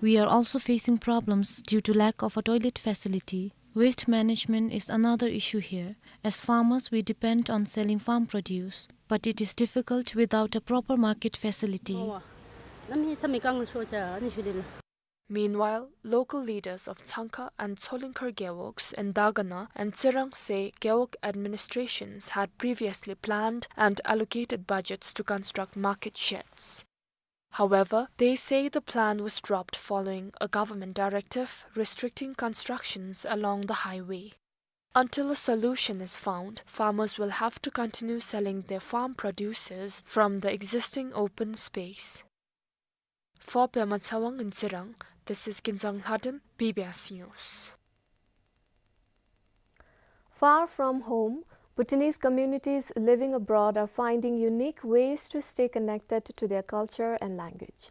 We are also facing problems due to lack of a toilet facility. Waste management is another issue here. As farmers, we depend on selling farm produce, but it is difficult without a proper market facility. Meanwhile, local leaders of Tsangkha and Tsolingkhar gewogs in Dagana and Tsirang say gewog administrations had previously planned and allocated budgets to construct market sheds. However, they say the plan was dropped following a government directive restricting constructions along the highway. Until a solution is found, farmers will have to continue selling their farm produces from the existing open space. For Pema Tsawang in Tsirang, this is Kinzang Lhaden, B B S News. Far from home, Bhutanese communities living abroad are finding unique ways to stay connected to their culture and language.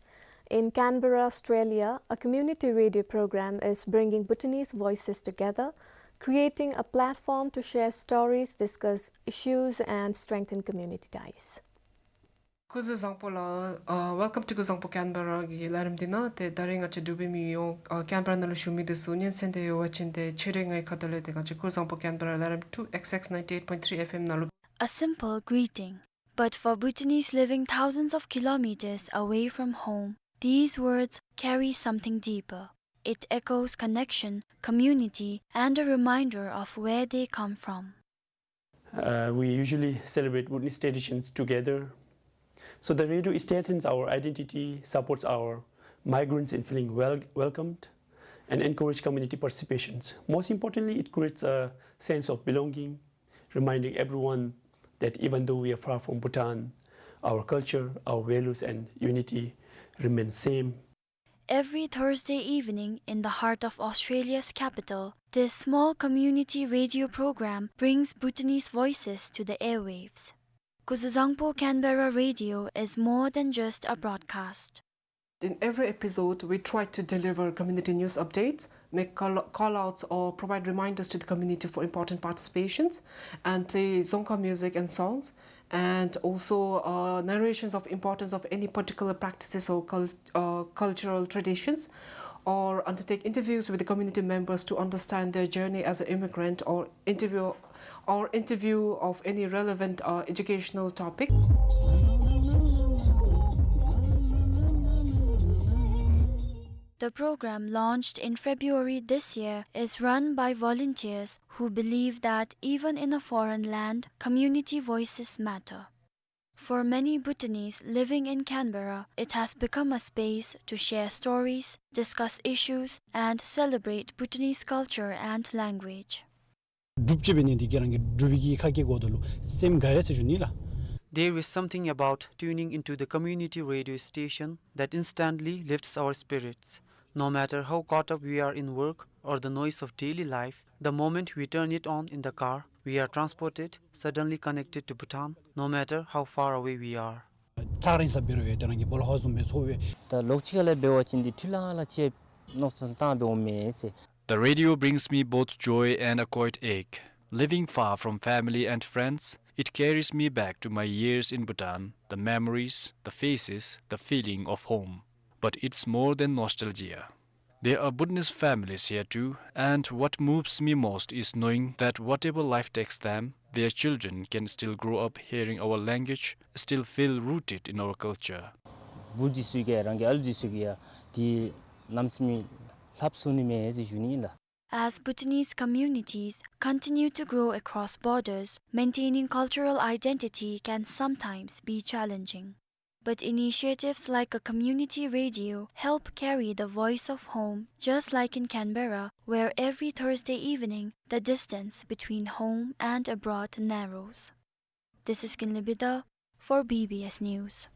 In Canberra, Australia, a community radio program is bringing Bhutanese voices together, creating a platform to share stories, discuss issues, and strengthen community ties. སྐུ་གཟུགས་བཟང་པོ་ལགས། ཨ་Welcome to སྐུ་གཟུགས་བཟང་པོ་ཀེན་བེ་ར་གི་ལས་རིམ་འདི་ནང་ཏེ་ད་རིས་ང་བཅས་འབྲུག་པའི་མི་ཡོངས་ཨ་ཀེན་བེ་ར་ནང་ལུ་བཞུགས་མི་འདི་ཚུ་སྙན་གསན་འདོད་ཡོད་པ་ཅིན་ཏེ་ཕྱི་རུ་ངེའི་ཁ་ཐུག་ལས་ཏེ་ང་བཅས་སྐུ་གཟུགས་བཟང་པོ་ཀེན་བེ་ར་ལས་རིམ་two X X ninety-eight point three F M ནང་ལུ། A simple greeting, but for Bhutanese living thousands of kilometers away from home, these words carry something deeper. It echoes connection, community, and a reminder of where they come from. Uh, we usually celebrate Bhutanese traditions together. So the radio strengthens our identity, supports our migrants in feeling wel-, welcomed, and encourage community participations. Most importantly, it creates a sense of belonging, reminding everyone that even though we are far from Bhutan, our culture, our values, and unity remain same. Every Thursday evening in the heart of Australia's capital, this small community radio program brings Bhutanese voices to the airwaves. Kuzuzangpo Canberra Radio is more than just a broadcast. In every episode, we try to deliver community news updates, make call, call-outs or provide reminders to the community for important participations, and play Dzongkha music and songs, and also, uh, narrations of importance of any particular practices or cul-, uh, cultural traditions, or undertake interviews with the community members to understand their journey as an immigrant, or interview, or interview of any relevant, uh, educational topic. The program, launched in February this year, is run by volunteers who believe that even in a foreign land, community voices matter. For many Bhutanese living in Canberra, it has become a space to share stories, discuss issues, and celebrate Bhutanese culture and language. སྒྲུབ་ཅི་འབད་ནི་འདི་གིས་རང་གི་སྒྲུབ་པའི་གི་ཁ་སྐད་གོ་ད་ལུ་སེམས་དགའ་ཡ་ཟེར་ཞུ་ནི་ལགས། There is something about tuning into the community radio station that instantly lifts our spirits. No matter how caught up we are in work or the noise of daily life, the moment we turn it on in the car, we are transported, suddenly connected to Bhutan, no matter how far away we are. ཐག་རིང་ས་འབད་རུང་ཡང་ཏེ་རང་གི་སྦོ་ལོགས་ཁར་བཟུམ་སྦེ་ཚོར་བས། ད་ལོག་ཅི་ག་ལས་འབད་བ་ཅིན་འདི་འཕྲུལ་ལང་ལང་ཅིག་མནོ་བསམ་བཏང་སྦེ་འོང་མས་ཟེར། The radio brings me both joy and a quiet ache. Living far from family and friends, it carries me back to my years in Bhutan, the memories, the faces, the feeling of home. But it's more than nostalgia. There are Bhutanese families here too, and what moves me most is knowing that whatever life takes them, their children can still grow up hearing our language, still feel rooted in our culture. བུ་འདི་ཚུ་གིས་རང་གི་ཨ་ལུ་འདི་ཚུ་གིས་ཡང་འདི་གནམ་མེད་ས་མེད་ལྷབ་ཚུགས་ནི་མས་ཟེར་ཞུ་ནི་ལགས། As Bhutanese communities continue to grow across borders, maintaining cultural identity can sometimes be challenging. But initiatives like a community radio help carry the voice of home, just like in Canberra, where every Thursday evening the distance between home and abroad narrows. This is Kinley Bida for B B S News.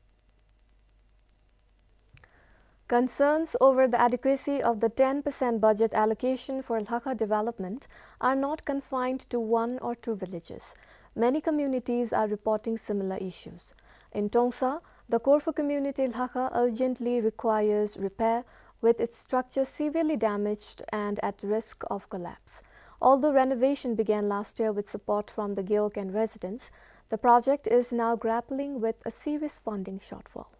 Concerns over the adequacy of the ten percent budget allocation for Lhakha development are not confined to one or two villages. Many communities are reporting similar issues. In Tongsa, the Korfu community Lhakha urgently requires repair, with its structure severely damaged and at risk of collapse. Although renovation began last year with support from the Gewog and residents, the project is now grappling with a serious funding shortfall.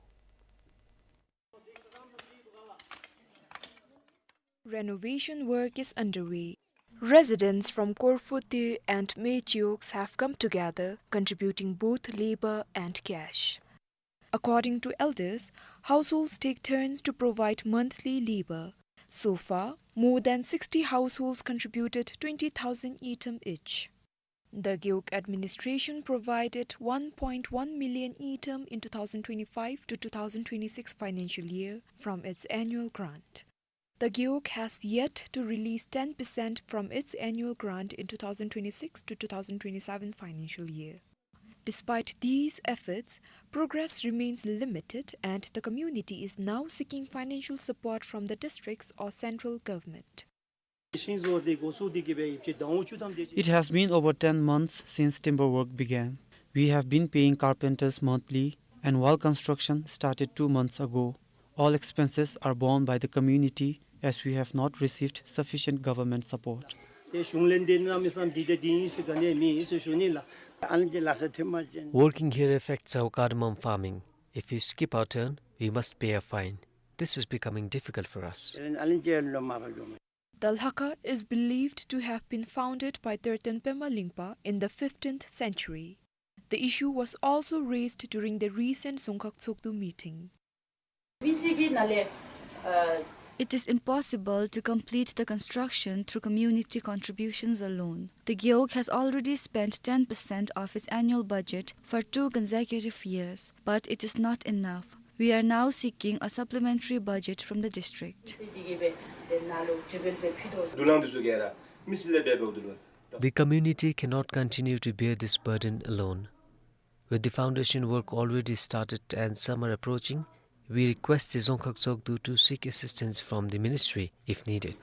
Renovation work is underway. Residents from Korfu Tew and Mei Gewog have come together, contributing both labor and cash. According to elders, households take turns to provide monthly labor. So far, more than sixty households contributed twenty thousand ngultrum each. The Gewog administration provided one point one million ngultrum in two thousand twenty-five to two thousand twenty-six financial year from its annual grant. The Gewog has yet to release ten percent from its annual grant in two thousand twenty-six to two thousand twenty-seven financial year. Despite these efforts, progress remains limited and the community is now seeking financial support from the districts or central government. It has been over ten months since timber work began. We have been paying carpenters monthly, and while construction started two months ago, all expenses are borne by the community as we have not received sufficient government support. Working here affects our cardamom farming. If we skip our turn, we must pay a fine. This is becoming difficult for us. The Lhakha is believed to have been founded by Terton Pema Lingpa in the fifteenth century. The issue was also raised during the recent Dzongkhag Tshogdu meeting. It is impossible to complete the construction through community contributions alone. The Gewog has already spent ten percent of its annual budget for two consecutive years, but it is not enough. We are now seeking a supplementary budget from the district. The community cannot continue to bear this burden alone. With the foundation work already started and summer approaching, we request the Dzongkhag Tshogdu to seek assistance from the ministry if needed.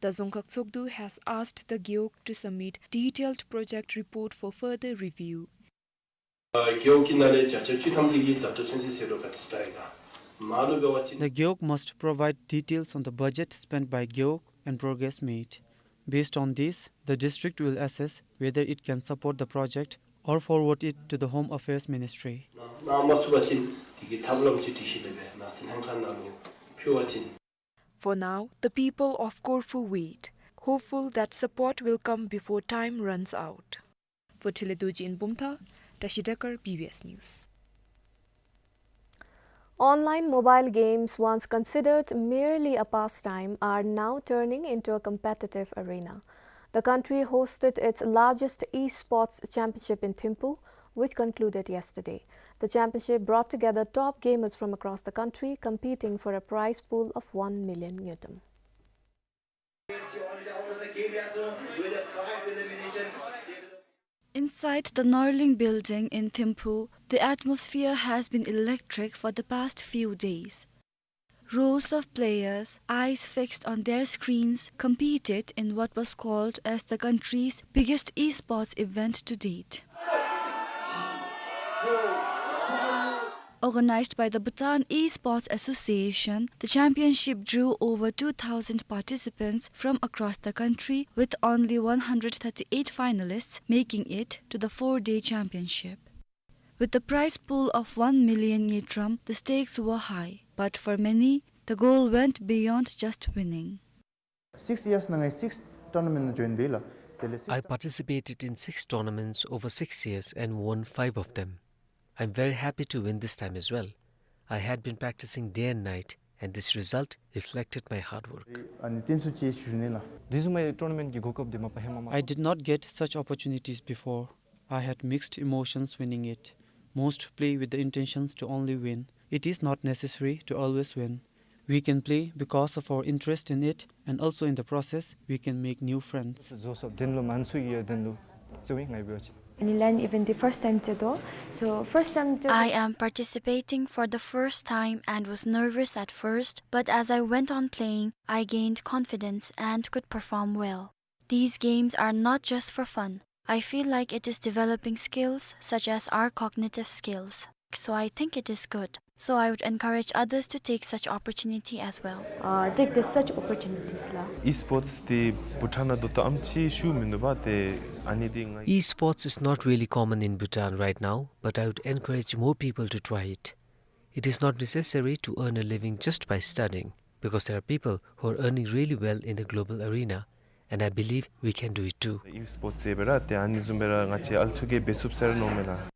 The རྫོང་ཁག་ཚོགས་འདུ has asked the Gewog to submit detailed project report for further review. ཨ་རྒེད་འོག་གི་ནང་ལས་བརྒྱ་ཆ་བཅུ་ཐམ་དེ་གིས་ད་ལྟོ་ཚུན་ཚོད་ཟད་འགྲོ་ག་དེ་ཅིག་བཏང་ཡི་ག། མར་ལུ་འབད་བ་ཅིན། The Gewog must provide details on the budget spent by Gewog and progress made. Based on this, the district will assess whether it can support the project or forward it to the Home Affairs Ministry. གནང་མ་ཚུགས་པ་ཅིན་དེ་གི་ཐབས་ལམ་ཅིག་སྒྲིག་ཞིནམ་ལས་སྦེ་ནགས་ཚལ་ལྷན་ཁག་ནང་ལུ་ཕུལ་བ་ཅིན། For now, the people of Korfu wait, hopeful that support will come before time runs out. For Thelledu Jinbumtha, Tashi Dekar, B B S News. Online mobile games, once considered merely a pastime, are now turning into a competitive arena. The country hosted its largest esports championship in Thimphu, which concluded yesterday. The championship brought together top gamers from across the country, competing for a prize pool of one million ngultrum. Inside the Norling building in Thimphu, the atmosphere has been electric for the past few days. Rows of players, eyes fixed on their screens, competed in what was called as the country's biggest esports event to date. Organized by the Bhutan Esports Association, the championship drew over two thousand participants from across the country, with only one hundred thirty-eight finalists making it to the four-day championship. With the prize pool of one million ngultrum, the stakes were high, but for many, the goal went beyond just winning. Six years ནང་ང་six tournament join འབད་ལགས། དེ་ལས་six I participated in six tournaments over six years and won five of them. I'm very happy to win this time as well. I had been practicing day and night, and this result reflected my hard work. ཨ་ནི་བརྟན་སྲུང་ཅིག་ཞུ་ནི་ལགས། དེ་བཟུམ་མའི་tournament གི་གོ་སྐབས་འདི་མ་པ་ཧེ་མ་མ། I did not get such opportunities before. I had mixed emotions winning it. Most play with the intentions to only win. It is not necessary to always win. We can play because of our interest in it, and also in the process, we can make new friends. བཟོ་སོ་དེ་ལུ་མང་སུ་ཡོད་དེ་ལུ་ཚེ་བའི་ངའི་བོ་ཅི། ཨ་ནི་ལན་event འདི་first time ཅིག་འདུག། So first time ཅིག། I am participating for the first time and was nervous at first, but as I went on playing, I gained confidence and could perform well. These games are not just for fun. I feel like it is developing skills such as our cognitive skills. So I think it is good. So I would encourage others to take such opportunity as well. Uh, take this such opportunities ལགས། Esports འདི་བྷུ་ཊཱན་ནང་ད་ལྟོ་ཨམ་ཅིག་ཤུལ་མིན་འདུག་པ། ཏེ་ཨ་ནི་འདི་ང་། Esports is not really common in Bhutan right now, but I would encourage more people to try it. It is not necessary to earn a living just by studying, because there are people who are earning really well in the global arena, and I believe we can do it too. Esports ཟེར་སྦེ་ར་ཏེ་ཨ་ནི་བཟུམ་སྦེ་ར་ང་བཅས་ཨ་ལུ་ཚུ་གིས་འབད་ཚུགས་ཟེར་མནོཝ་མས་ལགས།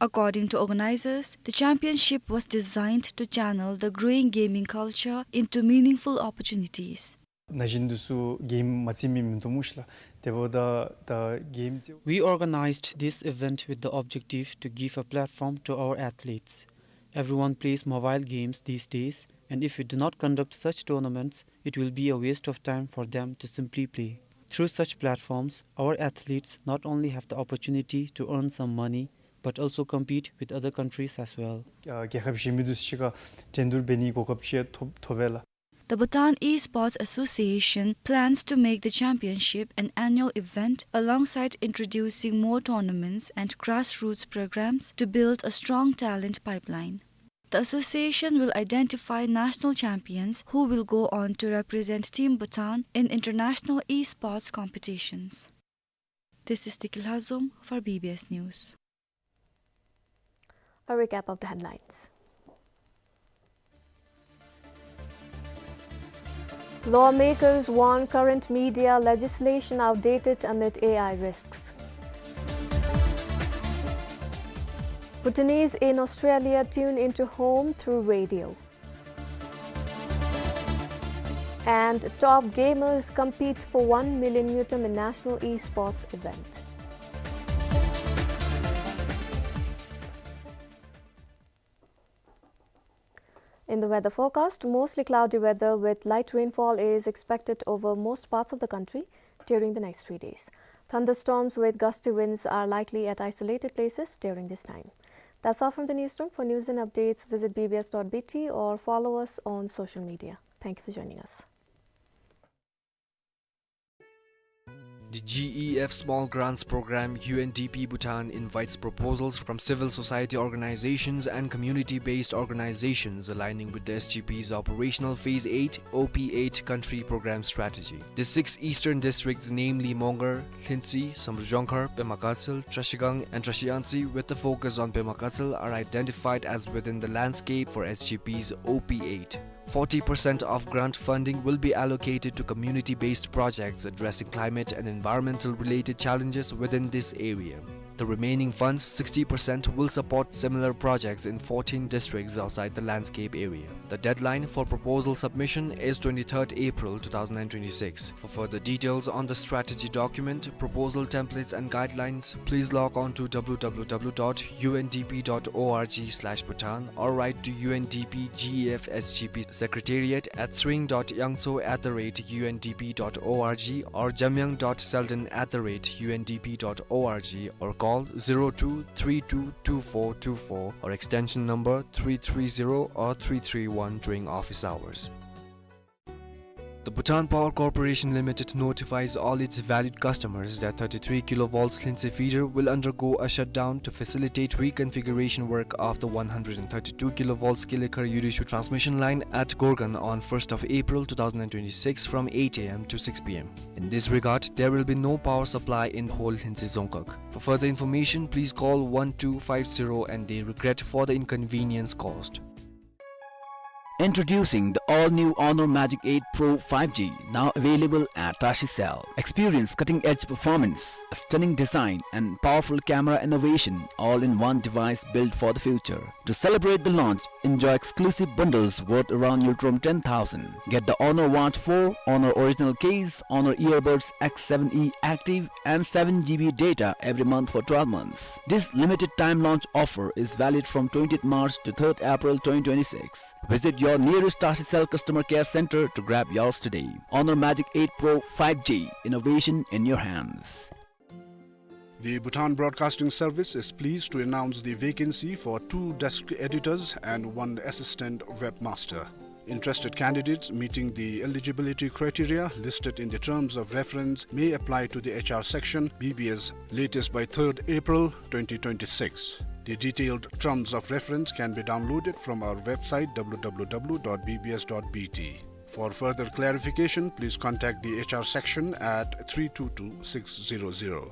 According to organizers, the championship was designed to channel the growing gaming culture into meaningful opportunities. ན་གཞོན་འདི་ཚུ་game མ་རྩེད་མི་མིན་འདུག་སྨོ་ཤིག་ལགས། དེ་འབདཝ་ད་ད་game རྩེད། We organized this event with the objective to give a platform to our athletes. Everyone plays mobile games these days, and if we do not conduct such tournaments, it will be a waste of time for them to simply play. Through such platforms, our athletes not only have the opportunity to earn some money, but also compete with other countries as well. ཨ་རྒྱལ་ཁབ་གཞན་མི་འདི་ཚུ་གཅིག་ཁར་འགྲན་བསྡུར་འབད་ནིའི་གོ་སྐབས་ཅིག་ཐོབ་ཐོབ་པས་ལགས། The Bhutan Esports Association plans to make the championship an annual event alongside introducing more tournaments and grassroots programs to build a strong talent pipeline. The association will identify national champions who will go on to represent Team Bhutan in international esports competitions. This is Tiki Lhazom for B B S News. A recap of the headlines. Lawmakers warn current media legislation outdated amid A I risks. Bhutanese in Australia tune into home through radio. And top gamers compete for one million ngultrum in national esports event. In the weather forecast, mostly cloudy weather with light rainfall is expected over most parts of the country during the next three days. Thunderstorms with gusty winds are likely at isolated places during this time. That's all from the newsroom. For news and updates, visit B B S dot B T or follow us on social media. Thank you for joining us. The G E F Small Grants Program, U N D P Bhutan, invites proposals from civil society organizations and community-based organizations aligning with the S G P's Operational Phase eight, O P eight Country Program Strategy. The six eastern districts, namely Mongar, Lhuentse, Samdrup Jongkhar, Pema Gatshel, Trashigang, and Trashiyangtse, with the focus on Pema Gatshel, are identified as within the landscape for S G P's O P eight. Forty percent of grant funding will be allocated to community-based projects addressing climate and environmental-related challenges within this area. The remaining funds, sixty percent, will support similar projects in fourteen districts outside the landscape area. The deadline for proposal submission is twenty-third April two thousand and twenty-six. For further details on the strategy document, proposal templates and guidelines, please log on to W W W dot U N D P dot org slash Bhutan or write to U N D P G E F S G P Secretariat at sring dot yangtso at the rate U N D P dot org or jamyang dot selden at the rate U N D P dot org or call zero two three two two four two four or extension number three three zero or three three one during office hours. The Bhutan Power Corporation Limited notifies all its valued customers that thirty-three kilovolts Lhuentse feeder will undergo a shutdown to facilitate reconfiguration work of the one hundred and thirty-two kilovolts Kilekar Yudishu transmission line at Gorgan on first of April two thousand and twenty-six from eight A M to six P M. In this regard, there will be no power supply in whole Lhuentse Dzongkhag. For further information, please call one two five zero and they regret for the inconvenience caused. Introducing the all-new Honor Magic eight Pro five G, now available at Tashi Cell. Experience cutting-edge performance, a stunning design, and powerful camera innovation, all in one device built for the future. To celebrate the launch, enjoy exclusive bundles worth around Ngultrum ten thousand. Get the Honor Watch four, Honor Original Case, Honor Earbuds X seven E Active, and seven G B data every month for twelve months. This limited time launch offer is valid from twentieth March to third April twenty twenty-six. Visit your nearest Tashi Cell customer care center to grab yours today. Honor Magic eight Pro five G, innovation in your hands. The Bhutan Broadcasting Service is pleased to announce the vacancy for two desk editors and one assistant webmaster. Interested candidates meeting the eligibility criteria listed in the terms of reference may apply to the H R section, B B S, latest by third April twenty twenty-six. The detailed terms of reference can be downloaded from our website, W W W dot B B S dot B T. For further clarification, please contact the H R section at three two two six zero zero.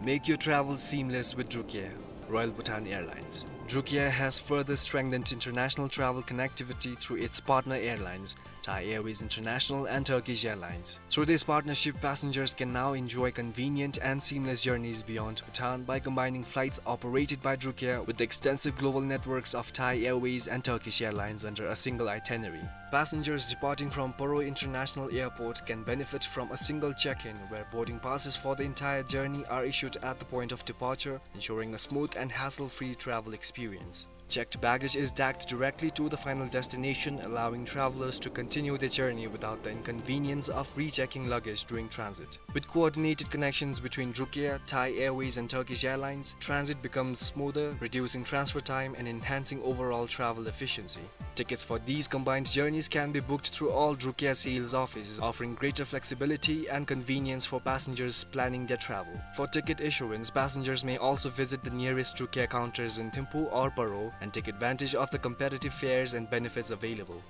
Make your travel seamless with Drukair, Royal Bhutan Airlines. Drukair has further strengthened international travel connectivity through its partner airlines, Thai Airways International and Turkish Airlines. Through this partnership, passengers can now enjoy convenient and seamless journeys beyond Bhutan by combining flights operated by Drukair with the extensive global networks of Thai Airways and Turkish Airlines under a single itinerary. Passengers departing from Paro International Airport can benefit from a single check-in, where boarding passes for the entire journey are issued at the point of departure, ensuring a smooth and hassle-free travel experience. Checked baggage is tagged directly to the final destination, allowing travelers to continue their journey without the inconvenience of rechecking luggage during transit. With coordinated connections between Drukair, Thai Airways and Turkish Airlines, transit becomes smoother, reducing transfer time and enhancing overall travel efficiency. Tickets for these combined journeys can be booked through all Drukair sales offices, offering greater flexibility and convenience for passengers planning their travel. For ticket issuance, passengers may also visit the nearest Drukair counters in Thimphu or Paro and take advantage of the competitive fares and benefits available.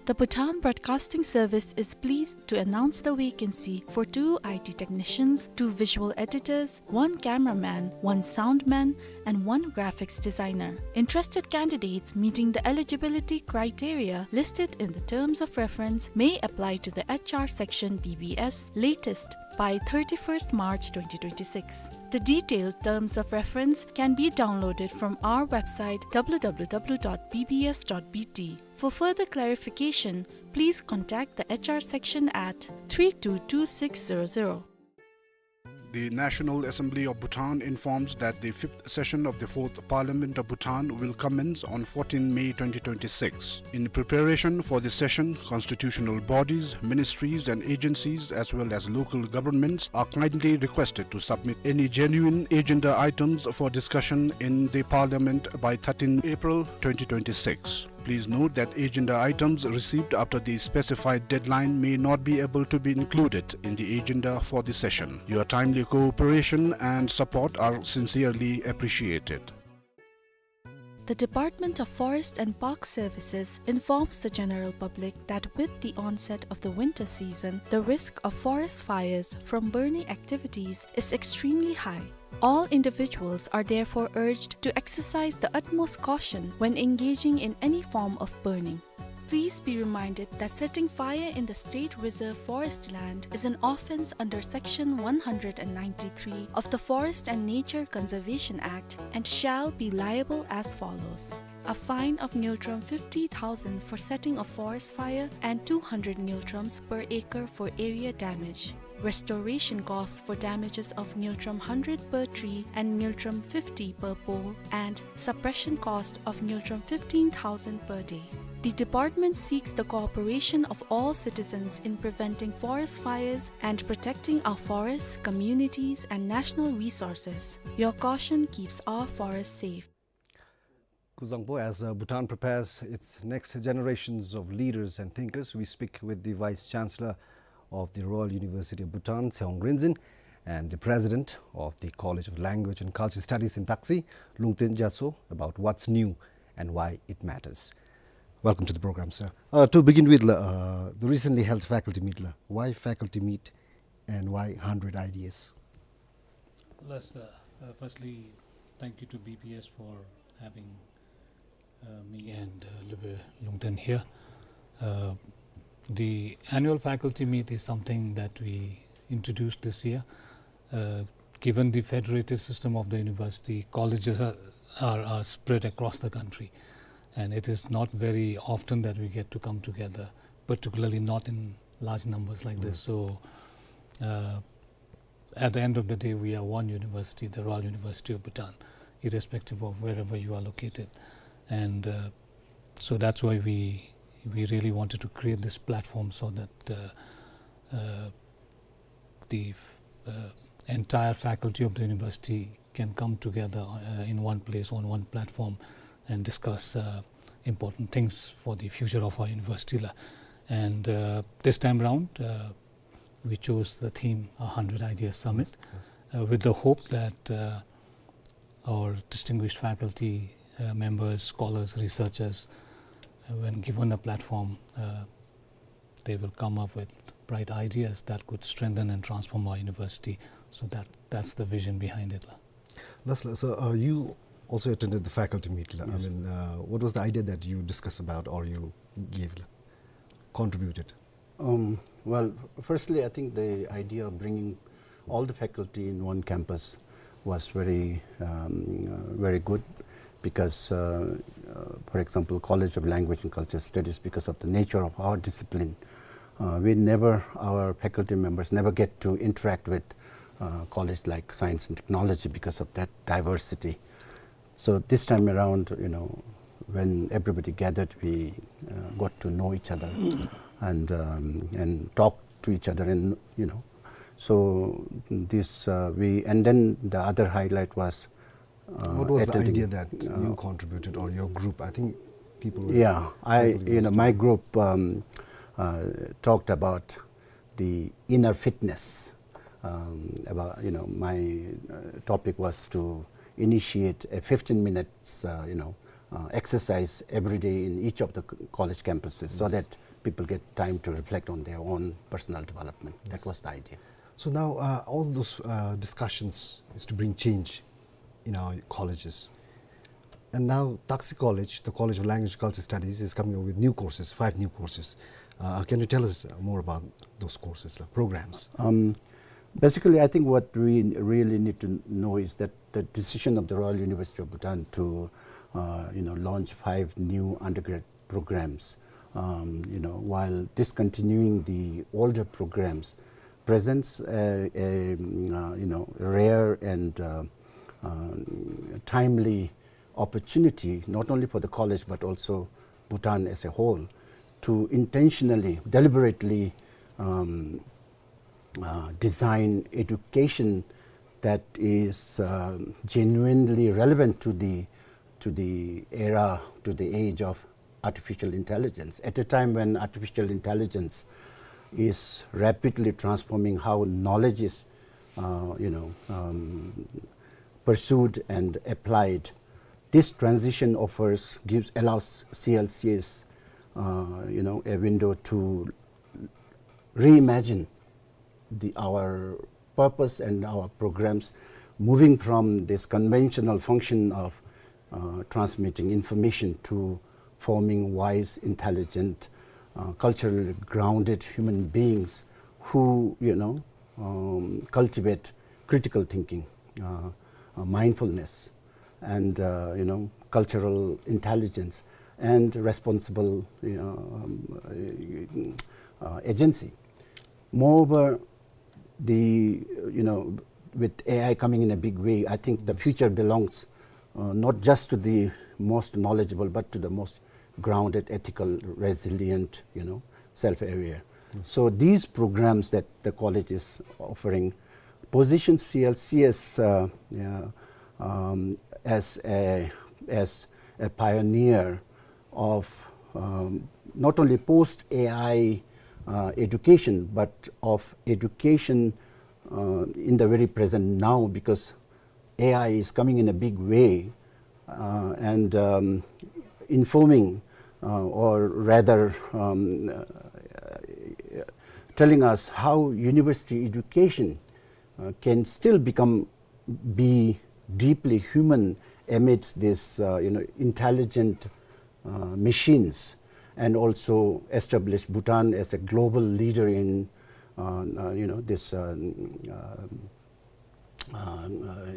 The Bhutan Broadcasting Service is pleased to announce the vacancy for two I T technicians, two visual editors, one cameraman, one soundman, and one graphics designer. Interested candidates meeting the eligibility criteria listed in the terms of reference may apply to the H R section B B S latest by thirty-first March twenty twenty-six. The detailed terms of reference can be downloaded from our website, W W W dot B B S dot B T. For further clarification, please contact the H R section at three two two six zero zero. The National Assembly of Bhutan informs that the fifth session of the fourth Parliament of Bhutan will commence on fourteenth May twenty twenty-six. In preparation for the session, constitutional bodies, ministries and agencies as well as local governments are kindly requested to submit any genuine agenda items for discussion in the Parliament by thirteenth April twenty twenty-six. Please note that agenda items received after the specified deadline may not be able to be included in the agenda for the session. Your timely cooperation and support are sincerely appreciated. The Department of Forest and Park Services informs the general public that with the onset of the winter season, the risk of forest fires from burning activities is extremely high. All individuals are therefore urged to exercise the utmost caution when engaging in any form of burning. Please be reminded that setting fire in the State Reserve Forest land is an offense under Section one hundred ninety-three of the Forest and Nature Conservation Act and shall be liable as follows. A fine of ngultrum fifty thousand for setting a forest fire and two hundred ngultrums per acre for area damage. Restoration costs for damages of ngultrum hundred per tree and ngultrum fifty per pole, and suppression cost of ngultrum fifteen thousand per day. The department seeks the cooperation of all citizens in preventing forest fires and protecting our forests, communities, and national resources. Your caution keeps our forests safe. Kuzuzangpo, as, uh, Bhutan prepares its next generations of leaders and thinkers, we speak with the Vice Chancellor of the Royal University of Bhutan, Tshewang Rinzin, and the President of the College of Language and Culture Studies in Taksi, Lungten Gyatso, about what's new and why it matters. Welcome to the program, sir. Uh, to begin with, la, uh, the recently held faculty meet, la. Why faculty meet and why hundred ideas? Last, uh, uh, firstly, thank you to B P S for having, uh, me and, uh, Lube Lungten here. Uh, the annual faculty meet is something that we introduced this year. Uh, given the federated system of the university, colleges are, are, are spread across the country, and it is not very often that we get to come together, particularly not in large numbers like this. Mm. So, uh, at the end of the day, we are one university, the Royal University of Bhutan, irrespective of wherever you are located. And, uh, so that's why we, we really wanted to create this platform so that, uh, uh, the, uh, entire faculty of the university can come together, uh, in one place on one platform and discuss, uh, important things for the future of our university, la. And, uh, this time round, uh, we chose the theme, A Hundred Ideas Summit, yes, yes, uh, with the hope that, uh, our distinguished faculty, uh, members, scholars, researchers, uh, when given a platform, uh, they will come up with bright ideas that could strengthen and transform our university. So that, that's the vision behind it, la. Last, la, so, uh, you also attended the faculty meet, la. Yes. I mean, uh, what was the idea that you discussed about or you gave, la, contributed? Um, well, firstly, I think the idea of bringing all the faculty in one campus was very, um, uh, very good because, uh, uh, for example, College of Language and Culture Studies, because of the nature of our discipline, uh, we never, our faculty members never get to interact with, uh, college like Science and Technology because of that diversity. So this time around, you know, when everybody gathered, we, uh, got to know each other and, um, and talk to each other, and, you know, so this, uh, we, and then the other highlight was, uh, what was the attending, idea that, uh, you contributed or your group? I think people were, yeah, I, faculty, you know, was my talking, group, um, uh, talked about the inner fitness. Um, about, you know, my, uh, topic was to initiate a fifteen minutes, uh, you know, uh, exercise every day in each of the c-, college campuses so, yes, that people get time to reflect on their own personal development. That, yes, was the idea. So now, uh, all those, uh, discussions is to bring change in our colleges. And now Taksi College, the College of Language and Culture Studies, is coming up with new courses, five new courses. Uh, can you tell us more about those courses, like, programs? Um, basically, I think what we really need to know is that the decision of the Royal University of Bhutan to, uh, you know, launch five new undergrad programs, um, you know, while discontinuing the older programs, presents a, a, mm, uh, you know, rare and, uh, uh, timely opportunity, not only for the college but also Bhutan as a whole, to intentionally, deliberately, um, uh, design education that is, uh, genuinely relevant to the, to the era, to the age of artificial intelligence. At a time when artificial intelligence is rapidly transforming how knowledge is, uh, you know, um, pursued and applied, this transition offers, gives, allows C L C S, uh, you know, a window to reimagine the, our purpose and our programs, moving from this conventional function of, uh, transmitting information to forming wise, intelligent, uh, culturally grounded human beings who, you know, um, cultivate critical thinking, uh, uh, mindfulness, and, uh, you know, cultural intelligence and responsible, you know, um, uh, agency. Moreover, the, you know, with A I coming in a big way, I think the future belongs, uh, not just to the most knowledgeable, but to the most grounded, ethical, resilient, you know, self-aware. So these programs that the college is offering position C L C S, uh, yeah, um, as a, as a pioneer of, um, not only post A I, uh, education, but of education, uh, in the very present now, because A I is coming in a big way, uh, and, um, informing, uh, or rather, um, uh, telling us how university education, uh, can still become, be deeply human amidst this, uh, you know, intelligent, uh, machines, and also establish Bhutan as a global leader in, uh, uh, you know, this, uh, uh, uh,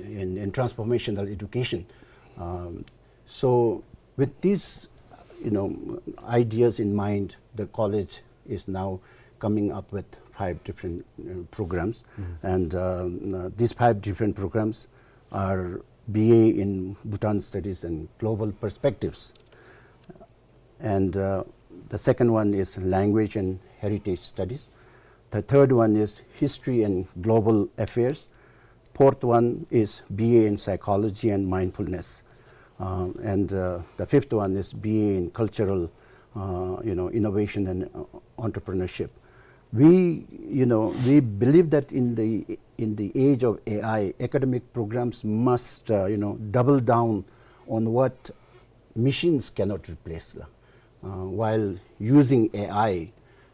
in, in transformational education. Um, so with these, you know, ideas in mind, the college is now coming up with five different, uh, programs. And, um, uh, these five different programs are B A in Bhutan Studies and Global Perspectives. And, uh, the second one is Language and Heritage Studies. The third one is History and Global Affairs. Fourth one is B A in Psychology and Mindfulness. Uh, and, uh, the fifth one is B A in Cultural, uh, you know, Innovation and, uh, Entrepreneurship. We, you know, we believe that in the, in the age of A I, academic programs must, uh, you know, double down on what machines cannot replace, uh, while using A I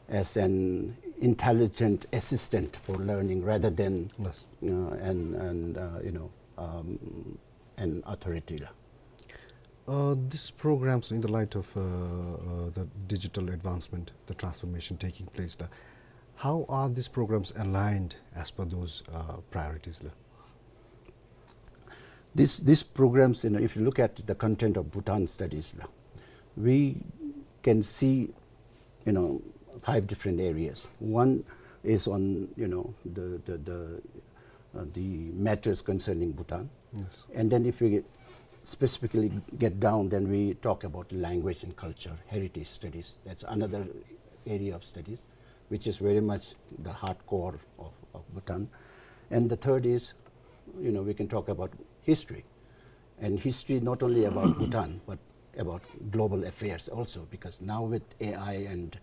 as an intelligent assistant for learning rather than, yes, uh, an, an, uh, you know, um, an authority. Uh, these programs, in the light of, uh, uh, the digital advancement, the transformation taking place, uh, how are these programs aligned as per those, uh, priorities? This, these programs, you know, if you look at the content of Bhutan studies, we can see, you know, five different areas. One is on, you know, the, the, the, uh, the matters concerning Bhutan. Yes. And then if we get, specifically get down, then we talk about language and culture, heritage studies. That's another area of studies, which is very much the hardcore of, of Bhutan. And the third is, you know, we can talk about history. And history not only about Bhutan, but about global affairs also, because now with A I and,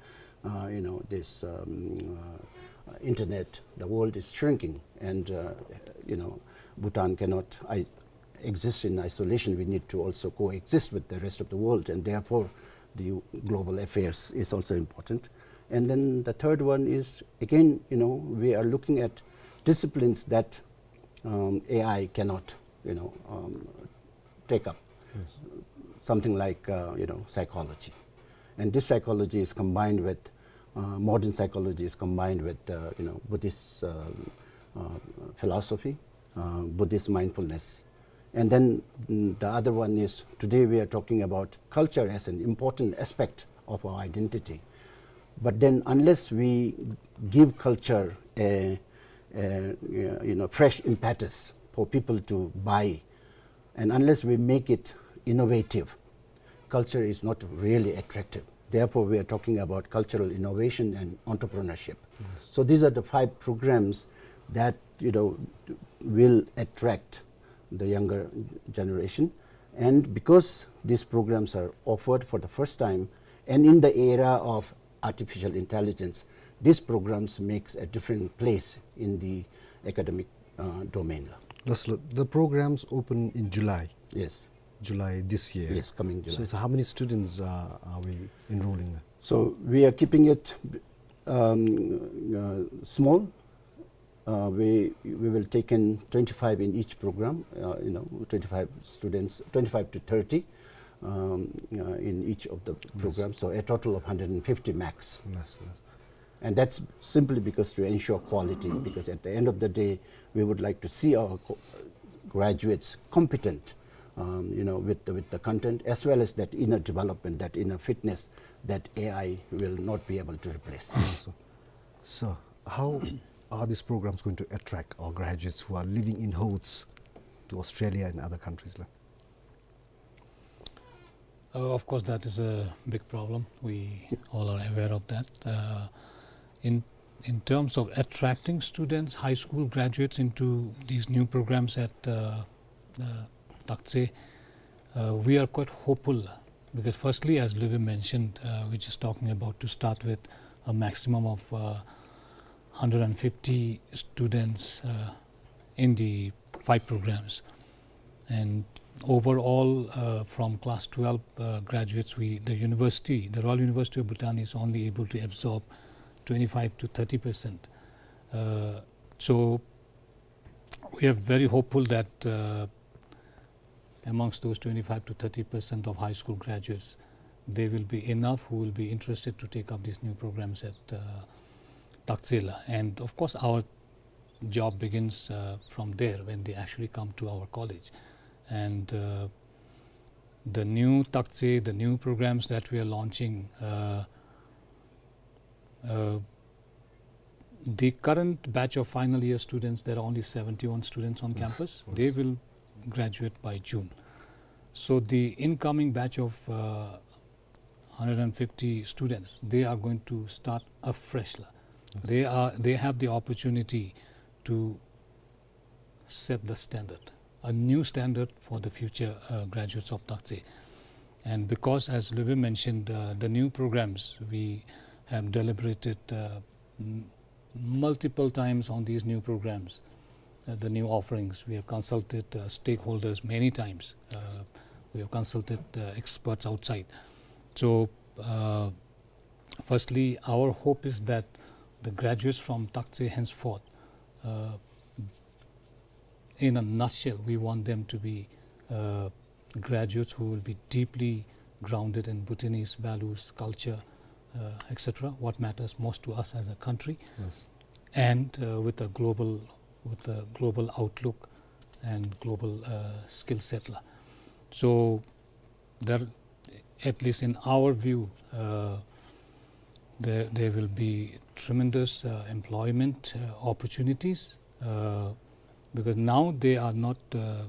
uh, you know, this, um, uh, internet, the world is shrinking, and, uh, you know, Bhutan cannot i-, exist in isolation. We need to also coexist with the rest of the world, and therefore the global affairs is also important. And then the third one is, again, you know, we are looking at disciplines that, um, A I cannot, you know, um, take up. Yes. Something like, uh, you know, psychology. And this psychology is combined with, uh, modern psychology is combined with, uh, you know, Buddhist, uh, uh, philosophy, uh, Buddhist mindfulness. And then, mm, the other one is, today we are talking about culture as an important aspect of our identity. But then unless we give culture a, a, you know, fresh impetus for people to buy, and unless we make it innovative, culture is not really attractive. Therefore, we are talking about cultural innovation and entrepreneurship. Yes. So these are the five programs that, you know, will attract the younger generation. And because These programs are offered for the first time, and in the era of artificial intelligence, these programs makes a different place in the academic, uh, domain. Thus, the programs open in July. Yes. July this year. Yes, coming July. So, so how many students, uh, are we enrolling? So we are keeping it, um, uh, small. Uh, we, we will take in twenty-five in each program, uh, you know, twenty-five students, twenty-five to thirty, um, uh, in each of the programs. So a total of hundred and fifty max. Yes, yes. And that's simply because to ensure quality, because at the end of the day, we would like to see our co-, graduates competent, um, you know, with the, with the content, as well as that inner development, that inner fitness that A I will not be able to replace. Yes, sir. So, how are these programs going to attract our graduates who are living in hordes to Australia and other countries, la? Uh, of course, that is a big problem. We all are aware of that. Uh, in, in terms of attracting students, high school graduates into these new programs at, uh, uh, Taktse, uh, we are quite hopeful because firstly, as Liu Bei mentioned, uh, we're just talking about to start with a maximum of, uh, hundred and fifty students, uh, in the five programs. And overall, uh, from class twelve, uh, graduates, we, the university, the Royal University of Bhutan is only able to absorb twenty-five to thirty percent. Uh, so we are very hopeful that, uh, amongst those twenty-five to thirty percent of high school graduates, there will be enough who will be interested to take up these new programs at, uh, Taktse la. And of course, our job begins, uh, from there when they actually come to our college. And, uh, the new Taktse, the new programs that we are launching, uh, uh, the current batch of final year students, there are only seventy-one students on campus. Yes, yes. They will graduate by June. So the incoming batch of, uh, hundred and fifty students, they are going to start afresh la. Yes. They are, they have the opportunity to set the standard, a new standard for the future, uh, graduates of Taktse. And because, as Liu Bei mentioned, uh, the new programs, we have deliberated, uh, m-, multiple times on these new programs, uh, the new offerings. We have consulted, uh, stakeholders many times. Uh, we have consulted, uh, experts outside. So, uh, firstly, our hope is that the graduates from Taktse henceforth, uh, in a nutshell, we want them to be, uh, graduates who will be deeply grounded in Bhutanese values, culture, uh, et cetera, what matters most to us as a country, yes, and, uh, with a global, with a global outlook and global, uh, skill set la. So there, at least in our view, uh, there, there will be tremendous, uh, employment, uh, opportunities, uh, because now they are not, uh,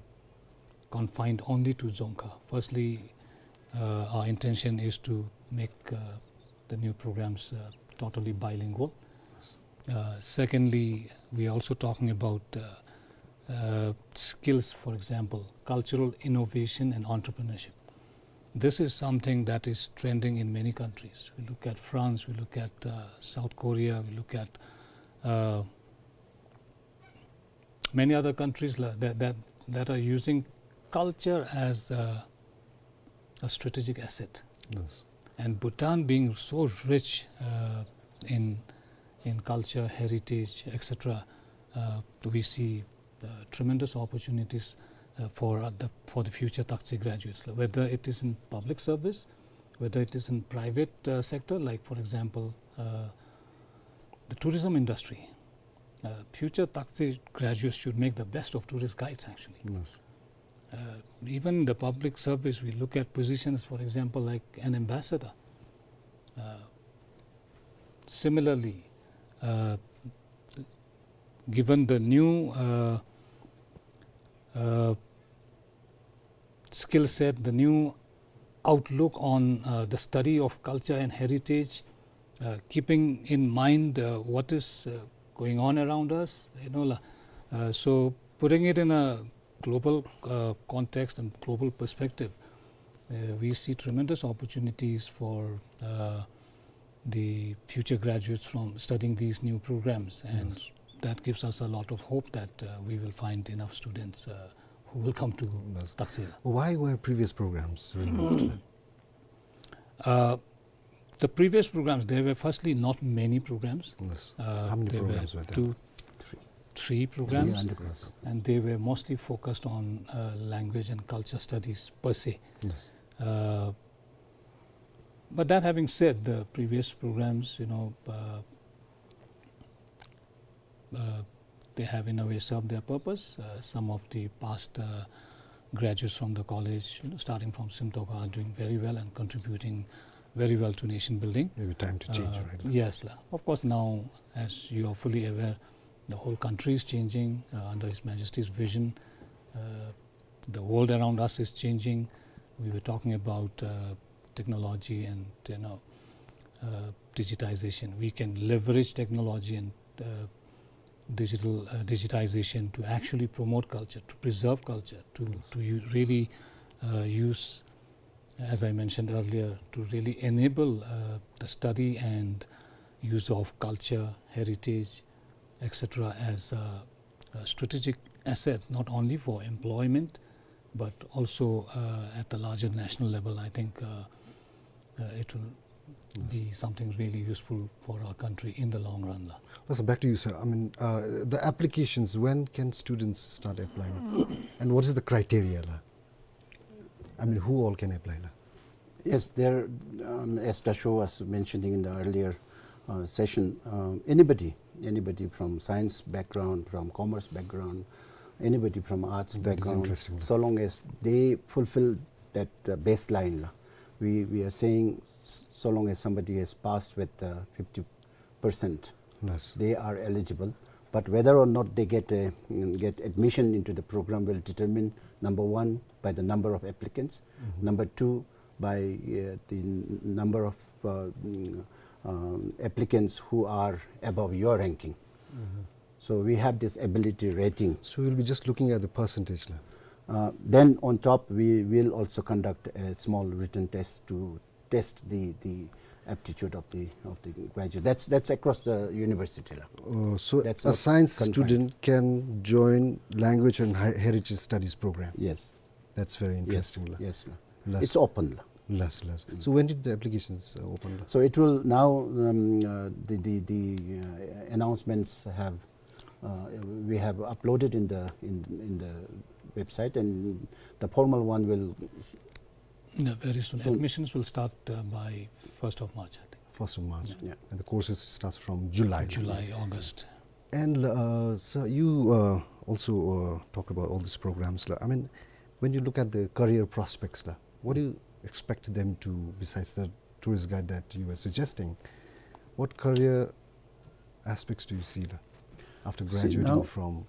confined only to Dzongkha. Firstly, uh, our intention is to make, uh, the new programs, uh, totally bilingual. Uh, secondly, we are also talking about, uh, uh, skills, for example, cultural innovation and entrepreneurship. This is something that is trending in many countries. We look at France, we look at, uh, South Korea, we look at, uh, many other countries la-, that, that, that are using culture as a, a strategic asset. Yes. And Bhutan being so rich, uh, in, in culture, heritage, et cetera, uh, we see, uh, tremendous opportunities, uh, for, uh, the, for the future Taktse graduates, whether it is in public service, whether it is in private, uh, sector, like, for example, uh, the tourism industry. Uh, future Taktse graduates should make the best of tourist guides, actually. Yes. Uh, even the public service, we look at positions, for example, like an ambassador. Uh, similarly, uh, given the new, uh, uh, skill set, the new outlook on, uh, the study of culture and heritage, uh, keeping in mind, uh, what is, uh, going on around us, you know, la-, uh, so putting it in a global, uh, context and global perspective, Uh, we see tremendous opportunities for, uh, the future graduates from studying these new programs, and Yes. that gives us a lot of hope that, uh, we will find enough students, uh, who will come to Yes. Taktse. Why were previous programs removed? Uh, the previous programs, there were firstly not many programs. Yes. Uh, How many there were programs were there? two, Three. three programs, Three undergrads. and they were mostly focused on, uh, language and culture studies per se. Yes. Uh, but that having said, the previous programs, you know, uh, uh, they have in a way served their purpose. Uh, some of the past, uh, graduates from the college, you know, starting from Simtok, are doing very well and contributing very well to nation building. Maybe time to change, Uh, right? Yes, la. Of course, now, as you are fully aware, the whole country is changing, uh, under His Majesty's vision. Uh, the world around us is changing. We were talking about, uh, technology and, you know, uh, digitization. We can leverage technology and, uh, digital, uh, digitization to actually promote culture, to preserve culture, to, Yes. to u-, really, uh, use, as I mentioned earlier, to really enable, uh, the study and use of culture, heritage, et cetera, as a, a strategic asset, not only for employment, but also, uh, at the larger national level. I think, uh, uh, it will Yes. be something really useful for our country in the long run, la. Well, sir, back to you, sir. I mean, uh, the applications, when can students start applying? And what is the criteria, la? I mean, who all can apply, la? Yes, there, um, as Dasho was mentioning in the earlier, uh, session, um, anybody, anybody from science background, from commerce background, anybody from arts That is background, interesting. so long as they fulfill that, uh, baseline, la. We, we are saying s-, so long as somebody has passed with, uh, fifty percent, Yes. they are eligible. But whether or not they get a, mm, get admission into the program will determine, number one, by the number of applicants, Mm-hmm. number two, by, uh, the n-, number of, uh, mm, um, applicants who are above your ranking. Mm-hmm. So we have this ability rating. So we'll be just looking at the percentage, la? Uh, then on top, we will also conduct a small written test to test the, the aptitude of the, of the graduate. That's, that's across the university, la. Uh, so That's a not science confined. student can join language and he-, heritage studies program? Yes. That's very Yes. interesting, la. Yes, la. Yes. It's open, la. Yes, yes. Mm. So when did the applications, uh, open, la? So it will now, um, uh, the, the, the, uh, announcements have, uh, we have uploaded in the, in, in the website, and the formal one will Yeah, very soon. Soon. Admissions will start, uh, by first of March, I think. First of March. Yeah. Yeah. And the courses starts from July. July, Yes. August. And, uh, sir, you, uh, also, uh, talk about all these programs, la. I mean, when you look at the career prospects, la, what do you expect them to, besides the tourist guide that you were suggesting, what career aspects do you see, la, after See, graduating now from,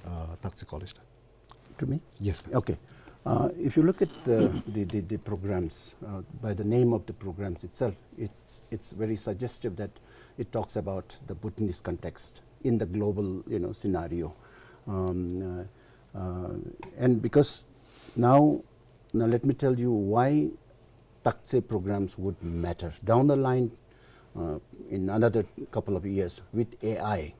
uh, Taktse College, la? To me? Yes, sir. Okay. Uh, if you look at the, the, the, the programs, uh, by the name of the programs itself, it's, it's very suggestive that it talks about the Bhutanese context in the global, you know, scenario. Um, uh, uh, and because now, now let me tell you why Taktse programs would matter. Down the line, uh, in another couple of years with A I,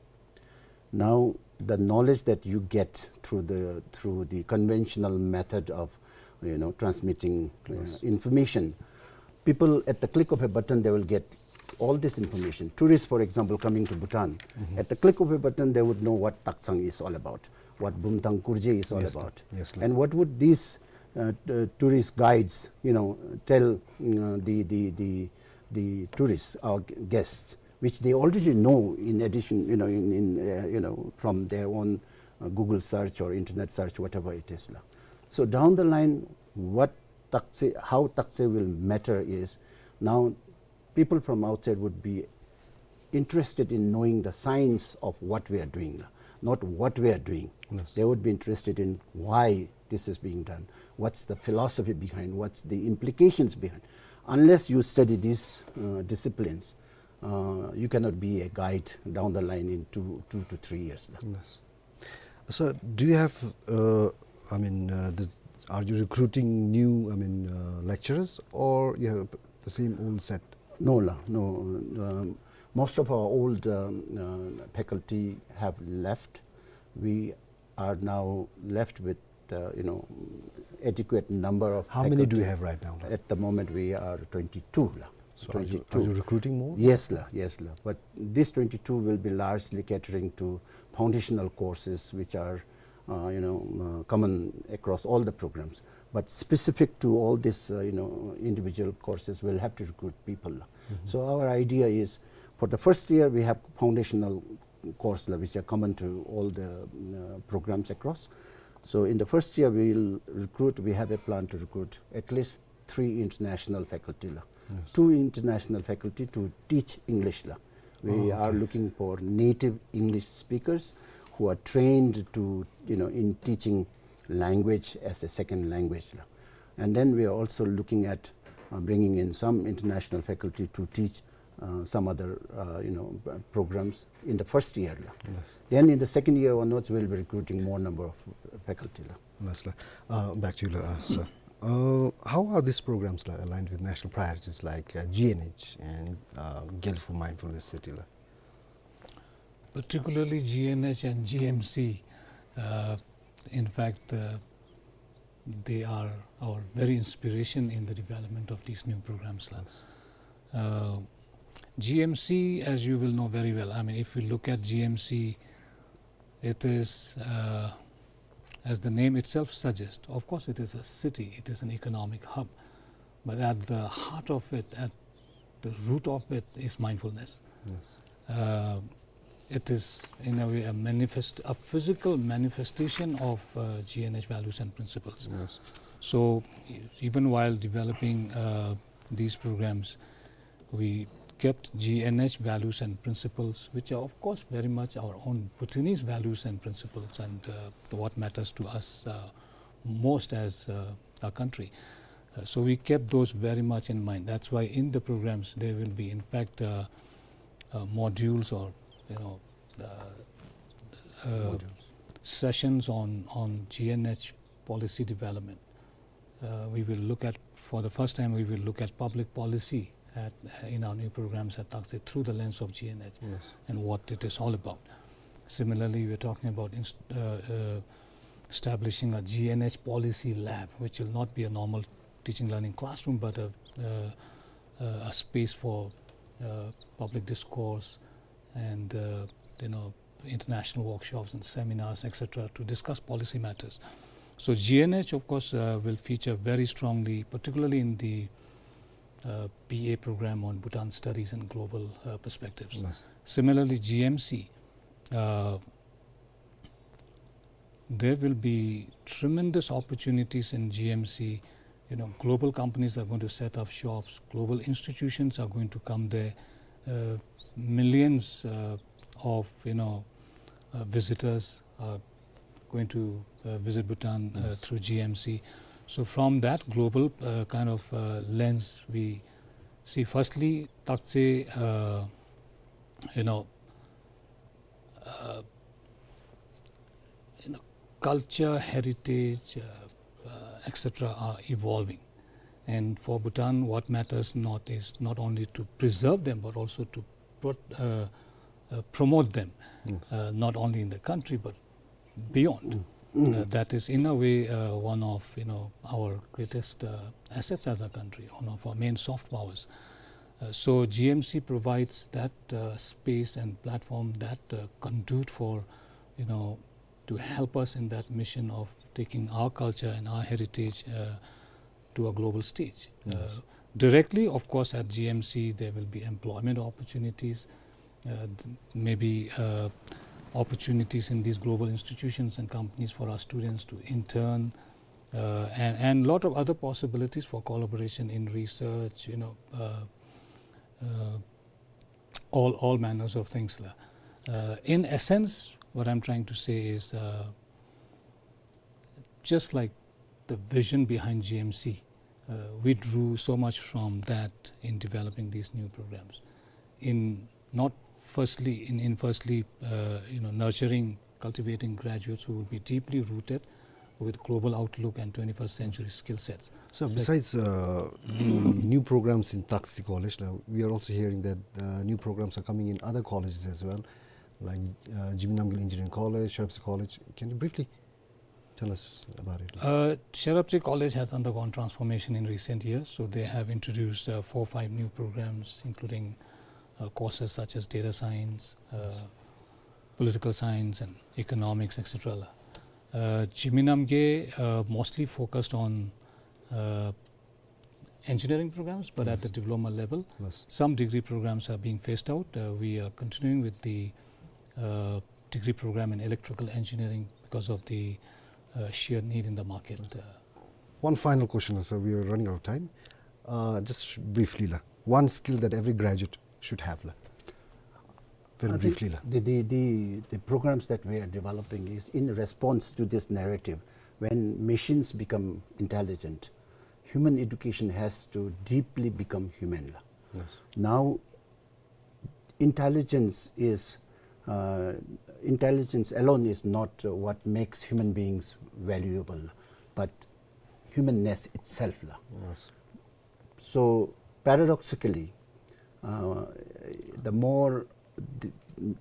now the knowledge that you get through the, through the conventional method of, you know, transmitting, uh, Yes. information, people at the click of a button, they will get all this information. Tourists, for example, coming to Bhutan, Mm-hmm. at the click of a button, they would know what Taksang is all about, what Bumthang Kurje is all Yes, sir. about. Yes, sir. And what would these, uh, t-, tourist guides, you know, tell, uh, the, the, the, the tourists, our gu-, guests, which they already know in addition, you know, in, in, uh, you know, from their own, uh, Google search or internet search, whatever it is, la. So down the line, what Taktse, how Taktse will matter is now people from outside would be interested in knowing the science of what we are doing, la, not what we are doing. Yes. They would be interested in why this is being done, what's the philosophy behind, what's the implications behind. Unless you study these, uh, disciplines, uh, you cannot be a guide down the line in two, two to three years, la. Yes. So, do you have, uh, I mean, uh, the, Are you recruiting new, I mean, uh, lecturers, or you have the same old set? No, la, no. Um, most of our old, um, uh, faculty have left. We are now left with, uh, you know, adequate number of faculty. How many do you have right now, la? At the moment, we are twenty-two, la. So are you, are you recruiting more? Yes, la, yes, la. But this twenty-two will be largely catering to foundational courses, which are, uh, you know, uh, common across all the programs. But specific to all these, uh, you know, individual courses, we'll have to recruit people, la. Mm-hmm. So our idea is, for the first year, we have foundational course, la, which are common to all the, uh, programs across. So in the first year, we'll recruit, we have a plan to recruit at least three international faculty, la. Yes. Two international faculty to teach English, la. We are looking for native English speakers who are trained to, you know, in teaching language as a second language, la. And then we are also looking at, uh, bringing in some international faculty to teach, uh, some other, uh, you know, uh, programs in the first year, la. Yes. Then in the second year onwards, we'll be recruiting more number of faculty, la. Yes, la. Uh, back to you, la, uh, sir. Uh, how are these programs, la, aligned with national priorities like, uh, G N H and, uh, Gelfu Mindfulness City, la? Particularly G N H and G M C, uh, in fact, uh, they are our very inspiration in the development of these new programs, la. Yes. Uh, G M C, as you will know very well, I mean, if we look at G M C, it is, uh, as the name itself suggests, of course, it is a city, it is an economic hub, but at the heart of it, at the root of it is mindfulness. Yes. Uh, it is, in a way, a manifest-, a physical manifestation of, uh, G N H values and principles. Yes. So, e-, even while developing, uh, these programs, we kept G N H values and principles, which are, of course, very much our own Bhutanese values and principles and, uh, what matters to us, uh, most as, uh, a country. Uh, so we kept those very much in mind. That's why in the programs there will be, in fact, uh, uh, modules or, you know, uh, uh, sessions on, on G N H policy development. Uh, we will look at, for the first time, we will look at public policy at, uh, in our new programs at Taktse through the lens of G N H. Yes. And what it is all about. Similarly, we're talking about inst-, uh, uh, establishing a G N H policy lab, which will not be a normal teaching learning classroom, but a, uh, uh, a space for, uh, public discourse and, uh, you know, international workshops and seminars, et cetera, to discuss policy matters. So G N H, of course, uh, will feature very strongly, particularly in the, uh, B A program on Bhutan Studies and Global, uh, Perspectives. Yes. Similarly, G M C, uh, there will be tremendous opportunities in G M C. You know, global companies are going to set up shops. Global institutions are going to come there. Uh, millions, uh, of, you know, uh, visitors are going to, uh, visit Bhutan, uh, through G M C. So from that global, uh, kind of, uh, lens, we see firstly, Taktse, uh, you know, uh, you know, culture, heritage, uh, uh, et cetera are evolving. And for Bhutan, what matters not is not only to preserve them, but also to pro-, uh, uh, promote them, uh, not only in the country, but beyond. Uh, that is, in a way, uh, one of, you know, our greatest, uh, assets as a country, one of our main soft powers. Uh, so G M C provides that, uh, space and platform, that, uh, conduit for, you know, to help us in that mission of taking our culture and our heritage, uh, to a global stage. Uh, directly, of course, at G M C, there will be employment opportunities, uh, th-, maybe, uh, opportunities in these global institutions and companies for our students to intern, uh, and, and lot of other possibilities for collaboration in research, you know, uh, uh, all, all manners of things, la. Uh, in essence, what I'm trying to say is, uh, just like the vision behind G M C, uh, we drew so much from that in developing these new programs. In not firstly, in, in firstly, uh, you know, nurturing, cultivating graduates who will be deeply rooted, with global outlook and twenty-first century skill sets. So besides, uh, the new programs in Taksi College, like, we are also hearing that, uh, new programs are coming in other colleges as well, like, uh, Jigme Namgyel Engineering College, Sharapsi College. Can you briefly tell us about it? Uh, Sharapsi College has undergone transformation in recent years, so they have introduced, uh, four, five new programs, including, uh, courses such as data science, uh, political science, and economics, et cetera. Uh, Jigme Namgyel, uh, mostly focused on, uh, engineering programs, but at the diploma level. Yes. Some degree programs are being phased out. Uh, we are continuing with the, uh, degree program in electrical engineering because of the, uh, sheer need in the market. Uh, One final question, sir. We are running out of time. Uh, just sh-, briefly, la. One skill that every graduate should have, la. Very briefly, la. The, the, the, the programs that we are developing is in response to this narrative. When machines become intelligent, human education has to deeply become human, la. Yes. Now, intelligence is, uh, intelligence alone is not, uh, what makes human beings valuable, but humanness itself, la. Yes. So paradoxically, uh, the more the,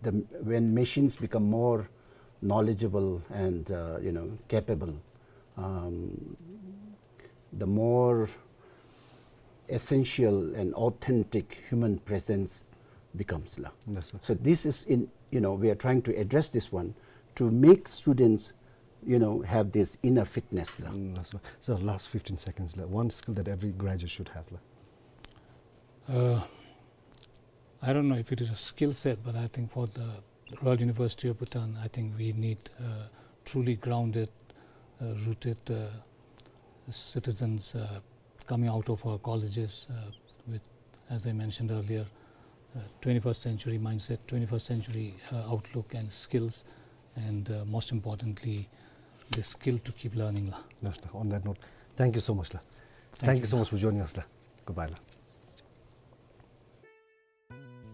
the, when machines become more knowledgeable and, uh, you know, capable, um, the more essential and authentic human presence becomes, la. Yes, sir. So this is in, you know, we are trying to address this one to make students, you know, have this inner fitness, la. Mm, yes, sir. So last fifteen seconds, la. One skill that every graduate should have, la. Uh, I don't know if it is a skill set, but I think for the Royal University of Bhutan, I think we need, uh, truly grounded, uh, rooted, uh, citizens, uh, coming out of our colleges, uh, with, as I mentioned earlier, uh, twenty-first century mindset, twenty-first century, uh, outlook and skills, and, uh, most importantly, the skill to keep learning, la. Yes, sir. On that note, thank you so much, la. Thank you so much for joining us, la. Goodbye, la.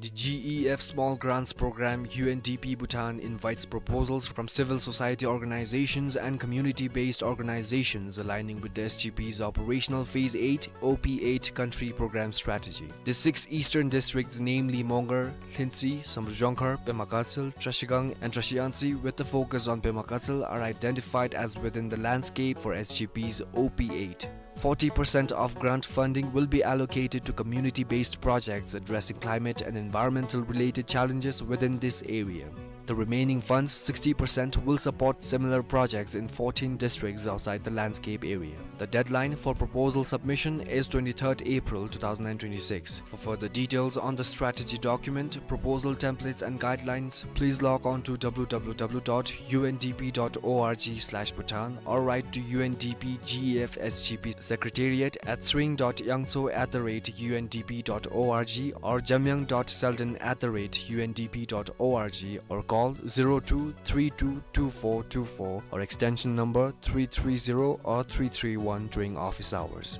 The G E F Small Grants Program, U N D P Bhutan, invites proposals from civil society organizations and community-based organizations aligning with the S G P's operational Phase eight, O P eight country program strategy. The six eastern districts, namely Mongar, Lhuentse, Samdrup Jongkhar, Pema Gatshel, Trashigang, and Trashiyangtse, with the focus on Pema Gatshel, are identified as within the landscape for S G P's O P eight. Forty percent of grant funding will be allocated to community-based projects addressing climate and environmental-related challenges within this area. The remaining funds, sixty percent, will support similar projects in fourteen districts outside the landscape area. The deadline for proposal submission is twenty-third April two thousand and twenty-six. For further details on the strategy document, proposal templates and guidelines, please log on to W W W dot U N D P dot org slash Bhutan or write to U N D P G E F S G P Secretariat at tshering dot yangtso at the rate U N D P dot org or jamyang dot selden at the rate U N D P dot org or call zero two three two two four two four or extension number three three zero or three three one during office hours.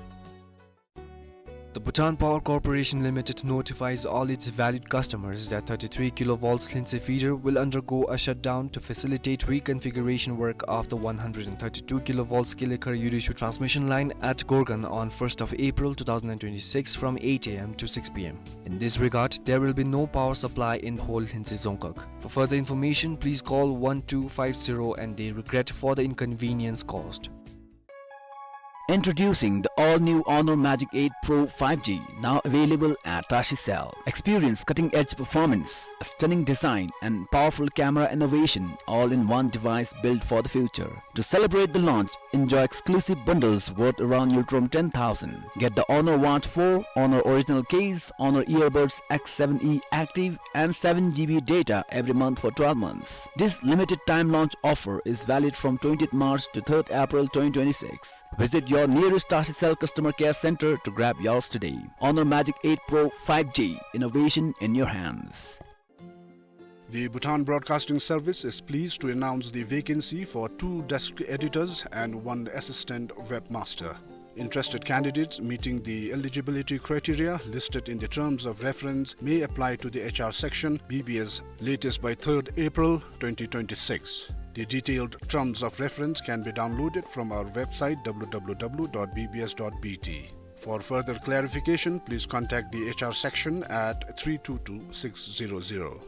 The Bhutan Power Corporation Limited notifies all its valued customers that thirty-three kilovolts Lhuentse feeder will undergo a shutdown to facilitate reconfiguration work of the one hundred and thirty-two kilovolts Kilekar Yudishu transmission line at Gorgan on first of April two thousand and twenty-six from eight A M to six P M. In this regard, there will be no power supply in whole Lhuentse Dzongkhag. For further information, please call one two five zero and they regret for the inconvenience caused. Introducing the all-new Honor Magic eight Pro five G, now available at Tashi Cell. Experience cutting-edge performance, a stunning design, and powerful camera innovation, all in one device built for the future. To celebrate the launch, enjoy exclusive bundles worth around Ngultrum ten thousand. Get the Honor Watch four, Honor Original Case, Honor Earbuds X seven E Active, and seven G B data every month for twelve months. This limited time launch offer is valid from twentieth March to third April twenty twenty-six. Visit your nearest Tashi Cell customer care center to grab yours today. Honor Magic eight Pro five G, innovation in your hands. The Bhutan Broadcasting Service is pleased to announce the vacancy for two desk editors and one assistant webmaster. Interested candidates meeting the eligibility criteria listed in the terms of reference may apply to the H R section, B B S, latest by third April twenty twenty-six. The detailed terms of reference can be downloaded from our website, W W W dot B B S dot B T. For further clarification, please contact the H R section at three two two six zero zero.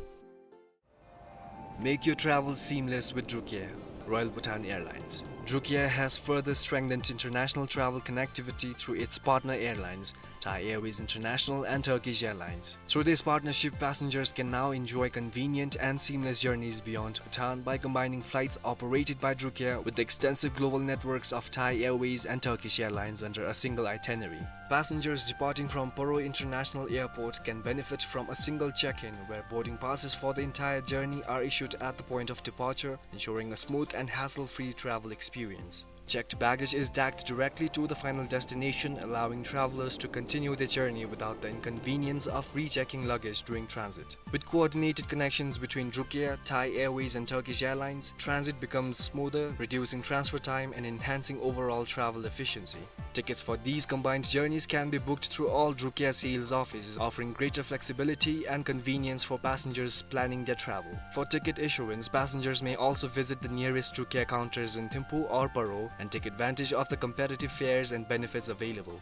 Make your travel seamless with Drukair, Royal Bhutan Airlines. Drukair has further strengthened international travel connectivity through its partner airlines, Thai Airways International and Turkish Airlines. Through this partnership, passengers can now enjoy convenient and seamless journeys beyond Bhutan by combining flights operated by Drukair with the extensive global networks of Thai Airways and Turkish Airlines under a single itinerary. Passengers departing from Paro International Airport can benefit from a single check-in, where boarding passes for the entire journey are issued at the point of departure, ensuring a smooth and hassle-free travel experience. Checked baggage is tagged directly to the final destination, allowing travelers to continue their journey without the inconvenience of rechecking luggage during transit. With coordinated connections between Drukair, Thai Airways and Turkish Airlines, transit becomes smoother, reducing transfer time and enhancing overall travel efficiency. Tickets for these combined journeys can be booked through all Drukair sales offices, offering greater flexibility and convenience for passengers planning their travel. For ticket issuance, passengers may also visit the nearest Drukair counters in Thimphu or Paro and take advantage of the competitive fares and benefits available.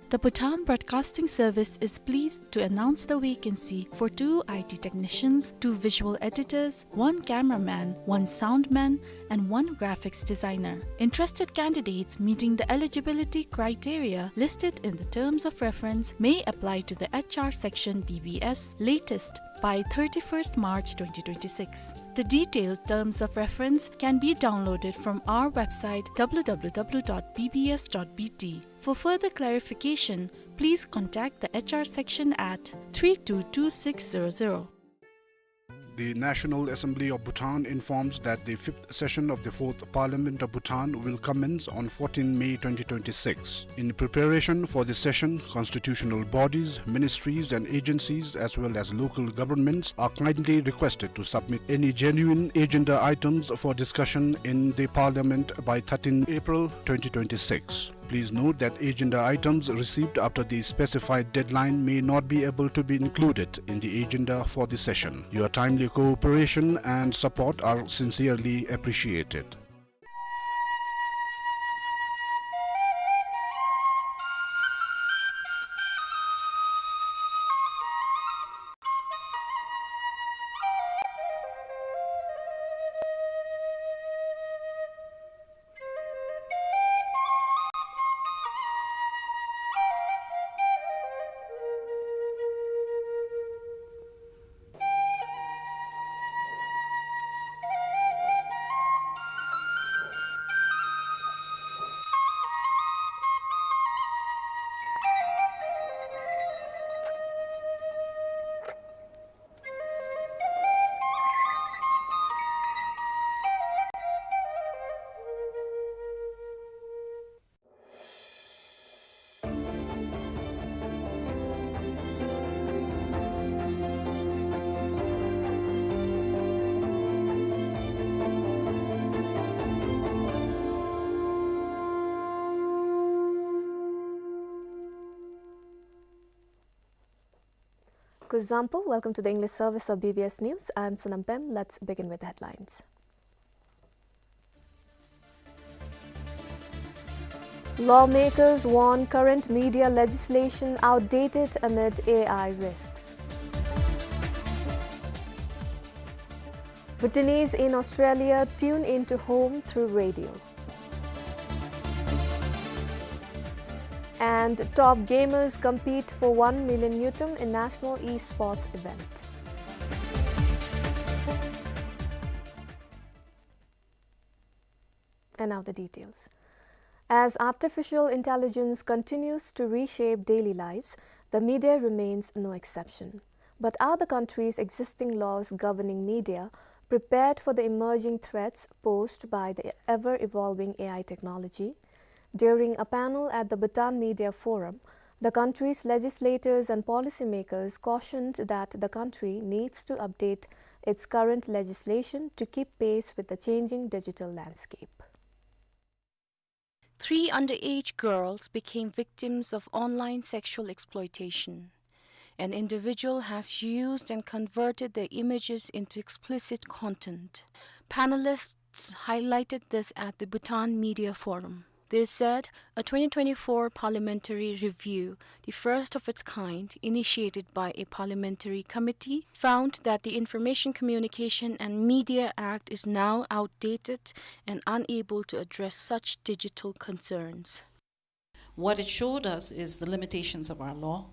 The Bhutan Broadcasting Service is pleased to announce the vacancy for two I T technicians, two visual editors, one cameraman, one soundman, and one graphics designer. Interested candidates meeting the eligibility criteria listed in the terms of reference may apply to the H R section B B S latest by thirty-first March twenty twenty-six. The detailed terms of reference can be downloaded from our website, W W W dot B B S dot B T. For further clarification, please contact the H R section at three two two six zero zero. The National Assembly of Bhutan informs that the fifth session of the Fourth Parliament of Bhutan will commence on fourteenth May twenty twenty-six. In preparation for the session, constitutional bodies, ministries and agencies, as well as local governments, are kindly requested to submit any genuine agenda items for discussion in the Parliament by thirteenth April twenty twenty-six. Please note that agenda items received after the specified deadline may not be able to be included in the agenda for the session. Your timely cooperation and support are sincerely appreciated. Kuzuzangpo, welcome to the English service of B B S News. I'm Sonam Pem. Let's begin with the headlines. Lawmakers warn current media legislation outdated amid A I risks. Bhutanese in Australia tune into home through radio. And top gamers compete for one million ngultrum in national esports event. And now the details. As artificial intelligence continues to reshape daily lives, the media remains no exception. But are the country's existing laws governing media prepared for the emerging threats posed by the ever-evolving A I technology? During a panel at the Bhutan Media Forum, the country's legislators and policymakers cautioned that the country needs to update its current legislation to keep pace with the changing digital landscape. Three underage girls became victims of online sexual exploitation. an individual has used and converted their images into explicit content. Panelists highlighted this at the Bhutan Media Forum. They said a twenty twenty-four parliamentary review, the first of its kind, initiated by a parliamentary committee, found that the Information Communication and Media Act is now outdated and unable to address such digital concerns. What it showed us is the limitations of our law.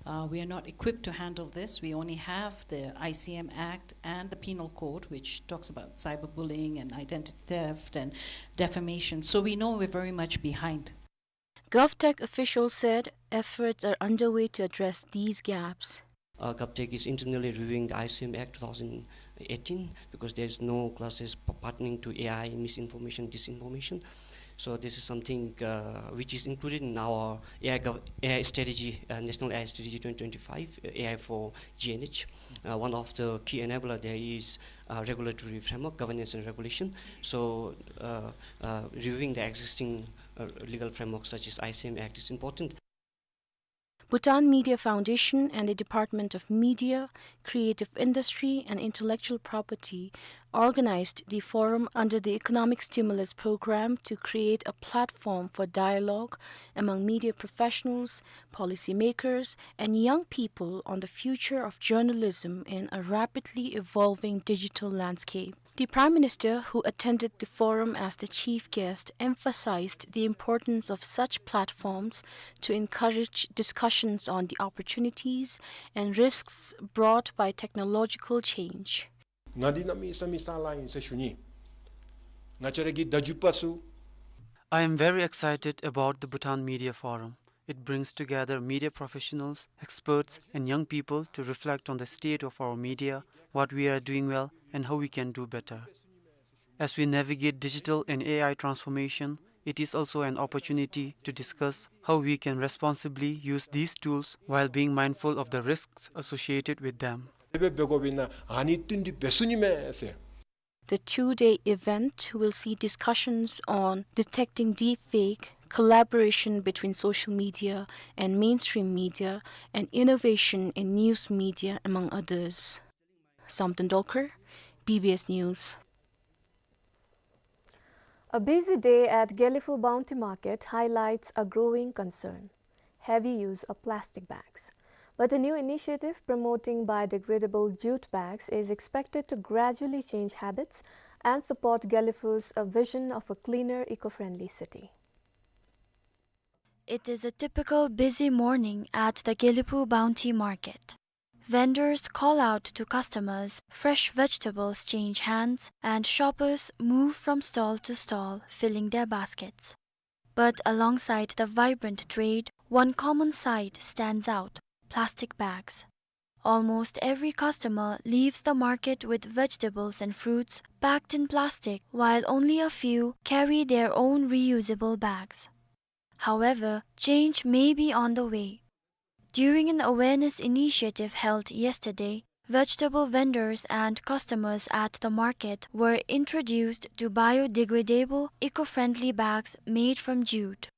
Uh, we are not equipped to handle this. We only have the I C M Act and the Penal Code, which talks about cyberbullying and identity theft and defamation. So we know we're very much behind. GovTech officials said efforts are underway to address these gaps. Uh, GovTech is internally reviewing the I C M Act two thousand eighteen because there is no clauses p-, pertaining to A I misinformation, disinformation. So this is something, uh, which is included in our A I gov-, A I strategy, uh, National A I Strategy twenty twenty-five, uh, A I for G N H. Uh, one of the key enabler there is, uh, regulatory framework, governance and regulation. So, uh, uh, reviewing the existing, uh, legal framework such as I C M Act is important. Bhutan Media Foundation and the Department of Media, Creative Industry and Intellectual Property organized the forum under the Economic Stimulus Program to create a platform for dialogue among media professionals, policymakers, and young people on the future of journalism in a rapidly evolving digital landscape. The Prime Minister, who attended the forum as the chief guest, emphasized the importance of such platforms to encourage discussions on the opportunities and risks brought by technological change. ང་འདི་གནམ་མེད་ས་མེད་ས་ལ་ཨིན་ཟེར་ཞུ་ནི། ང་བཅས་ར་གི་ད་ཇུ་པ་སུ། I am very excited about the Bhutan Media Forum. It brings together media professionals, experts, and young people to reflect on the state of our media, what we are doing well, and how we can do better. As we navigate digital and A I transformation, it is also an opportunity to discuss how we can responsibly use these tools while being mindful of the risks associated with them. དེ་སྦེ་འབད་དགོ་པས་ན་ཨ་ནི་བསྟུན་ཏེ་འབད་ཚུགས་ནི་མས་ཟེར། The two-day event will see discussions on detecting deepfake, collaboration between social media and mainstream media, and innovation in news media, among others. Samten Dolkar, B B S News. A busy day at Gelephu Bounty Market highlights a growing concern: heavy use of plastic bags. But a new initiative promoting biodegradable jute bags is expected to gradually change habits and support Gelephu's, uh, vision of a cleaner, eco-friendly city. It is a typical busy morning at the Gelephu Bounty Market. Vendors call out to customers, fresh vegetables change hands, and shoppers move from stall to stall, filling their baskets. But alongside the vibrant trade, one common sight stands out: plastic bags. Almost every customer leaves the market with vegetables and fruits packed in plastic, while only a few carry their own reusable bags. However, change may be on the way. During an awareness initiative held yesterday, vegetable vendors and customers at the market were introduced to biodegradable, eco-friendly bags made from jute.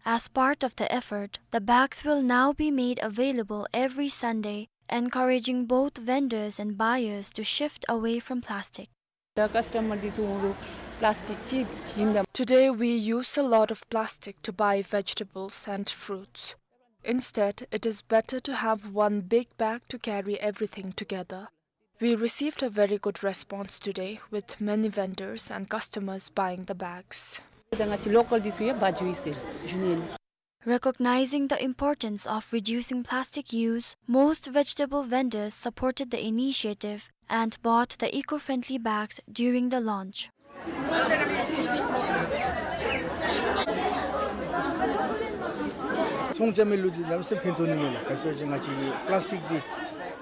As part of the effort, the bags will now be made available every Sunday, encouraging both vendors and buyers to shift away from plastic. The customer this one plastic cheap. Today we use a lot of plastic to buy vegetables and fruits. Instead, it is better to have one big bag to carry everything together. We received a very good response today, with many vendors and customers buying the bags. Local this way, baju is there, union. Recognizing the importance of reducing plastic use, most vegetable vendors supported the initiative and bought the eco-friendly bags during the launch. ཚོང་རྐྱབ་མི་ལུ་འདི་གནམ་མེད་ས་མེད་ཕན་ཐོགས་ནི་མས་ལགས། ག་ཅི་ཟེར་བ་ཅིན་ང་བཅས་པླཱསི་ཊིག་འདི་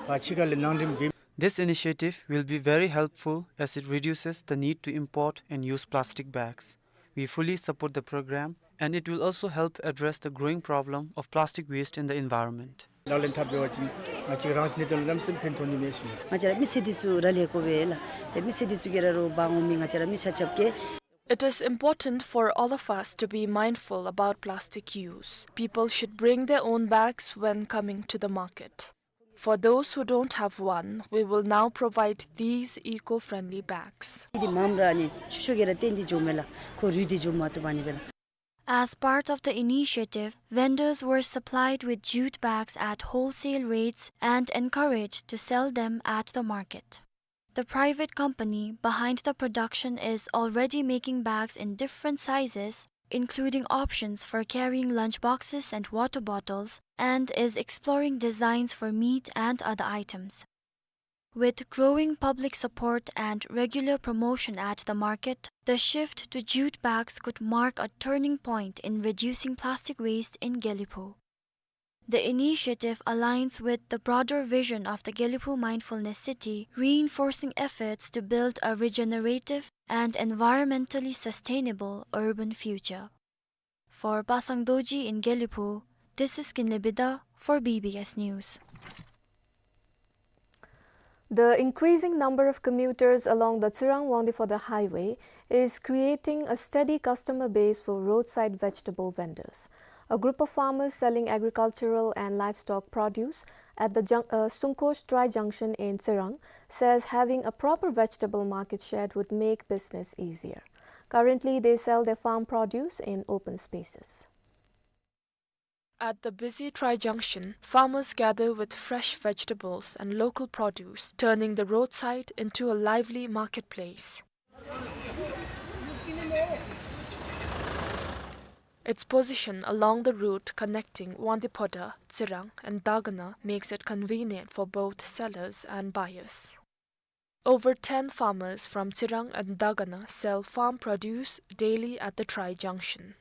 ཕར་ཕྱི་ཁ་ལས་ནང་འདྲེན་འབད། This initiative will be very helpful as it reduces the need to import and use plastic bags. We fully support the program, and it will also help address the growing problem of plastic waste in the environment. ལག་ལེན་འཐབ་འབད་བ་ཅིན་ང་བཅས་རང་གི་གནད་དོན་ལུ་གནམ་མེད་ས་མེད་ཕན་ཐོགས་ནི་མས་ཟེར་ཞུ་ནི། ང་བཅས་ར་མི་སེར་འདི་ཚུ་ར་ལས་དགོ་པས་ལགས། ཏེ་མི་སེར་འདི་ཚུ་གིས་ར་རོགས་འབག་འོང་མི་ང་བཅས་ར་མི་ཆ་ཁྱབ་ཀྱིས། It is important for all of us to be mindful about plastic use. People should bring their own bags when coming to the market. For those who don't have one, we will now provide these eco-friendly bags. འདི་མམ་ར་ནི་ཆུ་ཤོག་གི་ར་ཏེ་འདི་འགྱོ་མེ་ལ། ཁོ་རུལ་ཏེ་འགྱོ་མ་བཏུབ་པ་ནི་བེ་ལ། As part of the initiative, vendors were supplied with jute bags at wholesale rates and encouraged to sell them at the market. The private company behind the production is already making bags in different sizes, including options for carrying lunch boxes and water bottles, and is exploring designs for meat and other items. With growing public support and regular promotion at the market, the shift to jute bags could mark a turning point in reducing plastic waste in Gelephu. The initiative aligns with the broader vision of the Gelephu Mindfulness City, reinforcing efforts to build a regenerative and environmentally sustainable urban future. For Basang Dorji in Gelephu, this is Kinley Bida for B B S News. The increasing number of commuters along the Tsirang-Wangdue-Phodrang highway is creating a steady customer base for roadside vegetable vendors. A group of farmers selling agricultural and livestock produce at the jun-, uh, Sungkosh Tri Junction in Tsirang says having a proper vegetable market shed would make business easier. Currently, they sell their farm produce in open spaces. At the busy Tri Junction, farmers gather with fresh vegetables and local produce, turning the roadside into a lively marketplace. Its position along the route connecting Wangdue-Phodrang, Tsirang, and Dagana makes it convenient for both sellers and buyers. Over ten farmers from Tsirang and Dagana sell farm produce daily at the Tri Junction.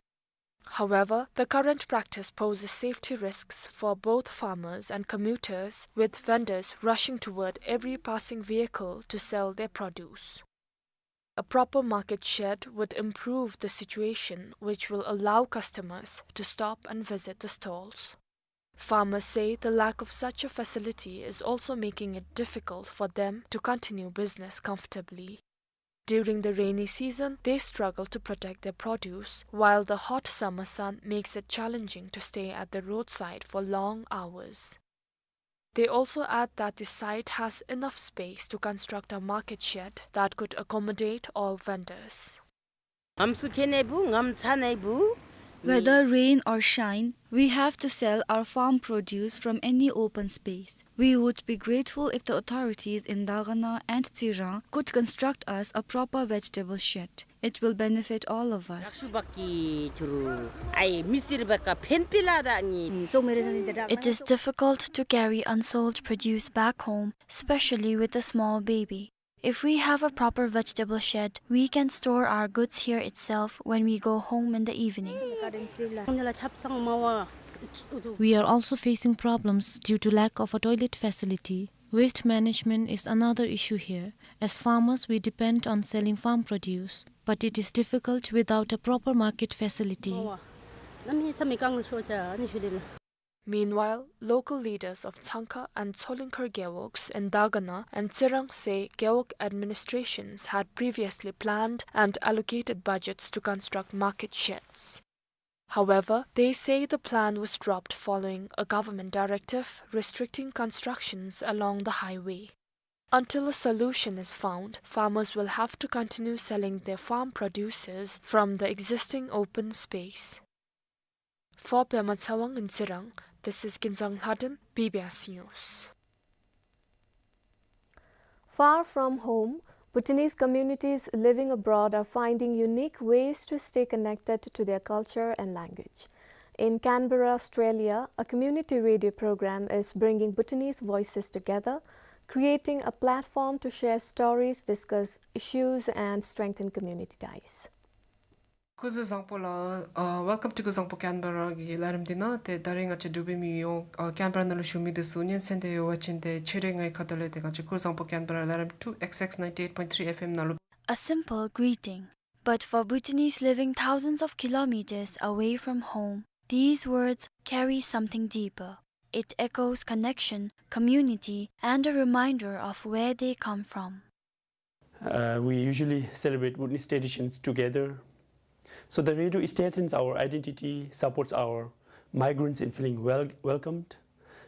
However, the current practice poses safety risks for both farmers and commuters, with vendors rushing toward every passing vehicle to sell their produce. A proper market shed would improve the situation, which will allow customers to stop and visit the stalls. Farmers say the lack of such a facility is also making it difficult for them to continue business comfortably. During the rainy season, they struggle to protect their produce, while the hot summer sun makes it challenging to stay at the roadside for long hours. They also add that the site has enough space to construct a market shed that could accommodate all vendors. ངམ་སུ་ཁེ་ནེ་བུ་ངམ་ཚ་ནེ་བུ། Whether rain or shine, we have to sell our farm produce from any open space. We would be grateful if the authorities in Dagana and Tsirang could construct us a proper vegetable shed. It will benefit all of us. ཡག་ཤོས་བཀལ་གྱི་ཐུ་རུ། ཨའི་མི་སེར་བཀལ་ཕན་པི་ལ་ར་ནི། It is difficult to carry unsold produce back home, especially with a small baby. If we have a proper vegetable shed, we can store our goods here itself when we go home in the evening. We are also facing problems due to lack of a toilet facility. Waste management is another issue here. As farmers, we depend on selling farm produce, but it is difficult without a proper market facility. Meanwhile, local leaders of Tsangkha and Tsolingkhar gewogs in Dagana and Tsirang say gewog administrations had previously planned and allocated budgets to construct market sheds. However, they say the plan was dropped following a government directive restricting constructions along the highway. Until a solution is found, farmers will have to continue selling their farm produces from the existing open space. For Pema Tsawang in Tsirang, this is Kinzang Lhaden, B B S News. Far from home, Bhutanese communities living abroad are finding unique ways to stay connected to their culture and language. In Canberra, Australia, a community radio program is bringing Bhutanese voices together, creating a platform to share stories, discuss issues, and strengthen community ties. སྐུ་གཟུགས་བཟང་པོ་ལགས། ཨ་Welcome to སྐུ་གཟུགས་བཟང་པོ་ཀེན་བེ་ར་གི་ལས་རིམ་འདི་ནང་། ཏེ་ད་རིས་ང་བཅས་འབྲུག་པའི་མི་ཡོངས་ཨ་ཀེན་བེ་ར་ནང་ལུ་བཞུགས་མི་འདི་ཚུ་སྙན་གསན་འདི་ཡོད་པ་ཅིན་ཏེ་ཁྱོད་རའི་ངེའི་ཁ་ཐུག་ལས་ཏེ་ང་བཅས་སྐུ་གཟུགས་བཟང་པོ་ཀེན་བེ་ར་ལས་རིམ་two X X ninety eight point three F M ནང་ལུ། A simple greeting, but for Bhutanese living thousands of kilometers away from home, these words carry something deeper. It echoes connection, community, and a reminder of where they come from. Uh, we usually celebrate Bhutanese traditions together. So the radio strengthens our identity, supports our migrants in feeling wel-, welcomed,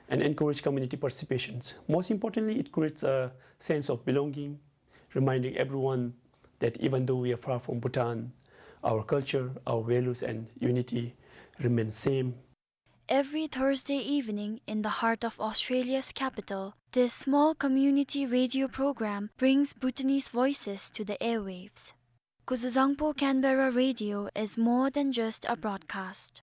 and encourage community participations. Most importantly, it creates a sense of belonging, reminding everyone that even though we are far from Bhutan, our culture, our values, and unity remain same. Every Thursday evening in the heart of Australia's capital, this small community radio program brings Bhutanese voices to the airwaves. Kuzuzangpo Canberra Radio is more than just a broadcast.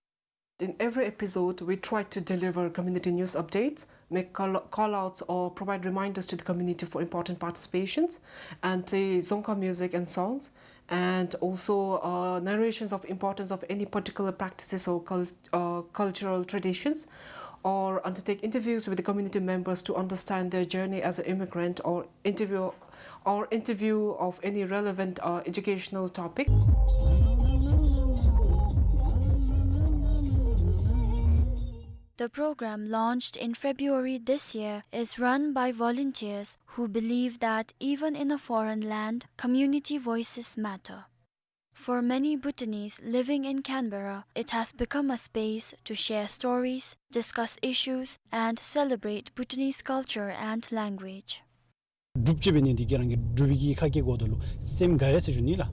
In every episode, we try to deliver community news updates, make call, call-outs or provide reminders to the community for important participations, and play Dzongkha music and songs, and also, uh, narrations of importance of any particular practices or cul-, uh, cultural traditions, or undertake interviews with the community members to understand their journey as an immigrant, or interview, or interview of any relevant, uh, educational topic. The program, launched in February this year, is run by volunteers who believe that even in a foreign land, community voices matter. For many Bhutanese living in Canberra, it has become a space to share stories, discuss issues, and celebrate Bhutanese culture and language. སྒྲུབ་ཅི་འབད་ནི་འདི་གིས་རང་གི་སྒྲུབ་པའི་གི་ཁ་སྐད་གོ་དོ་ལུ་སེམས་དགའ་ཡི་ཟེར་ཞུ་ནི་ལགས།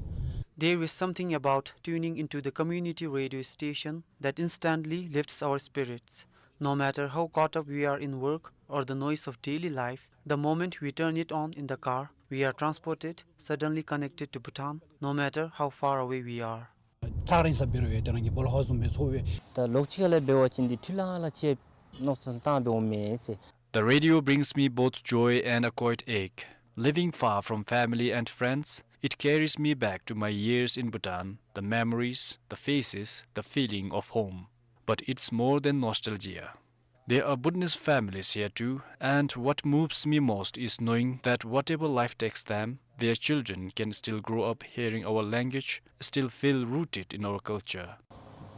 There is something about tuning into the community radio station that instantly lifts our spirits. No matter how caught up we are in work or the noise of daily life, the moment we turn it on in the car, we are transported, suddenly connected to Bhutan, no matter how far away we are. ཐག་རིང་ས་འབད་རུང་ཡང་ཏེ་རང་གི་སྦོ་ལོགས་ཧོ་བཟུམ་སྦེ་ཚོར་བས། ད་ལོག་ཅི་ག་ལས་འབད་བ་ཅིན་འདི་འཕྲུལ་ལང་ལ་ཅིག་མནོ་བསམ་བཏང་འབདཝ་མས་ཟེར། The radio brings me both joy and a quiet ache. Living far from family and friends, it carries me back to my years in Bhutan, the memories, the faces, the feeling of home. But it's more than nostalgia. There are Bhutanese families here too, and what moves me most is knowing that whatever life takes them, their children can still grow up hearing our language, still feel rooted in our culture.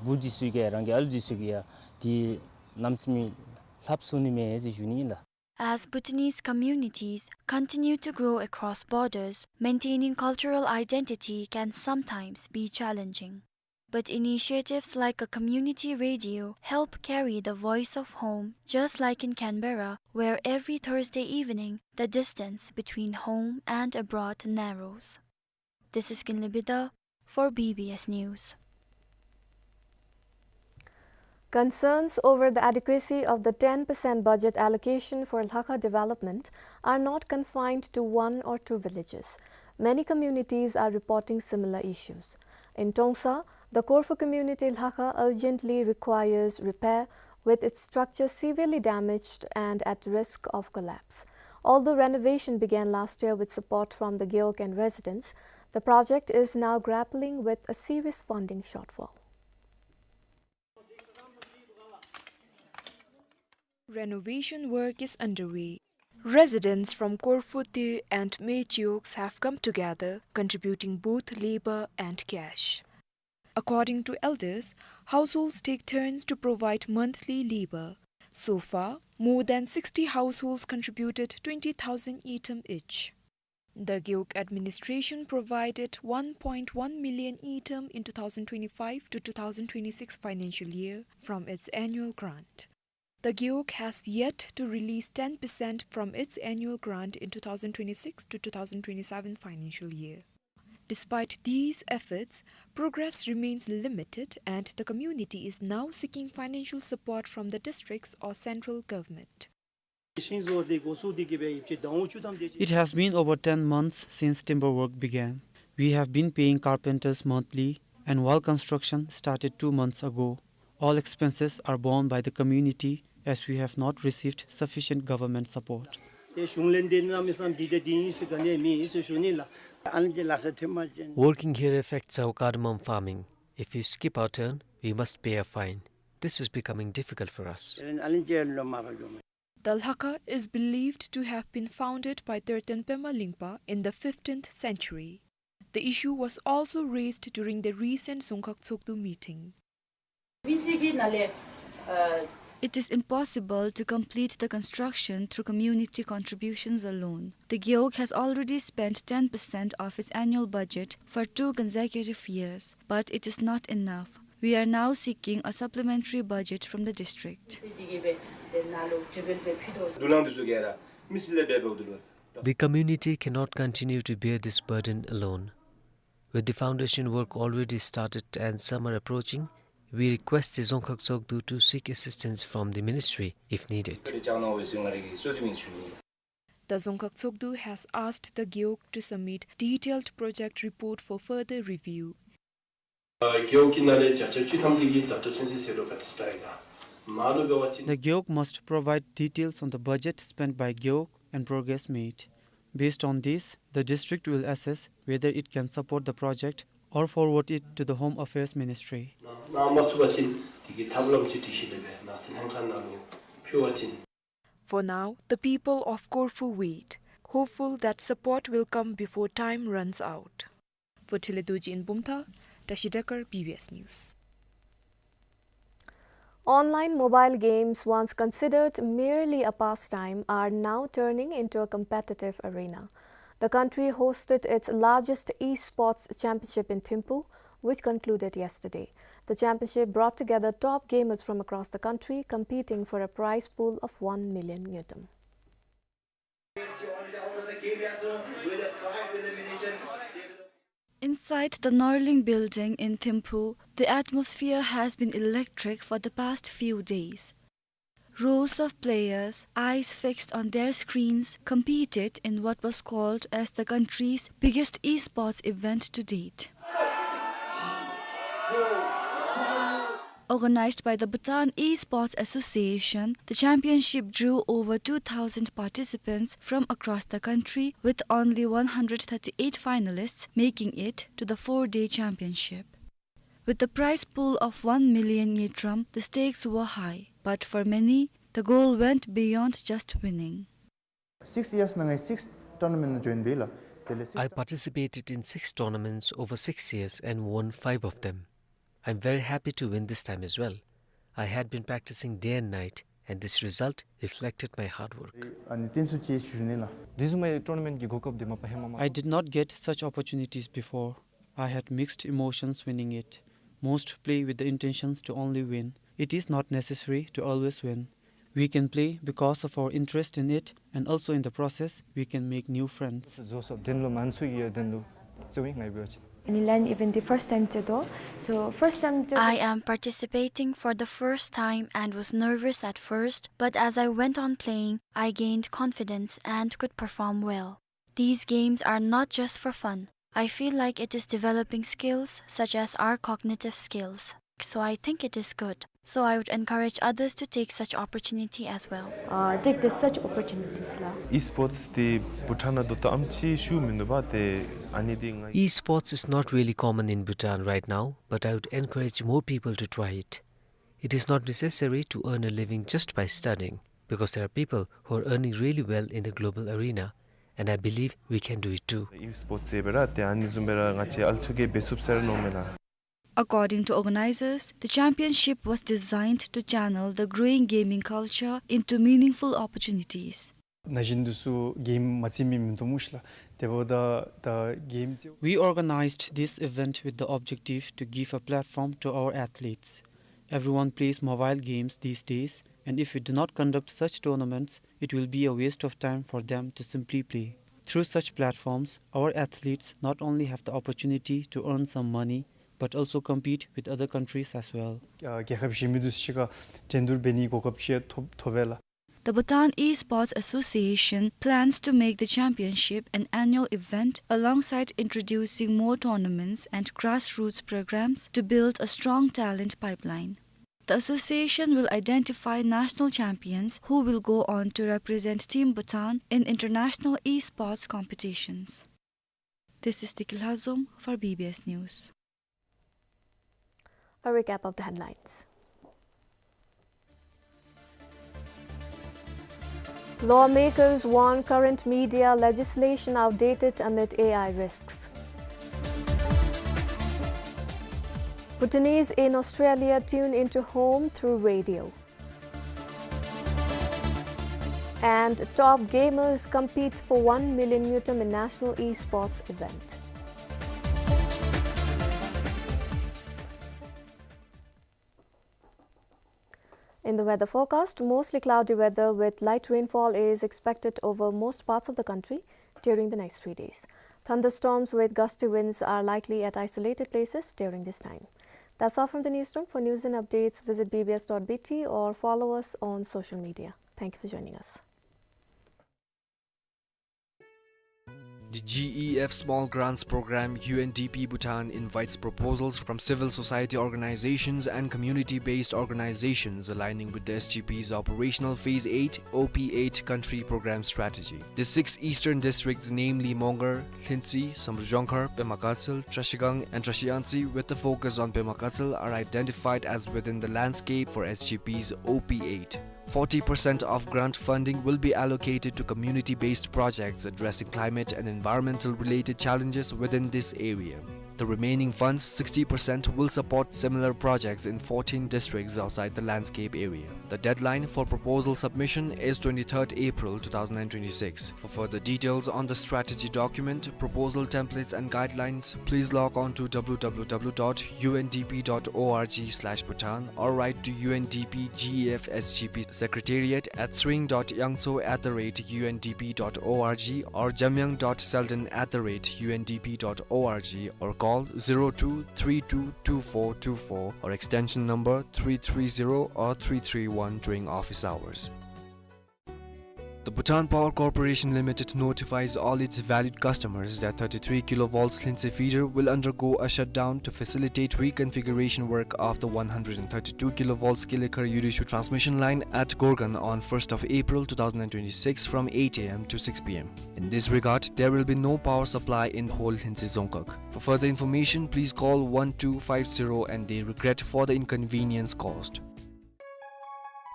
བུ་འདི་ཚུ་གིས་རང་གི་ཨ་ལུ་འདི་ཚུ་གིས་ཡང་འདི་རྣམ་སྨིན་ལྷབ་ཚུགས་ནི་མས་ཟེར་ཞུ་ནི་ལགས། As Bhutanese communities continue to grow across borders, maintaining cultural identity can sometimes be challenging. But initiatives like a community radio help carry the voice of home, just like in Canberra, where every Thursday evening the distance between home and abroad narrows. This is Kinley Bida for B B S News. Concerns over the adequacy of the ten percent budget allocation for Lhakha development are not confined to one or two villages. Many communities are reporting similar issues. In Tongsa, the Korfu community Lhakha urgently requires repair, with its structure severely damaged and at risk of collapse. Although renovation began last year with support from the Gewog and residents, the project is now grappling with a serious funding shortfall. Renovation work is underway. Residents from Korfu Tew and Mey Gewog have come together, contributing both labor and cash. According to elders, households take turns to provide monthly labor. So far, more than sixty households contributed twenty thousand ngultrum each. The Gewog administration provided one point one million ngultrum in two thousand twenty-five to two thousand twenty-six financial year from its annual grant. The Gewog has yet to release ten percent from its annual grant in two thousand twenty-six to two thousand twenty-seven financial year. Despite these efforts, progress remains limited and the community is now seeking financial support from the districts or central government. It has been over ten months since timber work began. We have been paying carpenters monthly, and while construction started two months ago, all expenses are borne by the community as we have not received sufficient government support. Working here affects our cardamom farming. If we skip our turn, we must pay a fine. This is becoming difficult for us. The Lhakha is believed to have been founded by Tertan Pema Lingpa in the fifteenth century. The issue was also raised during the recent Dzongkhag Tshogdu meeting. It is impossible to complete the construction through community contributions alone. The Gewog has already spent ten percent of its annual budget for two consecutive years, but it is not enough. We are now seeking a supplementary budget from the district. The community cannot continue to bear this burden alone. With the foundation work already started and summer approaching, we request the Dzongkhag Tshogdu to seek assistance from the ministry if needed. The Dzongkhag Tshogdu has asked the Gewog to submit detailed project report for further review. ཨ་རྒེད་འོག་གི་ནང་ལས་བརྒྱ་ཆ་བཅུ་ཐམ་དེ་གིས་ད་ལྟོ་ཚུན་ཚོད་ཟད་འགྲོ་ག་དེ་སྦེ་བཏང་ཡི་ག། མ་ལུ་འབད་བ་ཅིན། The Gewog must provide details on the budget spent by Gewog and progress made. Based on this, the district will assess whether it can support the project or forward it to the Home Affairs Ministry. ནཱ་མ་ཚུགས་པ་ཅིན་དེ་གི་ཐབས་ལམ་ཅིག་སྒྲིག་ཞིནམ་ལས་སྦེ་ནགས་ཚལ་ལྷན་ཁག་ནང་ལུ་ཕུལ་བ་ཅིན། For now, the people of Korfu wait, hopeful that support will come before time runs out. For Thilidorji in Bumthang, Tashi Dekar, B B S News. Online mobile games, once considered merely a pastime, are now turning into a competitive arena. The country hosted its largest esports championship in Thimphu, which concluded yesterday. The championship brought together top gamers from across the country, competing for a prize pool of one million ngultrum. Inside the Norling building in Thimphu, the atmosphere has been electric for the past few days. Rows of players, eyes fixed on their screens, competed in what was called as the country's biggest esports event to date. Organized by the Bhutan Esports Association, the championship drew over two thousand participants from across the country, with only one hundred thirty-eight finalists making it to the four-day championship. With the prize pool of one million ngultrum, the stakes were high, but for many, the goal went beyond just winning. Six years ནང་ང་six tournament join འབད་ལགས། དེ་ལས་six I participated in six tournaments over six years and won five of them. I'm very happy to win this time as well. I had been practicing day and night, and this result reflected my hard work. ཨ་ནི་བརྟན་སུ་ཅིག་ཞུ་ནི་ལགས། དེ་བཟུམ་མའི་tournament གི་གོ་སྐབས་འདི་མ་པ་ཧེ་མ་མ། I did not get such opportunities before. I had mixed emotions winning it. Most play with the intentions to only win. It is not necessary to always win. We can play because of our interest in it, and also in the process, we can make new friends. བཟོ་སོ་དེན་ལུ་མན་སུ་ཡི་དེན་ལུ་ཙེ་ཝིང་ངའི་བོ་ཅིན། ཨ་ནི་ལན་ཨི་ཝེནཊ་འདི་first time ཅིག་དོ། So first time ཅིག། I am participating for the first time and was nervous at first, but as I went on playing, I gained confidence and could perform well. These games are not just for fun. I feel like it is developing skills such as our cognitive skills. So I think it is good. So I would encourage others to take such opportunity as well. Uh, take the such opportunities ལགས། Esports འདི་བྷུ་ཊཱན་ནང་ད་ལྟོ་ཨམ་ཅིག་ཤུགས་མིན་འདུག་པ། ཏེ་ཨ་ནི་འདི་ང་། Esports is not really common in Bhutan right now, but I would encourage more people to try it. It is not necessary to earn a living just by studying, because there are people who are earning really well in the global arena, and I believe we can do it too. Esports འབད་ར་ཏེ་ཨ་ནི་བཟུམ་སྦེ་ར་ང་བཅས་ཨལ་ཚུ་གིས་འབད་ཚུགས་ཟེར་མནོཝ་མས་ལགས། According to organizers, the championship was designed to channel the growing gaming culture into meaningful opportunities. ན་གཞོན་འདི་ཚུ་གེམ་མ་རྩེད་མི་མིན་འདུག་སྨོ་ཤི་ལགས། དེ་འབདཝ་ད་ད་གེམ་རྩེད། We organized this event with the objective to give a platform to our athletes. Everyone plays mobile games these days, and if we do not conduct such tournaments, it will be a waste of time for them to simply play. Through such platforms, our athletes not only have the opportunity to earn some money, but also compete with other countries as well. ཨ་རྒྱལ་ཁབ་གཞན་མི་འདི་ཚུ་ཅིག་ཁར་འགྲན་བསྡུར་འབད་ནིའི་གོ་སྐབས་ཅིག་ཐོབ་ཐོབ་པས་ལགས། The Bhutan Esports Association plans to make the championship an annual event alongside introducing more tournaments and grassroots programs to build a strong talent pipeline. The association will identify national champions who will go on to represent Team Bhutan in international esports competitions. This is Tiki Lhazom for B B S News. A recap of the headlines. Lawmakers warn current media legislation outdated amid A I risks. Bhutanese in Australia tune into home through radio. And top gamers compete for one million ngultrum in national esports event. The weather forecast: mostly cloudy weather with light rainfall is expected over most parts of the country during the next three days. Thunderstorms with gusty winds are likely at isolated places during this time. That's all from the newsroom. For news and updates, visit B B S dot B T or follow us on social media. Thank you for joining us. The G E F Small Grants Program, U N D P Bhutan, invites proposals from civil society organizations and community-based organizations aligning with the S G P's operational Phase eight, O P eight country program strategy. The six eastern districts, namely Mongar, Lhintsey, Samdrup Jongkhar, Pema Gatshel, Trashigang, and Trashiyangtse, with the focus on Pema Gatshel, are identified as within the landscape for S G P's O P eight. Forty percent of grant funding will be allocated to community-based projects addressing climate and environmental-related challenges within this area. The remaining funds, sixty percent, will support similar projects in fourteen districts outside the landscape area. The deadline for proposal submission is twenty-third April two thousand and twenty-six. For further details on the strategy document, proposal templates and guidelines, please log on to W W W dot U N D P dot org slash Bhutan or write to U N D P G E F S G P Secretariat at sring dot yangtso at the rate U N D P dot org or jamyang dot selden at the rate U N D P dot org or call zero two three two two four two four or extension number three three zero or three three one during office hours. The Bhutan Power Corporation Limited notifies all its valued customers that thirty-three kilovolts Lhintsey feeder will undergo a shutdown to facilitate reconfiguration work of the one hundred and thirty-two kilovolts Kilekar Yurishu transmission line at Gorgan on first of April two thousand and twenty-six from eight A M to six P M. In this regard, there will be no power supply in whole Lhintsey Dzongkhag. For further information, please call one two five zero and they regret for the inconvenience caused.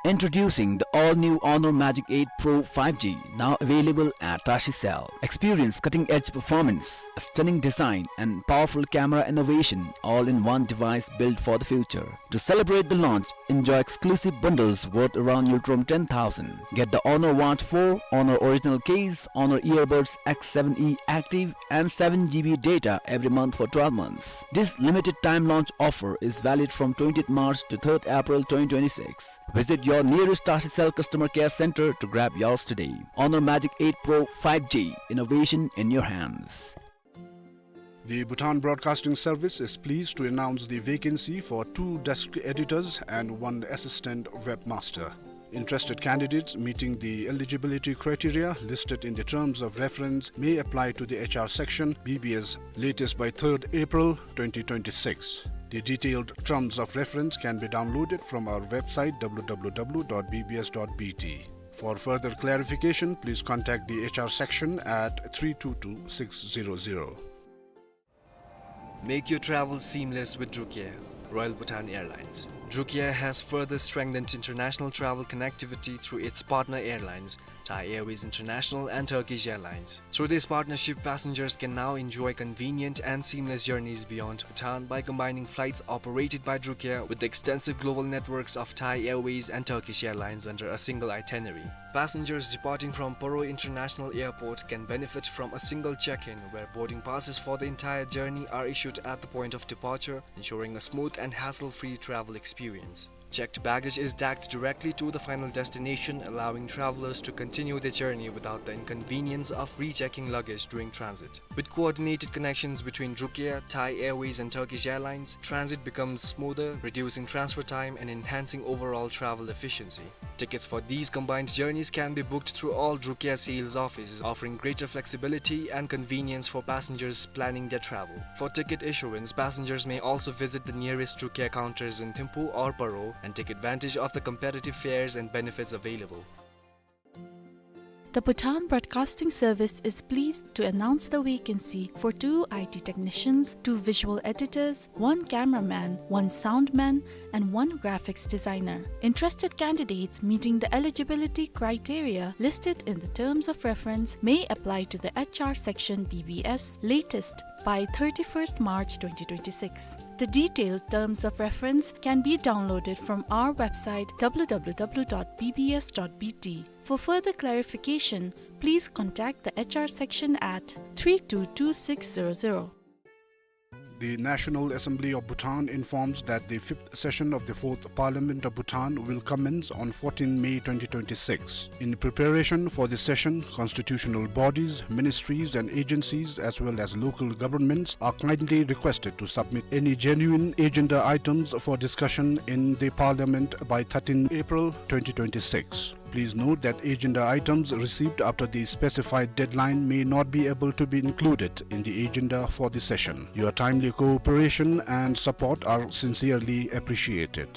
Introducing the all-new Honor Magic eight Pro five G, now available at Tashi Cell. Experience cutting-edge performance, a stunning design, and powerful camera innovation, all in one device built for the future. To celebrate the launch, enjoy exclusive bundles worth around Ngultrum ten thousand. Get the Honor Watch four, Honor Original Case, Honor Earbuds X seven E Active, and seven G B data every month for twelve months. This limited time launch offer is valid from twentieth March to third April twenty twenty-six. Visit your nearest Tashi Cell customer care center to grab yours today. Honor Magic eight Pro five G, innovation in your hands. The Bhutan Broadcasting Service is pleased to announce the vacancy for two desk editors and one assistant webmaster. Interested candidates meeting the eligibility criteria listed in the terms of reference may apply to the H R section, B B S, latest by third April twenty twenty-six. The detailed terms of reference can be downloaded from our website, W W W dot B B S dot B T. For further clarification, please contact the H R section at three two two six zero zero. Make your travel seamless with Drukair, Royal Bhutan Airlines. Drukair has further strengthened international travel connectivity through its partner airlines, Thai Airways International and Turkish Airlines. Through this partnership, passengers can now enjoy convenient and seamless journeys beyond Bhutan by combining flights operated by Drukair with the extensive global networks of Thai Airways and Turkish Airlines under a single itinerary. Passengers departing from Paro International Airport can benefit from a single check-in, where boarding passes for the entire journey are issued at the point of departure, ensuring a smooth and hassle-free travel experience. Checked baggage is tagged directly to the final destination, allowing travelers to continue their journey without the inconvenience of rechecking luggage during transit. With coordinated connections between Drukair, Thai Airways, and Turkish Airlines, transit becomes smoother, reducing transfer time and enhancing overall travel efficiency. Tickets for these combined journeys can be booked through all Drukair sales offices, offering greater flexibility and convenience for passengers planning their travel. For ticket issuance, passengers may also visit the nearest Drukair counters in Thimphu or Paro and take advantage of the competitive fares and benefits available. The Bhutan Broadcasting Service is pleased to announce the vacancy for two I T technicians, two visual editors, one cameraman, one soundman, and one graphics designer. Interested candidates meeting the eligibility criteria listed in the terms of reference may apply to the H R section, B B S, latest by thirty-first March twenty twenty-six. The detailed terms of reference can be downloaded from our website, W W W dot B B S dot B T. For further clarification, please contact the H R section at three two two six zero zero. The National Assembly of Bhutan informs that the fifth session of the Fourth Parliament of Bhutan will commence on fourteen May twenty twenty-six. In preparation for the session, constitutional bodies, ministries and agencies, as well as local governments, are kindly requested to submit any genuine agenda items for discussion in the Parliament by thirteen April twenty twenty-six. Please note that agenda items received after the specified deadline may not be able to be included in the agenda for the session. Your timely cooperation and support are sincerely appreciated.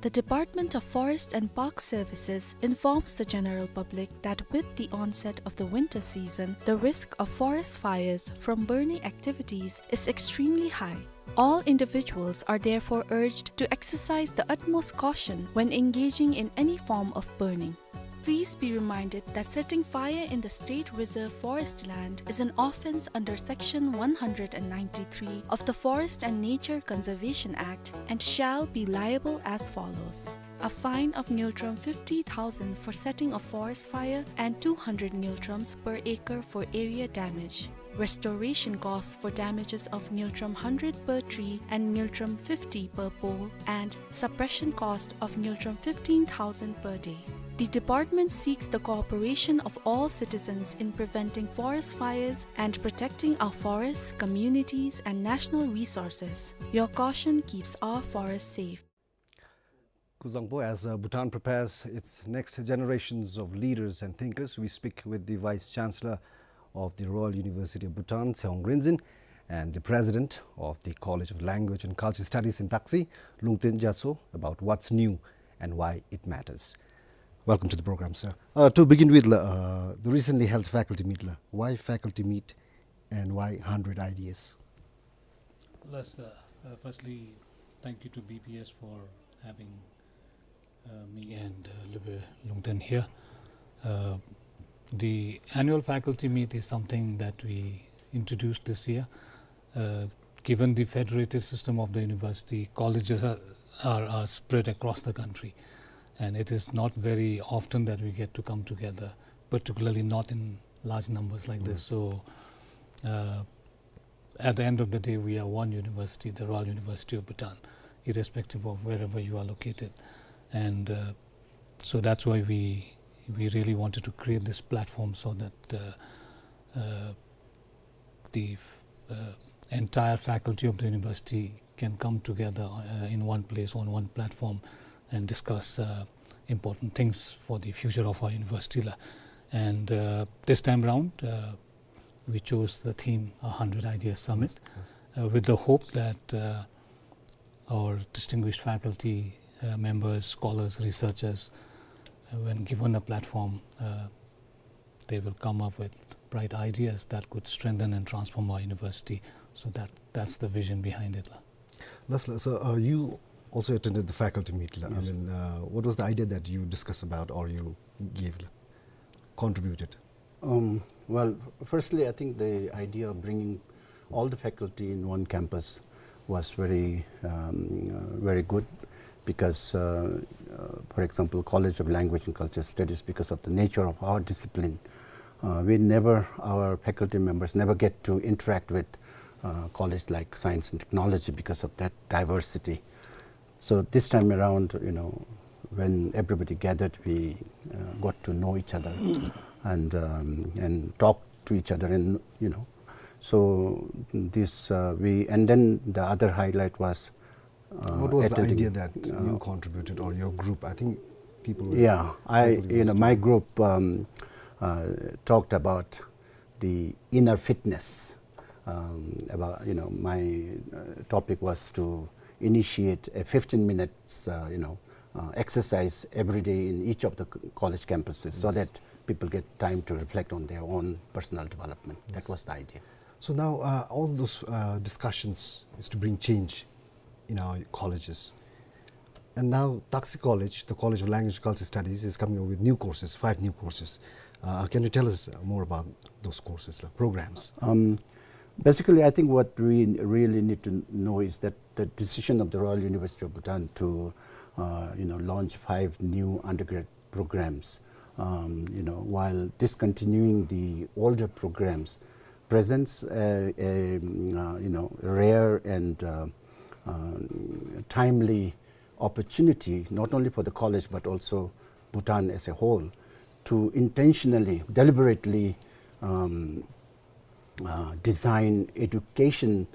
The Department of Forest and Park Services informs the general public that with the onset of the winter season, the risk of forest fires from burning activities is extremely high. All individuals are therefore urged to exercise the utmost caution when engaging in any form of burning. Please be reminded that setting fire in the State Reserve Forest land is an offense under Section one hundred ninety-three of the Forest and Nature Conservation Act and shall be liable as follows: a fine of ngultrum fifty thousand for setting a forest fire and two hundred ngultrums per acre for area damage. Restoration costs for damages of ngultrum hundred per tree and ngultrum fifty per pole, and suppression cost of ngultrum fifteen thousand per day. The department seeks the cooperation of all citizens in preventing forest fires and protecting our forests, communities, and national resources. Your caution keeps our forests safe. Kuzangpo, as, uh, Bhutan prepares its next generations of leaders and thinkers, we speak with the Vice Chancellor of the Royal University of Bhutan, Tshewang Rinzin, and the President of the College of Language and Culture Studies in Taksi, Lungten Gyatso, about what's new and why it matters. Welcome to the program, sir. Uh, to begin with, la, uh, the recently held faculty meet, la. Why faculty meet and why hundred ideas? Yes, uh, uh, firstly, thank you to B P S for having, uh, me and, uh, Lube Lungten here. Uh, the annual faculty meet is something that we introduced this year. Uh, given the federated system of the university, colleges are, are, are spread across the country, and it is not very often that we get to come together, particularly not in large numbers like this. Mm. So, uh, at the end of the day, we are one university, the Royal University of Bhutan, irrespective of wherever you are located. And, uh, so that's why we, we really wanted to create this platform so that, uh, uh, the, uh, entire faculty of the university can come together, uh, in one place on one platform and discuss, uh, important things for the future of our university, la. And, uh, this time round, uh, we chose the theme, A Hundred Ideas Summit, yes, yes, uh, with the hope that, uh, our distinguished faculty, uh, members, scholars, researchers, uh, when given a platform, uh, they will come up with bright ideas that could strengthen and transform our university. So that, that's the vision behind it, la. Last, la, so, uh, you also attended the faculty meet, la. Yes. I mean, uh, what was the idea that you discussed about or you gave, la, contributed? Um, well, firstly, I think the idea of bringing all the faculty in one campus was very, um, uh, very good because, uh, uh, for example, College of Language and Culture Studies, because of the nature of our discipline, uh, we never, our faculty members never get to interact with, uh, college like science and technology because of that diversity. So this time around, you know, when everybody gathered, we, uh, got to know each other and, um, and talk to each other, and, you know, so this, uh, we, and then the other highlight was, uh, what was the idea that, uh, you contributed or your group? I think people were, yeah, I, faculty, you know, my group, um, uh, talked about the inner fitness. Um, about, you know, my, uh, topic was to initiate a fifteen minutes, uh, you know, uh, exercise every day in each of the c-, college campuses, so, yes, that people get time to reflect on their own personal development. That, yes, was the idea. So now, uh, all those, uh, discussions is to bring change in our colleges. And now Taksi College, the College of Language and Culture Studies, is coming up with new courses, five new courses. Uh, can you tell us, uh, more about those courses, like, programs? Um, basically, I think what we really need to know is that the decision of the Royal University of Bhutan to, uh, you know, launch five new undergrad programs, um, you know, while discontinuing the older programs, presents a, a, mm, uh, you know, rare and uh, uh, timely opportunity, not only for the college but also Bhutan as a whole, to intentionally, deliberately um, uh, design education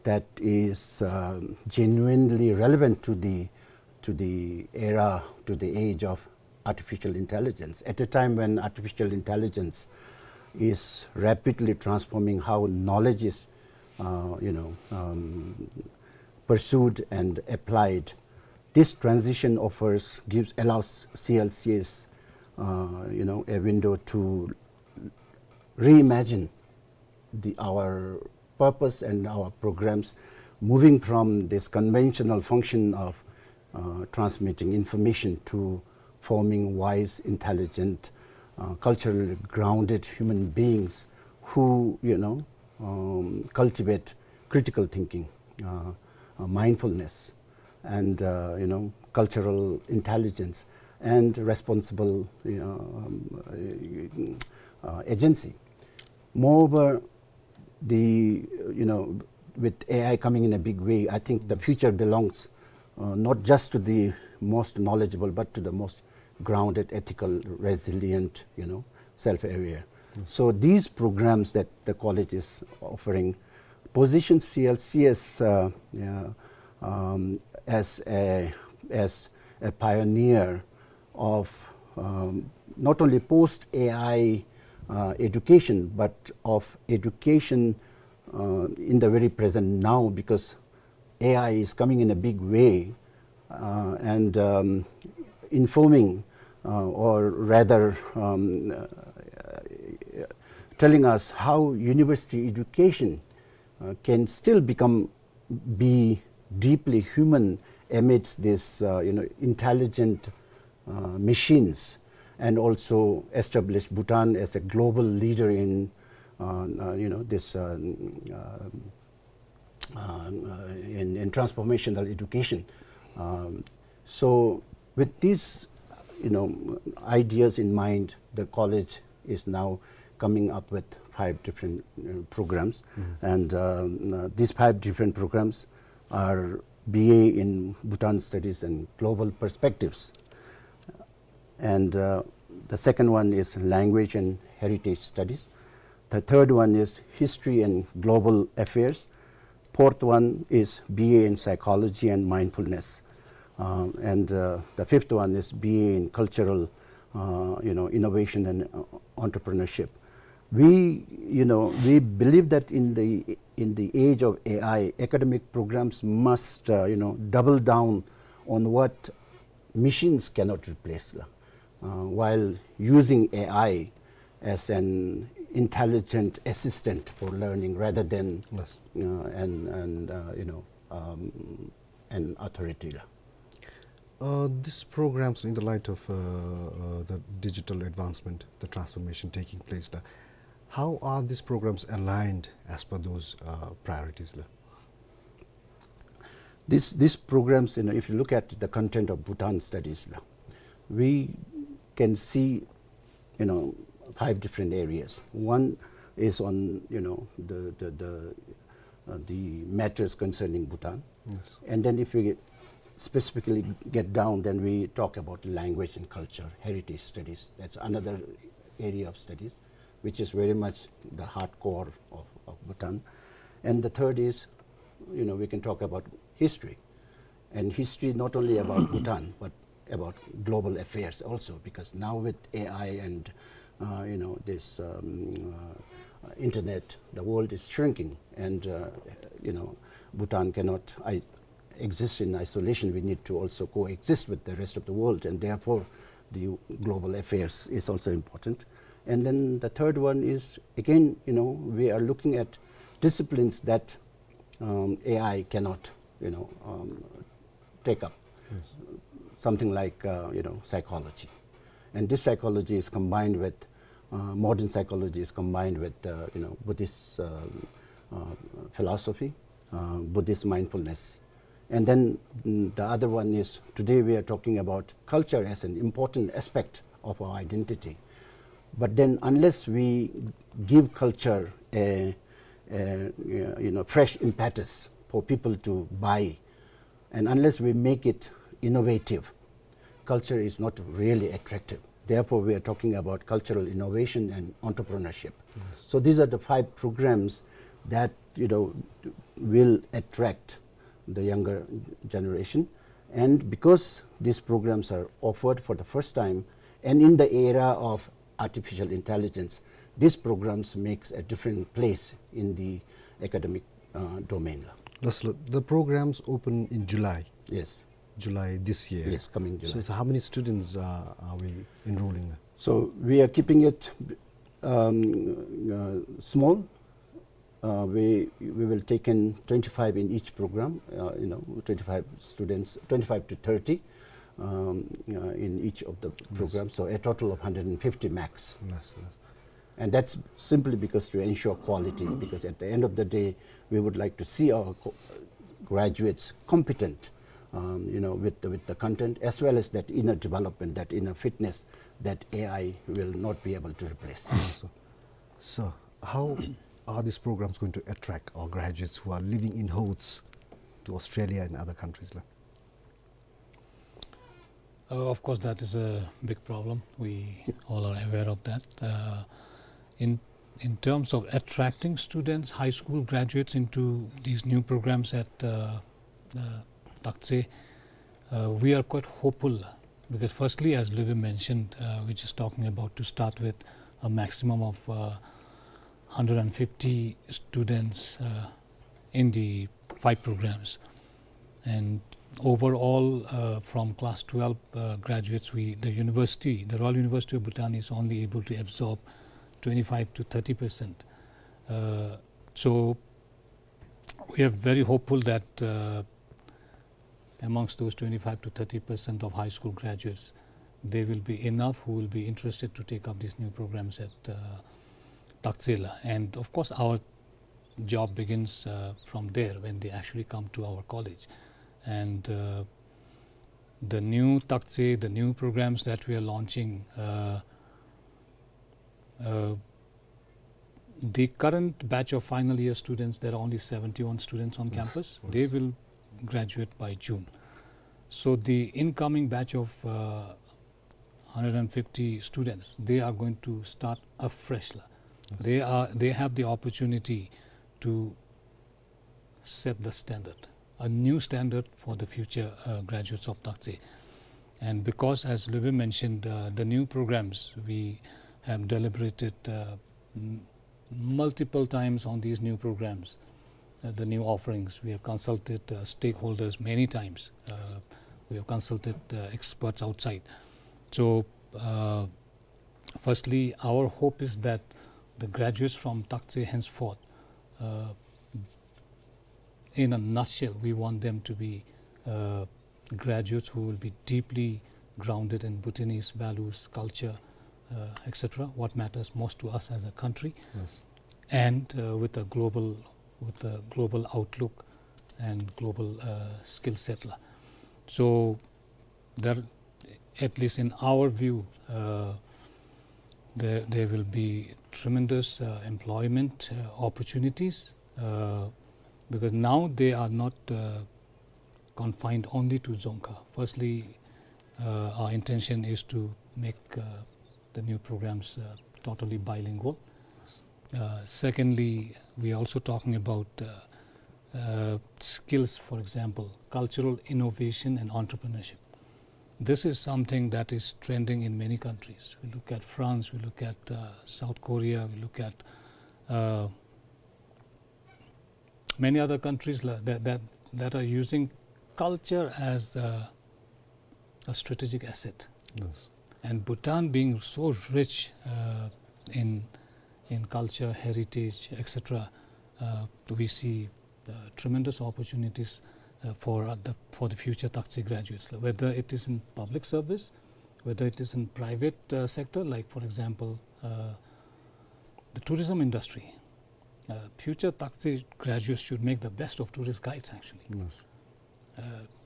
that is uh, genuinely relevant to the to the era, to the age of artificial intelligence. At a time when artificial intelligence is rapidly transforming how knowledge is, uh, you know, um, pursued and applied, this transition offers, gives, allows C L C S, uh, you know, a window to reimagine the, our purpose and our programs, moving from this conventional function of uh, transmitting information to forming wise, intelligent, uh, culturally grounded human beings who, you know, um, cultivate critical thinking, uh, uh, mindfulness, and uh, you know, cultural intelligence and responsible, you know, um, uh, uh, agency. Moreover, the, you know, with A I coming in a big way, I think the future belongs uh, not just to the most knowledgeable, but to the most grounded, ethical, resilient, you know, self-aware. So these programs that the college is offering position C L C S uh, yeah, um, as a as a pioneer of um, not only post A I uh, education, but of education uh, in the very present now, because A I is coming in a big way uh, and um, informing, uh, or rather um, uh, telling us how university education uh, can still become be deeply human amidst this uh, you know, intelligent uh, machines, and also establish Bhutan as a global leader in uh, uh, you know, this uh, uh, uh, in, in transformational education. Um, so with these, you know, ideas in mind, the college is now coming up with five different uh, programs, and um, uh, these five different programs are B A in Bhutan Studies and Global Perspectives, and uh, the second one is Language and Heritage Studies. The third one is History and Global Affairs. Fourth one is B A in Psychology and Mindfulness. Uh, and uh, the fifth one is B A in Cultural, uh, you know, Innovation and uh, Entrepreneurship. We, you know, we believe that in the in the age of A I, academic programs must, uh, you know, double down on what machines cannot replace, la, uh, while using A I as an intelligent assistant for learning rather than Yes. uh, an, an uh, you know, um, an authority, la. Uh, these programs, in the light of uh, uh, the digital advancement, the transformation taking place, la, how are these programs aligned as per those uh, priorities, la? This, these programs, you know, if you look at the content of Bhutan Studies, la, we can see, you know, five different areas. One is on, you know, the the the, uh, the matters concerning Bhutan. Yes. And then if we get specifically get down, then we talk about language and culture, heritage studies. That's another area of studies, which is very much the hardcore of, of Bhutan. And the third is, you know, we can talk about history. And history not only about Bhutan, but about global affairs also, because now with A I and, uh, you know, this um, uh, internet, the world is shrinking, and, uh, you know, Bhutan cannot I, exist in isolation. We need to also coexist with the rest of the world, and therefore the global affairs is also important. And then the third one is, again, you know, we are looking at disciplines that um, A I cannot, you know, um, take up. Yes. Something like, uh, you know, psychology. And this psychology is combined with, uh, modern psychology is combined with, uh, you know, Buddhist uh, uh, philosophy, uh, Buddhist mindfulness. And then mm, the other one is, today we are talking about culture as an important aspect of our identity. But then, unless we give culture a, a, you know, fresh impetus for people to buy, and unless we make it innovative, culture is not really attractive. Therefore, we are talking about cultural innovation and entrepreneurship. Yes. So these are the five programs that, you know, will attract the younger generation. And because these programs are offered for the first time, and in the era of artificial intelligence, these programs makes a different place in the academic, uh, domain. That's lo-, the programs open in July. Yes. July this year. Yes, coming July. So, so how many students, uh, are we enrolling? So we are keeping it, um, uh, small. Uh, we, we will take in twenty-five in each program, uh, you know, twenty-five students, twenty-five to thirty, um, uh, in each of the Yes. programs. So a total of hundred and fifty max. Yes, yes. And that's simply because to ensure quality, because at the end of the day, we would like to see our co-, graduates competent, um, you know, with the, with the content, as well as that inner development, that inner fitness that A I will not be able to replace. Yes, sir. So, how are these programs going to attract our graduates who are living in hordes to Australia and other countries, la? Uh, of course, that is a big problem. We all are aware of that. Uh, in, in terms of attracting students, high school graduates into these new programs at, uh, uh, Taktse, uh, we are quite hopeful because firstly, as Lube mentioned, uh, we're just talking about to start with a maximum of, uh, hundred and fifty students, uh, in the five programs. And overall, uh, from class twelve, uh, graduates, we, the university, the Royal University of Bhutan is only able to absorb twenty-five to thirty percent. Uh, so we are very hopeful that, uh, amongst those twenty-five to thirty percent of high school graduates, there will be enough who will be interested to take up these new programs at, uh, Taktse, la. And of course, our job begins, uh, from there when they actually come to our college. And, uh, the new Taktse, the new programs that we are launching, uh, uh, the current batch of final year students, there are only seventy-one students on Yes, campus. Yes. They will graduate by June. So the incoming batch of, uh, hundred and fifty students, they are going to start afresh, la. Yes. They are, they have the opportunity to set the standard, a new standard for the future, uh, graduates of Taktse. And because, as Lube mentioned, uh, the new programs, we have deliberated, uh, m-, multiple times on these new programs, uh, the new offerings. We have consulted, uh, stakeholders many times. Uh, we have consulted, uh, experts outside. So, uh, firstly, our hope is that the graduates from Taktse henceforth, uh, in a nutshell, we want them to be, uh, graduates who will be deeply grounded in Bhutanese values, culture, uh, et cetera, what matters most to us as a country, Yes. and, uh, with a global, with a global outlook and global, uh, skill set, la. So there, at least in our view, uh, there, there will be tremendous, uh, employment, uh, opportunities, uh, because now they are not, uh, confined only to Dzongkha. Firstly, uh, our intention is to make, uh, the new programs, uh, totally bilingual. Uh, secondly, we are also talking about, uh, uh, skills, for example, cultural innovation and entrepreneurship. This is something that is trending in many countries. We look at France, we look at, uh, South Korea, we look at, uh, many other countries la-, that, that, that are using culture as, uh, a strategic asset. Yes. And Bhutan being so rich, uh, in, in culture, heritage, et cetera, uh, we see, uh, tremendous opportunities, uh, for, uh, the, for the future Taktse graduates, whether it is in public service, whether it is in private, uh, sector, like, for example, uh, the tourism industry. Uh, future Taktse graduates should make the best of tourist guides, actually. Yes. Uh,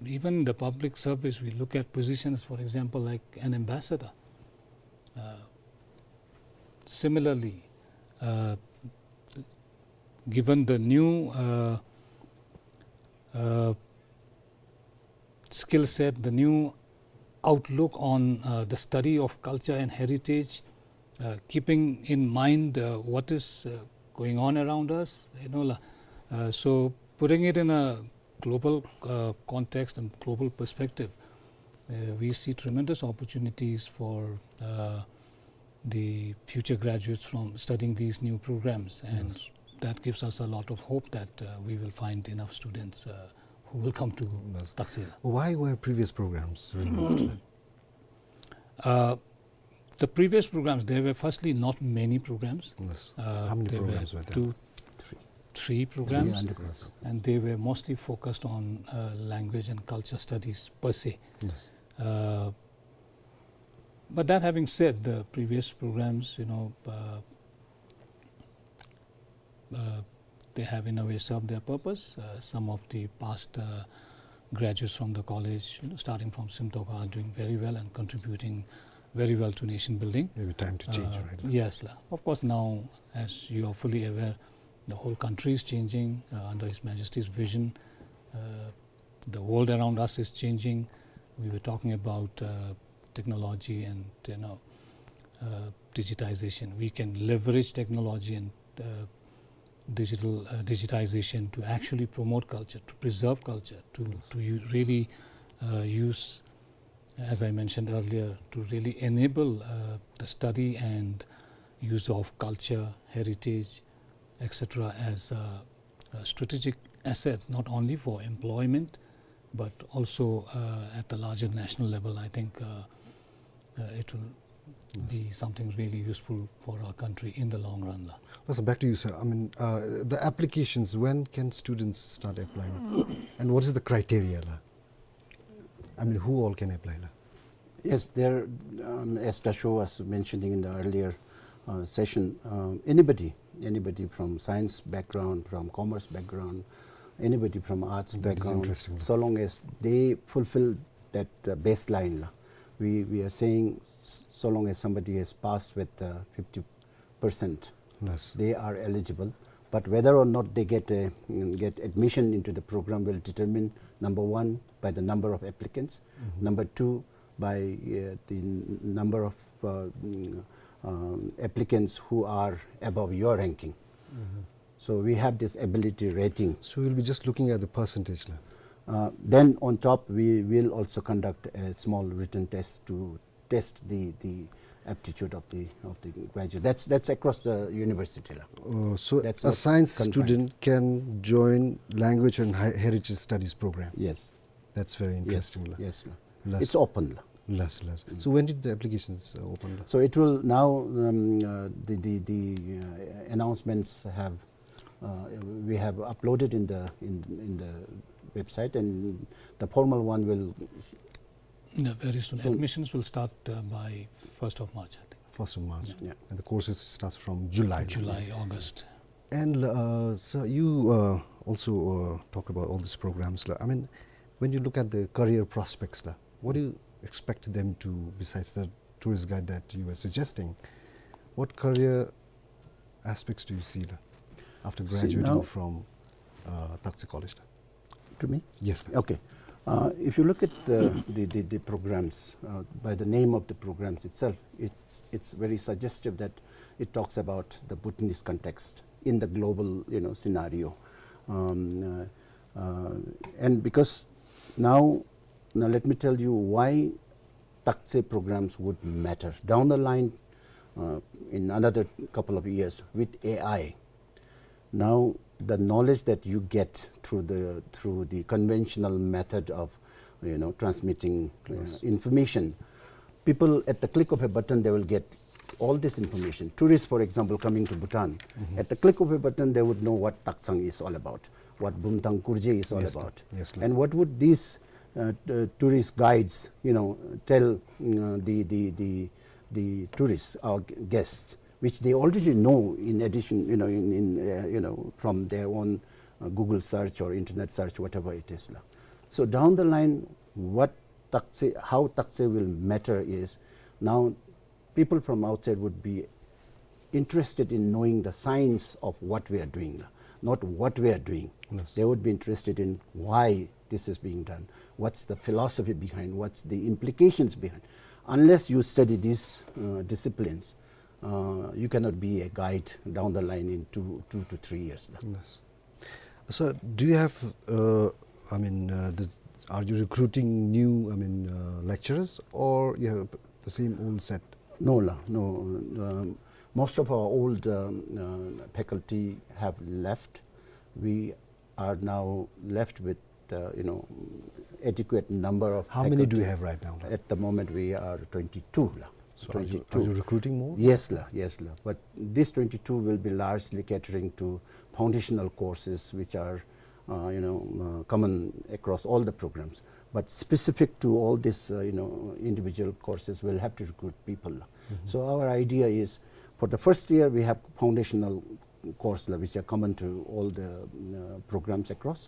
even the public service, we look at positions, for example, like an ambassador. Uh, Similarly, uh, given the new, uh, uh, skill set, the new outlook on, uh, the study of culture and heritage, uh, keeping in mind, uh, what is, uh, going on around us, you know, la-, uh, so putting it in a global, uh, context and global perspective, uh, we see tremendous opportunities for, uh, the future graduates from studying these new programs, and Yes. that gives us a lot of hope that, uh, we will find enough students, uh, who will come to Yes. Taktse. Why were previous programs removed? Uh, the previous programs, there were firstly not many programs. Yes. Uh, How many there programs were were there? two, Three. three programs, Three undergrads. and they were mostly focused on, uh, language and culture studies per se. Yes. Uh, but that having said, the previous programs, you know, uh, uh, they have in a way served their purpose. Uh, some of the past, uh, graduates from the college, you know, starting from Simtok, are doing very well and contributing very well to nation building. Maybe time to change, Uh, right? Yes, la. Of course, now, as you are fully aware, the whole country is changing, uh, under His Majesty's vision. Uh, the world around us is changing. We were talking about, uh, technology and, you know, uh, digitization. We can leverage technology and, uh, digital, uh, digitization to actually promote culture, to preserve culture, to, Yes. to u-, really, uh, use, as I mentioned earlier, to really enable, uh, the study and use of culture, heritage, et cetera, as a, a strategic asset, not only for employment, but also, uh, at the larger national level. I think, uh, uh, it will Yes. be something really useful for our country in the long run, la. Well, so back to you, sir. I mean, uh, the applications, when can students start applying? And what is the criteria, la? I mean, who all can apply, la? Yes, there, um, as Dasho was mentioning in the earlier, uh, session, um, anybody, anybody from science background, from commerce background, anybody from arts That is background, interesting. so long as they fulfill that, uh, baseline, la. We, we are saying s-, so long as somebody has passed with, uh, fifty percent, Yes. they are eligible. But whether or not they get a, mm, get admission into the program will determine, number one, by the number of applicants. Mm-hmm. Number two, by, uh, the n-, number of, uh, mm, um, applicants who are above your ranking. Mm-hmm. So we have this ability rating. So we'll be just looking at the percentage, la? Uh, then on top, we will also conduct a small written test to test the, the aptitude of the, of the graduate. That's, that's across the university, la. Uh, so That's a not science confined. student can join language and he-, heritage studies program? Yes. That's very Yes, interesting, la. yes, la. Yes. It's open, la. Yes, yes. Mm. So when did the applications, uh, open, la? So it will now, um, uh, the, the, the, uh, announcements have, uh, we have uploaded in the, in, in the website, and the formal one will Yeah, very soon. Soon. Admissions will start, uh, by first of March, I think. First of March. Yeah. Yeah. And the courses starts from July, la? July, August. And, uh, so you, uh, also, uh, talk about all these programs, la. I mean, when you look at the career prospects, la, what do you expect them to, besides the tourist guide that you were suggesting, what career aspects do you see, la, after See, graduating now from, uh, Taktse College, la? To me? Yes, la. Okay. Uh, if you look at the, the, the, the programs, uh, by the name of the programs itself, it's, it's very suggestive that it talks about the Bhutanese context in the global, you know, scenario. Um, uh, uh, and because now, now let me tell you why Taktse programs would matter. Down the line, uh, in another couple of years with A I, now the knowledge that you get through the, through the conventional method of, you know, transmitting, uh, Yes. information, people at the click of a button, they will get all this information. Tourists, for example, coming to Bhutan, Mm-hmm. at the click of a button, they would know what Taksang is all about, what Bumthang Kurje is all Yes, la. about. Yes, la. And what would these, uh, t-, tourist guides, you know, tell, uh, the, the, the, the tourists, our g-, guests, which they already know in addition, you know, in, in, uh, you know, from their own, uh, Google search or internet search, whatever it is, la. So down the line, what Taktse, how Taktse will matter is now people from outside would be interested in knowing the science of what we are doing, not what we are doing. Yes. They would be interested in why this is being done, what's the philosophy behind, what's the implications behind. Unless you study these uh, disciplines, uh, you cannot be a guide down the line in two, two to three years. Yes. So, do you have, uh, I mean, uh, the, are you recruiting new, I mean, uh, lecturers, or you have the same old set? No, la, no. Um, most of our old um, uh, faculty have left. We are now left with, uh, you know, adequate number of. How many do you faculty have right now, la? At the moment, we are twenty-two, la. So are you, are you twenty-two. Recruiting more? Yes, la, yes, la. But these twenty-two will be largely catering to foundational courses which are, uh, you know, uh, common across all the programs. But specific to all these, uh, you know, individual courses, we'll have to recruit people, la. Mm-hmm. So our idea is, for the first year, we have foundational course, la, which are common to all the uh, programs across.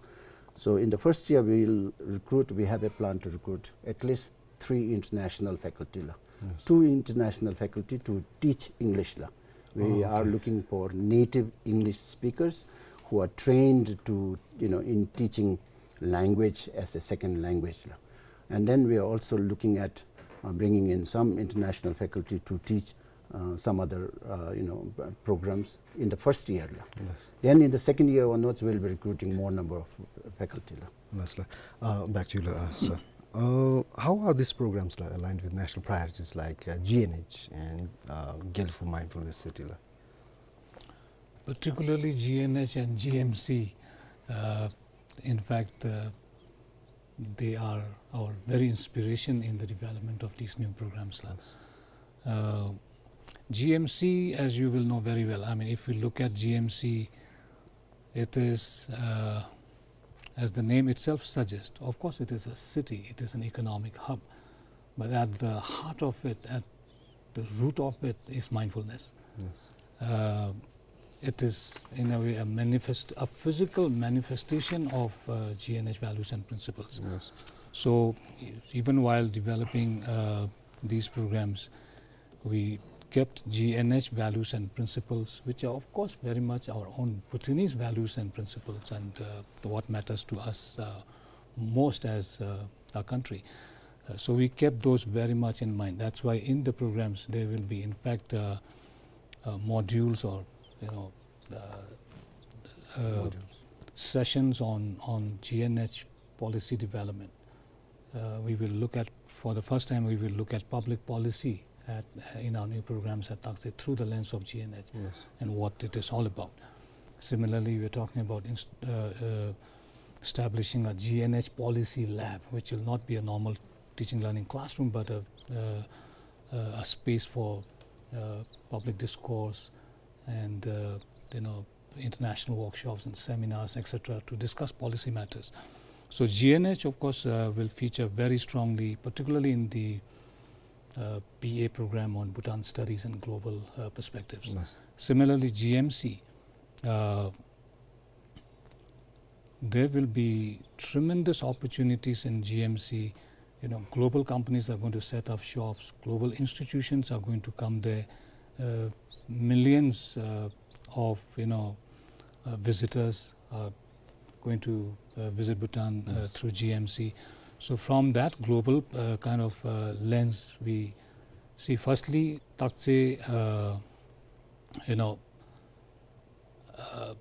So in the first year, we'll recruit, we have a plan to recruit at least three international faculty, la. Yes. Two international faculty to teach English, la. We Oh, are okay. looking for native English speakers who are trained to, you know, in teaching language as a second language, la. And then we are also looking at uh, bringing in some international faculty to teach uh, some other, uh, you know, uh, programs in the first year, la. Yes. Then in the second year onwards, we'll be recruiting more number of faculty, la. Yes, la. Uh, back to you, la, uh, sir. Uh, how are these programs, la, aligned with national priorities like uh, G N H and uh, Geldofo Mindfulness City, la? Particularly G N H and G M C, uh, in fact, uh, they are our very inspiration in the development of these new programs, la. Yes. Uh, G M C, as you will know very well, I mean, if we look at G M C, it is, uh, as the name itself suggests, of course, it is a city, it is an economic hub, but at the heart of it, at the root of it, is mindfulness. Yes. Uh, it is, in a way, a manifest, a physical manifestation of uh, G N H values and principles. Yes. So, e- even while developing uh, these programs, we kept G N H values and principles, which are, of course, very much our own Bhutanese values and principles, and uh, what matters to us uh, most as uh, a country. Uh, so we kept those very much in mind. That's why in the programs there will be, in fact, uh, uh, modules or, you know, uh, uh, Modules. sessions on, on G N H policy development. Uh, we will look at, for the first time, we will look at public policy at, uh, in our new programs at Taktse through the lens of G N H Yes. and what it is all about. Similarly, we're talking about inst- uh, uh, establishing a G N H policy lab, which will not be a normal teaching learning classroom, but a, uh, uh, a space for uh, public discourse and, uh, you know, international workshops and seminars, et cetera, to discuss policy matters. So G N H, of course, uh, will feature very strongly, particularly in the uh, B A program on Bhutan Studies and Global uh, Perspectives. Yes. Similarly, G M C, uh, there will be tremendous opportunities in G M C. You know, global companies are going to set up shops, global institutions are going to come there, uh, millions uh, of, you know, uh, visitors are going to uh, visit Bhutan uh, Yes. through G M C. So from that global uh, kind of uh, lens, we see firstly Taktse, uh, you know, uh,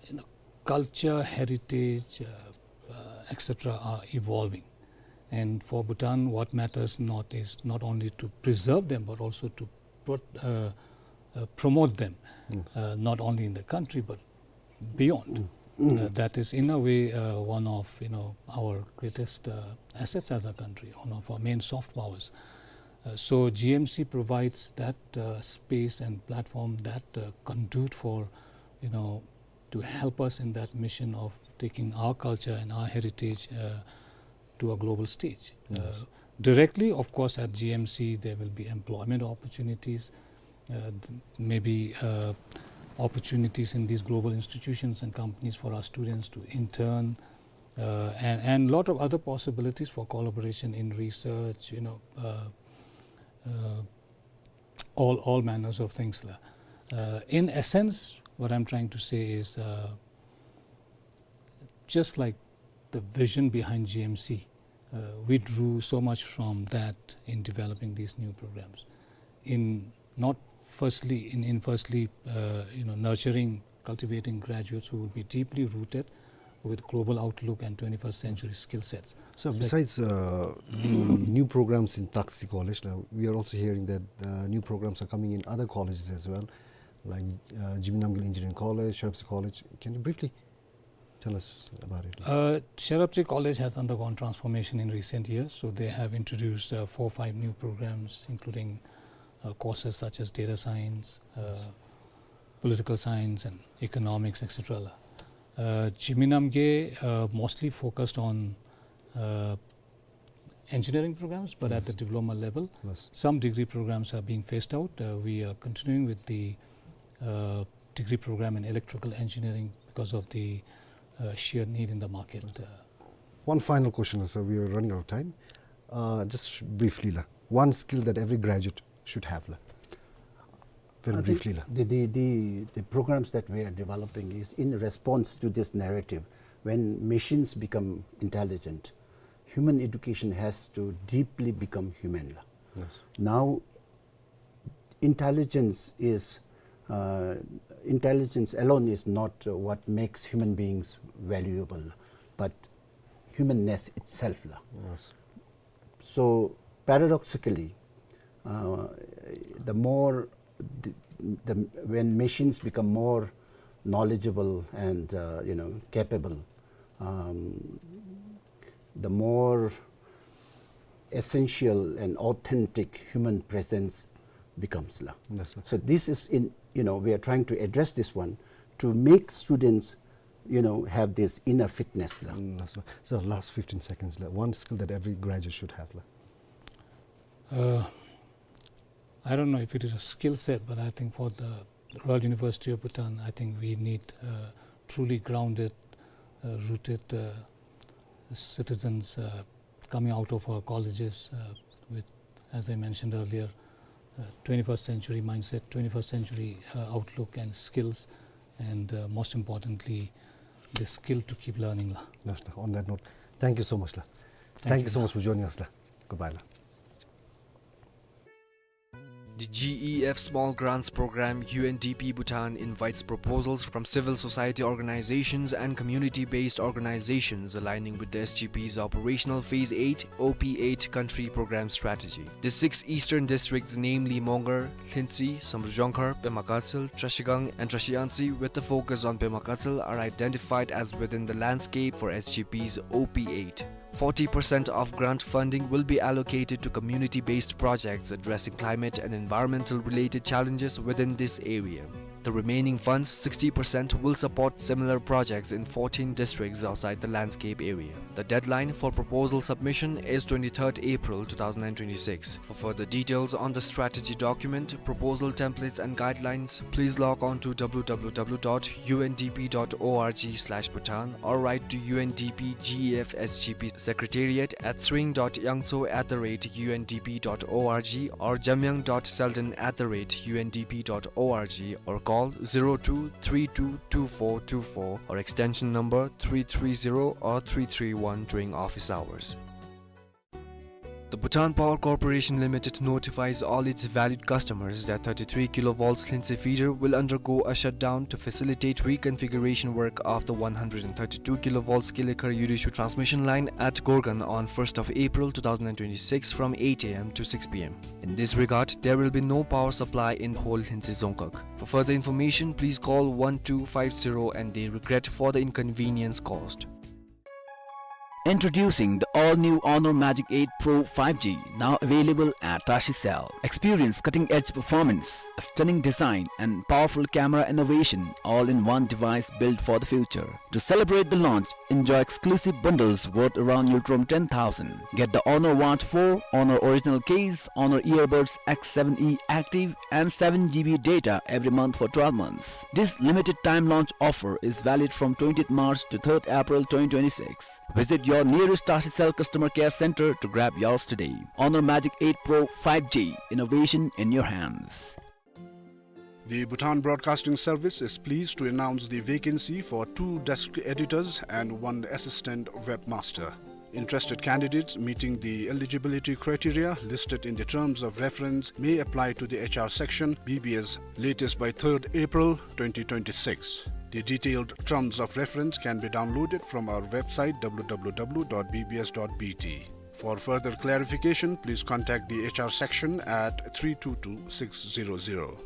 you know, culture, heritage, uh, uh, et cetera are evolving. And for Bhutan, what matters not is not only to preserve them, but also to pro- uh, uh, promote them, Yes. uh, not only in the country, but beyond. Uh, that is, in a way, uh, one of, you know, our greatest uh, assets as a country, one of our main soft powers. Uh, so G M C provides that uh, space and platform, that uh, conduit for, you know, to help us in that mission of taking our culture and our heritage uh, to a global stage. Uh, Yes. directly, of course, at G M C, there will be employment opportunities, uh, th- maybe uh, opportunities in these global institutions and companies for our students to intern, uh, and, and lot of other possibilities for collaboration in research, you know, uh, uh, all, all manners of things la. Uh, in essence, what I'm trying to say is, uh, just like the vision behind G M C, uh, we drew so much from that in developing these new programs. In not firstly, in, in firstly, uh, you know, nurturing, cultivating graduates who will be deeply rooted with global outlook and twenty-first century skill sets. So sec- besides, uh, the new programs in Taksi College, uh, we are also hearing that, uh, new programs are coming in other colleges as well, like, uh, Jigme Namgyel Engineering College, Sherabji College. Can you briefly tell us about it? Uh, Sherabji College has undergone transformation in recent years, so they have introduced, uh, four, five new programs, including, uh, courses such as data science, uh, political science, and economics, et cetera. Uh, Jigme Namgay, uh, mostly focused on, uh, engineering programs, but at the diploma level. Yes. Some degree programs are being phased out. Uh, we are continuing with the, uh, degree program in electrical engineering because of the, uh, sheer need in the market. Uh, one final question, sir. We are running out of time. Uh, just sh-, briefly la, one skill that every graduate should have la. Very briefly la. The, the, the, the programs that we are developing is in response to this narrative. When machines become intelligent, human education has to deeply become human la. Yes. Now, intelligence is, uh, intelligence alone is not, uh, what makes human beings valuable, but humanness itself la. Yes. So paradoxically, uh, the more the, the, when machines become more knowledgeable and, uh, you know, capable, um, the more essential and authentic human presence becomes la. Yes, sir. So this is in, you know, we are trying to address this one to make students, you know, have this inner fitness la. Mm, yes, sir. So last fifteen seconds la, one skill that every graduate should have la. Uh, I don't know if it is a skill set, but I think for the Royal University of Bhutan, I think we need, uh, truly grounded, uh, rooted, uh, citizens, uh, coming out of our colleges, uh, with, as I mentioned earlier, uh, twenty-first century mindset, twenty-first century, uh, outlook and skills, and, uh, most importantly, the skill to keep learning la. Yes, sir. On that note, thank you so much la. Thank you so much for joining us la. Goodbye la. The G E F Small Grants Program, U N D P Bhutan, invites proposals from civil society organizations and community-based organizations aligning with the S G P's operational Phase eight, O P eight country program strategy. The six eastern districts, namely Mongar, Lhintse, Samdrup Jongkhar, Pema Gatshel, Trashigang, and Trashiyangtse, with the focus on Pema Gatshel, are identified as within the landscape for S G P's O P eight. Forty percent of grant funding will be allocated to community-based projects addressing climate and environmental related challenges within this area. The remaining funds, sixty percent, will support similar projects in fourteen districts outside the landscape area. The deadline for proposal submission is twenty-third April two thousand and twenty-six. For further details on the strategy document, proposal templates and guidelines, please log on to W W W dot U N D P dot org slash Bhutan or write to U N D P G E F S G P Secretariat at sring dot yangtso at the rate U N D P dot org or jamyang dot selden at the rate U N D P dot org or call zero two three two two four two four or extension number three three zero or three three one during office hours. The Bhutan Power Corporation Limited notifies all its valued customers that thirty-three kilovolts Lhintse feeder will undergo a shutdown to facilitate reconfiguration work of the one hundred and thirty-two kilovolts Kilekar Yurishu transmission line at Gorgan on first of April two thousand and twenty-six from eight A M to six P M. In this regard, there will be no power supply in whole Lhintse Dzongkhag. For further information, please call one two five zero and they regret for the inconvenience caused. Introducing the all-new Honor Magic eight Pro five G, now available at Tashi Cell. Experience cutting-edge performance, a stunning design, and powerful camera innovation, all in one device built for the future. To celebrate the launch, enjoy exclusive bundles worth around Ngultrum ten thousand. Get the Honor Watch four, Honor original case, Honor Earbuds X seven E Active, and seven G B data every month for twelve months. This limited time launch offer is valid from twentieth March to third April twenty twenty-six. Visit your or nearest Tashicel Customer Care Center to grab yours today. Honor Magic eight Pro five G, innovation in your hands. The Bhutan Broadcasting Service is pleased to announce the vacancy for two desk editors and one assistant webmaster. Interested candidates meeting the eligibility criteria listed in the terms of reference may apply to the H R section, B B S, latest by third April twenty twenty-six. The detailed terms of reference can be downloaded from our website, W W W dot B B S dot B T. For further clarification, please contact the H R section at three two two six zero zero.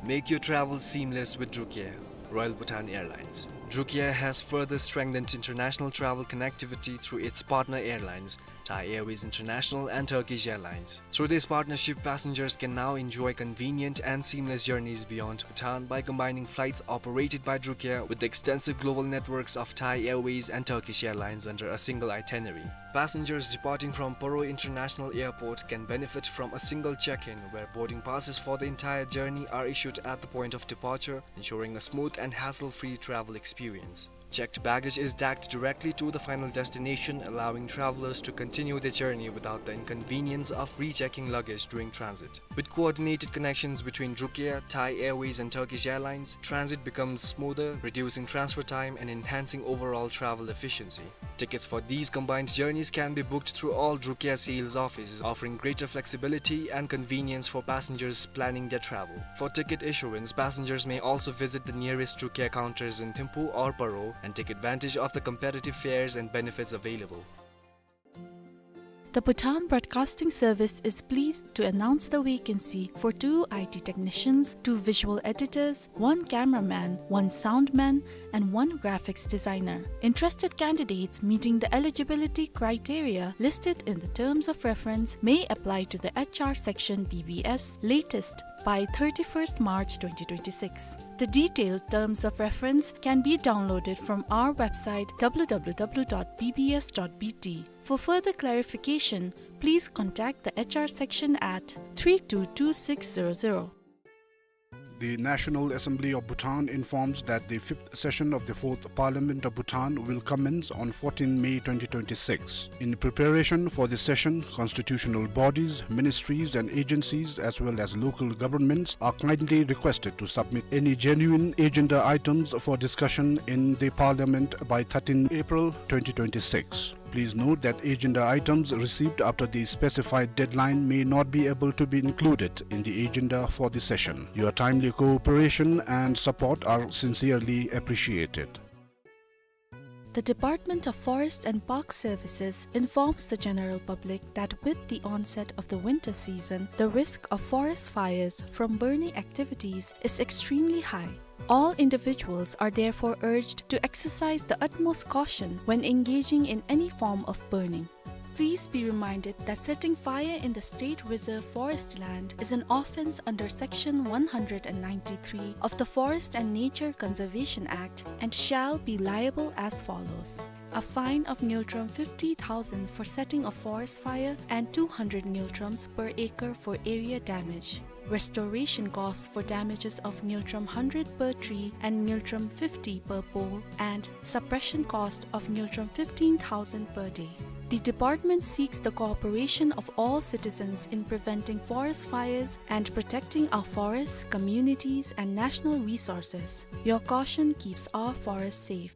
Make your travel seamless with Drukair, Royal Bhutan Airlines. Drukair has further strengthened international travel connectivity through its partner airlines, Thai Airways International and Turkish Airlines. Through this partnership, passengers can now enjoy convenient and seamless journeys beyond Bhutan by combining flights operated by Drukair with the extensive global networks of Thai Airways and Turkish Airlines under a single itinerary. Passengers departing from Paro International Airport can benefit from a single check-in, where boarding passes for the entire journey are issued at the point of departure, ensuring a smooth and hassle-free travel experience. Checked baggage is tagged directly to the final destination, allowing travelers to continue their journey without the inconvenience of rechecking luggage during transit. With coordinated connections between Drukair, Thai Airways, and Turkish Airlines, transit becomes smoother, reducing transfer time and enhancing overall travel efficiency. Tickets for these combined journeys can be booked through all Drukair sales offices, offering greater flexibility and convenience for passengers planning their travel. For ticket issuance, passengers may also visit the nearest Drukair counters in Thimphu or Paro and take advantage of the competitive fares and benefits available. The Bhutan Broadcasting Service is pleased to announce the vacancy for two I T technicians, two visual editors, one cameraman, one soundman, and one graphics designer. Interested candidates meeting the eligibility criteria listed in the terms of reference may apply to the H R section, B B S, latest by thirty-first March twenty twenty-six. The detailed terms of reference can be downloaded from our website, W W W dot B B S dot B T. For further clarification, please contact the H R section at three two two six zero zero. The National Assembly of Bhutan informs that the fifth session of the fourth Parliament of Bhutan will commence on fourteenth May twenty twenty-six. In preparation for the session, constitutional bodies, ministries and agencies, as well as local governments, are kindly requested to submit any genuine agenda items for discussion in the Parliament by thirteenth April twenty twenty-six. Please note that agenda items received after the specified deadline may not be able to be included in the agenda for the session. Your timely cooperation and support are sincerely appreciated. The Department of Forest and Park Services informs the general public that with the onset of the winter season, the risk of forest fires from burning activities is extremely high. All individuals are therefore urged to exercise the utmost caution when engaging in any form of burning. Please be reminded that setting fire in the state reserve forest land is an offence under Section one hundred and ninety-three of the Forest and Nature Conservation Act and shall be liable as follows: a fine of ngultrum fifty thousand for setting a forest fire and two hundred ngultrums per acre for area damage. Restoration cost for damages of ngultrum hundred per tree and ngultrum fifty per pole, and suppression cost of ngultrum fifteen thousand per day. The department seeks the cooperation of all citizens in preventing forest fires and protecting our forests, communities, and national resources. Your caution keeps our forests safe.